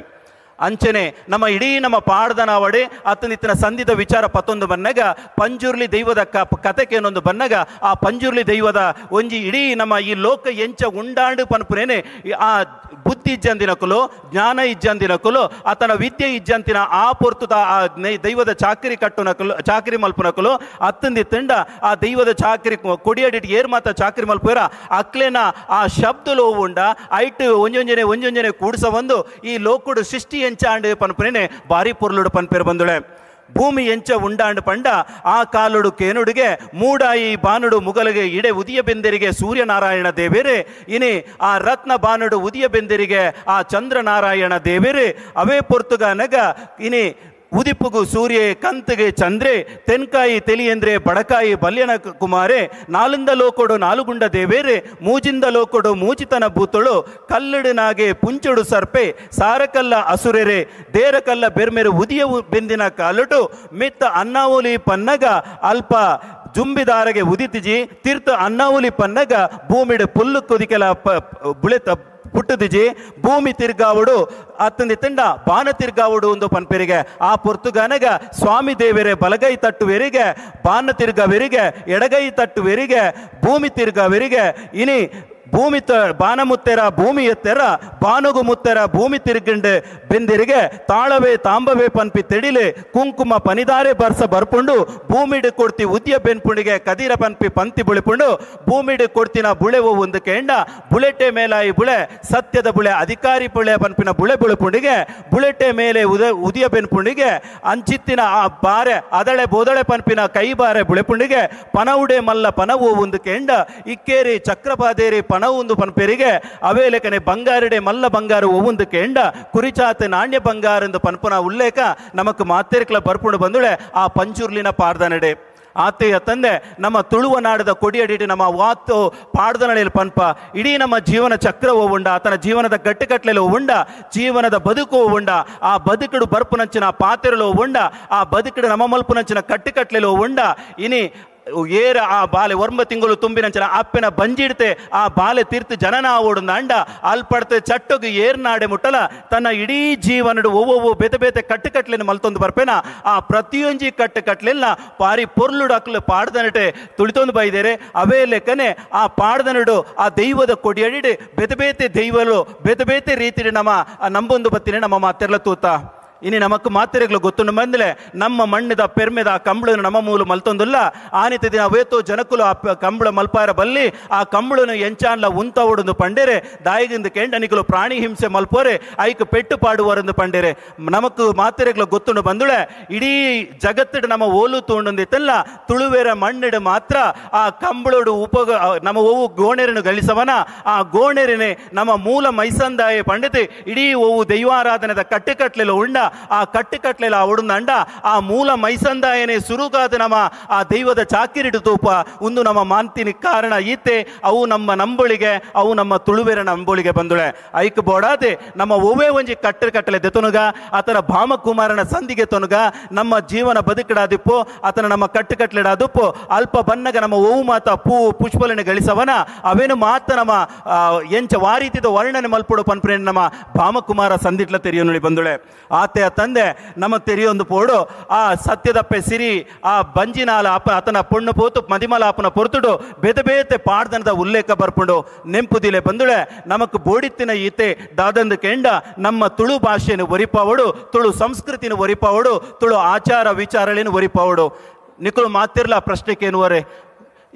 ಅಂಚನೆ ನಮ್ಮ ಇಡೀ ನಮ್ಮ ಪಾಡ್ದನಾವಡೆ ಅತ್ತನಿತ್ತಿನ ಸಂಧಿದ ವಿಚಾರ ಪತ್ತೊಂದು ಬನ್ನಗ ಪಂಜುರ್ಲಿ ದೈವದ ಕತೆಕೇನೊಂದು ಬನ್ನಗ ಆ ಪಂಜುರ್ಲಿ ದೈವದ ಒಂಜಿ ಇಡೀ ನಮ್ಮ ಈ ಲೋಕ ಎಂಚ ಉಂಡಾಂಡು ಪನ್ಪುನೇನೆ ಆ ಬುದ್ಧಿ ಇಜ್ಜಂದಿನಕುಲು ಜ್ಞಾನ ಇಜ್ಜಂದಿನಕುಲು ಆತನ ವಿದ್ಯೆ ಇಜ್ಜಂತಿನ ಆ ಪೊರ್ತುದ ಆ ದೈವದ ಚಾಕರಿ ಕಟ್ಟುನಕುಲು ಚಾಕರಿ ಮಲ್ಪುನಕುಲು ಅತ್ತಂದಿ ತಂಡ ಆ ದೈವದ ಚಾಕರಿ ಕೊಡಿಯಡಿ ಏರ್ ಮಾತ ಚಾಕರಿ ಮಲ್ಪುರ ಅಕ್ಲೇನ ಆ ಶಬ್ದಲು ಉಂಡ ಐಟ್ ಒಂಜೊಂಜನೆ ಒಂಜೊಂಜನೆ ಕೂಡ್ಸ ಬಂದು ಈ ಲೋಕುಡು ಸೃಷ್ಟಿ ಎಂಚಾಂಡು ಪನ್ಪುನೇನೆ ಬಾರಿ ಪೊರ್ಲುಡು ಪನ್ಪೇರು ಬಂದುಳೆ ಭೂಮಿ ಎಂಚ ಉಂಡಾಂಡು ಪಂಡ ಆ ಕಾಲುಡು ಕೇನುಡುಗೆ ಮೂಡಾಯಿ ಬಾನುಡು ಮುಗಲಿಗೆ ಇಡೆ ಉದಿಯ ಬೆಂದರಿಗೆ ಸೂರ್ಯನಾರಾಯಣ ದೇವೇರೆ ಇನಿ ಆ ರತ್ನ ಬಾನುಡು ಉದಿಯ ಬೆಂದರಿಗೆ ಆ ಚಂದ್ರನಾರಾಯಣ ದೇವೇರೆ ಅವೇ ಪೊರ್ತುಗಾನಗ ಇನಿ ಉದಿಪುಗು ಸೂರ್ಯೆ ಕಂತಿಗೆ ಚಂದ್ರೆ ತೆನ್ಕಾಯಿ ತೆಲಿಯಂದ್ರೆ ಬಡಕಾಯಿ ಬಲ್ಯನ ಕುಮಾರೆ ನಾಲಿಂದ ಲೋಕೊಡು ನಾಲುಗುಂಡ ದೇವೇರೆ ಮೂಜಿಂದ ಲೋಕೊಡು ಮೂಜಿತನ ಬೂತಳು ಕಲ್ಲಡು ನಾಗೆ ಪುಂಚುಡು ಸರ್ಪೆ ಸಾರಕಲ್ಲ ಅಸುರೆರೆ ದೇರಕಲ್ಲ ಬೆರ್ಮೆರು ಉದಿಯ ಬೆಂದಿನ ಕಾಲುಟು ಮಿತ್ತ ಅನ್ನಾವೋಲಿ ಪನ್ನಗ ಅಲ್ಪ ಜುಂಬಿದಾರಗೆ ಉದಿತಿಜಿ ತೀರ್ಥ ಅನ್ನಾವೋಲಿ ಪನ್ನಗ ಭೂಮಿಡು ಪುಲ್ಲು ಕುದಿಕೆಲ ಬುಳೆತ ಪುಟ್ಟದಿಜಿ ಭೂಮಿ ತಿರ್ಗಾವಡು ಅತ್ತಂದಿ ತಂಡ ಬಾನ ತಿರ್ಗಾವಡು ಒಂದು ಪನ್ಪೆರಿಗೆ ಆ ಪೊರ್ತುಗಾನಗ ಸ್ವಾಮಿ ದೇವರೇ ಬಲಗೈ ತಟ್ಟುವೆರಿಗೆ ಬಾನ ತಿರ್ಗಾವೆರಿಗೆ ಎಡಗೈ ತಟ್ಟುವೆರಿಗೆ ಭೂಮಿ ತಿರ್ಗಾವೆರಿಗೆ ಇನಿ ಭೂಮಿ ಬಾನ ಮುತ್ತೆರ ಭೂಮಿ ಎತ್ತೆರ ಬಾನುಗು ಮುತ್ತೆರ ಭೂಮಿ ತಿರುಗಿಂಡು ಬೆಂದಿರಿಗೆ ತಾಳವೇ ತಾಂಬವೇ ಪನ್ಪಿ ತೆಡಿಲೆ ಕುಂಕುಮ ಪನಿದಾರೆ ಬರ್ಸ ಬರ್ಪುಂಡು ಭೂಮಿಡು ಕೊಡ್ತಿ ಉದ್ಯ ಬೆನ್ಪುಂಡಿಗೆ ಕದಿರ ಪನ್ಪಿ ಪಂತಿ ಬುಳಿಪುಂಡು ಭೂಮಿಡು ಕೊಡ್ತಿನ ಬುಳೆವು ಒಂದು ಕೆಂಡ ಬುಳೆಟೆ ಮೇಲಾಯಿ ಬುಳೆ ಸತ್ಯದ ಬುಳೆ ಅಧಿಕಾರಿ ಬುಳೆ ಪನ್ಪಿನ ಬುಳೆ ಬುಳೆಪುಂಡಿಗೆ ಬುಳೆಟೆ ಮೇಲೆ ಉದಿಯ ಬೆನ್ಪುಂಡಿಗೆ ಅಂಚಿತ್ತಿನ ಆ ಬಾರೆ ಅದಳೆ ಬೋದಳೆ ಪನ್ಪಿನ ಕೈ ಬಾರೆ ಬುಳೆಪುಂಡಿಗೆ ಪನವುಡೆ ಮಲ್ಲ ಪನವು ಒಂದು ಕೆಂಡ ಇಕ್ಕೇರಿ ಚಕ್ರಪಾದೇರಿ ಪಣವು ಪನ್ಪೆರಿಗೆ ಅವೇಲೆಕನೆ ಬಂಗಾರಡೆ ಮಲ್ಲ ಬಂಗಾರು ಒವೊಂದು ಕೆಂಡ ಕುರಿಚಾತ ನಾಣ್ಯ ಬಂಗಾರ ಎಂದು ಪನ್ಪುನ ಉಲ್ಲೇಖ ನಮಕ್ ಮಾತೇರ್ಕಲ ಬರ್ಪುಂಡು ಬಂದುಳೆ ಆ ಪಂಚುರ್ಲಿನ ಪಾರ್ದನಡೆ ಆತೆಯ ತಂದೆ ನಮ್ಮ ತುಳುವ ನಾಡದ ಕೊಡಿಯಡಿಟ್ಟು ನಮ್ಮ ವಾತು ಪಾಡ್ದನಡೆಯಲ್ಲಿ ಪನ್ಪ ಇಡೀ ನಮ್ಮ ಜೀವನ ಚಕ್ರವೋ ಉಂಡ ಆತನ ಜೀವನದ ಗಟ್ಟಿಕಟ್ಲೆಲೋ ಉಂಡ ಜೀವನದ ಬದುಕು ಉಂಡ ಆ ಬದುಕುಡು ಬರ್ಪುನಂಚಿನ ಪಾತೆರಲೋ ಉಂಡ ಆ ಬದುಕುಡು ನಮ್ಮ ಮಲ್ಪುನಂಚಿನ ಕಟ್ಟಿಕಟ್ಲೆಲೋ ಉಂಡ ಇನಿ ಏರ ಆ ಬಾಲೆ ಒರ್ಮ ತಿಂಗಳು ತುಂಬಿನಂಚನ ಅಪ್ಪನ ಬಂಜಿಡ್ತೆ ಆ ಬಾಲೆ ತೀರ್ತು ಜನನ ಓಡುಂದ ಅಂಡ ಅಲ್ಪಡ್ತೆ ಚಟ್ಟೊಗು ಏರ್ನಾಡೆ ಮುಟ್ಟಲ ತನ್ನ ಇಡೀ ಜೀವನಡು ಒವ್ವೊವ್ವು ಬೇತೆ ಬೇತೆ ಕಟ್ಟುಕಟ್ಲೆನ ಮಲ್ತೊಂದು ಬರ್ಪೇನ ಆ ಪ್ರತಿಯೊಂಜಿ ಕಟ್ಟುಕಟ್ಲೆಲ್ಲ ಪಾರಿ ಪೊರ್ಲುಡು ಅಕ್ಲು ಪಾಡ್ದನಟೆ ತುಳಿತೊಂದು ಬೈದೇರೆ ಅವೇ ಲೆಕ್ಕನೆ ಆ ಪಾಡ್ದನಡು ಆ ದೈವದ ಕೊಡಿಯಡಿಡು ಬೇತೆ ಬೇತೆ ದೈವಲು ಬೇತೆ ಬೇತೆ ರೀತಿಡು ನಮ್ಮ ನಂಬೊಂದು ಬತ್ತಿನ ನಮ್ಮ ಮಾತೆರ್ಲ ತೂತ. ಇನಿ ನಮಕ್ ಮಾತೆರೆಗ್ಲ ಗೊತ್ತುಂಡು ಬಂದಲೆ ನಮ್ಮ ಮಣ್ಣಿದ ಪೆರ್ಮೆದ ಆ ಕಂಬಳನು ನಮ್ಮ ಮೂಲು ಮಲ್ತೊಂದುಲ್ಲ ಆನಿತ ದಿನ ಅವೇತೋ ಜನಕುಲು ಆ ಕಂಬಳ ಮಲ್ಪಾರ ಬಲ್ಲಿ ಆ ಕಂಬಳನು ಎಂಚಾನ್ಲ ಉಂತವಡುಂದು ಪಂಡೇರೆ ದಾಯಿಗಿಂದು ಕೆಂಡನಿಕಲು ಪ್ರಾಣಿ ಹಿಂಸೆ ಮಲ್ಪೋರೆ ಐಕ್ ಪೆಟ್ಟು ಪಾಡುವರೆಂದು ಪಂಡೇರೆ ನಮಕ್ ಮಾತೆರೆಗ್ಲ ಗೊತ್ತುಂಡು ಬಂದುಳೆ ಇಡೀ ಜಗತ್ತಿಡು ನಮ್ಮ ಓಲು ತೋಂಡೊಂದಿತ್ತಲ್ಲ ತುಳುವೆರ ಮಣ್ಣಿಡು ಮಾತ್ರ ಆ ಕಂಬಳೋಡು ಉಪ ನಮ್ಮ ಓವು ಗೋಣೆರನ್ನು ಗಳಿಸವನ ಆ ಗೋಣೆರನೆ ನಮ್ಮ ಮೂಲ ಮೈಸಂದಾಯ ಪಂಡಿತೆ ಇಡೀ ಓವು ದೈವಾರಾಧನೆದ ಕಟ್ಟುಕಟ್ಲೆಲ್ಲ ಉಂಡ ಆ ಕಟ್ಟುಕಟ್ಲೆಲ್ಲ ಉಡುಂದಂಡ ಆ ಮೂಲ ಮೈಸಂದಾಯನೆ ಸುರುಗಾದ ನಮ್ಮ ಆ ದೈವದ ಚಾಕಿರಿಡು ತೂಪ ಒಂದು ನಮ್ಮ ಮಾಂತಿನ ಕಾರಣ ಈತೆ ಅವು ನಮ್ಮ ನಂಬೊಳಿಗೆ ಅವು ನಮ್ಮ ತುಳುವೆರ ನಂಬೊಳಿಗೆ ಬಂದುಳೆ ಐಕ್ ಬೋಡಾದೆ ನಮ್ಮ ಒವ್ವೇ ಒಂಜಿ ಕಟ್ಟುಕಟ್ಟಲೆ ದೆತೊನುಗ ಆತನ ಭಾಮಕುಮಾರನ ಸಂಧಿಗೆ ತೊನುಗ ನಮ್ಮ ಜೀವನ ಬದುಕಡಾದಿಪ್ಪು ಆತನ ನಮ್ಮ ಕಟ್ಟುಕಟ್ಲೆಡಾದಿಪ್ಪು ಅಲ್ಪ ಬನ್ನಗ ನಮ್ಮ ಓವು ಮಾತ ಪೂ ಪುಷ್ಪಲನೆ ಗಳಿಸವನ ಅವೇನು ಮಾತ ನಮ್ಮ ಎಂಚ ವಾರೀತಿದ ವರ್ಣನೆ ಮಲ್ಪುಡು ಪನ್ಪ್ರೇನ್ ನಮ್ಮ ಭಾಮಕುಮಾರ ಸಂದಿಟ್ಲ ತೆರಿಯೋನುಳಿ ಬಂದುಳೆ ಆತೆಯ ತಂದೆ ನಮ್ಮ ತೆರಿಯೊಂದು ಪೋಡು ಆ ಸತ್ಯದಪ್ಪೆ ಸಿರಿ ಆ ಬಂಜಿನಾಲ ಅಪ ಆತನ ಪೊಣ್ಣು ಪೋತು ಮದಿಮಲ ಅಪ್ಪನ ಪೊರ್ತುಡು ಬೇತೆ ಬೇತೆ ಪಾಡ್ದನದ ಉಲ್ಲೇಖ ಬರ್ಪುಂಡು ನೆಂಪುದಿಲೆ ಬಂದುಳೆ ನಮಕ್ ಬೋಡಿತ್ತಿನ ಈತೆ ದಾದಂದು ಕೆಂಡ ನಮ್ಮ ತುಳು ಭಾಷೆಯನ್ನು ಒರಿಪಾವಡು ತುಳು ಸಂಸ್ಕೃತಿನ ಒರಿಪಾವಡು ತುಳು ಆಚಾರ ವಿಚಾರಗಳನ್ನು ಒರಿಪಾವಡು ನಿಕುಲು ಮಾತಿರ್ಲ ಪ್ರಶ್ನೆಕೇನುವರೆ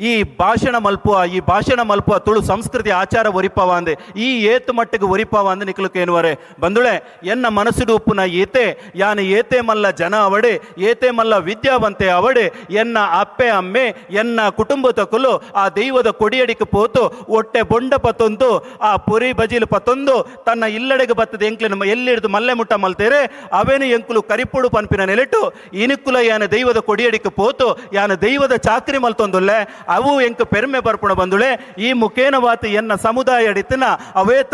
ಈ ಭಾಷಣ ಮಲ್ಪುವ ಈ ಭಾಷಣ ಮಲ್ಪುವ ತುಳು ಸಂಸ್ಕೃತಿ ಆಚಾರ ಒರಿಪಾವ ಅಂದೆ ಈ ಏತು ಮಟ್ಟಿಗೆ ಒರಿಪಾವ ಅಂದೆ ನಿಕ್ಲುಕೇನುವರೆ ಬಂದುಳೆ ಎನ್ನ ಮನಸ್ಸುಡು ಉಪ್ಪುನ ಏತೆ ಯಾನು ಏತೆ ಮಲ್ಲ ಜನ ಅವಡೆ ಏತೆ ಮಲ್ಲ ವಿದ್ಯಾವಂತೆ ಅವಡೆ ಎನ್ನ ಅಪ್ಪೆ ಅಮ್ಮೆ ಎನ್ನ ಕುಟುಂಬ ತಕುಲು ಆ ದೈವದ ಕೊಡಿಯಡಿಗೆ ಪೋತು ಒಟ್ಟೆ ಬೊಂಡ ಪತ್ತೊಂದು ಆ ಪೊರಿ ಬಜಿಲು ಪತ್ತೊಂದು ತನ್ನ ಇಲ್ಲಡೆಗೆ ಬತ್ತದ ಎಂಕ್ಲು ಎಲ್ಲಿ ಹಿಡಿದು ಮಲ್ಲೆ ಮುಟ್ಟ ಮಲ್ತೇರೆ ಅವೇನು ಎಂಕುಲು ಕರಿಪುಡು ಪನ್ಪಿನ ನೆಲೆಟು ಇನುಕುಲ ಯಾನ ದೈವದ ಕೊಡಿಯಡಿಗೆ ಪೋತು ಯಾನ ದೈವದ ಚಾಕ್ರಿ ಮಲ್ತೊಂದುಲ್ಲೆ ಅವು ಎಂಕ್ ಪೆರ್ಮೆ ಬರ್ಪುಣ ಬಂದುಳೆ ಈ ಮುಖೇನವಾತ ಎನ್ನ ಸಮುದಾಯ ಅಡಿತನ ಅವೇತ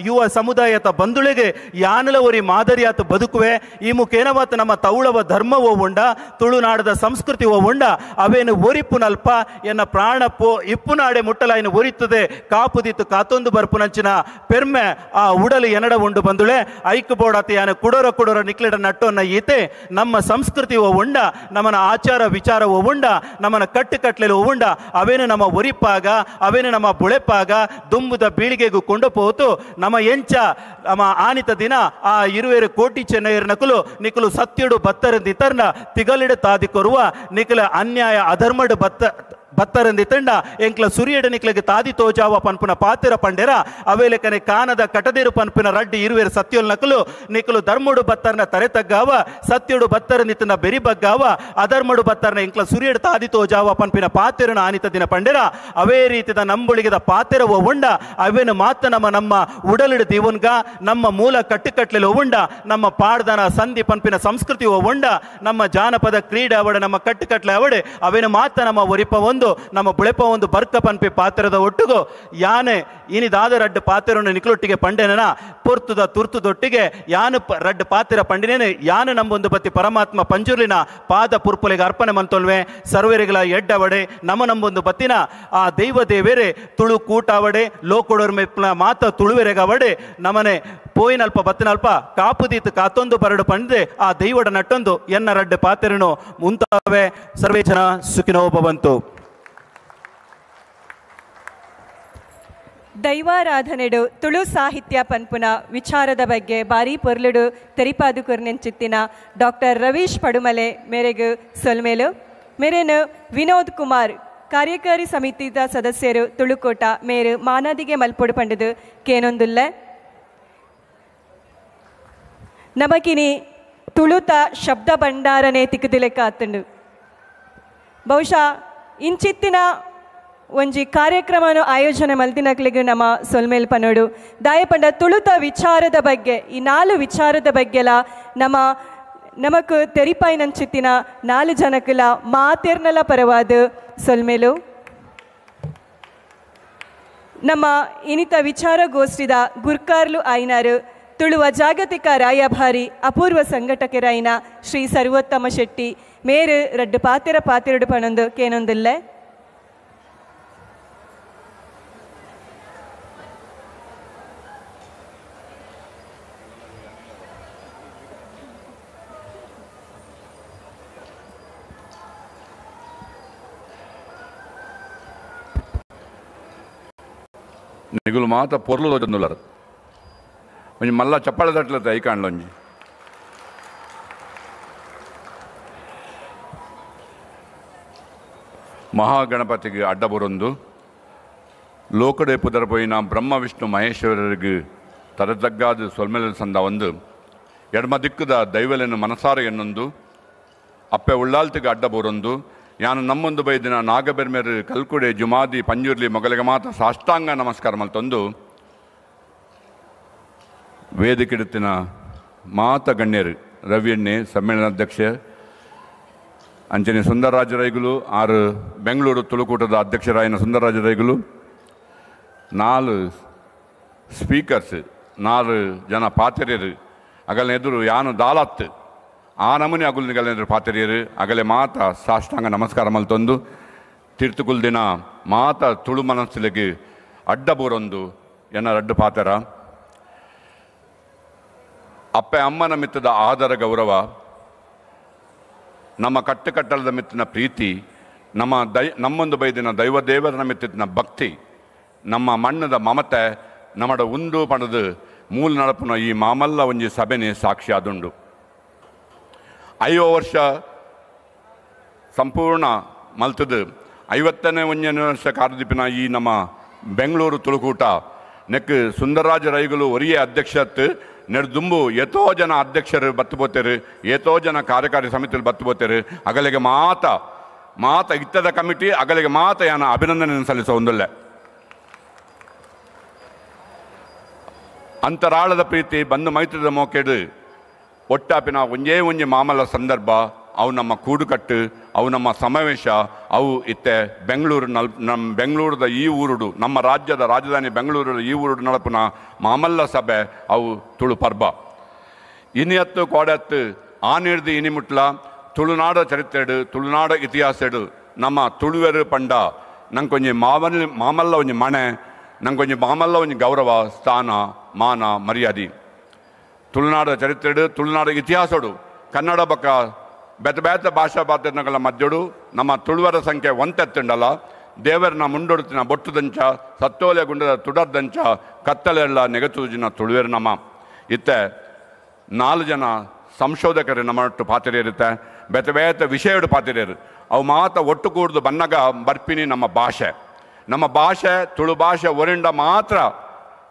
ಯುವ ಸಮುದಾಯತ ಬಂದುಳೆಗೆ ಯಾನಲ ಒರಿ ಮಾದರಿಯಾತ ಬದುಕುವೆ ಈ ಮುಖೇನವಾತ ನಮ್ಮ ತೌಳವ ಧರ್ಮವೋ ಉಂಡ ತುಳುನಾಡದ ಸಂಸ್ಕೃತಿ ಉಂಡ ಅವೇನು ಒರಿಪುನಲ್ಪ ಎನ್ನ ಪ್ರಾಣ ಪೋ ಇಪ್ಪುನಾಡೆ ಮುಟ್ಟಲಾಯಿನ ಒರಿತದೆ ಕಾಪುದಿತ್ತು ಕಾತೊಂದು ಬರ್ಪುನಂಚಿನ ಪೆರ್ಮೆ ಆ ಉಡಲು ಎನಡ ಉಂಡು ಬಂದುಳೆ ಐಕ್ ಬೋಡಾತ ಯಾನ ಕುಡೋರ ಕುಡೋರ ನಿಕ್ಲೆಡ ನಟ್ಟೋನ್ನ ಈತೆ ನಮ್ಮ ಸಂಸ್ಕೃತಿ ಉಂಡ ನಮ್ಮನ ಆಚಾರ ವಿಚಾರವೋ ಉಂಡ ನಮ್ಮನ ಕಟ್ಟುಕಟ್ಲೆಲು ಉಂಡ ಅವೇನು ನಮ್ಮ ಒರಿಪಾಗ ಅವೇನು ನಮ್ಮ ಬುಳೆಪಾಗ ದುಂಬುದ ಬೀಳಿಗೆಗೂ ಕೊಂಡು ಪೋತು ನಮ್ಮ ಎಂಚ ನಮ್ಮ ಆನಿತ ದಿನ ಆ ಇರುವೇರು ಕೋಟಿ ಚೆನ್ನೈಯರ್ ನಕಲು ನಿಕಲು ಸತ್ಯುಡು ಬತ್ತರಂದಿತರ್ನ ತಿಗಲಿಡು ತಾದಿ ಕೊರುವ ನಿಕಲ ಅನ್ಯಾಯ ಅಧರ್ಮಡು ಬತ್ತರಂದಿತಂಡ ಎಂಕ್ಲ ಸುರಿಯಡ ನಿಕ್ಲಗೆ ತಾದಿ ತೋಜಾವ ಪನ್ಪುನ ಪಾತಿರ ಪಂಡೆರ ಅವೇಲೆಕನೆ ಕಾನದ ಕಟದಿರು ಪನ್ಪಿನ ರಡ್ಡಿ ಇರುವೇರು ಸತ್ಯುಲ್ ನಕಲು ನಿಕಲು ಧರ್ಮಡು ಬತ್ತರ್ನ ತರೆ ತಗ್ಗಾವ ಸತ್ಯುಡು ಬತ್ತರಂದಿತನ ಬೆರಿ ಬಗ್ಗಾವ ಅಧರ್ಮಡು ಬತ್ತರ್ನ ಎಂಕ್ಲ ಸುರಿಯಡ ತಾದಿ ತೋಜಾವ ಪನ್ಪಿನ ಪಾತಿರನ ಆನಿತ ದಿನ ಪಂಡೆರ ಅವೇ ರೀತಿದ ನಂಬುಳಿಗೆದ ಪಾತಿರವ ಉಂಡ ಅವೇನು ಮಾತ ನಮ್ಮ ನಮ್ಮ ಉಡಲಿಡು ದಿವನ್ಗ ನಮ್ಮ ಮೂಲ ಕಟ್ಟುಕಟ್ಲೆಲು ಉಂಡ ನಮ್ಮ ಪಾಡ್ದನ ಸಂಧಿ ಪನ್ಪಿನ ಸಂಸ್ಕೃತಿ ಉಂಡ ನಮ್ಮ ಜಾನಪದ ಕ್ರೀಡೆ ಅವಡೆ ನಮ್ಮ ಕಟ್ಟುಕಟ್ಲೆ ಅವಡೆ ಅವೇನು ಮಾತ ನಮ್ಮ ಒರಿಪ ಒಂದು ನಮ್ಮ ಬುಳೆಪ ಒಂದು ಬರ್ಕ ಪನ್ಪಿ ಪಾತ್ರದ ಒಟ್ಟುಗು ಯಾನೆ ಇನಿದಾದ ರಡ್ಡು ಪಾತ್ರವನ್ನು ನಿಕ್ಲೊಟ್ಟಿಗೆ ಪಂಡೆನ ಪೊರ್ತುದ ತುರ್ತುದೊಟ್ಟಿಗೆ ಯಾನು ರಡ್ಡು ಪಾತ್ರ ಪಂಡಿನೇನೆ ಯಾನು ನಮ್ಮೊಂದು ಬತ್ತಿ ಪರಮಾತ್ಮ ಪಂಜುರ್ಲಿನ ಪಾದ ಪುರ್ಪುಲಿಗೆ ಅರ್ಪಣೆ ಮಂತೊಲ್ವೆ ಸರ್ವೇರಿಗಳ ಎಡ್ಡವಡೆ ನಮ್ಮ ನಂಬೊಂದು ಬತ್ತಿನ ಆ ದೈವ ದೇವೇರೆ ತುಳು ಕೂಟಾವಡೆ ಲೋಕೊಡೋರ್ ಮೆಪ್ಲ ಮಾತ ತುಳುವೆರೆಗವಡೆ ನಮನೆ ಪೋಯಿನಲ್ಪ ಬತ್ತಿನಲ್ಪ ಕಾಪುದೀತು ಕಾತೊಂದು ಬರಡು ಪಂಡೆ ಆ ದೈವಡ ನಟ್ಟೊಂದು ಎನ್ನ ರಡ್ಡು ಪಾತ್ರನು ಮುಂತಾವೆ ಸರ್ವೇ ಜನ ಸುಖಿನೋ ಭವಂತು. ದೈವಾರಾಧನೆಡು ತುಳು ಸಾಹಿತ್ಯ ಪನ್ಪುನ ವಿಚಾರದ ಬಗ್ಗೆ ಬಾರಿ ಪೊರ್ಲುಡು ತೆರಿಪಾದು ಕೊರ್ನೆಂಚಿತ್ತಿನ ಡಾಕ್ಟರ್ ರವೀಶ್ ಪಡುಮಲೆ ಮೇರೆಗು ಸೊಲ್ಮೇಲು ಮೇರೇನು ವಿನೋದ್ ಕುಮಾರ್ ಕಾರ್ಯಕಾರಿ ಸಮಿತಿದ ಸದಸ್ಯರು ತುಳುಕೋಟ ಮೇರು ಮಾನಾದಿಗೆ ಮಲ್ಪೊಡು ಪಂಡದು ಕೇನೊಂದುಲ್ಲೆ ನಮಕಿನಿ ತುಳುತ ಶಬ್ದ ಭಂಡಾರನೆ ತಿಕ್ಕುದಿಲೆಕ್ಕ ಆತುಂಡು. ಬಹುಶಃ ಇಂಚಿತ್ತಿನ ಒಂಜಿ ಕಾರ್ಯಕ್ರಮನು ಆಯೋಜನೆ ಮಲ್ತಿನಕ್ಲಿಗೆ ನಮ್ಮ ಸೊಲ್ಮೇಲ್ ಪನೋಡು ದಾಯಪಂಡ ತುಳುತ ವಿಚಾರದ ಬಗ್ಗೆ ಈ ನಾಲು ವಿಚಾರದ ಬಗ್ಗೆಲ ನಮ್ಮ ನಮಕ್ ತೆರಿಪಾಯಿನಂಚಿತ್ತಿನ ನಾಲು ಜನಕುಲ ಮಾತೆರ್ನಲ ಪರವಾದ ಸೊಲ್ಮೇಲು. ನಮ್ಮ ಇನಿತ ವಿಚಾರಗೋಷ್ಠಿದ ಗುರ್ಕಾರ್ಲು ಆಯ್ನಾರು ತುಳುವ ಜಾಗತಿಕ ರಾಯಭಾರಿ ಅಪೂರ್ವ ಸಂಘಟಕರಾಯಿನ ಶ್ರೀ ಸರ್ವೋತ್ತಮ ಶೆಟ್ಟಿ ಮೇರು ರಡ್ಡು ಪಾತೆರ ಪಾತೆರಡು ಪಣೊಂದು ಕೇನೊಂದಿಲ್ಲೆ. ನಿಗುಲು ಮಾತ ಪೊರ್ಲು ತೋಜೊಂದುಲ್ಲರ್ ಒಂಜಿ ಮಲ್ಲ ಚಪ್ಪಾಳೆ ತಟ್ಲತ್ತೆ ಐಕಾಂಡ್ಲೊಂಜಿ. ಮಹಾಗಣಪತಿಗೆ ಅಡ್ಡಬರೊಂದು ಲೋಕಡೆ ಪುದರ್ಪೋಯಿನ ಬ್ರಹ್ಮ ವಿಷ್ಣು ಮಹೇಶ್ವರರಿಗೆ ತರತಗ್ಗಾದ ಸೊಲ್ಮೆಲ ಸಂದ ಒಂದು ಎಡಮ ದಿಕ್ಕದ ದೈವಲೆನು ಮನಸಾರ ಎನ್ನೊಂದು ಅಪ್ಪೆ ಉಳ್ಳಾಲ್ತಿಗೆ ಅಡ್ಡಬರೊಂದು ಯಾನು ನಮ್ಮೊಂದು ಬೈದಿನ ನಾಗಬೆರ್ಮೆರು ಕಲ್ಕುಡೆ ಜುಮಾದಿ ಪಂಜುರ್ಲಿ ಮೊಗಲಿಗೆ ಮಾತ ಸಾಷ್ಟಾಂಗ ನಮಸ್ಕಾರ ಮಲ್ತೊಂದು ವೇದಿಕೆಡುತ್ತಿನ ಮಾತ ಗಣ್ಯರು ರವಿಯಣ್ಣೆ ಸಮ್ಮೇಳನಾಧ್ಯಕ್ಷ ಅಂಚನೆ ಸುಂದರರಾಜ ರೈಗುಲು ಆರು ಬೆಂಗಳೂರು ತುಳುಕೂಟದ ಅಧ್ಯಕ್ಷರಾಯನ ಸುಂದರರಾಜ ರೈಗುಲು 4 ಸ್ಪೀಕರ್ಸ್ 4 ಜನ ಪಾತ್ರೆಯರು ಅಗಲ ಎದುರು ಯಾನು ದಾಲತ್ತು ಆ ನಮೂನೆ ಅಗುಲ್ ಪಾತ್ರೆಯರು ಅಗಲೆ ಮಾತ ಸಾಷ್ಟಾಂಗ ನಮಸ್ಕಾರ ಮಲ್ತೊಂದು ತೀರ್ಥಕುಲ್ ದಿನ ಮಾತ ತುಳು ಮನಸ್ಸಿಗೆ ಅಡ್ಡಬೂರೊಂದು ಎನ್ನ ಅಡ್ಡು ಪಾತ್ರ ಅಪ್ಪೆ ಅಮ್ಮನ ಮಿತ್ತದ ಆದರ ಗೌರವ ನಮ್ಮ ಕಟ್ಟುಕಟ್ಟಳದ ಮಿತ್ತಿನ ಪ್ರೀತಿ ನಮ್ಮ ನಮ್ಮೊಂದು ಬೈದಿನ ದೈವ ದೇವರನ ಮಿತ್ತಿನ ಭಕ್ತಿ ನಮ್ಮ ಮಣ್ಣದ ಮಮತೆ ನಮ್ಮಡ ಉಂಡು ಪಣದು ಮೂಲ ನಡಪುನ ಈ ಮಾಮಲ್ಲ ಒಂಜಿ ಸಭೆನೆ ಸಾಕ್ಷಿ ಆದುಂಡು. 50 ವರ್ಷ ಸಂಪೂರ್ಣ ಮಲ್ತದು 50ನೇ ಒಂಜನೇ ವರ್ಷ ಕಾರ್ಯದೀಪಿನ ಈ ನಮ್ಮ ಬೆಂಗಳೂರು ತುಳುಕೂಟ ನೆಕ್ ಸುಂದರರಾಜ ರೈಗಳು ಒರಿಯೇ ಅಧ್ಯಕ್ಷತ್ ನೆಡ್ದುಂಬು ಏತೋ ಜನ ಅಧ್ಯಕ್ಷರು ಬತ್ತುಬೋತೇರು ಏತೋ ಜನ ಕಾರ್ಯಕಾರಿ ಸಮಿತಿಯಲ್ಲಿ ಬತ್ತುಬೋತೇರು ಅಗಲಿಗೆ ಮಾತ ಮಾತ ಇತ್ತದ ಕಮಿಟಿ ಅಗಲಿಗೆ ಮಾತ ಯಾನ ಅಭಿನಂದನೆ ಸಲ್ಲಿಸೋ ಒಂದಲ್ಲೇ ಅಂತರಾಳದ ಪ್ರೀತಿ ಬಂದು ಮೈತ್ರಿದ ಮೋಕೆಡು ಒಟ್ಟಾಪಿನ ಒಂಜೇ ಒಂಜಿ ಮಾಮಲ ಸಂದರ್ಭ ಅವು ನಮ್ಮ ಕೂಡುಕಟ್ಟು ಅವು ನಮ್ಮ ಸಮಾವೇಶ ಅವು ಇತ್ತೆ ಬೆಂಗಳೂರು ನಮ್ಮ ಬೆಂಗಳೂರದ ಈ ಊರುಡು ನಮ್ಮ ರಾಜ್ಯದ ರಾಜಧಾನಿ ಬೆಂಗಳೂರು ಈ ಊರುಡು ನಡಪುನ ಮಾಮಲ್ಲ ಸಭೆ ಅವು ತುಳು ಪರ್ಬ ಇನಿಯತ್ತು ಕೋಡತ್ತು ಆನಿಡ್ದು ಇನಿಮುಟ್ಲ ತುಳುನಾಡ ಚರಿತ್ರೆಡು ತುಳುನಾಡ ಇತಿಹಾಸಡು ನಮ್ಮ ತುಳುವೆರು ಪಂಡ ನಂಗೊಂಜಿ ಮಾಮಲ್ಲ ಒಂಜಿ ಮಣೆ ನಂಗೊಂಜಿ ಮಾಮಲ್ಲ ಒಂಜಿ ಗೌರವ ಸ್ಥಾನ ಮಾನ ಮರ್ಯಾದೆ ತುಳುನಾಡ ಚರಿತ್ರೆಡು ತುಳುನಾಡ ಇತಿಹಾಸಡು ಕನ್ನಡ ಬಕ್ಕ ಬೇತೆ ಬೇತೆ ಭಾಷಾ ಪಾತ್ರಗಳ ಮಧ್ಯಡು ನಮ್ಮ ತುಳುವರ ಸಂಖ್ಯೆ ಒಂತೆತ್ತುಂಡಲ್ಲ ದೇವರನ್ನ ಮುಂಡೊಡುತ್ತಿನ ಬೊಟ್ಟುದಂಚ ಸತ್ತೋಲೆ ಗುಂಡದ ತುಡರ್ದಂಚ ಕತ್ತಲೆಲ್ಲ ನೆಗತೂಜಿನ ತುಳುವೆರು ನಮ್ಮ ಇತ್ತೆ 4 ಜನ ಸಂಶೋಧಕರು ನಮ್ಮ ಒಟ್ಟು ಪಾತ್ರೆಯಿರುತ್ತೆ ಬೇತೆ ಬೇತೆ ವಿಷಯಡು ಪಾತ್ರೆಯರು ಅವು ಮಾತ ಒಟ್ಟು ಕೂಡ್ದು ಬನ್ನಗ ಬರ್ಪಿನಿ ನಮ್ಮ ಭಾಷೆ ನಮ್ಮ ಭಾಷೆ ತುಳು ಭಾಷೆ ಒರಿಂಡ ಮಾತ್ರ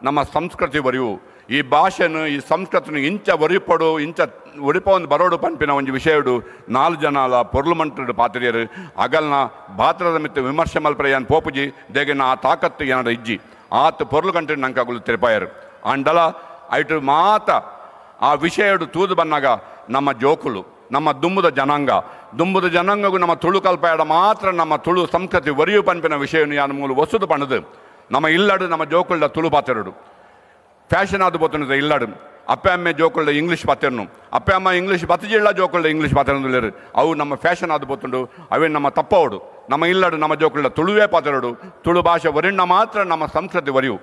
ನಮ್ಮ ಸಂಸ್ಕೃತಿ ಒರಿವು ಈ ಭಾಷೆನು ಈ ಸಂಸ್ಕೃತಿನ ಇಂಚ ಒರಿಪಡು ಇಂಚ ಒರಿಪ ಒಂದು ಬರೋಡು ಪನ್ಪಿನ ಒಂಜಿ ವಿಷಯಡು 4 ಜನ ಪೊರ್ಲು ಮಂಟಡು ಪಾತ್ರೆಯರು ಅಗಲ್ನ ಪಾತ್ರದ ಮಿತ್ತು ವಿಮರ್ಶೆ ಮಲ್ಪರೆ ಏನ್ ಪೋಪುಜಿ ದೇಗಿನ ಆ ತಾಕತ್ತು ಏನಾರ ಇಜ್ಜಿ ಆತ ಪೊರ್ಲು ಕಂಟು ನಂಗೆ ಅಗುಲು ತಿರುಪಾಯರು ಅಂಡಲ ಐಟು ಮಾತ ಆ ವಿಷಯಡು ತೂದು ಬನ್ನಾಗ ನಮ್ಮ ಜೋಕುಲು ನಮ್ಮ ದುಂಬುದ ಜನಾಂಗ ದುಂಬುದ ಜನಾಂಗಗೂ ನಮ್ಮ ತುಳು ಕಲ್ಪಾಯಡ ಮಾತ್ರ ನಮ್ಮ ತುಳು ಸಂಸ್ಕೃತಿ ಒರಿಯು ಪನ್ಪಿನ ವಿಷಯನು ಯಾನು ಮೂಲು ವಸುದು ಪಣದು ನಮ್ಮ ಇಲ್ಲಡು ನಮ್ಮ ಜೋಕುಳ್ಳ ತುಳು ಪಾತ್ರೆಡು ಫ್ಯಾಷನ್ ಆದ ಪೋತುಂಡು ಇಲ್ಲಡು ಅಪ್ಪೆ ಅಮ್ಮೆ ಜೋಕುಳ್ಳ ಇಂಗ್ಲೀಷ್ ಪಾತ್ರೆನು ಅಪ್ಪೆ ಅಮ್ಮ ಇಂಗ್ಲೀಷ್ ಬತ್ತಿಜಿಳ್ಳ ಜೋಕುಳ್ಳ ಇಂಗ್ಲೀಷ್ ಪಾತ್ರೆನು ಅವು ನಮ್ಮ ಫ್ಯಾಷನ್ ಆದ ಪೋತುಂಡು ಅವೇ ನಮ್ಮ ತಪ್ಪವಡು ನಮ್ಮ ಇಲ್ಲಡು ನಮ್ಮ ಜೋಕುಳ್ಳ ತುಳುವೇ ಪಾತ್ರೆಡು ತುಳು ಭಾಷೆ ಒರಿಣ್ಣ ಮಾತ್ರ ನಮ್ಮ ಸಂಸ್ಕೃತಿ ಒರಿಯು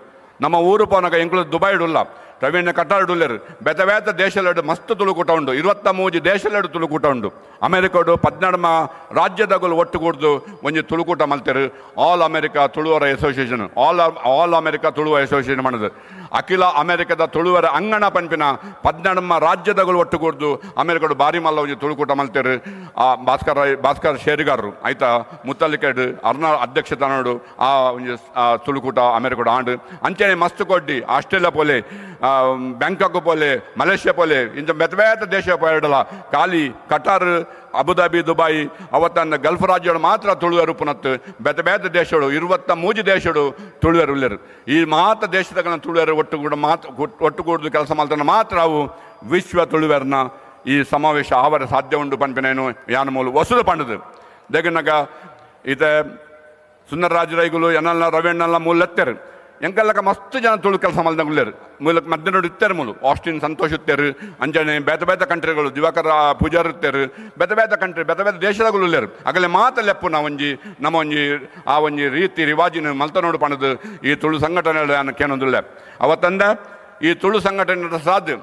ನಮ್ಮ ಊರು ಪೋನಗ ಎಂಕುಲು ದುಬೈಡುಲ್ಲ ಪ್ರವೀಣ ಕಟಾರ್ಡುಲ್ಲೆರು ಬೇತೆ ಬೇತೆ ದೇಶಲೆಡು ಮಸ್ತ್ ತುಳುಕೂಟ ಉಂಡು 23 ದೇಶಲೆಡು ತುಳುಕೂಟ ಉಂಡು ಅಮೆರಿಕಡು 14 ರಾಜ್ಯದಗಳು ಒಟ್ಟುಗೂಡ್ದು ಒಂಜಿ ತುಳುಕೂಟ ಮಲ್ತೆರು ಆಲ್ America ತುಳುವರ association all America Tuluva association ಮಾಡೋದು ಅಖಿಲ ಅಮೆರಿಕದ ತುಳುವರ ಅಂಗಣ ಪನ್ಪಿನ 14 ರಾಜ್ಯದಗಳು ಒಟ್ಟುಗೂಡ್ದು ಅಮೆರಿಕಡು ಬಾರಿ ಮಲ್ಲ ಒಂಜಿ ತುಳುಕೂಟ ಮಲ್ತೆರು ಆ ಭಾಸ್ಕರ್ ಶೇರಿಗಾರರು ಆಯ್ತಾ ಮುತ್ತಲಿಕೆಡು ಅರ್ಣ ಅಧ್ಯಕ್ಷತನೋಡು ಆ ಒಂಜಿ ತುಳುಕೂಟ ಅಮೆರಿಕಡು ಆಂಡು ಅಂಚನೆ ಮಸ್ತ್ ಕೊಡ್ಡಿ ಆಸ್ಟ್ರೇಲಿಯಾ ಪೋಲೆ ಬ್ಯಾಂಕಾಕ್ ಪೋಲೆ ಮಲೇಷ್ಯಾ ಪೋಲೆ ಇಂಚ ಬೇತೆ ಬೇತೆ ದೇಶ ಪೋಯಡಲ ಖಾಲಿ Qatar Abu Dhabi Dubai ಅವತ್ತನ್ನ Gulf ರಾಜ್ಯಗಳು ಮಾತ್ರ ತುಳುವೆರು ಪುನತ್ತು ಬೇತೆ ಬೇತೆ ದೇಶಗಳು 23 ದೇಶಗಳು ತುಳುವೆರು ಉಲ್ಲೆರು ಈ ಮಾತ ದೇಶದ ತುಳುವೆರು ಒಟ್ಟುಗೂಡ ಒಟ್ಟುಗೂಡ್ದು ಕೆಲಸ ಮಾಡ್ತಾನೆ ಮಾತ್ರ ಅವು ವಿಶ್ವ ತುಳುವೆರ್ನ ಈ ಸಮಾವೇಶ ಆವರ ಸಾಧ್ಯ ಉಂಡು ಪನ್ಪಿನೇನು ಯಾನ ಮೂಲ ವಸುದು ಪಂಡದು ದೇಗನಗ ಈತ ಸುಂದರರಾಜ ರೈಗುಲು ಎನ್ನಲ್ಲ ರವಿಯಣ್ಣಲ್ಲ ಮೂಲೆತ್ತೆರು ಎಂಕಲ್ಲಕ ಮಸ್ತ್ ಜನ ತುಳು ಕೆಲಸ ಮಲ್ದಂಗುಲ್ಲೇರು ಮೂಲಕ ಮಧ್ಯ ನೋಡಿ ಇತ್ತೇರು ಮೂಲು ಆಸ್ಟಿನ್ ಸಂತೋಷ್ ಇತ್ತೇರು ಅಂಜನೆ ಬೇತೆ ಬೇತೆ ಕಂಟ್ರಿಗಳು ದಿವಾಕರ ಪೂಜಾರ್ ಇತ್ತೇರು ಬೇತೆ ಬೇತೆ ಕಂಟ್ರಿ ಬೇತೆ ಬೇತೆ ದೇಶದಗಳು ಉಲ್ಲೇರು ಆಗಲೇ ಮಾತ ಲೆಪ್ಪು ನಾವೊಂಜಿ ನಮ್ಮ ಒಂಜಿ ಆ ಒಂಜಿ ರೀತಿ ರಿವಾಜಿನ ಮಲ್ತ ನೋಡು ಪಣದು ಈ ತುಳು ಸಂಘಟನೆ ಕೇನೊಂದುಲ್ಲೆ ಅವತ್ತಂದ ಈ ತುಳು ಸಂಘಟನೆ ಸಾಧ್ಯ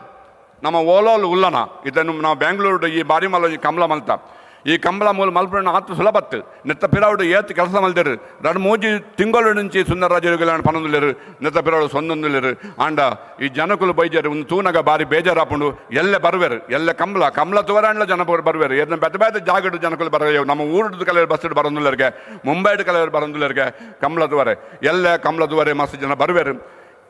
ನಮ್ಮ ಓಲೋಲ್ ಉಲ್ಲನ ಇದನ್ನು ನಾವು ಬೆಂಗಳೂರು ಈ ಬಾರಿ ಮಲ್ಲ ಒಂಜಿ ಕಮಲ ಮಲ್ತ ಈ ಕಂಬಳ ಮೂಲ ಮಲ್ಪುನ ಆತು ಸುಲಭತ್ತು ನೆತ್ತ ಪಿರಾವುಡು ಏತ್ ಕೆಲಸ ಮಲ್ದೇರು ರಡ್ ಮೂಜಿ ತಿಂಗಳು నుంచి ಸುಂದರರಾಜರು ಪನೊಂದುಲೇರು ನೆತ್ತ ಪಿರಾವುಡು ಸೊಂದೊಂದುಲೇರು ಆಂಡ ಈ ಜನಕುಲು ಬೈಜರು ಒಂದು ತೂನಗ ಬಾರಿ ಬೇಜಾರಾಪುಂಡು ಎಲ್ಲೆ ಬರುವೆರು ಎಲ್ಲೆ ಕಂಬಳ ಕಂಬಳ ತುವರಾಂಡ್ಲ ಜನ ಬರುವೆರು ಎದ್ನ ಬೆತ್ತ ಬೇತೆ ಜಾಗಡು ಜನಕುಲು ಬರ ನಮ್ಮ ಊರುಡು ಕಲೆಯರು ಬಸ್ ಬರೊಂದುಲೇರಿಗೆ ಮುಂಬೈಡು ಕಲೆಯರು ಬರೊಂದುಲೇರಿಗೆ ಕಂಬಳ ತುವರೆ ಎಲ್ಲೆ ಕಂಬಳ ತುವರೆ ಮಸ್ತ್ ಜನ ಬರುವೆರು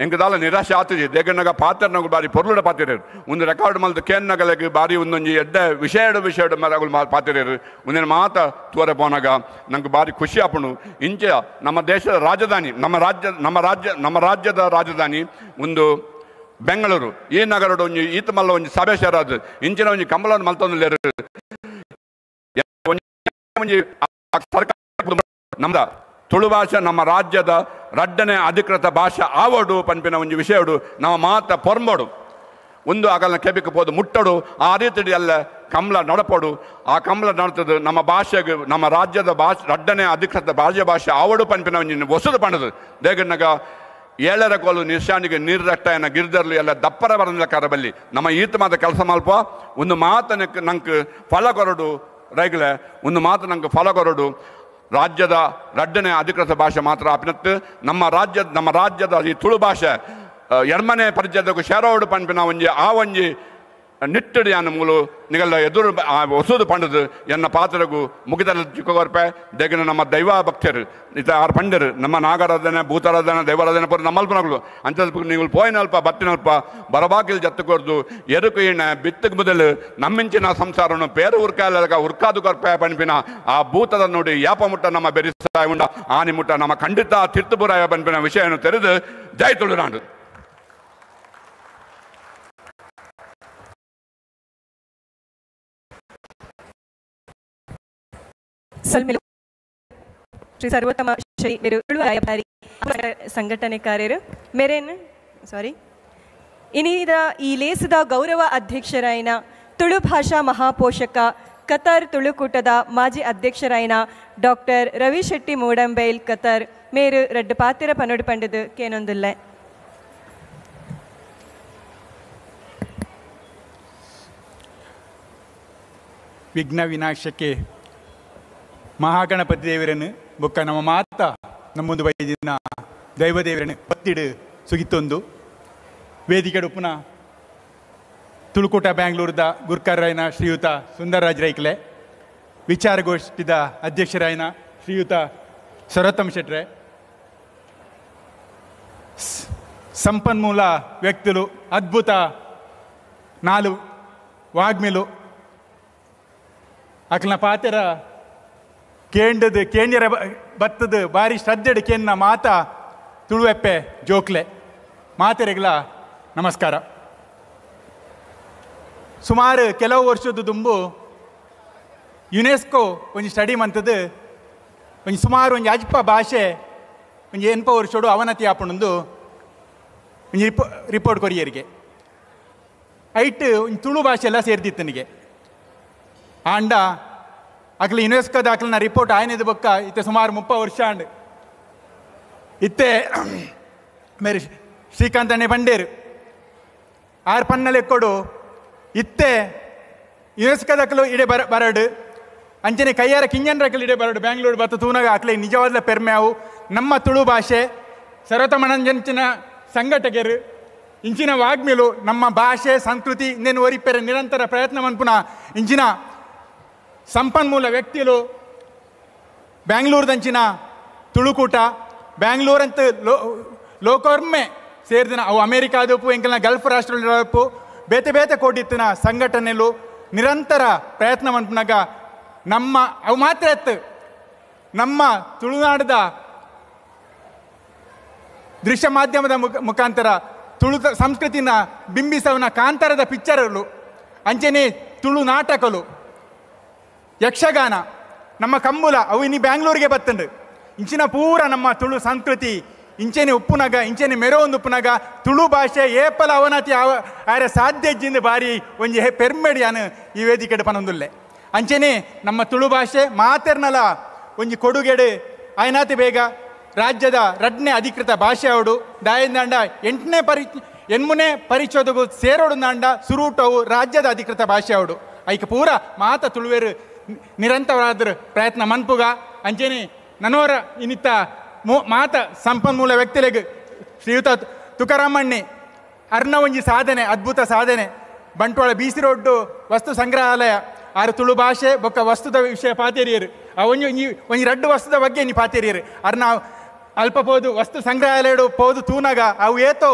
ಎಂಕದಾಲ ನಿರಾಶೆ ಆತುಜಿ ದೇಗಣ್ಣಗ ಪಾತ್ರನಗು ಬಾರಿ ಪೊರ್ಲುಡ ಪಾತಿರೇರು ಒಂದು ರೆಕಾರ್ಡ್ ಮಲ್ದು ಕೇನ್ನಗಲೆಗ್ ಬಾರಿ ಒಂದೊಂಜಿ ಎಡ್ಡೆ ವಿಷಯಡು ವಿಷಯಡು ಮರಗಳು ಪಾತಿರೇರು ಒಂದಿನ ಮಾತ ತೂರೆ ಪೋನಾಗ ನಂಗೆ ಬಾರಿ ಖುಷಿ ಆಪುಂಡು. ಇಂಚ ನಮ್ಮ ದೇಶದ ರಾಜಧಾನಿ ನಮ್ಮ ರಾಜ್ಯದ ರಾಜಧಾನಿ ಒಂದು ಬೆಂಗಳೂರು ಈ ನಗರಡು ಒಂಜಿ ಈತ ಮಲ್ಲ ಒಂಜಿ ಸಭೆ ಸೇರಾದು ಇಂಚಿನ ಒಂಜಿ ಕಂಬಳವನ್ನು ಮಲ್ತೊಂದುಲ್ಲೇರು ಒಂಜಿ ಸರ್ಕಾರ ನಮ್ಮದ ತುಳು ಭಾಷೆ ನಮ್ಮ ರಾಜ್ಯದ ರಡ್ಡನೆ ಅಧಿಕೃತ ಭಾಷೆ ಆವಡು ಪನ್ಪಿನ ಒಂಜಿ ವಿಷಯಡು ನಮ್ಮ ಮಾತ ಪೊರ್ಂಬೋಡು ಒಂದು ಆಗಲ್ನ ಕೆಬಿಕ್ ಪೋದು ಮುಟ್ಟಡು ಆ ರೀತಿ ಅಲ್ಲ ಕಂಬಳ ನಡಪಡು ಆ ಕಂಬಳ ನಡತದು ನಮ್ಮ ಭಾಷೆಗೆ ನಮ್ಮ ರಾಜ್ಯದ ಭಾಷೆ ರಡ್ಡನೆ ಅಧಿಕೃತ ರಾಜ್ಯ ಭಾಷೆ ಆವಡು ಪನ್ಪಿನ ಒಂಜಿ ಹೊಸದು ಪಂಡದು ದೇಗಣ್ಣಗ ಏಳರ ಕೋಲು ನಿಶಾನಿಗೆ ನೀರು ರಟ್ಟಯನ ಗಿರ್ದರ್ಲು ಎಲ್ಲ ದಪ್ಪರ ಬರಂದ ಕರಬಲ್ಲಿ ನಮ್ಮ ಈತ ಮಾತ ಕೆಲಸ ಮಲ್ಪ ಒಂದು ಮಾತನಕ್ಕೆ ನಂಗೆ ಫಲ ಕೊರಡು ರೈಗಲೆ ಒಂದು ಮಾತು ನಂಗೆ ಫಲ ಕೊರಡು ರಾಜ್ಯದ ರಡ್ಡನೆ ಅಧಿಕೃತ ಭಾಷೆ ಮಾತ್ರ ಅಪಿನತ್ತು ನಮ್ಮ ರಾಜ್ಯದ ಈ ತುಳು ಭಾಷೆ ಎರ್ಮನೆ ಪರಿಚಯದ ಶೇರೋಡು ಪನ್ಪಿನ ಒಂಜಿ ಆ ಒಂಜಿ ನಿಟ್ಟಡಿ ಅನ್ನ ಮೂಲು ನಿಗಲ್ಲ ಎದುರು ಹೊಸದು ಪಂಡದು ಎನ್ನ ಪಾತ್ರಗೂ ಮುಗಿದಲ್ಲ ಚಿಕ್ಕಗೊರ್ಪೆ ದೇಗನ ನಮ್ಮ ದೈವ ಭಕ್ತರು ಇತ ಆರು ಪಂಡರು ನಮ್ಮ ನಾಗಾರಾಧನೆ ಭೂತಾರಾಧನೆ ದೈವಾರಾಧನೆ ಪೂರ ನಮ್ಮಲ್ಪನಗಳು ಅಂಚ ನೀವು ಪೋಯಿನಲ್ಪ ಬತ್ತಿನಲ್ಪ ಬರಬಾಗಿಲು ಜತ್ತು ಕೊರ್ದು ಎರುಕು ಎಣ್ಣೆ ಬಿತ್ತಕ್ಕೆ ಮೊದಲು ನಮ್ಮಿಂಚಿನ ಸಂಸಾರನು ಪೇರು ಉರ್ಕಾಲಗ ಉರ್ಕಾದು ಕೊರ್ಪೆ ಪನ್ಪಿನ ಆ ಭೂತದ ನೋಡಿ ಯಾಪ ಮುಟ್ಟ ನಮ್ಮ ಬೆರಿಸಾಯ ಉಂಡ ಆನಿ ಮುಟ್ಟ ನಮ್ಮ ಖಂಡಿತ ತಿರ್ತುಪುರಾಯ ಪನ್ಪಿನ ವಿಷಯವನ್ನು ತೆರೆದು ಜೈ ತುಳುನಾಡು. ಸೊಲ್ಮೆಲು ಶ್ರೀ ಸರ್ವೋತ್ತಮ ಶ್ರೀ ರಾಯಭಾರಿ ಸಂಘಟನೆಕಾರ್ಯರು ಮೇರೇನ್ ಸಾರಿ ಇನ್ನೀದ ಈ ಲೇಸದ ಗೌರವ ಅಧ್ಯಕ್ಷರಾಯನ ತುಳು ಭಾಷಾ ಮಹಾಪೋಷಕ ಕತಾರ್ ತುಳುಕೂಟದ ಮಾಜಿ ಅಧ್ಯಕ್ಷರಾಯನ ಡಾಕ್ಟರ್ ರವಿ ಶೆಟ್ಟಿ ಮೂಡಂಬೈಲ್ ಕತಾರ್ ಮೇರು ರಡ್ಡು ಪಾತಿರ ಪನೋಡು ಪಂಡದು ಕೇನೊಂದುಲ್ಲೆ. ವಿಘ್ನ ವಿನಾಶಕ್ಕೆ ಮಹಾಗಣಪತಿ ದೇವರನ್ನು ಬೊಕ್ಕ ನಮ್ಮ ಮಾತ ನಮ್ಮೊಂದು ಬೈದಿನ ದೈವದೇವರನ್ನು ಪತ್ತಿಡು ಸುಗಿತ್ತೊಂದು ವೇದಿಕೆ ಉಪ್ಪುನ ತುಳುಕೂಟ ಬ್ಯಾಂಗ್ಳೂರದ ಗುರ್ಕರ್ರಾಯನ ಶ್ರೀಯುತ ಸುಂದರರಾಜ್ ರೈಕ್ಲೆ, ವಿಚಾರಗೋಷ್ಠಿದ ಅಧ್ಯಕ್ಷರಾಯನ ಶ್ರೀಯುತ ಸರೋತ್ತಮ ಶೆಟ್ರೆ, ಸಂಪನ್ಮೂಲ ವ್ಯಕ್ತಿಲು ಅದ್ಭುತ ನಾಲು ವಾಗ್ಮಿಲು ಅಕ್ಲನ ಪಾತೆರ ಕೇಂಡದು ಕೇಂದ್ರ ಬತ್ತದು ಬಾರಿ ಶ್ರದ್ಧೆಡು ಕೆನ್ನ ಮಾತ ತುಳುವೆಪ್ಪೆ ಜೋಕ್ಲೆ ಮಾತೆರೆಗ್ಲ ನಮಸ್ಕಾರ. ಸುಮಾರು ಕೆಲವು ವರ್ಷದ ದುಂಬು ಯುನೆಸ್ಕೋ ಒಂಜಿ ಸ್ಟಡಿ ಮಂತದ್ದು ಒಂಜಿ ಸುಮಾರು ಒಂಜಿ ಅಜ್ಪ ಭಾಷೆ ಒಂಜಿ ಎನ್ಪ ವರ್ಷೋಡು ಅವನತಿ ಆಪುಂಡು ಒಂಜಿ ರಿಪೋರ್ಟ್ ಕೊರಿಯರಿಗೆ ಐಟ್ ಒಂಜಿ ತುಳು ಭಾಷೆ ಎಲ್ಲ ಸೇರ್ದಿತ್ತು ನನಗೆ. ಆಂಡ ಅಕ್ಲ ಯುನೆಸ್ಕೋದ ಅಕ್ಲನ ರಿಪೋರ್ಟ್ ಆಯ್ನದು ಬೊಕ್ಕ ಇತ್ತೆ ಸುಮಾರು 30 ವರ್ಷ ಆಂಡ್ ಇತ್ತೆ ಮೇರೆ ಶ್ರೀಕಾಂತ್ ಅಣ್ಣೆ ಬಂಡೇರು ಆರು ಪನ್ನಲೆಕ್ಕೊಡು ಇತ್ತೆ ಯುನೆಸ್ಕೋದಕ್ಲು ಇಡೆ ಬರಡು ಅಂಚನೆ ಕೈಯಾರ ಕಿಂಜನ್ರಕ್ಲು ಇಡೆ ಬರಡು ಬ್ಯಾಂಗ್ಳೂರು ಬತ್ತ ತೂನಾಗ ಅಕ್ಲೆ ನಿಜವಾದ ಪೆರ್ಮೆ ಅವು ನಮ್ಮ ತುಳು ಭಾಷೆ ಸರ್ವತಮನಂಜಂಚಿನ ಸಂಘಟಕರು ಇಂಚಿನ ವಾಗ್ಮಿಲು ನಮ್ಮ ಭಾಷೆ ಸಂಸ್ಕೃತಿ ಇನ್ನೇನು ಒರಿಪೆರೆ ನಿರಂತರ ಪ್ರಯತ್ನ ಮನ್ಪುನ ಇಂಚಿನ ಸಂಪನ್ಮೂಲ ವ್ಯಕ್ತಿಲು ಬ್ಯಾಂಗ್ಳೂರ್ದಂಚಿನ ತುಳುಕೂಟ ಬ್ಯಾಂಗ್ಳೂರಂತ ಲೋಕೋರ್ಮೆ ಸೇರಿದಿನ ಅವು ಅಮೇರಿಕಾದಪ್ಪು ಎಂಕಲ್ನ ಗಲ್ಫ್ ರಾಷ್ಟ್ರದಪ್ಪು ಬೇತೆ ಬೇತೆ ಕೋಟಿತ್ತಿನ ಸಂಘಟನೆಲು ನಿರಂತರ ಪ್ರಯತ್ನ ಮನ್ಪುನಾಗ ನಮ್ಮ ಅವು ಮಾತ್ರ ಎತ್ತು ನಮ್ಮ ತುಳುನಾಡದ ದೃಶ್ಯ ಮಾಧ್ಯಮದ ಮುಖಾಂತರ ತುಳು ಸಂಸ್ಕೃತಿನ ಬಿಂಬಿಸವನ ಕಾಂತಾರದ ಪಿಕ್ಚರ್ಗಳು ಅಂಚನೆ ತುಳು ನಾಟಕಲು ಯಕ್ಷಗಾನ ನಮ್ಮ ಕಂಬುಲ ಅವು ಇನ್ನು ಬ್ಯಾಂಗ್ಳೂರಿಗೆ ಬತ್ತಂಡು ಇಂಚಿನ ಪೂರ ನಮ್ಮ ತುಳು ಸಂಸ್ಕೃತಿ ಇಂಚೆನೆ ಉಪ್ಪುನಗ ಇಂಚೆನೆ ಮೆರವೊಂದು ಉಪ್ಪುನಗ ತುಳು ಭಾಷೆ ಏಪಲ ಅವನತಿ ಆರೆ ಸಾಧ್ಯ ಇಜ್ಜಿಂದ ಬಾರಿ ಒಂಜಿ ಪೆರ್ಮೆಡಿಯಾನು ಈ ವೇದಿಕೆಡ್ ಪನೊಂದುಲ್ಲೆ. ಅಂಚೆನೆ ನಮ್ಮ ತುಳು ಭಾಷೆ ಮಾತೆರ್ನಲ ಒಂಜಿ ಕೊಡುಗೆಡು ಆಯ್ನಾತಿ ಬೇಗ ರಾಜ್ಯದ ರಡ್ನೇ ಅಧಿಕೃತ ಭಾಷೆ ಅವಡು ದಾಯಿಂದಾಂಡ ಎಂಟನೇ ಎನ್ಮುನೇ ಪರಿಚೋದಗು ಸೇರೋಡು ನಾಂಡ ಸುರೂಟವು ರಾಜ್ಯದ ಅಧಿಕೃತ ಭಾಷೆ ಅವಡು ಐಕ ಪೂರ ಮಾತ ತುಳುವೇರು ನಿರಂತರವಾದ ಪ್ರಯತ್ನ ಮನ್ಪುಗ ಅಂಚೆನೆ ನನೋರ ಇನ್ನಿತ್ತ ಮಾತ ಸಂಪನ್ಮೂಲ ವ್ಯಕ್ತಿಲೆಗ್ ಶ್ರೀಯುತ ತುಕಾರಾಮಣ್ಣೆ ಅರ್ನ ಒಂಜಿ ಸಾಧನೆ ಅದ್ಭುತ ಸಾಧನೆ ಬಂಟ್ವಾಳ ಬೀಸಿ ರೋಡ್ಡು ವಸ್ತು ಸಂಗ್ರಹಾಲಯ ಆರು ತುಳು ಭಾಷೆ ಬೊಕ್ಕ ವಸ್ತುದ ವಿಷಯ ಪಾತೇರಿಯರು ಆ ಒಂಜಿ ಒಂಜಿ ಒಂಜಿ ರಡ್ಡು ವಸ್ತುದ ಬಗ್ಗೆ ನೀ ಪಾತೇರಿಯರು ಅರ್ನ ಅಲ್ಪ ಪೋದು ವಸ್ತು ಸಂಗ್ರಹಾಲಯಡು ಪೋದು ತೂನಗ ಅವು ಏತೋ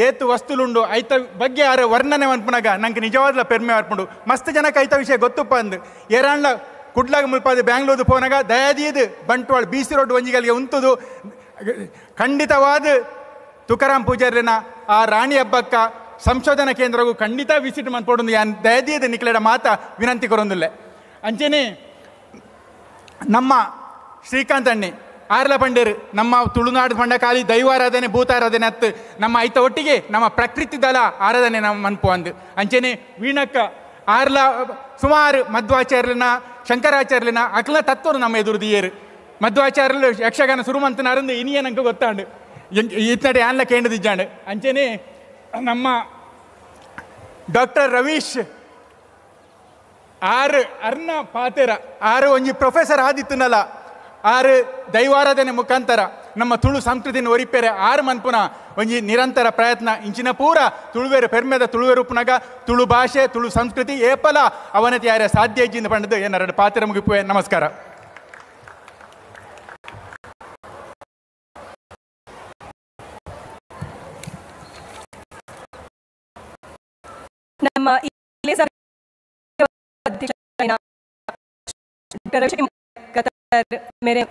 ಏತು ವಸ್ತುಲುಂಡು ಐತ ಬಗ್ಗೆ ಆರು ವರ್ಣನೆ ಮನ್ಪುನಗ ನಂಗೆ ನಿಜವಾದ್ಲ ಪೆರ್ಮೆ ಬರ್ಪುಂಡು ಮಸ್ತ್ ಜನಕ್ಕೆ ಐತ ವಿಷಯ ಗೊತ್ತುಪ್ಪ ಅಂದು ಏರಾಂಡ್ಲ ಕುಡ್ಲಾಗ ಮುಲ್ಪಾದ ಬ್ಯಾಂಗ್ಳೂರು ಪೋನಗ ದಯಾದೀದು ಬಂಟ್ವಾಳ ಬೀಸಿ ರೋಡ್ ಒಂಜಿಗಳಿಗೆ ಉಂತುದು ಖಂಡಿತವಾದ ತುಕಾರಾಮ್ ಪೂಜಾರಿನ ಆ ರಾಣಿ ಹಬ್ಬಕ್ಕ ಸಂಶೋಧನಾ ಕೇಂದ್ರಗೂ ಖಂಡಿತ ವಿಸಿಟ್ ಮನ್ಪೊಡೊಂದು ಯಾನ್ ದಯದೀದು ನಿಕ್ಲೆಡ ಮಾತ ವಿನಂತಿ ಕೊರೊಂದುಲ್ಲೆ. ಅಂಚೆನೆ ನಮ್ಮ ಶ್ರೀಕಾಂತ್ ಅಣ್ಣೆ ಆರ್ಲ ಪಂಡೇರು ನಮ್ಮ ತುಳುನಾಡು ಪಂಡ ಖಾಲಿ ದೈವಾರಾಧನೆ ಭೂತಾರಾಧನೆ ಅತ್ತು ನಮ್ಮ ಐತ ಒಟ್ಟಿಗೆ ನಮ್ಮ ಪ್ರಕೃತಿ ದಳ ಆರಾಧನೆ ನಮ್ಮ ಮನ್ಪು ಅಂದು. ಅಂಚೆನೆ ವೀಣಕ್ಕ ಆರ್ಲ ಸುಮಾರು ಮಧ್ವಾಚಾರ್ಯನ ಶಂಕರಾಚಾರ್ಯನ ಅಕ್ಲ ತತ್ವರು ನಮ್ಮ ಎದುರು ದಿಯೇರು ಮಧ್ವಾಚಾರ್ಯರು ಯಕ್ಷಗಾನ ಸುರುಮಂತನಾರಂದು ಇನಿಯ ನಂಗೆ ಗೊತ್ತಾಂಡು ಇತ್ತಡೆ ಆನ್ಲ ಕೇಂದ್ರದಿಜ್ಜಾಂಡು. ಅಂಚೆನೆ ನಮ್ಮ ಡಾಕ್ಟರ್ ರವೀಶ್ ಆರು ಅರ್ನ ಪಾತೆರ ಆರು ಒಂಜಿ ಪ್ರೊಫೆಸರ್ ಆದಿತ್ತುನಲ್ಲ ಆರು ದೈವಾರಾಧನೆ ಮುಖಾಂತರ ನಮ್ಮ ತುಳು ಸಂಸ್ಕೃತಿನ ಒರಿಪೇರೆ ಆರು ಮನ್ಪುನ ಒಂಜಿ ನಿರಂತರ ಪ್ರಯತ್ನ ಇಂಚಿನ ಪೂರ ತುಳುವೇರು ಪೆರ್ಮೆದ ತುಳುವೇರು ಉಪ್ಪುನಗ ತುಳು ಭಾಷೆ ತುಳು ಸಂಸ್ಕೃತಿ ಏಪಲ ಅವನತಿ ಯಾರ ಸಾಧ್ಯ ಇಜ್ಜಿಂದ ಪಂಡದು ಏನಾರ ಪಾತೆರ ಮುಗಿಪುವೆ. ನಮಸ್ಕಾರ. ನಮ್ಮ ಮೇರೆ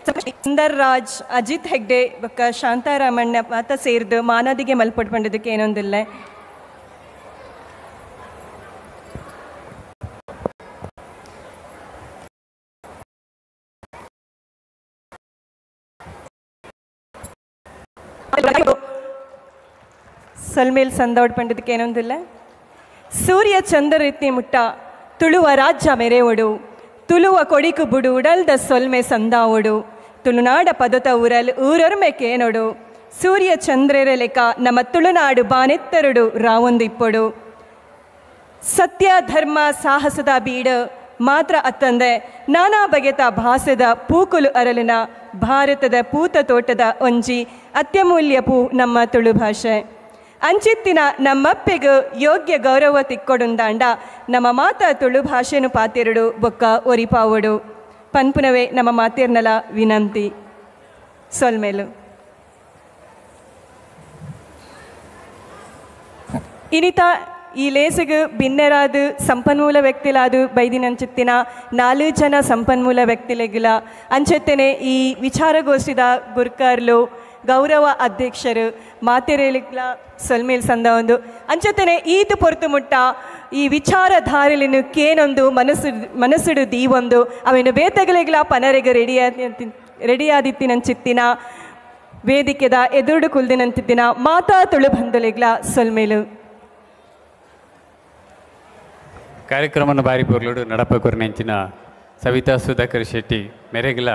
ಸುಂದರ್ ರಾಜ್ ಅಜಿತ್ ಹೆಗ್ಡೆ ಬೊಕ್ಕ ಶಾಂತಾರಾಮಣ್ಣ ಮಾತ ಸೇರ್ದು ಮಾನದಿಗೆ ಮಲ್ಪೊಟ್ಟು ಪಂಡದಕ್ಕೆ ಏನೊಂದಿಲ್ಲ. ಸೊಲ್ಮೇಲ್ ಸಂದೋಡ್ ಪಂಡದಕ್ಕೆ ಏನೊಂದಿಲ್ಲ. ಸೂರ್ಯ ಚಂದ್ರರಿತ್ತಿ ಮುಟ್ಟ ತುಳುವ ರಾಜ್ಯ ಮೆರೆವಡು ತುಳುವ ಕೊಡಿಕು ಬುಡು ಉಡಲ್ದ ಸೊಲ್ಮೆ ಸಂದಾವೊಡು ತುಳುನಾಡ ಪದತ ಊರಲ್ ಊರೊರ್ಮೆ ಕೇನೊಡು ಸೂರ್ಯ ಚಂದ್ರರ ಲೆಕ್ಕ ನಮ್ಮ ತುಳುನಾಡು ಬಾನೆತ್ತರುಡು ರಾವೊಂದು ಇಪ್ಪೊಡು ಸತ್ಯ ಧರ್ಮ ಸಾಹಸದ ಬೀಡು ಮಾತ್ರ ಅತ್ತಂದೆ ನಾನಾ ಬಗೆತ ಭಾಸದ ಪೂಕುಲು ಅರಲಿನ ಭಾರತದ ಪೂತ ತೋಟದ ಒಂಜಿ ಅತ್ಯಮೂಲ್ಯ ಪೂ ನಮ್ಮ ತುಳು ಭಾಷೆ. ಅಂಚಿತ್ತಿನ ನಮ್ಮಪ್ಪೆಗು ಯೋಗ್ಯ ಗೌರವ ತಿಕ್ಕೊಡುಂದಾಂಡ ನಮ್ಮ ಮಾತ ತುಳು ಭಾಷೆನು ಪಾತೆರಡು ಬೊಕ್ಕ ಒರಿಪಾವಡು ಪನ್ಪುನವೇ ನಮ್ಮ ಮಾತೇರ್ನಲ ವಿನಂತಿ. ಸೊಲ್ಮೇಲು ಇನಿತ ಈ ಲೇಸಗು ಭಿನ್ನರಾದ ಸಂಪನ್ಮೂಲ ವ್ಯಕ್ತಿಲಾದು ಬೈದಿನಂಚಿತ್ತಿನ 4 ಜನ ಸಂಪನ್ಮೂಲ ವ್ಯಕ್ತಿಲೆಗಿಲ ಅಂಚೆತ್ತನೆ ಈ ವಿಚಾರಗೋಷ್ಠಿದ ಗುರ್ಕಾರ್ಲು ಗೌರವ ಅಧ್ಯಕ್ಷರು ಮಾತೆರೇಲಿಗ್ಲ ಸೊಲ್ಮೇಲ್ ಸಂದ ಒಂದು ಅಂಚೆತ್ತನೆ ಈತು ಪೊರ್ತು ಮುಟ್ಟ ಈ ವಿಚಾರಧಾರೆಲಿನು ಕೇನೊಂದು ಮನಸ್ಸು ಮನಸ್ಸುಡು ದೀವೊಂದು ಅವೇನು ಬೇತಗಲಿಗ್ಲ ಪನರೆಗೆ ರೆಡಿಯಾದಿತ್ತಿನಂಚಿತ್ತಿನ ವೇದಿಕೆದ ಎದುರುಡು ಕುಲ್ದಿನಂತಿತ್ತಿನ ಮಾತಾ ತುಳು ಬಂಧುಲಿಗ್ಲ ಸೊಲ್ಮೇಲು. ಕಾರ್ಯಕ್ರಮನ ಬಾರಿ ಪೊರ್ಲುಡು ನಡಪ ಕೊರ್ನೆಂಚಿನ ಸವಿತಾ ಸುಧಾಕರ್ ಶೆಟ್ಟಿ ಮೆರೆಗ್ಲ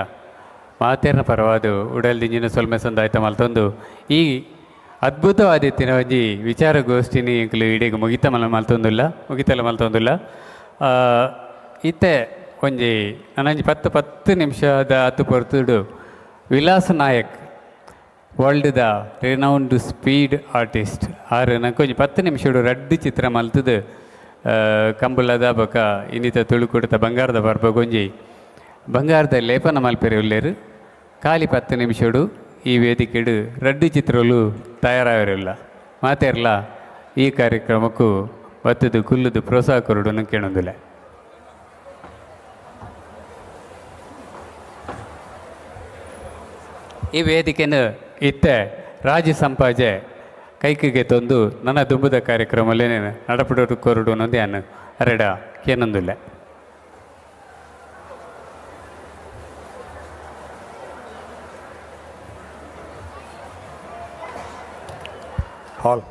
ಮಾತೇರ್ನ ಪರವಾದು ಉಡಲ್ದಿಂಜಿನ ಸೊಲ್ಮೆ ಸಂದಾಯ್ತ ಮಲ್ತೊಂದು ಈ ಅದ್ಭುತವಾದಿತ್ತಿನ ಒಂಜಿ ವಿಚಾರಗೋಷ್ಠಿನಿ ಎಂಕುಲು ಇಡೀಗ ಮುಗಿತ ಮಲ ಮಲ್ತೊಂದುಲ್ಲ ಮುಗಿತಲ ಮಲ್ತೊಂದುಲ್ಲ. ಇತ್ತೆ ಒಂಜಿ ನಾನೊಂಜಿ 10 ನಿಮಿಷದ ಹತ್ತು ಪೊರ್ತುಡು ವಿಲಾಸ ನಾಯಕ್ ವರ್ಲ್ಡ್ದ renowned speed artist ಆರು ನಂಗೆ ಒಂಜಿ 10 ನಿಮಿಷಡು ರಡ್ಡು ಚಿತ್ರ ಮಲ್ತದು ಕಂಬುಲದ ಬೊಕ ಇನ್ನಿತ ತುಳುಕುಡ್ತ ಬಂಗಾರದ ಪರ್ಬಗೊಂಜಿ ಬಂಗಾರದ ಲೇಪನ ಮಲ್ಪೆರೆ ಉಲ್ಲೇರು ಖಾಲಿ 10 ನಿಮಿಷಡು ಈ ವೇದಿಕೆಡು ರಡ್ಡು ಚಿತ್ರಲು ತಯಾರಾಗಿರಲ್ಲ ಮಾತೇರ್ಲ ಈ ಕಾರ್ಯಕ್ರಮಕ್ಕೂ ಬತ್ತದು ಕುಲ್ಲುದು ಪ್ರೋತ್ಸಾಹ ಕೊರಡು ಕೇಳೊಂದಿಲ್ಲ. ಈ ವೇದಿಕೆನು ಇತ್ತೆ ರಾಜ ಸಂಪಾಜೆ ಕೈಕಿಗೆ ತಂದು ನನ್ನ ದುಂಬುದ ಕಾರ್ಯಕ್ರಮಲ್ಲೇ ನಡಪಡೋರು ಕೊರಡು ಅನ್ನೋದು ಅನ್ನು ಅರೆಡ ಕೇನೊಂದಿಲ್ಲ. ಹಾಲ್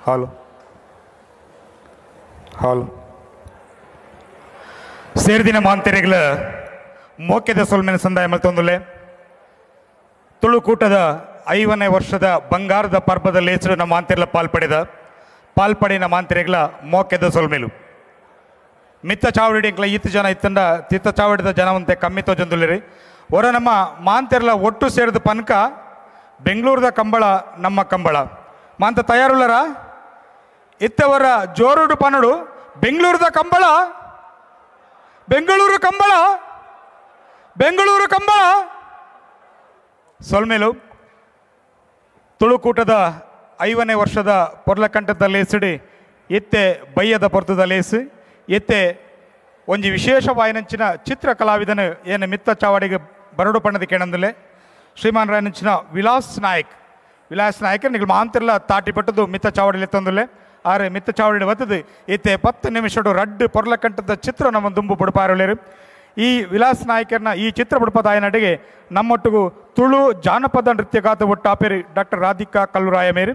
ಹಾಲ್ ಹಾಲ್ ಸೇರ್ದಿನ ಮಾಂತೆರೆಗಳ ಮೋಕ್ಯದ ಸೊಲ್ಮೆನ ಸಂದಾಯ ಮಲ್ತೊಂದುಲ್ಲೆ ತುಳುಕೂಟದ 50ನೇ ವರ್ಷದ ಬಂಗಾರದ ಪರ್ಬದ ಲೇಸರು ನಮ್ಮ ಮಾಂತೆರ್ಲ ಪಾಲ್ಪಡೆದ ಪಾಲ್ಪಡಿನ ಮಾಂತೆರೆಗಳ ಮೋಕ್ಯದ ಸೊಲ್ಮೆಲು. ಮಿತ್ತ ಚಾವಡಿ ಎಂಕ್ಲ ಈತ ಜನ ಇತ್ತಂಡ ತಿತ್ತ ಚಾವಡಿದ ಜನವಂತೆ ಕಮ್ಮಿ ತೋಜೊಂದುಲ್ಲೆರ್. ಒರ ನಮ್ಮ ಮಾಂತೆರ್ಲ ಒಟ್ಟು ಸೇರಿದ ಪನ್ಕ ಬೆಂಗಳೂರದ ಕಂಬಳ ನಮ್ಮ ಕಂಬಳ ಮಾಂತ ತಯಾರುಲ್ಲರ ಇತ್ತವರ ಜೋರುಡು ಪನಡು ಬೆಂಗಳೂರದ ಕಂಬಳ ಬೆಂಗಳೂರು ಕಂಬಳ ಬೆಂಗಳೂರು ಕಂಬಳ. ಸೊಲ್ಮೇಲು ತುಳುಕೂಟದ 5ನೇ ವರ್ಷದ ಪೊರ್ಲಕಂಠದ ಲೇಸಿಡಿ ಇತ್ತೆ ಬಯ್ಯದ ಪೊರ್ತದ ಲೇಸು ಇತ್ತೆ ಒಂಜಿ ವಿಶೇಷ ವಾಯನಂಚಿನ ಚಿತ್ರ ಕಲಾವಿದನು ಏನು ಮಿತ್ತ ಚಾವಡಿಗೆ ಬರಡು ಪಣ್ಣದ ಕೇಣಂದಲೇ ಶ್ರೀಮಾನ್ ರಾಯನಂಚಿನ ವಿಲಾಸ್ ನಾಯಕ್. ವಿಲಾಸ್ ನಾಯಕ್ ನಿಗಳು ಮಾಂತಿರ್ಲ ತಾಟಿ ಪಟ್ಟದು ಮಿತ್ತ ಚಾವಡಿಲಿ ತಂದುಲೆ ಆರೆ ಮಿತ್ತ ಚಾವಡಿ ಬತ್ತದು ಇತ್ತೆ 10 ನಿಮಿಷಡು ರಡ್ಡು ಪೊರ್ಲಕಂಠದ ಚಿತ್ರ ನಮ್ಮ ದುಂಬು ಬುಡಪಾರಲೇರು. ಈ ವಿಲಾಸ್ ನಾಯಕರನ್ನ ಈ ಚಿತ್ರ ಬುಡಪದಾಯ ನಡಿಗೆ ನಮ್ಮೊಟ್ಟಿಗೂ ತುಳು ಜಾನಪದ ನೃತ್ಯಗಾತ ಒಟ್ಟಾಪೇರಿ ಡಾಕ್ಟರ್ ರಾಧಿಕಾ ಕಲ್ಲುರಾಯ ಮೇರು.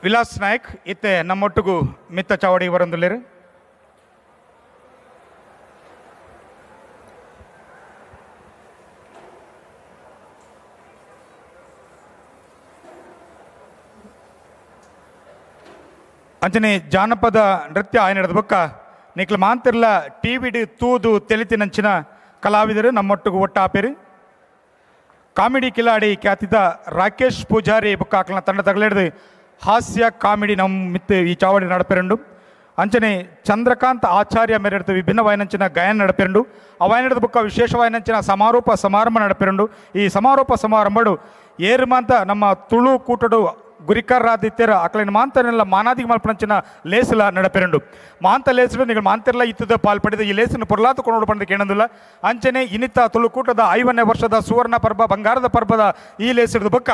ವಿಲಾಸ್ ನಾಯಕ್ ಇತ್ತೆ ನಮ್ಮೊಟ್ಟಿಗೂ ಮಿತ್ತ ಚಾವಡಿ ಬರಂದುಲ್ಲೇರು. ಅಂಚನೆ ಜಾನಪದ ನೃತ್ಯ ಆಯ್ನ ನಡೆದ ಬೊಕ್ಕ ನಿಕ್ಲ ಮಾಂತಿರ್ಲ ಟಿ ವಿಡ್ ತೂದು ತೆಲಿತಿನಂಚಿನ ಕಲಾವಿದರು ನಮ್ಮೊಟ್ಟಿಗೂ ಒಟ್ಟಾಪೇರಿ. ಕಾಮಿಡಿ ಕಿಲಾಡಿ ಖ್ಯಾತಿದ ರಾಕೇಶ್ ಪೂಜಾರಿ ಬೊಕ್ಕ ಆಕಲ್ನ ತಂಡ ತಗಲಿಡ್ದು ಹಾಸ್ಯ ಕಾಮಿಡಿ ನಮ್ಮ ಮಿತ್ತು ಈ ಚಾವಡಿ ನಡಪೆರಂಡು. ಅಂಚನೆ ಚಂದ್ರಕಾಂತ್ ಆಚಾರ್ಯ ಮೇರೆಡ್ದು ವಿಭಿನ್ನ ವಾಯನಂಚಿನ ಗಾಯನ ನಡಪೆರಂಡು. ಆ ವಾಯನದ ಬೊಕ್ಕ ವಿಶೇಷ ವಾಯನಂಚಿನ ಸಮಾರೋಪ ಸಮಾರಂಭ ನಡಪೆರಂಡು. ಈ ಸಮಾರೋಪ ಸಮಾರಂಭಡು ಏರುಮಾಂತ ನಮ್ಮ ತುಳು ಕೂಟಡು ಗುರಿಕಾರಾದಿತ್ಯರ ಅಕಲಿನ ಮಾಂತನೆಲ್ಲ ಮಾನಾದಿಗೆ ಮಲ್ಪನಂಚಿನ ಲೇಸುಲ ನಡಪೆರಂಡು. ಮಾಂತ ಲೇಸುಡು ನೀವು ಮಾಂತೆಲ್ಲ ಇತ್ತದ ಪಾಲ್ ಪಡೆದ ಈ ಲೇಸನ್ನು ಪೊರ್ಲಾತು ಕೊಂಡು ಪಡೆದ ಕೇಣಂದಿಲ್ಲ. ಅಂಚನೆ ಇನಿತ ತುಳುಕೂಟದ 5ನೇ ವರ್ಷದ ಸುವರ್ಣ ಪರ್ವ ಬಂಗಾರದ ಪರ್ವದ ಈ ಲೇಸಿಡದ ಬೊಕ್ಕ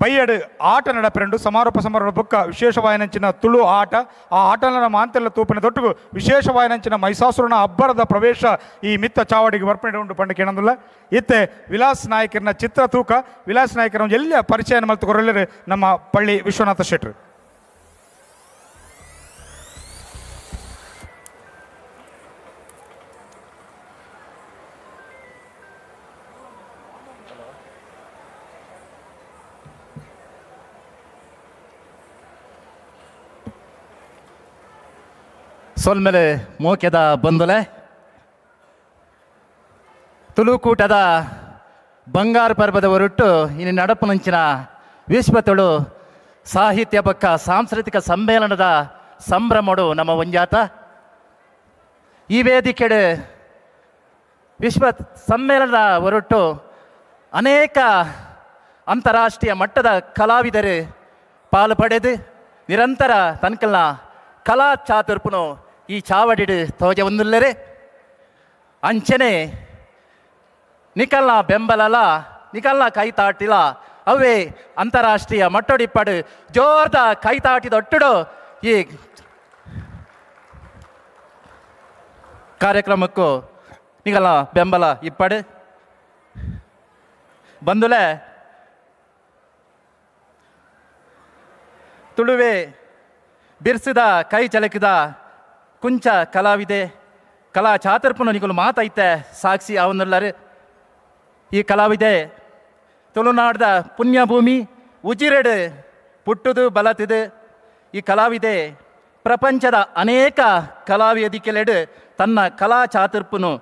ಬೈಯಡು ಆಟ ನಡಪೆರಂಡು. ಸಮಾರೋಪ ಸಮಾರಂಭ ಬೊಕ್ಕ ವಿಶೇಷವಾಯನಂಚಿನ ತುಳು ಆಟ ಆ ಆಟನ ಮಾಂತೆಲ್ಲ ತೂಪಿನ ತೊಟ್ಟುಗು ವಿಶೇಷವಾಯನಂಚಿನ ಮೈಸಾಸುರನ ಅಬ್ಬರದ ಪ್ರವೇಶ ಈ ಮಿತ್ತ ಚಾವಡಿಗೆ ವರ್ಪಣೆ ಉಂಟು ಪಂಡ ಕೇಣಂದಿಲ್ಲ. ಇತ್ತೆ ವಿಲಾಸ್ ನಾಯಕರನ್ನ ಚಿತ್ರ ತೂಕ ವಿಲಾಸ್ ನಾಯಕರ ಎಲ್ಲ ಪರಿಚಯ ಮಲ್ತು ಕೊರಲೇರು ನಮ್ಮ ಪಳ್ಳಿ ವಿಶ್ವನಾಥ ಶೆಟ್ಟರು. ಸೊಲ್ಮೆಲೆ ಮೋಕೆದ ಬಂದುಲೆ ತುಳುಕೂಟದ ಬಂಗಾರ ಪರ್ವದ ಹೊರಟು ಇನ್ನು ನಡಪುನಂಚಿನ ವಿಶ್ವ ತುಳು ಸಾಹಿತ್ಯ ಬಕ್ಕ ಸಾಂಸ್ಕೃತಿಕ ಸಮ್ಮೇಳನದ ಸಂಭ್ರಮಡು ನಮ್ಮ ಒಂಜಾತ. ಈ ವೇದಿಕೆಡೆ ವಿಶ್ವ ಸಮ್ಮೇಳನದ ಹೊರಟು ಅನೇಕ ಅಂತಾರಾಷ್ಟ್ರೀಯ ಮಟ್ಟದ ಕಲಾವಿದರು ಪಾಲು ಪಡೆದು ನಿರಂತರ ತನ್ಕಲ್ನ ಕಲಾ ಚಾತುರ್ಪುನು ಈ ಚಾವಡಿಡು ತೋಜ ಒಂದುಲ್ಲರೆ. ಅಂಚನೆ ನಿಕಲ್ನ ಬೆಂಬಲಲ ನಿಕಲ್ನ ಕೈತಾಟಿಲ ಅವೇ ಅಂತಾರಾಷ್ಟ್ರೀಯ ಮಟ್ಟೊಡಿಪ್ಪಡು ಜೋರ್ದ ಕೈತಾಟಿದೊಟ್ಟುಡು ಈ ಕಾರ್ಯಕ್ರಮಕ್ಕೂ ನಿಕಲ್ನ ಬೆಂಬಲ ಇಪ್ಪಡು ಬಂದುಲೆ. ತುಳುವೆ ಬಿರ್ಸಿದ ಕೈ ಚಲಕಿದ ಕುಂಚ ಕಲಾವಿದೆ ಕಲಾ ಚಾತರ್ಪುನ ನಿಕಲು ಮಾತೈತೆ ಸಾಕ್ಷಿ ಅವನುಲ್ಲರು. ಈ ಕಲಾವಿದೆ ತುಳುನಾಡದ ಪುಣ್ಯಭೂಮಿ ಉಜಿರೆಡು ಪುಟ್ಟುದು ಬಲತಿದು. ಈ ಕಲಾವಿದೆ ಪ್ರಪಂಚದ ಅನೇಕ ಕಲಾವೇದಿಕೆಲೆಡು ತನ್ನ ಕಲಾ ಚಾತುರ್ಪುನು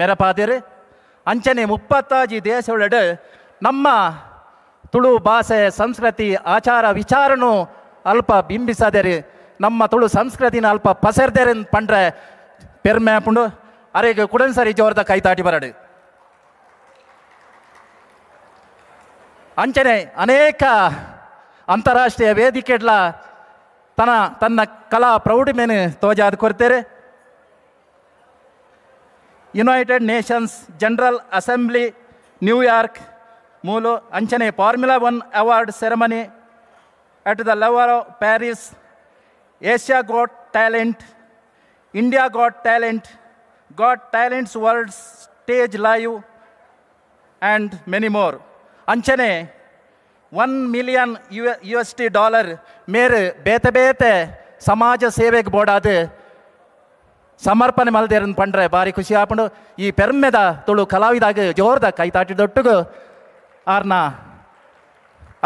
ಮೆರಪಾದಿರು. ಅಂಚನೆ 35 ದೇಶಗಳೆಡು ನಮ್ಮ ತುಳು ಭಾಷೆ ಸಂಸ್ಕೃತಿ ಆಚಾರ ವಿಚಾರನು ಅಲ್ಪ ಬಿಂಬಿಸದೇರಿ ನಮ್ಮ ತುಳು ಸಂಸ್ಕೃತಿನ ಅಲ್ಪ ಪಸರ್ದೇರಿ ಪಂಡ್ರೆ ಪೆರ್ಮೆ ಪುಂಡು ಅರೆಗೆ ಕುಡನ್ ಸರಿ ಜೋರದ ಕೈತಾಟಿ ಬರಡು. ಅಂಚನೆ ಅನೇಕ ಅಂತಾರಾಷ್ಟ್ರೀಯ ವೇದಿಕೆಡ್ಲ ತನ್ನ ಕಲಾ ಪ್ರೌಢಿಮೆನು ತೋಜಾದ ಕೊರ್ತೇರೆ. United Nations General Assembly New York ಮೂಲು ಅಂಚನೆ Formula 1 award ceremony at the Louvre Paris, Asia Got Talent, India Got Talent, Got Talents World Stage Live and many more. ಅಂಚನೆ $1 ಮಿಲಿಯನ್ USD ಮೇರು ಬೇತೆ ಬೇತೆ ಸಮಾಜ ಸೇವೆಗೆ ಬೋಡಾದ ಸಮರ್ಪಣೆ ಮಲ್ದೇರನ್ ಪಂಡ್ರೆ ಭಾರಿ ಖುಷಿ ಆಪಂಡು. ಈ ಪೆರ್ಮೆದ ತುಳು ಕಲಾವಿದಾಗ ಜೋರ್ದ ಕೈತಾಟಿದೊಟ್ಟಿಗೂ ಆರ್ನ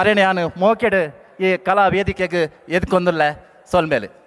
ಅರೆಣೆ ಯಾನು ಮೋಕೆಡು ಈ ಕಲಾ ವೇದಿಕೆಗೆ ಎದ್ಕೊಂದುಲ್ಲ ಸೊಲ್ಮೇಲೆ.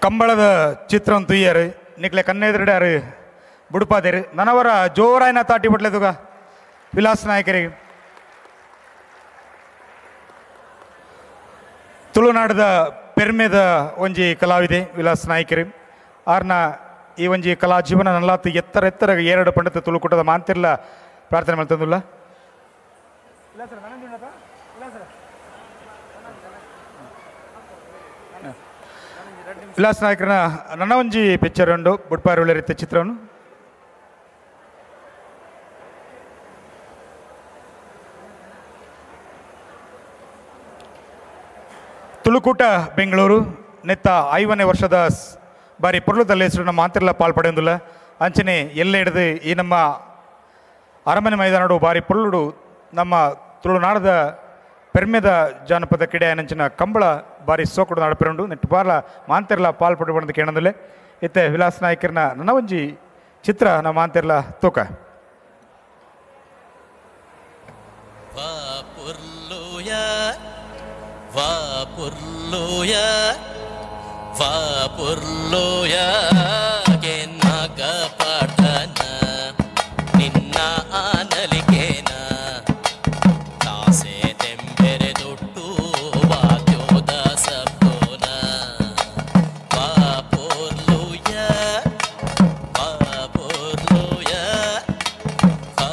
ಕಂಬಳದ ಚಿತ್ರ ತುಯ್ಯರು ನಿಕ್ಲೆ ಕಣ್ಣೆದುರುಡಾರು ಬುಡುಪಾದೇರು ನನವರ ಜೋರಾಯನ ತಾಟಿ ಬಿಡ್ಲೆದುಗ ವಿಲಾಸ್ ನಾಯಕರಿಗೆ. ತುಳುನಾಡದ ಪೆರ್ಮೆದ ಒಂಜಿ ಕಲಾವಿದೆ ವಿಲಾಸ್ ನಾಯಕರು. ಆರ್ನ ಈ ಒಂಜಿ ಕಲಾ ಜೀವನ ನಲ್ಲಾತು ಎತ್ತರ ಎತ್ತರ ಏರಡು ಪಂಡಿತ ತುಳುಕೂಟದ ಮಾಂತಿರ್ಲ ಪ್ರಾರ್ಥನೆ ಮಾಡ್ತಂದುಲ್ಲ. ವಿಲಾಸ್ ನಾಯಕರನ ನನ್ನ ಒಂಜಿ ಪಿಕ್ಚರ್ ಉಂಡು ಬುಡ್ಪಾರು ರೀತಿಯ ಚಿತ್ರವನ್ನು. ತುಳುಕೂಟ ಬೆಂಗಳೂರು ನೆತ್ತ 5ನೇ ವರ್ಷದ ಬಾರಿ ಪೊರ್ಲುದಲ್ಲಿ ಹೆಸರು ನಮ್ಮ ಮಾಂತಿರ್ಲ ಪಾಲ್ಪಡೆಯೊಂದುಲ್ಲ. ಅಂಚನೆ ಎಲ್ಲ ಹಿಡಿದು ಈ ನಮ್ಮ ಅರಮನೆ ಮೈದಾನಡು ಬಾರಿ ಪೊರ್ಲುಡು ನಮ್ಮ ತುಳುನಾಡದ ಪೆರ್ಮೆದ ಜಾನಪದ ಕ್ರೀಡೆ ನಂಚಿನ ಕಂಬಳ ಬಾರಿ ಸೋಕುಡು ನಡಪಿರುಂಡು ನೆಟ್ಟು ಬಾರ್ಲ ಮಾಂತಿರ್ಲ ಪಾಲ್ಪಡೆ ಬಂದು ಕೇಳಂದುಲ್ಲೆ. ಇತ್ತೆ ವಿಲಾಸ್ ನಾಯಕರನ ನನ್ನ ಒಂಜಿ ಚಿತ್ರ ನಮ್ಮ ಮಾಂತಿರ್ಲ ತೂಕ. ನಿನ್ನ ಆನಲಿಕೇನ ತಾಸೆ ತೆಂಬೆರೆ ದೊಟ್ಟು ವಾದ್ಯೋದ ಸಬ್ದೋನ ವಾ ಪೊರ್ಲುಯ ವಾ ಪೊರ್ಲುಯ ವಾ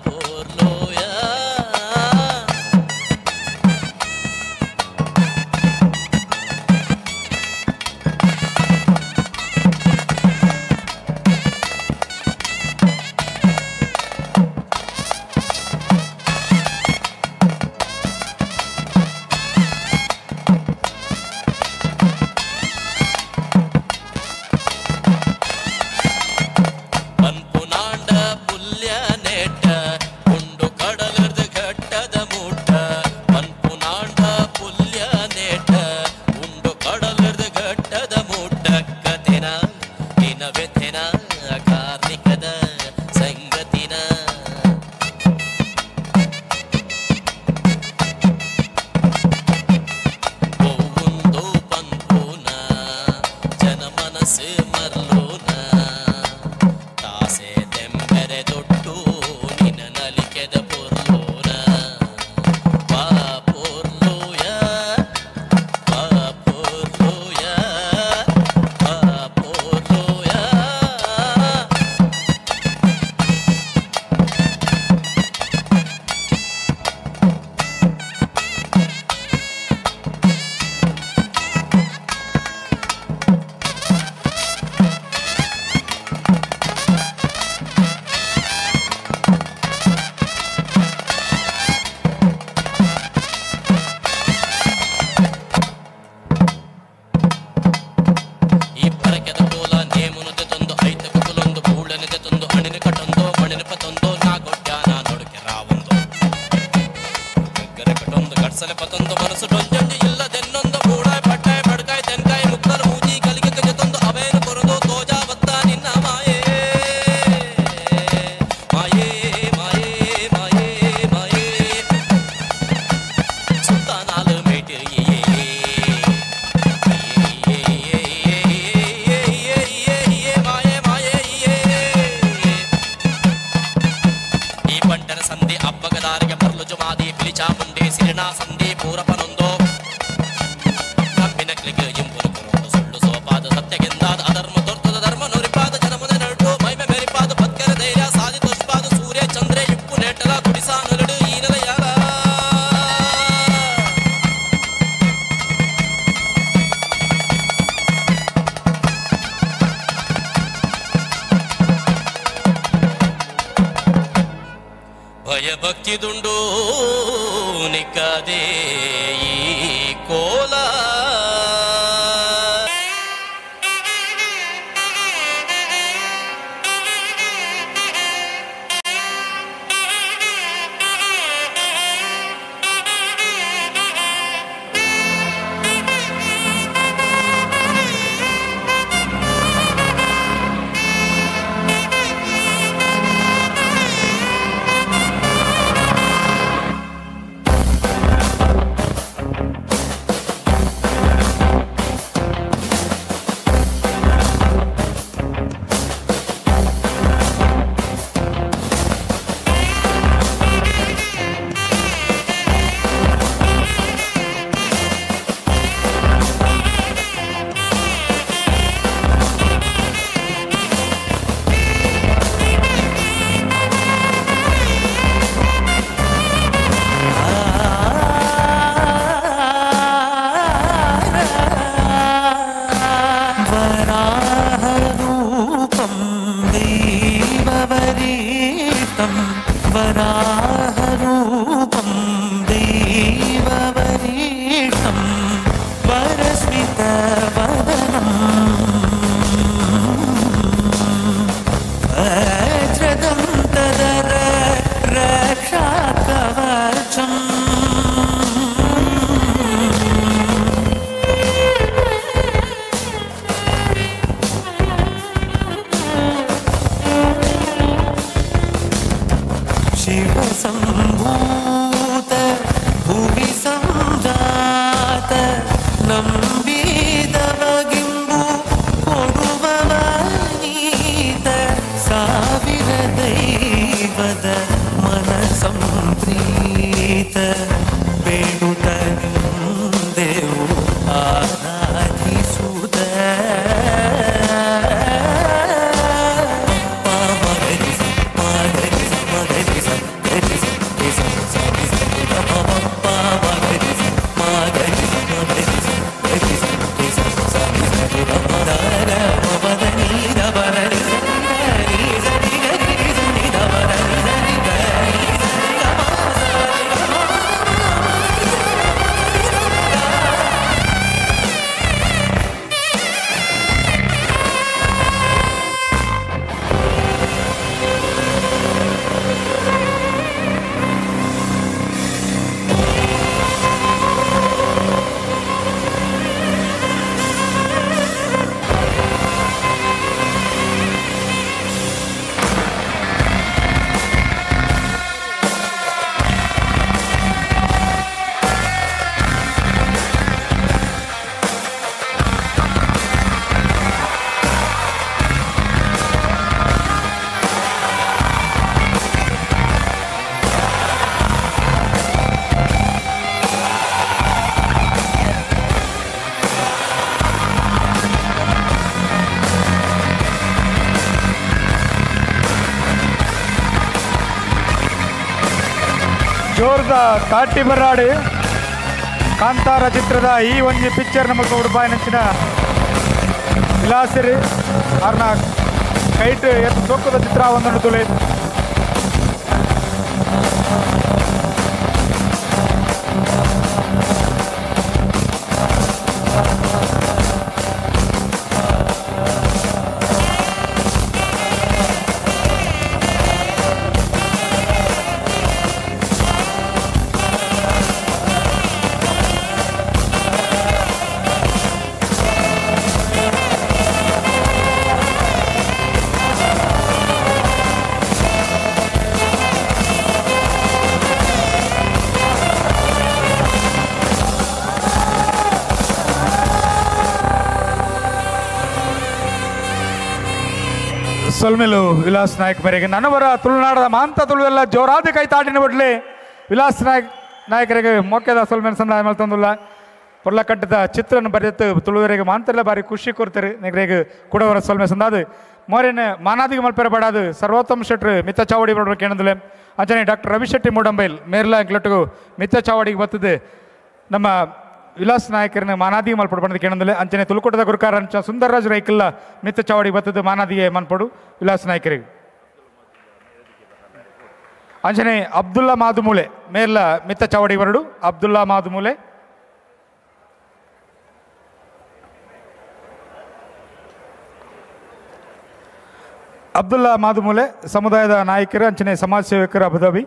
ಪೊರ್ಲುಯ. ಭಯಭಕ್ತಿದುಂಡು ನಿಕ್ಕದೇ ಈ ಕೋಲ. वराहरूपं दैववरीष्ठं वरस्मितवदनम् वज्रदन्तधर रक्षाकवचम् शिवसम्भूत भुवि संजात ನಂಬಿದವಗಿಂಬು ಕೊಡುವವನೀತ ಸಾವಿರ ದೈವದ ಮನ ಸಂಪ್ರೀತ ಬೇಡುತ್ತ ನಿಂದೆವು ಆರಾಧಿಸುತ್ತ ಜೋರದ ತಾಟಿ ಬರಾಡಿ ಕಾಂತಾರ ಚಿತ್ರದ ಈ ಒಂದು ಪಿಕ್ಚರ್ ನಮಗೆ ಉಡುಪಾಯಿನಂಚಿನ ವಿಲಾಸಿರಿ ಅರ್ನ ಕೈಟ್ ಎತ್ತು ಸೊಕ್ಕದ ಚಿತ್ರ ಒಂದನ್ನು ತುಳಿ ಸೊಲ್ಮೆಲು ವಿಲಾಸ್ ನಾಯಕ್ ಮೇರೆಗೆ ನನವರ ತುಳುನಾಡದ ಮಾಂತ ತುಳುವೆಲ್ಲ ಜೋರಾದ ಕೈ ತಾಟಿನ ಬಡ್ಲೆ ವಿಲಾಸ್ ನಾಯಕ್ ನಾಯಕರಿಗೆ ಮೊಕ್ಕೆದ ಸೊಲ್ಮೆನ ಸಂದಾಯ ಮಲ್ತಂದುಲ್ಲ ಪೊರ್ಲಕಟ್ಟದ ಚಿತ್ರನ ಬರೆದು ತುಳುವರಿಗೆ ಮಾಂತೆಲ್ಲ ಬಾರಿ ಖುಷಿ ಕೊಡ್ತಾರೆ ನೆಗರಿಗೆ ಕೂಡವರ ಸೊಲ್ಮೆ ಸಂದಾದು ಮೋರಿನ ಮಾನಾದಿಗೆ ಮಲ್ಪೆರ ಬಡಾದು ಸರ್ವೋತ್ತಮ ಶೆಟ್ರು ಮಿತ್ತ ಚಾವಡಿ ಬಡಬೇಕು ಏನಂದಲೆ ಅಂಚನೆ ಡಾಕ್ಟರ್ ರವಿ ಶೆಟ್ಟಿ ಮೂಡಂಬೈಲ್ ಮೇರ್ಲಾ ಇಂಕ್ಲೊಟ್ಟಿಗೂ ಮಿತ್ತ ಚಾವಡಿಗೆ ಬರ್ತದೆ ನಮ್ಮ ವಿಲಾಸ್ ನಾಯಕರನ್ನ ಮಾನಾದಿಗೆ ಮಲ್ಪಡು ಬಂದ ಕೇಳಂದಲೆ ಅಂಚನೆ ತುಳುಕೋಟದ ಗುರುಕಾರ ಅಂಚ ಸುಂದರರಾಜ್ ರೈಕಲ್ಲ ಮಿತ್ತ ಚಾವಡಿ ಬತ್ತದ ಮಾನಾದಿಗೆ ಮನ್ಪಡು ವಿಲಾಸ್ ನಾಯಕರಿಗೆ. ಅಂಚನೆ ಅಬ್ದುಲ್ಲಾ ಮಾದುಮೂಲೆ ಮೇರ್ಲ ಮಿತ್ತ ಚಾವಡಿ ಬರಡು ಅಬ್ದುಲ್ಲಾ ಮಾದುಮೂಲೆ. ಅಬ್ದುಲ್ಲಾ ಮಾದುಮೂಲೆ ಸಮುದಾಯದ ನಾಯಕರು ಅಂಚನೆ ಸಮಾಜ ಸೇವಕರು ಅಬುಧಾಬಿ.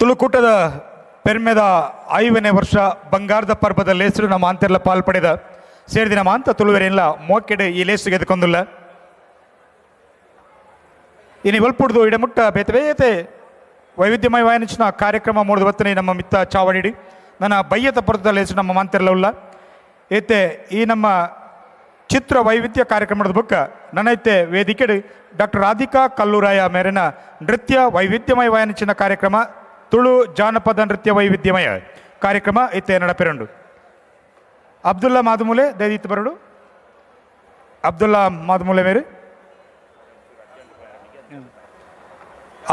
ತುಳುಕೂಟದ ಪೆರ್ಮೆದ 5ನೇ ವರ್ಷ ಬಂಗಾರದ ಪರ್ಬದ ಲೇಸರು ನಮ್ಮ ಅಂತೆಲ್ಲ ಪಾಲ್ಪಡೆದ ಸೇರಿದ ನಮ್ಮ ಅಂತ ತುಳುವೆರೆಲ್ಲ ಮೋಕೆಡೆ ಈ ಲೇಸುಗೆ ಎದ್ಕೊಂದಿಲ್ಲ. ಇನ್ನು ಒಲ್ಪುಡ್ದು ಇಡಮುಟ್ಟ ಬೇತೆ ಬೇತೆ ವೈವಿಧ್ಯಮಯ ವಾಯನಚಿನ ಕಾರ್ಯಕ್ರಮ ಮೂಡಿದ ಬತ್ತನೆ ನಮ್ಮ ಮಿತ್ತ ಚಾವಡಿಡಿ ನನ್ನ ಬಯ್ಯತ ಪರ್ವದ ಲೇಸು ನಮ್ಮ ಮಾಂತೆಲ್ಲ ಉಲ್ಲ ಏತೆ ಈ ನಮ್ಮ ಚಿತ್ರ ವೈವಿಧ್ಯ ಕಾರ್ಯಕ್ರಮದ ಬುಕ್ಕ ನನ್ನೈತೆ ವೇದಿಕೆಡು ಡಾಕ್ಟರ್ ರಾಧಿಕಾ ಕಲ್ಲೂರಾಯ ಮೇರಿನ ನೃತ್ಯ ವೈವಿಧ್ಯಮಯ ವಾಯನಚಿನ ಕಾರ್ಯಕ್ರಮ ತುಳು ಜಾನಪದ ನೃತ್ಯ ವೈವಿಧ್ಯಮಯ ಕಾರ್ಯಕ್ರಮ ಇತ್ತೆ ನಡಪೆರಂಡು. ಅಬ್ದುಲ್ಲಾ ಮಾದುಮೂಲೆ ದಯದೀತ್ ಬರಡು. ಅಬ್ದುಲ್ಲಾ ಮಾದುಮೂಲೆ ಮೇರು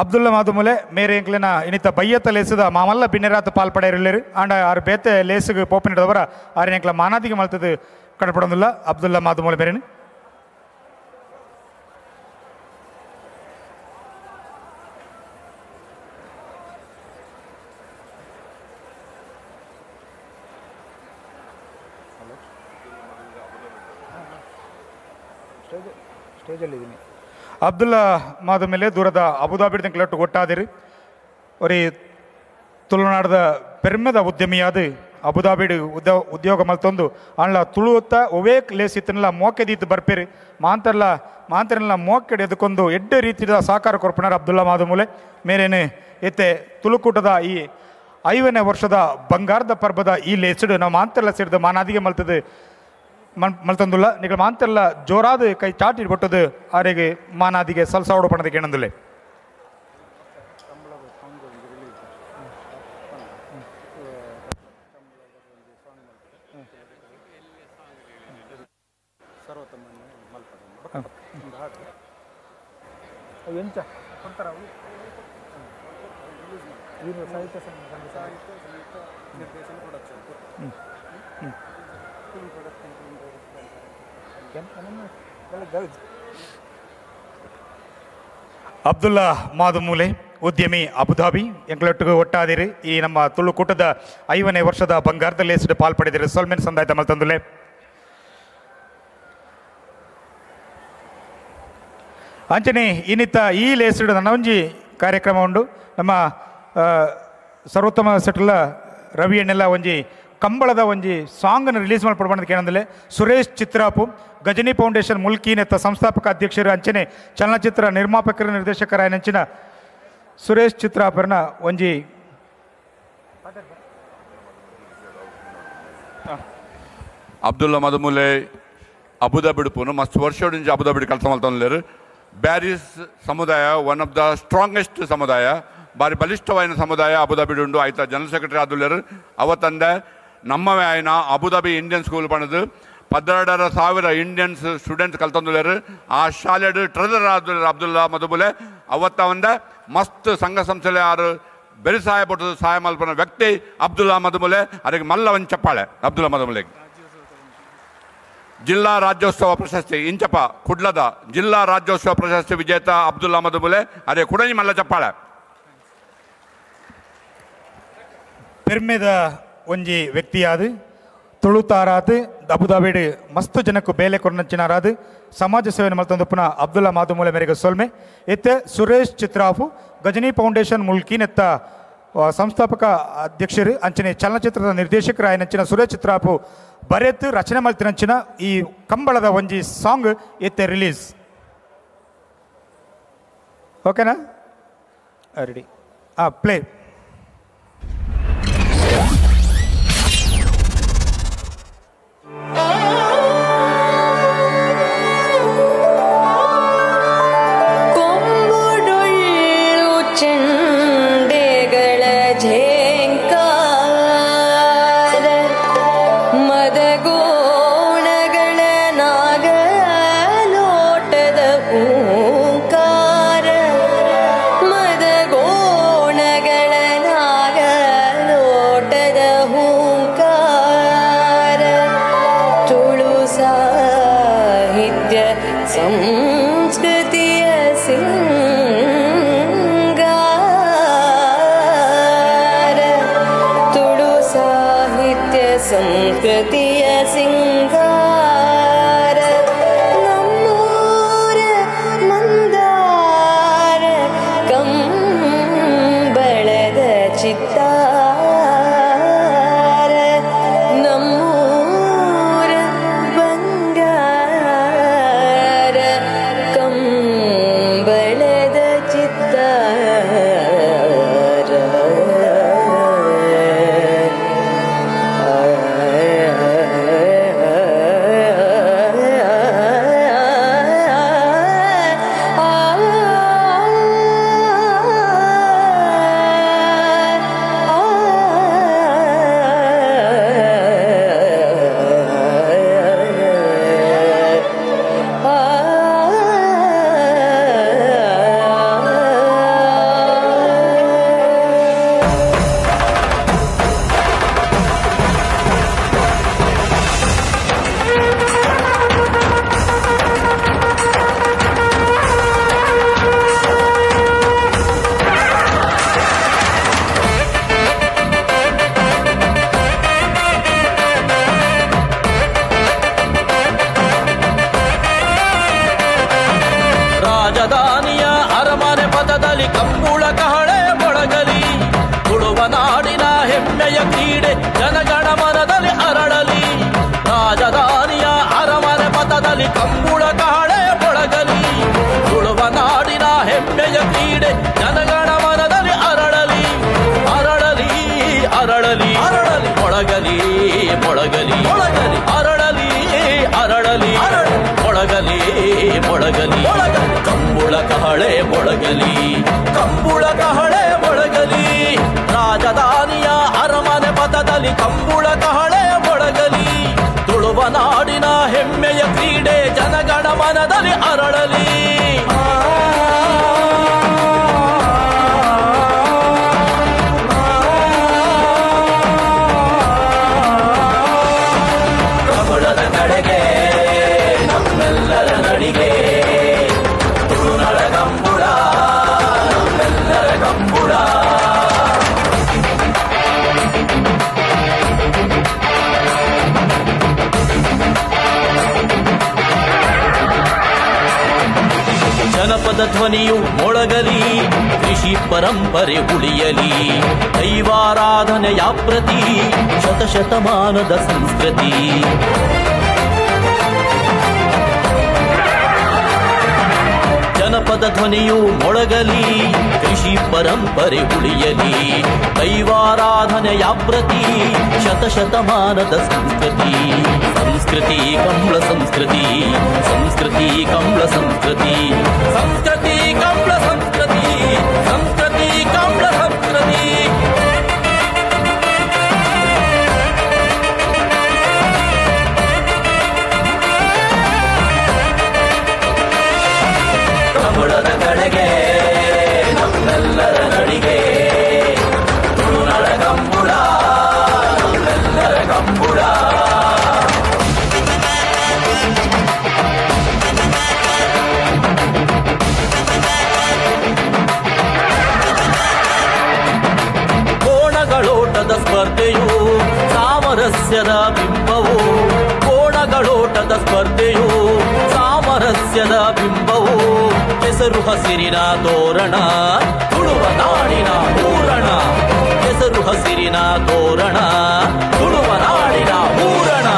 Abdullah ಮಾದುಮೂಲೆ ಮೇರೆ ಎಂಕ್ಲೆನ ಇನಿತ ಬಯ್ಯತ್ತ ಲೇಸದ ಮಾಮಲ್ಲ ಬಿನ್ನೆರಾತ ಪಾಲ್ಪಡೆಯರಿಲ್ಲೇರು ಆಂಡ ಆರು ಬೇತೆ ಲೇಸುಗು ಪೋಪನಿಡದವರ ಆರು ಎಂಕ್ಲ ಮಾನಾದಿಗೆ ಮಲ್ತದು ಕಡಪಡೊಂದಿಲ್ಲ ಅಬ್ದುಲ್ಲಾ ಮಾದುಮೂಲೆ ಮೇರೇನು. ಸ್ಟೇಜಲ್ಲಿದ್ದೀನಿ. ಅಬ್ದುಲ್ಲಾ ಮಾದುಮೇಲೆ ದೂರದ ಅಬುದಾಬಿ ತಂಕ್ಲಟ್ಟು ಒಟ್ಟಾದಿರಿ ಒರಿ ತುಳುನಾಡದ ಪೆರ್ಮೆದ ಉದ್ಯಮಿಯಾದ ಅಬುದಾಬಿಡ್ ಉದ್ಯೋಗ ಮಲ್ತೊಂದು ಆಂಡ್ಲ ತುಳುವತ್ತ ಒವೇಕ್ ಲೇಸಿತ್ತನೆಲ್ಲ ಮೋಕೆದೀತು ಬರ್ಪೇರಿ ಮಾಂತರ್ಲ ಮಾಂತರೆಲ್ಲ ಮೋಕೆಡ್ ಎದಕ್ಕೊಂದು ಎಡ್ಡೆ ರೀತಿಯ ಸಹಕಾರ ಕೊರ್ಪಣಾರ ಅಬ್ದುಲ್ಲಾ ಮಾದುಮೂಲೆ ಮೇರೇನು ಎತ್ತೆ ತುಳುಕೂಟದ ಈ 5ನೇ ವರ್ಷದ ಬಂಗಾರದ ಪರ್ಬದ ಈ ಲೇಸಿಡು ನಾವು ಮಾಂತರ್ಲ ಸೇರಿದ ಮಾನಾದಿಗೆ ಮಲ್ತದು ಮಲ್ತಂದುಲ್ಲ ನಿಗಳ ಮಾಂತೆಲ್ಲ ಜೋರಾದ ಕೈ ಚಾಟಿ ಬಿಟ್ಟದು ಆರಿಗೆ ಮಾನಾದಿಗೆ ಸಲ್ಸಾವಡು ಪಣದಕ್ಕೆ ಏನಂದುಲ್ಲೆ. ಅಬ್ದುಲ್ಲಾ ಮಾದುಮೂಲೆ ಉದ್ಯಮಿ ಅಬುಧಾಬಿ ಎಂಕ್ಲೊಟ್ಟಿಗೆ ಒಟ್ಟಾದಿರಿ ಈ ನಮ್ಮ ತುಳುಕೂಟದ 5ನೇ ವರ್ಷದ ಬಂಗಾರದ ಲೇಸಿಡ್ ಪಾಲ್ಪಡೆದಿರಿ ಸೊಲ್ಮೆನ್ ಸಂದಾಯ್ತ ಮಲ್ತಂದುಲೆ. ಅಂಚನೆ ಇನ್ನಿತ್ತ ಈ ಲೇಸಿಡ್ ನನ್ನ ಒಂಜಿ ಕಾರ್ಯಕ್ರಮ ಉಂಡು ನಮ್ಮ ಸರ್ವೋತ್ತಮ ಸೆಟ್ಲ ರವಿ ಅಣ್ಣೆಲ್ಲ ಒಂಜಿ ಕಂಬಳದ ಒಂಜಿ ಸಾಂಗನ್ನು ರಿಲೀಸ್ ಮಾಡ್ಪಡ್ಬಂದಕ್ಕೆ ಏನಂದರೆ ಸುರೇಶ್ ಚಿತ್ರಾಪು ಗಜನಿ ಫೌಂಡೇಶನ್ ಮುಲ್ಕಿ ನೆತ್ತ ಸಂಸ್ಥಾಪಕ ಅಧ್ಯಕ್ಷರು ಅಂಚನೆ ಚಲನಚಿತ್ರ ನಿರ್ಮಾಪಕರ ನಿರ್ದೇಶಕರ ಅಂಚಿನ ಸುರೇಶ್ ಚಿತ್ರಾಪರನ ಒಂಜಿ ಅಬ್ದುಲ್ಲಾ ಮದುಮೂಲೆ ಅಬುದಾಬಿಡುಪುನು ಮಸ್ತ್ ವರ್ಷ ಅಬುದಾಬಿಡು ಕೆಲಸ ಮಲ್ತೊಂದುಲ್ಲೆರ್. ಬ್ಯಾರಿಸ್ ಸಮುದಾಯ one of the strongest ಸಮುದಾಯ, ಬಾರಿ ಬಲಿಷ್ಠವಾದ ಸಮುದಾಯ ಅಬುದಾಬಿಡು ಉಂಡು. ಆಯ್ತಾ ಜನರಲ್ ಸೆಕ್ರೆಟರಿ ಆದುಲ್ಲೆರ್. ಅವತ್ತಂದೆ ನಮ್ಮವೇ ಆಯ್ನ Abu Dhabi Indian school ಪಣದು 12,000 Indians students ಕಲ್ತೊಂದುಲ್ಲೆರ್. ಆ ಶಾಲೆಡ್ ಟ್ರೆಜರರ್ ಆದುಲ್ಲೆರ್ ಅಬ್ದುಲ್ಲಾ ಮದುಮೂಲೆ. ಅವತ್ತ ಒಂದ ಮಸ್ತ್ ಸಂಘ ಸಂಸ್ಥೆ ಆರು ಬೆರಿ ಸಹಾಯ ಪಟ್ಟು ಸಹಾಯ ಮಲ್ಪನ ವ್ಯಕ್ತಿ ಅಬ್ದುಲ್ಲಾ ಮದುಮೂಲೆ. ಅದಕ್ಕೆ ಮಲ್ಲ ಒಂದು ಚಪ್ಪಾಳೆ ಅಬ್ದುಲ್ಲಾ ಮದುಮೂಲೆ. ಜಿಲ್ಲಾ ರಾಜ್ಯೋತ್ಸವ ಪ್ರಶಸ್ತಿ ಇಂಚಪ ಕುಡ್ಲದ ಜಿಲ್ಲಾ ರಾಜ್ಯೋತ್ಸವ ಪ್ರಶಸ್ತಿ ವಿಜೇತ ಅಬ್ದುಲ್ಲಾ ಮದುಮೂಲೆ. ಅದೇ ಕುಡಂಜಿ ಮಲ್ಲ ಚಪ್ಪಾಳೆ. ಪೆರ್ಮೆದ ಒಂಜಿ ವ್ಯಕ್ತಿಯಾದ ತುಳುತಾರಾದ ಅಬುದಾಬಿಡ್ ಮಸ್ತ್ ಜನಕ್ಕೂ ಬೇಲೆ ಕೊರ್ನಂಚಿನಾರಾದ ಸಮಾಜ ಸೇವೆ ಮಲ್ತೊಂದು ಪುನಃ ಅಬ್ದುಲ್ಲಾ ಮಾದುಮೂಲೆ ಮೇರೆಗೆ ಸೊಲ್ಮೆ. ಇತ್ತೆ ಸುರೇಶ್ ಚಿತ್ರಾಫು ಗಜನಿ ಫೌಂಡೇಶನ್ ಮುಲ್ಕಿನೆತ್ತ ಸಂಸ್ಥಾಪಕ ಅಧ್ಯಕ್ಷರು ಅಂಚನೆ ಚಲನಚಿತ್ರದ ನಿರ್ದೇಶಕರ ಆಯನಂಚಿನ ಸುರೇಶ್ ಚಿತ್ರಾಪು ಬರೆತು ರಚನೆ ಮಲ್ತಿನಂಚಿನ ಈ ಕಂಬಳದ ಒಂಜಿ ಸಾಂಗ್ ಇತ್ತೆ ರಿಲೀಸ್. ಓಕೆನಾ? ರೆಡಿ? ಹಾಂ, ಪ್ಲೇ. ಕೊಂಬುಡೊಳ್ಳು ಚಂಡೆಗಳ ಝೇಂಕಾರ ಮದಗೋಣಗಳ ನಾಗಲೋಟದ ಹೂಂಕಾರ ಮದಗೋಣಗಳ ನಾಗಲೋಟದ ಹೂಂಕಾರ ತುಳು ಸಾಹಿತ್ಯ ಸಂಸ್ಕೃತಿಯ ಸಿಂಗಾರ ತುಳು ಸಾಹಿತ್ಯ ಸಂಸ್ಕೃತಿಯ ಸಿಂಗಾರ ನಮ್ಮೂರ ಮಂದಾರ ಕಂಬಳದ ಚಿತ್ತಾರ ನಮ್ಮೂರ ಬಂಗಾರ ಕಂಬಳದ ಚಿತ್ತಾರ. ಆ ಕಹಳೆ ಮೊಳಗಲಿ. ತುಳುವ ನಾಡಿನ ಹೆಮ್ಮೆಯ ಕ್ರೀಡೆ ಜನಗಣ ಮನದಲ್ಲಿ ಅರಳಲಿ. ರಾಜಧಾನಿಯ ಅರಮನೆ ಪಥದಲ್ಲಿ ಕಂಬುಳ ಕಹಳೆ ಮೊಳಗಲಿ. ತುಳುವ ನಾಡಿನ ಹೆಮ್ಮೆಯ ಕ್ರೀಡೆ ಜನಗಣ ಮನದಲ್ಲಿ ಅರಳಲಿ. ಅರಳಲಿ ಅರಳಲಿ ಅರಳಲಿ ಮೊಳಗಲಿ ಮೊಳಗಲಿ ಮೊಳಗಲಿ ಅರಳಲಿ ಅರಳಲಿ ಅರಳಲಿ ಮೊಳಗಲಿ ಮೊಳಗಲಿ ಮೊಳಗಲಿ ಕಂಬುಳ ಕಹಳೆ ಮೊಳಗಲಿ ಕಂಬುಳ ಕಹಳೆ ಮೊಳಗಲಿ. ರಾಜಧಾನಿಯ ಅರಮನೆ ಪಥದಲ್ಲಿ ಕಂಬುಳ ಕಹಳೆ ಮೊಳಗಲಿ. ತುಳುವ ನಾಡಿನ ಹೆಮ್ಮೆಯ ಕ್ರೀಡೆ ಜನಗಣ ಮನದಲ್ಲಿ ಅರಳಲಿ. ಕಮಲದ ಕಡೆಗೆ ನಮ್ಮೆಲ್ಲರ ನಡಿಗೆ ತುಳುನಾಡ ಕಂಬುಳ ನಮ್ಮೆಲ್ಲರ ಕಂಬುಳ. ಜನಪದ ಧ್ವನಿಯು ಮೊಳಗಲಿ, ಕೃಷಿ ಪರಂಪರೆ ಉಳಿಯಲಿ, ದೈವಾರಾಧನೆಯ ಪ್ರತಿ ಶತಶತಮಾನದ ಸಂಸ್ಕೃತಿ. ಜನಪದ ಧ್ವನಿಯು ಮೊಳಗಲಿ, ಕೃಷಿ ಪರಂಪರೆ ಉಳಿಯಲಿ, ದೈವಾರಾಧನೆಯ ಪ್ರತಿ ಶತಶತಮಾನದ ಸಂಸ್ಕೃತಿ. ಸಂಸ್ಕೃತಿ ಕಂಬಳ ಸಂಸ್ಕೃತಿ, ಸಂಸ್ಕೃತಿ ಕಂಬಳ ಸಂಸ್ಕೃತಿ, ಸಂಸ್ಕೃತಿ ಕಂಬಳ ಸಂಸ್ಕೃತಿ, ಸಂಸ್ಕೃತಿ ಕಂಬಳ ಸಂಸ್ಕೃತಿ. ಕಮಲದ ಕಡೆಗೆ ನಮ್ಮೆಲ್ಲರ ನಡಿಗೆ ತುಳುನಾಡ ಕಂಬುಳ ನಮ್ಮೆಲ್ಲರ ಕಂಬುಳ. ಕೋಣಗಳೋಟದ ಸ್ಪರ್ಧೆಯು ಸಾಮರಸ್ಯದ ಬಿಂಬವು, ಕೋಣಗಳೋಟದ ಸ್ಪರ್ಧೆಯು ಸಾಮರಸ್ಯದ ಬಿಂಬವು. ಹೆಸರು ಹಸಿರಿನ ತೋರಣ ತುಳುವ ನಾಡಿನ ಹೂರಣ, ಹೆಸರು ಹಸಿರಿನ ತೋರಣ ತುಳುವ ನಾಡಿನ ಹೂರಣ.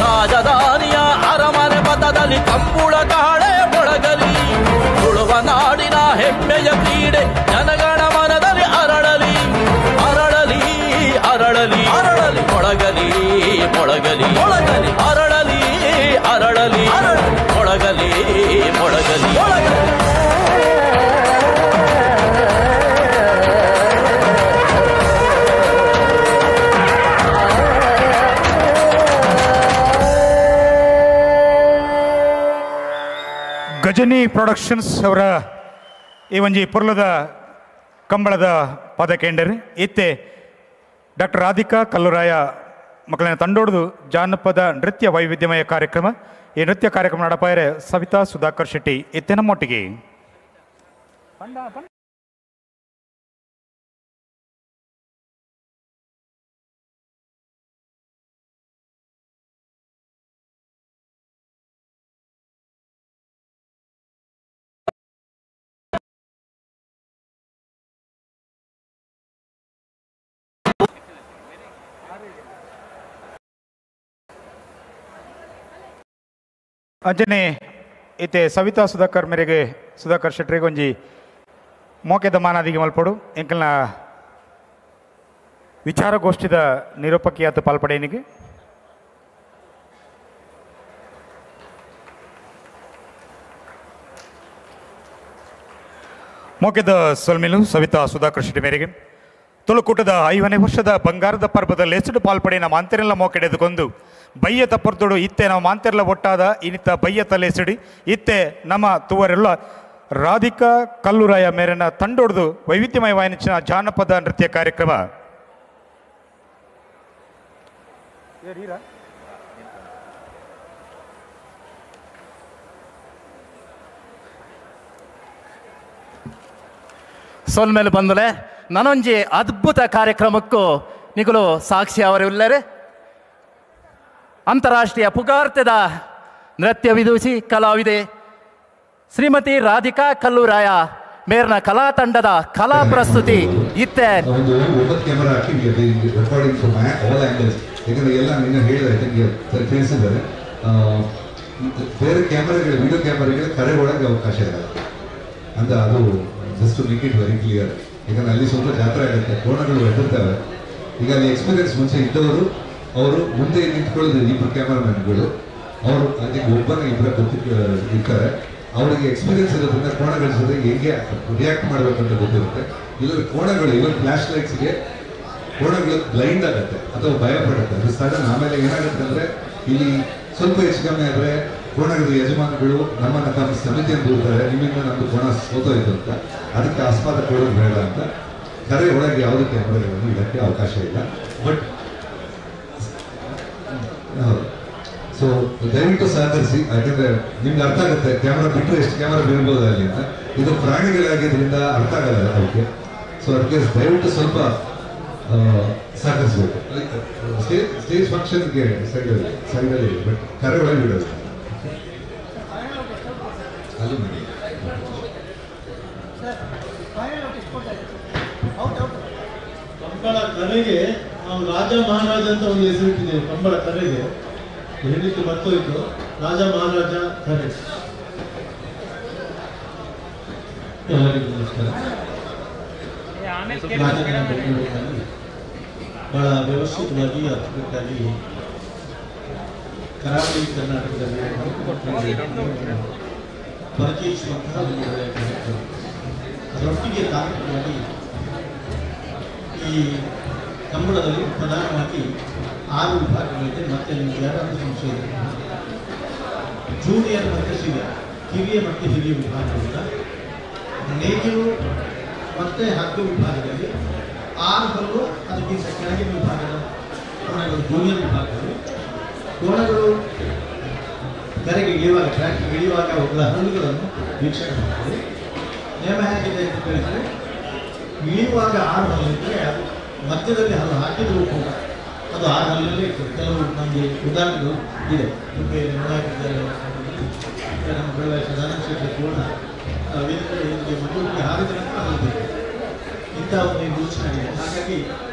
ರಾಜಧಾನಿಯ ಅರಮನೆ ಪಥದಲ್ಲಿ ಕಂಬುಳ ಕಹಳೆ ಮೊಳಗಲಿ. ತುಳುವ ನಾಡಿನ ಹೆಮ್ಮೆಯ ಕ್ರೀಡೆ ಜನಗಣ ಮನದಲ್ಲಿ ಅರಳಲಿ. ಅರಳಲಿ ಅರಳಲಿ ಅರಳಲಿ ಮೊಳಗಲಿ ಮೊಳಗಲಿ ಮೊಳಗಲಿ ಅರಳಲಿ ಅರಳಲಿ ಅರಳಲಿ ಮೊಳಗಲಿ ಮೊಳಗಲಿ ಮೊಳಗಲಿ. ಗಜನಿ ಪ್ರೊಡಕ್ಷನ್ಸ್ ಅವರ ಈ ಒಂಜಿ ಪೊರ್ಲದ ಕಂಬಳದ ಪದಕೇಂಡರ್ ಇತ್ತೆ ಡಾಕ್ಟರ್ ರಾಧಿಕಾ ಕಲ್ಲುರಾಯ ಮಕ್ಕಳನ್ನ ತಂಡೋಡ್ದು ಜಾನಪದ ನೃತ್ಯ ವೈವಿಧ್ಯಮಯ ಕಾರ್ಯಕ್ರಮ. ಈ ನೃತ್ಯ ಕಾರ್ಯಕ್ರಮ ನಡಪಾಯರೆ ಸವಿತಾ ಸುಧಾಕರ್ ಶೆಟ್ಟಿ ಇತ್ತೆ ನಮ್ಮೊಟ್ಟಿಗೆ. ಅಂಜನೆ ಇತ್ತೆ ಸವಿತಾ ಸುಧಾಕರ್ ಮೇರೆಗೆ ಸುಧಾಕರ್ ಶೆಟ್ಟರಿಗೆ ಒಂಜಿ ಮೋಕೆದ ಮಾನಾದಿಗೆ ಮಲ್ಪಡು ಎಂಕಲ್ನ ವಿಚಾರಗೋಷ್ಠಿದ ನಿರೂಪಕಿಯಾತ ಪಾಲ್ಪಡೆಯನಿಗೆ. ಮೋಕೆದ ಸೊಲ್ಮಿಲು ಸವಿತಾ ಸುಧಾಕರ್ ಶೆಟ್ಟಿ ಮೇರೆಗೆ ತುಳುಕೂಟದ 50ನೇ ವರ್ಷದ ಬಂಗಾರದ ಪರ್ವದ ಲೇಸುಡು ಪಾಲ್ಪಡೆಯ ಮಾಂತೆರೆಲ್ಲ ಮೋಕೆಡೆದುಕೊಂಡು ಬಯ್ಯತ ಪೊರ್ತುಡು ಇತ್ತೆ ನಮ್ಮ ಮಾಂತೆರೆಲ್ಲ ಒಟ್ಟಾದ ಇನ್ನಿತ ಬಯ್ಯತ ಲೇಸುಡಿ ಇತ್ತೆ ನಮ್ಮ ತುವರೆಲ್ಲ ರಾಧಿಕಾ ಕಲ್ಲುರಾಯ ಮೇರೆನ ತಂಡೊಡ್ದು ವೈವಿಧ್ಯಮಯ ವಾಯಿನಿಚ್ಚಿನ ಜಾನಪದ ನೃತ್ಯ ಕಾರ್ಯಕ್ರಮ. ಸೊಲ್ಮೇಲೆ ಬಂದಲೆ ನನೊಂಜಿ ಅದ್ಭುತ ಕಾರ್ಯಕ್ರಮಕ್ಕೂ ನಿಗುಲು ಸಾಕ್ಷಿ ಅವರಿಲ್ಲರೆ. ಅಂತಾರಾಷ್ಟ್ರೀಯ ಪುಗಾರ್ತೆದ ನೃತ್ಯ ವಿದೂಷಿ ಕಲಾವಿದೆ ಶ್ರೀಮತಿ ರಾಧಿಕಾ ಕಲ್ಲೂರಾಯ ಮೇರ್ನ ಕಲಾ ತಂಡದ ಕಲಾ ಪ್ರಸ್ತುತಿ ಇತ್ತೆ. ಒಂದು 9 camera hockey recording from all angles. ಯಾಕಂದರೆ ಎಲ್ಲ ನಿನ್ನ ಹೇಳಿದೆ ತಿಳಿಸಿದ್ದಾರೆ. ಬೇರೆ ಕ್ಯಾಮರಾಗಳು, ವಿಡಿಯೋ ಕ್ಯಾಮರಾಗಳು ಕರೆ ಒಳಗೆ ಅವಕಾಶ ಇರಲ್ಲ ಅಂತ, ಅದು just to make it very clear. ಯಾಕಂದರೆ ಅಲ್ಲಿ ಸ್ವಲ್ಪ ಜಾತ್ರೆ ಆಗುತ್ತೆ, ಕೋಣಗಳು ಹೆದರ್ತವೆ. ಈಗ ಅಲ್ಲಿ ಎಕ್ಸ್ಪೀರಿಯನ್ಸ್ ಮುಂಚೆ ಇದ್ದವರು ಅವರು ಮುಂದೆ ನಿಂತ್ಕೊಳ್ಳೋದು ಇಬ್ಬರು ಕ್ಯಾಮರಾಮನ್ಗಳು, ಅವರು ಅದಕ್ಕೆ ಒಬ್ಬನ ಇಬ್ಬರ ಇರ್ತಾರೆ. ಅವರಿಗೆ ಎಕ್ಸ್ಪೀರಿಯನ್ಸ್ ಇರೋದ್ರಿಂದ ಕೋಣಗಳ ಜೊತೆ ಹೆಂಗೆ ರಿಯಾಕ್ಟ್ ಮಾಡಬೇಕಂತ ಗೊತ್ತಿರುತ್ತೆ. ಇಲ್ಲದ್ರೆ ಕೋಣಗಳು ಇವನ್ ಫ್ಲ್ಯಾಶ್ ಲೈಟ್ಸ್ಗೆ ಕೋಣಗಳು ಬ್ಲೈಂಡ್ ಆಗುತ್ತೆ ಅಥವಾ ಭಯ ಪಡುತ್ತೆ. ಅದು ಸಡನ್. ಆಮೇಲೆ ಏನಾಗುತ್ತೆ ಅಂದರೆ ಇಲ್ಲಿ ಸ್ವಲ್ಪ ಹೆಚ್ಚು ಕಮ್ಮಿ ಆದರೆ ಕೋಣಗಳ ಯಜಮಾನಗಳು ನಮ್ಮನ್ನು ತಮ್ಮ ಸಮಿತಿಯನ್ನು ದೂರ್ತಾರೆ, ನಿಮ್ಮಿಂದ ನಮ್ಮದು ಕೋಣ ಸೋತೋಯ್ತು ಅಂತ. ಅದಕ್ಕೆ ಆಸ್ಪಾದ ಕೊಡೋದು ಬೇಡ ಅಂತ ಕರೆ ಒಳಗೆ ಯಾವುದೇ ಕ್ಯಾಮ್ರಾಗಳನ್ನು ಇಡೋಕ್ಕೆ ಅವಕಾಶ ಇಲ್ಲ. ಬಟ್ ಹೌದು, ಸೊ ದಯವಿಟ್ಟು ಸಹಕರಿಸಿ. ಯಾಕಂದರೆ ನಿಮ್ಗೆ ಅರ್ಥ ಆಗುತ್ತೆ ಕ್ಯಾಮ್ರಾ ಬಿಟ್ಟರೆ ಎಷ್ಟು ಕ್ಯಾಮ್ರಾ ಬೀಳ್ಬೋದು ಅಲ್ಲಿ ಅಂತ. ಇದು ಪ್ರಾಣಿಗಳಾಗಿದ್ದರಿಂದ ಅರ್ಥ ಆಗಲ್ಲ ಅವಕ್ಕೆ. ಸೊ ಅದಕ್ಕೆ ದಯವಿಟ್ಟು ಸ್ವಲ್ಪ ಸಹಕರಿಸಬೇಕು. ಸ್ಟೇಜ್ ಫಂಕ್ಷನ್ಗೆ ಸೈಡಲ್ಲಿ, ಬಟ್ ಕರೆ ಒಳಗೆ ಬಿಡೋದು ಅಲ್ಲಿ ಮಾಡಿ. ಕಂಬಳ ಕರೆಗೆ ನಾವು ರಾಜ ಮಹಾರಾಜ ಅಂತ ಒಂದು ಹೆಸರಿಟ್ಟಿದ್ದೇವೆ. ಕಂಬಳ ಕರೆಗೆ ಹೇಳಲಿಕ್ಕೆ ಮರ್ತೋಯ್ತು, ರಾಜ ಮಹಾರಾಜ ಕರೆ. ಎಲ್ಲರಿಗೂ ನಮಸ್ಕಾರ. ಬೆಂಗಳೂರಿನಲ್ಲಿ ಬಹಳ ವ್ಯವಸ್ಥಿತವಾಗಿ ಅಚ್ಚುಕಟ್ಟಾಗಿ ಕರಾವಳಿ ಕರ್ನಾಟಕದಲ್ಲಿ ಪರಿಚಯಿಸುವಂತಹ ಒಂದು ಒಳ್ಳೆಯ ಕಾರ್ಯಕ್ರಮ. ಅದರೊಟ್ಟಿಗೆ ತಾಂತ್ರಿಕವಾಗಿ ಈ ಕಂಬಳದಲ್ಲಿ ಪ್ರಧಾನವಾಗಿ 6 ವಿಭಾಗಗಳಿದೆ. ಮತ್ತು ನಿಮಗೆ ಯಾರಾದರೂ ಸಂಶಯ ಇದೆ, ಜೂನಿಯರ್ ಮತ್ತು ಸೀನಿಯರ್, ಕಿರಿಯ ಮತ್ತು ಹಿರಿಯ ವಿಭಾಗಗಳಿಂದ ನೇಗಿಲು ಮತ್ತು ಹಗ್ಗ ವಿಭಾಗದಲ್ಲಿ 6 ಹಲ್ಲು, ಅದಕ್ಕಿಂತ ಕೆಳಗಿನ ವಿಭಾಗದ ಕೋಣಗಳು ಜೂನಿಯರ್ ವಿಭಾಗದಲ್ಲಿ ಕೋಣಗಳು ಕರೆಗೆ ಇಳಿಯುವಾಗ, ಟ್ರ್ಯಾಕ್ಗೆ ಇಳಿಯುವಾಗ ಅವುಗಳ ಹಲ್ಲುಗಳನ್ನು ವೀಕ್ಷಣೆ ಮಾಡ್ತದೆ. ನಿಯಮ ಹೇಗಿದೆ ಅಂತ ಕೇಳಿದರೆ, ಇಳಿಯುವಾಗ 6 ಹಲ್ಲಿದ್ದರೆ ಅದು ಮಧ್ಯದಲ್ಲಿ ಹಲ್ಲು ಹಾಕಿದರೂ ಕೂಡ ಅದು 6 ಹಲ್ಲಲ್ಲೇ ಇರ್ತದೆ. ಕೆಲವು ನಮಗೆ ಉದಾಹರಣೆಗಳು ಇದೆ. ಮುಂಬೈಯಲ್ಲಿ ನೋಡಾಕಿದ್ದಾರೆ, ನಮ್ಮ ಬೆಳಗಾವಿ ಸದಾನಂದ ಶೆಟ್ಟಿ ಕೋಣ ವೇದಿಕೆ ಮಂಗಳೂರಿಗೆ ಹಾರಿದ ನಂತರ ಹಲ್ಲು ಬೇಕು, ಇಂಥ ಒಂದು ರೂಲ್ಸ್ ಆಗಿದೆ. ಹಾಗಾಗಿ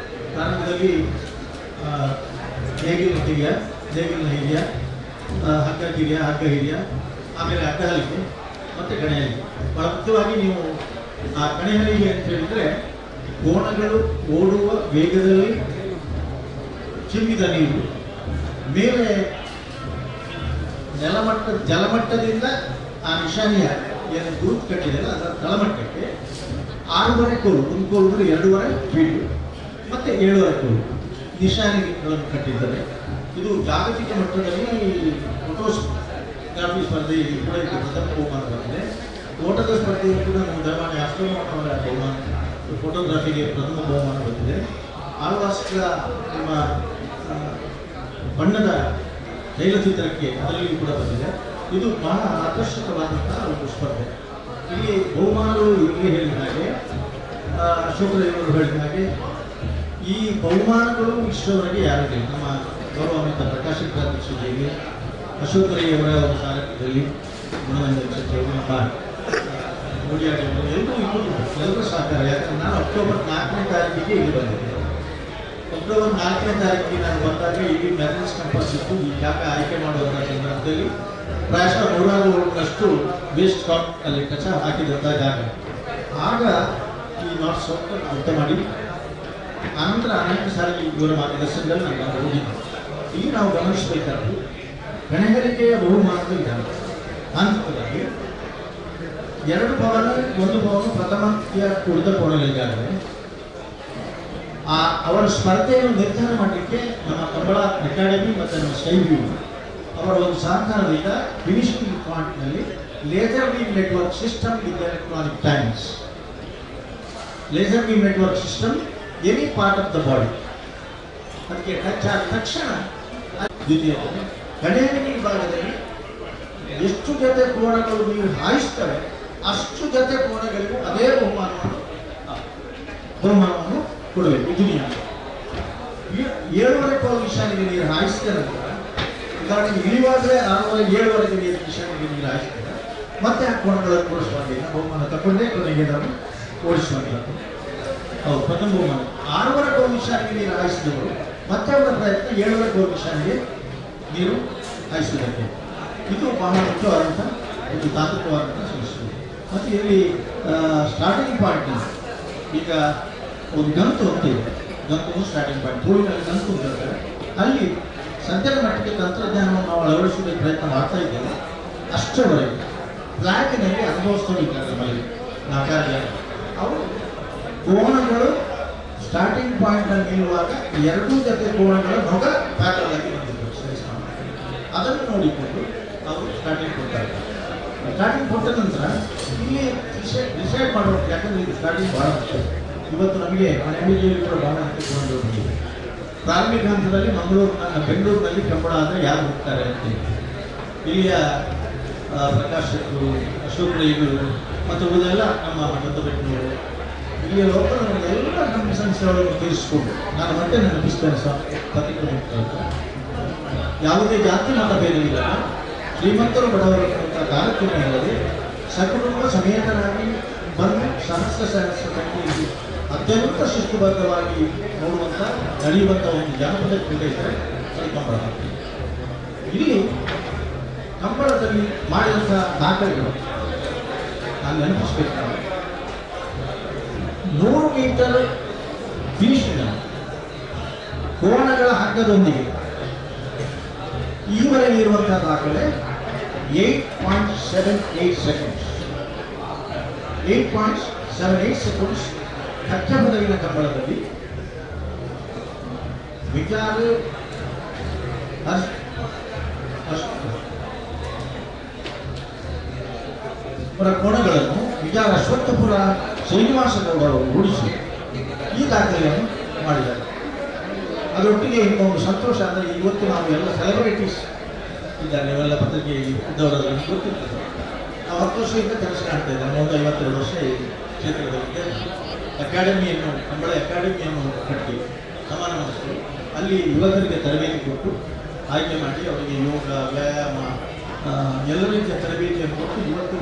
ಪ್ರಾರಂಭದಲ್ಲಿ ನೇಗಿಲಿನ ಕಿರಿಯ, ನೇಗಿಲಿನ ಹಿರಿಯ, ಹಗ್ಗ ಕಿರಿಯ, ಹಗ್ಗ ಹಿರಿಯ, ಆಮೇಲೆ ಹಗ್ಗ ಹಲಿಗೆ ಮತ್ತು ಕಣೆಹಲಿಗೆ. ಭಾಳ ಮುಖ್ಯವಾಗಿ ನೀವು ಆ ಕಣೆಹಲಿಗೆ ಅಂತ ಹೇಳಿದರೆ ಕೋಣಗಳು ಓಡುವ ವೇಗದಲ್ಲಿ ಚಿಮ್ಮಿದ ನೀರು ಮೇಲೆ ನೆಲಮಟ್ಟ ಜಲಮಟ್ಟದಿಂದ ಆ ನಿಶಾನಿಯ ಏನು ಗುರುತು ಕಟ್ಟಿದೆಯಲ್ಲ ಅದರ ತಳಮಟ್ಟಕ್ಕೆ 6.5 ಕೋಲು, ಒಂದು ಕೋಲು ಅಂದರೆ 2.5 ಫೀಟು ಮತ್ತು 7.5 ಕೋಲು ನಿಶಾನಿಗಳನ್ನು ಕಟ್ಟಿದ್ದಾರೆ. ಇದು ಜಾಗತಿಕ ಮಟ್ಟದಲ್ಲಿ ಫೋಟೋಗ್ರಾಫಿ ಸ್ಪರ್ಧೆಯಲ್ಲಿ ಕೂಡ ಇದು ಪ್ರಥಮ ಬಹುಮಾನ ಬಂದಿದೆ. ಓಟದ ಸ್ಪರ್ಧೆಯಲ್ಲಿ ಕೂಡ ನಮ್ಮ ಧರ್ಮಾಣಿ ಅಷ್ಟೋಮೋಹನ್ ಅವರ ಬಹುಮಾನ, ಫೋಟೋಗ್ರಾಫಿಗೆ ಪ್ರಥಮ ಬಹುಮಾನ ಬಂದಿದೆ. ಆಳ್ವಾಸ್ಗಳ ನಿಮ್ಮ ಬಣ್ಣದ ತೈಲಚಿತ್ರಕ್ಕೆ ಅದರಲ್ಲಿಯೂ ಕೂಡ ಬಂದಿದೆ. ಇದು ಬಹಳ ಆಕರ್ಷಕವಾದಂತಹ ಒಂದು ಸ್ಪರ್ಧೆ. ಇಲ್ಲಿ ಬಹುಮಾನಗಳು ಇಲ್ಲಿ ಹೇಳಿದ ಹಾಗೆ, ಅಶೋಕದೇವರು ಹೇಳಿದ ಹಾಗೆ, ಈ ಬಹುಮಾನಗಳು ಇಷ್ಟರವರೆಗೆ ಯಾರಿದೆ ನಮ್ಮ ಗೌರವಾನ್ವಿತ ಪ್ರಕಾಶ್ ಅಧ್ಯಕ್ಷತೆಯಲ್ಲಿ, ಅಶೋಕ ರೈಯವರ ಒಂದು ಸಾರಥ್ಯದಲ್ಲಿ, ಗುಣವಂಜನ್ ಶೆಟ್ಟಿಯವರು, ನಮ್ಮ ಮೋಡಿಯಾಡಿಯವರು, ಎಲ್ಲರೂ ಇಬ್ಬರು ಎಲ್ಲರೂ ಸಹಕಾರ. ಯಾಕಂದರೆ ನಾನು ಅಕ್ಟೋಬರ್ 4ನೇ ತಾರೀಕಿಗೆ ಇಲ್ಲಿ ಬಂದಿದ್ದೆ. ಅಕ್ಟೋಬರ್ 4ನೇ ತಾರೀಕಿಗೆ ನಾನು ಬಂದಾಗ ಇಲ್ಲಿ ಮ್ಯಾರೇಜ್ ಕಂಪಸ್ ಇತ್ತು. ಈ ಜಾಗ ಆಯ್ಕೆ ಮಾಡುವಂಥ ಸಂದರ್ಭದಲ್ಲಿ ಪ್ರಾಯಶಃ 100 ರೋಡ್ನಷ್ಟು ವೇಸ್ಟ್ ಕಾಟ್ ಅಲ್ಲಿ ಕಚ ಹಾಕಿದಂಥ ಜಾಗ. ಆಗ ಈ ನಾರ್ತ್ ಸೌತ್ ಅರ್ಥ ಮಾಡಿ ಆನಂತರ ಅನೇಕ ಸಾರಿ ಇವರ ಮಾರ್ಗದರ್ಶನದಲ್ಲಿ ನಾನು ಹೋಗಿದ್ದೆ. ಇಲ್ಲಿ ನಾವು ಗಮನಿಸಬೇಕಾದ್ದು ಗಣಹರಿಕೆಯ ಬಹುಮಾನದ ವಿಧಾನ. ತಾಂತ್ರಿಕವಾಗಿ 2 ಭವನ, 1 ಭವನ ಪ್ರಥಮಕ್ಕೆ ಉಳಿದ ಕೋಣಗಳಿಗಾದರೆ ಆ ಅವರ ಸ್ಪರ್ಧೆಯನ್ನು ನಿರ್ಧಾರ ಮಾಡಲಿಕ್ಕೆ ನಮ್ಮ ಕಂಬಳ ಅಕಾಡೆಮಿ ಮತ್ತು ನಮ್ಮ ಸ್ಕೈವ್ಯೂ ಅವರ ಒಂದು ಸಹಕಾರದಿಂದ ಫಿನಿಶಿಂಗ್ ಪಾಯಿಂಟ್ನಲ್ಲಿ laser beam network system with electronic times, laser beam network system any part of the body ಅದಕ್ಕೆ ಟಚ್ ಆದ ತಕ್ಷಣ ದ್ವಿತೀಯ ಗಣೇಶನ ವಿಭಾಗದಲ್ಲಿ ಎಷ್ಟು ಜೊತೆ ಕೋಣಗಳು ನೀವು ಹಾಯಿಸ್ತವೆ ಅಷ್ಟು ಜೊತೆ ಕೋಣಗಳಿಗೂ ಅದೇ ಬಹುಮಾನವನ್ನು ಕೊಡಬೇಕು. ಇದು ನಿಯಮ. 7.25 ಕೋಲು ನಿಶಾನಿಗೆ ನೀರು ಹಾಯಿಸಿದ ನಂತರ, ಉದಾಹರಣೆಗೆ ಇಳಿವಾಗಲೇ 6.5 7.5 ನೀರು ನಿಶಾನಿಗೆ ನೀರು ಹಾಯಿಸಿದರೆ ಮತ್ತೆ ಆ ಕೋಣಗಳನ್ನು ಓಡಿಸುವಂತಿಲ್ಲ, ಬಹುಮಾನ ತಗೊಂಡೇ ಕೊನೆಗೆ ನಾವು ಓಡಿಸುವಂಥದ್ದು. ಹೌದು, ಪ್ರಥಮ ಬಹುಮಾನ 6.25 ಗೋವಿಶಾನಿಗೆ ನೀರು ಹಾಯಿಸಿದವರು ಮತ್ತೆ ಅವರ ಪ್ರಯತ್ನ 7.25 ಗೋವಿಶಾನಿಗೆ ನೀರು ಹಾಯಿಸುವುದಕ್ಕೆ. ಇದು ಬಹಳ ಮುಖ್ಯವಾದಂಥ ಒಂದು ತಾಂತ್ರಿಕವಾದಂಥ ಸಮಸ್ಯೆ. ಮತ್ತು ಇಲ್ಲಿ ಸ್ಟಾರ್ಟಿಂಗ್ ಪಾಯಿಂಟ್ ಈಗ ಒಂದು ಗಂತು ಅಂತ ಇದೆ, ಗಂತು ಸ್ಟಾರ್ಟಿಂಗ್ ಪಾಯಿಂಟ್, ತುಳುವಿನಲ್ಲಿ ಗಂತು ಅಂತ ಹೇಳ್ತಾರೆ. ಅಲ್ಲಿ ಸದ್ಯದ ಮಟ್ಟಿಗೆ ತಂತ್ರಜ್ಞಾನವನ್ನು ನಾವು ಅಳವಡಿಸುವುದಕ್ಕೆ ಪ್ರಯತ್ನ ಮಾಡ್ತಾ ಇದ್ದೇವೆ. ಅಷ್ಟರವರೆಗೆ ಫ್ಲ್ಯಾಗಿನಲ್ಲಿ ಅನುಭವಿಸ್ತೋಗಿದ್ದಾರೆ ನಮ್ಮಲ್ಲಿ ನಾಲ್ಕಾರು ಜನ. ಅವರು ಕೋಣಗಳು ಸ್ಟಾರ್ಟಿಂಗ್ ಪಾಯಿಂಟಲ್ಲಿ ನಿಲ್ಲುವಾಗ ಎರಡೂ ಜೊತೆ ಕೋಣಗಳ ನೊಗ ಪ್ಯಾರಲ್ ಆಗಿ ಬಂದಿರ್ತದೆ ಸರಿಸಾಮಾನ್ಯ. ಅದನ್ನು ನೋಡಿಕೊಂಡು ಅವರು ಸ್ಟಾರ್ಟಿಂಗ್ ಕೊಡ್ತಾರೆ. ಸ್ಟಾರ್ಟಿಂಗ್ ಕೊಟ್ಟ ನಂತರ ಇಲ್ಲಿ ಡಿಸೈಡ್ ಮಾಡುವ, ಯಾಕಂದರೆ ಇದು ಸ್ಟಾರ್ಟಿಂಗ್ ಭಾಳ ಮುಖ್ಯ. ಇವತ್ತು ನಮಗೆ ಮನೆಯಲ್ಲಿ ಕೂಡ ಭಾಳ ಹಂಚಿಕೊಂಡು ಬಂದಿದೆ. ಪ್ರಾರಂಭಿಕ ಹಂತದಲ್ಲಿ ಬೆಂಗಳೂರಿನಲ್ಲಿ ಕಂಬಳ ಆದರೆ ಯಾರು ಹೋಗ್ತಾರೆ ಅಂತೇಳಿ ಇಲ್ಲಿಯ ಪ್ರಕಾಶ್ ಶೆಟ್ಟರು, ಅಶೋಕ್ ರೈಗಳು ಮತ್ತು ಉಳಿದೆಲ್ಲ ನಮ್ಮ ಮಠದ ಬೆಂಗಳೂರು ಇಲ್ಲಿಯ ಲೋಕಲ್ ಎಲ್ಲ ನಮ್ಮ ಸಂಸ್ಥೆಗಳನ್ನು ತೀರಿಸಿಕೊಂಡು ನಾನು ಮತ್ತೆ ನೆನಪಿಸ್ತೇನೆ ಸಹ ಪತ್ರಿಕೆ ಮುಖಾಂತರ. ಯಾವುದೇ ಜಾತಿ ಮತ ಭೇದವಿಲ್ಲ, ಶ್ರೀಮಂತರು ಬಡವರು ಅನ್ನುವಂಥ ತಾರತಮ್ಯ ಇಲ್ಲದೆ ಸಕುಟುಂಬ ಸಮೇತರಾಗಿ ಬಂದು ಸಹಸ್ರ ಸಹಸ್ರ ಸಂಖ್ಯೆಯಲ್ಲಿ ಅತ್ಯಂತ ಶಿಸ್ತುಬದ್ಧವಾಗಿ ನೋಡುವಂಥ ನಡೆಯುವಂಥ ಒಂದು ಜಾನಪದ ಕ್ರೀಡೆ ಇದ್ದರೆ ಅದು ಕಂಬಳ. ಇಲ್ಲಿ ಕಂಬಳದಲ್ಲಿ ಮಾಡಿದಂಥ ದಾಖಲೆಗಳು ನಾನು ನೆನಪಿಸ್ಬೇಕು. ನಾವು 100 ಮೀಟರ್ ಫಿನಿಶಿಂಗ್ ಕೋಣಗಳ ಹಗ್ಗದೊಂದಿಗೆ ಈವರೆಗೆ ಇರುವಂಥ ದಾಖಲೆ 8.78 ಸೆಕೆಂಡ್ಸ್, 8.78 ಸೆಕೆಂಡ್ಸ್ ಕಚ್ಚಪದವಿನ ಕಂಬಳದಲ್ಲಿ ವಿಚಾರ ಅವರ ಕೋಣಗಳನ್ನು ವಿಚಾರ ಅಶ್ವತ್ಥಪುರ ಶ್ರೀನಿವಾಸಗೌಡ ಅವರು ರೂಢಿಸಿ ಈ ದಾಖಲೆಯನ್ನು ಮಾಡಿದ್ದಾರೆ. ಅದರೊಟ್ಟಿಗೆ ಇನ್ನೊಂದು ಸಂತೋಷ ಅಂದರೆ ಇವತ್ತು ನಾವು ಎಲ್ಲ ಸೆಲೆಬ್ರಿಟೀಸ್ ಇದ್ದಾರೆ, ಇವೆಲ್ಲ ಪತ್ರಿಕೆ ಇದ್ದವರೆಲ್ಲ ಗೊತ್ತಿರ್ತದೆ. ನಾವು 10 ವರ್ಷದಿಂದ ಕೆಲಸ ಕಾಣ್ತಾ ಇದ್ದೇವೆ, ಒಂದು 52 ವರ್ಷ ಈ ಕ್ಷೇತ್ರದಲ್ಲಿದ್ದೇವೆ. ಅಕಾಡೆಮಿಯನ್ನು, ಕಂಬಳ ಅಕಾಡೆಮಿಯನ್ನು ಕಟ್ಟಿ ಸಮಾನ ಮನಸ್ಸು ಅಲ್ಲಿ ಯುವಕರಿಗೆ ತರಬೇತಿ ಕೊಟ್ಟು ಆಯ್ಕೆ ಮಾಡಿ ಅವರಿಗೆ ಯೋಗ, ವ್ಯಾಯಾಮ ಎಲ್ಲ ರೀತಿಯ ತರಬೇತಿಯನ್ನು ಕೊಟ್ಟು ಇವತ್ತು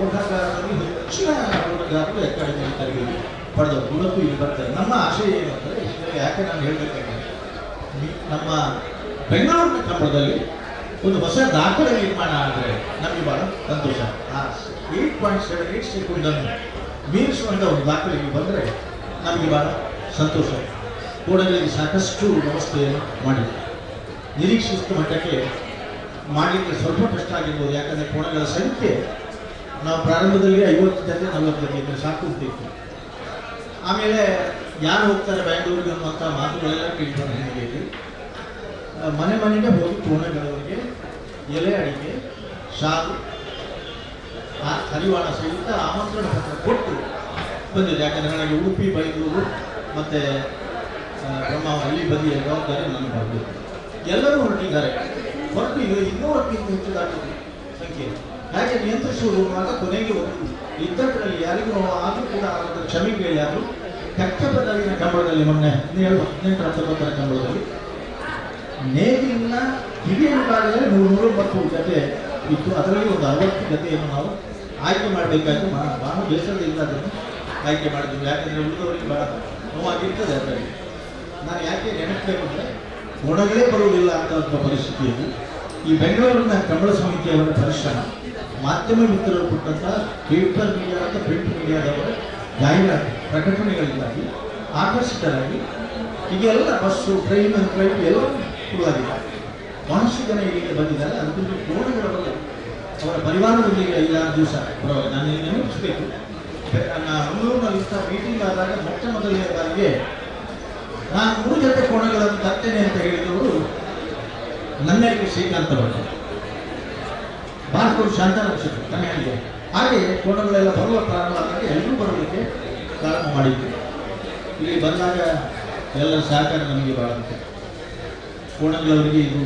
ಓಟಗಾರರಲ್ಲಿ ಹೆಚ್ಚಿನ ಓಟಗಾರರು ಅಕಾಡೆಮಿಯಲ್ಲಿ ತರಬೇತಿ ಪಡೆದವರು ಇವತ್ತು ಇಲ್ಲಿ ಬರ್ತಾರೆ. ನಮ್ಮ ಆಶಯ ಏನು ಅಂದರೆ, ಇಷ್ಟೇ ಯಾಕೆ ನಾನು ಹೇಳಬೇಕಾಗಿದೆ, ನಮ್ಮ ಬೆಂಗಳೂರಿನ ಕಂಬಳದಲ್ಲಿ ಒಂದು ಹೊಸ ದಾಖಲೆ ನಿರ್ಮಾಣ ಆದರೆ ನಮಗೆ ಭಾಳ ಸಂತೋಷ. ಆ 8.78 ಸೆಕೆಂಡನ್ನು ಮೀರಿಸುವಂಥ ಒಂದು ದಾಖಲೆಗೆ ಬಂದರೆ ನಮಗೆ ಭಾಳ ಸಂತೋಷ. ಕೋಡಗಳಿಗೆ ಸಾಕಷ್ಟು ವ್ಯವಸ್ಥೆಯನ್ನು ಮಾಡಿದೆ. ನಿರೀಕ್ಷಿಸಿದ ಮಟ್ಟಕ್ಕೆ ಮಾಡಲಿಕ್ಕೆ ಸ್ವಲ್ಪ ಕಷ್ಟ ಆಗಿರ್ಬೋದು, ಯಾಕಂದರೆ ಕೋಣಗಳ ಸಂಖ್ಯೆ ನಾವು ಪ್ರಾರಂಭದಲ್ಲಿ 50 ಜೊತೆ 40 ಜೊತೆ ಇದ್ದರೆ ಸಾಕು ಅಂತಿತ್ತು. ಆಮೇಲೆ ಯಾರು ಹೋಗ್ತಾರೆ ಬ್ಯಾಂಗ್ಳೂರಿಗೆ ಅನ್ನುವಂಥ ಮಾತುಗಳೆಲ್ಲ ಕೇಳಿಕೊಂಡು ಹಿನ್ನೆಲೆಯಲ್ಲಿ ಮನೆ ಮನೆಗೆ ಹೋಗಿ ಕೋಣಗಳವರಿಗೆ ಎಲೆ ಅಡಿಕೆ, ಶಾಲು, ಆ ಹರಿವಾಣ ಸಹಿತ ಆಮಂತ್ರಣ ಪತ್ರ ಕೊಟ್ಟು ಬಂದಿದೆ. ಯಾಕಂದರೆ ನನಗೆ ಉಡುಪಿ, ಬೈಂದೂರು ಮತ್ತು ಬ್ರಹ್ಮ ಹಳ್ಳಿ ಬದಿಯ ಜವಾಬ್ದಾರಿ ನನಗೆ ಬರಬೇಕು. ಎಲ್ಲರೂ ಹೊರಟಿದ್ದಾರೆ. ಹೊರಟು ಈಗ 200ಕ್ಕಿಂತ ಹೆಚ್ಚು ದಾಟಿದೆ ಸಂಖ್ಯೆ. ಹೇಗೆ ನಿಯಂತ್ರಿಸುವುದು ಅನ್ನುವಾಗ ಕೊನೆಗೆ ಒಂದು ಇದ್ದಕ್ಕಿನಲ್ಲಿ ಯಾರಿಗೂ ಆದರೂ ಕೂಡ ಅದರ ಕ್ಷಮೆ ಕೇಳಿ ಆದರೂ ಕಚ್ಚಪದವಿನ ಕಂಬಳದಲ್ಲಿ ಮೊನ್ನೆ 17, 18, 19 ಕಂಬಳದಲ್ಲಿ ನೇಗಿಲಿನ ಹಿರಿಯ ವಿಭಾಗದಲ್ಲಿ 130 ಜೊತೆ ಇತ್ತು. ಅದರಲ್ಲಿ ಒಂದು 60 ಜೊತೆಯನ್ನು ನಾವು ಆಯ್ಕೆ ಮಾಡಬೇಕಾಯ್ತು. ಬಹಳ ಬೇಸರದಿಂದ ಅದನ್ನು ಆಯ್ಕೆ ಮಾಡಿದ್ವಿ, ಯಾಕಂದರೆ ಉಳಿದವರಿಗೆ ಬಹಳ ನೋವಾಗಿರ್ತದೆ. ಅದರಲ್ಲಿ ನಾನು ಯಾಕೆ ನೆನಪಬೇಕು ಅಂದರೆ ಒಣಗಳೇ ಬರುವುದಿಲ್ಲ ಅಂತ ಪರಿಸ್ಥಿತಿಯಲ್ಲಿ ಈ ಬೆಂಗಳೂರಿನ ಕಂಬಳ ಸಮಿತಿಯವರ ಪರಿಶ್ರಮ, ಮಾಧ್ಯಮ ಮಿತ್ರರು ಕೊಟ್ಟಂಥ ಪೇಪರ್ ಮೀಡಿಯಾ ಮತ್ತು ಪ್ರಿಂಟ್ ಮೀಡಿಯಾದವರ ಜಾಹೀರಾತು ಪ್ರಕಟಣೆಗಳಿಂದಾಗಿ ಆಕರ್ಷಿತರಾಗಿ ಈಗೆಲ್ಲ ಬಸ್ಸು, ಟ್ರೈನ್, ಫ್ಲೈಟ್ ಎಲ್ಲ ಶುರುವಾಗಿದೆ. ಬಹಳಷ್ಟು ಜನ ಇಲ್ಲಿಗೆ ಬಂದಿದ್ದಾರೆ. ಅದಕ್ಕಿಂತ ಕೋಣೆಗಳವರೆಲ್ಲ ಅವರ ಪರಿವಾರದೊಂದಿಗೆ 5-6 ದಿವಸ ಪರವಾಗಿಲ್ಲ. ನಾನು ನೆನಪಿಸಬೇಕು, ಮಂಗಳೂರಿನಲ್ಲಿ ಇಂಥ ಮೀಟಿಂಗ್ ಆದಾಗ ಮೊಟ್ಟ ಮೊದಲನೇ ಬಾರಿಗೆ ನಾನು 3 ಜೊತೆ ಕೋಣೆಗಳನ್ನು ತರ್ತೇನೆ ಅಂತ ಹೇಳಿದವರು ನನ್ನರಿಗೆ ಶ್ರೀಕಾಂತ ಭಟ್, ಬಾರ್ಕೋಡು ಶಾಂತಾರಾಮ್ ಶೆಟ್ಟಿ ಕನ್ನಡಿಗೆ. ಹಾಗೆ ಕೋಣಗಳೆಲ್ಲ ಬರುವ ಪ್ರಾರಂಭ ಆದಾಗ ಎಲ್ಲರೂ ಬರಲಿಕ್ಕೆ ಪ್ರಾರಂಭ ಮಾಡಿದ್ವಿ. ಇಲ್ಲಿ ಬಂದಾಗ ಎಲ್ಲರ ಸಹಕಾರ ನಮಗೆ ಭಾಳ ಮುಖ್ಯ. ಕೋಣಗಳವರಿಗೆ ಇದು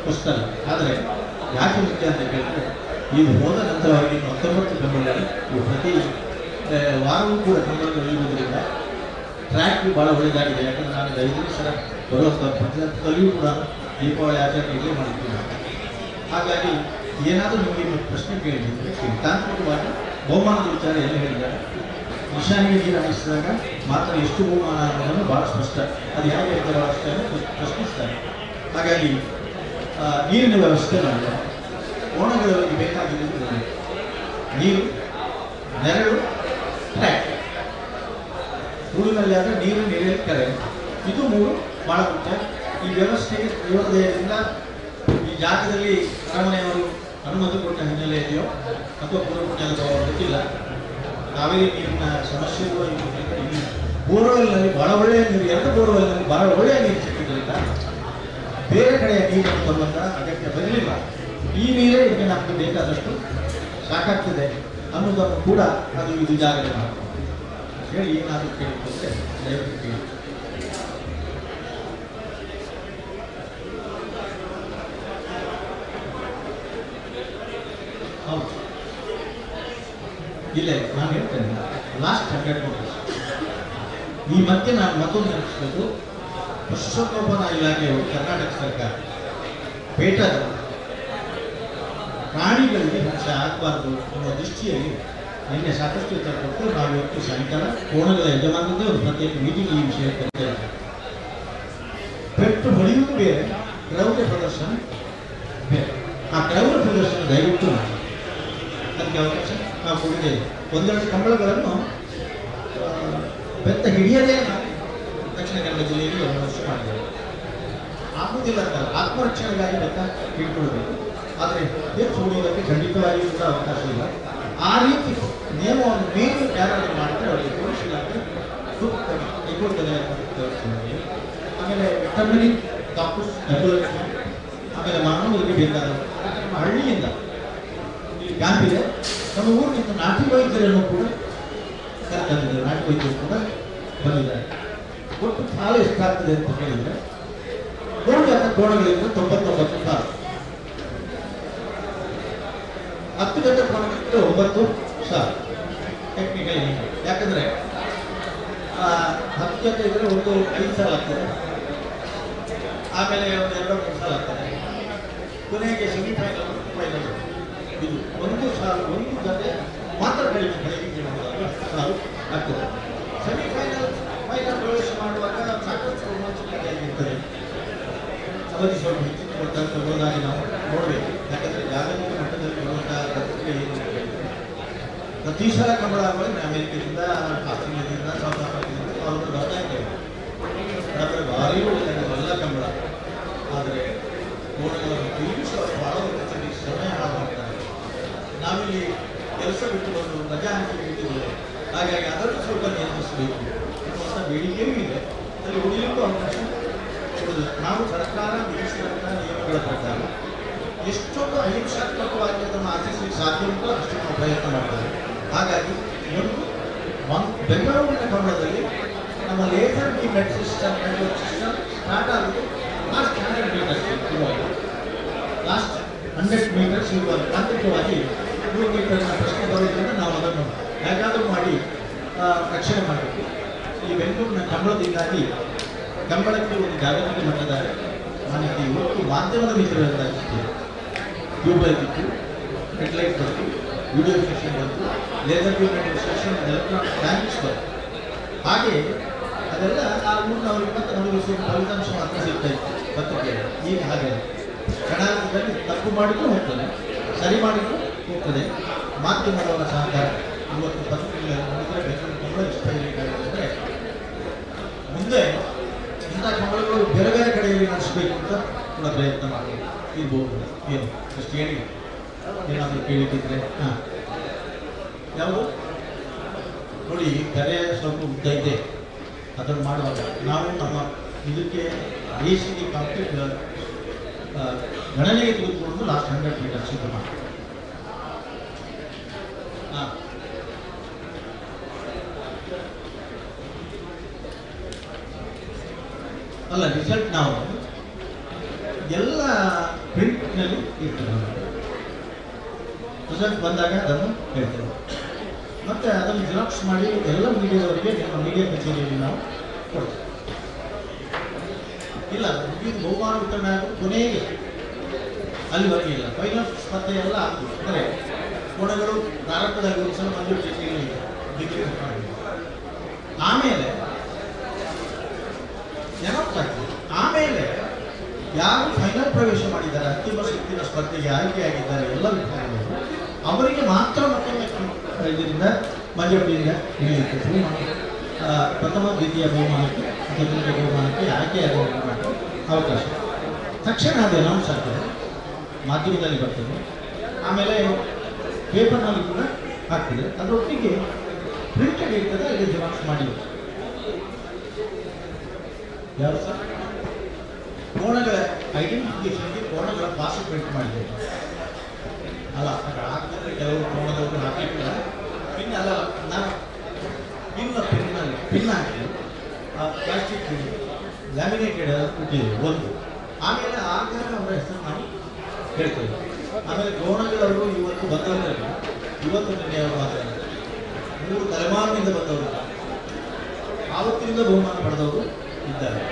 ಹೊಸ್ತಲ್ಲ, ಆದರೆ ಯಾಕೆ ಮುಖ್ಯ ಅಂತ ಕೇಳಿದ್ರೆ ಇದು ಹೋದ ನಂತರ ಅವರಿಗೆ 19 ಕಂಬಳಗಳು ಇವು ಪ್ರತಿ ವಾರವೂ ಕೂಡ ಕಂಬಳಗಳು ಇರುವುದರಿಂದ ಟ್ರ್ಯಾಕ್ ಭಾಳ ಒಳ್ಳೆಯದಾಗಿದೆ. ಯಾಕಂದರೆ ನಾನು 5 ಸಲ ಬರುವಂಥ ಪ್ರತಿಯೊಂದಲ್ಲಿಯೂ ಕೂಡ ದೀಪಾವಳಿ ಆಚರಣೆ ಇಲ್ಲೇ ಮಾಡಿದ್ದೀನಿ. ಹಾಗಾಗಿ ಏನಾದರೂ ನಿಮಗೆ ಪ್ರಶ್ನೆ ಕೇಳಿದ್ರೆ ಕೇಳಿ. ತಾಂತ್ರಿಕವಾಗಿ ಬಹುಮಾನದ ವಿಚಾರ ಎಲ್ಲ ಹೇಳಿದ್ದಾರೆ. ನಿಶಾನಿಗೆ ನೀರು ಹಾಯಿಸಿದಾಗ ಮಾತ್ರ ಎಷ್ಟು ಬಹುಮಾನ ಅನ್ನೋದನ್ನು ಭಾಳ ಸ್ಪಷ್ಟ, ಅದು ಹೇಗೆ ಹೇಳ್ತಾರೋ ಅಷ್ಟೇ ಪ್ರಶ್ನಿಸ್ತಾರೆ. ಹಾಗಾಗಿ ನೀರಿನ ವ್ಯವಸ್ಥೆ ಮಾಡಿದ್ದಾರೆ. ಕೋಣಗಳಿಗೆ ಬೇಕಾಗಿದ್ದು ನೀರು, ನೆರಳು, ಟ್ರ್ಯಾಕ್. ತುಳುವಿನಲ್ಲಿ ಆದರೆ ನೀರು, ನೆರಳು, ಕರೆ, ಇದು ಮೂರು ಭಾಳ ಮುಖ್ಯ. ಈ ವ್ಯವಸ್ಥೆಗೆ ದೇವರದಯದಿಂದ ಈ ಜಾಗದಲ್ಲಿ ಅರಮನೆಯವರು ಅನುಮತಿ ಕೊಟ್ಟ ಹಿನ್ನೆಲೆಯಲ್ಲಿಯೋ ಅಥವಾ ಪೂರ್ವಪುಣ್ಯದ ಭಾವ ಗೊತ್ತಿಲ್ಲ, ಕಾವೇರಿ ನೀರಿನ ಸಮಸ್ಯೆ ಕೂಡ ಈ ಬೋರ್ವೆಲ್ನಲ್ಲಿ ಭಾಳ ಒಳ್ಳೆಯ ನೀರು, 2 ಬೋರ್ವೆಲ್ನಲ್ಲಿ ಭಾಳ ಒಳ್ಳೆಯ ನೀರು ಸಿಕ್ಕಿದ್ದರಿಂದ ಬೇರೆ ಕಡೆಯ ನೀರನ್ನು ತರುವಂಥ ಅಗತ್ಯ ಬರಲಿಲ್ಲ. ಈ ನೀರೇ ಈಗ ನಮಗೆ ಬೇಕಾದಷ್ಟು ಸಾಕಾಗ್ತದೆ ಅನ್ನೋದನ್ನು ಕೂಡ ಅದು ಇದು ಜಾಗರಣೆ ಮಾಡ್ತೀವಿ ಹೇಳಿ. ಏನಾದರೂ ಕೇಳಿದ್ರೆ ದಯವಿಟ್ಟು ಕೇಳಿ. ಹೌದು, ಇಲ್ಲ ನಾನು ಹೇಳ್ತೇನೆ, ಲಾಸ್ಟ್ 100 ಮೀಟರ್ಸ್. ಈ ಮಧ್ಯೆ ನಾನು ಮತ್ತೊಂದು ನೆನಪಿಸ್ಬೇಕು. ಪಶುಸಂಗೋಪನಾ ಇಲಾಖೆಯವರು, ಕರ್ನಾಟಕ ಸರ್ಕಾರ ಪೇಟದ ಪ್ರಾಣಿಗಳಿಗೆ ಹಿಂಸೆ ಆಗಬಾರ್ದು ಅನ್ನೋ ದೃಷ್ಟಿಯಲ್ಲಿ ನಿನ್ನೆ ಸಾಕಷ್ಟು ಉತ್ತರ ಕೊಟ್ಟು ನಾವು ಇವತ್ತು ಸಾಯಂಕಾಲ ಕೋಣಗಳ ಯಜಮಾನರದ್ದೇ ಒಂದು ಪ್ರತ್ಯೇಕ ಮೀಟಿಂಗ್ ಈ ವಿಷಯ ಕರೀತಾ ಇದ್ದೇವೆ. ಪೆಟ್ಟು ಹೊಡೆಯುವುದು ಬೇರೆ, ಕ್ರೌರ್ಯ ಪ್ರದರ್ಶನ ಬೇರೆ. ಆ ಕ್ರೌರ್ಯ ಪ್ರದರ್ಶನ ದಯವಿಟ್ಟು ಮಾಡಿ, ಅದಕ್ಕೆ ಅವಕಾಶ ನಾವು ಕೊಡುವುದೇ. ಒಂದೆರಡು ಕಂಬಳಗಳನ್ನು ಬೆತ್ತ ಹಿಡಿಯದೇ ನಾವು ದಕ್ಷಿಣ ಕನ್ನಡ ಜಿಲ್ಲೆಯಲ್ಲಿ 2 ವರ್ಷ ಮಾಡಿದ್ದೇವೆ. ಆಗುವುದಿಲ್ಲ ಅಂತಲ್ಲ, ಆತ್ಮರಕ್ಷಣೆಗಾಗಿ ಬೆತ್ತ ಹಿಡ್ಕೊಳ್ಬೇಕು, ಆದರೆ ಹೆಚ್ಚು ಹೊಡೆಯುವುದಕ್ಕೆ ಖಂಡಿತವಾಗಿಯೂ ಕೂಡ ಅವಕಾಶ ಇಲ್ಲ. ಆ ರೀತಿ ನಿಯಮವನ್ನು ಮೀರಿ ಯಾರಾದರೂ ಮಾಡಿದರೆ ಅವರಿಗೆ ಪೊಲೀಸ್ ಇಲಾಖೆ ಸೂಕ್ತ ಕೈಗೊಳ್ತದೆ ಅಂತ. ಆಮೇಲೆ ವೆಟರ್ನರಿ ಡಾಕ್ಟರ್ಸ್, ಆಮೇಲೆ ಮಾನವರಿಗೆ ಬೇಕಾದ ನಮ್ಮ ಹಳ್ಳಿಯಿಂದ ಇಲ್ಲಿ ಕ್ಯಾಂಪ್ ಇದೆ, ನಮ್ಮ ಊರಿನಿಂದ ನಾಟಿ ವೈದ್ಯರನ್ನು ಕೂಡ ಕರೆತಂದಿದ್ದಾರೆ, ನಾಟಿ ವೈದ್ಯರು ಕೂಡ ಬಂದಿದ್ದಾರೆ. ಒಟ್ಟು ಸಾಲ ಎಷ್ಟಾಗ್ತದೆ ಅಂತ ಹೇಳಿದರೆ 3 ಜನ ಕೋಣಗಳಿಂದ 99 ಸಾಲ, 10 ಗಂಟೆ ಕೋಣಗಳಿಂದ 9 ಸಾವಿರ ಟೆಕ್ನಿಕಲಿ. ಯಾಕಂದರೆ 10 ಗಂಟೆ ಇದ್ದರೆ ಒಂದು 5 ಸಾಲ ಆಗ್ತದೆ, ಆಮೇಲೆ ಒಂದು 2 3 ಸಾಲ ಆಗ್ತದೆ, ಕೊನೆಗೆ ಸೆಮಿಫೈನಲ್, ಫೈನಲ್. ಇದು 1 ಸಾಲು 1 ಗಂಟೆ ಮಾತ್ರ ಕಡಿಮೆ ಕಡೆಗೆ ಸಾಲು ಆಗ್ತದೆ. ಸೆಮಿಫೈನಲ್ ಫೈನಲ್ ಪ್ರವೇಶ ಮಾಡುವಾಗ ಸಾಕಷ್ಟು ರೋಮಾಂಚಕಾರಿಯಾಗಿರ್ತದೆ. ಅವಧಿ ಸ್ವಲ್ಪ ಹೆಚ್ಚಿನ ಕೊಡ್ತಾರೆ, ತಗೊಳ್ಳೋದಾಗಿ ನಾವು ನೋಡಬೇಕು. ಯಾಕಂದರೆ ಜಾಗತಿಕ ಮಟ್ಟದಲ್ಲಿ ಬರುವಂತಹ ಪತ್ರಿಕೆ ಏನು ಅಂತ ಹೇಳಿದರೆ ಪ್ರತಿ ಸಲ ಕಂಬಳ ಆಗುವಾಗ ಅಮೆರಿಕದಿಂದ, ಆಸ್ಟ್ರೇಲಿಯಾದಿಂದ, ಸೌತ್ ಆಫ್ರಿಕಾದಿಂದ ಅವರು ಬರ್ತಾ ಇದ್ದೇವೆ. ಆದರೆ ಭಾರಿ ಒಳ್ಳೆಯದು ಎಲ್ಲ ಕಂಬಳ. ಆದರೆ ಕೋಣಗಳನ್ನು ತಿರುಗಿಸುವ ಭಾಳ ಸಮಯ ಹಾಳು ಮಾಡ್ತಾರೆ. ನಾವಿಲ್ಲಿ ಕೆಲಸ ಬಿಟ್ಟು ಬಂದು ರಜಾ ಹಾಕಿ ಬಿಟ್ಟಿದ್ದೇವೆ, ಹಾಗಾಗಿ ಅದನ್ನು ಸ್ವಲ್ಪ ನಿಯಂತ್ರಿಸಬೇಕು ಅನ್ನುವಂಥ ಬೇಡಿಕೆಯೂ ಇದೆ. ಅಲ್ಲಿ ಉಳಿಯಲಿಕ್ಕೂ ಅವಕಾಶ ಕೊಡೋದಿಲ್ಲ. ನಾವು ಸರ್ಕಾರ ವಿಧಿಸಿದಂಥ ನಿಯಮಗಳ ಪ್ರಕಾರ ಎಷ್ಟೊಂದು ಅಹಿಂಸಾತ್ಮಕವಾಗಿ ಅದನ್ನು ಆಚರಿಸಲಿಕ್ಕೆ ಸಾಧ್ಯ ಉಂಟೋ ಅಷ್ಟು ನಾವು ಪ್ರಯತ್ನ ಮಾಡ್ತೇವೆ. ಹಾಗಾಗಿ ಒಂದು ಬೆಂಗಳೂರಿನ ಕಂಬಳದಲ್ಲಿ ನಮ್ಮ laser beam net system, network system start ಆಗೋದು ಲಾಸ್ಟ್ 100 ಮೀಟರ್ಸ್ ಇರುವಾಗ, ಲಾಸ್ಟ್ 100 ಮೀಟರ್ಸ್ ಇರುವಾಗ ತಾಂತ್ರಿಕವಾಗಿ 100 ಮೀಟರ್ನ ಪ್ರಶ್ನೆ ಬರೋದ್ರಿಂದ ನಾವು ಅದನ್ನು ಹೇಗಾದರೂ ಮಾಡಿ ರಕ್ಷಣೆ ಮಾಡಬೇಕು. ಈ ಬೆಂಗಳೂರಿನ ಕಂಬಳದಿಂದಾಗಿ ಕಂಬಳಕ್ಕೆ ಒಂದು ಜಾಗತಿಕ ಮಟ್ಟದ ಮಾನ್ಯತೆ ಇವತ್ತು ಮಾಧ್ಯಮದ ಮಿತ್ರರಿಂದಾಗಿತ್ತು. ಟ್ಯೂಬ್ಲೈಟ್ ಇತ್ತು, ಹೆಡ್ಲೈಟ್ ಬಂತು, ವಿಡಿಯೋ ಸೆಷನ್ ಬಂತು, laser beam network session, electronic banks ಬಂತು. ಹಾಗೆ ಅದೆಲ್ಲ ಆ ಊರಿನವ್ರಿಗೆ ಮತ್ತು ನಮಗೆ ಫಲಿತಾಂಶ ಮಾತ್ರ ಸಿಗ್ತಾ ಇತ್ತು ಪತ್ರಿಕೆಯಲ್ಲಿ. ಈಗ ಹಾಗೆ ಕ್ಷಣಾರ್ಧದಲ್ಲಿ ತಪ್ಪು ಮಾಡಿದರೂ ಹೋಗ್ತದೆ, ಸರಿ ಮಾಡಿದರೂ ಹೋಗ್ತದೆ. ಮಾಧ್ಯಮದವರ ಸಹಕಾರ ಇವತ್ತು ಪತ್ರಿಕೆಗಳನ್ನು ನೋಡಿದರೆ ಬೆಂಗಳೂರು ಕಂಬಳ ಎಷ್ಟು ಹೇಳಬೇಕಾಗಿದೆ ಅಂದರೆ ಮುಂದೆ ಇಂಥ ಕಂಬಳಗಳು ಬೇರೆ ಬೇರೆ ಕಡೆಯಲ್ಲಿ ನಡೆಸಬೇಕು ಅಂತ ಕೂಡ ಪ್ರಯತ್ನ ಮಾಡಬೇಕು ಇರ್ಬೋದು. ಏನು ಅಷ್ಟು ಹೇಳಿ, ಏನಾದರೂ ಕೇಳಿದ್ದರೆ. ಹಾಂ, ಯಾವುದು ನೋಡಿ, ಕರೆ ಸ್ವಲ್ಪ ಉದ್ದ ಇದೆ. ಅದನ್ನು ಮಾಡುವಾಗ ನಾವು ನಮ್ಮ ಇದಕ್ಕೆ ರೇಸಿಗೆ ಕಾಂಪ್ಲೀಟ್ ಗಣನೆಗೆ ತೆಗೆದುಕೊಂಡು ಲಾಸ್ಟ್ 100 ಮೀಟರ್ಸ್ ಇದು ಮಾಡಿ. ಹಾಂ, ಅಲ್ಲ, ರಿಸಲ್ಟ್ ನಾವು ಎಲ್ಲ ಪ್ರಿಂಟ್ನಲ್ಲಿ ಇರ್ತದೆ. ರಿಸಲ್ಟ್ ಬಂದಾಗ ಅದನ್ನು ಹೇಳ್ತೇವೆ. ಮತ್ತು ಅದನ್ನು ಜಿರಾಕ್ಸ್ ಮಾಡಿ ಎಲ್ಲ ಮೀಡಿಯಾದವರಿಗೆ ನಿಮ್ಮ ಮೀಡಿಯಾ ಕಚೇರಿಯಲ್ಲಿ ನಾವು ಕೊಡ್ತೇವೆ. ಇಲ್ಲ, ಮುಗಿದು ಬಹುಮಾನ ವಿತರಣೆ ಆಗೋದು ಕೊನೆಗೆ ಅಲ್ಲಿ ಇಲ್ಲ ಫೈನಲ್ ಸ್ಪರ್ಧೆ ಎಲ್ಲ ಆಗ್ತದೆ. ಅಂದರೆ ಕೋಣಗಳು ಪ್ರಾರಂಭದಲ್ಲಿ ಒಂದು ಸಲ ಮಂಜೂರು ಮಾಡಿದೆ, ಆಮೇಲೆ ನೆನಪಾಗ್ತದೆ. ಆಮೇಲೆ ಯಾರು ಫೈನಲ್ ಪ್ರವೇಶ ಮಾಡಿದ್ದಾರೆ, ಅಂತಿಮ ಸುತ್ತಿನ ಸ್ಪರ್ಧೆಗೆ ಆಯ್ಕೆಯಾಗಿದ್ದಾರೆ ಎಲ್ಲ ವಿಭಾಗದವರು, ಅವರಿಗೆ ಮಾತ್ರ ಮತ್ತೊಮ್ಮೆ ಇದರಿಂದ ಮಂಜೂರಿಯಿಂದ ಇಳಿಯುತ್ತೆ. ಪ್ರಥಮ ದ್ವಿತೀಯ ಬಹುಮಾನಕ್ಕೆ ಅಥವಾ ತೃತೀಯ ಬಹುಮಾನಕ್ಕೆ ಆಯ್ಕೆಯಾದವರಿಗೆ ಮಾತ್ರ ಅವಕಾಶ. ತಕ್ಷಣ ಅದು ಅನೌನ್ಸ್ ಆಗ್ತದೆ, ಮಾಧ್ಯಮದಲ್ಲಿ ಬರ್ತದೆ, ಆಮೇಲೆ ಪೇಪರ್ನಲ್ಲಿ ಕೂಡ ಆಗ್ತದೆ. ಅದರೊಟ್ಟಿಗೆ ಪ್ರಿಂಟೆಡ್ ಇರ್ತದೆ, ಅಲ್ಲಿ ಜೆರಾಕ್ಸ್ ಮಾಡಿ. ಯಾರು ಸರ್ ಕೋಣಗಳ ಐಡೆಂಟಿಫಿಕೇಷನ್ಗೆ ಕೋಣಗಳ ಪಾಸ್ ಪ್ರಿಂಟ್ ಮಾಡಿದ್ದೇವೆ. ಅಲ್ಲ ಹಾಕಿದ್ರೆ ಕೆಲವರು ಕೋಣದವರು ಹಾಕಲಿಕ್ಕಿಲ್ಲ, ಪಿನ್ ಅಲ್ಲ, ನಾನು ಪಿನ್ನ ಪಿನ್ನಲ್ಲಿ ಪಿನ್ ಹಾಕಿ ಪ್ಲಾಸ್ಟಿಕ್ ಲ್ಯಾಮಿನೇಟೆಡ್ ಎಲ್ಲ ಕೊಟ್ಟಿದ್ದೇವೆ ಒಂದು. ಆಮೇಲೆ ಆಗ ಅವರ ಹೆಸರು ನಾವು ಹೇಳ್ತೇವೆ. ಆಮೇಲೆ ಗೋಣಗಳವರು ಇವತ್ತು ಬಂದವರಲ್ಲ, ಇವತ್ತು ನಿನ್ನೆಯವರು ಮಾತ್ರ, 3 ತಲೆಮಾರಿನಿಂದ ಬಂದವರು, ಆವತ್ತಿನಿಂದ ಬಹುಮಾನ ಪಡೆದವರು ಇದ್ದಾರೆ.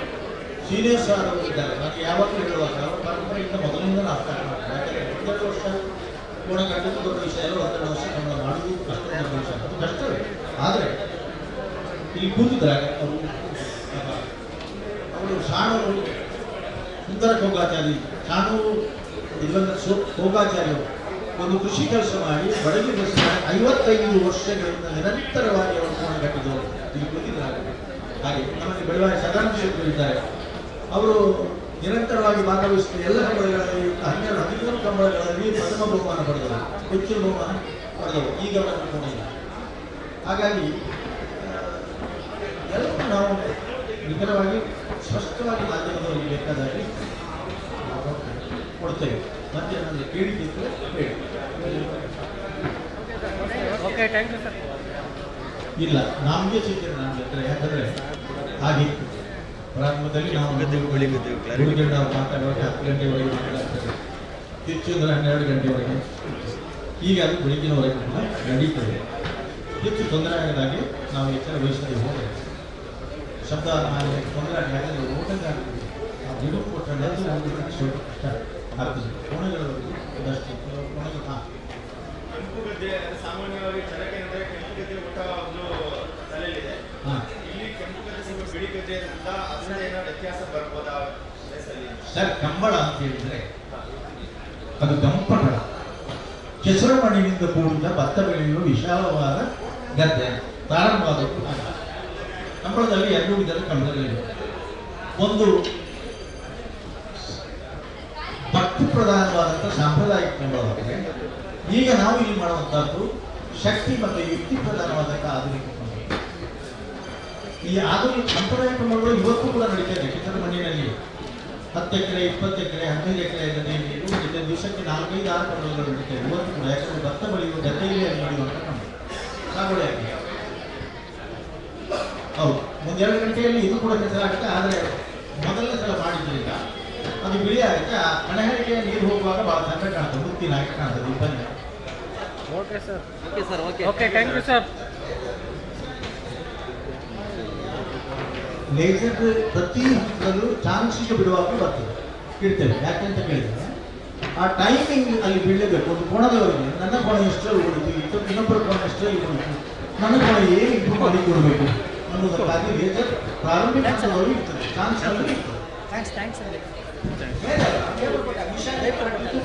ಸೀನಿಯರ್ಸ್ ಆದವರು ಇದ್ದಾರೆ. ನಾನು ಯಾವತ್ತೂ ಹೇಳುವಾಗ ಅವರ ಪರಂಪರೆಯಿಂದ ಮೊದಲಿನಿಂದ ನಾವು ಸ್ಟಾರ್ಟ್ ಮಾಡ್ತೇವೆ. ಯಾಕಂದರೆ 1.5 ವರ್ಷ ಕೋಣ ಕಟ್ಟೋದು ದೊಡ್ಡ ವಿಷಯ ಅಲ್ಲ, 1.5 ವರ್ಷ ಕಂಬಳ ಮಾಡುವುದು ಅಷ್ಟೊಂದು ದೊಡ್ಡ ವಿಷಯ, ಅದು ಕಷ್ಟವೇ. ಆದರೆ ಇಲ್ಲಿ ಕೂತಿದ್ರಾಗ ಅವರು ಅವರು ಶಾಣವರು ಸುಂದರ ಕೋಗಾಚಾರಿ, ಶಾಣೂರು ದಿವಂಗತ ಕೋಗಾಚಾರ್ಯವರು ಒಂದು ಕೃಷಿ ಕೆಲಸ ಮಾಡಿ ಬಡಗಿ ಕೆಲಸ ಮಾಡಿ 55 ವರ್ಷಗಳಿಂದ ನಿರಂತರವಾಗಿ ಅವರು ಕೋಣ ಕಟ್ಟಿದವರು ಇಲ್ಲಿ ಕೂತಿದ್ದಾರೆ. ಹಾಗೆ ನಮ್ಮಲ್ಲಿ ಬೆಳವಾಯ ಸದಾನಂದ ಶೆಟ್ಟರು ಇದ್ದಾರೆ. ಅವರು ನಿರಂತರವಾಗಿ ಭಾಗವಹಿಸಿದ ಎಲ್ಲ ಕಂಬಳಗಳಲ್ಲಿ 12, 13 ಕಂಬಳಗಳಲ್ಲಿ ಪ್ರಥಮ ಬಹುಮಾನ ಪಡೆದವರು, ಹೆಚ್ಚಿನ ಬಹುಮಾನ ಪಡೆದವರು. ಈಗ ಅವರನ್ನು ಕೋಣ ಇಲ್ಲ. ಹಾಗಾಗಿ ಎಲ್ಲವೂ ನಾವು ನಿಖರವಾಗಿ ಸ್ಪಷ್ಟವಾಗಿ ಮಾಧ್ಯಮದವರಿಗೆ ಬೇಕಾದಾಗಿ ಕೊಡ್ತೇವೆ. ಮತ್ತೆ ನನಗೆ ಕೇಳಿದ್ದಿದ್ದರೆ ಹೇಳಿ. Okay, thank you sir. ಇಲ್ಲ, ನಮಗೆ ಸಿಕ್ಕಿದ್ರೆ ನಮಗೆ ಹತ್ರ, ಯಾಕಂದರೆ ಆಗಿತ್ತು ಪ್ರಾರಂಭದಲ್ಲಿ ನಾವು ಗುರುಗಂಡ ಮಾತಾಡುವಾಗ 10 ಗಂಟೆವರೆಗೆ ಮಾತಾಡ್ತೇವೆ, ಹೆಚ್ಚು ಅಂದರೆ 12 ಗಂಟೆವರೆಗೆ. ಈಗ ಅದು ಬೆಳಗಿನವರೆಗೆ ಕೂಡ ನಡೀತದೆ. ಹೆಚ್ಚು ತೊಂದರೆ ಆಗದಾಗೆ ನಾವು ಎಚ್ಚರ ವಹಿಸದೆ ಹೋದರೆ ಶಬ್ದ ತೊಂದರೆ ಆಗಿ, ಯಾಕಂದರೆ ಓಟದ ಆ ಬಿಡು ಕೊಟ್ಟರೆ ಸ್ವಲ್ಪ ಕಷ್ಟ ಆಗ್ತದೆ. ಕೋಣೆಗಳವರೆಗೂ ಒಂದಷ್ಟು ಕೆಲವು ಕೋಣೆಗಳು. ಹಾಂ, ಕೆಂಪು ಗದ್ದೆ ಸಾಮಾನ್ಯವಾಗಿ ಚರಕೆ ಅಂದರೆ ಕೆಂಪು ಗದ್ದೆ ಊಟ ಒಂದು ತಲೆಯಲ್ಲಿದೆ. ಇಲ್ಲಿ ಕೆಂಪು ಗದ್ದೆ ಸ್ವಲ್ಪ ಬಿಳಿ ಗದ್ದೆ ಇರೋದ್ರಿಂದ ಅದರಿಂದ ಏನೋ ವ್ಯತ್ಯಾಸ ಬರ್ಬೋದಾ ರೇಸಲ್ಲಿ? ಸರ್, ಕಂಬಳ ಅಂತ ಹೇಳಿದರೆ ಅದು ಗಂಪಗಳ ಕೆಸರು ಮಣ್ಣಿನಿಂದ ಕೂಡಿದ ಭತ್ತ ಬೆಳೆಯುವ ವಿಶಾಲವಾದ ಗದ್ದೆ ಪ್ರಾರಂಭವಾದದ್ದು. ಹಾಗೆ ಕಂಬಳದಲ್ಲಿ 2 ವಿಧದ ಕಂಬಳಗಳಿವೆ. ಒಂದು ಭಕ್ತಿ ಪ್ರಧಾನವಾದಂಥ ಸಾಂಪ್ರದಾಯಿಕ ಕಂಬಳವಾಗಿದೆ. ಈಗ ನಾವು ಇಲ್ಲಿ ಮಾಡುವಂಥದ್ದು ಶಕ್ತಿ ಮತ್ತು ಯುಕ್ತಿ ಪ್ರಧಾನವಾದಂಥ ಆಧುನಿಕ ಕಂಬಳ. ಈ ಆಧುನಿಕ ಸಂಪ್ರದಾಯ ಕಂಬಳಗಳು ಇವತ್ತು ಕೂಡ ನಡೀತಾ ಇದೆ. ಕೆಸರು ಮಣ್ಣಿನಲ್ಲಿ 10 ಎಕರೆ, 20 ಎಕರೆ, 15 ಎಕರೆ ಗದ್ದೆಯಲ್ಲಿ ನಡೀತಾ ದಿವಸಕ್ಕೆ 4, 5, 6 ಕಂಬಳಗಳು ನಡೀತಾ ಇದೆ ಇವತ್ತು ಕೂಡ. ಯಾಕಂದರೆ ಭತ್ತ ಬೆಳೆಯುವ ಗದ್ದೆಯಲ್ಲಿ ಅಲ್ಲಿ ನಡೆಯುವಂಥ ಕಂಬಳ ಸಾಗುವಳಿ ಆಗಿದೆ. ಹೌದು, 1-2 ಗಂಟೆಯಲ್ಲಿ ಇದು ಕೂಡ ಕೆಸರಾಗುತ್ತೆ. ಆದರೆ ಮೊದಲನೇ ಸಲ ಮಾಡಿದ್ದರಿಂದ ಅದು ಬಿಳಿ ಆಗುತ್ತೆ. ಆ ಕಣಹರಿಕೆಯ ನೀರು ಹೋಗುವಾಗ ಭಾಳ ಚಂದ ಕಾಣ್ತದೆ, ಮುತ್ತಿನ ಹಾಗೆ ಕಾಣ್ತದೆ ಇಬ್ಬನಿ. Okay sir, okay sir, okay, okay, thank you sir. Laser ಪ್ರತಿ ಹಂತದಲ್ಲೂ ಚಾನ್ಸಿಗೆ ಬಿಡುವಾಗ ಬರ್ತದೆ, ಇಡ್ತೇವೆ. ಯಾಕೆಂತ ಕೇಳಿದರೆ ಆ ಟೈಮಿಂಗ್ ಅಲ್ಲಿ ಬೀಳಲೇಬೇಕು. ಒಂದು ಕೋಣದವರೆಗೆ ನನ್ನ ಕೋಣ ಎಷ್ಟರಲ್ಲಿ ಓಡಿತು, ಇನ್ನೊಬ್ಬರ ಕೋಣ ಎಷ್ಟರಲ್ಲಿ ಓಡಿತು, ನನ್ನ ಕೋಣ ಏನು ಇಂಪ್ರೂವ್ ಮಾಡಿ ಕೊಡಬೇಕು ಅನ್ನೋದಕ್ಕಾಗಿ ಲೇಸರ್ ಪ್ರಾರಂಭಿಕ ಹಂತದವರೆಗೂ ಇರ್ತದೆ, ಚಾನ್ಸ್ ಅಲ್ಲಿ ಇರ್ತದೆ. Thanks, thanks.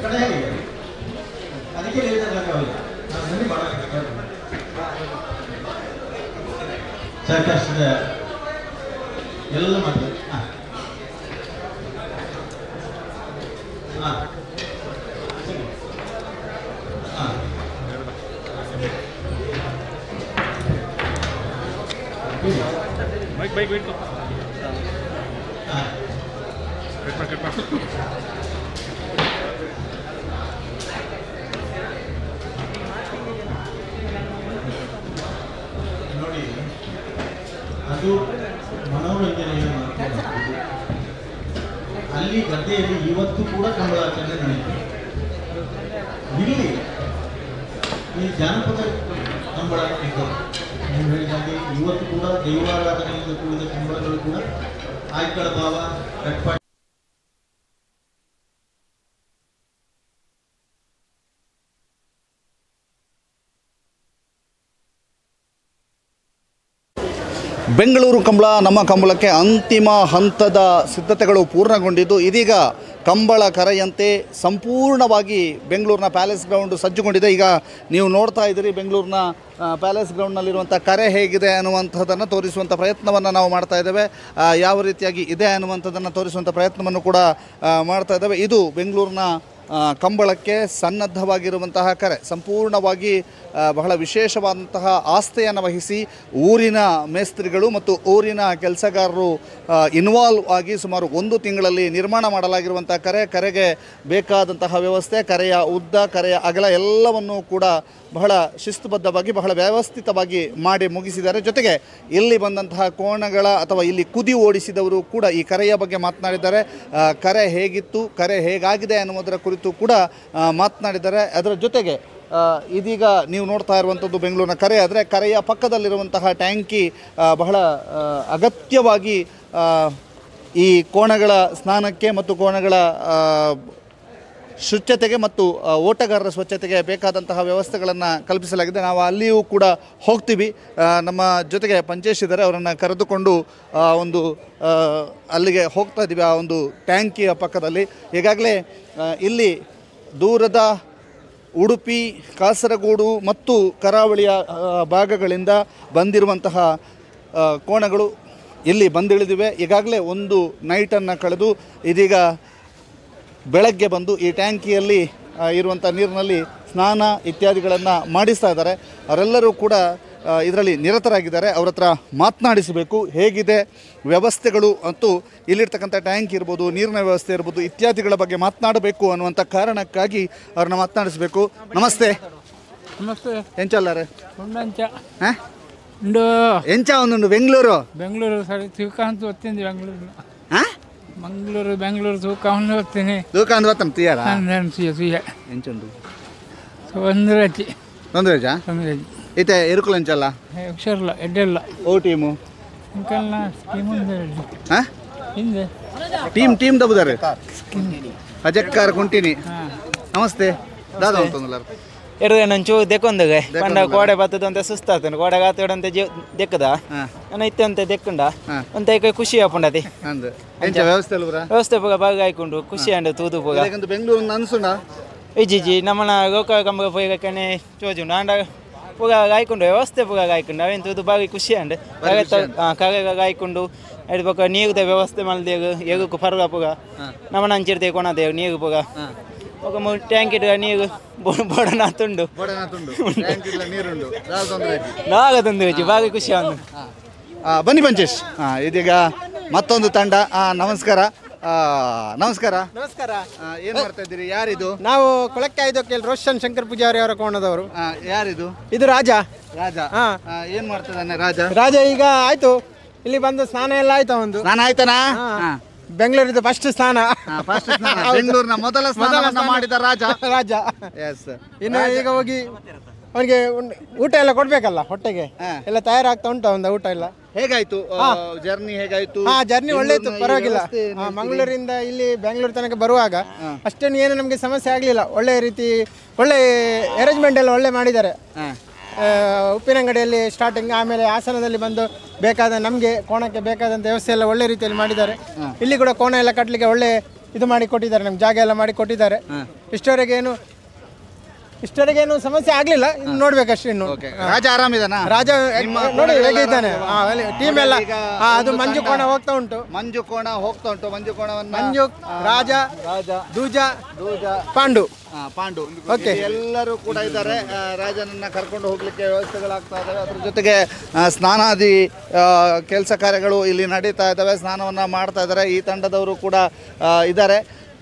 ಕಡೆ ಹೇಗೆ ಅದಕ್ಕೆ ಲೇಸರ್ ಲಗಾವಿಲ್ಲ, ಅದರಲ್ಲಿ ಭಾಳ ಕಷ್ಟ. ಸಹಕರಿಸಿದ ಎಲ್ಲ ಮಾತು. ಹಾಂ ಹಾಂ ಹಾಂ ಬೈಕ್ ಬೈಕ್ ಬಿಟ್ಟು. ಹಾಂ, ಕಟ್ ಮಾಡು, ಕಟ್ ಮಾಡು. ನೋಡಿ, ಅದು ಮನೋರಂಜನೆಯ ಮಾತ್ರ. ಅಲ್ಲಿ ಗದ್ದೆಯಲ್ಲಿ ಇವತ್ತು ಕೂಡ ಕಂಬಳಾಚರಣೆ ನಡೆಯುತ್ತದೆ. ಇಲ್ಲಿ ಈ ಜಾನಪದ ಕಂಬಳ ಇದ್ದವು ನೀವು ಹೇಳಿದಂಗೆ ಇವತ್ತು ಕೂಡ ದೈವಾರಾಧನೆಯಿಂದ ಕೂಡಿದ ಕಂಬಳಗಳು ಕೂಡ ಆಯ್ಕಳ ಭಾವ, ಕಟ್ಪಾಡಿ ಬೆಂಗಳೂರು ಕಂಬಳ ನಮ್ಮ ಕಂಬಳಕ್ಕೆ ಅಂತಿಮ ಹಂತದ ಸಿದ್ಧತೆಗಳು ಪೂರ್ಣಗೊಂಡಿದ್ದು ಇದೀಗ ಕಂಬಳ ಕರೆಯಂತೆ ಸಂಪೂರ್ಣವಾಗಿ ಬೆಂಗಳೂರಿನ ಪ್ಯಾಲೇಸ್ ಗ್ರೌಂಡ್ ಸಜ್ಜುಗೊಂಡಿದೆ. ಈಗ ನೀವು ನೋಡ್ತಾ ಇದ್ದೀರಿ ಬೆಂಗಳೂರಿನ ಪ್ಯಾಲೇಸ್ ಗ್ರೌಂಡ್ನಲ್ಲಿರುವಂಥ ಕರೆ ಹೇಗಿದೆ ಅನ್ನುವಂಥದ್ದನ್ನು ತೋರಿಸುವಂಥ ಪ್ರಯತ್ನವನ್ನು ನಾವು ಮಾಡ್ತಾ ಇದ್ದೇವೆ. ಯಾವ ರೀತಿಯಾಗಿ ಇದೆ ಅನ್ನುವಂಥದ್ದನ್ನು ತೋರಿಸುವಂಥ ಪ್ರಯತ್ನವನ್ನು ಕೂಡ ಮಾಡ್ತಾ ಇದ್ದೇವೆ. ಇದು ಬೆಂಗಳೂರಿನ ಕಂಬಳಕ್ಕೆ ಸನ್ನದ್ಧವಾಗಿರುವಂತಹ ಕರೆ. ಸಂಪೂರ್ಣವಾಗಿ ಬಹಳ ವಿಶೇಷವಾದಂತಹ ಆಸ್ಥೆಯನ್ನು ವಹಿಸಿ ಊರಿನ ಮೇಸ್ತ್ರಿಗಳು ಮತ್ತು ಊರಿನ ಕೆಲಸಗಾರರು ಇನ್ವಾಲ್ವ್ ಆಗಿ ಸುಮಾರು 1 ತಿಂಗಳಲ್ಲಿ ನಿರ್ಮಾಣ ಮಾಡಲಾಗಿರುವಂಥ ಕರೆ. ಕರೆಗೆ ಬೇಕಾದಂತಹ ವ್ಯವಸ್ಥೆ, ಕರೆಯ ಉದ್ದ, ಕರೆಯ ಅಗಲ ಎಲ್ಲವನ್ನೂ ಕೂಡ ಬಹಳ ಶಿಸ್ತುಬದ್ಧವಾಗಿ, ಬಹಳ ವ್ಯವಸ್ಥಿತವಾಗಿ ಮಾಡಿ ಮುಗಿಸಿದ್ದಾರೆ. ಜೊತೆಗೆ ಇಲ್ಲಿ ಬಂದಂತಹ ಕೋಣಗಳ ಅಥವಾ ಇಲ್ಲಿ ಕುದಿ ಓಡಿಸಿದವರು ಕೂಡ ಈ ಕರೆಯ ಬಗ್ಗೆ ಮಾತನಾಡಿದ್ದಾರೆ. ಕರೆ ಹೇಗಿತ್ತು, ಕರೆ ಹೇಗಾಗಿದೆ ಅನ್ನುವುದರ ಕುರಿತು ಕೂಡ ಮಾತನಾಡಿದ್ದಾರೆ. ಅದರ ಜೊತೆಗೆ ಇದೀಗ ನೀವು ನೋಡ್ತಾ ಇರುವಂಥದ್ದು ಬೆಂಗಳೂರಿನ ಕರೆ. ಆದರೆ ಕರೆಯ ಪಕ್ಕದಲ್ಲಿರುವಂತಹ ಟ್ಯಾಂಕಿ ಬಹಳ ಅಗತ್ಯವಾಗಿ ಈ ಕೋಣಗಳ ಸ್ನಾನಕ್ಕೆ ಮತ್ತು ಕೋಣಗಳ ಶುಚ್ಛತೆಗೆ ಮತ್ತು ಓಟಗಾರರ ಸ್ವಚ್ಛತೆಗೆ ಬೇಕಾದಂತಹ ವ್ಯವಸ್ಥೆಗಳನ್ನು ಕಲ್ಪಿಸಲಾಗಿದೆ. ನಾವು ಅಲ್ಲಿಯೂ ಕೂಡ ಹೋಗ್ತೀವಿ. ನಮ್ಮ ಜೊತೆಗೆ ಪಂಚೇಶ್ ಇದ್ದಾರೆ, ಅವರನ್ನು ಕರೆದುಕೊಂಡು ಒಂದು ಅಲ್ಲಿಗೆ ಹೋಗ್ತಾ ಇದ್ದೀವಿ, ಆ ಒಂದು ಟ್ಯಾಂಕಿಯ ಪಕ್ಕದಲ್ಲಿ. ಈಗಾಗಲೇ ಇಲ್ಲಿ ದೂರದ ಉಡುಪಿ, ಕಾಸರಗೋಡು ಮತ್ತು ಕರಾವಳಿಯ ಭಾಗಗಳಿಂದ ಬಂದಿರುವಂತಹ ಕೋಣಗಳು ಇಲ್ಲಿ ಬಂದಿಳಿದಿವೆ. ಈಗಾಗಲೇ ಒಂದು ನೈಟನ್ನು ಕಳೆದು ಇದೀಗ ಬೆಳಗ್ಗೆ ಬಂದು ಈ ಟ್ಯಾಂಕಿಯಲ್ಲಿ ಇರುವಂಥ ನೀರಿನಲ್ಲಿ ಸ್ನಾನ ಇತ್ಯಾದಿಗಳನ್ನು ಮಾಡಿಸ್ತಾ ಇದ್ದಾರೆ. ಅವರೆಲ್ಲರೂ ಕೂಡ ಇದರಲ್ಲಿ ನಿರತರಾಗಿದ್ದಾರೆ. ಅವರ ಹತ್ರ ಮಾತನಾಡಿಸಬೇಕು, ಹೇಗಿದೆ ವ್ಯವಸ್ಥೆಗಳು ಮತ್ತು ಇಲ್ಲಿರ್ತಕ್ಕಂಥ ಟ್ಯಾಂಕ್ ಇರ್ಬೋದು, ನೀರಿನ ವ್ಯವಸ್ಥೆ ಇರ್ಬೋದು ಇತ್ಯಾದಿಗಳ ಬಗ್ಗೆ ಮಾತನಾಡಬೇಕು ಅನ್ನುವಂಥ ಕಾರಣಕ್ಕಾಗಿ ಅವ್ರನ್ನ ಮಾತನಾಡಿಸಬೇಕು. ನಮಸ್ತೆ. ನಮಸ್ತೆ. ಎಂಚಲ್ಲಾರೆ? ಎಂಚ ಒಂದುಂಡು ಬೆಂಗಳೂರು? ಬೆಂಗಳೂರು ಸರಿ ತೂಕ ಅಂತ ಓದ್ತೀನಿ. ಬೆಂಗಳೂರು ಮಂಗಳೂರು ಬೆಂಗಳೂರು ತೂಕ ಒಂದು ಓದ್ತೀನಿ. ತೂಕ ಅಂದ್ ಓದ್ತಾನೆ ತೀಯಾರ? ಎಂಚುಂಡು? ತೊಂದರೆ ಅಜ್ಜಿ. ತೊಂದರೆ ಅಜ್ಜಾ? ತೊಂದರೆ ಅಜ್ಜಿ. ಇತ್ತೆ ಎರುಕುಲು ಎಂಚಲ್ಲ? ಹುಷಾರಿಲ್ಲ, ಎಡ್ಡೆಲ್ಲ. ಓ ಟೀಮು? ಸ್ಕೀಮ್ ಹಿಂದೆ ಟೀಮ್ ಟೀಮ್ ದಬ್ಬುದಾರೆ ಅಜಕ್ಕಾರ ಕುಂಟಿನಿ. ನಮಸ್ತೆ ದಾದಾ ಅಂತಂದಲ್ಲ ಎರಡಂಚು ದೆಕ್ಕೊಂದಗೆ ಪಂಡ ಕೋಡೆ ಬತ್ತದಂತೆ ಸುಸ್ತಾಗ್ತಾನೆ, ಕೋಡೆ ಆತಡಂತೆ ಜೀವ ದೆಕ್ಕದ ನನ್ನ ಇತ್ತಂತೆ ದೆಕ್ಕುಂಡ ಅಂತ ಖುಷಿ ಆಪುಂಡತಿ. ವ್ಯವಸ್ಥೆ ವ್ಯವಸ್ಥೆ ಪೋಗ ಬಾಗ ಆಯ್ಕೊಂಡು ಖುಷಿ ಅಂಡ ತೂದು ಪೋಗ ಬೆಂಗಳೂರು ಅನ್ಸುಂಡ ಇಜ್ಜಿಜಿ ನಮ್ಮನ ಗೋಕ ಕಂಬ ಪೋಯಕನೆ ಚೋಜುಂಡು ಆಂಡ ಪುಗ ಆಯ್ಕೊಂಡು ವ್ಯವಸ್ಥೆ ಪುಗ ಆಯ್ಕೊಂಡು ಅವೇನು ತೂದು ಬಾಗಿ ಖುಷಿ ಅಂಡ್ ಕಗ ಆಯ್ಕೊಂಡು ಬೊಕ್ಕ ನೀರುದ ವ್ಯವಸ್ಥೆ ಮಲ್ದೇಗ ಎಗಕ್ಕೆ ಪರ್ದ ಪುಗ ನಮ್ಮನ ಅಂಚಿರ್ತೆ ಕೊಣದೇವು ನೀರು ಪುಗ ఒక ಟ್ಯಾಂಕ್ ಇಟ್ಟು ನೀರು ಬೋಡನಾತುಂಡು ನಾಗ ತೊಂದರೆ ಬಾಗಿ ಖುಷಿ ಆಂದು. ಬನ್ನಿ ಪಂಚೇಶ್. ಇದೀಗ ಮತ್ತೊಂದು ತಂಡ. ನಮಸ್ಕಾರ. ನಮಸ್ಕಾರ. ನಮಸ್ಕಾರ. ಏನ್ ಮಾಡ್ತಾ ಇದ್ದೀರಿ? ಯಾರಿದು? ನಾವು ಕೊಳಕ್ಕಾಯ್ದಕ್ಕೆ ರೋಷನ್ ಶಂಕರ್ ಪೂಜಾರಿ ಅವರ ಕೋಣದವರು. ಯಾರಿದು? ಇದು ರಾಜ. ರಾಜ ಏನ್ ಮಾಡ್ತಿದ್ದಾನೆ ರಾಜ? ರಾಜ ಈಗ ಆಯ್ತು, ಇಲ್ಲಿ ಬಂದು ಸ್ನಾನ ಎಲ್ಲ ಆಯ್ತು. ಒಂದು ಸ್ನಾನ ಆಯ್ತಾನಾ? ಬೆಂಗಳೂರಿನ ಫಸ್ಟ್ ಸ್ನಾನ, ಬೆಂಗಳೂರಿನ ಮೊದಲ ಸ್ನಾನ ಮಾಡಿದ ರಾಜ. ರಾಜ ಇನ್ನು ಈಗ ಹೋಗಿ ಅವನಿಗೆ ಊಟ ಎಲ್ಲ ಕೊಡ್ಬೇಕಲ್ಲ, ಹೊಟ್ಟೆಗೆ ಎಲ್ಲ ತಯಾರಾಗ್ತಾ ಉಂಟು ಒಂದು ಊಟ ಎಲ್ಲ. ಹೇಗಾಯ್ತು ಜರ್ನಿ? ಹೇಗಾಯ್ತು? ಹಾ, ಜರ್ನಿ ಒಳ್ಳೆ ಇತ್ತು, ಪರವಾಗಿಲ್ಲ. ಮಂಗಳೂರಿಂದ ಇಲ್ಲಿ ಬೆಂಗಳೂರು ತನಕ ಬರುವಾಗ ಅಷ್ಟೇನು ಏನು ನಮಗೆ ಸಮಸ್ಯೆ ಆಗಲಿಲ್ಲ. ಒಳ್ಳೆ ರೀತಿ ಒಳ್ಳೆ ಅರೇಂಜ್ಮೆಂಟ್ ಎಲ್ಲ ಒಳ್ಳೆ ಮಾಡಿದ್ದಾರೆ. ಉಪ್ಪಿನಂಗಡಿಯಲ್ಲಿ ಸ್ಟಾರ್ಟಿಂಗ್, ಆಮೇಲೆ ಹಾಸನದಲ್ಲಿ ಬಂದು ಬೇಕಾದ ನಮಗೆ ಕೋಣಕ್ಕೆ ಬೇಕಾದಂಥ ವ್ಯವಸ್ಥೆ ಎಲ್ಲ ಒಳ್ಳೆ ರೀತಿಯಲ್ಲಿ ಮಾಡಿದ್ದಾರೆ. ಇಲ್ಲಿ ಕೂಡ ಕೋಣ ಎಲ್ಲ ಕಟ್ಟಲಿಕ್ಕೆ ಒಳ್ಳೆ ಇದು ಮಾಡಿ ಕೊಟ್ಟಿದ್ದಾರೆ, ನಮ್ಗೆ ಜಾಗ ಎಲ್ಲ ಮಾಡಿ ಕೊಟ್ಟಿದ್ದಾರೆ. ಇಷ್ಟವರೆಗೇನು ಸಮಸ್ಯೆ ಆಗಲಿಲ್ಲ, ಇನ್ನು ನೋಡ್ಬೇಕಷ್ಟೇ. ಇನ್ನು ರಾಜ ಆರಾಮಿದಾನ? ರಾಜ ನೋಡಿ ಹೇಗೆ ಇದ್ದಾನೆ. ಟೀಮ್ ಎಲ್ಲ ಅದು ಮಂಜು ಕೋಣ ಹೋಗ್ತಾ ಉಂಟು. ಮಂಜು ಕೋಣ ಹೋಗ್ತಾ ಉಂಟು. ಮಂಜು ಕೋಣವನ್ನು ಮಂಜು, ರಾಜ, ರಾಜ, ದೂಜ, ಪಾಂಡು, ಪಾಂಡು ಓಕೆ ಎಲ್ಲರೂ ಕೂಡ ಇದ್ದಾರೆ. ರಾಜನನ್ನ ಕರ್ಕೊಂಡು ಹೋಗ್ಲಿಕ್ಕೆ ವ್ಯವಸ್ಥೆಗಳಾಗ್ತಾ ಇದ್ದಾವೆ. ಅದ್ರ ಜೊತೆಗೆ ಸ್ನಾನಾದಿ ಕೆಲಸ ಕಾರ್ಯಗಳು ಇಲ್ಲಿ ನಡೀತಾ ಇದ್ದಾವೆ. ಸ್ನಾನವನ್ನು ಮಾಡ್ತಾ ಇದ್ದಾರೆ. ಈ ತಂಡದವರು ಕೂಡ ಇದ್ದಾರೆ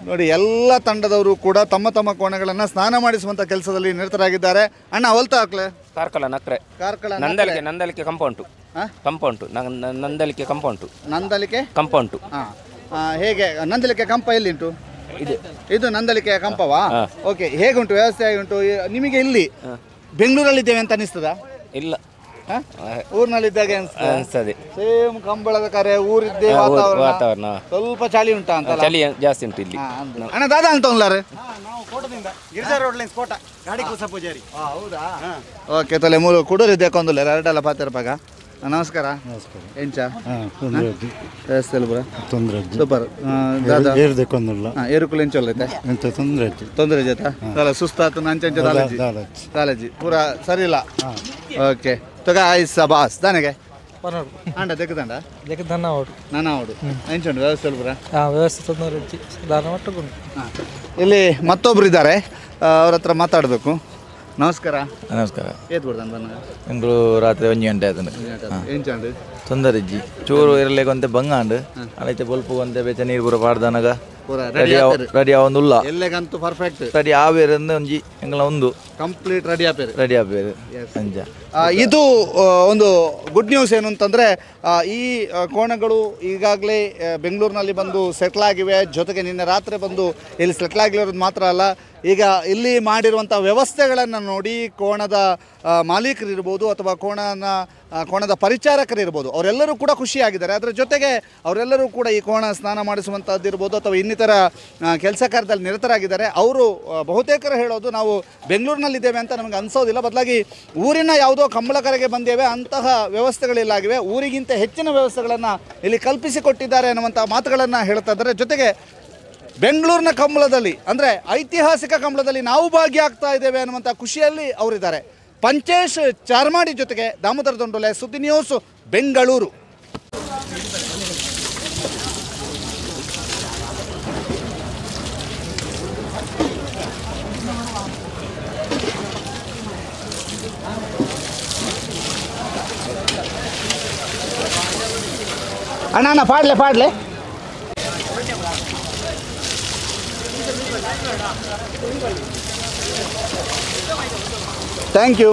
ನೋಡಿ. ಎಲ್ಲ ತಂಡದವರು ಕೂಡ ತಮ್ಮ ತಮ್ಮ ಕೋಣೆಗಳನ್ನು ಸ್ನಾನ ಮಾಡಿಸುವಂಥ ಕೆಲಸದಲ್ಲಿ ನಿರತರಾಗಿದ್ದಾರೆ. ಅಣ್ಣ ಹೊಲ್ತಾ ಹಾಕ್ಲೆ? ಕಾರ್ಕಳ ನಕ್ರೆ. ಕಾರ್ಕಳ ನಂದಲಿಕೆ. ನಂದಲಿಕೆ ಕಂಪೌಂಟು. ಕಂಪೌಂಟು ನಂದಲಿಕೆ ಕಂಪೌಂಟು. ನಂದಲಿಕೆ ಕಂಪೌಂಟು. ಹೇಗೆ ನಂದಲಿಕೆ ಕಂಪ ಎಲ್ಲಿಂಟು? ಇದು ನಂದಲಿಕೆಯ ಕಂಪವಾ? ಓಕೆ, ಹೇಗುಂಟು ವ್ಯವಸ್ಥೆ? ಹೇಗುಂಟು ನಿಮಗೆ? ಇಲ್ಲಿ ಬೆಂಗಳೂರಲ್ಲಿದ್ದೇವೆ ಅಂತ ಅನಿಸ್ತದಾ? ಇಲ್ಲ, ಊರಿನಲ್ಲಿದ್ದಾಗ ಅನಿಸ್ತದೆ. ಸೇಮ್ ಕಂಬಳದ ಕರೆ ಊರಿದ್ದೇ ವಾತಾವರಣ. ಸ್ವಲ್ಪ ಚಳಿ ಉಂಟಾ ಅಂತ? ಚಳಿ ಜಾಸ್ತಿ ಉಂಟು ಇಲ್ಲಿ. ಅಣ್ಣ ದಾದಾ ಅಂತ ಉಂಡ್ಲಾರೆ? ಗಿರಿಜಾ ರೋಡ್ ಲೈನ್ಸ್ ಕೋಟ ಗಾಡಿ ಕೂಸ ಪೂಜಾರಿ. ಹೌದಾ? ಓಕೆ, ತಲೆ ಮೂರು ಕುಡೂರು ಇದ್ದೆ ಕೊಂದುಲ್ಲ ಎರಡಲ್ಲ ಪಾತ್ರ ಪಾಗ. ನಮಸ್ಕಾರ. ನಮಸ್ಕಾರ. ಎಂಚ ತೊಂದರೆ ವ್ಯವಸ್ಥೆ ಪೂರ ತೊಂದರೆ. ಸೂಪರ್. ಏರ್ದಕ್ಕೊಂದಿಲ್ಲ. ಏರುಕುಲು ಎಂಚ ಐತೆ? ಎಂತ ತೊಂದರೆ ಐತಿ? ತೊಂದರೆ ಜೊತೆ ಅಲ್ಲ, ಸುಸ್ತಾತು ಅಂಚೆ ದಾಲಜಿ ದಾಲಜಿ ಪೂರ ಸರಿ ಇಲ್ಲ. ಓಕೆ ತಗ ಐಸ್ ಬಾಸ್ ದಾನೆಗೆ ಅಂಡ ದೆಕ್ಕದಂಡ ದೆಕ್ಕದನ್ನ ಅವಡು ನಾನಾ ಅವಡು ಎಂಚುಂಡು ವ್ಯವಸ್ಥೆ ಪೂರ? ವ್ಯವಸ್ಥೆ ತೊಂದರೆ ದಾನ ಮಟ್ಟುಂಟು. ಇಲ್ಲಿ ಮತ್ತೊಬ್ರು ಇದ್ದಾರೆ, ಅವ್ರ ಹತ್ರ ಮಾತಾಡಬೇಕು. ನಮಸ್ಕಾರ. ನಮಸ್ಕಾರ. ಏತ್ ಕೊಡ್ತಾನೆ ಬನ್ನ? ಎಂಗಳು ರಾತ್ರಿ 1 ಗಂಟೆ ಆಯ್ತು. ಎಂಚಾಂಡು? ತೊಂದರೆ ಇಜ್ಜಿ ಚೂರು ಇರಲೇಕ ಒಂತೆ ಬಂಗಾಂಡು ಅಲೈತೆ ಬೊಲ್ಪು ಒಂತೆ ಬೆಚ್ಚ ನೀರು ಪೂರ ಪಾಡ್ದನಗ ರೆಡಿ ಆವೊಂದುಲ್ಲ. ಎಲ್ಲಗಂತೂ ಪರ್ಫೆಕ್ಟ್ ರೆಡಿ ಆವೇರಂದು ಒಂಜಿ ಎಂಗಳ ಒಂದು ಕಂಪ್ಲೀಟ್ ರೆಡಿ ಆಪೇರು ರೆಡಿ ಆಪೇರು ಅಂಚ. ಇದು ಒಂದು ಗುಡ್ ನ್ಯೂಸ್ ಏನು ಅಂತಂದರೆ, ಈ ಕೋಣಗಳು ಈಗಾಗಲೇ ಬೆಂಗಳೂರಿನಲ್ಲಿ ಬಂದು ಸೆಟ್ಲ್ ಆಗಿವೆ. ಜೊತೆಗೆ ನಿನ್ನೆ ರಾತ್ರಿ ಬಂದು ಇಲ್ಲಿ ಸೆಟ್ಲ್ ಆಗಿರೋದು ಮಾತ್ರ ಅಲ್ಲ, ಈಗ ಇಲ್ಲಿ ಮಾಡಿರುವಂಥ ವ್ಯವಸ್ಥೆಗಳನ್ನು ನೋಡಿ ಕೋಣದ ಮಾಲೀಕರಿರ್ಬೋದು ಅಥವಾ ಕೋಣದ ಪರಿಚಾರಕರಿರ್ಬೋದು, ಅವರೆಲ್ಲರೂ ಕೂಡ ಖುಷಿಯಾಗಿದ್ದಾರೆ. ಅದರ ಜೊತೆಗೆ ಅವರೆಲ್ಲರೂ ಕೂಡ ಈ ಕೋಣ ಸ್ನಾನ ಮಾಡಿಸುವಂಥದ್ದಿರ್ಬೋದು ಅಥವಾ ಇನ್ನಿತರ ಕೆಲಸ ಕಾರ್ಯದಲ್ಲಿ ನಿರತರಾಗಿದ್ದಾರೆ. ಅವರು ಬಹುತೇಕರು ಹೇಳೋದು, ನಾವು ಬೆಂಗಳೂರಿನಲ್ಲಿದ್ದೇವೆ ಅಂತ ನಮಗೆ ಅನಿಸೋದಿಲ್ಲ, ಬದಲಾಗಿ ಊರಿನ ಯಾವುದೋ ಕಂಬಳಕರೆಗೆ ಬಂದೇವೆ ಅಂತಹ ವ್ಯವಸ್ಥೆಗಳಿಲ್ಲಾಗಿವೆ, ಊರಿಗಿಂತ ಹೆಚ್ಚಿನ ವ್ಯವಸ್ಥೆಗಳನ್ನು ಇಲ್ಲಿ ಕಲ್ಪಿಸಿಕೊಟ್ಟಿದ್ದಾರೆ ಅನ್ನುವಂಥ ಮಾತುಗಳನ್ನು ಹೇಳ್ತಾ ಇದ್ದಾರೆ. ಜೊತೆಗೆ ಬೆಂಗಳೂರಿನ ಕಂಬಳದಲ್ಲಿ ಅಂದರೆ ಐತಿಹಾಸಿಕ ಕಂಬಳದಲ್ಲಿ ನಾವು ಭಾಗಿಯಾಗ್ತಾ ಇದ್ದೇವೆ ಅನ್ನುವಂಥ ಖುಷಿಯಲ್ಲಿ ಅವರಿದ್ದಾರೆ. ಪಂಚೇಶ್ ಚಾರ್ಮಾಡಿ ಜೊತೆಗೆ ದಾಮೋದರ ದೊಂಡೋಲೆ, ಸುದ್ದಿ ನ್ಯೂಸ್, ಬೆಂಗಳೂರು. ಅಣ್ಣ ಅಣ್ಣ ಪಾಡ್ಲೆ ಪಾಡ್ಲೆ. Thank you.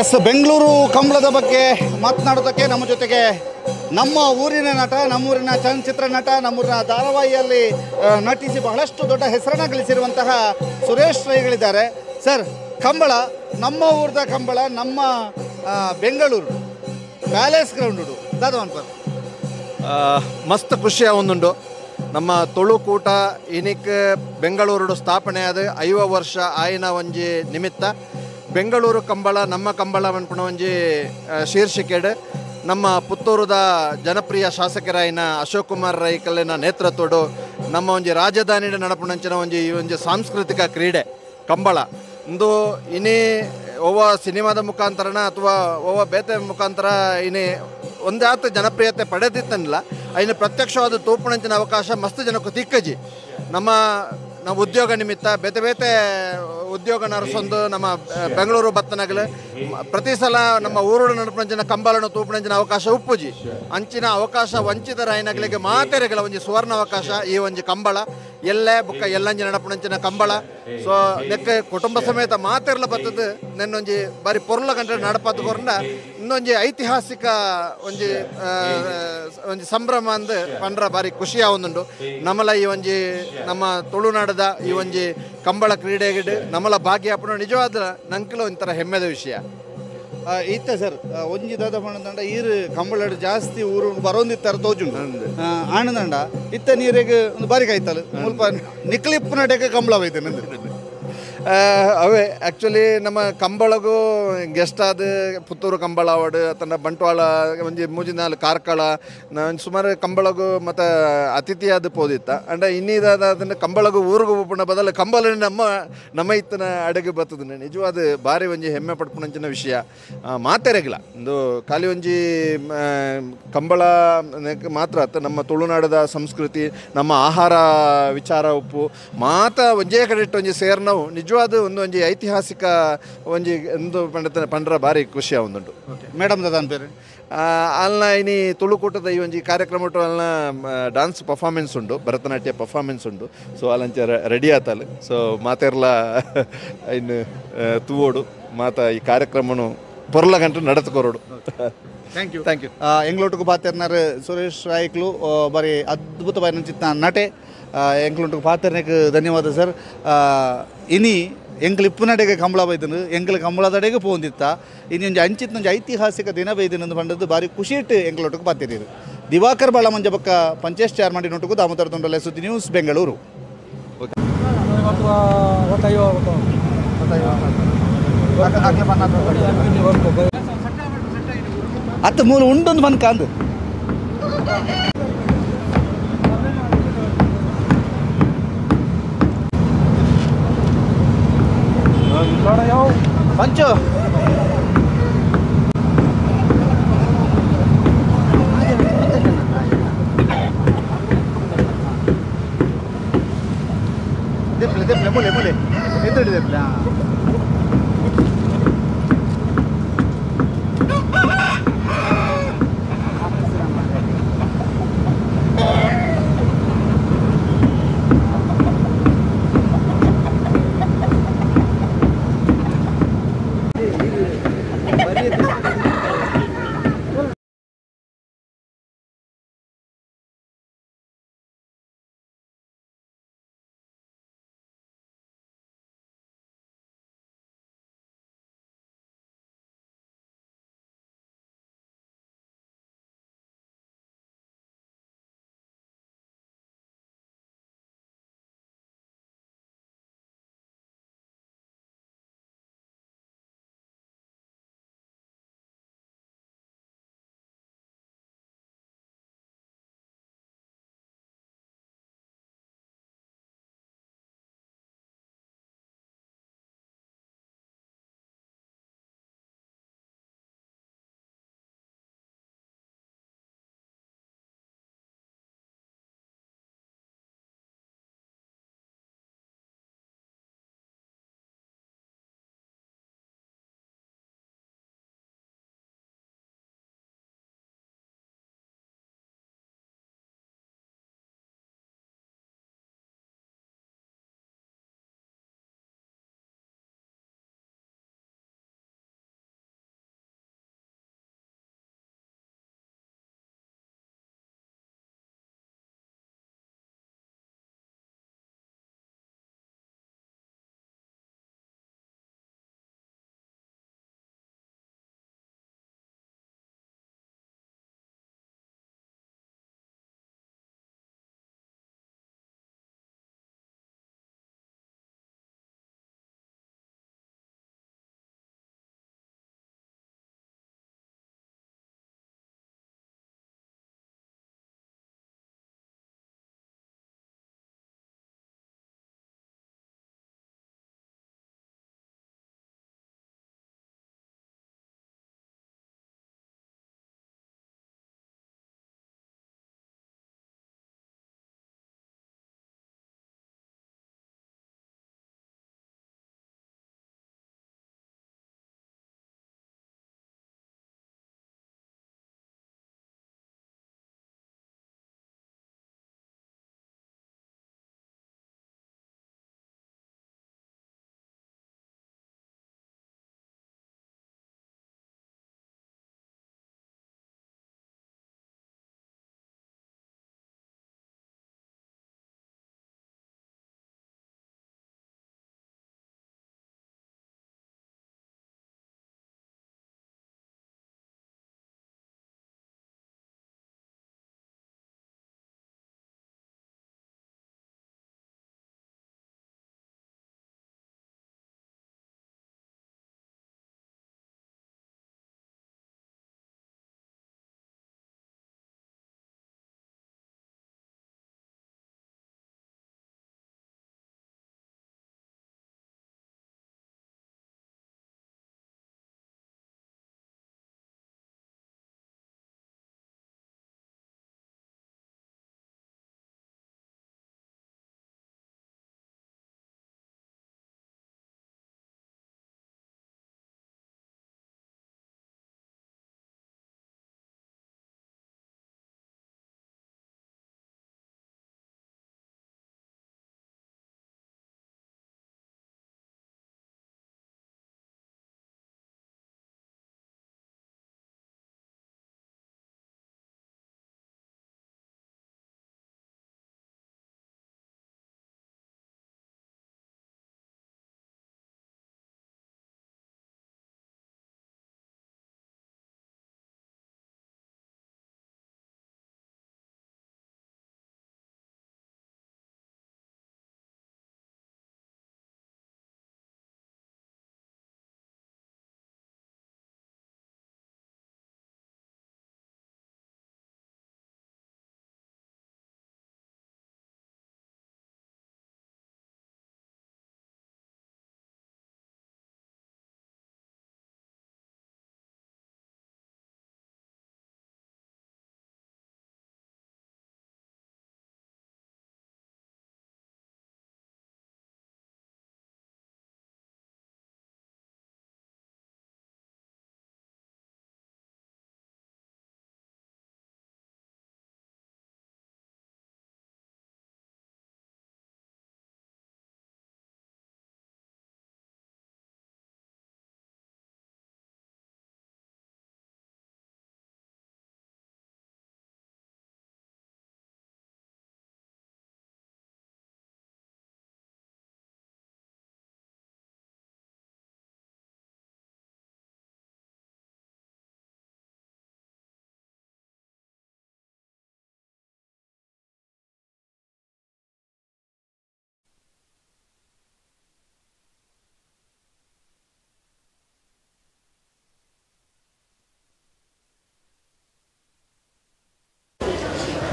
S, Bengaluru ಕಂಬಳದ ಬಗ್ಗೆ ಮಾತನಾಡೋದಕ್ಕೆ ನಮ್ಮ ಜೊತೆಗೆ ನಮ್ಮ ಊರಿನ ನಟ, ನಮ್ಮೂರಿನ ಚಲನಚಿತ್ರ ನಟ, ನಮ್ಮೂರಿನ ಧಾರಾವಾಹಿಯಲ್ಲಿ ನಟಿಸಿ ಬಹಳಷ್ಟು ದೊಡ್ಡ ಹೆಸರನ್ನು ಗಳಿಸಿರುವಂತಹ ಸುರೇಶ್ ರೈಗಳಿದ್ದಾರೆ. ಸರ್, ಕಂಬಳ ನಮ್ಮ ಊರದ ಕಂಬಳ, ನಮ್ಮ ಬೆಂಗಳೂರು ಪ್ಯಾಲೇಸ್ ಗ್ರೌಂಡು ದಾದವನ್ಪರ್ ಮಸ್ತ್ ಖುಷಿಯ ಒಂದುಂಡು. ನಮ್ಮ ತುಳುಕೂಟ ಇನಿಕ್ ಬೆಂಗಳೂರು ಸ್ಥಾಪನೆ ಆದ 50 ವರ್ಷ ಆಯಿನ ಒಂಜಿ ನಿಮಿತ್ತ ಬೆಂಗಳೂರು ಕಂಬಳ ನಮ್ಮ ಕಂಬಳ ಪನ್ಪುನ ಒಂಜಿ ಶೀರ್ಷಿಕೆಡ್ ನಮ್ಮ ಪುತ್ತೂರುದ ಜನಪ್ರಿಯ ಶಾಸಕರಾಯಿನ ಅಶೋಕ್ ಕುಮಾರ್ ರೈ ಕಲ್ಲಿನ ನೇತೃತ್ವಡು ನಮ್ಮ ಒಂಜಿ ರಾಜಧಾನಿ ನಡಪುನಂಚಿನ ಒಂಜಿ ಈ ಒಂಜಿ ಸಾಂಸ್ಕೃತಿಕ ಕ್ರೀಡೆ ಕಂಬಳ ಇಂದು ಇನಿ ಒವ್ವ ಸಿನಿಮಾದ ಮುಖಾಂತರನ ಅಥವಾ ಒವ್ವ ಬೇತೆ ಮುಖಾಂತರ ಇನಿ ಒಂದಾತ ಜನಪ್ರಿಯತೆ ಪಡೆದಿತ್ತನಿಲ್ಲ, ಐನ ಪ್ರತ್ಯಕ್ಷವಾದ ತೋಪುಣಂಚಿನ ಅವಕಾಶ ಮಸ್ತ್ ಜನಕ್ಕೂ ತಿಕ್ಕಜಿ. ನಮ್ಮ ನಾವು ಉದ್ಯೋಗ ನಿಮಿತ್ತ ಬೇತೆ ಬೇತೆ ಉದ್ಯೋಗ ನರಸೊಂದು ನಮ್ಮ ಬೆಂಗಳೂರು ಬತ್ತನಗಲು ಪ್ರತಿ ಸಲ ನಮ್ಮ ಊರು ನಡಪುಣಂಚಿನ ಕಂಬಳನ್ನು ತೂಪುಣಂಚಿನ ಅವಕಾಶ ಉಪ್ಪುಜಿ. ಅಂಚಿನ ಅವಕಾಶ ವಂಚಿತರಾಯಿನಗಳಿಗೆ ಮಾತೆರೆಗಳ ಒಂಜಿ ಸುವರ್ಣ ಅವಕಾಶ ಈ ಒಂಜಿ ಕಂಬಳ ಎಲ್ಲೇ ಬುಕ್ಕ ಎಲ್ಲಂಜಿ ನಡಪುಣಂಚಿನ ಕಂಬಳ. ಸೊ ನೆಕ್ಕ ಕುಟುಂಬ ಸಮೇತ ಮಾತೆರ್ಲ ಬತ್ತದ ನೆನ್ನೊಂಜಿ ಬಾರಿ ಪೊರ್ಲ ಗಂಟೆ ನಡಪತ್ತುಕೊಂಡ ಇನ್ನೊಂಜಿ ಐತಿಹಾಸಿಕ ಒಂಜಿ ಒಂಜಿ ಸಂಭ್ರಮ ಅಂದ್ ಪಂಡ್ರ ಬಾರಿ ಖುಷಿಯ ಒಂದುಂಡು. ನಮ್ಮಲ ಈ ಒಂಜಿ ನಮ್ಮ ತುಳುನಾಡದ ಈ ಒಂಜಿ ಕಂಬಳ ಕ್ರೀಡೆಗೆ ನಮ್ಮಲ ಭಾಗ್ಯ ನಿಜವಾದ ನಂಕಲ ಒಂಥರ ಹೆಮ್ಮೆದ ವಿಷಯ. ಇತ್ತೆ ಸರ್ ಒಂಜಿ ದಾದ ಪಂಡ ಈರು ಕಂಬಳ ಜಾಸ್ತಿ ಊರು ಬರೋಂದಿತ್ತಾರೆ ತೋಜುಂಡು ಆಣದಂಡ ಇತ್ತ ನೀರಿಗೆ ಒಂದು ಬಾರಿ ಕಾಯ್ತಲ್ಲ ಮುಲ್ಪ ನಿಕ್ಲಿಪ್ಪು ನಡೆಗೆ ಕಂಬಳ ಹೋಯ್ತು ನಂದು. ಅವೇ ಆ್ಯಕ್ಚುಲಿ ನಮ್ಮ ಕಂಬಳಗೂ ಗೆಸ್ಟ್ ಆದ ಪುತ್ತೂರು ಕಂಬಳ ಅವಾರ್ಡ್ ಅಥವಾ ಬಂಟ್ವಾಳ ಒಂಜಿ ಮೂಜಿ ನಾಲ್ ಕಾರ್ಕಳ ಸುಮಾರು ಕಂಬಳಗೂ ಮತ್ತು ಅತಿಥಿಯಾದ ಪೋದಿತ್ತ ಅಂಡ ಇನ್ನಿದಾದ ಅದನ್ನು ಕಂಬಳಗೂ ಊರಿಗೂ ಪುಣ ಬದಲು ಕಂಬಳ ನಮ್ಮ ನಮ್ಮ ಇತ್ತನ ಅಡುಗೆ ಬರ್ತದೆ. ನಿಜವಾದ ಭಾರಿ ಒಂಜಿ ಹೆಮ್ಮೆ ಪಡ್ಪುಣಂಚಿನ ವಿಷಯ ಮಾತೆರೆಗಿಲ್ಲ. ಒಂದು ಖಾಲಿ ಒಂಜಿ ಕಂಬಳ ಮಾತ್ರ ಅತ್ತ ನಮ್ಮ ತುಳುನಾಡದ ಸಂಸ್ಕೃತಿ ನಮ್ಮ ಆಹಾರ ವಿಚಾರ ಉಪ್ಪು ಮಾತ ಒಂಜೇ ಕಡೆ ಇಟ್ಟು ಒಂಜಿ ಸೇರ್ನವು ನಿಜವಾದ ಒಂದು ಒಂಜಿ ಐತಿಹಾಸಿಕ ಒಂಜಿ ಒಂದು ಪಂಡ ಪಂಡ್ರ ಭಾರಿ ಖುಷಿಯ ಒಂದುಂಟು. ಮೇಡಮ್ ದಾದಾನ್ പേര് ಅಲ್ಲ ಇನಿ ತುಳುಕೂಟದ ಈ ಒಂಜಿ ಕಾರ್ಯಕ್ರಮ ಅಲ್ಲ ಡಾನ್ಸ್ ಪರ್ಫಾರ್ಮೆನ್ಸ್ ಉಂಟು, ಭರತನಾಟ್ಯ ಪರ್ಫಾರ್ಮೆನ್ಸ್ ಉಂಟು. ಸೊ ಅಲ್ಲಂಚ ರೆಡಿ ಆತಲ್ಲ. ಸೊ ಮಾತೆರ್ಲ ಇನ್ನು ತೂವೋಡು ಮಾತ ಈ ಕಾರ್ಯಕ್ರಮನು ಪೊರ್ಲ ಗಂಟೆ ನಡೆದುಕೊರೋಡು. Thank you thank you. ಎಂಗ್ಲೋಟುಕು ಪಾತೆರ್ನಾರ್ Suresh ರಾಯ್ಕ್ಲು ಬಾರಿ ಅದ್ಭುತವಾದ ಚಿತ್ತ ನಟೆ. ಎಂಕ್ಲುಂಟು ಪಾತೆರ್ನಕ್ಕೆ ಧನ್ಯವಾದ ಸರ್. ಇನಿ ಎಂಕ್ಲು ಇಪ್ಪುನಡೆಗೆ ಕಂಬಳ ಬೈದನು, ಎಂಕ್ಲು ಕಂಬಳದಡೆಗೆ ಪೋಂದಿತ್ತ ಇನಿ ಒಂಜಿ ಅಂಚಿತ್ನೊಂಜಿ ಐತಿಹಾಸಿಕ ದಿನ ಬೈದಿನಂದು ಪಂಡದ್ದು ಬಾರಿ ಖುಷಿಟ್ಟು ಎಂಕ್ಲೊಟ್ಟುಕು ಪಾತಿರೀರು. ದಿವಾಕರ್ ಬಾಳ ಮಂಜಬಕ್ಕ ಪಂಚೇಶ್ ಚಾರ್ಮಾಡಿ ನೋಟುಕು ದಾಮೋದರ ತೊಂಡಲೆ, ಸುದ್ದಿ ನ್ಯೂಸ್, ಬೆಂಗಳೂರು. Okay. ಅತ್ತ ಮೂಲು ಉಂಡೊಂದು ಬಂದ್ಕಾಂದು ಪಂಚು ದೆಪ್ಲೆ ದೆಪ್ಲೆ ಮೂಲೆ ಮೂಲೆ ಎದುರು ದೆಪ್ಲೆ.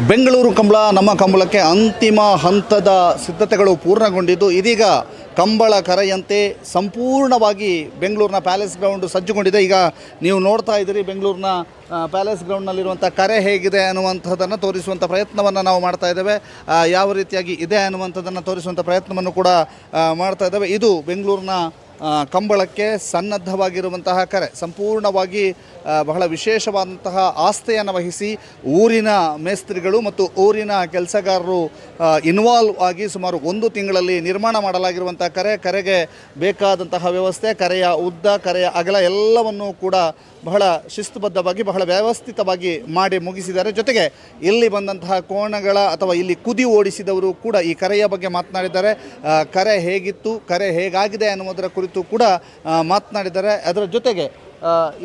Bengaluru Kambala ನಮ್ಮ ಕಂಬಳಕ್ಕೆ ಅಂತಿಮ ಹಂತದ ಸಿದ್ಧತೆಗಳು ಪೂರ್ಣಗೊಂಡಿದ್ದು ಇದೀಗ ಕಂಬಳ ಕರೆಯಂತೆ ಸಂಪೂರ್ಣವಾಗಿ ಬೆಂಗಳೂರಿನ ಪ್ಯಾಲೇಸ್ ಗ್ರೌಂಡ್ ಸಜ್ಜುಗೊಂಡಿದೆ. ಈಗ ನೀವು ನೋಡ್ತಾ ಇದ್ದೀರಿ ಬೆಂಗಳೂರಿನ ಪ್ಯಾಲೇಸ್ ಗ್ರೌಂಡ್ನಲ್ಲಿರುವಂಥ ಕರೆ ಹೇಗಿದೆ ಅನ್ನುವಂಥದ್ದನ್ನು ತೋರಿಸುವಂಥ ಪ್ರಯತ್ನವನ್ನು ನಾವು ಮಾಡ್ತಾ ಇದ್ದೇವೆ. ಯಾವ ರೀತಿಯಾಗಿ ಇದೆ ಅನ್ನುವಂಥದ್ದನ್ನು ತೋರಿಸುವಂಥ ಪ್ರಯತ್ನವನ್ನು ಕೂಡ ಮಾಡ್ತಾ ಇದ್ದೇವೆ. ಇದು ಬೆಂಗಳೂರಿನ ಕಂಬಳಕ್ಕೆ ಸನ್ನದ್ಧವಾಗಿರುವಂತಹ ಕರೆ. ಸಂಪೂರ್ಣವಾಗಿ ಬಹಳ ವಿಶೇಷವಾದಂತಹ ಆಸ್ಥೆಯನ್ನು ವಹಿಸಿ ಊರಿನ ಮೇಸ್ತ್ರಿಗಳು ಮತ್ತು ಊರಿನ ಕೆಲಸಗಾರರು ಇನ್ವಾಲ್ವ್ ಆಗಿ ಸುಮಾರು 1 ತಿಂಗಳಲ್ಲಿ ನಿರ್ಮಾಣ ಮಾಡಲಾಗಿರುವಂಥ ಕರೆ. ಕರೆಗೆ ಬೇಕಾದಂತಹ ವ್ಯವಸ್ಥೆ, ಕರೆಯ ಉದ್ದ, ಕರೆಯ ಅಗಲ ಎಲ್ಲವನ್ನೂ ಕೂಡ ಬಹಳ ಶಿಸ್ತುಬದ್ಧವಾಗಿ, ಬಹಳ ವ್ಯವಸ್ಥಿತವಾಗಿ ಮಾಡಿ ಮುಗಿಸಿದ್ದಾರೆ. ಜೊತೆಗೆ ಇಲ್ಲಿ ಬಂದಂತಹ ಕೋಣಗಳ ಅಥವಾ ಇಲ್ಲಿ ಕುದಿ ಓಡಿಸಿದವರು ಕೂಡ ಈ ಕರೆಯ ಬಗ್ಗೆ ಮಾತನಾಡಿದ್ದಾರೆ. ಕರೆ ಹೇಗಿತ್ತು, ಕರೆ ಹೇಗಾಗಿದೆ ಅನ್ನುವುದರ ಕುರಿತು ಕೂಡ ಮಾತನಾಡಿದ್ದಾರೆ. ಅದರ ಜೊತೆಗೆ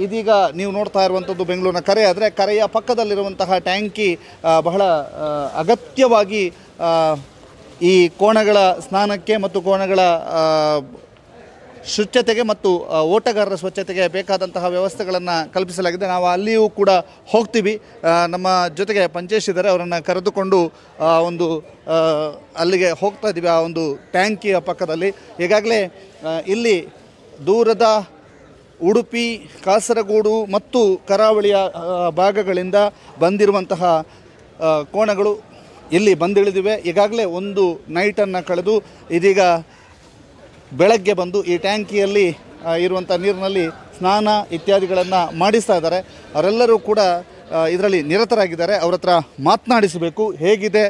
ಇದೀಗ ನೀವು ನೋಡ್ತಾ ಇರುವಂಥದ್ದು ಬೆಂಗಳೂರಿನ ಕರೆ. ಆದರೆ ಕರೆಯ ಪಕ್ಕದಲ್ಲಿರುವಂತಹ ಟ್ಯಾಂಕಿ ಬಹಳ ಅಗತ್ಯವಾಗಿ ಈ ಕೋಣಗಳ ಸ್ನಾನಕ್ಕೆ ಮತ್ತು ಕೋಣಗಳ ಶುಚ್ಛತೆಗೆ ಮತ್ತು ಓಟಗಾರರ ಸ್ವಚ್ಛತೆಗೆ ಬೇಕಾದಂತಹ ವ್ಯವಸ್ಥೆಗಳನ್ನು ಕಲ್ಪಿಸಲಾಗಿದೆ. ನಾವು ಅಲ್ಲಿಯೂ ಕೂಡ ಹೋಗ್ತೀವಿ. ನಮ್ಮ ಜೊತೆಗೆ ಪಂಚೇಶ್ ಇದ್ದಾರೆ, ಅವರನ್ನು ಕರೆದುಕೊಂಡು ಒಂದು ಅಲ್ಲಿಗೆ ಹೋಗ್ತಾ ಇದ್ದೀವಿ, ಆ ಒಂದು ಟ್ಯಾಂಕಿಯ ಪಕ್ಕದಲ್ಲಿ. ಈಗಾಗಲೇ ಇಲ್ಲಿ ದೂರದ ಉಡುಪಿ, ಕಾಸರಗೋಡು ಮತ್ತು ಕರಾವಳಿಯ ಭಾಗಗಳಿಂದ ಬಂದಿರುವಂತಹ ಕೋಣಗಳು ಇಲ್ಲಿ ಬಂದಿಳಿದಿವೆ. ಈಗಾಗಲೇ ಒಂದು ನೈಟನ್ನು ಕಳೆದು ಇದೀಗ ಬೆಳಗ್ಗೆ ಬಂದು ಈ ಟ್ಯಾಂಕಿಯಲ್ಲಿ ಇರುವಂಥ ನೀರಿನಲ್ಲಿ ಸ್ನಾನ ಇತ್ಯಾದಿಗಳನ್ನು ಮಾಡಿಸ್ತಾ ಇದ್ದಾರೆ. ಅವರೆಲ್ಲರೂ ಕೂಡ ಇದರಲ್ಲಿ ನಿರತರಾಗಿದ್ದಾರೆ. ಅವರ ಹತ್ರ ಮಾತನಾಡಿಸಬೇಕು, ಹೇಗಿದೆ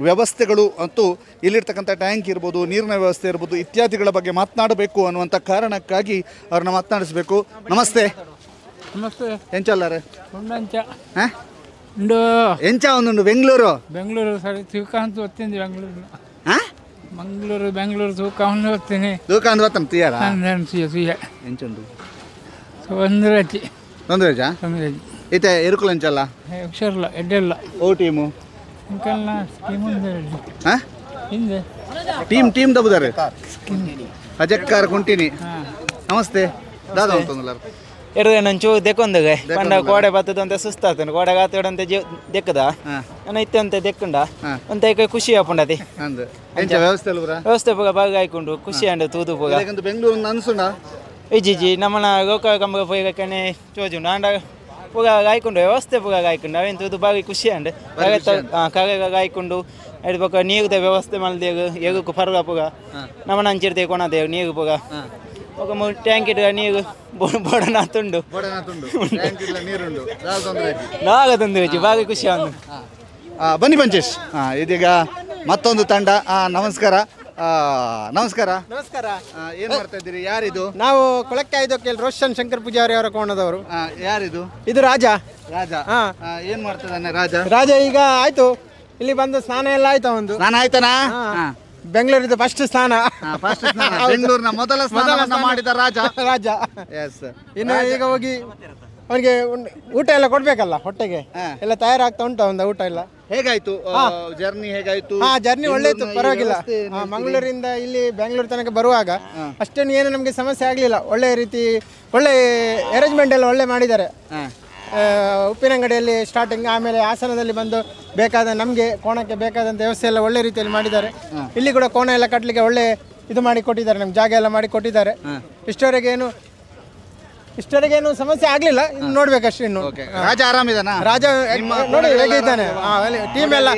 ವ್ಯವಸ್ಥೆಗಳು ಮತ್ತು ಇಲ್ಲಿರ್ತಕ್ಕಂಥ ಟ್ಯಾಂಕ್ ಇರ್ಬೋದು, ನೀರಿನ ವ್ಯವಸ್ಥೆ ಇರ್ಬೋದು ಇತ್ಯಾದಿಗಳ ಬಗ್ಗೆ ಮಾತನಾಡಬೇಕು ಅನ್ನುವಂಥ ಕಾರಣಕ್ಕಾಗಿ ಅವ್ರನ್ನ ಮಾತನಾಡಿಸಬೇಕು. ನಮಸ್ತೆ. ನಮಸ್ತೆ. ಎಂಚಲ್ಲಾರೆ? ಎಂಚ ಒಂದುಂಡು ಬೆಂಗಳೂರು? ಬೆಂಗಳೂರು ಸರಿ ಶ್ರೀಕಾಂತ್ ಒತ್ತಿಂದು ಬೆಂಗಳೂರು. ಮಂಗಳೂರು ಬೆಂಗಳೂರು ತೂಕ ಹೋಗ್ತೀನಿ. ತೂಕ ಅಂದ್ರೆ ತೀಯಾರ? ಎಂಚುಂಡು? ತೊಂದರೆ ಅಜ್ಜಿ. ತೊಂದರೆ ಅಜ್ಜಾ? ತೊಂದರೆ ಅಜ್ಜಿ. ಇತ್ತೆ ಎರುಕುಲು ಎಂಚಲ್ಲ? ಹುಷಾರಿಲ್ಲ, ಎಡ್ಡೆಲ್ಲ. ಓ ಟೀಮು? ಹಾಂ ಹಿಂದೆ ಟೀಮ್ ಟೀಮ್ ದಬ್ಬುದಾರೆ ಅಜಕ್ಕಾರ ಕುಂಟಿನಿ. ನಮಸ್ತೆ ದಾದಾ ಅಂತಂದಲ್ಲ ಎರಡು ನಂಚು ದೆಕ್ಕೊಂದಗೆ ಪಂಡ ಕೋಡೆ ಬತ್ತದಂತೆ ಸುಸ್ತಾಗ್ತಾನೆ, ಕೋಡೆ ಗಾತೋಡಂತೆ ಜೀವ ದೆಕ್ಕದ ನನ್ನ ಇತ್ತಂತೆ ದೆಕ್ಕುಂಡ ಅಂತ ಖುಷಿ ಆಪುಂಡತಿ. ವ್ಯವಸ್ಥೆ ವ್ಯವಸ್ಥೆ ಪೂಗ ಬಾಗ ಆಯ್ಕೊಂಡು ಖುಷಿ ಅಂಡ ತೂದು ಪೂಗ. ಬೆಂಗಳೂರು ಅನ್ಸುಂಡ ಇಜ್ಜಿ ನಮ್ಮನ ಗೋಕ ಕಂಬ ಪೋಯಕನೆ ಚೋಜುಂಡು ಆಂಡ ಪೂಗ ಆಯ್ಕೊಂಡು ವ್ಯವಸ್ಥೆ ಪೂಗ ಆಯ್ಕೊಂಡು ಅವೇನು ತೂದು ಬಾಗಿ ಖುಷಿ ಅಂಡ್ ಕಗೆ ಆಯ್ಕೊಂಡು ಬೊಕ್ಕ ನೀರುದ ವ್ಯವಸ್ಥೆ ಮಲ್ದೇಗ ಎಗಕ್ಕೆ ಪರ್ಗ ಪೂಗ ನಮ್ಮನ ಅಂಚಿರ್ತೆ ಕೊಣದೇವು ನೀರು ಪೂಗ ఒక ಟ್ಯಾಂಕ್ ಇಟ್ಟು ನೀರು ಬೋಡನಾತುಂಡು ನಾಗ ತೊಂದರೆ ಬಾಗಿ ಖುಷಿ ಆಂದು. ಬನ್ನಿ ಪಂಚೇಶ್. ಇದೀಗ ಮತ್ತೊಂದು ತಂಡ. ನಮಸ್ಕಾರ. ನಮಸ್ಕಾರ. ನಮಸ್ಕಾರ. ಏನ್ ಮಾಡ್ತಾ ಇದ್ದೀರಿ? ಯಾರಿದು? ನಾವು ಕೊಳಕ್ಕಾಯ್ದಕ್ಕೆ ರೋಷನ್ ಶಂಕರ್ ಪೂಜಾರಿ ಅವರ ಕೋಣದವರು. ಯಾರಿದು? ಇದು ರಾಜ. ರಾಜ ಏನ್ ಮಾಡ್ತಿದ್ದಾನೆ ರಾಜ? ರಾಜ ಈಗ ಆಯ್ತು, ಇಲ್ಲಿ ಬಂದು ಸ್ನಾನ ಎಲ್ಲ ಆಯ್ತಾ? ಒಂದು ಸ್ನಾನ ಆಯ್ತಾನಾ? ಬೆಂಗಳೂರಿದ ಫಸ್ಟ್ ಸ್ನಾನ, ಫಸ್ಟ್ ಸ್ನಾನ, ಬೆಂಗಳೂರಿನ ಮೊದಲ ಸ್ನಾನವನ್ನ ಮಾಡಿದ ರಾಜ. ರಾಜ ಎಸ್. ಇನ್ನು ಈಗ ಹೋಗಿ ಅವನಿಗೆ ಊಟ ಎಲ್ಲ ಕೊಡ್ಬೇಕಲ್ಲ, ಹೊಟ್ಟೆಗೆ ಎಲ್ಲ ತಯಾರಾಗ್ತಾ ಉಂಟು ಒಂದು ಊಟ ಎಲ್ಲ. ಹೇಗಾಯ್ತು ಜರ್ನಿ? ಹೇಗಾಯ್ತು? ಹಾ, ಜರ್ನಿ ಒಳ್ಳೆಯಿತ್ತು, ಪರವಾಗಿಲ್ಲ. ಮಂಗಳೂರಿಂದ ಇಲ್ಲಿ ಬೆಂಗಳೂರು ತನಕ ಬರುವಾಗ ಅಷ್ಟೇನು ಏನು ನಮಗೆ ಸಮಸ್ಯೆ ಆಗಲಿಲ್ಲ. ಒಳ್ಳೆ ರೀತಿ ಒಳ್ಳೆ ಅರೇಂಜ್ಮೆಂಟ್ ಎಲ್ಲ ಒಳ್ಳೆ ಮಾಡಿದ್ದಾರೆ. ಉಪ್ಪಿನಂಗಡಿಯಲ್ಲಿ ಸ್ಟಾರ್ಟಿಂಗ್, ಆಮೇಲೆ ಹಾಸನದಲ್ಲಿ ಬಂದು ಬೇಕಾದ ನಮಗೆ ಕೋಣಕ್ಕೆ ಬೇಕಾದಂಥ ವ್ಯವಸ್ಥೆ ಎಲ್ಲ ಒಳ್ಳೆ ರೀತಿಯಲ್ಲಿ ಮಾಡಿದ್ದಾರೆ. ಇಲ್ಲಿ ಕೂಡ ಕೋಣ ಎಲ್ಲ ಕಟ್ಟಲಿಕ್ಕೆ ಒಳ್ಳೆ ಇದು ಮಾಡಿ ಕೊಟ್ಟಿದ್ದಾರೆ, ನಮ್ಗೆ ಜಾಗ ಎಲ್ಲ ಮಾಡಿ ಕೊಟ್ಟಿದ್ದಾರೆ. ಇಷ್ಟವರೆಗೇನು ಸಮಸ್ಯೆ ಆಗಲಿಲ್ಲ, ಇನ್ನು ನೋಡ್ಬೇಕಷ್ಟೇ ಇನ್ನು. ರಾಜ ಆರಾಮಿದಾನ? ರಾಜ ನೋಡಿ ಹೇಗಿದ್ದಾನೆ, ಟೀಮ್ ಎಲ್ಲ.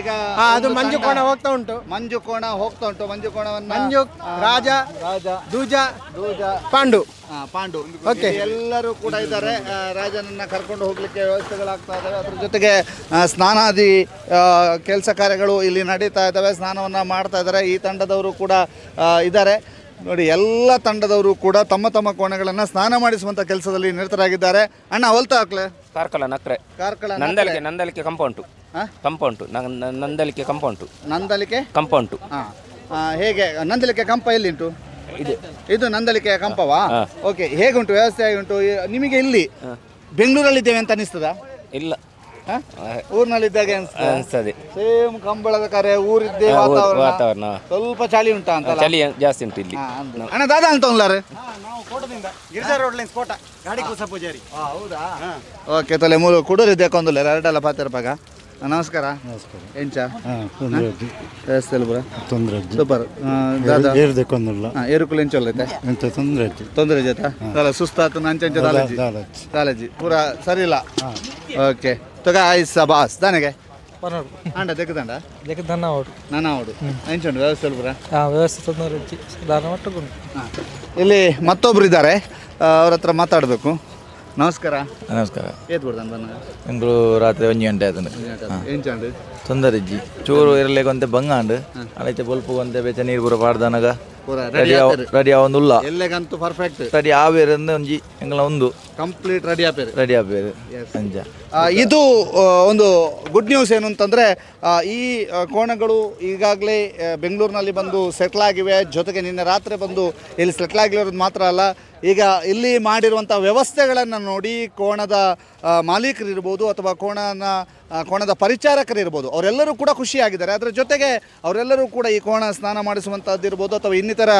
ಅದು ಮಂಜು ಕೋಣ ಹೋಗ್ತಾ ಉಂಟು, ಮಂಜು ಕೋಣ ಹೋಗ್ತಾ ಉಂಟು. ಮಂಜು ಕೋಣವನ್ನು ಮಂಜು, ರಾಜ, ರಾಜ, ದೂಜ, ದೂಜ, ಪಾಂಡು, ಪಾಂಡು, ಓಕೆ, ಎಲ್ಲರೂ ಕೂಡ ಇದ್ದಾರೆ. ರಾಜನನ್ನ ಕರ್ಕೊಂಡು ಹೋಗ್ಲಿಕ್ಕೆ ವ್ಯವಸ್ಥೆಗಳಾಗ್ತಾ ಇದ್ದಾವೆ. ಅದ್ರ ಜೊತೆಗೆ ಸ್ನಾನಾದಿ ಕೆಲಸ ಕಾರ್ಯಗಳು ಇಲ್ಲಿ ನಡೀತಾ ಇದ್ದಾವೆ. ಸ್ನಾನವನ್ನು ಮಾಡ್ತಾ ಇದ್ದಾರೆ. ಈ ತಂಡದವರು ಕೂಡ ಇದ್ದಾರೆ ನೋಡಿ. ಎಲ್ಲ ತಂಡದವರು ಕೂಡ ತಮ್ಮ ತಮ್ಮ ಕೋಣೆಗಳನ್ನು ಸ್ನಾನ ಮಾಡಿಸುವಂಥ ಕೆಲಸದಲ್ಲಿ ನಿರತರಾಗಿದ್ದಾರೆ. ಅಣ್ಣ ಹೊಲ್ತಾ ಹಾಕ್ಲೆ? ಕಾರ್ಕಳ ನಕ್ರೆ. ಕಾರ್ಕಳ ನಂದಲಿಕೆ. ನಂದಲಿಕೆ ಕಂಪೌಂಟು. ಕಂಪೌಂಟು ನಂದಲಿಕೆ ಕಂಪೌಂಟು. ನಂದಲಿಕೆ ಕಂಪೌಂಟು. ಹೇಗೆ ನಂದಲಿಕೆ ಕಂಪ ಎಲ್ಲಿಂಟು? ಇದು ಇದು ನಂದಲಿಕೆಯ ಕಂಪವಾ? ಓಕೆ, ಹೇಗುಂಟು ವ್ಯವಸ್ಥೆ? ಹೇಗುಂಟು ನಿಮಗೆ? ಇಲ್ಲಿ ಬೆಂಗಳೂರಲ್ಲಿದ್ದೇವೆ ಅಂತ ಅನಿಸ್ತದಾ? ಇಲ್ಲ, ಊರಿನಲ್ಲಿದ್ದಾಗೆ ಅನಿಸ್ತದೆ. ಸೇಮ್ ಕಂಬಳದ ಕರೆ, ಊರಿದ್ದೇ ವಾತಾವರಣ. ಸ್ವಲ್ಪ ಚಳಿ ಉಂಟಾ ಅಂತ? ಚಳಿ ಜಾಸ್ತಿ ಉಂಟು ಇಲ್ಲಿ. ಅಣ್ಣ ದಾದಾ ಅಂತ ಉಂಡ್ಲಾರೆ? ಗಿರಿಜಾ ರೋಡ್ ಲೈನ್ಸ್ ಕೋಟ ಗಾಡಿ ಕೂಸ ಪೂಜಾರಿ. ಹೌದಾ? ಓಕೆ, ತಲೆ ಮೂರು ಕುಡೂರು ಇದ್ದೆ ಕೊಂದುಲ್ಲ ಎರಡಲ್ಲ ಪಾತಿರಪಾಗ. ನಮಸ್ಕಾರ. ನಮಸ್ಕಾರ. ಎಂಚ ತೊಂದರೆ ಅಜ್ಜಿ. ವ್ಯವಸ್ಥೆ ಪೂರ ತೊಂದರೆ ಅಜ್ಜಿ. ಸೂಪರ್. ಏರ್ದಕ್ಕೊಂದಿಲ್ಲ. ಏರುಕುಲು ಎಂಚ ಐತೆ? ಎಂತ ತೊಂದರೆ ಅಜ್ಜಿ. ತೊಂದರೆ ಜೊತೆ ದಾಲ ಸುಸ್ತಾತು ಅಂಚೆ ಅಂಚೆ ದಾಲಜಿ ದಾಲಜಿ ಪೂರ ಸರಿ ಇಲ್ಲ. ಓಕೆ ತೊಗ ಆಯ್ಸ ಬಾಸ್ ದಾನೆಗೆ ಅಂಡ ದೆಕ್ಕದಂಡ ದೆಕ್ಕದನ್ನ ಅವಡು ನಾನಾ ಅವಡು ಎಂಚುಂಡು ವ್ಯವಸ್ಥೆ ಪೂರ? ವ್ಯವಸ್ಥೆ ತೊಂದರೆ ಅಜ್ಜಿ ದಾನ ಮಟ್ಟುಂಟು. ಇಲ್ಲಿ ಮತ್ತೊಬ್ರು ಇದ್ದಾರೆ, ಅವ್ರ ಹತ್ರ ಮಾತಾಡಬೇಕು. ನಮಸ್ಕಾರ. ನಮಸ್ಕಾರ. ಏತ್ ಕೊಡ್ತಾನೆ ಬನ್ನ? ಎಂಗಳು ರಾತ್ರಿ 1 ಗಂಟೆ ಆಯ್ತು. ಎಂಚಾಂಡು? ತೊಂದರೆ ಇಜ್ಜಿ. ಚೂರು ಇರಲೇಕೊಂತೆ ಬಂಗಾಂಡು ಅಲೈತೆ ಬೊಲ್ಪುಗೊಂತೆ ಬೆಚ್ಚ ನೀರು ಪೂರ ಪಾಡ್ದನಗ ರೆಡಿ ಆವೊಂದುಲ್ಲ. ಎಲ್ಲಗಂತೂ ಪರ್ಫೆಕ್ಟ್ ರೆಡಿ ಆವೇರಂದು ಒಂಜಿ ಎಂಗಳ ಒಂದು ಕಂಪ್ಲೀಟ್ ರೆಡಿ ಆಪೇರು ರೆಡಿ ಆಪೇರು ಅಂಚ. ಇದು ಒಂದು ಗುಡ್ ನ್ಯೂಸ್ ಏನು ಅಂತಂದರೆ, ಈ ಕೋಣಗಳು ಈಗಾಗಲೇ ಬೆಂಗಳೂರಿನಲ್ಲಿ ಬಂದು ಸೆಟ್ಲ್ ಆಗಿವೆ. ಜೊತೆಗೆ ನಿನ್ನೆ ರಾತ್ರಿ ಬಂದು ಇಲ್ಲಿ ಸೆಟ್ಲ್ ಆಗಿರೋದು ಮಾತ್ರ ಅಲ್ಲ, ಈಗ ಇಲ್ಲಿ ಮಾಡಿರುವಂಥ ವ್ಯವಸ್ಥೆಗಳನ್ನು ನೋಡಿ ಕೋಣದ ಮಾಲೀಕರಿರ್ಬೋದು ಅಥವಾ ಕೋಣದ ಪರಿಚಾರಕರಿರ್ಬೋದು, ಅವರೆಲ್ಲರೂ ಕೂಡ ಖುಷಿಯಾಗಿದ್ದಾರೆ. ಅದರ ಜೊತೆಗೆ ಅವರೆಲ್ಲರೂ ಕೂಡ ಈ ಕೋಣ ಸ್ನಾನ ಮಾಡಿಸುವಂಥದ್ದು ಇರ್ಬೋದು ಅಥವಾ ಇನ್ನಿತರ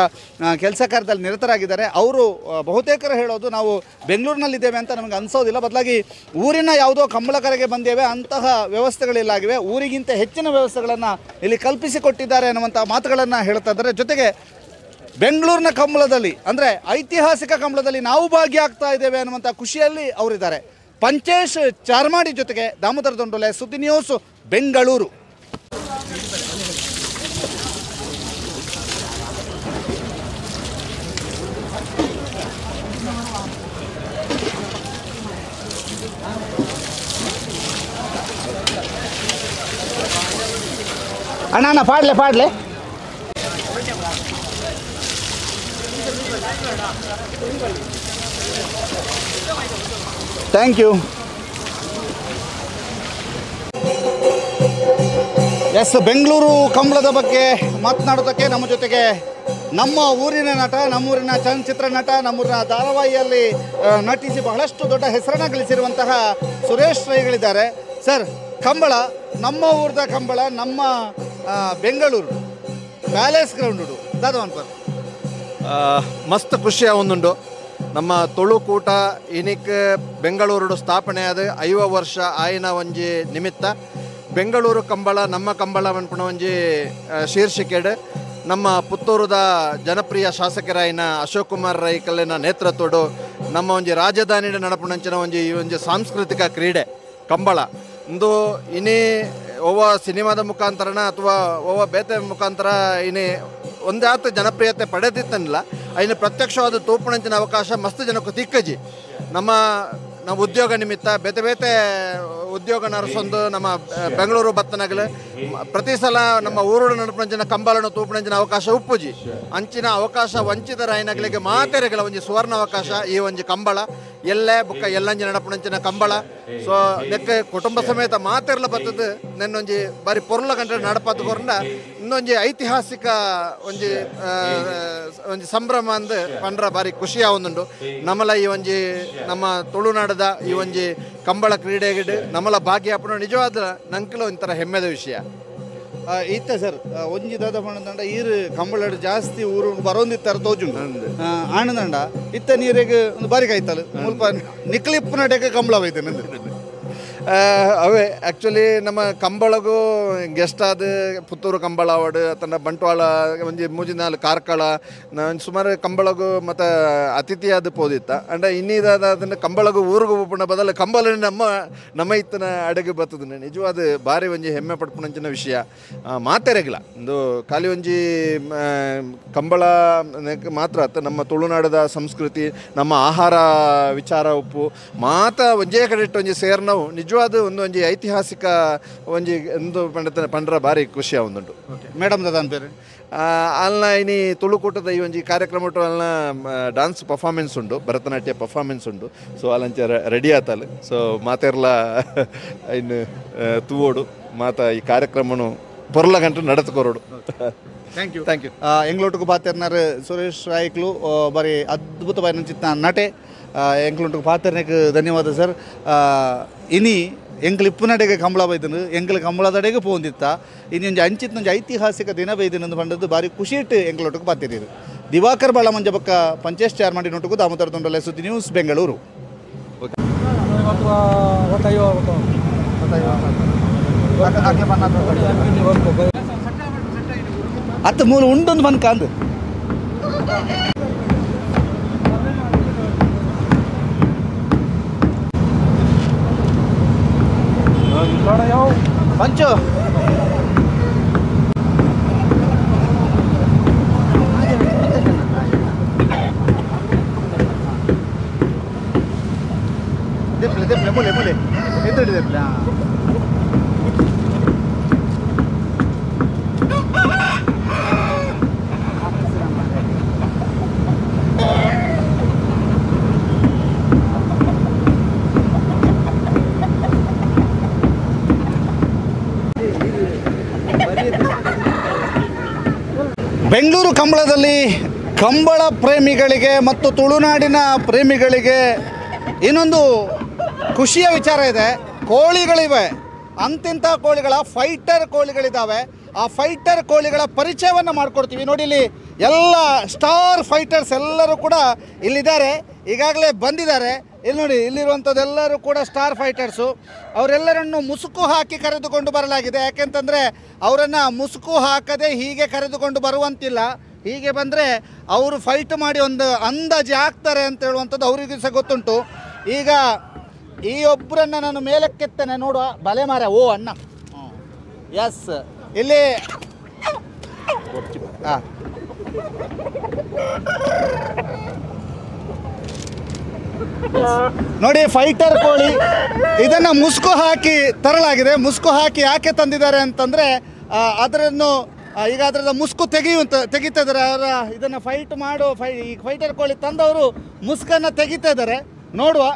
ಕೆಲಸ ಕಾರ್ಯದಲ್ಲಿ ನಿರತರಾಗಿದ್ದಾರೆ. ಅವರು ಬಹುತೇಕರು ಹೇಳೋದು ನಾವು ಬೆಂಗಳೂರಿನಲ್ಲಿದ್ದೇವೆ ಅಂತ ನಮಗೆ ಅನಿಸೋದಿಲ್ಲ, ಬದಲಾಗಿ ಊರಿನ ಯಾವುದೋ ಕಂಬಳಕರೆಗೆ ಬಂದೇವೆ ಅಂತಹ ವ್ಯವಸ್ಥೆಗಳಿಲ್ಲಾಗಿವೆ, ಊರಿಗಿಂತ ಹೆಚ್ಚಿನ ವ್ಯವಸ್ಥೆಗಳನ್ನು ಇಲ್ಲಿ ಕಲ್ಪಿಸಿಕೊಟ್ಟಿದ್ದಾರೆ ಅನ್ನುವಂಥ ಮಾತುಗಳನ್ನು ಹೇಳ್ತಾ ಇದ್ದಾರೆ. ಜೊತೆಗೆ ಬೆಂಗಳೂರಿನ ಕಂಬಳದಲ್ಲಿ ಅಂದರೆ ಐತಿಹಾಸಿಕ ಕಂಬಳದಲ್ಲಿ ನಾವು ಭಾಗಿಯಾಗ್ತಾ ಇದ್ದೇವೆ ಅನ್ನುವಂಥ ಖುಷಿಯಲ್ಲಿ ಅವರಿದ್ದಾರೆ. ಪಂಚೇಶ್ ಚಾರ್ಮಾಡಿ ಜೊತೆಗೆ ದಾಮೋದರ ದೊಂಡೋಲೆ, ಸುದ್ದಿ ನ್ಯೂಸ್, ಬೆಂಗಳೂರು. ಅಣ್ಣ ಅಣ್ಣ ಪಾಡ್ಲೆ ಪಾಡ್ಲೆ. Thank you. S, Bengaluru ಕಂಬಳದ ಬಗ್ಗೆ ಮಾತನಾಡೋದಕ್ಕೆ ನಮ್ಮ ಜೊತೆಗೆ ನಮ್ಮ ಊರಿನ ನಟ, ನಮ್ಮೂರಿನ ಚಲನಚಿತ್ರ ನಟ, ನಮ್ಮೂರಿನ ಧಾರಾವಾಹಿಯಲ್ಲಿ ನಟಿಸಿ ಬಹಳಷ್ಟು ದೊಡ್ಡ ಹೆಸರನ್ನು ಗಳಿಸಿರುವಂತಹ ಸುರೇಶ್ ರೈಗಳಿದ್ದಾರೆ. ಸರ್, ಕಂಬಳ ನಮ್ಮ ಊರದ ಕಂಬಳ, ನಮ್ಮ ಬೆಂಗಳೂರು ಪ್ಯಾಲೇಸ್ ಗ್ರೌಂಡು ದಾದವನ್ಪರ್ ಮಸ್ತ್ ಖುಷಿಯ ಒಂದುಂಡು. ನಮ್ಮ ತುಳುಕೂಟ ಇನಿಕ್ ಬೆಂಗಳೂರು ಸ್ಥಾಪನೆ ಆದ 50 ವರ್ಷ ಆಯಿನ ಒಂಜಿ ನಿಮಿತ್ತ ಬೆಂಗಳೂರು ಕಂಬಳ ನಮ್ಮ ಕಂಬಳ ಪನ್ಪುನ ಒಂಜಿ ಶೀರ್ಷಿಕೆಡ್ ನಮ್ಮ ಪುತ್ತೂರುದ ಜನಪ್ರಿಯ ಶಾಸಕರಾಯಿನ ಅಶೋಕ್ ಕುಮಾರ್ ರೈ ಕಲ್ಲಿನ ನೇತೃತ್ವಡು ನಮ್ಮ ಒಂಜಿ ರಾಜಧಾನಿ ನಡಪುನಂಚಿನ ಒಂಜಿ ಈ ಒಂಜಿ ಸಾಂಸ್ಕೃತಿಕ ಕ್ರೀಡೆ ಕಂಬಳ ಇಂದು ಇನಿ ಒವ್ವ ಸಿನಿಮಾದ ಮುಖಾಂತರನ ಅಥವಾ ಒವ್ವ ಬೇತೆ ಮುಖಾಂತರ ಇನಿ ಒಂದಾತ ಜನಪ್ರಿಯತೆ ಪಡೆದಿತ್ತನಿಲ್ಲ, ಐನ ಪ್ರತ್ಯಕ್ಷವಾದ ತೂಪುಣಂಚಿನ ಅವಕಾಶ ಮಸ್ತ್ ಜನಕ್ಕೆ ತಿಕ್ಕಜಿ. ನಮ್ಮ ನಮ್ಮ ಉದ್ಯೋಗ ನಿಮಿತ್ತ ಬೇತೆ ಬೇತೆ ಉದ್ಯೋಗ ನರಸೊಂದು ನಮ್ಮ ಬೆಂಗಳೂರು ಬತ್ತನಗಲು ಪ್ರತಿ ಸಲ ನಮ್ಮ ಊರು ನಡಪುಣಂಚಿನ ಕಂಬಳನ್ನು ತೂಪುಣಂಚಿನ ಅವಕಾಶ ಉಪ್ಪುಜಿ. ಅಂಚಿನ ಅವಕಾಶ ವಂಚಿತರಾಯಿನಗಳಿಗೆ ಮಾತೆರೆಗಳ ಒಂಜಿ ಸುವರ್ಣ ಅವಕಾಶ ಈ ಒಂಜಿ ಕಂಬಳ ಎಲ್ಲೇ ಬುಕ್ಕ ಎಲ್ಲಂಜಿ ನಡಪುಣಂಚಿನ ಕಂಬಳ. ಸೊ ನೆಕ್ಕೆ ಕುಟುಂಬ ಸಮೇತ ಮಾತೆರ್ಲ ಬತ್ತದ ನೆನ್ನೊಂಜಿ ಬಾರಿ ಪೊರ್ಲ ಗಂಟೆ ನಡಪತ್ತು ಕೊರಂಡ ಇನ್ನೊಂಜಿ ಐತಿಹಾಸಿಕ ಒಂಜಿ ಒಂಜಿ ಸಂಭ್ರಮ ಅಂದ್ ಪಂಡ್ರ ಬಾರಿ ಖುಷಿಯ ಒಂದುಂಡು. ನಮ್ಮಲ ಈ ಒಂಜಿ ನಮ್ಮ ತುಳುನಾಡದ ಈ ಒಂಜಿ ಕಂಬಳ ಕ್ರೀಡೆಗೆ ನಮ್ಮಲ ಭಾಗ್ಯಾಪನ ನಿಜವಾದ ನಂಕಲ ಒಂಥರ ಹೆಮ್ಮೆದ ವಿಷಯ. ಇತ್ತೆ ಸರ್ ಒಂಜಿ ದಾದ ಪಂಡ ಈರು ಕಂಬಳ ಜಾಸ್ತಿ ಊರು ಬರೋಂದಿತ್ತಾರೆ ತೋಜುಂಡು ಆನಂದಂಡ ಇತ್ತ ನೀರಿಗೆ ಒಂದು ಬಾರಿ ಕಾಯ್ತಲ್ಲ ಮುಲ್ಪ ನಿಕ್ಲಿಪ್ಪು ನಡೆಗೆ ಕಂಬಳ ಬೈತೆ ನಂದು. ಅವೇ ಆ್ಯಕ್ಚುಲಿ ನಮ್ಮ ಕಂಬಳಗೂ ಗೆಸ್ಟ್ ಆದ ಪುತ್ತೂರು ಕಂಬಳ ಅವಾರ್ಡ್ ಅಥವಾ ಬಂಟ್ವಾಳ ಒಂಜಿ ಮೂಜಿನಾಲ್ ಕಾರ್ಕಳ ಸುಮಾರು ಕಂಬಳಗೂ ಮತ್ತು ಅತಿಥಿಯಾದ ಪೋದಿತ್ತ ಅಂಡ ಇನ್ನಿದಾದ ಅದನ್ನು ಕಂಬಳಗೂ ಊರಿಗೂ ಪುಣ ಬದಲು ಕಂಬಳ ನಮ್ಮ ನಮ್ಮ ಇತ್ತನ ಅಡಗು ಬರ್ತದೆ. ನಿಜವಾದ ಭಾರಿ ಒಂಜಿ ಹೆಮ್ಮೆ ಪಡ್ಪುಣಂಚಿನ ವಿಷಯ ಮಾತೆರೆಗಿಲ್ಲ. ಒಂದು ಖಾಲಿ ಒಂಜಿ ಕಂಬಳ ಮಾತ್ರ ಅತ್ತ ನಮ್ಮ ತುಳುನಾಡದ ಸಂಸ್ಕೃತಿ ನಮ್ಮ ಆಹಾರ ವಿಚಾರ ಉಪ್ಪು ಮಾತ ಒಂಜೇ ಕಡೆ ಇಟ್ಟು ಒಂಜಿ ಸೇರ್ನವು ನಿಜವಾದ ಒಂದು ಒಂಜಿ ಐತಿಹಾಸಿಕ ಒಂಜಿ ಒಂದು ಪಂಡತನ ಪಂಡ್ರ ಭಾರಿ ಖುಷಿಯ ಒಂದುಂಟು. ಮೇಡಮ್ ದಾದ പേര് ಅಲ್ಲ ಇನಿ ತುಳುಕೂಟದ ಈ ಒಂಜಿ ಕಾರ್ಯಕ್ರಮ ಅಲ್ಲ ಡಾನ್ಸ್ ಪರ್ಫಾರ್ಮೆನ್ಸ್ ಉಂಡು, ಭರತನಾಟ್ಯ ಪರ್ಫಾರ್ಮೆನ್ಸ್ ಉಂಡು. ಸೊ ಅಲ್ಲಂಚ ರೆಡಿ ಆತಲ್ಲ. ಸೊ ಮಾತೆರ್ಲ ಇನ್ನು ತೂವೋಡು ಮಾತ ಈ ಕಾರ್ಯಕ್ರಮನು ಪೊರ್ಲ ಗಂಟು ನಡತ್ಕೊರೋಡು. Thank you. Thank you. ಎಂಗ್ಲೋಟುಕು ಪಾತೆರ್ನಾರ್ Suresh ರಾಯ್ಕ್ಲು ಬಾರಿ ಅದ್ಭುತವಾದ ಚಿತ್ತ ನಟೆ. ಎಂಕ್ಲುಂಟು ಪಾತೆರ್ನಕ್ಕೆ ಧನ್ಯವಾದ ಸರ್. ಇನಿ ಎಂಕ್ಲು ಇಪ್ಪುನಡೆಗೆ ಕಂಬಳ ಬೈದನು, ಎಂಕ್ಲು ಕಂಬಳದಡೆಗೆ ಪೋಂದಿತ್ತ ಇನ್ನೊಂದು ಅಂಚಿತ್ತೊಂದು ಐತಿಹಾಸಿಕ ದಿನ ಬೈದಿನ ಬಂದದ್ದು ಭಾರಿ ಖುಷಿ ಇಟ್ಟು ಎಂಕ್ಲೋಟಕ್ಕೆ ಪಾತಿರೀರು. ದಿವಾಕರ್ ಬಾಳಮಂಜ ಬಕ್ಕ ಪಂಚೇಶ್ ಚಾರ್ಮಾಡಿ ನೋಟುಕು ದಾಮೋದರ ದೊಂಡಲೆ, ಸುದ್ದಿ ನ್ಯೂಸ್, ಬೆಂಗಳೂರು. ಅತ್ತ ಮೂಲ ಉಂಡೊಂದು ಬಂದ್ಕಾಂದು ಪಂಚು ದೆಪ್ಲೆ ದೆಪ್ಲೆ ಮೂಲೆ ಮೂಲೆ ಎದುರು ದೆಪ್ಲೆ. ಬೆಂಗಳೂರು ಕಂಬಳದಲ್ಲಿ ಕಂಬಳ ಪ್ರೇಮಿಗಳಿಗೆ ಮತ್ತು ತುಳುನಾಡಿನ ಪ್ರೇಮಿಗಳಿಗೆ ಇನ್ನೊಂದು ಖುಷಿಯ ವಿಚಾರ ಇದೆ. ಕೋಳಿಗಳಿವೆ, ಅಂತಿಂಥ ಕೋಳಿಗಳ ಫೈಟರ್ ಕೋಳಿಗಳಿದ್ದಾವೆ. ಆ ಫೈಟರ್ ಕೋಳಿಗಳ ಪರಿಚಯವನ್ನು ಮಾಡಿಕೊಡ್ತೀವಿ. ನೋಡಿ, ಇಲ್ಲಿ ಎಲ್ಲ ಸ್ಟಾರ್ ಫೈಟರ್ಸ್ ಎಲ್ಲರೂ ಕೂಡ ಇಲ್ಲಿದ್ದಾರೆ, ಈಗಾಗಲೇ ಬಂದಿದ್ದಾರೆ. ಇಲ್ಲಿ ನೋಡಿ, ಇಲ್ಲಿರುವಂಥದ್ದೆಲ್ಲರೂ ಕೂಡ ಸ್ಟಾರ್ ಫೈಟರ್ಸು. ಅವರೆಲ್ಲರನ್ನು ಮುಸುಕು ಹಾಕಿ ಕರೆದುಕೊಂಡು ಬರಲಾಗಿದೆ. ಯಾಕೆಂತಂದರೆ ಅವರನ್ನು ಮುಸುಕು ಹಾಕದೆ ಹೀಗೆ ಕರೆದುಕೊಂಡು ಬರುವಂತಿಲ್ಲ. ಹೀಗೆ ಬಂದರೆ ಅವರು ಫೈಟ್ ಮಾಡಿ ಒಂದು ಅಂದಾಜು ಆಗ್ತಾರೆ ಅಂತ ಹೇಳುವಂಥದ್ದು ಅವರಿಗೂ ಸಹ ಗೊತ್ತುಂಟು. ಈಗ ಈ ಒಬ್ಬರನ್ನು ನಾನು ಮೇಲಕ್ಕೆತ್ತೇನೆ, ನೋಡುವ. ಬಲೆ ಮಾರ, ಓ ಅಣ್ಣ, ಎಸ್ ಇಲ್ಲಿ ಹಾಂ ನೋಡಿ, ಫೈಟರ್ ಕೋಳಿ. ಇದನ್ನು ಮುಸುಕು ಹಾಕಿ ತರಲಾಗಿದೆ. ಮುಸುಕು ಹಾಕಿ ಯಾಕೆ ತಂದಿದ್ದಾರೆ ಅಂತಂದರೆ ಅದರನ್ನು ಈಗ ಅದರದ ಮುಸುಕು ತೆಗಿತಾ ಇದ್ದಾರೆ. ಅವರ ಇದನ್ನು ಫೈಟ್ ಮಾಡೋ ಈ ಫೈಟರ್ ಕೋಳಿ ತಂದವರು ಮುಸುಕನ್ನು ತೆಗಿತಾ ಇದ್ದಾರೆ. ನೋಡುವ,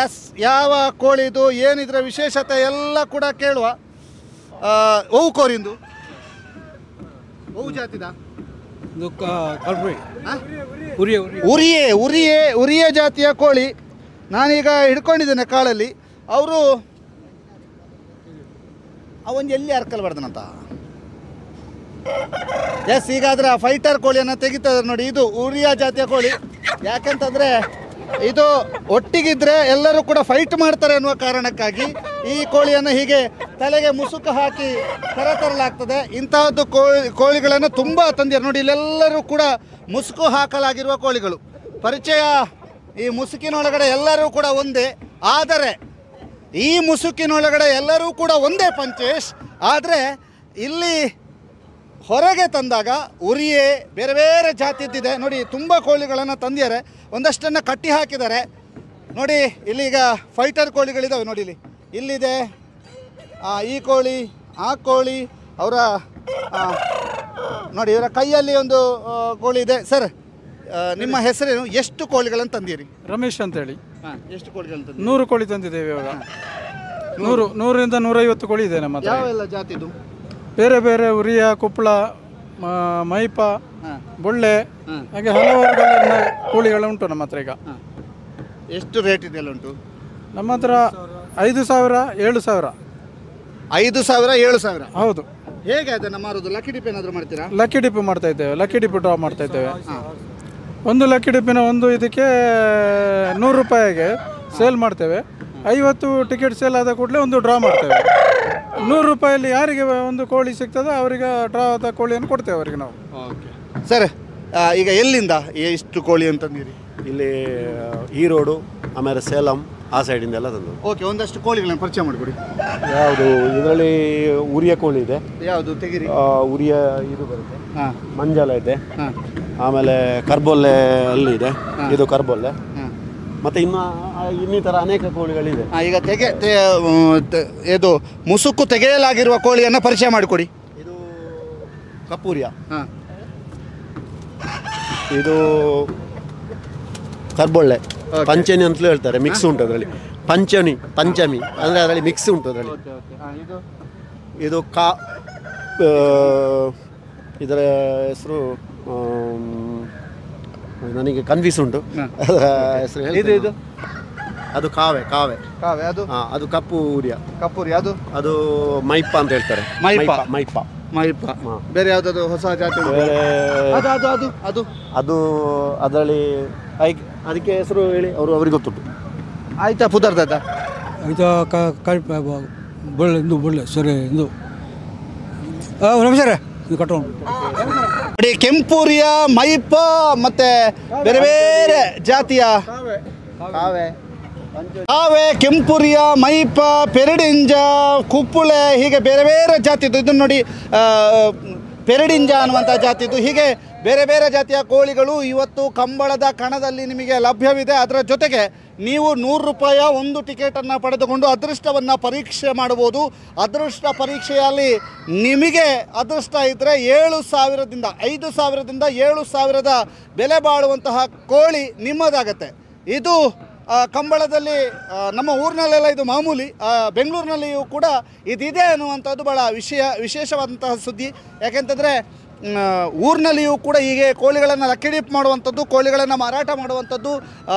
ಎಸ್ ಯಾವ ಕೋಳಿದು, ಏನಿದರ ವಿಶೇಷತೆ ಎಲ್ಲ ಕೂಡ ಕೇಳುವ. ಓವು ಕೋರಿಂದು, ಓವು ಜಾತಿದ? ಉರಿಯೇ ಉರಿಯೇ ಉರಿಯ ಜಾತಿಯ ಕೋಳಿ. ನಾನೀಗ ಹಿಡ್ಕೊಂಡಿದ್ದೇನೆ ಕಾಳಲ್ಲಿ. ಅವರು ಅವೊಂದು ಎಲ್ಲಿ ಹರ್ಕಲ್ಬಾರ್ದನಂತ. ಎಸ್, ಈಗಾದ್ರೆ ಆ ಫೈಟರ್ ಕೋಳಿಯನ್ನು ತೆಗಿತಾ ಇದ್ದಾರೆ ನೋಡಿ. ಇದು ಉರಿಯ ಜಾತಿಯ ಕೋಳಿ. ಯಾಕೆಂತಂದರೆ ಇದು ಒಟ್ಟಿಗಿದ್ರೆ ಎಲ್ಲರೂ ಕೂಡ ಫೈಟ್ ಮಾಡ್ತಾರೆ ಅನ್ನುವ ಕಾರಣಕ್ಕಾಗಿ ಈ ಕೋಳಿಯನ್ನು ಹೀಗೆ ತಲೆಗೆ ಮುಸುಕು ಹಾಕಿ ಕರೆತರಲಾಗ್ತದೆ. ಇಂತಹದ್ದು ಕೋಳಿಗಳನ್ನು ತುಂಬ ತಂದಿದ್ದಾರೆ ನೋಡಿ. ಇಲ್ಲೆಲ್ಲರೂ ಕೂಡ ಮುಸುಕು ಹಾಕಲಾಗಿರುವ ಕೋಳಿಗಳು. ಪರಿಚಯ ಈ ಮುಸುಕಿನೊಳಗಡೆ ಎಲ್ಲರೂ ಕೂಡ ಒಂದೇ, ಆದರೆ ಈ ಮುಸುಕಿನೊಳಗಡೆ ಎಲ್ಲರೂ ಕೂಡ ಒಂದೇ ಪಂಚೇಶ್. ಆದರೆ ಇಲ್ಲಿ ಹೊರಗೆ ತಂದಾಗ ಉರಿಯೇ ಬೇರೆ ಬೇರೆ ಜಾತಿದ್ದಿದೆ ನೋಡಿ. ತುಂಬ ಕೋಳಿಗಳನ್ನು ತಂದಿದ್ದಾರೆ, ಒಂದಷ್ಟನ್ನು ಕಟ್ಟಿ ಹಾಕಿದ್ದಾರೆ ನೋಡಿ. ಇಲ್ಲಿಗ ಫೈಟರ್ ಕೋಳಿಗಳಿದ್ದಾವೆ ನೋಡಿ. ಇಲ್ಲಿ ಇಲ್ಲಿದೆ ಈ ಕೋಳಿ, ಆ ಕೋಳಿ. ಅವರ ನೋಡಿ, ಇವರ ಕೈಯಲ್ಲಿ ಒಂದು ಕೋಳಿ ಇದೆ. ಸರ್, ನಿಮ್ಮ ಹೆಸರೇನು? ಎಷ್ಟು ಕೋಳಿಗಳನ್ನು ತಂದಿರಿ? ರಮೇಶ್ ಅಂತೇಳಿ. ಎಷ್ಟು ಕೋಳಿಗಳನ್ನು? 100 ಕೋಳಿ ತಂದಿದ್ದೇವೆ ಇವಾಗ. 100 ರಿಂದ 150 ಕೋಳಿ ಇದೆ ನಮ್ಮ ಹತ್ರ. ಯಾವೆಲ್ಲ ಜಾತಿದು? ಬೇರೆ ಬೇರೆ ಉರಿಯ, ಕುಪ್ಪಳ, ಮೈಪ, ಬೊಳ್ಳೆ, ಹಾಗೆ ಹಲವಾರು ಕೋಳಿಗಳು ಉಂಟು ನಮ್ಮ ಹತ್ರ ಈಗ. ಎಷ್ಟು ರೇಟ್ ಇದೆಲ್ಲ ಉಂಟು ನಮ್ಮ ಹತ್ರ? 5,000, 7,000. 5,000, 7,000? ಹೌದು. ಹೇಗೆ ಅದನ್ನು ಮಾರೋದು? ಲಕ್ಕಿ ಡಿಪ್ ಏನಾದರೂ ಮಾಡ್ತೀರಾ? ಲಕ್ಕಿ ಡಿಪ್ ಮಾಡ್ತಾ ಇದ್ದೇವೆ. Lucky dip draw ಮಾಡ್ತಾ ಇದ್ದೇವೆ. ಒಂದು ಲಕ್ಕಿ ಡಿಪ್ಪಿನ ಒಂದು ಇದಕ್ಕೆ 100 ರೂಪಾಯಿಗೆ ಸೇಲ್ ಮಾಡ್ತೇವೆ. 50 ಟಿಕೆಟ್ ಸೇಲ್ ಆದ ಕೂಡಲೇ ಒಂದು ಡ್ರಾ ಮಾಡ್ತೇವೆ. 100 ರೂಪಾಯಲ್ಲಿ ಯಾರಿಗೆ ಒಂದು ಕೋಳಿ ಸಿಗ್ತದೋ ಅವರಿಗೆ ಡ್ರಾ ಆದ ಕೋಳಿಯನ್ನು ಕೊಡ್ತೇವೆ ಅವರಿಗೆ ನಾವು. ಓಕೆ ಸರ್, ಈಗ ಎಲ್ಲಿಂದ ಎಷ್ಟು ಕೋಳಿ ಅಂತಂದಿರಿ? ಇಲ್ಲಿ ಈರೋಡು, ಆಮೇಲೆ ಸೇಲಂ, ಆ ಸೈಡಿಂದೆಲ್ಲ ತಂದು. ಓಕೆ, ಒಂದಷ್ಟು ಕೋಳಿಗಳನ್ನು ಪರಿಚಯ ಮಾಡಿಕೊಡಿ. ಯಾವುದು? ಇದರಲ್ಲಿ ಉರಿಯ ಕೋಳಿ ಇದೆ. ಯಾವುದು ತೆಗಿರಿ? ಉರಿಯ ಇದು ಬರುತ್ತೆ, ಮಂಜಾಲ ಇದೆ, ಆಮೇಲೆ ಕರ್ಬೊಲ್ಲೆ ಅಲ್ಲಿ ಇದೆ, ಇದು ಕರ್ಬೊಲ್ಲೆ, ಮತ್ತು ಇನ್ನು ಇನ್ನಿತರ ಅನೇಕ ಕೋಳಿಗಳಿದೆ. ಈಗ ಇದು ಮುಸುಕು ತೆಗೆಯಲಾಗಿರುವ ಕೋಳಿಯನ್ನು ಪರಿಚಯ ಮಾಡಿಕೊಡಿ. ಇದು ಕಪೂರಿಯ, ಇದು ಕರ್ಬೊಳ್ಳೆ, ಪಂಚಮಿ ಅಂತಲೂ ಹೇಳ್ತಾರೆ. ಮಿಕ್ಸ್ ಉಂಟು ಅದರಲ್ಲಿ. ಪಂಚಮಿ, ಪಂಚಮಿ ಅಂದರೆ ಅದರಲ್ಲಿ ಮಿಕ್ಸ್ ಉಂಟು ಅದರಲ್ಲಿ. ಇದು ಕಾ ಇದರ ಹೆಸರು ನನಗೆ ಕನ್ಫ್ಯೂಸ್ ಉಂಟು, ಅದರ ಹೆಸರು. ಇದು ಅದು ಕಾವೆ, ಕಾವೆ, ಕಾವೆ. ಅದು ಅದು ಕಪ್ಪು ಊರಿಯ, ಕಪ್ಪೂರಿ. ಅದು ಅದು ಮೈಪ ಅಂತ ಹೇಳ್ತಾರೆ. ಮೈಪ, ಮೈಪ, ಮೈಪ. ಬೇರೆ ಯಾವುದಾದ್ರು ಹೊಸ ಜಾತಿ? ಅದು ಅದು ಅದು ಅದು ಅದು ಅದರಲ್ಲಿ ಅದಕ್ಕೆ ಹೆಸರು ಹೇಳಿ ಅವರು ಅವ್ರಿಗೆ ಗೊತ್ತುಂಟು. ಆಯ್ತಾ ಪುದರ್ದಾದ? ಇದು ಬೊಳ್ಳೆ ಇಂದು ಬೊಳ್ಳೆ ಸರಿ ಇಂದು ನಮಸ್ಕಾರ ಇದು ಕಟ್ಟೋಣ. ನೋಡಿ ಕೆಂಪೂರಿಯ ಮೈಪ ಮತ್ತೆ ಬೇರೆ ಬೇರೆ ಜಾತಿಯ ಕಾವೆ, ಕೆಂಪುರಿಯ, ಮೈಪ, ಪೆರಡಿಂಜ, ಕುಪ್ಪುಳೆ, ಹೀಗೆ ಬೇರೆ ಬೇರೆ ಜಾತಿದ್ದು. ಇದನ್ನು ನೋಡಿ ಪೆರಡಿಂಜ ಅನ್ನುವಂಥ ಜಾತಿದ್ದು. ಹೀಗೆ ಬೇರೆ ಬೇರೆ ಜಾತಿಯ ಕೋಳಿಗಳು ಇವತ್ತು ಕಂಬಳದ ಕಣದಲ್ಲಿ ನಿಮಗೆ ಲಭ್ಯವಿದೆ. ಅದರ ಜೊತೆಗೆ ನೀವು 100 ರೂಪಾಯಿಯ ಒಂದು ಟಿಕೆಟನ್ನು ಪಡೆದುಕೊಂಡು ಅದೃಷ್ಟವನ್ನು ಪರೀಕ್ಷೆ ಮಾಡ್ಬೋದು. ಅದೃಷ್ಟ ಪರೀಕ್ಷೆಯಲ್ಲಿ ನಿಮಗೆ ಅದೃಷ್ಟ ಇದ್ದರೆ 7,000ದಿಂದ 5,000ದಿಂದ 7,000 ಬೆಲೆ ಬಾಳುವಂತಹ ಕೋಳಿ ನಿಮ್ಮದಾಗತ್ತೆ. ಇದು ಕಂಬಳದಲ್ಲಿ ನಮ್ಮ ಊರಿನಲ್ಲೆಲ್ಲ ಇದು ಮಾಮೂಲಿ, ಬೆಂಗಳೂರಿನಲ್ಲಿಯೂ ಕೂಡ ಇದಿದೆ ಅನ್ನುವಂಥದ್ದು ಭಾಳ ವಿಶೇಷವಾದಂತಹ ಸುದ್ದಿ. ಯಾಕೆಂತಂದರೆ ಊರಿನಲ್ಲಿಯೂ ಕೂಡ ಹೀಗೆ ಕೋಳಿಗಳನ್ನು ಲಕ್ಕಿ ಡಿಪ್ ಮಾಡುವಂಥದ್ದು, ಕೋಳಿಗಳನ್ನು ಮಾರಾಟ ಮಾಡುವಂಥದ್ದು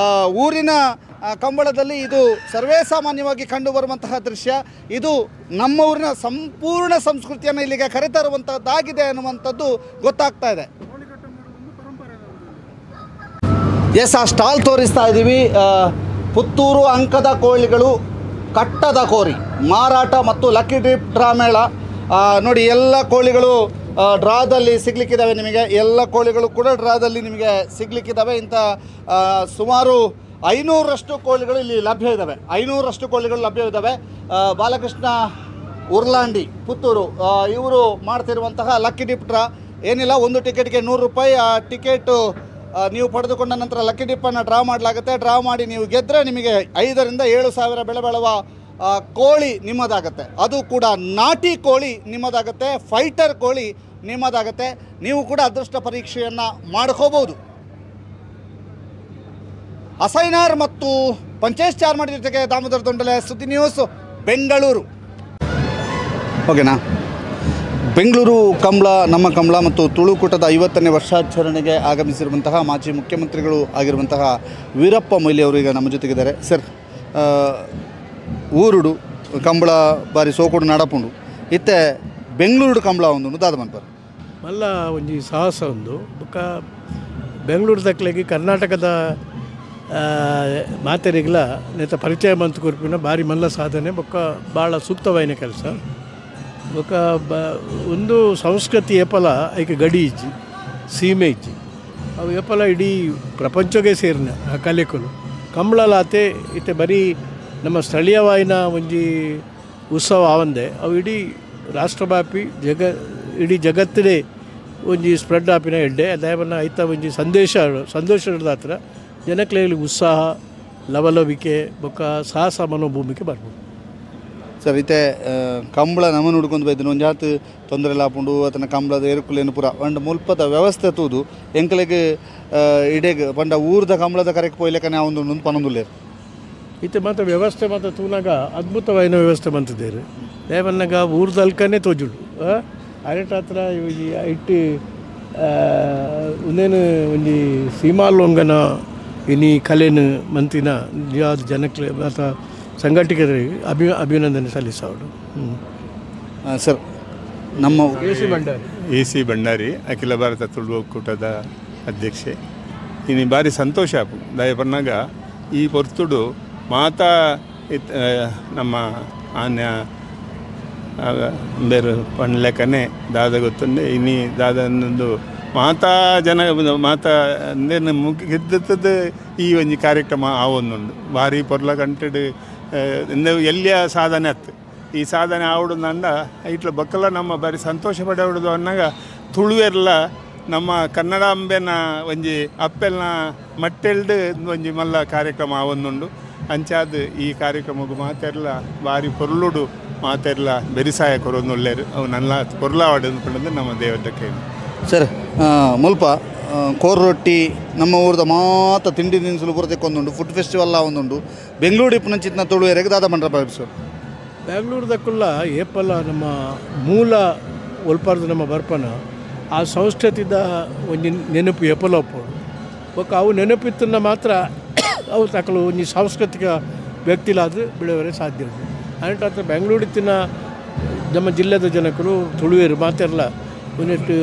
ಊರಿನ ಕಂಬಳದಲ್ಲಿ ಇದು ಸರ್ವೇ ಸಾಮಾನ್ಯವಾಗಿ ಕಂಡುಬರುವಂತಹ ದೃಶ್ಯ. ಇದು ನಮ್ಮ ಊರಿನ ಸಂಪೂರ್ಣ ಸಂಸ್ಕೃತಿಯನ್ನು ಇಲ್ಲಿಗೆ ಕರೆತರುವಂಥದ್ದಾಗಿದೆ ಅನ್ನುವಂಥದ್ದು ಗೊತ್ತಾಗ್ತಾ ಇದೆ. ಎಸ್, ಆ ಸ್ಟಾಲ್ ತೋರಿಸ್ತಾ ಇದ್ದೀವಿ. ಪುತ್ತೂರು ಅಂಕದ ಕೋಳಿಗಳು, ಕಟ್ಟದ ಕೋರಿ ಮಾರಾಟ ಮತ್ತು ಲಕ್ಕಿ ಡ್ರಿಪ್ ಡ್ರಾ ಮೇಳ. ನೋಡಿ, ಎಲ್ಲ ಕೋಳಿಗಳು ಡ್ರಾದಲ್ಲಿ ಸಿಗಲಿಕ್ಕಿದ್ದಾವೆ ನಿಮಗೆ. ಎಲ್ಲ ಕೋಳಿಗಳು ಕೂಡ ಡ್ರಾದಲ್ಲಿ ನಿಮಗೆ ಸಿಗಲಿಕ್ಕಿದ್ದಾವೆ. ಇಂಥ ಸುಮಾರು 500ರಷ್ಟು ಕೋಳಿಗಳು ಇಲ್ಲಿ ಲಭ್ಯ ಇದ್ದಾವೆ. 500ರಷ್ಟು ಕೋಳಿಗಳು ಲಭ್ಯವಿದ್ದಾವೆ. ಬಾಲಕೃಷ್ಣ ಉರ್ಲಾಂಡಿ ಪುತ್ತೂರು ಇವರು ಮಾಡ್ತಿರುವಂತಹ ಲಕ್ಕಿ ಡಿಪ್ ಡ್ರಾ. ಏನಿಲ್ಲ, ಒಂದು ಟಿಕೆಟ್ಗೆ 100 ರೂಪಾಯಿ. ಆ ಟಿಕೆಟು ನೀವು ಪಡೆದುಕೊಂಡ ನಂತರ ಲಕ್ಕಿ ಡಿಪ್ಪನ್ನು ಡ್ರಾ ಮಾಡಲಾಗುತ್ತೆ. ಡ್ರಾ ಮಾಡಿ ನೀವು ಗೆದ್ದರೆ ನಿಮಗೆ 5ರಿಂದ 7,000 ಬೆಲೆ ಬಾಳುವ ಕೋಳಿ ನಿಮ್ಮದಾಗತ್ತೆ. ಅದು ಕೂಡ ನಾಟಿ ಕೋಳಿ ನಿಮ್ಮದಾಗತ್ತೆ, ಫೈಟರ್ ಕೋಳಿ ನಿಮ್ಮದಾಗತ್ತೆ. ನೀವು ಕೂಡ ಅದೃಷ್ಟ ಪರೀಕ್ಷೆಯನ್ನು ಮಾಡ್ಕೋಬೋದು. ಅಸೈನಾರ್ ಮತ್ತು ಪಂಚೇಶ್ ಚಾರ್ಮಾಡಿ ಜೊತೆಗೆ ದಾಮೋದರ ದೊಂಡಲೆ, ಸುದ್ದಿ ನ್ಯೂಸ್, ಬೆಂಗಳೂರು. ಓಕೆನಾ? ಬೆಂಗಳೂರು ಕಂಬಳ, ನಮ್ಮ ಕಂಬಳ ಮತ್ತು ತುಳುಕೂಟದ 50ನೇ ವರ್ಷಾಚರಣೆಗೆ ಆಗಮಿಸಿರುವಂತಹ ಮಾಜಿ ಮುಖ್ಯಮಂತ್ರಿಗಳು ಆಗಿರುವಂತಹ ವೀರಪ್ಪ ಮೊಯ್ಲಿ ಅವರು ಈಗ ನಮ್ಮ ಜೊತೆಗಿದ್ದಾರೆ. ಸರ್, ಊರುಡು ಕಂಬಳ ಬಾರಿ ಸೋಕುಡು ನಡಪುಂಡು, ಇತ್ತೆ ಬೆಂಗಳೂರು ಕಂಬಳ ಒಂದು ದಾದ ಮನ್ಪರ್ ಮಲ್ಲ ಒಂಜಿ ಸಾಹಸ ಒಂದು. ಬೊಕ್ಕ ಬೆಂಗಳೂರು ದಕ್ಲೆಗೆ ಕರ್ನಾಟಕದ ಮಾತೆರಿಗ್ಲ ನೇತ ಪರಿಚಯ ಮಂತ್ ಕೊರ್ಪಿನ ಬಾರಿ ಮಲ್ಲ ಸಾಧನೆ, ಬೊಕ್ಕ ಭಾಳ ಸೂಕ್ತವಾಯಿನ ಕೆಲಸ. ಬೊಕ್ಕ ಒಂದು ಸಂಸ್ಕೃತಿ ಏಪಲ ಐಕೆ ಗಡಿ ಇಜ್ಜಿ, ಸೀಮೆ ಇಜ್ಜಿ, ಅವು ಏಪಲ ಇಡೀ ಪ್ರಪಂಚಗೆ ಸೇರಿನ ಆ ಕಲೆಕುಲು. ಕಂಬಳಲಾತೆ ಇತ್ತೆ ಬರೀ ನಮ್ಮ ಸ್ಥಳೀಯವಾಯಿನ ಒಂಜಿ ಉತ್ಸವ ಆವಂದೆ ಅವು ಇಡೀ ರಾಷ್ಟ್ರವ್ಯಾಪಿ ಇಡೀ ಜಗತ್ತೇ ಒಂಜಿ ಸ್ಪ್ರೆಡ್ ಆಪಿನ ಎಡ್ಡೆ. ದಯವನ್ನ ಐತ ಒಂಜಿ ಸಂದೇಶದ ಹತ್ರ ಜನಕ್ಲೆಗ್ ಉತ್ಸಾಹ, ಲವಲವಿಕೆ ಬೊಕ್ಕ ಸಾಹಸ ಮನೋಭೂಮಿಕೆ ಬರ್ಬೋದು. ಸರ್, ಇತ್ತೆ ಕಂಬಳ ನಮ್ಮನ್ನು ಹುಡ್ಕೊಂಡು ಬೈದಿನ ಒಂದು ಜಾತ್ ತೊಂದರೆ ಆಪುಂಡು, ಆತನ ಕಂಬಳದ ಏರುಕುಲೇನು ಪೂರ ಪಂಡ ಮುಲ್ಪದ ವ್ಯವಸ್ಥೆ ತೂದು ಎಂಕಲೆಗ್ ಇಡೇಗ್ ಪಂಡ ಊರ್ದ ಕಂಬಳದ ಕರೆಕ್ ಪೋಯ್ಲೆಕನೆ ಒಂದು ಪನೊಂದುಲ್ಲೇರು. ಇತ್ತೆ ಮಾತ್ರ ವ್ಯವಸ್ಥೆ ಮಾತ್ರ ತೂನಾಗ ಅದ್ಭುತವಾಯಿನ ವ್ಯವಸ್ಥೆ ಮಂತಿದ್ದೇರು. ದೇವನ್ನಾಗ ಊರ್ದಲ್ಕನೇ ತೋಜುಡು ಅರೆಟ ಹತ್ರ ಇಟ್ಟು ಒಂದೇನು ಒಂಜಿ ಸೀಮಾಲೋಂಗನ ಇನಿ ಕಲೆನು ಮಂತಿನ ನಿಜವಾದ ಜನಕ್ಕೆ ಅಥವಾ ಸಂಘಟಕರಿಗೆ ಅಭಿನಂದನೆ ಸಲ್ಲಿಸೋಡು. ಸರ್, ನಮ್ಮ ಎ ಸಿ ಭಂಡಾರಿ, ಅಖಿಲ ಭಾರತ ತುಳು ಒಕ್ಕೂಟದ ಅಧ್ಯಕ್ಷೆ. ಇನ್ನು ಭಾರಿ ಸಂತೋಷ ಆಪು ದಯಪನ್ನಾಗ ಈ ಪೊರ್ತುಡು ಮಾತಾ ನಮ್ಮ ಆನ್ಯ ಬೇರೆ ಪಣ್ಲೆಕ್ಕನೆ ದಾದ ಗೊತ್ತುಂಡೆ. ಇನಿ ದಾದ ಮಾತಾ ಜನ ಮಾತಾ ಅಂದರೆ ಮುಗಿದ್ದದ ಈ ಒಂಜಿ ಕಾರ್ಯಕ್ರಮ ಆವೊಂದುಂಡು ಭಾರಿ ಪೊರ್ಲ ಕಂಟೆಡ್ ಎಲ್ಲಿಯ ಸಾಧನೆ ಅತ್ತು. ಈ ಸಾಧನೆ ಆವಡು ನಂಡ ಇಟ್ಲ ಬಕ್ಕಲ ನಮ್ಮ ಬಾರಿ ಸಂತೋಷ ಪಡೆಯುವುದು ಅನ್ನಾಗ ತುಳುವೆರ್ಲ ನಮ್ಮ ಕನ್ನಡಾಂಬೆನ ಒಂಜಿ ಅಪ್ಪೆಲ್ನ ಮಟ್ಟೆಲ್ಡ್ ಒಂಜಿ ಮಲ್ಲ ಕಾರ್ಯಕ್ರಮ ಆವೊಂದುಂಡು. ಅಂಚಾದ ಈ ಕಾರ್ಯಕ್ರಮಕ್ಕೆ ಮಾತೆರ್ಲ ಭಾರಿ ಪೊರ್ಲುಡು ಮಾತೆರ್ಲ ಬೆರಿಸಾಯ ಕೊರೊಂದುಲ್ಲೇರು ಅವು ನನ್ನ ಪೊರ್ಲಾವಡು ಅಂದ್ಕೊಂಡದ್ದು ನಮ್ಮ ದೇವದ ಕೈ. ಸರ್, ಮುಲ್ಪ ಕೋರ್ ರೊಟ್ಟಿ ನಮ್ಮ ಊರದ ಮಾತ ತಿಂಡಿ ತಿನಿಸುಲು ಪೂರ ತೆಕ್ಕೊಂದುಂಡು, ಫುಡ್ ಫೆಸ್ಟಿವಲ್ ಒಂದುಂಡು. ಬೆಂಗಳೂರು ಇಪ್ಪುನಂಚಿತ್ನ ತುಳುವೆರೆಗ್ ದಾದ ಮಂಡ್ರ ಸರ್? ಬೆಂಗಳೂರುದಕ್ಕುಲ್ಲ ಏಪಲ್ಲ ನಮ್ಮ ಮೂಲ ಒಲ್ಪಾರ್ದು ನಮ್ಮ ಬರ್ಪನ ಆ ಸಂಸ್ಕೃತಿದ ಒಂಜಿ ನೆನಪು ಏಪಲ ಒಪ್ಪೋಡು. ಬೊಕ್ಕ ಅವು ನೆನಪಿತ್ತನ್ನ ಮಾತ್ರ ಅವು ತಕಲು ಒಂಜಿ ಸಾಂಸ್ಕೃತಿಕ ವ್ಯಕ್ತಿಲಾದ ಬೆಳೆವರೆ ಸಾಧ್ಯ ಉಂಟು. ಅಂಟ ಹತ್ರ ಬೆಂಗಳೂರಿತ್ತಿನ ನಮ್ಮ ಜಿಲ್ಲೆದ ಜನಕರು ತುಳುವೇರು ಮಾತೆರ್ಲ ಒಂದಿಟ್ಟು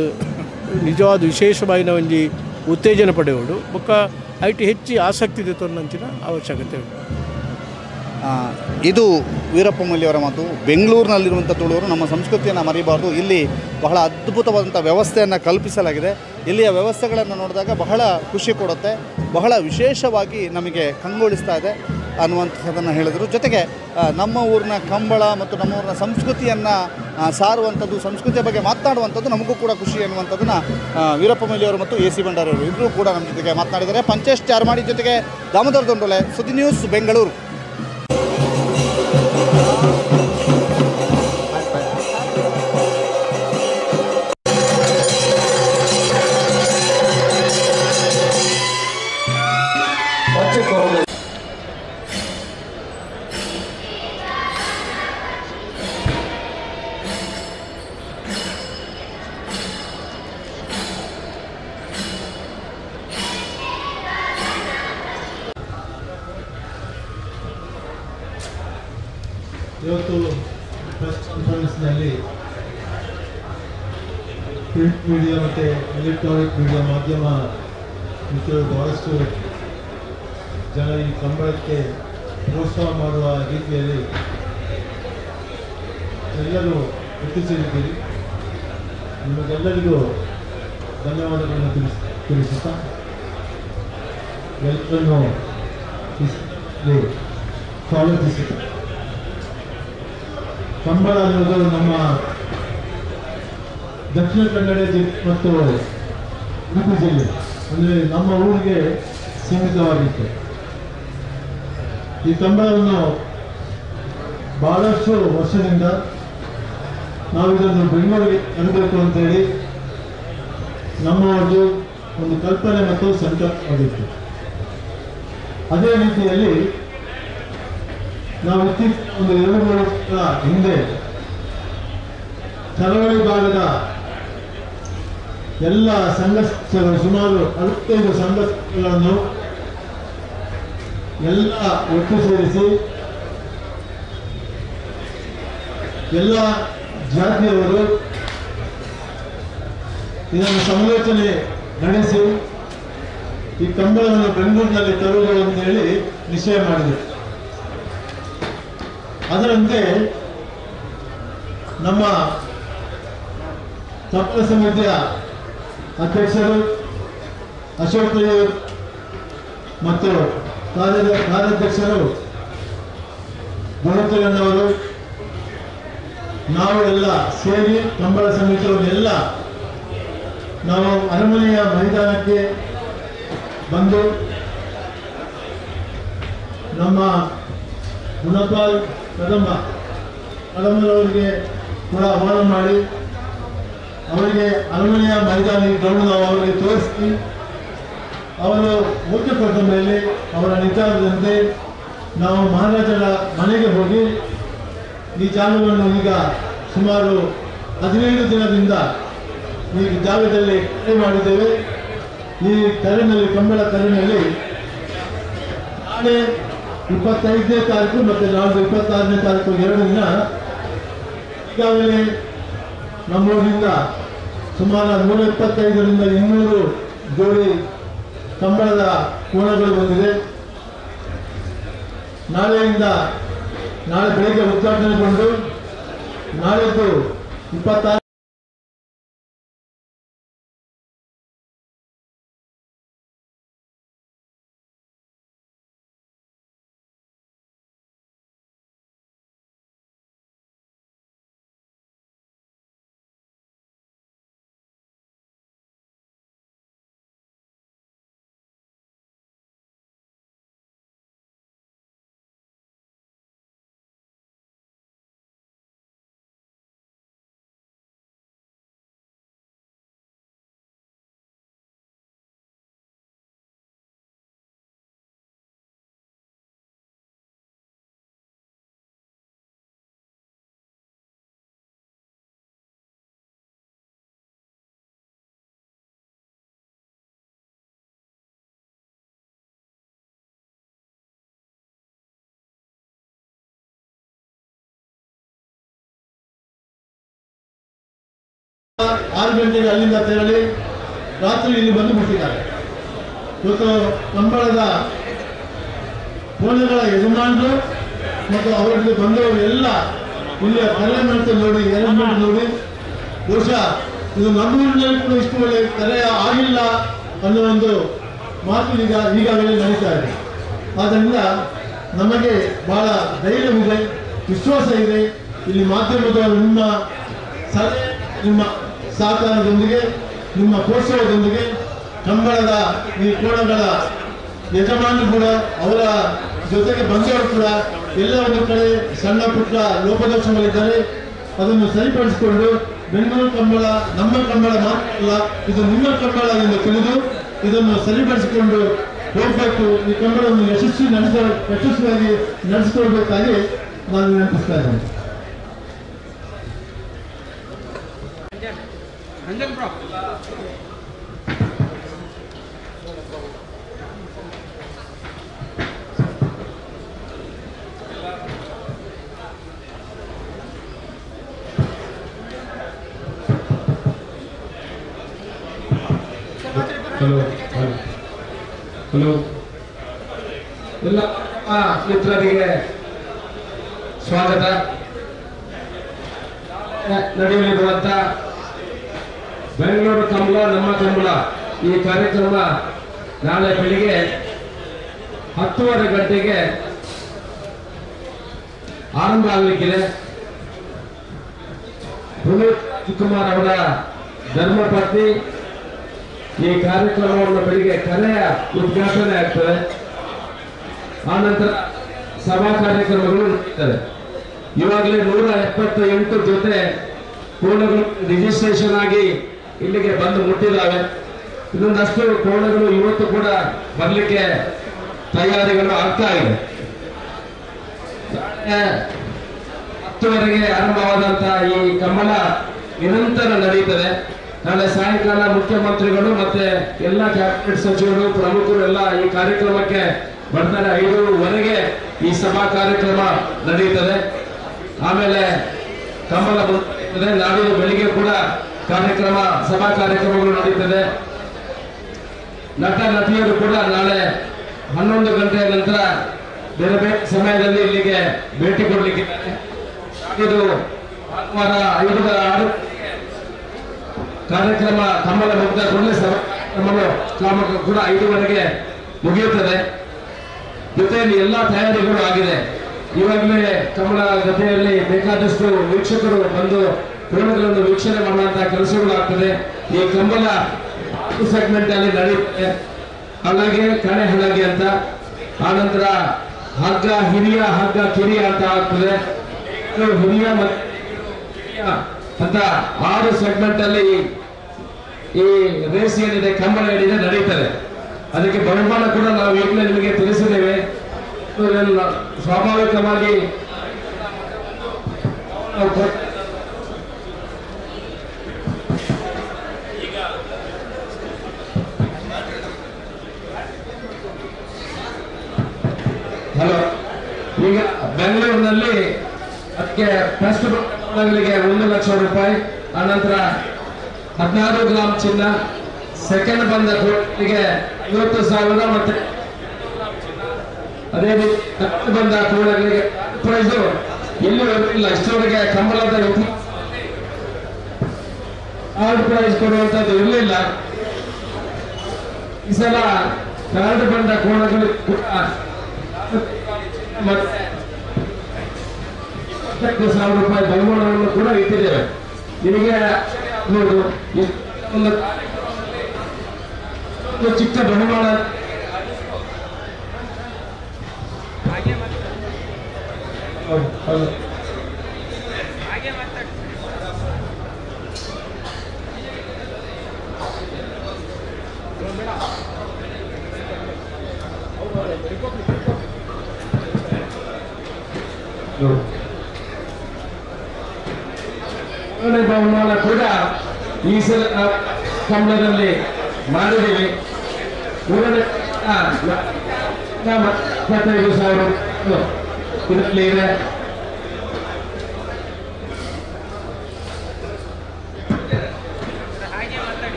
ನಿಜವಾದ ವಿಶೇಷವಾಯಿನ ಒಂಜಿ ಉತ್ತೇಜನ ಪಡೆಯೋಡು ಬೊಕ್ಕ IT ಹೆಚ್ಚು ಆಸಕ್ತಿ ಇದೆ ತೊನ್ನಂಚಿನ ಅವಶ್ಯಕತೆ ಉಂಟು. ಇದು ವೀರಪ್ಪ ಮೊಯ್ಲಿಯವರ ಮಾತು. ಬೆಂಗಳೂರಿನಲ್ಲಿರುವಂಥ ತುಳುವರು ನಮ್ಮ ಸಂಸ್ಕೃತಿಯನ್ನು ಮರಿಬಾರ್ದು. ಇಲ್ಲಿ ಬಹಳ ಅದ್ಭುತವಾದಂಥ ವ್ಯವಸ್ಥೆಯನ್ನು ಕಲ್ಪಿಸಲಾಗಿದೆ. ಇಲ್ಲಿಯ ವ್ಯವಸ್ಥೆಗಳನ್ನು ನೋಡಿದಾಗ ಬಹಳ ಖುಷಿ ಕೊಡುತ್ತೆ, ಬಹಳ ವಿಶೇಷವಾಗಿ ನಮಗೆ ಕಂಗೊಳಿಸ್ತಾ ಇದೆ ಅನ್ನುವಂಥದ್ದನ್ನು ಹೇಳಿದರು. ಜೊತೆಗೆ ನಮ್ಮ ಊರಿನ ಕಂಬಳ ಮತ್ತು ನಮ್ಮ ಊರಿನ ಸಂಸ್ಕೃತಿಯನ್ನು ಸಾರುವಂಥದ್ದು, ಸಂಸ್ಕೃತಿಯ ಬಗ್ಗೆ ಮಾತನಾಡುವಂಥದ್ದು ನಮಗೂ ಕೂಡ ಖುಷಿ ಅನ್ನುವಂಥದ್ದನ್ನು ವೀರಪ್ಪ ಮೊಯ್ಲಿಯವರು ಮತ್ತು ಎ ಸಿ ಭಂಡಾರಿ ಅವರು ಇಬ್ಬರೂ ಕೂಡ ನಮ್ಮ ಜೊತೆಗೆ ಮಾತನಾಡಿದ್ದಾರೆ. ಪಂಚೇಶ್ ಚಾರ್ಮಾಡಿ ಜೊತೆಗೆ ದಾಮೋದರ ದೊಂಡೋಲೆ, ಸುದ್ದಿ ನ್ಯೂಸ್, ಬೆಂಗಳೂರು. ಇವತ್ತು ಪ್ರೆಸ್ ಕಾನ್ಫರೆನ್ಸ್ನಲ್ಲಿ ಪ್ರಿಂಟ್ ಮೀಡಿಯಾ ಮತ್ತು ಎಲೆಕ್ಟ್ರಾನಿಕ್ ಮೀಡಿಯಾ ಮಾಧ್ಯಮ ಮಿತ್ರರು ಬಹಳಷ್ಟು ಜನ ಈ ಕಂಬಳಕ್ಕೆ ಪ್ರೋತ್ಸಾಹ ಮಾಡುವ ರೀತಿಯಲ್ಲಿ ಎಲ್ಲರೂ ಒಟ್ಟು ಸೇರಿದ್ದೀರಿ. ನಿಮಗೆಲ್ಲರಿಗೂ ಧನ್ಯವಾದಗಳನ್ನು ತಿಳಿಸುತ್ತಾ ಎಲ್ಲರನ್ನೂ ಸ್ವಾಗತಿಸುತ್ತಾ, ಕಂಬಳ ಅನ್ನೋದು ನಮ್ಮ ದಕ್ಷಿಣ ಕನ್ನಡ ಜಿಲ್ಲೆ ಮತ್ತು ಉಡುಪಿ ಜಿಲ್ಲೆ ಅಂದರೆ ನಮ್ಮ ಊರಿಗೆ ಸೀಮಿತವಾಗಿತ್ತು. ಈ ಕಂಬಳವನ್ನು ಬಹಳಷ್ಟು ವರ್ಷದಿಂದ ನಾವು ಇದನ್ನು ಬೆಂಗಳೂರಿಗೆ ತರಬೇಕು ಅಂತೇಳಿ ನಮ್ಮವರದ್ದು ಒಂದು ಕಲ್ಪನೆ ಮತ್ತು ಸಂಕಲ್ಪವಾಗಿತ್ತು. ಅದೇ ರೀತಿಯಲ್ಲಿ ನಾವು ಇತ್ತೀಚಿನ ಒಂದು 2-3 ವರ್ಷಗಳ ಹಿಂದೆ ಕರಾವಳಿ ಭಾಗದ ಎಲ್ಲ ಸಂಘ ಸಂಸ್ಥೆಗಳು, ಸುಮಾರು 65 ಸಂಘ ಸಂಸ್ಥೆಗಳನ್ನು ಎಲ್ಲ ಒಟ್ಟು ಸೇರಿಸಿ ಎಲ್ಲ ಜಾತಿಯವರು ಇದನ್ನು ಸಮಾಲೋಚನೆ ನಡೆಸಿ ಈ ಕಂಬಳವನ್ನು ಬೆಂಗಳೂರಿನಲ್ಲಿ ತರುವುದು ಅಂತೇಳಿ ನಿಶ್ಚಯ ಮಾಡಿದರು. ಅದರಂತೆ ನಮ್ಮ ಕಂಬಳ ಸಮಿತಿಯ ಅಧ್ಯಕ್ಷರು ಅಶೋಕ್ ರೈಯವರು ಮತ್ತು ಕಾರ್ಯಾಧ್ಯಕ್ಷರು ಗುಣಕಿರಣವರು, ನಾವು ಎಲ್ಲ ಸೇರಿ ಕಂಬಳ ಸಮಿತಿಯವರೆಲ್ಲ ನಾವು ಅರಮನೆಯ ಮೈದಾನಕ್ಕೆ ಬಂದು ನಮ್ಮ ಗುಣಪಾಲ್ ಕದಂಬರವರಿಗೆ ಕೂಡ ಆಹ್ವಾನ ಮಾಡಿ ಅವರಿಗೆ ಅರಮನೆಯ ಮೈದಾನ ಗ್ರೌಂಡ್ ನಾವು ಅವರಿಗೆ ತೋರಿಸಿ ಅವರು ಓಕೆ ಕೊಟ್ಟ ಮೇಲೆ ಅವರ ನಿರ್ಧಾರದಂತೆ ನಾವು ಮಹಾರಾಜರ ಮನೆಗೆ ಹೋಗಿ ಈ ಜಾಗವನ್ನು ಈಗ ಸುಮಾರು 15 ದಿನದಿಂದ ಈ ಜಾಗದಲ್ಲಿ ಕರೆ ಮಾಡಿದ್ದೇವೆ. ಈ ಕರೆನಲ್ಲಿ, ಕಂಬಳ ಕರೆನಲ್ಲಿ ನಾಳೆ 25ನೇ ತಾರೀಕು ಮತ್ತು ನಾಳೆ 26ನೇ ತಾರೀಕು 2 ದಿನ ಈಗಾಗಲೇ ನಮ್ಮೂರಿನಿಂದ ಸುಮಾರು 125ರಿಂದ 200 ಜೋಡಿ ಕಂಬಳದ ಕೋಣಗಳು ಬಂದಿದೆ. ನಾಳೆ ಬೆಳಿಗ್ಗೆ ಉದ್ಘಾಟನೆಗೊಂಡು ನಾಳೆದ್ದು 26 6 ಗಂಟೆಗೆ ಅಲ್ಲಿಂದ ತೆರಳಿ ರಾತ್ರಿ ಇಲ್ಲಿ ಬಂದು ಮುಟ್ಟಿದ್ದಾರೆ. ಇವತ್ತು ಕಂಬಳದ ಕೋಣಗಳ ಯಜಮಾನರು ಮತ್ತು ಅವರಲ್ಲಿ ಬಂದವರು ಎಲ್ಲ ಇಲ್ಲಿಯ ಕಲೆ ಮಾಡ್ತಾ ನೋಡಿ, ಅರೇಂಜ್ಮೆಂಟ್ ನೋಡಿ, ಬಹುಶಃ ಇದು ನಮ್ಮೂರಿನಲ್ಲಿ ಕೂಡ ಇಷ್ಟು ಒಳ್ಳೆಯ ಕಲೆ ಆಗಿಲ್ಲ ಅನ್ನೋ ಒಂದು ಮಾತು ಈಗಾಗಲೇ ನಡೀತಾ ಇದೆ. ಆದ್ದರಿಂದ ನಮಗೆ ಬಹಳ ಧೈರ್ಯವಿದೆ, ವಿಶ್ವಾಸ ಇದೆ. ಇಲ್ಲಿ ಮಾಧ್ಯಮದವರು ನಿಮ್ಮ ಸಲಹೆ, ನಿಮ್ಮ ಸಹಕಾರದೊಂದಿಗೆ, ನಿಮ್ಮ ಪ್ರೋತ್ಸಾಹದೊಂದಿಗೆ ಕಂಬಳದ ಈ ಕೋಣಗಳ ಯಜಮಾನರು ಕೂಡ, ಅವರ ಜೊತೆಗೆ ಬಂದವರು ಕೂಡ ಎಲ್ಲ ಒಂದು ಕಡೆ ಸಣ್ಣ ಪುಟ್ಟ ಲೋಪದೋಷಗಳಿದ್ದರೆ ಅದನ್ನು ಸರಿಪಡಿಸಿಕೊಂಡು ಬೆಂಗಳೂರು ಕಂಬಳ ನಮ್ಮ ಕಂಬಳ ಮಾತ್ರ ಅಲ್ಲ, ಇದು ನಿಮ್ಮ ಕಂಬಳ ಎಂದು ತಿಳಿದು ಇದನ್ನು ಸರಿಪಡಿಸಿಕೊಂಡು ಹೋಗಬೇಕು. ಈ ಕಂಬಳವನ್ನು ಯಶಸ್ವಿಯಾಗಿ ನಡೆಸಿಕೊಳ್ಬೇಕಾಗಿ ನಾನು ವಿನಂತಿಸ್ತಾ ಇದ್ದೇನೆ. ಹಲೋ ಹಲೋ ಹಲೋ, ಎಲ್ಲ ಮಿತ್ರರಿಗೆ ಸ್ವಾಗತ. ನಡೆಯಲಿರುವಂಥ ಬೆಂಗಳೂರು ಕಂಬಳ ನಮ್ಮ ಕಂಬಳ ಈ ಕಾರ್ಯಕ್ರಮ ನಾಳೆ ಬೆಳಿಗ್ಗೆ 10:30 ಗಂಟೆಗೆ ಆರಂಭ ಆಗಲಿಕ್ಕಿದೆ. ಪುನೀತ್ ರಾಜ್ಕುಮಾರ್ ಅವರ ಧರ್ಮಪತ್ನಿ ಈ ಕಾರ್ಯಕ್ರಮವನ್ನು ಬೆಳಿಗ್ಗೆ ಕಲೆಯ ಉದ್ಘಾಟನೆ ಆಗ್ತದೆ. ಆನಂತರ ಸಭಾ ಕಾರ್ಯಕ್ರಮಗಳು ನಡೆಯುತ್ತವೆ. ಇವಾಗಲೇ 178 ಜೊತೆ ಕೋಣಗಳು ರಿಜಿಸ್ಟ್ರೇಷನ್ ಆಗಿ ಇಲ್ಲಿಗೆ ಬಂದು ಮುಟ್ಟಿದ್ದಾವೆ. ಇನ್ನೊಂದಷ್ಟು ಕೋಣಗಳು ಇವತ್ತು ಕೂಡ ಬರಲಿಕ್ಕೆ ತಯಾರಿಗಳು ಆಗ್ತಾ ಇದೆ. 10:30ಗೆ ಆರಂಭವಾದಂತಹ ಈ ಕಂಬಳ ನಿರಂತರ ನಡೆಯುತ್ತದೆ. ನಾಳೆ ಸಾಯಂಕಾಲ ಮುಖ್ಯಮಂತ್ರಿಗಳು ಮತ್ತೆ ಎಲ್ಲ ಕ್ಯಾಬಿನೆಟ್ ಸಚಿವರು, ಪ್ರಮುಖರು ಎಲ್ಲ ಈ ಕಾರ್ಯಕ್ರಮಕ್ಕೆ ಬರ್ತಾರೆ. 5:30ಗೆ ಈ ಸಭಾ ಕಾರ್ಯಕ್ರಮ ನಡೆಯುತ್ತದೆ. ಆಮೇಲೆ ಕಂಬಳ ಬರುತ್ತದೆ. ನಾಡಿದ್ದು ಬೆಳಿಗ್ಗೆ ಕೂಡ ಕಾರ್ಯಕ್ರಮ, ಸಭಾ ಕಾರ್ಯಕ್ರಮಗಳು ನಡೆಯುತ್ತದೆ. ನಟ ನಟಿಯರು ಕೂಡ ನಾಳೆ 11 ಗಂಟೆಯ ನಂತರ ಬೇರೆ ಬೇರೆ ಸಮಯದಲ್ಲಿ ಇಲ್ಲಿಗೆ ಭೇಟಿ ಕೊಡಲಿಕ್ಕಿದ್ದಾರೆ. ಇದು ಭಾನುವಾರ 5-6 ಕಾರ್ಯಕ್ರಮ ಕಂಬಳ ಮುಗಿದ ಕೂಡಲೇ ಸಭಾ ಕಾರ್ಯಕ್ರಮಗಳು ಕೂಡ 5:30ಗೆ ಮುಗಿಯುತ್ತದೆ. ಜೊತೆಯಲ್ಲಿ ಎಲ್ಲ ತಯಾರಿಗಳು ಆಗಿದೆ. ಈವಾಗಲೇ ಕಂಬಳ ಜೊತೆಯಲ್ಲಿ ಬೇಕಾದಷ್ಟು ವೀಕ್ಷಕರು ಬಂದು ಕೋಣಗಳನ್ನು ವೀಕ್ಷಣೆ ಮಾಡುವಂತಹ ಕೆಲಸಗಳು ಆಗ್ತದೆ. ಈ ಕಂಬಳ 6 ಸೆಗ್ಮೆಂಟ್ ಅಲ್ಲಿ ನಡೆಯುತ್ತೆ. ಹಲಗೆ, ಕಣೆ ಹಲಗೆ ಅಂತ, ಆನಂತರ ಹಗ್ಗ ಹಿರಿಯ, ಹಗ್ಗ ಕಿರಿಯ ಅಂತ ಆಗ್ತದೆ. ಹಿರಿಯ ಮತ್ತು ಅಂತ 6 ಸೆಗ್ಮೆಂಟ್ ಅಲ್ಲಿ ಈ ರೇಸ್ ಏನಿದೆ, ಕಂಬಳ ಏನಿದೆ ನಡೆಯುತ್ತದೆ. ಅದಕ್ಕೆ ಬಹುಮಾನ ಕೂಡ ನಾವು ಈಗಲೇ ನಿಮಗೆ ತಿಳಿಸಿದ್ದೇವೆ. ಸ್ವಾಭಾವಿಕವಾಗಿ ಹಲೋ, ಈಗ ಬೆಂಗಳೂರಿನಲ್ಲಿ ಅದಕ್ಕೆ ಫಸ್ಟ್ 1 ಲಕ್ಷ ರೂಪಾಯಿ, ಆನಂತರ 16 ಗ್ರಾಂ ಚಿನ್ನ, ಸೆಕೆಂಡ್ ಬಂದ ಕೋಟಿಗೆ 50,000 ಮತ್ತೆ ಅದೇ ರೀತಿ ಥರ್ಡ್ ಬಂದ ಕೋಣಗಳಿಗೆ ಪ್ರೈಸು ಎಲ್ಲೂ ಇರಲಿಲ್ಲ. ಇಷ್ಟವರೆಗೆ ಕಂಬಳದ ಥರ್ಡ್ ಪ್ರೈಸ್ ಕೊಡುವಂಥದ್ದು ಇರಲಿಲ್ಲ. ಈ ಸಲ ಥರ್ಡ್ ಬಂದ ಕೋಣಗಳು ಕೂಡ ಮತ್ತೆ 25,000 ರೂಪಾಯಿ ಬಹುಮಾನವನ್ನು ಕೂಡ ಇಟ್ಟಿದ್ದೇವೆ. ನಿಮಗೆ ಒಂದು ಚಿಕ್ಕ ಬಹುಮಾನ ಬಹುಮಾನ ಕೂಡ ಈ ಸಲ ಕಂಬಳದಲ್ಲಿ ಮಾಡಿದ್ದೀವಿ. 25,000 ಇದರಲ್ಲಿ ಇದೆ.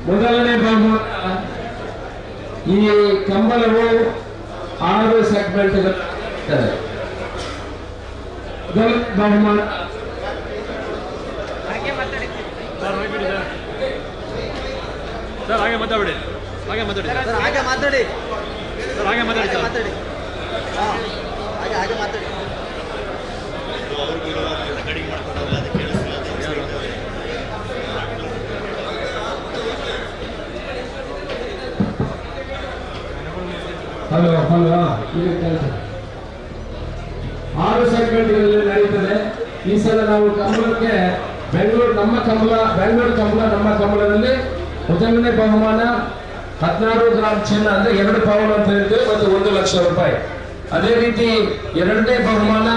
ಮೊದಲನೇ ಬಹುಮಾನ ಈ ಕಂಬಳವು 6 ಸೆಗ್ಮೆಂಟ್. ಮೊದಲ ಬಹುಮಾನ ಸರ್ ಹಾಗೆ ಮಾತಾಡಿ, ಹಾಗೆ ಮಾತಾಡಿ ಸರ್, ಹಾಗೆ ಮಾತಾಡಿ ಸರ್, ಹಾಗೆ ಮಾತಾಡಿ ಸರ್, ಮಾತಾಡಿ ಹಾಗೆ ಹಾಗೆ ಮಾತಾಡಿ. ಹಲೋ ಹಲೋ, 6 ಸೆಗ್ಮೆಂಟ್ಗಳಲ್ಲಿ ನಡೆಯುತ್ತದೆ. ಈ ಸಲ ನಾವು ಕಂಬಳಕ್ಕೆ ಬೆಂಗಳೂರು ನಮ್ಮ ಕಂಬಳ, ಬೆಂಗಳೂರು ಕಂಬಳ ನಮ್ಮ ಕಂಬಳದಲ್ಲಿ ಮೊದಲನೇ ಬಹುಮಾನ 16 ಗ್ರಾಂ ಚಿನ್ನ, ಅಂದ್ರೆ 2 ಪೌಂಡ್ ಅಂತ ಹೇಳ್ತೇವೆ, ಮತ್ತು 1 ಲಕ್ಷ ರೂಪಾಯಿ. ಅದೇ ರೀತಿ ಎರಡನೇ ಬಹುಮಾನ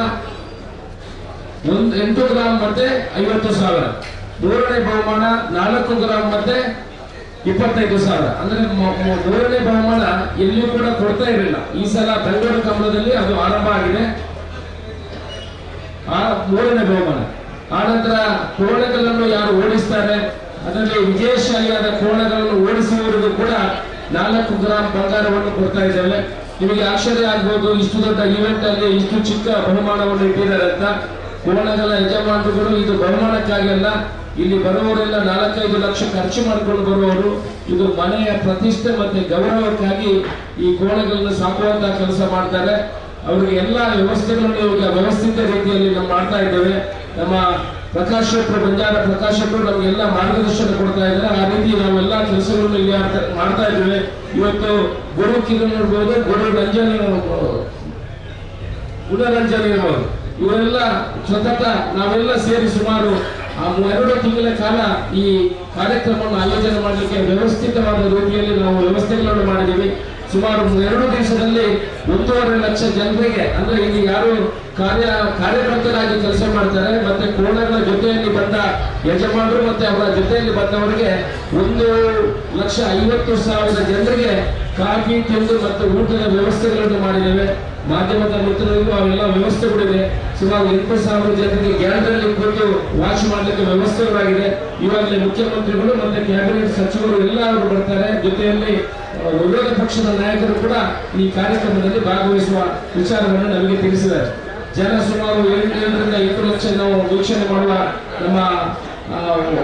8 ಗ್ರಾಂ ಮತ್ತೆ 50,000. ಮೂರನೇ ಬಹುಮಾನ 4 ಗ್ರಾಂ ಮತ್ತೆ 25,000. ಅಂದ್ರೆ ಮೂರನೇ ಬಹುಮಾನ ಎಲ್ಲಿಯೂ ಕೂಡ ಕೊಡ್ತಾ ಇರಲಿಲ್ಲ. ಈ ಸಲ ಬೆಂಗಳೂರು ಕಂಬಳದಲ್ಲಿ ಅದು ಆರಂಭ ಆಗಿದೆ, ಆ ಮೂರನೇ ಬಹುಮಾನ. ಆನಂತರ ಕೋಣಗಳನ್ನು ಯಾರು ಓಡಿಸ್ತಾರೆ, ಅದರಲ್ಲಿ ವಿಜಯಶಾಲಿಯಾದ ಕೋಣಗಳನ್ನು ಓಡಿಸುವವರಿಗೂ ಕೂಡ 4 ಗ್ರಾಂ ಬಂಗಾರವನ್ನು ಕೊಡ್ತಾ ಇದ್ದೇವೆ. ನಿಮಗೆ ಆಶ್ಚರ್ಯ ಆಗ್ಬೋದು, ಇಷ್ಟು ದೊಡ್ಡ ಇವೆಂಟ್ ಅಲ್ಲಿ ಇಷ್ಟು ಚಿಕ್ಕ ಬಹುಮಾನವನ್ನು ಇಟ್ಟಿದ್ದಾರೆ ಅಂತ. ಕೋಣಗಳ ಯಜಮಾನರುಗಳು ಇದು ಬಹುಮಾನಕ್ಕಾಗಿ ಅಲ್ಲ, ಇಲ್ಲಿ ಬರುವವರೆಲ್ಲ 4-5 ಲಕ್ಷ ಖರ್ಚು ಮಾಡಿಕೊಂಡು ಬರುವವರು. ಇದು ಮನೆಯ ಪ್ರತಿಷ್ಠೆ ಮತ್ತೆ ಗೌರವಕ್ಕಾಗಿ ಈ ಕೋಣಗಳನ್ನು ಸಾಕುವಂತಹ ಕೆಲಸ ಮಾಡ್ತಾರೆ. ಅವರಿಗೆ ಎಲ್ಲ ವ್ಯವಸ್ಥೆಗಳನ್ನು ಇವಾಗ ವ್ಯವಸ್ಥಿತ ರೀತಿಯಲ್ಲಿ ನಾವು ಮಾಡ್ತಾ ಇದ್ದೇವೆ. ನಮ್ಮ ಪ್ರಕಾಶ್ ಶೆಟ್ಟರು, ಬಂಜಾರ ಪ್ರಕಾಶ್ ಶೆಟ್ಟರು ನಮಗೆಲ್ಲ ಮಾರ್ಗದರ್ಶನ ಕೊಡ್ತಾ ಇದ್ದಾರೆ. ಆ ರೀತಿ ನಾವೆಲ್ಲ ಕೆಲಸಗಳನ್ನು ಇಲ್ಲಿ ಮಾಡ್ತಾ ಇದ್ದೇವೆ. ಇವತ್ತು ಗುರು ಕಿರಣ್ ಇರ್ಬೋದು, ಗುರು ರಂಜನ್, ಗುಣರಂಜನ್ ಇರ್ಬೋದು, ಇವರೆಲ್ಲ ಸತತ ನಾವೆಲ್ಲ ಸೇರಿ ಸುಮಾರು 2 ತಿಂಗಳ ಕಾಲ ಈ ಕಾರ್ಯಕ್ರಮವನ್ನು ಆಯೋಜನೆ ಮಾಡಲಿಕ್ಕೆ ವ್ಯವಸ್ಥಿತವಾದ ರೀತಿಯಲ್ಲಿ ನಾವು ವ್ಯವಸ್ಥೆಗಳನ್ನು ಮಾಡಿದ್ದೀವಿ. ಸುಮಾರು 2 ದಿವಸದಲ್ಲಿ 1.5 ಲಕ್ಷ ಜನರಿಗೆ, ಅಂದ್ರೆ ಇಲ್ಲಿ ಯಾರು ಕಾರ್ಯಕರ್ತರಾಗಿ ಕೆಲಸ ಮಾಡ್ತಾರೆ ಮತ್ತೆ ಕೋಣಗಳ ಜೊತೆಯಲ್ಲಿ ಬಂದ ಯಜಮಾನರು ಮತ್ತೆ ಅವರ ಜೊತೆಯಲ್ಲಿ ಬಂದವರಿಗೆ 1,50,000 ಜನರಿಗೆ ಕಾಫಿ, ತಿಂದು ಮತ್ತು ಊಟದ ವ್ಯವಸ್ಥೆಗಳನ್ನು ಮಾಡಿದ್ದೇವೆ. ಮಾಧ್ಯಮದ ಮಿತ್ರರಿಗೂ ಅವೆಲ್ಲ ವ್ಯವಸ್ಥೆಗಳಿದೆ. ಸುಮಾರು 8,000 ಜನರಿಗೆ ಗ್ಯಾಲರಿಯಲ್ಲಿ ಕೂತು ವಾಚ್ ಮಾಡಲಿಕ್ಕೆ ವ್ಯವಸ್ಥೆಗಳಾಗಿದೆ. ಇವಾಗಲೇ ಮುಖ್ಯಮಂತ್ರಿಗಳು ಮತ್ತೆ ಕ್ಯಾಬಿನೆಟ್ ಸಚಿವರು ಎಲ್ಲ ಅವರು ಬರ್ತಾರೆ. ಜೊತೆಯಲ್ಲಿ ವಿರೋಧ ಪಕ್ಷದ ನಾಯಕರು ಕೂಡ ಈ ಕಾರ್ಯಕ್ರಮದಲ್ಲಿ ಭಾಗವಹಿಸುವ ವಿಚಾರವನ್ನು ನಮಗೆ ತಿಳಿಸಿದ್ದಾರೆ. ಜನ ಸುಮಾರು 7ರಿಂದ 8 ಲಕ್ಷ ನಾವು ವೀಕ್ಷಣೆ ಮಾಡುವ ನಮ್ಮ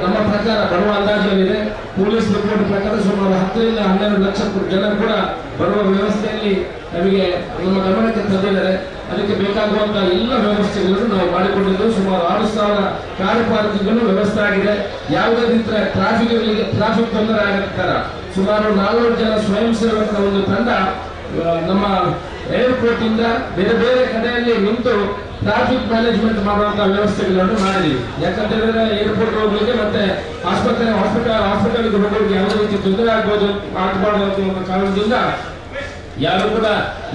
ನಮ್ಮ ಪ್ರಕಾರ ಬರುವ ಅಂದಾಜಲ್ಲಿದೆ. ಪೊಲೀಸ್ ರಿಪೋರ್ಟ್ ಪ್ರಕಾರ ಸುಮಾರು 10ರಿಂದ 12 ಲಕ್ಷ ಜನ ಕೂಡ ಬರುವ ವ್ಯವಸ್ಥೆಯಲ್ಲಿ ನಮಗೆ ನಮ್ಮ ಗಮನಕ್ಕೆ ತಂದಿದ್ದಾರೆ. ಅದಕ್ಕೆ ಬೇಕಾಗುವಂತಹ ಎಲ್ಲ ವ್ಯವಸ್ಥೆಗಳನ್ನು ನಾವು ಮಾಡಿಕೊಂಡಿದ್ದು. ಸುಮಾರು 6,000 ಕಾರ್ ಪಾರ್ಕಿಂಗ್ಗಳು ವ್ಯವಸ್ಥೆ ಆಗಿದೆ. ಯಾವುದೇ ರೀತಿಯ ಟ್ರಾಫಿಕ್ ತೊಂದರೆ ಆಗತ್ತಾರ ಸುಮಾರು 400 ಜನ ಸ್ವಯಂ ಸೇವಕರ ಒಂದು ತಂಡ ನಮ್ಮ ಏರ್ಪೋರ್ಟ್ ಇಂದ ಬೇರೆ ಬೇರೆ ಕಡೆಯಲ್ಲಿ ನಿಂತು ಟ್ರಾಫಿಕ್ ಮ್ಯಾನೇಜ್ಮೆಂಟ್ ಮಾಡುವಂತಹ ವ್ಯವಸ್ಥೆಗಳನ್ನು ಮಾಡಿದೀವಿ. ಯಾಕಂತ ಹೇಳಿದ್ರೆ ಏರ್ಪೋರ್ಟ್ ಹೋಗ್ಲಿಕ್ಕೆ ಮತ್ತೆ ಆಸ್ಪತ್ರೆ ಹಾಸ್ಪಿಟಲ್ಗೆ ಹೋಗೋರಿಗೆ ಯಾವುದೇ ರೀತಿ ತೊಂದರೆ ಆಗಬಾರ್ದು ಅನ್ನೋ ಕಾರಣದಿಂದ ಯಾರು ಕೂಡ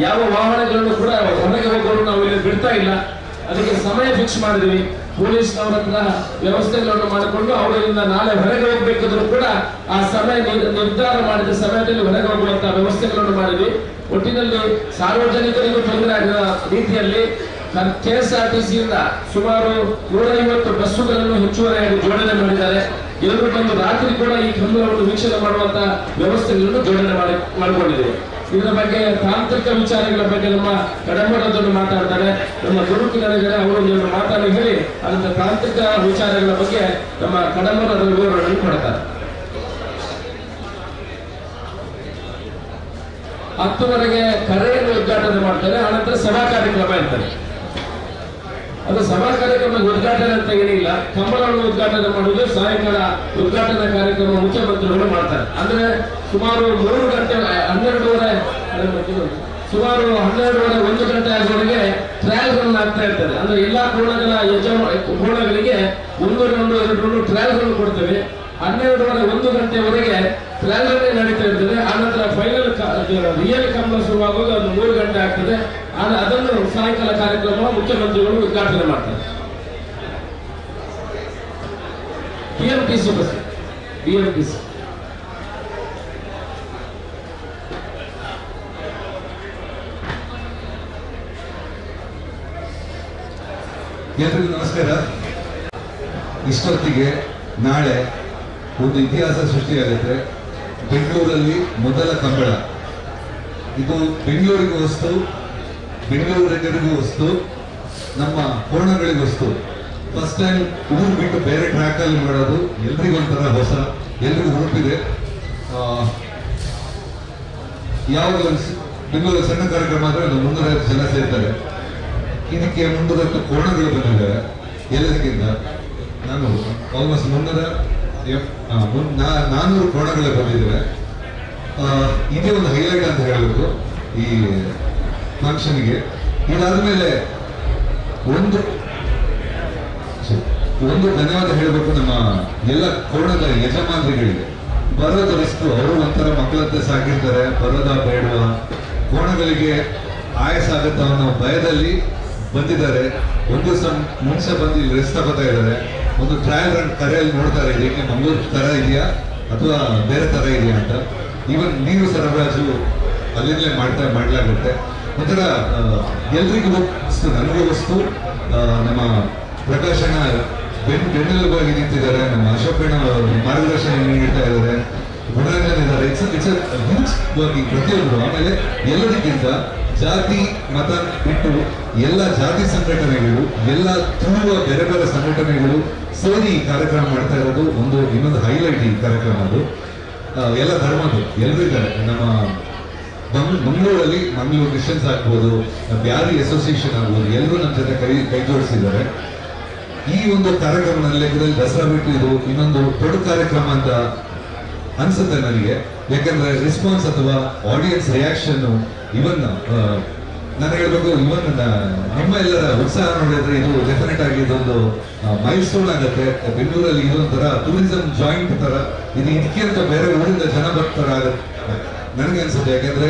ಯಾವ ವಾಹನಗಳನ್ನು ಕೂಡ ಹೊರಗೆ ಹೋಗೋರು ನಾವು ಇಲ್ಲಿ ಬಿಡ್ತಾ ಇಲ್ಲ. ಅದಕ್ಕೆ ಸಮಯ ಫಿಕ್ಸ್ ಮಾಡಿದ್ವಿ. ಪೊಲೀಸ್ನವರ ಹತ್ರ ವ್ಯವಸ್ಥೆಗಳನ್ನು ಮಾಡಿಕೊಂಡು ಅವರಿಂದ ನಾಳೆ ಹೊರಗೆ ಹೋಗ್ಬೇಕಿದ್ರು ಕೂಡ ಆ ಸಮಯ ನಿರ್ಧಾರ ಮಾಡಿದ ಸಮಯದಲ್ಲಿ ಹೊರಗೆ ಹೋಗುವಂತಹ ವ್ಯವಸ್ಥೆಗಳನ್ನು ಮಾಡಿದ್ವಿ. ಒಟ್ಟಿನಲ್ಲಿ ಸಾರ್ವಜನಿಕರಿಗೂ ತೊಂದರೆ ಆಗದ ರೀತಿಯಲ್ಲಿ ಕೆಎಸ್ಆರ್ಟಿಸಿಯಿಂದ ಸುಮಾರು 150 ಬಸ್ಸುಗಳನ್ನು ಹೆಚ್ಚುವರಿಯಾಗಿ ಜೋಡಣೆ ಮಾಡಿದ್ದಾರೆ. ಎಲ್ಲರೂ ಬಂದು ರಾತ್ರಿ ಕೂಡ ಈ ಕಂಬಳವನ್ನು ವೀಕ್ಷಣೆ ಮಾಡುವಂತಹ ವ್ಯವಸ್ಥೆಗಳನ್ನು ಜೋಡಣೆ ಮಾಡಿಕೊಂಡಿದ್ದೇವೆ. ಇದರ ಬಗ್ಗೆ ತಾಂತ್ರಿಕ ವಿಚಾರಗಳ ಬಗ್ಗೆ ನಮ್ಮ ಕಡಂಬರದವರು ಮಾತಾಡ್ತಾರೆ. ನಮ್ಮ ಗುರುಕಿರಣರಿದ್ದಾರೆ, ಅವರು ಒಂದು ಮಾತನ್ನು ಹೇಳಿ ಅದರ ತಾಂತ್ರಿಕ ವಿಚಾರಗಳ ಬಗ್ಗೆ ನಮ್ಮ ಕಡಂಬರದ ವಿವರಣೆ ಕೊಡ್ತಾರೆ. 10:00ವರೆಗೆ ಕರೆಯನ್ನು ಉದ್ಘಾಟನೆ ಮಾಡ್ತಾರೆ. ಆನಂತರ ಸಭಾ ಕಾರ್ಯಕ್ರಮ ಇರ್ತಾರೆ. ಅದು ಸಭಾ ಕಾರ್ಯಕ್ರಮ ಉದ್ಘಾಟನೆ ಅಂತ ಏನಿಲ್ಲ, ಕಂಬಳವನ್ನು ಉದ್ಘಾಟನೆ ಮಾಡುವುದು ಸಾಯಂಕಾಲ ಉದ್ಘಾಟನಾ ಕಾರ್ಯಕ್ರಮ ಮುಖ್ಯಮಂತ್ರಿಗಳು ಮಾಡ್ತಾರೆ. ಅಂದ್ರೆ ಸುಮಾರು 3 ಗಂಟೆ 12:30 ಸುಮಾರು 12:30 1 ಗಂಟೆ ಆಗುವವರೆಗೆ ಟ್ರಯಲ್ ರನ್ ಆಗ್ತಾ ಇರ್ತದೆ. ಅಂದ್ರೆ ಎಲ್ಲಾ ಕೋಣಗಳ ಕೋಣಗಳಿಗೆ 1 ರೌಂಡ್ 2 ರೌಂಡ್ ಟ್ರಯಲ್ ರನ್ ಕೊಡ್ತೇವೆ. 12:30 1 ಗಂಟೆವರೆಗೆ ಟ್ರಯಲ್ ರನ್ ನಡೀತಾ ಇರ್ತದೆ. ಆನಂತರ ಫೈನಲ್ ರಿಯಲ್ ಕಂಬಳ ಶುರುವಾಗುವಾಗ ಅದು 3 ಗಂಟೆ ಆಗ್ತದೆ. ಅದನ್ನು ಸಾಯಂಕಾಲ ಕಾರ್ಯಕ್ರಮ ಮುಖ್ಯಮಂತ್ರಿಗಳು ಉದ್ಘಾಟನೆ ಮಾಡ್ತಾರೆ. ಬಿಎಂಟಿಸಿ ಬಸ್, ಬಿಎಂಟಿಸಿ ಎಲ್ರಿಗೂ ನಮಸ್ಕಾರ. ಇಷ್ಟೊತ್ತಿಗೆ ನಾಳೆ ಒಂದು ಇತಿಹಾಸ ಸೃಷ್ಟಿಯಾಗುತ್ತೆ. ಬೆಂಗಳೂರಲ್ಲಿ ಮೊದಲ ಕಂಬಳ. ಇದು ಬೆಂಗಳೂರಿಗೂ ವಸ್ತು, ಬೆಂಗಳೂರಿಗರಿಗೂ ವಸ್ತು, ನಮ್ಮ ಕೋಣಗಳಿಗೋಸ್ತು ಫಸ್ಟ್ ಟೈಮ್ ಊರು ಬಿಟ್ಟು ಬೇರೆ ಟ್ರ್ಯಾಕಲ್ಲಿ ಮಾಡೋದು ಎಲ್ರಿಗೂ ಒಂಥರ ಹೊಸ, ಎಲ್ರಿಗೂ ಹುರುಪಿದೆ. ಯಾವಾಗ ಬೆಂಗಳೂರಲ್ಲಿ ಸಣ್ಣ ಕಾರ್ಯಕ್ರಮ ಅಂದರೆ ಒಂದು 350 ಜನ ಸೇರ್ತಾರೆ. ಇದಕ್ಕೆ 350 ಕೋಣಗಳು ಬಂದಿದ್ದಾವೆ. ಎಲ್ಲದಕ್ಕಿಂತ ನಾನು ಆಲ್ಮೋಸ್ಟ್ 400 ಕೋಣಗಳು ಬಂದಿದ್ದಾವೆ. ಇದೇ ಒಂದು ಹೈಲೈಟ್ ಅಂತ ಹೇಳಬೇಕು ಈ ಫಂಕ್ಷನ್ಗೆ. ಇದಾದ ಮೇಲೆ ಒಂದು ಒಂದು ಧನ್ಯವಾದ ಹೇಳಬೇಕು ನಮ್ಮ ಎಲ್ಲ ಕೋಣದ ಯಜಮಾನರುಗಳಿಗೆ. ಬರೋದ ರಿಸ್ಕು, ಅವರು ಒಂಥರ ಮಕ್ಕಳಂತೆ ಸಾಕಿರ್ತಾರೆ, ಬರೋದ ಬೇಡವಾ, ಕೋಣಗಳಿಗೆ ಆಯಾಸ ಆಗುತ್ತ ಅನ್ನೋ ಭಯದಲ್ಲಿ ಬಂದಿದ್ದಾರೆ. ಒಂದು ದಿವಸ ಮುಂಚೆ ಬಂದು ಇಲ್ಲಿ ರೆಸ್ಟ್ ತಗೋತಾ ಇದ್ದಾರೆ. ಒಂದು ಟ್ರಯಲ್ ರನ್ ಕರೆಯಲ್ಲಿ ನೋಡ್ತಾರೆ, ಇದಕ್ಕೆ ಮಂಗಳೂರು ಥರ ಇದೆಯಾ ಅಥವಾ ಬೇರೆ ಥರ ಇದೆಯಾ ಅಂತ. ಈವನ್ ನೀರು ಸರಬರಾಜು ಅಲ್ಲಿಂದಲೇ ಮಾಡಲಾಗುತ್ತೆ. ಒಂಥರ ಎಲ್ರಿಗೂ ವಸ್ತು, ನನಗೂ ವಸ್ತು. ನಮ್ಮ ಪ್ರಕಾಶನ ಬೆನ್ನೆಲುಬಾಗಿ ನಿಂತಿದ್ದಾರೆ, ನಮ್ಮ ಅಶೋಕಣ್ಣ ಮಾರ್ಗದರ್ಶನ ನೀಡ್ತಾ ಇದ್ದಾರೆ, ಗುಣರಂಜನ್ ಇದ್ದಾರೆ. It's it's huge working ಪ್ರತಿಯೊಬ್ಬರು. ಆಮೇಲೆ ಎಲ್ಲದಕ್ಕಿಂತ ಜಾತಿ ಮತ ಬಿಟ್ಟು ಎಲ್ಲ ಜಾತಿ ಸಂಘಟನೆಗಳು, ಎಲ್ಲ ತುಳುವ ಬೇರೆ ಬೇರೆ ಸಂಘಟನೆಗಳು ಸೇರಿ ಈ ಕಾರ್ಯಕ್ರಮ ಮಾಡ್ತಾ ಇರೋದು ಒಂದು ಇನ್ನೊಂದು ಹೈಲೈಟ್ ಈ ಕಾರ್ಯಕ್ರಮ. ಅದು ಎಲ್ಲ ಧರ್ಮದ್ದು ಎಲ್ಲರೂ ಇದ್ದಾರೆ. ನಮ್ಮ ಮಂಗಳೂರಲ್ಲಿ ಮಂಗಳೂರು ಕ್ರಿಶ್ಚಿಯನ್ಸ್ ಆಗ್ಬೋದು, ಬ್ಯಾರಿ ಅಸೋಸಿಯೇಷನ್ ಆಗ್ಬೋದು, ಎಲ್ಲರೂ ನಮ್ಮ ಜೊತೆ ಕೈ ಜೋಡಿಸಿದ್ದಾರೆ. ಈ ಒಂದು ಕಾರ್ಯಕ್ರಮದಲ್ಲಿ ದಸರಾ ಬಿಟ್ಟು ಇದು ಇನ್ನೊಂದು ದೊಡ್ಡ ಕಾರ್ಯಕ್ರಮ ಅಂತ ಅನ್ಸುತ್ತೆ ನನಗೆ. ಯಾಕಂದ್ರೆ ರೆಸ್ಪಾನ್ಸ್ ಅಥವಾ ಆಡಿಯನ್ಸ್ ರಿಯಾಕ್ಷನ್, ಇವನ್ ನಾನು ಹೇಳ್ಬೇಕು, ಇವನ್ ನಿಮ್ಮ ಎಲ್ಲರ ಉತ್ಸಾಹ ನೋಡಿದ್ರೆ ಇದು ಡೆಫಿನೆಟ್ ಆಗಿ ಇದೊಂದು ಮೈಲ್ ಸ್ಟೋನ್ ಆಗುತ್ತೆ. ಬೆಂಗಳೂರಲ್ಲಿ ಇದೊಂಥರ ಟೂರಿಸಂ ಜಾಯಿಂಟ್ ತರ, ಇದು ಇದಕ್ಕೆ ಅಂತ ಬೇರೆ ಊರಿಂದ ಜನ ಬರ್ತಾರ ಆಗತ್ತೆ ನನಗೆ ಅನ್ಸುತ್ತೆ. ಯಾಕಂದ್ರೆ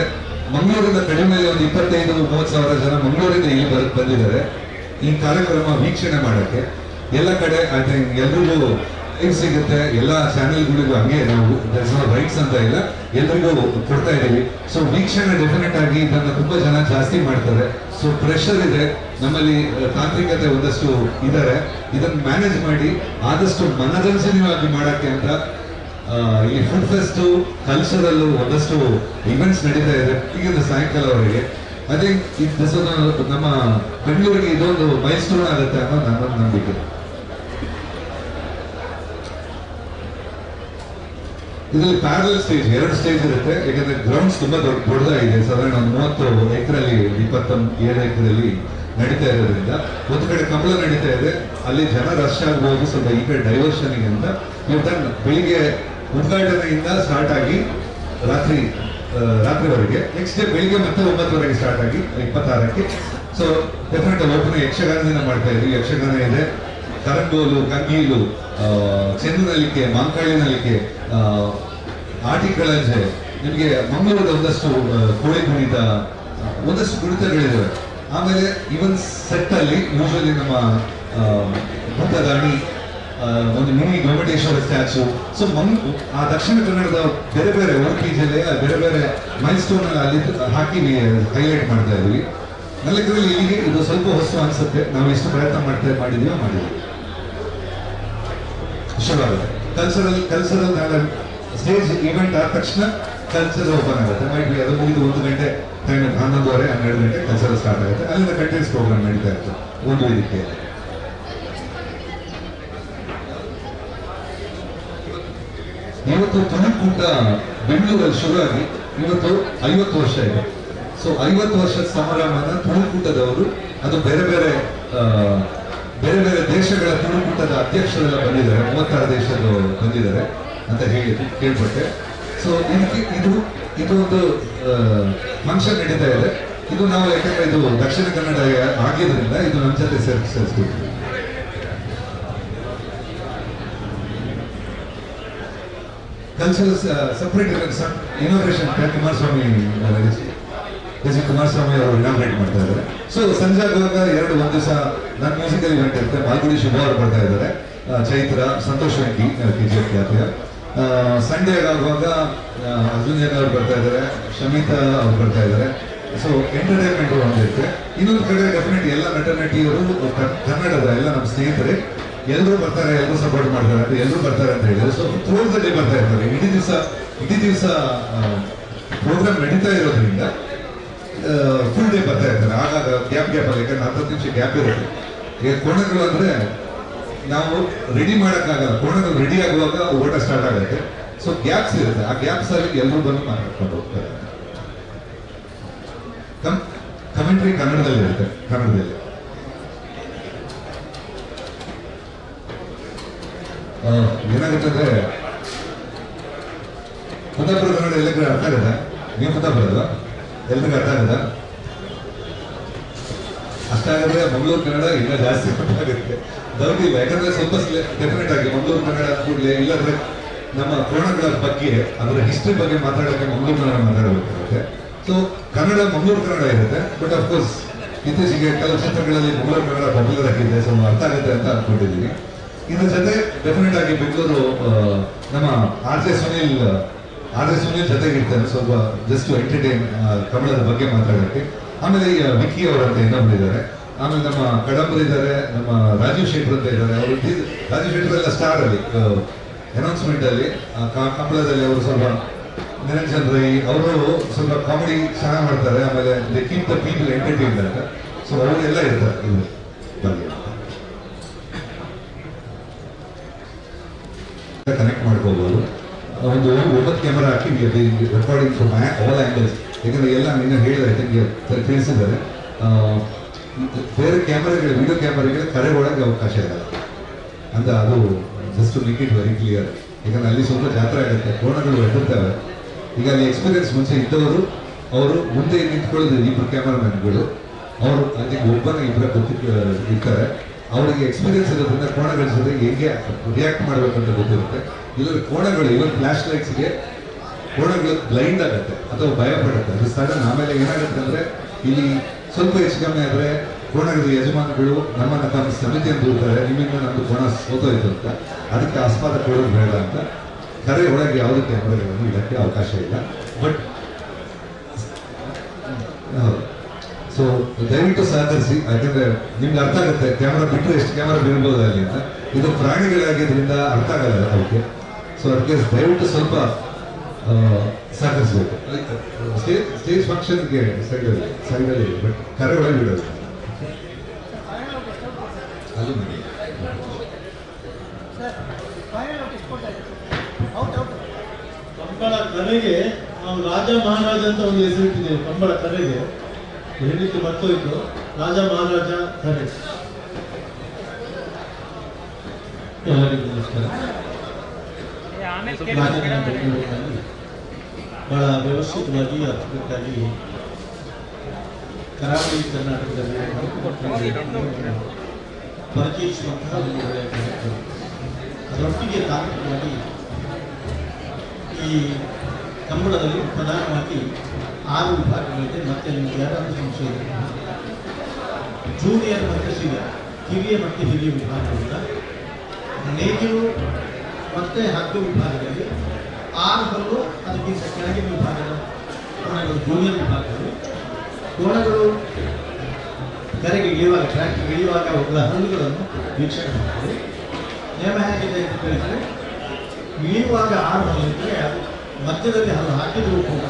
ಮಂಗಳೂರಿಂದ ಕಡಿಮೆ ಒಂದು 25-30 ಸಾವಿರ ಜನ ಮಂಗಳೂರಿಂದ ಇಲ್ಲಿ ಬಂದಿದ್ದಾರೆ ಈ ಕಾರ್ಯಕ್ರಮ ವೀಕ್ಷಣೆ ಮಾಡೋಕ್ಕೆ. ಎಲ್ಲ ಕಡೆ I think ಎಲ್ರಿಗೂ ಲೈವ್ ಸಿಗುತ್ತೆ, ಎಲ್ಲ ಚಾನೆಲ್ಗಳಿಗೂ ಹಂಗೆ ನಾವು ರೈಟ್ಸ್ ಅಂತ ಇಲ್ಲ, ಎಲ್ರಿಗೂ ಕೊಡ್ತಾ ಇದ್ದೀವಿ. ಸೊ ವೀಕ್ಷಣೆ ಡೆಫಿನೆಟ್ ಆಗಿ ಇದನ್ನು ತುಂಬ ಜನ ಜಾಸ್ತಿ ಮಾಡ್ತಾರೆ. ಸೊ ಪ್ರೆಷರ್ ಇದೆ ನಮ್ಮಲ್ಲಿ, ತಾಂತ್ರಿಕತೆ ಒಂದಷ್ಟು ಇದ್ದಾರೆ. ಇದನ್ನು ಮ್ಯಾನೇಜ್ ಮಾಡಿ ಆದಷ್ಟು ಮನರಂಜನೀಯವಾಗಿ ಮಾಡೋಕ್ಕೆ ಅಂತ ಇಲ್ಲಿ ಫುಡ್ ಫೆಸ್ಟು, ಕಲ್ಚರಲ್ಲು ಒಂದಷ್ಟು ಇವೆಂಟ್ಸ್ ನಡೀತಾ ಇದೆ ಈಗಿಂದ ಸಾಯಂಕಾಲವರೆಗೆ. I think ಇದು ನಮ್ಮ ಬೆಂಗಳೂರಿಗೆ ಇದೊಂದು ಮೈಲ್ ಸ್ಟೋನ್ ಆಗುತ್ತೆ ಅನ್ನೋ ನನ್ನ ನಂಬಿಕೆ. ಇದರಲ್ಲಿ ಪ್ಯಾರಲಲ್ ಸ್ಟೇಜ್, 2 ಸ್ಟೇಜ್ ಇರುತ್ತೆ. ಯಾಕಂದ್ರೆ ಗ್ರೌಂಡ್ಸ್ ತುಂಬಾ ದೊಡ್ಡದಾಗಿದೆ, ಸಾಧಾರಣ ಒಂದು 30 ಎಕರೆಯಲ್ಲಿ 27 ಎಕರೆಯಲ್ಲಿ ನಡೀತಾ ಇರೋದ್ರಿಂದ ಒಂದು ಕಡೆ ಕಂಬಳ ನಡೀತಾ ಇದೆ, ಅಲ್ಲಿ ಜನ ರಶ್ ಆಗ್ಬೋದು ಸ್ವಲ್ಪ ಈ ಕಡೆ ಡೈವರ್ಷನ್ಗೆ ಅಂತ. ಬೆಳಿಗ್ಗೆ ಉದ್ಘಾಟನೆಯಿಂದ ಸ್ಟಾರ್ಟ್ ಆಗಿ ರಾತ್ರಿವರೆಗೆ, ನೆಕ್ಸ್ಟ್ ಡೇ ಬೆಳಿಗ್ಗೆ ಮತ್ತೆ 9ವರೆಗೆ ಸ್ಟಾರ್ಟ್ ಆಗಿ 26ಕ್ಕೆ. ಸೊ ಡೆಫಿನೆಟ್ ಓಪನ್ ಯಕ್ಷಗಾನದಿಂದ ಮಾಡ್ತಾ ಇದ್ವಿ. ಯಕ್ಷಗಾನ ಇದೆ, ಕರಂಗೋಲು, ಕಂಗೀಲು, ಚೆಂಡು ನಲಿಕೆ, ಮಾಂಕಾಳಿ ನಲಿಕೆ, ಆಟಿಕಳಂಜೆ, ನಿಮಗೆ ಮಂಗಳೂರದ ಒಂದಷ್ಟು ಕೋಳಿ ಕುಣಿತ, ಒಂದಷ್ಟು ಕುಣಿತಗಳಿದ್ದಾವೆ. ಆಮೇಲೆ ಇವನ್ ಸೆಟ್ಟಲ್ಲಿ ಯೂಶಲಿ ನಮ್ಮ ಭೂತದಾಣಿ, ಒಂದು ಮಿನಿ ಗೊಮ್ಮಟೇಶ್ವರ ಸ್ಟ್ಯಾಚು. ಸೊ ಆ ದಕ್ಷಿಣ ಕನ್ನಡದ ಬೇರೆ ಬೇರೆ ಉಡುಪಿ ಜಿಲ್ಲೆಯ ಬೇರೆ ಬೇರೆ ಮೈಲ್ ಸ್ಟೋನ್ ಅಲ್ಲಿ ಹಾಕಿ ಹೈಲೈಟ್ ಮಾಡ್ತಾ ಇದ್ವಿ. ನಲ್ಲಿಕರಲ್ಲಿ ಇಲ್ಲಿಗೆ ಇದು ಸ್ವಲ್ಪ ಹೊಸ ಅನ್ಸುತ್ತೆ. ನಾವು ಎಷ್ಟು ಪ್ರಯತ್ನ ಮಾಡಿದೀವೋ ಮಾಡಿದ್ವಿ. ಶುರುವಾಗುತ್ತೆ ಕಲ್ಚರಲ್ ನಾಳೆ ಸ್ಟೇಜ್ ಇವೆಂಟ್ ಆದ ತಕ್ಷಣ ಕಲ್ಚರ್ ಓಪನ್ ಆಗುತ್ತೆ. ಮೈಟ್ ಬಿ ಅದು ಮುಗಿದು 1 ಗಂಟೆ ಟೈಮ್, 11:30 12 ಗಂಟೆ ಕಲ್ಚರಲ್ ಸ್ಟಾರ್ಟ್ ಆಗುತ್ತೆ. ಅಲ್ಲಿಂದ ಕಂಟಿನ್ಯೂಸ್ ಪ್ರೋಗ್ರಾಮ್ ನಡೀತಾ ಇರ್ತದೆ ಒಂದು ವೇದಿಕೆ. ಇವತ್ತು ತುಳುಕೂಟ ಬೆಂಗಳೂರಲ್ಲಿ ಶುರುವಾಗಿ ಇವತ್ತು 50 ವರ್ಷ ಇದೆ. ಸೊ 50 ವರ್ಷದ ಸಮಾರಂಭನ ತುಳುಕೂಟದವರು, ಅದು ಬೇರೆ ಬೇರೆ ಬೇರೆ ಬೇರೆ ದೇಶಗಳ ತುಳುಕೂಟದ ಅಧ್ಯಕ್ಷರೆಲ್ಲ ಬಂದಿದ್ದಾರೆ, 36 ದೇಶದ ಬಂದಿದ್ದಾರೆ ಅಂತ ಹೇಳಿ ಕೇಳ್ಪಟ್ಟೆ. ಸೊ ಇದಕ್ಕೆ ಇದು ಒಂದು ಫಂಕ್ಷನ್ ನಡೀತಾ ಇದೆ. ಇದು ನಾವು ಯಾಕಂದ್ರೆ ಇದು ದಕ್ಷಿಣ ಕನ್ನಡ ಆಗಿದ್ರಿಂದ ಇದು ನಮ್ಮ ಜೊತೆ ಸೇರಿಸ್ಕೊಡ್ತೀವಿ. Cultural separate inauguration Kumaraswamy, S V Kumaraswamy ಅವರು ಇನಾಗ್ರೇಟ್ ಮಾಡ್ತಾ ಇದ್ದಾರೆ. ಸೊ ಸಂಜೆ ಆಗುವಾಗ 1 ದಿವಸ ನನ್ನ ಮ್ಯೂಸಿಕಲ್ ಇವೆಂಟ್ ಇರುತ್ತೆ. ಮಾಲ್ಗುಡಿ ಶುಭ ಅವರು ಬರ್ತಾ ಇದ್ದಾರೆ, Chaitra, Santosh Venky K G F ಖ್ಯಾತಿಯ. ಸಂಡೇ ಆಗುವಾಗ ಅರ್ಜುನ್ ಜನ್ ಅವರು ಬರ್ತಾ ಇದ್ದಾರೆ, ಶಮಿತಾ ಅವರು ಬರ್ತಾ ಇದ್ದಾರೆ. ಸೊ ಎಂಟರ್ಟೈನ್ಮೆಂಟ್ ಒಂದಿರುತ್ತೆ. ಇನ್ನೊಂದು ಕಡೆ ಡೆಫಿನೆಟ್ ಎಲ್ಲ ನಟ ನಟಿಯರು ಕನ್ನಡದ ಎಲ್ಲ ನಮ್ಮ ಸ್ನೇಹಿತರೆ ಎಲ್ಲರೂ ಬರ್ತಾರೆ, ಎಲ್ಲರೂ ಸಪೋರ್ಟ್ ಮಾಡ್ತಾರೆ ಅಂತ ಎಲ್ಲರೂ ಬರ್ತಾರೆ ಅಂತ ಹೇಳಿದ್ರು. ಸೊ ಥ್ರೂ the day ಬರ್ತಾ ಇರ್ತಾರೆ. ಇಡೀ ದಿವಸ ಪ್ರೋಗ್ರಾಮ್ ನಡೀತಾ ಇರೋದ್ರಿಂದ ಫುಲ್ ಡೇ ಬರ್ತಾ ಇರ್ತಾರೆ. ಆಗಾಗ ಗ್ಯಾಪ್ ಗ್ಯಾಪ್ ಅಲ್ಲಿ, ಯಾಕಂದ್ರೆ 10 ನಿಮಿಷ ಗ್ಯಾಪ್ ಇರುತ್ತೆ. ಈಗ ಕೋಣಗಳು ಅಂದರೆ ನಾವು ರೆಡಿ ಮಾಡೋಕ್ಕಾಗಲ್ಲ, ಕೋಣಗಳು ರೆಡಿ ಆಗುವಾಗ ಓಟ ಸ್ಟಾರ್ಟ್ ಆಗುತ್ತೆ. ಸೊ ಗ್ಯಾಪ್ಸ್ ಇರುತ್ತೆ, ಆ ಗ್ಯಾಪ್ಸ್ ಅಲ್ಲಿ ಎಲ್ಲರೂ ಬಂದು ಮಾತಾಡ್ಕೊಂಡು ಹೋಗ್ತಾರೆ. ಕಮೆಂಟ್ರಿ ಕನ್ನಡದಲ್ಲಿ ಇರುತ್ತೆ, ಕನ್ನಡದಲ್ಲಿ. ಏನಾಗುತ್ತೆ ಅಂದ್ರೆ ಕುಂದಾಪುರ ಕನ್ನಡ ಎಲ್ಲರಿಗೂ ಅರ್ಥ ಆಗದ? ನೀವು ಕುಂದಾಪುರ ಅಲ್ವಾ? ಎಲ್ರಿಗೂ ಅರ್ಥ ಆಗದ? ಅಷ್ಟಾಗದ್ರೆ ಮಂಗಳೂರು ಕನ್ನಡ ಇನ್ನೂ ಜಾಸ್ತಿ ಅರ್ಥ ಆಗುತ್ತೆ, ಡೌಟ್ ಇಲ್ಲ. ಯಾಕಂದ್ರೆ ಸ್ವಲ್ಪ ಡೆಫಿನೆಟ್ ಆಗಿ ಮಂಗಳೂರು ಕನ್ನಡ ಕೂಡಲೇ, ಇಲ್ಲಾಂದ್ರೆ ನಮ್ಮ ಕೋಣಗಳ ಬಗ್ಗೆ ಅದರ ಹಿಸ್ಟ್ರಿ ಬಗ್ಗೆ ಮಾತಾಡೋಕ್ಕೆ ಮಂಗಳೂರು ಕನ್ನಡ ಮಾತಾಡಬೇಕಾಗುತ್ತೆ. ಸೊ ಕನ್ನಡ ಮಂಗಳೂರು ಕನ್ನಡ ಇರುತ್ತೆ, ಬಟ್ ಅಫ್ಕೋರ್ಸ್ ಇತ್ತೀಚೆಗೆ ಕೆಲವು ಚಿತ್ರಗಳಲ್ಲಿ ಮಂಗಳೂರು ಕನ್ನಡ ಪಾಪ್ಯುಲರ್ ಆಗಿದೆ, ಸೊ ಅರ್ಥ ಆಗುತ್ತೆ ಅಂತ ಅಂದ್ಕೊಂಡಿದ್ದೀನಿ. ಇದ್ರ ಜೊತೆ ಡೆಫಿನೆಟ್ ಆಗಿ ಬೆಂಗಳೂರು ನಮ್ಮ ಆರ್ ಜೆ ಸುನಿಲ್ ಜೊತೆಗಿರ್ತಾನೆ, ಸ್ವಲ್ಪ ಜಸ್ಟ್ ಎಂಟರ್ಟೈನ್ ಕನ್ನಡದ ಬಗ್ಗೆ ಮಾತಾಡೋಕ್ಕೆ. ಆಮೇಲೆ ಈಗ ವಿಕ್ಕಿ ಅವರಂತ ಇನ್ನೊಬ್ರು ಇದ್ದಾರೆ, ಆಮೇಲೆ ನಮ್ಮ ಕಡಂಬರ್ ಇದ್ದಾರೆ, ನಮ್ಮ ರಾಜೀವ್ ಶೆಟ್ಟರ್ ಅಂತ ಇದ್ದಾರೆ. ಅವರು ರಾಜೀವ್ ಶೆಟ್ಟರ್ ಎಲ್ಲ ಸ್ಟಾರ್ ಅಲ್ಲಿ ಅನೌನ್ಸ್ಮೆಂಟ್ ಅಲ್ಲಿ ಕಂಬಳದಲ್ಲಿ ಅವರು ಸ್ವಲ್ಪ ನಿರಂಜನ್ ರೈ ಅವರು ಸ್ವಲ್ಪ ಕಾಮಿಡಿ ಚೆನ್ನಾಗಿ ಮಾಡ್ತಾರೆ. ಆಮೇಲೆ they keep the people entertain ಅಂತ, ಸೊ ಅವರೆಲ್ಲ ಇರ್ತಾರೆ ಇವರು ಬಗ್ಗೆ ಕನೆಕ್ಟ್ ಮಾಡ್ಕೋಬೋದು. ಒಂದು 9 camera hockey recording from all angles. ಯಾಕಂದರೆ ಎಲ್ಲ ನಿನ್ನ ಹೇಳಿದ ತಿಳಿಸಿದ್ದಾರೆ. ಬೇರೆ ಕ್ಯಾಮರಾಗಳು, ವಿಡಿಯೋ ಕ್ಯಾಮರಾಗಳು ಕರೆ ಒಳಗೆ ಅವಕಾಶ ಇರಲ್ಲ ಅಂತ, ಅದು just make it very clear. ಯಾಕಂದರೆ ಅಲ್ಲಿ ಸ್ವಲ್ಪ ಜಾತ್ರೆ ಆಗುತ್ತೆ, ಕೋಣಗಳು ಎದುರ್ತವೆ. ಈಗ ಅಲ್ಲಿ ಎಕ್ಸ್ಪೀರಿಯನ್ಸ್ ಮುಂಚೆ ಇದ್ದವರು ಅವರು ಮುಂದೆ ನಿಂತ್ಕೊಳ್ಳೋದು ಇಬ್ಬರು ಕ್ಯಾಮರಾಮ್ಯಾನ್ಗಳು, ಅವರು ಅದಕ್ಕೆ ಒಬ್ಬನ ಇಬ್ಬರ ಇರ್ತಾರೆ. ಅವರಿಗೆ ಎಕ್ಸ್ಪೀರಿಯನ್ಸ್ ಇರೋದ್ರಿಂದ ಕೋಣಗಳ ಜೊತೆ ಹೇಗೆ ರಿಯಾಕ್ಟ್ ಮಾಡಬೇಕಂತ ಗೊತ್ತಿರುತ್ತೆ. ಇಲ್ಲದ್ರೆ ಕೋಣಗಳು ಇವನ್ ಫ್ಲ್ಯಾಶ್ ಲೈಟ್ಸ್ಗೆ ಕೋಣಗಳು ಬ್ಲೈಂಡ್ ಆಗುತ್ತೆ ಅಥವಾ ಭಯ ಪಡುತ್ತೆ. ಅದು ಸಡನ್ ಆಮೇಲೆ ಏನಾಗುತ್ತೆ ಅಂದರೆ ಇಲ್ಲಿ ಸ್ವಲ್ಪ ಹೆಚ್ಚು ಕಮ್ಮಿ ಆದರೆ ಕೋಣಗಳ ಯಜಮಾನಗಳು ನಮ್ಮನ್ನು ತಮ್ಮ ಸಮಿತಿಯನ್ನು ದೂರ್ತಾರೆ, ನಿಮ್ಮಿಂದ ನಮ್ಮದು ಕೋಣ ಸೋತೋಯ್ತು ಅಂತ. ಅದಕ್ಕೆ ಆಸ್ಪಾದ ಕೊಡೋದು ಬೇಡ ಅಂತ ಕರೆ ಒಳಗೆ ಯಾವುದೇ ಕ್ಯಾಮ್ರಾಗಳನ್ನು ಇಡೋಕ್ಕೆ ಅವಕಾಶ ಇಲ್ಲ. ಬಟ್ ಹೌದು, ಸೊ ದಯವಿಟ್ಟು ಸಹಕರಿಸಿ. ಯಾಕಂದರೆ ನಿಮ್ಗೆ ಅರ್ಥ ಆಗುತ್ತೆ ಕ್ಯಾಮ್ರಾ ಬಿಟ್ಟರೆ ಎಷ್ಟು ಕ್ಯಾಮ್ರಾ ಬೀಳ್ಬೋದು ಅಲ್ಲಿ ಅಂತ. ಇದು ಪ್ರಾಣಿಗಳಾಗಿದ್ದರಿಂದ ಅರ್ಥ ಆಗಲ್ಲ ಅವಕ್ಕೆ. ಸೊ ಅದಕ್ಕೆ ದಯವಿಟ್ಟು ಸ್ವಲ್ಪ ಸಹಕರಿಸಬೇಕು. ಸ್ಟೇಜ್ ಫಂಕ್ಷನ್ಗೆ ಸೈಡಲ್ಲಿ, ಬಟ್ ಕರೆ ಒಳಗೆ ಬಿಡೋದು ಅಲ್ಲಿ ಮಾಡಿ. ಕಂಬಳ ಕರೆಗೆ ನಾವು ರಾಜ ಮಹಾರಾಜ ಅಂತ ಒಂದು ಹೆಸರು ಇಟ್ಟಿದ್ದೇವೆ. ಕಂಬಳ ಕರೆಗೆ ಹೇಳಲಿಕ್ಕೆ ಮರ್ತೋಯ್ತು, ರಾಜ ಮಹಾರಾಜ ಕರೆ. ಎಲ್ಲರಿಗೂ ನಮಸ್ಕಾರ. ಬೆಂಗಳೂರಿನಲ್ಲಿ ಬಹಳ ವ್ಯವಸ್ಥಿತವಾಗಿ ಅಚ್ಚುಕಟ್ಟಾಗಿ ಕರಾವಳಿ ಕರ್ನಾಟಕದಲ್ಲಿ ಪರಿಚಯಿಸುವಂತಹ ಒಂದು ಒಳ್ಳೆಯ ಕಾರ್ಯಕ್ರಮ. ಅದರೊಟ್ಟಿಗೆ ತಾಂತ್ರಿಕವಾಗಿ ಈ ಕಂಬಳದಲ್ಲಿ ಪ್ರಧಾನವಾಗಿ 6 ವಿಭಾಗಗಳಿದೆ. ಮತ್ತೆ ನಿಮಗೆ ಯಾರಾದರೂ ಸಂಶಯ ಇದೆ, ಜೂನಿಯರ್ ಮತ್ತು ಸೀನಿಯರ್, ಕಿರಿಯ ಮತ್ತು ಹಿರಿಯ ವಿಭಾಗಗಳಿಂದ ನೇಗಿಲು ಮತ್ತು ಹಗ್ಗ ವಿಭಾಗದಲ್ಲಿ 6 ಹಲ್ಲು, ಅದಕ್ಕಿಂತ ಕೆಳಗಿನ ವಿಭಾಗದ ಕೋಣಗಳು ಜೂನಿಯರ್ ವಿಭಾಗಗಳು. ಕೋಣಗಳು ಕರೆಗೆ ಇಳಿಯುವಾಗ, ಟ್ರ್ಯಾಕ್ಗೆ ಇಳಿಯುವಾಗ ಅವುಗಳ ಹಲ್ಲುಗಳನ್ನು ವೀಕ್ಷಣೆ ಮಾಡ್ತದೆ. ನಿಯಮ ಹೇಗಿದೆ ಅಂತ ಕೇಳಿದರೆ, ಇಳಿಯುವಾಗ 6 ಹಲ್ಲಿದ್ದರೆ ಅದು ಮಧ್ಯದಲ್ಲಿ ಹಲ್ಲು ಹಾಕಿದರೂ ಕೂಡ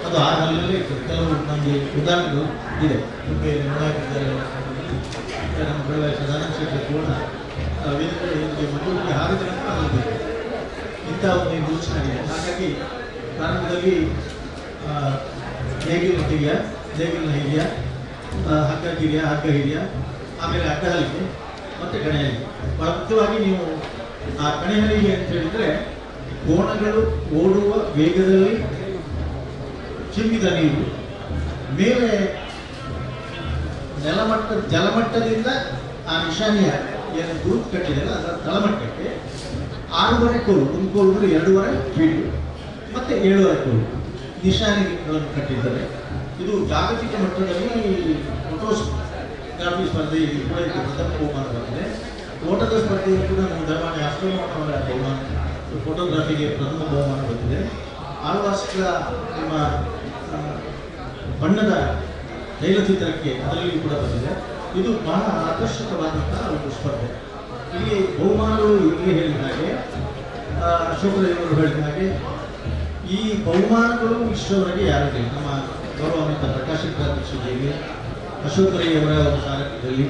ಅದು 6 ಹಲ್ಲಲ್ಲೇ ಇರ್ತದೆ. ಕೆಲವು ನಮಗೆ ಉದಾಹರಣೆಗಳು ಇದೆ. ಉಡುಪಿಯಲ್ಲಿ ನೋಡಾಕಿದ್ದಾರೆ, ನಮ್ಮ ಬೆಳಗಾವಿ ಸದಾನಂದ ಶೆಟ್ಟರ್ ಕೋಣ ಮಂಗಳೂರಿಗೆ ಹಾರಿದ ನಂತರ ಹಲ್ಲು ಬೇಕು, ಇಂಥ ಒಂದು ರೂಲ್ಸ್ ಆಗಿದೆ. ಹಾಗಾಗಿ ಪ್ರಾರಂಭದಲ್ಲಿ ನೇಗಿಲಿನ ಹಿರಿಯ, ನೇಗಿಲಿನ ಹಿರಿಯ, ಹಗ್ಗ ಕಿರಿಯ, ಹಗ್ಗ ಹಿರಿಯ, ಆಮೇಲೆ ಅಡ್ಡ ಹಲಿಗೆ ಮತ್ತು ಕಣೆಹಲಿಗೆ. ಭಾಳ ಮುಖ್ಯವಾಗಿ ನೀವು ಆ ಕಣೆಹಲಿಗೆ ಅಂತ ಹೇಳಿದರೆ ಕೋಣಗಳು ಓಡುವ ವೇಗದಲ್ಲಿ ಚಿಮ್ಮಿದ ನೀರು ಮೇಲೆ ನೆಲಮಟ್ಟ ಜಲಮಟ್ಟದಿಂದ ಆ ನಿಶಾನಿಯ ಏನು ಗುರುತು ಕಟ್ಟಿದೆಯಲ್ಲ ಅದರ ತಳಮಟ್ಟಕ್ಕೆ 6.5 ಕೋಲು, ಒಂದು ಕೋಲು ಅಂದರೆ 2.5 ಫೀಟು ಮತ್ತು 7.5 ಕೋಲು ನಿಶಾನಿಗಳನ್ನು ಕಟ್ಟಿದ್ದಾರೆ. ಇದು ಜಾಗತಿಕ ಮಟ್ಟದಲ್ಲಿ ಫೋಟೋಗ್ರಾಫಿ ಸ್ಪರ್ಧೆಯಲ್ಲಿ ಕೂಡ ಇದು ಪ್ರಥಮ ಬಹುಮಾನ ಬಂದಿದೆ. ಓಟದ ಸ್ಪರ್ಧೆಯಲ್ಲಿ ಕೂಡ ನಮ್ಮ ಧರ್ಮಾಣಿ ಅಶ್ವಮೋಹನ್ ಅವರ ಬಹುಮಾನ, ಫೋಟೋಗ್ರಫಿಗೆ ಪ್ರಥಮ ಬಹುಮಾನ ಬಂದಿದೆ. ಆಳ್ವಾಸ್ಗಳ ನಿಮ್ಮ ಬಣ್ಣದ ತೈಲಚಿತ್ರಕ್ಕೆ ಅದರಲ್ಲಿಯೂ ಕೂಡ ಬಂದಿದೆ. ಇದು ಬಹಳ ಆಕರ್ಷಕವಾದಂತಹ ಒಂದು ಸ್ಪರ್ಧೆ. ಇಲ್ಲಿ ಬಹುಮಾನಗಳು ಇಲ್ಲಿ ಹೇಳಿದ ಹಾಗೆ, ಅಶೋಕದೇವರು ಹೇಳಿದ ಹಾಗೆ, ಈ ಬಹುಮಾನಗಳು ಇಷ್ಟರವರೆಗೆ ಯಾರೂ ಇಲ್ಲ. ನಮ್ಮ ಗೌರವಾನ್ವಿತ ಪ್ರಕಾಶ್ ಅಧ್ಯಕ್ಷತೆಯಲ್ಲಿ, ಅಶೋಕ್ ರೈಯವರ ಒಂದು ಸಾರಥ್ಯದಲ್ಲಿ,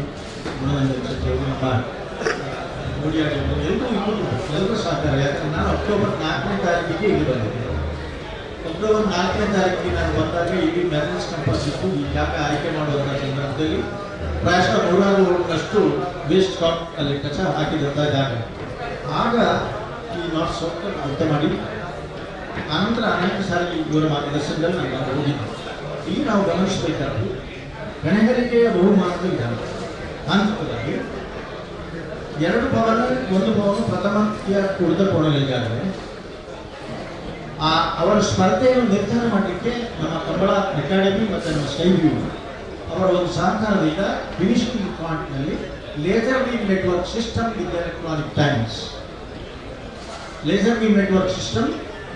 ಮನೋರಂಜನ್ ಶೆಟ್ಟಿಯವರು, ನಮ್ಮ ಮೋಡಿಯಾಡಿಯವರು ಎಲ್ಲರೂ ಇಬ್ಬರು ಎಲ್ಲರೂ ಸಹಕಾರ. ಯಾಕಂದರೆ ನಾನು ಅಕ್ಟೋಬರ್ 4ನೇ ತಾರೀಕಿಗೆ ಇಲ್ಲಿ ಬಂದಿದ್ದೆ. ಅಕ್ಟೋಬರ್ 4ನೇ ತಾರೀಕಿಗೆ ನಾನು ಬಂದಾಗ ಇಲ್ಲಿ ಮೆರನ್ಸ್ ಕಂಪಸ್ ಇತ್ತು. ಈ ಜಾಗ ಆಯ್ಕೆ ಮಾಡುವಂಥ ಸಂದರ್ಭದಲ್ಲಿ ಪ್ರಾಯಶಃ 100 ರೋಡ್ನಷ್ಟು ವೇಸ್ಟ್ ಕಾಟ್ ಅಲ್ಲಿ ಕಚ ಹಾಕಿದಂಥ ಜಾಗ. ಆಗ ಈ ನಾರ್ತ್ ಸೌತ್ ಅರ್ಥ ಮಾಡಿ ಆನಂತರ ಅನೇಕ ಸಾರಿ ಇವರ ಮಾರ್ಗದರ್ಶನದಲ್ಲಿ ನಾನು ಹೋಗಿದ್ದೆ. ಇಲ್ಲಿ ನಾವು ಗಮನಿಸಬೇಕಾದ್ದು ಗಣಗರಿಕೆಯ ಬಹುಮಾನದ ವಿಧಾನ. ತಾಂತ್ರಿಕವಾಗಿ 2 ಭವನ, 1 ಭವನ ಪ್ರಥಮಕ್ಕೆ ಉಳಿದ ಕೋಣಗಳಿಗಾದರೆ ಆ ಅವರ ಸ್ಪರ್ಧೆಯನ್ನು ನಿರ್ಧಾರ ಮಾಡಲಿಕ್ಕೆ ನಮ್ಮ ಕಂಬಳ ಅಕಾಡೆಮಿ ಮತ್ತು ನಮ್ಮ ಸ್ಕೈ ವ್ಯೂ ಅವರ ಒಂದು ಸಹಕಾರದಿಂದ ಫಿನಿಶಿಂಗ್ ಪಾಯಿಂಟ್ನಲ್ಲಿ laser beam network system with electronic times, laser beam network system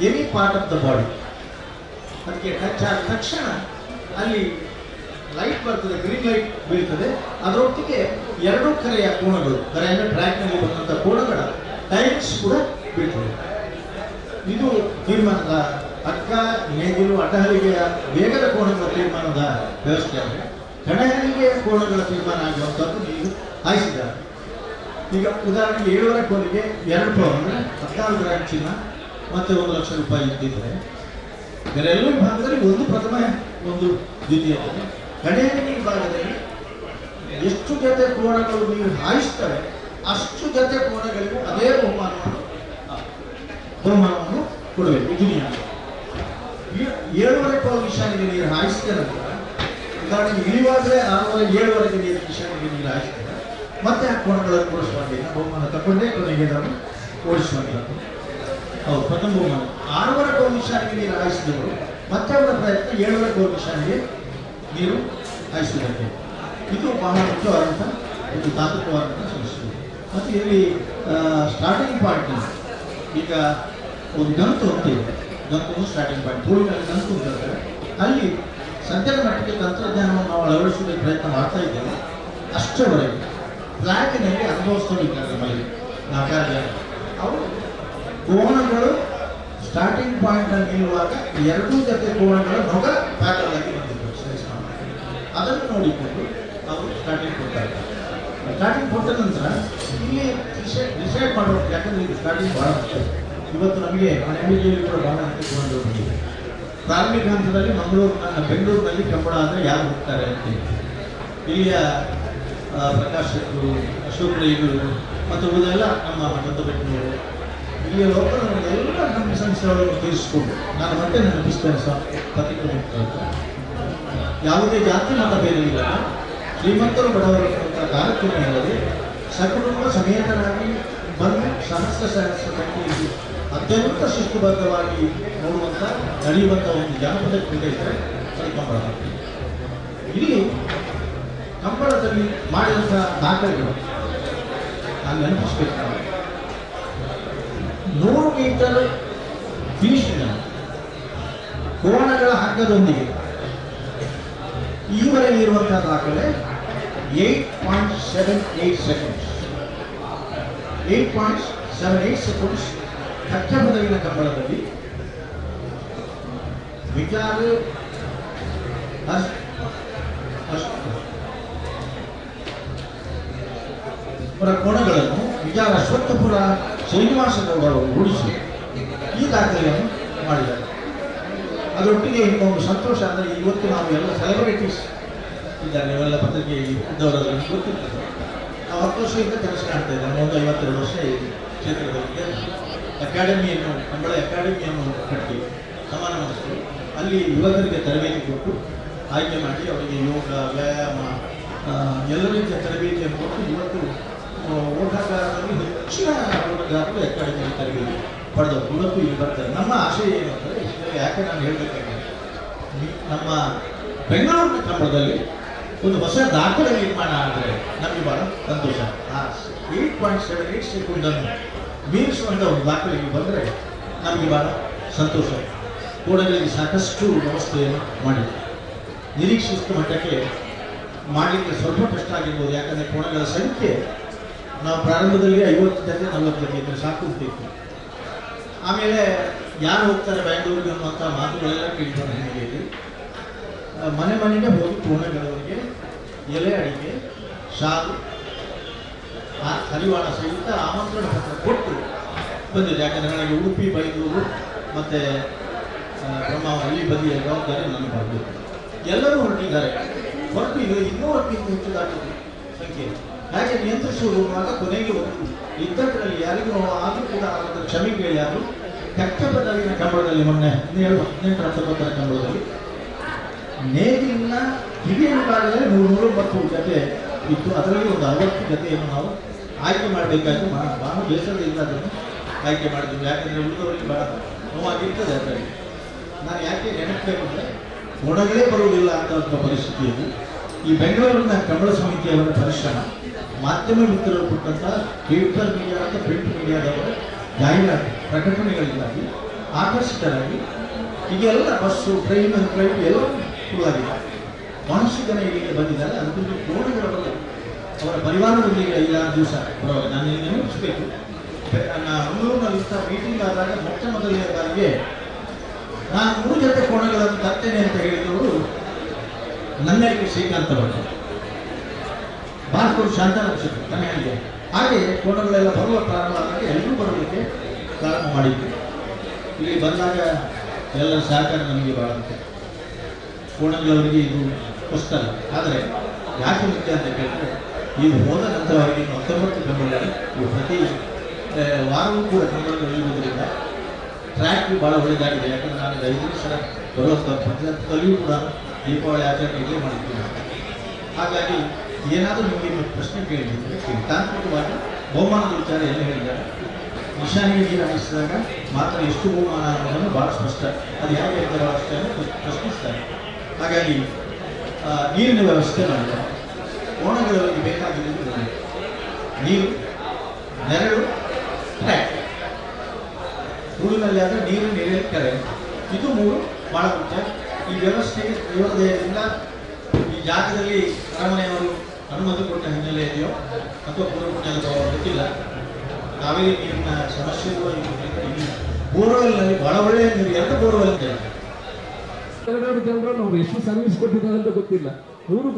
any part of the body ಅದಕ್ಕೆ ಟಚ್ ಆದ ತಕ್ಷಣ ಅಲ್ಲಿ ಲೈಟ್ ಬರ್ತದೆ, ಗ್ರೀನ್ ಲೈಟ್ ಬೀಳ್ತದೆ. ಅದರೊಟ್ಟಿಗೆ 2 ಕರೆಯ ಕೋಣಗಳು, ಕರೆ ಅಂದರೆ ಟ್ರ್ಯಾಕ್ನಲ್ಲಿ ಬಂದಂಥ ಕೋಣಗಳ ಟೈಮ್ಸ್ ಕೂಡ ಬೀಳ್ತದೆ. ಇದು ತೀರ್ಮಾನದ ಅಕ್ಕ ನೇಗಿಲು ಅಡ್ಡಹಲಿಗೆಯ ವೇಗದ ಕೋಣಗಳ ತೀರ್ಮಾನದ ವ್ಯವಸ್ಥೆ. ಆದರೆ ಕಣಹಲಿಗೆಯ ಕೋಣಗಳ ತೀರ್ಮಾನ ಆಗುವಂಥದ್ದು ನೀವು ಹಾಯಿಸಿದ್ದಾರೆ. ಈಗ ಉದಾಹರಣೆಗೆ 7.5 ಕೋಲಿಗೆ 2 ಪೌಂಡ್ ಅಂದರೆ 14 ಗ್ರಾಮ್ ಚಿನ್ನ ಮತ್ತು 1 ಲಕ್ಷ ರೂಪಾಯಿ ಇದ್ದಿದ್ದರೆ, ಬೇರೆ ಎಲ್ಲ ವಿಭಾಗದಲ್ಲಿ ಒಂದು ಪ್ರಥಮ, ಒಂದು ದ್ವಿತೀಯ. ಕಣಹಲಿಗೆ ವಿಭಾಗದಲ್ಲಿ ಎಷ್ಟು ಜೊತೆ ಕೋಣಗಳು ನೀವು ಹಾಯಿಸ್ತವೆ ಅಷ್ಟು ಜೊತೆ ಕೋಣಗಳಿಗೂ ಅದೇ ಬಹುಮಾನವನ್ನು ಕೊಡಬೇಕು. ಇದು ನಿಯಮ. 7.5 ಕೋಲು ನಿಶಾನಿಗೆ ನೀರು ಹಾಯಿಸಿದ ನಂತರ, ಉದಾಹರಣೆಗೆ ಇಳಿವಾಗಲೇ 6.5 7.5 ನೀರು ನಿಶಾನಿಗೆ ನೀರು ಹಾಯಿಸಿದರೆ ಮತ್ತೆ ಆ ಕೋಣಗಳನ್ನು ಓಡಿಸುವಂತಿಲ್ಲ, ಬಹುಮಾನ ತಗೊಂಡೇ ಕೊನೆಗೆ ನಾವು ಓಡಿಸುವಂಥದ್ದು. ಹೌದು, ಪ್ರಥಮ ಬಹುಮಾನ. 6.5 ಕೋಲು ನಿಶಾನಿಗೆ ನೀರು ಹಾಯಿಸಿದವರು ಮತ್ತೆ ಅವರ ಪ್ರಯತ್ನ 7.5 ಕೋಲು ನಿಶಾನಿಗೆ ನೀರು ಹಾಯಿಸುವುದಕ್ಕೆ. ಇದು ಬಹಳ ಮುಖ್ಯವಾದಂಥ ಒಂದು ತಾಂತ್ರಿಕವಾದಂಥ ಸಮಸ್ಯೆ. ಮತ್ತು ಇಲ್ಲಿ ಸ್ಟಾರ್ಟಿಂಗ್ ಪಾಯಿಂಟ್ ಈಗ ಒಂದು ಗಂತು ಅಂತ ಇದೆ, ಗಂತು ಸ್ಟಾರ್ಟಿಂಗ್ ಪಾಯಿಂಟ್, ತುಳುವಿನಲ್ಲಿ ಗಂತು ಅಂತ ಹೇಳ್ತಾರೆ. ಅಲ್ಲಿ ಸದ್ಯದ ಮಟ್ಟಿಗೆ ತಂತ್ರಜ್ಞಾನವನ್ನು ನಾವು ಅಳವಡಿಸುವುದಕ್ಕೆ ಪ್ರಯತ್ನ ಮಾಡ್ತಾ ಇದ್ದೇವೆ. ಅಷ್ಟರವರೆಗೆ ಫ್ಲ್ಯಾಗಿನಲ್ಲಿ ಅನುಭವಿಸ್ಕೊಂಡಿದ್ದಾರೆ ನಮ್ಮಲ್ಲಿ ನಾಲ್ಕಾರು ಜನ. ಅವರು ಕೋಣಗಳು ಸ್ಟಾರ್ಟಿಂಗ್ ಪಾಯಿಂಟಲ್ಲಿ ನಿಲ್ಲುವಾಗ 2 ಜೊತೆ ಕೋಣಗಳ ನೊಗ ಪ್ಯಾಟರ್ನ್ ಆಗಿ ಬಂದಿತ್ತು ಸೈಜ್, ಅದನ್ನು ನೋಡಿಕೊಂಡು ಅವರು ಸ್ಟಾರ್ಟಿಂಗ್ ಕೊಡ್ತಾರೆ. ಸ್ಟಾರ್ಟಿಂಗ್ ಕೊಟ್ಟ ನಂತರ ಇಲ್ಲಿ ಡಿಸೈಡ್ ಮಾಡಬೇಕು, ಯಾಕಂದರೆ ಇದು ಸ್ಟಾರ್ಟಿಂಗ್ ಭಾಳ ಮುಖ್ಯ. ಇವತ್ತು ನಮಗೆ ಮನೆಯಲ್ಲಿ ಕೂಡ ಭಾಳ ಹಂಚಿಕೊಂಡು ಬಂದಿದೆ. ಪ್ರಾರಂಭಿಕ ಹಂತದಲ್ಲಿ ಬೆಂಗಳೂರಿನಲ್ಲಿ ಕಂಬಳ ಆದರೆ ಯಾರು ಹೋಗ್ತಾರೆ ಅಂತೇಳಿ ಇಲ್ಲಿಯ ಪ್ರಕಾಶ್ ಶೆಟ್ಟರು, ಅಶೋಕ್ ರೈಗಳು ಮತ್ತು ಉಳಿದೆಲ್ಲ ನಮ್ಮ ಮಠದ ಬೆಂಗಳೂರು ಇಲ್ಲಿಯ ಲೋಕಲ್ ಎಲ್ಲ ನಮ್ಮ ಸಂಸ್ಥೆಗಳನ್ನು ತೀರಿಸಿಕೊಂಡು ನಾನು ಮತ್ತೆ ನೆನಪಿಸ್ತೇನೆ ಸಹ ಪತ್ರಿಕೆ ಮುಖಾಂತರ, ಯಾವುದೇ ಜಾತಿ ಮತ ಭೇದವಿಲ್ಲ, ಶ್ರೀಮಂತರು ಬಡವರು ತಾರತಮ್ಯ ಇಲ್ಲದೆ ಸಕುಟುಂಬ ಸಮೇತರಾಗಿ ಬಂದು ಸಹಸ್ರ ಸಹಸ್ರ ಸಂಖ್ಯೆಯಲ್ಲಿ ಅತ್ಯಂತ ಶಿಸ್ತುಬದ್ಧವಾಗಿ ನೋಡುವಂಥ ನಡೆಯುವಂಥ ಒಂದು ಜಾನಪದ ಕ್ರೀಡೆ ಇದ್ದರೆ ಅದು ಕಂಬಳ. ಇಲ್ಲಿ ಕಂಬಳದಲ್ಲಿ ಮಾಡಿದಂಥ ದಾಖಲೆಗಳು ನಾನು ನೆನಪಿಸ್ಬೇಕು. 100 ಮೀಟರ್ ಫಿನಿಶಿಂಗ್ ಕೋಣಗಳ ಹಗ್ಗದೊಂದಿಗೆ ಈವರೆಗೆ ಇರುವಂಥ ದಾಖಲೆ 8.78 ಸೆಕೆಂಡ್ಸ್, 8.78 ಸೆಕೆಂಡ್ಸ್ ಕಚ್ಚಪದವಿನ ಕಂಬಳದಲ್ಲಿ ವಿಚಾರ ಅವರ ಕೋಣಗಳನ್ನು ವಿಚಾರ ಅಶ್ವತ್ಥಪುರ ಶ್ರೀನಿವಾಸಗೌಡ ಅವರು ರೂಢಿಸಿ ಈ ದಾಖಲೆಯನ್ನು ಮಾಡಿದ್ದಾರೆ. ಅದರೊಟ್ಟಿಗೆ ಇನ್ನೊಂದು ಸಂತೋಷ ಅಂದರೆ ಇವತ್ತು ನಾವು ಎಲ್ಲ ಸೆಲೆಬ್ರಿಟೀಸ್ ಇದ್ದಾರೆ, ನೀವೆಲ್ಲ ಪತ್ರಿಕೆ ಇದ್ದವರೆಲ್ಲ ಗೊತ್ತಿರ್ತದೆ. ನಾವು 10 ವರ್ಷದಿಂದ ಕೆಲಸ ಕಾಣ್ತಾ ಇದ್ದೇವೆ, ಒಂದು 52 ವರ್ಷ ಈ ಕ್ಷೇತ್ರದಲ್ಲಿ. ಅಕಾಡೆಮಿಯನ್ನು, ಕಂಬಳ ಅಕಾಡೆಮಿಯನ್ನು ಕಟ್ಟಿ ಸಮಾನ ಮನಸ್ಸು ಅಲ್ಲಿ ಯುವಕರಿಗೆ ತರಬೇತಿ ಕೊಟ್ಟು ಆಯ್ಕೆ ಮಾಡಿ ಅವರಿಗೆ ಯೋಗ, ವ್ಯಾಯಾಮ ಎಲ್ಲ ರೀತಿಯ ತರಬೇತಿಯನ್ನು ಕೊಟ್ಟು ಇವತ್ತು ಓಟಗಾರರಲ್ಲಿ ಹೆಚ್ಚಿನ ಓಟಗಾರರು ಅಕಾಡೆಮಿಯಲ್ಲಿ ತರಬೇತಿ ಪಡೆದವರು ಇವತ್ತು ಇಲ್ಲಿ ಬರ್ತಾರೆ. ನಮ್ಮ ಆಶಯ ಏನು ಅಂದರೆ, ಇಷ್ಟರಲ್ಲಿ ಯಾಕೆ ನಾನು ಹೇಳಬೇಕಾಗಿದೆ, ನಮ್ಮ ಬೆಂಗಳೂರಿನ ಕಂಬಳದಲ್ಲಿ ಒಂದು ಹೊಸ ದಾಖಲೆ ನಿರ್ಮಾಣ ಆದರೆ ನಮಗೆ ಭಾಳ ಸಂತೋಷ. ಆ 8.78 ಸೆಕೆಂಡನ್ನು ಮೀರಿಸುವಂಥ ಒಂದು ದಾಖಲೆಗೆ ಬಂದರೆ ನಮಗೆ ಭಾಳ ಸಂತೋಷ. ಕೋಣಗಳಿಗೆ ಸಾಕಷ್ಟು ವ್ಯವಸ್ಥೆಯನ್ನು ಮಾಡಿದೆ. ನಿರೀಕ್ಷಿಸಿದ ಮಟ್ಟಕ್ಕೆ ಮಾಡಲಿಕ್ಕೆ ಸ್ವಲ್ಪ ಕಷ್ಟ ಆಗಿರ್ಬೋದು, ಯಾಕಂದರೆ ಕೋಣಗಳ ಸಂಖ್ಯೆ ನಾವು ಪ್ರಾರಂಭದಲ್ಲಿ 50 ಜೊತೆ 40 ಜೊತೆ ಇದ್ದರೆ ಸಾಕು ಅಂತಿತ್ತು. ಆಮೇಲೆ ಯಾರು ಹೋಗ್ತಾರೆ ಬ್ಯಾಂಗ್ಳೂರಿಗೆ ಅನ್ನುವಂಥ ಮಾತುಗಳೆಲ್ಲ ಕೇಳಿಕೊಂಡು ಹಿನ್ನೆಲೆಯಲ್ಲಿ ಮನೆ ಮನೆಗೆ ಹೋಗಿ ಕೋಣಗಳವರಿಗೆ ಎಲೆ ಅಡಿಕೆ, ಶಾಲು, ಹರಿವಾಣ ಸಹಿತ ಆಮಂತ್ರಣ ಪತ್ರ ಕೊಟ್ಟು ಬಂದಿದೆ. ಯಾಕಂದರೆ ನನಗೆ ಉಡುಪಿ, ಬೈಂದೂರು ಮತ್ತು ಬ್ರಹ್ಮಾವರ ಈ ಬದಿಯ ಜವಾಬ್ದಾರಿ ನನಗೆ ಬರಬೇಕು. ಎಲ್ಲರೂ ಹೊರಟಿದ್ದಾರೆ. ಹೊರಟು ಇದು 200ಕ್ಕಿಂತ ಹೆಚ್ಚು ದಾಟಿದೆ ಸಂಖ್ಯೆ. ಹಾಗೆ ನಿಯಂತ್ರಿಸುವುದು ಅನ್ನುವಾಗ ಕೊನೆಗೆ ಒಂದು ಇದ್ದಕ್ಕಿನಲ್ಲಿ ಯಾರಿಗೂ ಆದರೂ ಕೂಡ ಅದರ ಕ್ಷಮೆ ಕೇಳಿ ಆದರೂ ಕಚ್ಚಬದಲಿನ ಕಂಬಳದಲ್ಲಿ ಮೊನ್ನೆ 17, 18, 19 ಕಂಬಳದಲ್ಲಿ ನೇಗಿಲಿನ ಹಿರಿಯ ವಿಭಾಗದಲ್ಲಿ 109 ಜತೆ ಇತ್ತು. ಅದರಲ್ಲಿ ಒಂದು 60 ಜತೆಯನ್ನು ನಾವು ಆಯ್ಕೆ ಮಾಡಬೇಕಾಯ್ತು. ಬಹಳ ಬೇಸರದಿಂದ ಅದನ್ನು ಆಯ್ಕೆ ಮಾಡಿದ್ವಿ. ಯಾಕಂದರೆ ಉಳಿದವರಿಗೆ ಬಹಳ ನೋವಾಗಿರ್ತದೆ. ಅದರಲ್ಲಿ ನಾನು ಯಾಕೆ ನೆನಪಬೇಕು ಅಂದರೆ ಒಣಗಳೇ ಬರುವುದಿಲ್ಲ ಅಂತ ಪರಿಸ್ಥಿತಿಯಲ್ಲಿ ಈ ಬೆಂಗಳೂರಿನ ಕಂಬಳ ಸಮಿತಿಯವರ ಪರಿಶ್ರಮ, ಮಾಧ್ಯಮ ಮಿತ್ರರು ಕೊಟ್ಟಂಥ ಪೇಪರ್ ಮೀಡಿಯಾ ಮತ್ತು ಪ್ರಿಂಟ್ ಮೀಡಿಯಾದವರ ಜಾಹೀರಾತು ಪ್ರಕಟಣೆಗಳಿಂದಾಗಿ ಆಕರ್ಷಿತರಾಗಿ ಈಗೆಲ್ಲ bus, train, flight ಎಲ್ಲ ಫುಲ್ಲಾಗಿದೆ. ಬಹಳಷ್ಟು ಜನ ಇಲ್ಲಿಗೆ ಬಂದಿದ್ದಾರೆ. ಅದಕ್ಕೊಂದು ಕೋಣೆಗಳ ಬಗ್ಗೆ ಅವರ ಪರಿವಾರದೊಂದಿಗೆ 5-6 ದಿವಸ ಬರುವಾಗ ನಾನು ನೆನಪಿಸಬೇಕು. ಮಂಗಳೂರಿನಲ್ಲಿ ಇಂಥ ಮೀಟಿಂಗ್ ಆದಾಗ ಮೊಟ್ಟ ಮೊದಲನೇ ಬಾರಿಗೆ ನಾನು 3 ಜೊತೆ ಕೋಣೆಗಳನ್ನು ತರ್ತೇನೆ ಅಂತ ಹೇಳಿದವರು ನನ್ನಡಿಗೆ ಶ್ರೀಕಾಂತ ಭಟ್ರು, ಬಾರ್ಕೋಡು ಶಾಂತಾನಂದ ಶೆಟ್ಟಿ ನಾನು ಹೇಳಿದೆ. ಹಾಗೆ ಕೋಣಗಳೆಲ್ಲ ಬರುವ ಪ್ರಾರಂಭ ಆದಾಗ ಎಲ್ಲರೂ ಬರಲಿಕ್ಕೆ ಪ್ರಾರಂಭ ಮಾಡಿದ್ವಿ. ಇಲ್ಲಿ ಬಂದಾಗ ಎಲ್ಲರ ಸಹಕಾರ ನಮಗೆ ಭಾಳ ಮುಖ್ಯ. ಕೋಣಗಳವರಿಗೆ ಇದು ಹೊಸ್ತಲ್ಲ, ಆದರೆ ಯಾಕೆ ಮುಖ್ಯ ಅಂತ ಕೇಳಿದ್ರೆ ಇದು ಹೋದ ನಂತರ ಅವರಿಗೆ 19 ಕಂಬಳಗಳು ಇವು ಪ್ರತಿ ವಾರವೂ ಕೂಡ ಕಂಬಳಗಳು ಇರುವುದರಿಂದ ಟ್ರ್ಯಾಕ್ ಭಾಳ ಒಳ್ಳೆಯದಾಗಿದೆ. ಯಾಕಂದರೆ ನಾನು 5 ಸಲ ಬರುವಂಥ ಪ್ರತಿಯೊಂದಲ್ಲಿಯೂ ಕೂಡ ದೀಪಾವಳಿ ಆಚರಣೆ ಇಲ್ಲೇ ಮಾಡಿದ್ದೀನಿ. ಹಾಗಾಗಿ ಏನಾದರೂ ನಿಮಗೆ ಪ್ರಶ್ನೆ ಕೇಳಿದರೆ ಕೇಳಿ. ತಾಂತ್ರಿಕವಾಗಿ ಬಹುಮಾನದ ವಿಚಾರ ಎಲ್ಲ ಹೇಳಿದ್ದಾರೆ. ನಿಶಾನಿಗೆ ನೀರು ಹಾಯಿಸಿದಾಗ ಮಾತ್ರ ಎಷ್ಟು ಬಹುಮಾನ ಅನ್ನೋದನ್ನು ಭಾಳ ಸ್ಪಷ್ಟ, ಅದು ಹೇಗೆ ಅಂತ ಭಾಳ ಪ್ರಶ್ನಿಸ್ತಾರೆ. ಹಾಗಾಗಿ ನೀರಿನ ವ್ಯವಸ್ಥೆ ಮಾಡಿದ್ದಾರೆ. ಕೋಣಗಳಿಗೆ ಬೇಕಾಗಿರುವುದು ನೀರು, ನೆರಳು, ಟ್ರ್ಯಾಕ್. ತುಳುವಿನಲ್ಲಿ ಆದರೆ ನೀರು, ನೆರಳು, ಕರೆ, ಇದು 3 ಭಾಳ ಮುಖ್ಯ. ಈ ವ್ಯವಸ್ಥೆಗೆ ದೇವರದಯದಿಂದ ಈ ಜಾಗದಲ್ಲಿ ಅರಮನೆಯವರು ಅನುಮತಿ ಕೊಟ್ಟ ಹಿನ್ನೆಲೆಯಲ್ಲಿಯೋ ಅಥವಾ ಪೂರ್ವಪುಣ್ಯದ ಭಾವ ಗೊತ್ತಿಲ್ಲ, ಕಾವೇರಿ ನೀರಿನ ಸಮಸ್ಯೆ ಕೂಡ ಈ ಬೋರ್ವೆಲ್ನಲ್ಲಿ ಬಹಳ ಒಳ್ಳೆಯ ನೀರು, 2 ಬೋರ್ವೆಲ್ ಇದೆ. ಜನರನ್ನು ಅವರು ಎಷ್ಟು ಸರ್ವಿಸ್ ಕೊಟ್ಟಿದ್ದಾರೆ ಅಂತ ಗೊತ್ತಿಲ್ಲ. 3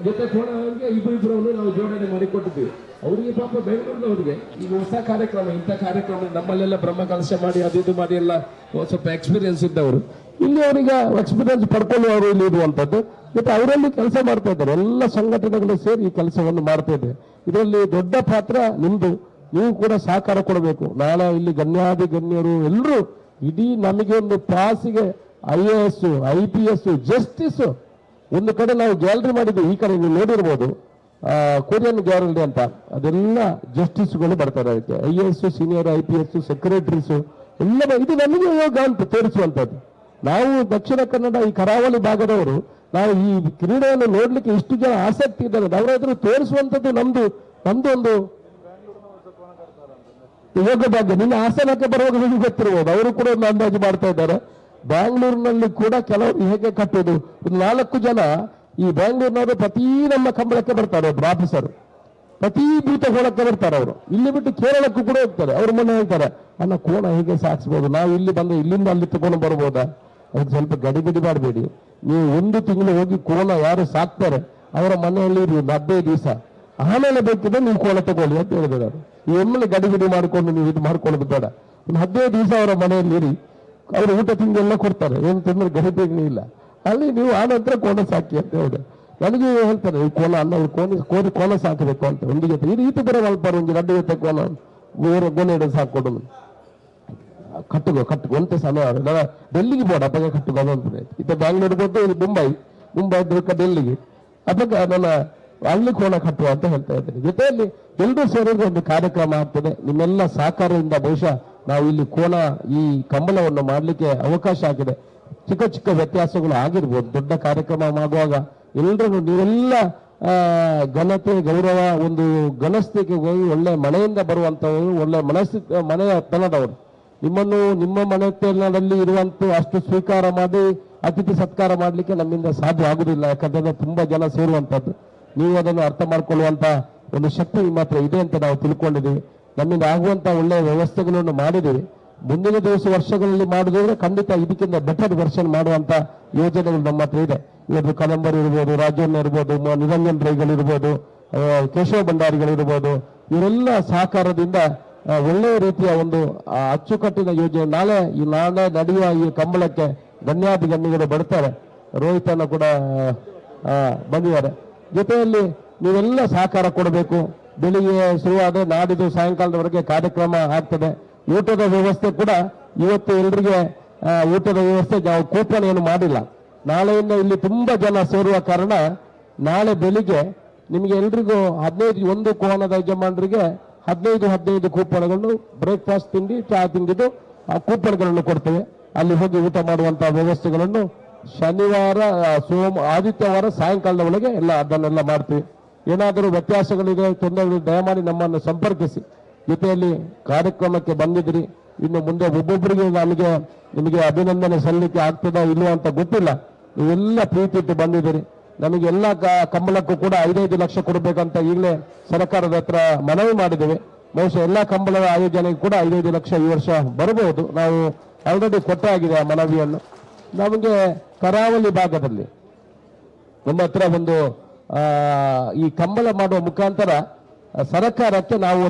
ಜೊತೆ ಕೋಣಗಳಿಗೆ ಇಬ್ಬರಿಬ್ಬರನ್ನು ನಾವು ಜೋಡಣೆ ಮಾಡಿ ಕೊಟ್ಟಿದ್ದೀವಿ. ಅವರಿಗೆ ಪಾಪ ಬೆಂಗಳೂರಿನವರಿಗೆ ಈಗ ಹೊಸ ಕಾರ್ಯಕ್ರಮ, ಇಂಥ ಕಾರ್ಯಕ್ರಮ ನಮ್ಮಲ್ಲೆಲ್ಲ ಬ್ರಹ್ಮ ಕಲಶ ಮಾಡಿ ಅದು ಇದು ಮಾಡಿ ಎಲ್ಲ ಸ್ವಲ್ಪ ಎಕ್ಸ್ಪೀರಿಯನ್ಸ್ ಇದ್ದವರು ಇಲ್ಲಿ ಅವರಿಗೆ ಎಕ್ಸ್ಪೀರಿಯನ್ಸ್ ಪಡ್ಕೊಳ್ಳುವವರು ಇಲ್ಲಿ ಇರುವಂಥದ್ದು. ಮತ್ತು ಅವರಲ್ಲಿ ಕೆಲಸ ಮಾಡ್ತಾ ಇದ್ದಾರೆ. ಎಲ್ಲ ಸಂಘಟನೆಗಳು ಸೇರಿ ಈ ಕೆಲಸವನ್ನು ಮಾಡ್ತಾ ಇದ್ದೇವೆ. ಇದರಲ್ಲಿ ದೊಡ್ಡ ಪಾತ್ರ ನಿಮ್ಮದು, ನೀವು ಕೂಡ ಸಹಕಾರ ಕೊಡಬೇಕು. ನಾಳೆ ಇಲ್ಲಿ ಗಣ್ಯಾದಿ ಗಣ್ಯರು ಎಲ್ಲರೂ ಇಡೀ ನಮಗೆ ಒಂದು ಪಾಸಿಗೆ IAS, IPS, justice ಒಂದು ಕಡೆ ನಾವು ಗ್ಯಾಲರಿ ಮಾಡಿದ್ವಿ, ಈ ಕಡೆ ನೀವು ನೋಡಿರ್ಬೋದು, ಕೊರಿಯನ್ ಗ್ಯಾಲರಿ ಅಂತ, ಅದೆಲ್ಲ ಜಸ್ಟಿಸ್ಗಳು ಬರ್ತಾರೆ. ಅದಕ್ಕೆ IAS, senior IPS, secretaries ಎಲ್ಲ ಇದು ನಮಗೆ ಯೋಗ ಅಂತ ತೋರಿಸುವಂಥದ್ದು. ನಾವು ದಕ್ಷಿಣ ಕನ್ನಡ ಈ ಕರಾವಳಿ ಭಾಗದವರು ನಾವು ಈ ಕ್ರೀಡೆಯನ್ನು ನೋಡ್ಲಿಕ್ಕೆ ಇಷ್ಟು ಜನ ಆಸಕ್ತಿ ಇದ್ದಾರೆ, ಅವರಾದ್ರೂ ತೋರಿಸುವಂಥದ್ದು ನಮ್ದು ನಮ್ದು ಒಂದು ಯೋಗ ಭಾಗ್ಯ. ನಿನ್ನ ಹಾಸನಕ್ಕೆ ಬರುವಾಗ ನಿಮಗೆ ಗೊತ್ತಿರ್ಬೋದು, ಅವರು ಕೂಡ ಒಂದು ಅಂದಾಜು ಮಾಡ್ತಾ ಇದ್ದಾರೆ. ಬ್ಯಾಂಗ್ಳೂರಿನಲ್ಲಿ ಕೂಡ ಕೆಲವರು ಹೇಗೆ ಕಟ್ಟೋದು, ಒಂದು 4 ಜನ ಈ ಬ್ಯಾಂಗ್ಳೂರಿನವರು ಪ್ರತಿ ನಮ್ಮ ಕಂಬಳಕ್ಕೆ ಬರ್ತಾರೆ, ಒಬ್ಬರು ಆಫೀಸರು ಪ್ರತಿ ಭೂತ ಕೋಣಕ್ಕೆ ಬರ್ತಾರೆ. ಅವರು ಇಲ್ಲಿ ಬಿಟ್ಟು ಕೇರಳಕ್ಕೂ ಕೂಡ ಹೋಗ್ತಾರೆ. ಅವರು ಮೊನ್ನೆ ಹೇಳ್ತಾರೆ, ಅನ್ನ ಕೋಣ ಹೇಗೆ ಸಾಧಿಸ್ಬೋದು, ನಾವು ಇಲ್ಲಿ ಬಂದು ಇಲ್ಲಿಂದ ಅಲ್ಲಿ ತಗೊಂಡು ಬರ್ಬೋದಾ? ಅದಕ್ಕೆ ಸ್ವಲ್ಪ ಗಡಿಬಿಡಿ ಮಾಡಬೇಡಿ. ನೀವು 1 ತಿಂಗಳು ಹೋಗಿ ಕೋಣ ಯಾರು ಸಾಕ್ತಾರೆ ಅವರ ಮನೆಯಲ್ಲಿ ಇರಿ ಒಂದು 15 ದಿವಸ, ಆಮೇಲೆ ಬೇಕಿದ್ರೆ ನೀವು ಕೋಣ ತಗೊಳ್ಳಿ ಅಂತ ಹೇಳಿದ್ರು. ಈ ಒಮ್ಮೆಲೆ ಗಡಿಬಿಡಿ ಮಾಡಿಕೊಂಡು ನೀವು ಇದು ಮಾಡ್ಕೊಳ್ಳೋದು ಬೇಡ. ಒಂದು 15 ದಿವಸ ಅವರ ಮನೆಯಲ್ಲಿ ಇರಿ, ಅವರು ಊಟ ತಿಂಡಿ ಎಲ್ಲ ಕೊಡ್ತಾರೆ, ಏನು ತೊಂದರೆ ಗಡಿಬಿಡಿ ಇಲ್ಲ. ಅಲ್ಲಿ ನೀವು ಆ ನಂತರ ಕೋಣ ಸಾಕಿ ಅಂತ ಹೇಳಿದೆ. ನನಗೆ ಹೇಳ್ತಾರೆ ಈ ಕೋಣ ಅಲ್ಲ, ಅವ್ರು ಕೋಣ ಕೋಣ ಸಾಕಬೇಕು ಅಂತ. ಒಂದು ಜೊತೆ ಈ ರೀತಿ ಬರೋ ಅಲ್ಪ ಒಂದು 2 ಜೊತೆ ಕೋಣ 3 ಗೋಣ ಸಾಕೊಂಡು ಕಟ್ಟುಗೋ ಕಟ್ಟುಗೋ ಅಂತ ಸಮಯ ಡೆಲ್ಲಿಗೆ ಬೋಡ ಅಪ್ಪಗೆ ಕಟ್ಟುಗೋ ಅಂತ. ಇತ್ತ ಬ್ಯಾಂಗ್ಳೂರ್ ಹೋದ್ದು, ಇಲ್ಲಿ ಮುಂಬೈ, ಮುಂಬೈ ಡೆಲ್ಲಿಗೆ ಅಪ್ಪಗೆ ನನ್ನ ಅಲ್ಲಿ ಕೋಣ ಕಟ್ಟುವ ಅಂತ ಹೇಳ್ತಾ ಇದ್ದೇನೆ. ಜೊತೆಯಲ್ಲಿ ಎಲ್ಲರೂ ಸೇರಿದ್ರೆ ಒಂದು ಕಾರ್ಯಕ್ರಮ ಆಗ್ತದೆ. ನಿಮ್ಮೆಲ್ಲ ಸಹಕಾರದಿಂದ ಬಹುಶಃ ನಾವು ಇಲ್ಲಿ ಕೋಣ ಈ ಕಂಬಳವನ್ನು ಮಾಡಲಿಕ್ಕೆ ಅವಕಾಶ ಆಗಿದೆ. ಚಿಕ್ಕ ಚಿಕ್ಕ ವ್ಯತ್ಯಾಸಗಳು ಆಗಿರ್ಬೋದು. ದೊಡ್ಡ ಕಾರ್ಯಕ್ರಮ ಆಗುವಾಗ ಎಲ್ಲರೂ ನೀವೆಲ್ಲ ಘನತೆ ಗೌರವ ಒಂದು ಘನಸ್ಥಿತಿಗೆ ಹೋಗಿ ಒಳ್ಳೆ ಮನೆಯಿಂದ ಬರುವಂಥವರು, ಒಳ್ಳೆ ಮನೆಯ ತನದವರು. ನಿಮ್ಮನ್ನು ನಿಮ್ಮ ಮನೆತನದಲ್ಲಿ ಇರುವಂಥ ಅಷ್ಟು ಸ್ವೀಕಾರ ಮಾಡಿ ಅತಿಥಿ ಸತ್ಕಾರ ಮಾಡಲಿಕ್ಕೆ ನಮ್ಮಿಂದ ಸಾಧ್ಯ ಆಗುವುದಿಲ್ಲ. ಯಾಕಂತಂದ್ರೆ ತುಂಬಾ ಜನ ಸೇರುವಂಥದ್ದು. ನೀವು ಅದನ್ನು ಅರ್ಥ ಮಾಡಿಕೊಳ್ಳುವಂಥ ಒಂದು ಶಕ್ತಿ ನಿಮ್ಮ ಹತ್ರ ಇದೆ ಅಂತ ನಾವು ತಿಳ್ಕೊಂಡಿದ್ದೀವಿ. ನಮ್ಮಿಂದ ಆಗುವಂಥ ಒಳ್ಳೆಯ ವ್ಯವಸ್ಥೆಗಳನ್ನು ಮಾಡಿದ್ದೀವಿ. ಮುಂದಿನ ದಿವಸ ವರ್ಷಗಳಲ್ಲಿ ಮಾಡಿದ್ರೆ ಖಂಡಿತ ಇದಕ್ಕಿಂತ ಬೆಟರ್ ವರ್ಷನ್ ಮಾಡುವಂಥ ಯೋಜನೆಗಳು ನಮ್ಮ ಹತ್ರ ಇದೆ. ಇವತ್ತು ಕದಂಬರ್ ಇರ್ಬೋದು, ರಾಜಣ್ಣ ಇರ್ಬೋದು, ನಿರಂಜನ್ ರೈಗಳಿರ್ಬೋದು, ಕೇಶವ ಭಂಡಾರಿಗಳಿರ್ಬೋದು, ಇವರೆಲ್ಲ ಸಹಕಾರದಿಂದ ಒಳ್ಳೆಯ ರೀತಿಯ ಒಂದು ಅಚ್ಚುಕಟ್ಟಿನ ಯೋಜನೆ. ನಾಳೆ ನಾಳೆ ನಡೆಯುವ ಈ ಕಂಬಳಕ್ಕೆ ಗಣ್ಯಾತಿ ಗಣ್ಯರು ಬರ್ತಾರೆ, ರೋಹಿತ್ ಅನ್ನು ಕೂಡ ಬಂದಿದ್ದಾರೆ. ಜೊತೆಯಲ್ಲಿ ನೀವೆಲ್ಲ ಸಹಕಾರ ಕೊಡಬೇಕು. ಬೆಳಿಗ್ಗೆ ಶುರುವಾದರೆ ನಾಡಿದ್ದು ಸಾಯಂಕಾಲದವರೆಗೆ ಕಾರ್ಯಕ್ರಮ ಆಗ್ತದೆ. ಊಟದ ವ್ಯವಸ್ಥೆ ಕೂಡ ಇವತ್ತು ಎಲ್ರಿಗೆ ಊಟದ ವ್ಯವಸ್ಥೆ ನಾವು ಕೂಪನ್ ಏನು ಮಾಡಿಲ್ಲ. ನಾಳೆಯಿಂದ ಇಲ್ಲಿ ತುಂಬಾ ಜನ ಸೇರುವ ಕಾರಣ ನಾಳೆ ಬೆಳಿಗ್ಗೆ ನಿಮಗೆ ಎಲ್ರಿಗೂ 15 ಒಂದು ಕೋಣದ ಯಜಮಾನರಿಗೆ 15 15 ಕೂಪನ್ಗಳನ್ನು, ಬ್ರೇಕ್ಫಾಸ್ಟ್ ತಿಂಡಿ, ಚಹಾ ತಿಂಡಿದು ಆ ಕೂಪನ್ಗಳನ್ನು ಕೊಡ್ತೇವೆ. ಅಲ್ಲಿ ಹೋಗಿ ಊಟ ಮಾಡುವಂತಹ ವ್ಯವಸ್ಥೆಗಳನ್ನು ಶನಿವಾರ, ಆದಿತ್ಯವಾರ ಸಾಯಂಕಾಲದ ಒಳಗೆ ಎಲ್ಲ ಅದನ್ನೆಲ್ಲ ಮಾಡ್ತೀವಿ. ಏನಾದರೂ ವ್ಯತ್ಯಾಸಗಳಿದೆ, ತೊಂದರೆಗಳು, ದಯಮಾಡಿ ನಮ್ಮನ್ನು ಸಂಪರ್ಕಿಸಿ. ಜೊತೆಯಲ್ಲಿ ಕಾರ್ಯಕ್ರಮಕ್ಕೆ ಬಂದಿದ್ದೀರಿ, ಇನ್ನು ಮುಂದೆ ಒಬ್ಬೊಬ್ಬರಿಗೆ ನಮಗೆ ನಿಮಗೆ ಅಭಿನಂದನೆ ಸಲ್ಲಿಕೆ ಆಗ್ತದಾ ಇಲ್ವೋ ಅಂತ ಗೊತ್ತಿಲ್ಲ. ನೀವೆಲ್ಲ ಪ್ರೀತಿ ಇಟ್ಟು ಬಂದಿದ್ದೀರಿ. ನಮಗೆಲ್ಲ ಕಂಬಳಕ್ಕೂ ಕೂಡ 5-5 ಲಕ್ಷ ಕೊಡಬೇಕಂತ ಈಗಲೇ ಸರ್ಕಾರದ ಹತ್ರ ಮನವಿ ಮಾಡಿದ್ದೇವೆ. ಬಹುಶಃ ಎಲ್ಲ ಕಂಬಳದ ಆಯೋಜನೆಗೆ ಕೂಡ 5-5 ಲಕ್ಷ ಈ ವರ್ಷ ಬರಬಹುದು. ನಾವು ಆಲ್ರೆಡಿ ಕೊಟ್ಟಾಗಿದೆ ಆ ಮನವಿಯನ್ನು. ನಮಗೆ ಕರಾವಳಿ ಭಾಗದಲ್ಲಿ ನಮ್ಮ ಹತ್ರ ಒಂದು ಈ ಕಂಬಳ ಮಾಡುವ ಮುಖಾಂತರ ಸರ್ಕಾರಕ್ಕೆ ನಾವು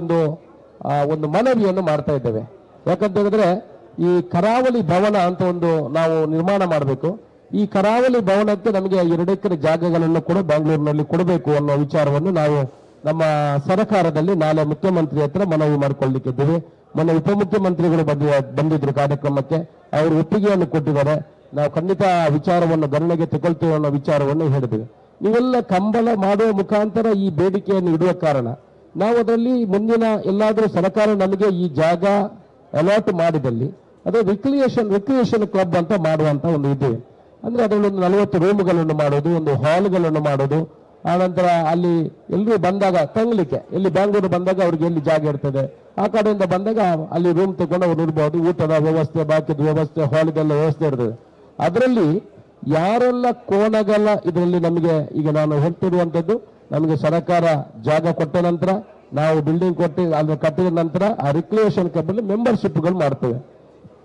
ಒಂದು ಮನವಿಯನ್ನು ಮಾಡ್ತಾ ಇದ್ದೇವೆ. ಯಾಕಂತ ಹೇಳಿದ್ರೆ ಈ ಕರಾವಳಿ ಭವನ ಅಂತ ಒಂದು ನಾವು ನಿರ್ಮಾಣ ಮಾಡಬೇಕು. ಈ ಕರಾವಳಿ ಭವನಕ್ಕೆ ನಮಗೆ 2 ಎಕರೆ ಜಾಗಗಳನ್ನು ಕೂಡ ಬೆಂಗಳೂರಿನಲ್ಲಿ ಕೊಡಬೇಕು ಅನ್ನೋ ವಿಚಾರವನ್ನು ನಾವು ನಮ್ಮ ಸರ್ಕಾರದಲ್ಲಿ ನಾಳೆ ಮುಖ್ಯಮಂತ್ರಿ ಹತ್ರ ಮನವಿ ಮಾಡಿಕೊಳ್ಳಲಿಕ್ಕಿದ್ದೀವಿ. ಮೊನ್ನೆ ಉಪಮುಖ್ಯಮಂತ್ರಿಗಳು ಬಂದಿದ್ರು ಕಾರ್ಯಕ್ರಮಕ್ಕೆ, ಅವರು ಒಪ್ಪಿಗೆಯನ್ನು ಕೊಟ್ಟಿದ್ದಾರೆ. ನಾವು ಖಂಡಿತ ಆ ವಿಚಾರವನ್ನು ಗಣನೆಗೆ ತಗೊಳ್ತೇವೆ ಅನ್ನೋ ವಿಚಾರವನ್ನು ಹೇಳಿದ್ದೀವಿ. ನೀವೆಲ್ಲ ಕಂಬಳ ಮಾಡುವ ಮುಖಾಂತರ ಈ ಬೇಡಿಕೆಯನ್ನು ಇಡುವ ಕಾರಣ ನಾವು ಅದರಲ್ಲಿ ಮುಂದಿನ ಎಲ್ಲಾದರೂ ಸರ್ಕಾರ ನಮಗೆ ಈ ಜಾಗ ಅಲಾಟ್ ಮಾಡಿದಲ್ಲಿ ಅದೇ ರಿಕ್ರಿಯೇಷನ್ ಕ್ಲಬ್ ಅಂತ ಮಾಡುವಂತ ಒಂದು ಇದೆ. ಅಂದ್ರೆ ಅದರಲ್ಲಿ ಒಂದು 40 ರೂಮ್ಗಳನ್ನು ಮಾಡೋದು, ಒಂದು ಹಾಲ್ಗಳನ್ನು ಮಾಡೋದು, ಆನಂತರ ಅಲ್ಲಿ ಎಲ್ಲರೂ ಬಂದಾಗ ತಂಗ್ಲಿಕ್ಕೆ, ಇಲ್ಲಿ ಬ್ಯಾಂಗ್ಳೂರು ಬಂದಾಗ ಅವ್ರಿಗೆ ಎಲ್ಲಿ ಜಾಗ ಇರ್ತದೆ, ಆ ಕಡೆಯಿಂದ ಬಂದಾಗ ಅಲ್ಲಿ ರೂಮ್ ತಗೊಂಡು ಅವ್ರು ಇರ್ಬೋದು. ಊಟದ ವ್ಯವಸ್ಥೆ, ಬಾಕಿದ ವ್ಯವಸ್ಥೆ, ಹಾಲ್ಗೆಲ್ಲ ವ್ಯವಸ್ಥೆ ಇರ್ತದೆ. ಅದರಲ್ಲಿ ಯಾರೆಲ್ಲ ಕೋಣಗಳ ಇದರಲ್ಲಿ ನಮಗೆ ಈಗ ನಾನು ಹೇಳ್ತಿರುವಂಥದ್ದು, ನಮಗೆ ಸರ್ಕಾರ ಜಾಗ ಕೊಟ್ಟ ನಂತರ ನಾವು ಬಿಲ್ಡಿಂಗ್ ಕೊಟ್ಟು ಅಲ್ಲಿ ಕಟ್ಟಿದ ನಂತರ ಆ ರಿಕ್ರಿಯೇಷನ್ ಕ್ಲಬ್ ಅಲ್ಲಿ ಮೆಂಬರ್ಶಿಪ್ಗಳು ಮಾಡ್ತೇವೆ.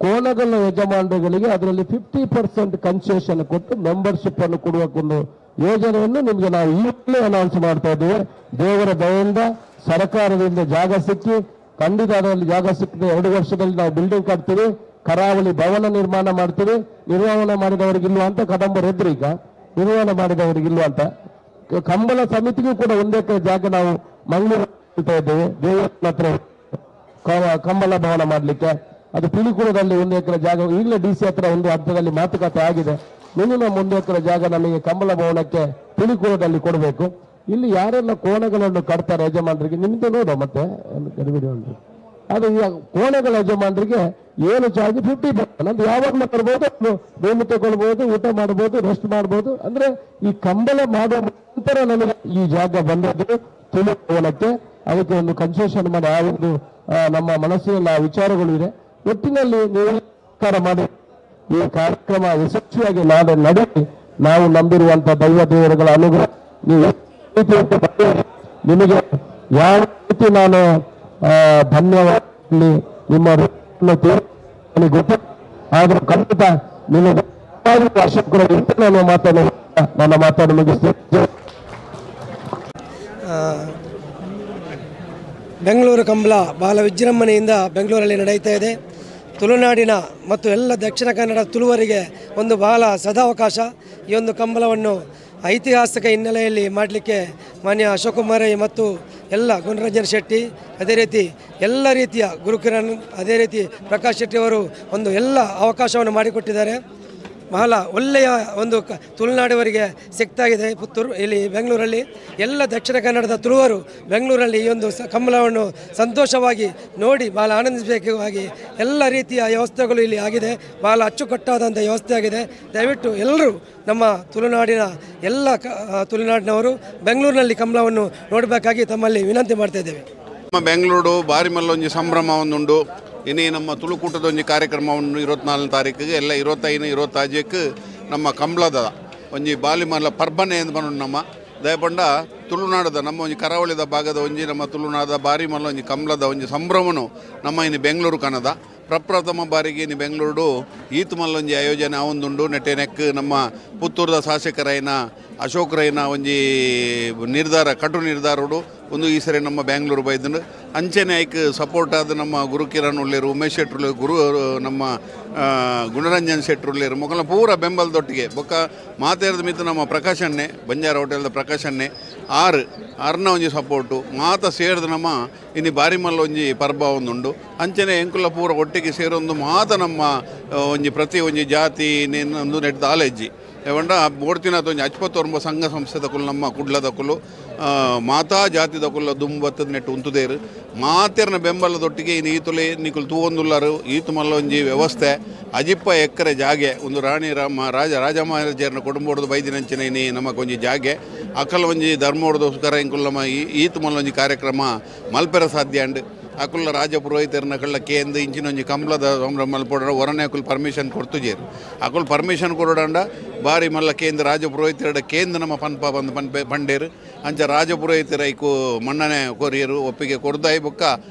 ಕೋಣಗಳ ಯಜಮಾನರುಗಳಿಗೆ ಅದರಲ್ಲಿ 50% ಕನ್ಸೆಷನ್ ಕೊಟ್ಟು ಮೆಂಬರ್ಶಿಪ್ ಅನ್ನು ಕೊಡುವ ಒಂದು ಯೋಜನೆಯನ್ನು ನಿಮಗೆ ನಾವು ಈಗಲೇ ಅನೌನ್ಸ್ ಮಾಡ್ತಾ ಇದ್ದೇವೆ. ದೇವರ ದಯೆಯಿಂದ ಸರ್ಕಾರದಿಂದ ಜಾಗ ಸಿಕ್ಕಿ, ಖಂಡಿತ ಅದರಲ್ಲಿ ಜಾಗ ಸಿಕ್ಕಿದೆ. 2 ವರ್ಷದಲ್ಲಿ ನಾವು ಬಿಲ್ಡಿಂಗ್ ಕಟ್ತೀವಿ, ಕರಾವಳಿ ಭವನ ನಿರ್ಮಾಣ ಮಾಡ್ತೀವಿ. ನಿರ್ಮಾಣ ಮಾಡಿದವರಿಗಿಲ್ವ ಅಂತ ಕದಂಬರ್ ಎದ್ರು, ಈಗ ನಿರ್ಮಾಣ ಮಾಡಿದವರಿಗಿಲ್ವ ಅಂತ ಕಂಬಳ ಸಮಿತಿಗೂ ಕೂಡ 1 ಎಕರೆ ಜಾಗ ನಾವು ಮಂಗಳೂರು ಇದ್ದೇವೆ, ದೇವರ ಹತ್ರ ಕಂಬಳ ಭವನ ಮಾಡಲಿಕ್ಕೆ. ಅದು ಪಿಲಿಕುಳದಲ್ಲಿ 1 ಎಕರೆ ಜಾಗ ಈಗಲೇ DC ಹತ್ರ ಒಂದು ಹಂತದಲ್ಲಿ ಮಾತುಕತೆ ಆಗಿದೆ. ಮಿನಿಮಮ್ 1 ಎಕರೆ ಜಾಗ ನಮಗೆ ಕಂಬಳ ಭವನಕ್ಕೆ ಪಿಲಿಕುಳದಲ್ಲಿ ಕೊಡಬೇಕು. ಇಲ್ಲಿ ಯಾರೆಲ್ಲ ಕೋಣೆಗಳನ್ನು ಕಟ್ತಾರೆ ಯಜಮಾನರಿಗೆ, ನಿಮ್ದು ನೋಡುವ ಮತ್ತೆ ಉಂಟು. ಅದು ಈ ಕೋಣೆಗಳ ಯಜಮಾನರಿಗೆ ಏನು ಚಾರ್ಜ್ 50% ಅಂದ್ರೆ ಯಾವಾಗಲೂ ತರ್ಬೋದು, ರೂಮ್ ತಗೊಳ್ಬೋದು, ಊಟ ಮಾಡ್ಬೋದು, ರೆಸ್ಟ್ ಮಾಡ್ಬೋದು. ಅಂದ್ರೆ ಈ ಕಂಬಳ ಮಾಡುವ ನಂತರ ನಮಗೆ ಈ ಜಾಗ ಬಂದದ್ದು ತುಳು ಭವನಕ್ಕೆ, ಅದಕ್ಕೆ ಒಂದು ಕನ್ಸೆಷನ್ ಮಾಡಿ ಆ ಒಂದು ನಮ್ಮ ಮನಸ್ಸಿನಲ್ಲಿ ಆ ವಿಚಾರಗಳು ಇದೆ. ಒಟ್ಟಿನಲ್ಲಿ ನೀವು ಮಾಡಿ ಈ ಕಾರ್ಯಕ್ರಮ ಯಶಸ್ವಿಯಾಗಿ ನಾಳೆ ನಡೆಸಿ, ನಾವು ನಂಬಿರುವಂತಹ ದೈವ ದೇವರುಗಳ ಅನುಗ್ರಹ ನೀವು ನಿಮಗೆ ಯಾವ ರೀತಿ ನಾನು ಧನ್ಯವಾದ ನಿಮ್ಮ ಗೊತ್ತು. ಆದರೂ ಖಂಡಿತ ನಿಮಗೆ ನಾನು ಮಾತನ್ನು ನನ್ನ ಮಾತನ್ನು ಮುಗಿಸ್ತೇನೆ. ಬೆಂಗಳೂರು ಕಂಬಳ ಬಹಳ ವಿಜೃಂಭಣೆಯಿಂದ ಬೆಂಗಳೂರಲ್ಲಿ ನಡೆಯುತ್ತಾ ಇದೆ. ತುಳುನಾಡಿನ ಮತ್ತು ಎಲ್ಲ ದಕ್ಷಿಣ ಕನ್ನಡ ತುಳುವರಿಗೆ ಒಂದು ಬಹಳ ಸದಾವಕಾಶ ಈ ಒಂದು ಕಂಬಳವನ್ನು ಐತಿಹಾಸಿಕ ಹಿನ್ನೆಲೆಯಲ್ಲಿ ಮಾಡಲಿಕ್ಕೆ ಮಾನ್ಯ ಅಶೋಕ್ ಕುಮಾರ್ ರೈ ಮತ್ತು ಎಲ್ಲ ಗುಣರಂಜನ್ ಶೆಟ್ಟಿ, ಅದೇ ರೀತಿ ಎಲ್ಲ ರೀತಿಯ ಗುರುಕಿರಣ್, ಅದೇ ರೀತಿ ಪ್ರಕಾಶ್ ಶೆಟ್ಟಿಯವರು ಒಂದು ಎಲ್ಲ ಅವಕಾಶವನ್ನು ಮಾಡಿಕೊಟ್ಟಿದ್ದಾರೆ. ಬಹಳ ಒಳ್ಳೆಯ ಒಂದು ತುಳುನಾಡವರಿಗೆ ಸಿಗ್ತಾಗಿದೆ ಪುತ್ತೂರು ಇಲ್ಲಿ ಬೆಂಗಳೂರಲ್ಲಿ ಎಲ್ಲ ದಕ್ಷಿಣ ಕನ್ನಡದ ತುಳುವರು ಬೆಂಗಳೂರಲ್ಲಿ ಈ ಒಂದು ಕಂಬಳವನ್ನು ಸಂತೋಷವಾಗಿ ನೋಡಿ ಬಹಳ ಆನಂದಿಸಬೇಕಾಗಿ ಎಲ್ಲ ರೀತಿಯ ವ್ಯವಸ್ಥೆಗಳು ಇಲ್ಲಿ ಆಗಿದೆ. ಬಹಳ ಅಚ್ಚುಕಟ್ಟಾದಂಥ ವ್ಯವಸ್ಥೆ ಆಗಿದೆ. ದಯವಿಟ್ಟು ಎಲ್ಲರೂ ನಮ್ಮ ತುಳುನಾಡಿನ ಎಲ್ಲ ತುಳುನಾಡಿನವರು ಬೆಂಗಳೂರಿನಲ್ಲಿ ಕಂಬಳವನ್ನು ನೋಡಬೇಕಾಗಿ ತಮ್ಮಲ್ಲಿ ವಿನಂತಿ ಮಾಡ್ತಾ ಇದ್ದೇವೆ. ನಮ್ಮ ಬೆಂಗಳೂರು ಬಾರಿ ಮಲ್ಲೊಂಜಿ ಸಂಭ್ರಮ ಒಂದುಂಡು. ಇನ್ನು ನಮ್ಮ ತುಳುಕೂಟದ ಒಂಜಿ ಕಾರ್ಯಕ್ರಮವನ್ನು 24 ತಾರೀಕಿಗೆ ಎಲ್ಲ 25 26ಕ್ಕೆ ನಮ್ಮ ಕಂಬಳದ ಒಂಜಿ ಬಾಲಿಮಲ್ಲ ಪರ್ಬನೆ ಎಂದು ಬನ್ನು ನಮ್ಮ ದಯಪಂಡ ತುಳುನಾಡದ ನಮ್ಮ ಒಂಜಿ ಕರಾವಳಿದ ಭಾಗದ ಒಂಜಿ ನಮ್ಮ ತುಳುನಾಡದ ಬಾರಿ ಮಲ್ಲ ಒಂಜಿ ಕಂಬಳದ ಒಂಜಿ ಸಂಭ್ರಮನು ನಮ್ಮ ಇನ್ನು ಬೆಂಗಳೂರು ಕನ್ನದ ಪ್ರಪ್ರಥಮ ಬಾರಿಗೆ ಇನಿ ಬೆಂಗಳೂರು ಈತ್ ಮಲ್ಲೊಂಜಿ ಆಯೋಜನೆ ಆವೊಂದುಂಡು. ನೆಟ್ಟೆ ನೆಕ್ ನಮ್ಮ ಪುತ್ತೂರದ ಶಾಸಕರೈನ ಅಶೋಕ್ ರೈನ ಒಂಜಿ ನಿರ್ಧಾರ ಕಟು ನಿರ್ಧಾರೋಡು ಒಂದು ಈ ಸರಿ ನಮ್ಮ ಬೆಂಗಳೂರು ಬೈದುಂಡು. ಅಂಚೆನೆ ಐಕ್ ಸಪೋರ್ಟ್ ಆದ ನಮ್ಮ ಗುರುಕಿರಣ್ ಉಳ್ಳೇರು, ಉಮೇಶ್ ಶೆಟ್ರು, ಗುರು ನಮ್ಮ ಗುಣರಂಜನ್ ಶೆಟ್ರು ಉಳ್ಳೇರು ಮೊಕಲ ಪೂರ ಬೆಂಬಲದೊಟ್ಟಿಗೆ ಬೊಕ್ಕ ಮಾತೇರದ ಮಿತ್ತು ನಮ್ಮ ಪ್ರಕಾಶನ್ನೇ ಬಂಜಾರ ಹೋಟೆಲ್ದ ಪ್ರಕಾಶನ್ನೇ ಆರು ಆರ್ನ ಒಂಜಿ ಸಪೋರ್ಟು ಮಾತ ಸೇರಿದ ನಮ್ಮ ಇನ್ನು ಬಾರಿ ಮಲ್ಲ ಒಂಜಿ ಪರ್ಬ ಒಂದುಂಡು. ಅಂಚೆನೆ ಎಂಕುಲ ಪೂರ ಒಟ್ಟಿಗೆ ಸೇರೊಂದು ಮಾತ ನಮ್ಮ ಒಂಜಿ ಪ್ರತಿ ಒಂಜಿ ಜಾತಿ ಒಂದು ನೆಟ್ದ ಆಲೆಜ್ಜಿ ಏವಂಡ ಬೋಡ್ತಿನಾಥ ಒಂಜಿ ಅಚ್ಪತ್ತೊಂಬ ಸಂಘ ಸಂಸ್ಥೆದ ಕುಲು ನಮ್ಮ ಕುಡ್ಲದ ಕುಲು ಮಾತಾ ಜಾತಿದ ಕುಲ್ಲ ದುಂಬತ್ತದ ನೆಟ್ಟು ಉಂತುದೇರು ಮಾತೆರ್ನ ಬೆಂಬಲದೊಟ್ಟಿಗೆ ಇನ್ನು ಈತುಲೆ ನಿಕುಲು ತೂವೊಂದುಲ್ಲಾರು. ಈತು ಮಲ್ಲ ಒಂಜಿ ವ್ಯವಸ್ಥೆ ಅಜಿಪ್ಪ ಎಕ್ಕರೆ ಜಾಗೆ ಒಂದು ರಾಣಿ ರಾಮ ರಾಜ ರಾಜಮಹಾರಾಜರನ್ನ ಕುಟುಂಬದ ಬೈದಿನಂಚಿನ ಇನಿ ನಮಕ್ ಒಂಜಿ ಜಾಗೆ ಅಕಲ್ ಒಂಜಿ ಧರ್ಮೋಡ್ದೋಸ್ಕರ ಇಂಕುಲ್ ನಮ್ಮ ಈತು ಮಲ್ಲ ಒಂಜಿ ಕಾರ್ಯಕ್ರಮ ಮಲ್ಪೆರ ಸಾಧ್ಯ ಅಂಡ್ ಅಕುಲ್ಲ ರಾಜ ಪುರೋಹಿತರನ್ನ ಕಳ್ಳ ಕೇಂದ್ರ ಇಂಚಿನ ಒಂಜಿ ಕಂಬಳದ ಮಲ್ಪೊಡ ಹೊರನೆ ಅಕುಲ್ ಪರ್ಮಿಷನ್ ಕೊಡ್ತುಜೇರು. ಅಕುಲ್ ಪರ್ಮಿಷನ್ ಕೊಡೋಡಂಡ ಬಾರಿ ಮಲ್ಲ ಕೇಂದ್ರ ರಾಜ ಪುರೋಹಿತರ ಕೇಂದ್ರ ನಮ್ಮ ಪನ್ಪ ಬಂದು ಪನ್ಪೆ ಪಂಡೇರು ಅಂಚ ರಾಜ ಪುರೋಹಿತರ ಐಕು ಮಣ್ಣನೆ ಕೊರಿಯರು ಒಪ್ಪಿಗೆ ಕೊಡ್ದಾಯಿ ಬೊಕ್ಕ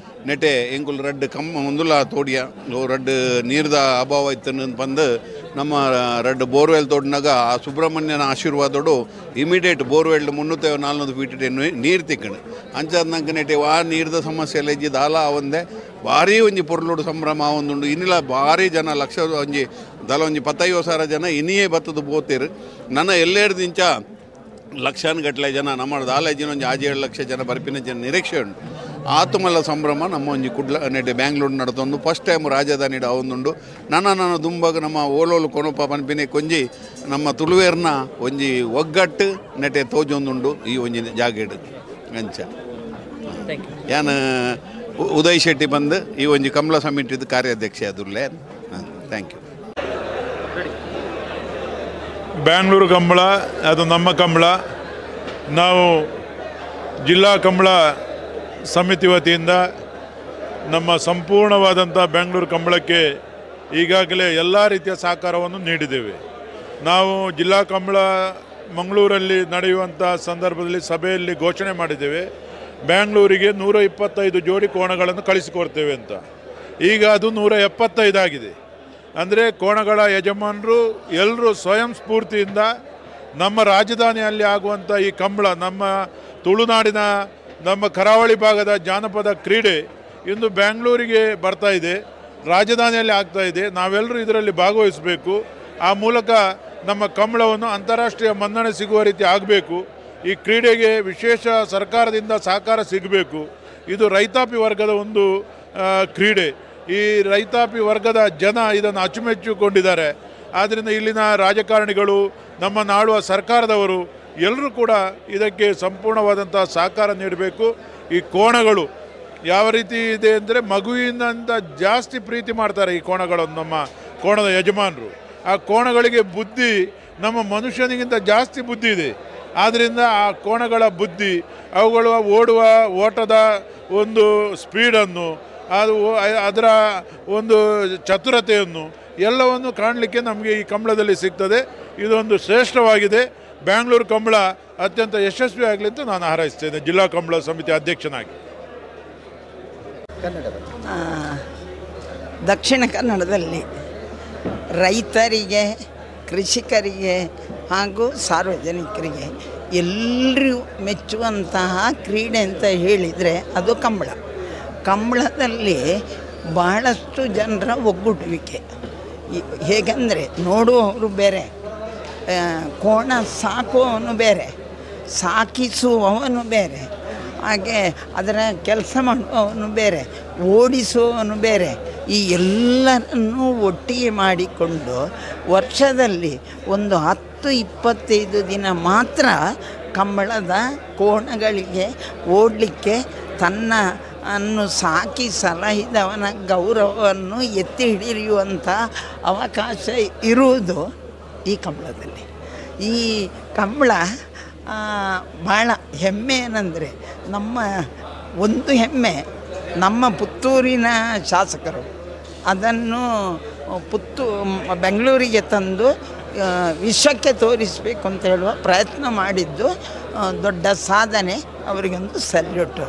ನೆಟೆ ಎಂಕುಲ್ ರಡ್ಡು ಕಮ್ಮ ಒಂದುಲ ತೋಡಿಯ ರಡ್ಡು ನೀರ್ದ ಅಭಾವ ಇತ್ತು ಬಂದು ನಮ್ಮ ರಡ್ಡು ಬೋರ್ವೆಲ್ ತೋಡಿನಾಗ ಆ ಸುಬ್ರಹ್ಮಣ್ಯನ ಆಶೀರ್ವಾದೋಡು ಇಮಿಡಿಯೇಟ್ ಬೋರ್ವೆಲ್ 300-400 ಫೀಟ್ ನೀರು ತಿಕ್ಕಣು. ಅಂಚಾದ ನೆಟೆ ಆ ನೀರ್ದ ಸಮಸ್ಯೆ ಎಲ್ಲ ಇಜ್ಜಿ ದಾಲ ಒಂದೇ ಭಾರಿ ಒಂಜಿ ಪೊರ್ಲುಡು ಸಂಭ್ರಮ ಒಂದುಂಡು. ಇನ್ನಿಲ್ಲ ಭಾರಿ ಜನ ಲಕ್ಷ ಒಂಜಿ ದಲ ಒಂಜಿ 15,000 ಜನ ಇನಿಯೇ ಬತ್ತದು ಬೋತೇರು. ನನ್ನ ಎಲ್ಲೇಡ್ದಿಂಚ ಲಕ್ಷಾನುಗಟ್ಟಲೆ ಜನ ನಮ್ಮ ದಾಲೇಜಿನ ಒಂಜಿ 6-7 ಲಕ್ಷ ಜನ ಬರ್ಪಿನ ಜನ ನಿರೀಕ್ಷೆ ಉಂಟು. ಆತುಮಲ್ಲ ಸಂಭ್ರಮ ನಮ್ಮ ಒಂಜಿ ಕುಡ್ಲ ನೆಟೆ ಬ್ಯಾಂಗ್ಳೂರು ನಡತೊಂದು ಫಸ್ಟ್ ಟೈಮ್ ರಾಜಧಾನಿ ಅವೊಂದುಂಡು. ನನ್ನ ನನ್ನ ದುಂಬಾಗ ನಮ್ಮ ಓಲೋಲು ಕೊನೊಪ ಪನ್ಪಿನೆ ಕೊಂಜಿ ನಮ್ಮ ತುಳುವೇರ್ನ ಒಂಜಿ ಒಗ್ಗಟ್ಟು ನೆಟೆ ತೋಜೊಂದುಂಡು ಈ ಒಂಜಿ ಜಾಗೆಡು. ಅಂಚ ಯಾನ್ ಉದಯ್ ಶೆಟ್ಟಿ ಬಂದು ಈ ಒಂಜಿ ಕಮಲ ಸಮಿತಿದ ಕಾರ್ಯಾಧ್ಯಕ್ಷ ಅದುರ್ಲೆ. Thank you. Bangalore Kambala ಅದು ನಮ್ಮ ಕಂಬಳ. ನಾವು ಜಿಲ್ಲಾ ಕಂಬಳ ಸಮಿತಿ ವತಿಯಿಂದ ನಮ್ಮ ಸಂಪೂರ್ಣವಾದಂಥ ಬೆಂಗಳೂರು ಕಂಬಳಕ್ಕೆ ಈಗಾಗಲೇ ಎಲ್ಲ ರೀತಿಯ ಸಹಕಾರವನ್ನು ನೀಡಿದ್ದೇವೆ. ನಾವು ಜಿಲ್ಲಾ ಕಂಬಳ ಮಂಗಳೂರಲ್ಲಿ ನಡೆಯುವಂಥ ಸಂದರ್ಭದಲ್ಲಿ ಸಭೆಯಲ್ಲಿ ಘೋಷಣೆ ಮಾಡಿದ್ದೇವೆ, ಬ್ಯಾಂಗ್ಳೂರಿಗೆ 125 ಜೋಡಿ ಕೋಣಗಳನ್ನು ಕಳಿಸಿಕೊಡ್ತೇವೆ ಅಂತ. ಈಗ ಅದು 175 ಆಗಿದೆ. ಅಂದರೆ ಕೋಣಗಳ ಯಜಮಾನರು ಎಲ್ಲರೂ ಸ್ವಯಂ ಸ್ಫೂರ್ತಿಯಿಂದ ನಮ್ಮ ರಾಜಧಾನಿಯಲ್ಲಿ ಆಗುವಂಥ ಈ ಕಂಬಳ, ನಮ್ಮ ತುಳುನಾಡಿನ ನಮ್ಮ ಕರಾವಳಿ ಭಾಗದ ಜಾನಪದ ಕ್ರೀಡೆ ಇಂದು ಬ್ಯಾಂಗ್ಳೂರಿಗೆ ಬರ್ತಾ ಇದೆ, ರಾಜಧಾನಿಯಲ್ಲಿ ಆಗ್ತಾ ಇದೆ. ನಾವೆಲ್ಲರೂ ಇದರಲ್ಲಿ ಭಾಗವಹಿಸಬೇಕು. ಆ ಮೂಲಕ ನಮ್ಮ ಕಂಬಳವನ್ನು ಅಂತಾರಾಷ್ಟ್ರೀಯ ಮನ್ನಣೆ ಸಿಗುವ ರೀತಿ ಆಗಬೇಕು. ಈ ಕ್ರೀಡೆಗೆ ವಿಶೇಷ ಸರ್ಕಾರದಿಂದ ಸಹಕಾರ ಸಿಗಬೇಕು. ಇದು ರೈತಾಪಿ ವರ್ಗದ ಒಂದು ಕ್ರೀಡೆ. ಈ ರೈತಾಪಿ ವರ್ಗದ ಜನ ಇದನ್ನು ಅಚ್ಚುಮೆಚ್ಚುಕೊಂಡಿದ್ದಾರೆ. ಆದ್ದರಿಂದ ಇಲ್ಲಿನ ರಾಜಕಾರಣಿಗಳು, ನಮ್ಮ ನಾಳುವ ಸರ್ಕಾರದವರು ಎಲ್ಲರೂ ಕೂಡ ಇದಕ್ಕೆ ಸಂಪೂರ್ಣವಾದಂಥ ಸಹಕಾರ ನೀಡಬೇಕು. ಈ ಕೋಣಗಳು ಯಾವ ರೀತಿ ಇದೆ ಅಂದರೆ ಮಗುವಿನಂತ ಜಾಸ್ತಿ ಪ್ರೀತಿ ಮಾಡ್ತಾರೆ ಈ ಕೋಣಗಳನ್ನು ನಮ್ಮ ಕೋಣದ ಯಜಮಾನರು. ಆ ಕೋಣಗಳಿಗೆ ಬುದ್ಧಿ ನಮ್ಮ ಮನುಷ್ಯನಿಗಿಂತ ಜಾಸ್ತಿ ಬುದ್ಧಿ ಇದೆ. ಆದ್ದರಿಂದ ಆ ಕೋಣಗಳ ಬುದ್ಧಿ, ಅವುಗಳು ಓಡುವ ಓಟದ ಒಂದು ಸ್ಪೀಡನ್ನು, ಅದು ಅದರ ಒಂದು ಚತುರತೆಯನ್ನು ಎಲ್ಲವನ್ನು ಕಾಣಲಿಕ್ಕೆ ನಮಗೆ ಈ ಕಂಬಳದಲ್ಲಿ ಸಿಗ್ತದೆ. ಇದೊಂದು ಶ್ರೇಷ್ಠವಾಗಿದೆ. ಬ್ಯಾಂಗ್ಳೂರು ಕಂಬಳ ಅತ್ಯಂತ ಯಶಸ್ವಿ ಆಗಲಿ ಅಂತ ನಾನು ಹಾರೈಸ್ತೇನೆ ಜಿಲ್ಲಾ ಕಂಬಳ ಸಮಿತಿ ಅಧ್ಯಕ್ಷನಾಗಿ. ದಕ್ಷಿಣ ಕನ್ನಡದಲ್ಲಿ ರೈತರಿಗೆ, ಕೃಷಿಕರಿಗೆ ಹಾಗೂ ಸಾರ್ವಜನಿಕರಿಗೆ ಎಲ್ಲರೂ ಮೆಚ್ಚುವಂತಹ ಕ್ರೀಡೆ ಅಂತ ಹೇಳಿದರೆ ಅದು ಕಂಬಳ. ಕಂಬಳದಲ್ಲಿ ಬಹಳಷ್ಟು ಜನರ ಒಗ್ಗೂಡುವಿಕೆ. ಹೇಗೆಂದರೆ ನೋಡುವವರು ಬೇರೆ, ಕೋಣ ಸಾಕುವವನು ಬೇರೆ, ಸಾಕಿಸುವವನು ಬೇರೆ, ಹಾಗೆ ಅದರ ಕೆಲಸ ಮಾಡುವವನು ಬೇರೆ, ಓಡಿಸುವವನು ಬೇರೆ. ಈ ಎಲ್ಲರನ್ನೂ ಒಟ್ಟಿಗೆ ಮಾಡಿಕೊಂಡು ವರ್ಷದಲ್ಲಿ ಒಂದು 10-25 ದಿನ ಮಾತ್ರ ಕಂಬಳದ ಕೋಣಗಳಿಗೆ ಓಡಲಿಕ್ಕೆ ತನ್ನ ಅನ್ನು ಸಾಕಿ ಸಲಹಿದವನ ಗೌರವವನ್ನು ಎತ್ತಿ ಹಿಡಿಯುವಂಥ ಅವಕಾಶ ಇರುವುದು ಈ ಕಂಬಳದಲ್ಲಿ. ಈ ಕಂಬಳ ಭಾಳ ಹೆಮ್ಮೆ ಏನಂದರೆ, ನಮ್ಮ ಒಂದು ಹೆಮ್ಮೆ ನಮ್ಮ ಪುತ್ತೂರಿನ ಶಾಸಕರು ಅದನ್ನು ಬೆಂಗಳೂರಿಗೆ ತಂದು ವಿಶ್ವಕ್ಕೆ ತೋರಿಸಬೇಕು ಅಂತ ಹೇಳುವ ಪ್ರಯತ್ನ ಮಾಡಿದ್ದು ದೊಡ್ಡ ಸಾಧನೆ, ಅವರಿಗೊಂದು ಸಲ್ಯೂಟು.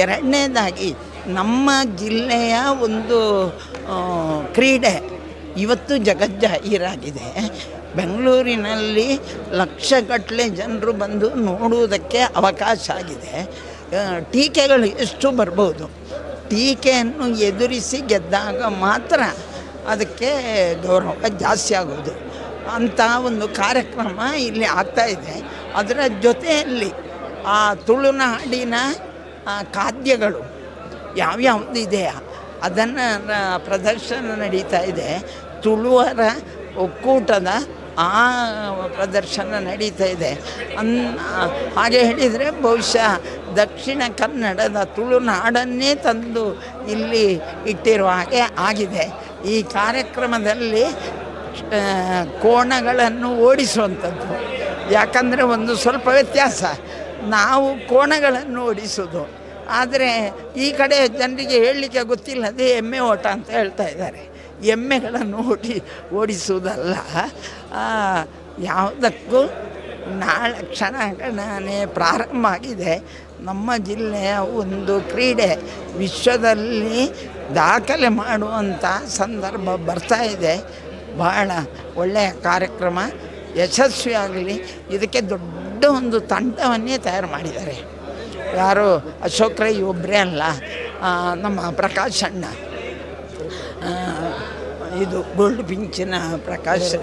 ಎರಡನೇದಾಗಿ ನಮ್ಮ ಜಿಲ್ಲೆಯ ಒಂದು ಕ್ರೀಡೆ ಇವತ್ತು ಜಗಜ್ಜಾಹೀರಾಗಿದೆ. ಬೆಂಗಳೂರಿನಲ್ಲಿ ಲಕ್ಷಗಟ್ಟಲೆ ಜನರು ಬಂದು ನೋಡುವುದಕ್ಕೆ ಅವಕಾಶ ಆಗಿದೆ. ಟೀಕೆಗಳು ಎಷ್ಟು ಬರ್ಬೋದು, ಟೀಕೆಯನ್ನು ಎದುರಿಸಿ ಗೆದ್ದಾಗ ಮಾತ್ರ ಅದಕ್ಕೆ ಗೌರವ ಜಾಸ್ತಿ ಆಗೋದು. ಅಂಥ ಒಂದು ಕಾರ್ಯಕ್ರಮ ಇಲ್ಲಿ ಆಗ್ತಾಯಿದೆ. ಅದರ ಜೊತೆಯಲ್ಲಿ ಆ ತುಳುನಾಡಿನ ಖಾದ್ಯಗಳು ಯಾವ್ಯಾವುದು ಇದೆಯಾ ಅದನ್ನು ಪ್ರದರ್ಶನ ನಡೀತಾ ಇದೆ. ತುಳುವರ ಒಕ್ಕೂಟದ ಆ ಪ್ರದರ್ಶನ ನಡೀತಾ ಇದೆ. ಹಾಗೆ ಹೇಳಿದರೆ ಬಹುಶಃ ದಕ್ಷಿಣ ಕನ್ನಡದ ತುಳುನಾಡನ್ನೇ ತಂದು ಇಲ್ಲಿ ಇಟ್ಟಿರುವ ಹಾಗೆ ಆಗಿದೆ. ಈ ಕಾರ್ಯಕ್ರಮದಲ್ಲಿ ಕೋಣಗಳನ್ನು ಓಡಿಸುವಂಥದ್ದು, ಯಾಕಂದರೆ ಒಂದು ಸ್ವಲ್ಪ ವ್ಯತ್ಯಾಸ, ನಾವು ಕೋಣಗಳನ್ನು ಓಡಿಸೋದು, ಆದರೆ ಈ ಕಡೆ ಜನರಿಗೆ ಹೇಳಲಿಕ್ಕೆ ಗೊತ್ತಿಲ್ಲದೆ ಎಮ್ಮೆ ಓಟ ಅಂತ ಹೇಳ್ತಾ ಇದ್ದಾರೆ. ಎಮ್ಮೆಗಳನ್ನು ಓಡಿಸುವುದಲ್ಲ, ಯಾವುದಕ್ಕೂ ನಾಳೆ ಕ್ಷಣಗಣನೆ ಪ್ರಾರಂಭ ಆಗಿದೆ. ನಮ್ಮ ಜಿಲ್ಲೆಯ ಒಂದು ಕ್ರೀಡೆ ವಿಶ್ವದಲ್ಲಿ ದಾಖಲೆ ಮಾಡುವಂಥ ಸಂದರ್ಭ ಬರ್ತಾ ಇದೆ. ಬಹಳ ಒಳ್ಳೆಯ ಕಾರ್ಯಕ್ರಮ ಯಶಸ್ವಿಯಾಗಲಿ. ಇದಕ್ಕೆ ದೊಡ್ಡ ಒಂದು ತಂಡವನ್ನೇ ತಯಾರು ಮಾಡಿದ್ದಾರೆ. ಯಾರು ಅಶೋಕ್ ರೈ ಒಬ್ಬರೇ ಅಲ್ಲ, ನಮ್ಮ ಪ್ರಕಾಶ್ ಅಣ್ಣ, ಇದು ಗೋಲ್ಡ್ ಪಿಂಚಿನ ಪ್ರಕಾಶ್,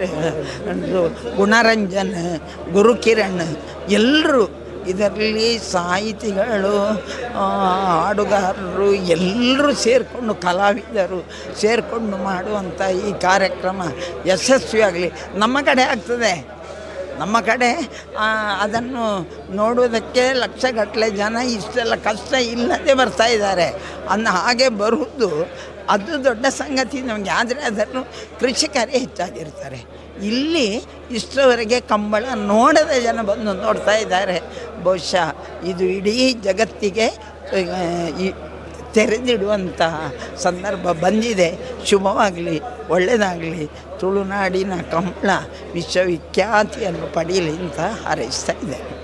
ಗುಣರಂಜನ್, ಗುರುಕಿರಣ್, ಎಲ್ಲರೂ ಇದರಲ್ಲಿ ಸಾಹಿತಿಗಳು, ಹಾಡುಗಾರರು ಎಲ್ಲರೂ ಸೇರಿಕೊಂಡು, ಕಲಾವಿದರು ಸೇರಿಕೊಂಡು ಮಾಡುವಂಥ ಈ ಕಾರ್ಯಕ್ರಮ ಯಶಸ್ವಿಯಾಗಲಿ. ನಮ್ಮ ಕಡೆ ಆಗ್ತದೆ, ನಮ್ಮ ಕಡೆ ಅದನ್ನು ನೋಡುವುದಕ್ಕೆ ಲಕ್ಷಗಟ್ಟಲೆ ಜನ ಇಷ್ಟೆಲ್ಲ ಕಷ್ಟ ಇಲ್ಲದೆ ಬರ್ತಾ ಇದ್ದಾರೆ ಅನ್ನೋ ಹಾಗೆ ಬರುವುದು ಅದು ದೊಡ್ಡ ಸಂಗತಿ ನಮಗೆ. ಆದರೆ ಅದನ್ನು ಕೃಷಿಕರೇ ಹೆಚ್ಚಾಗಿರ್ತಾರೆ. ಇಲ್ಲಿ ಇಷ್ಟರವರೆಗೆ ಕಂಬಳ ನೋಡದ ಜನ ಬಂದು ನೋಡ್ತಾ ಇದ್ದಾರೆ. ಬಹುಶಃ ಇದು ಇಡೀ ಜಗತ್ತಿಗೆ ತೆರೆದಿಡುವಂತಹ ಸಂದರ್ಭ ಬಂದಿದೆ. ಶುಭವಾಗಲಿ, ಒಳ್ಳೆಯದಾಗಲಿ. ತುಳುನಾಡಿನ ಕಂಬಳ ವಿಶ್ವವಿಖ್ಯಾತಿಯನ್ನು ಪಡೀಲಿ ಅಂತ ಹಾರೈಸ್ತಾ ಇದ್ದೇನೆ.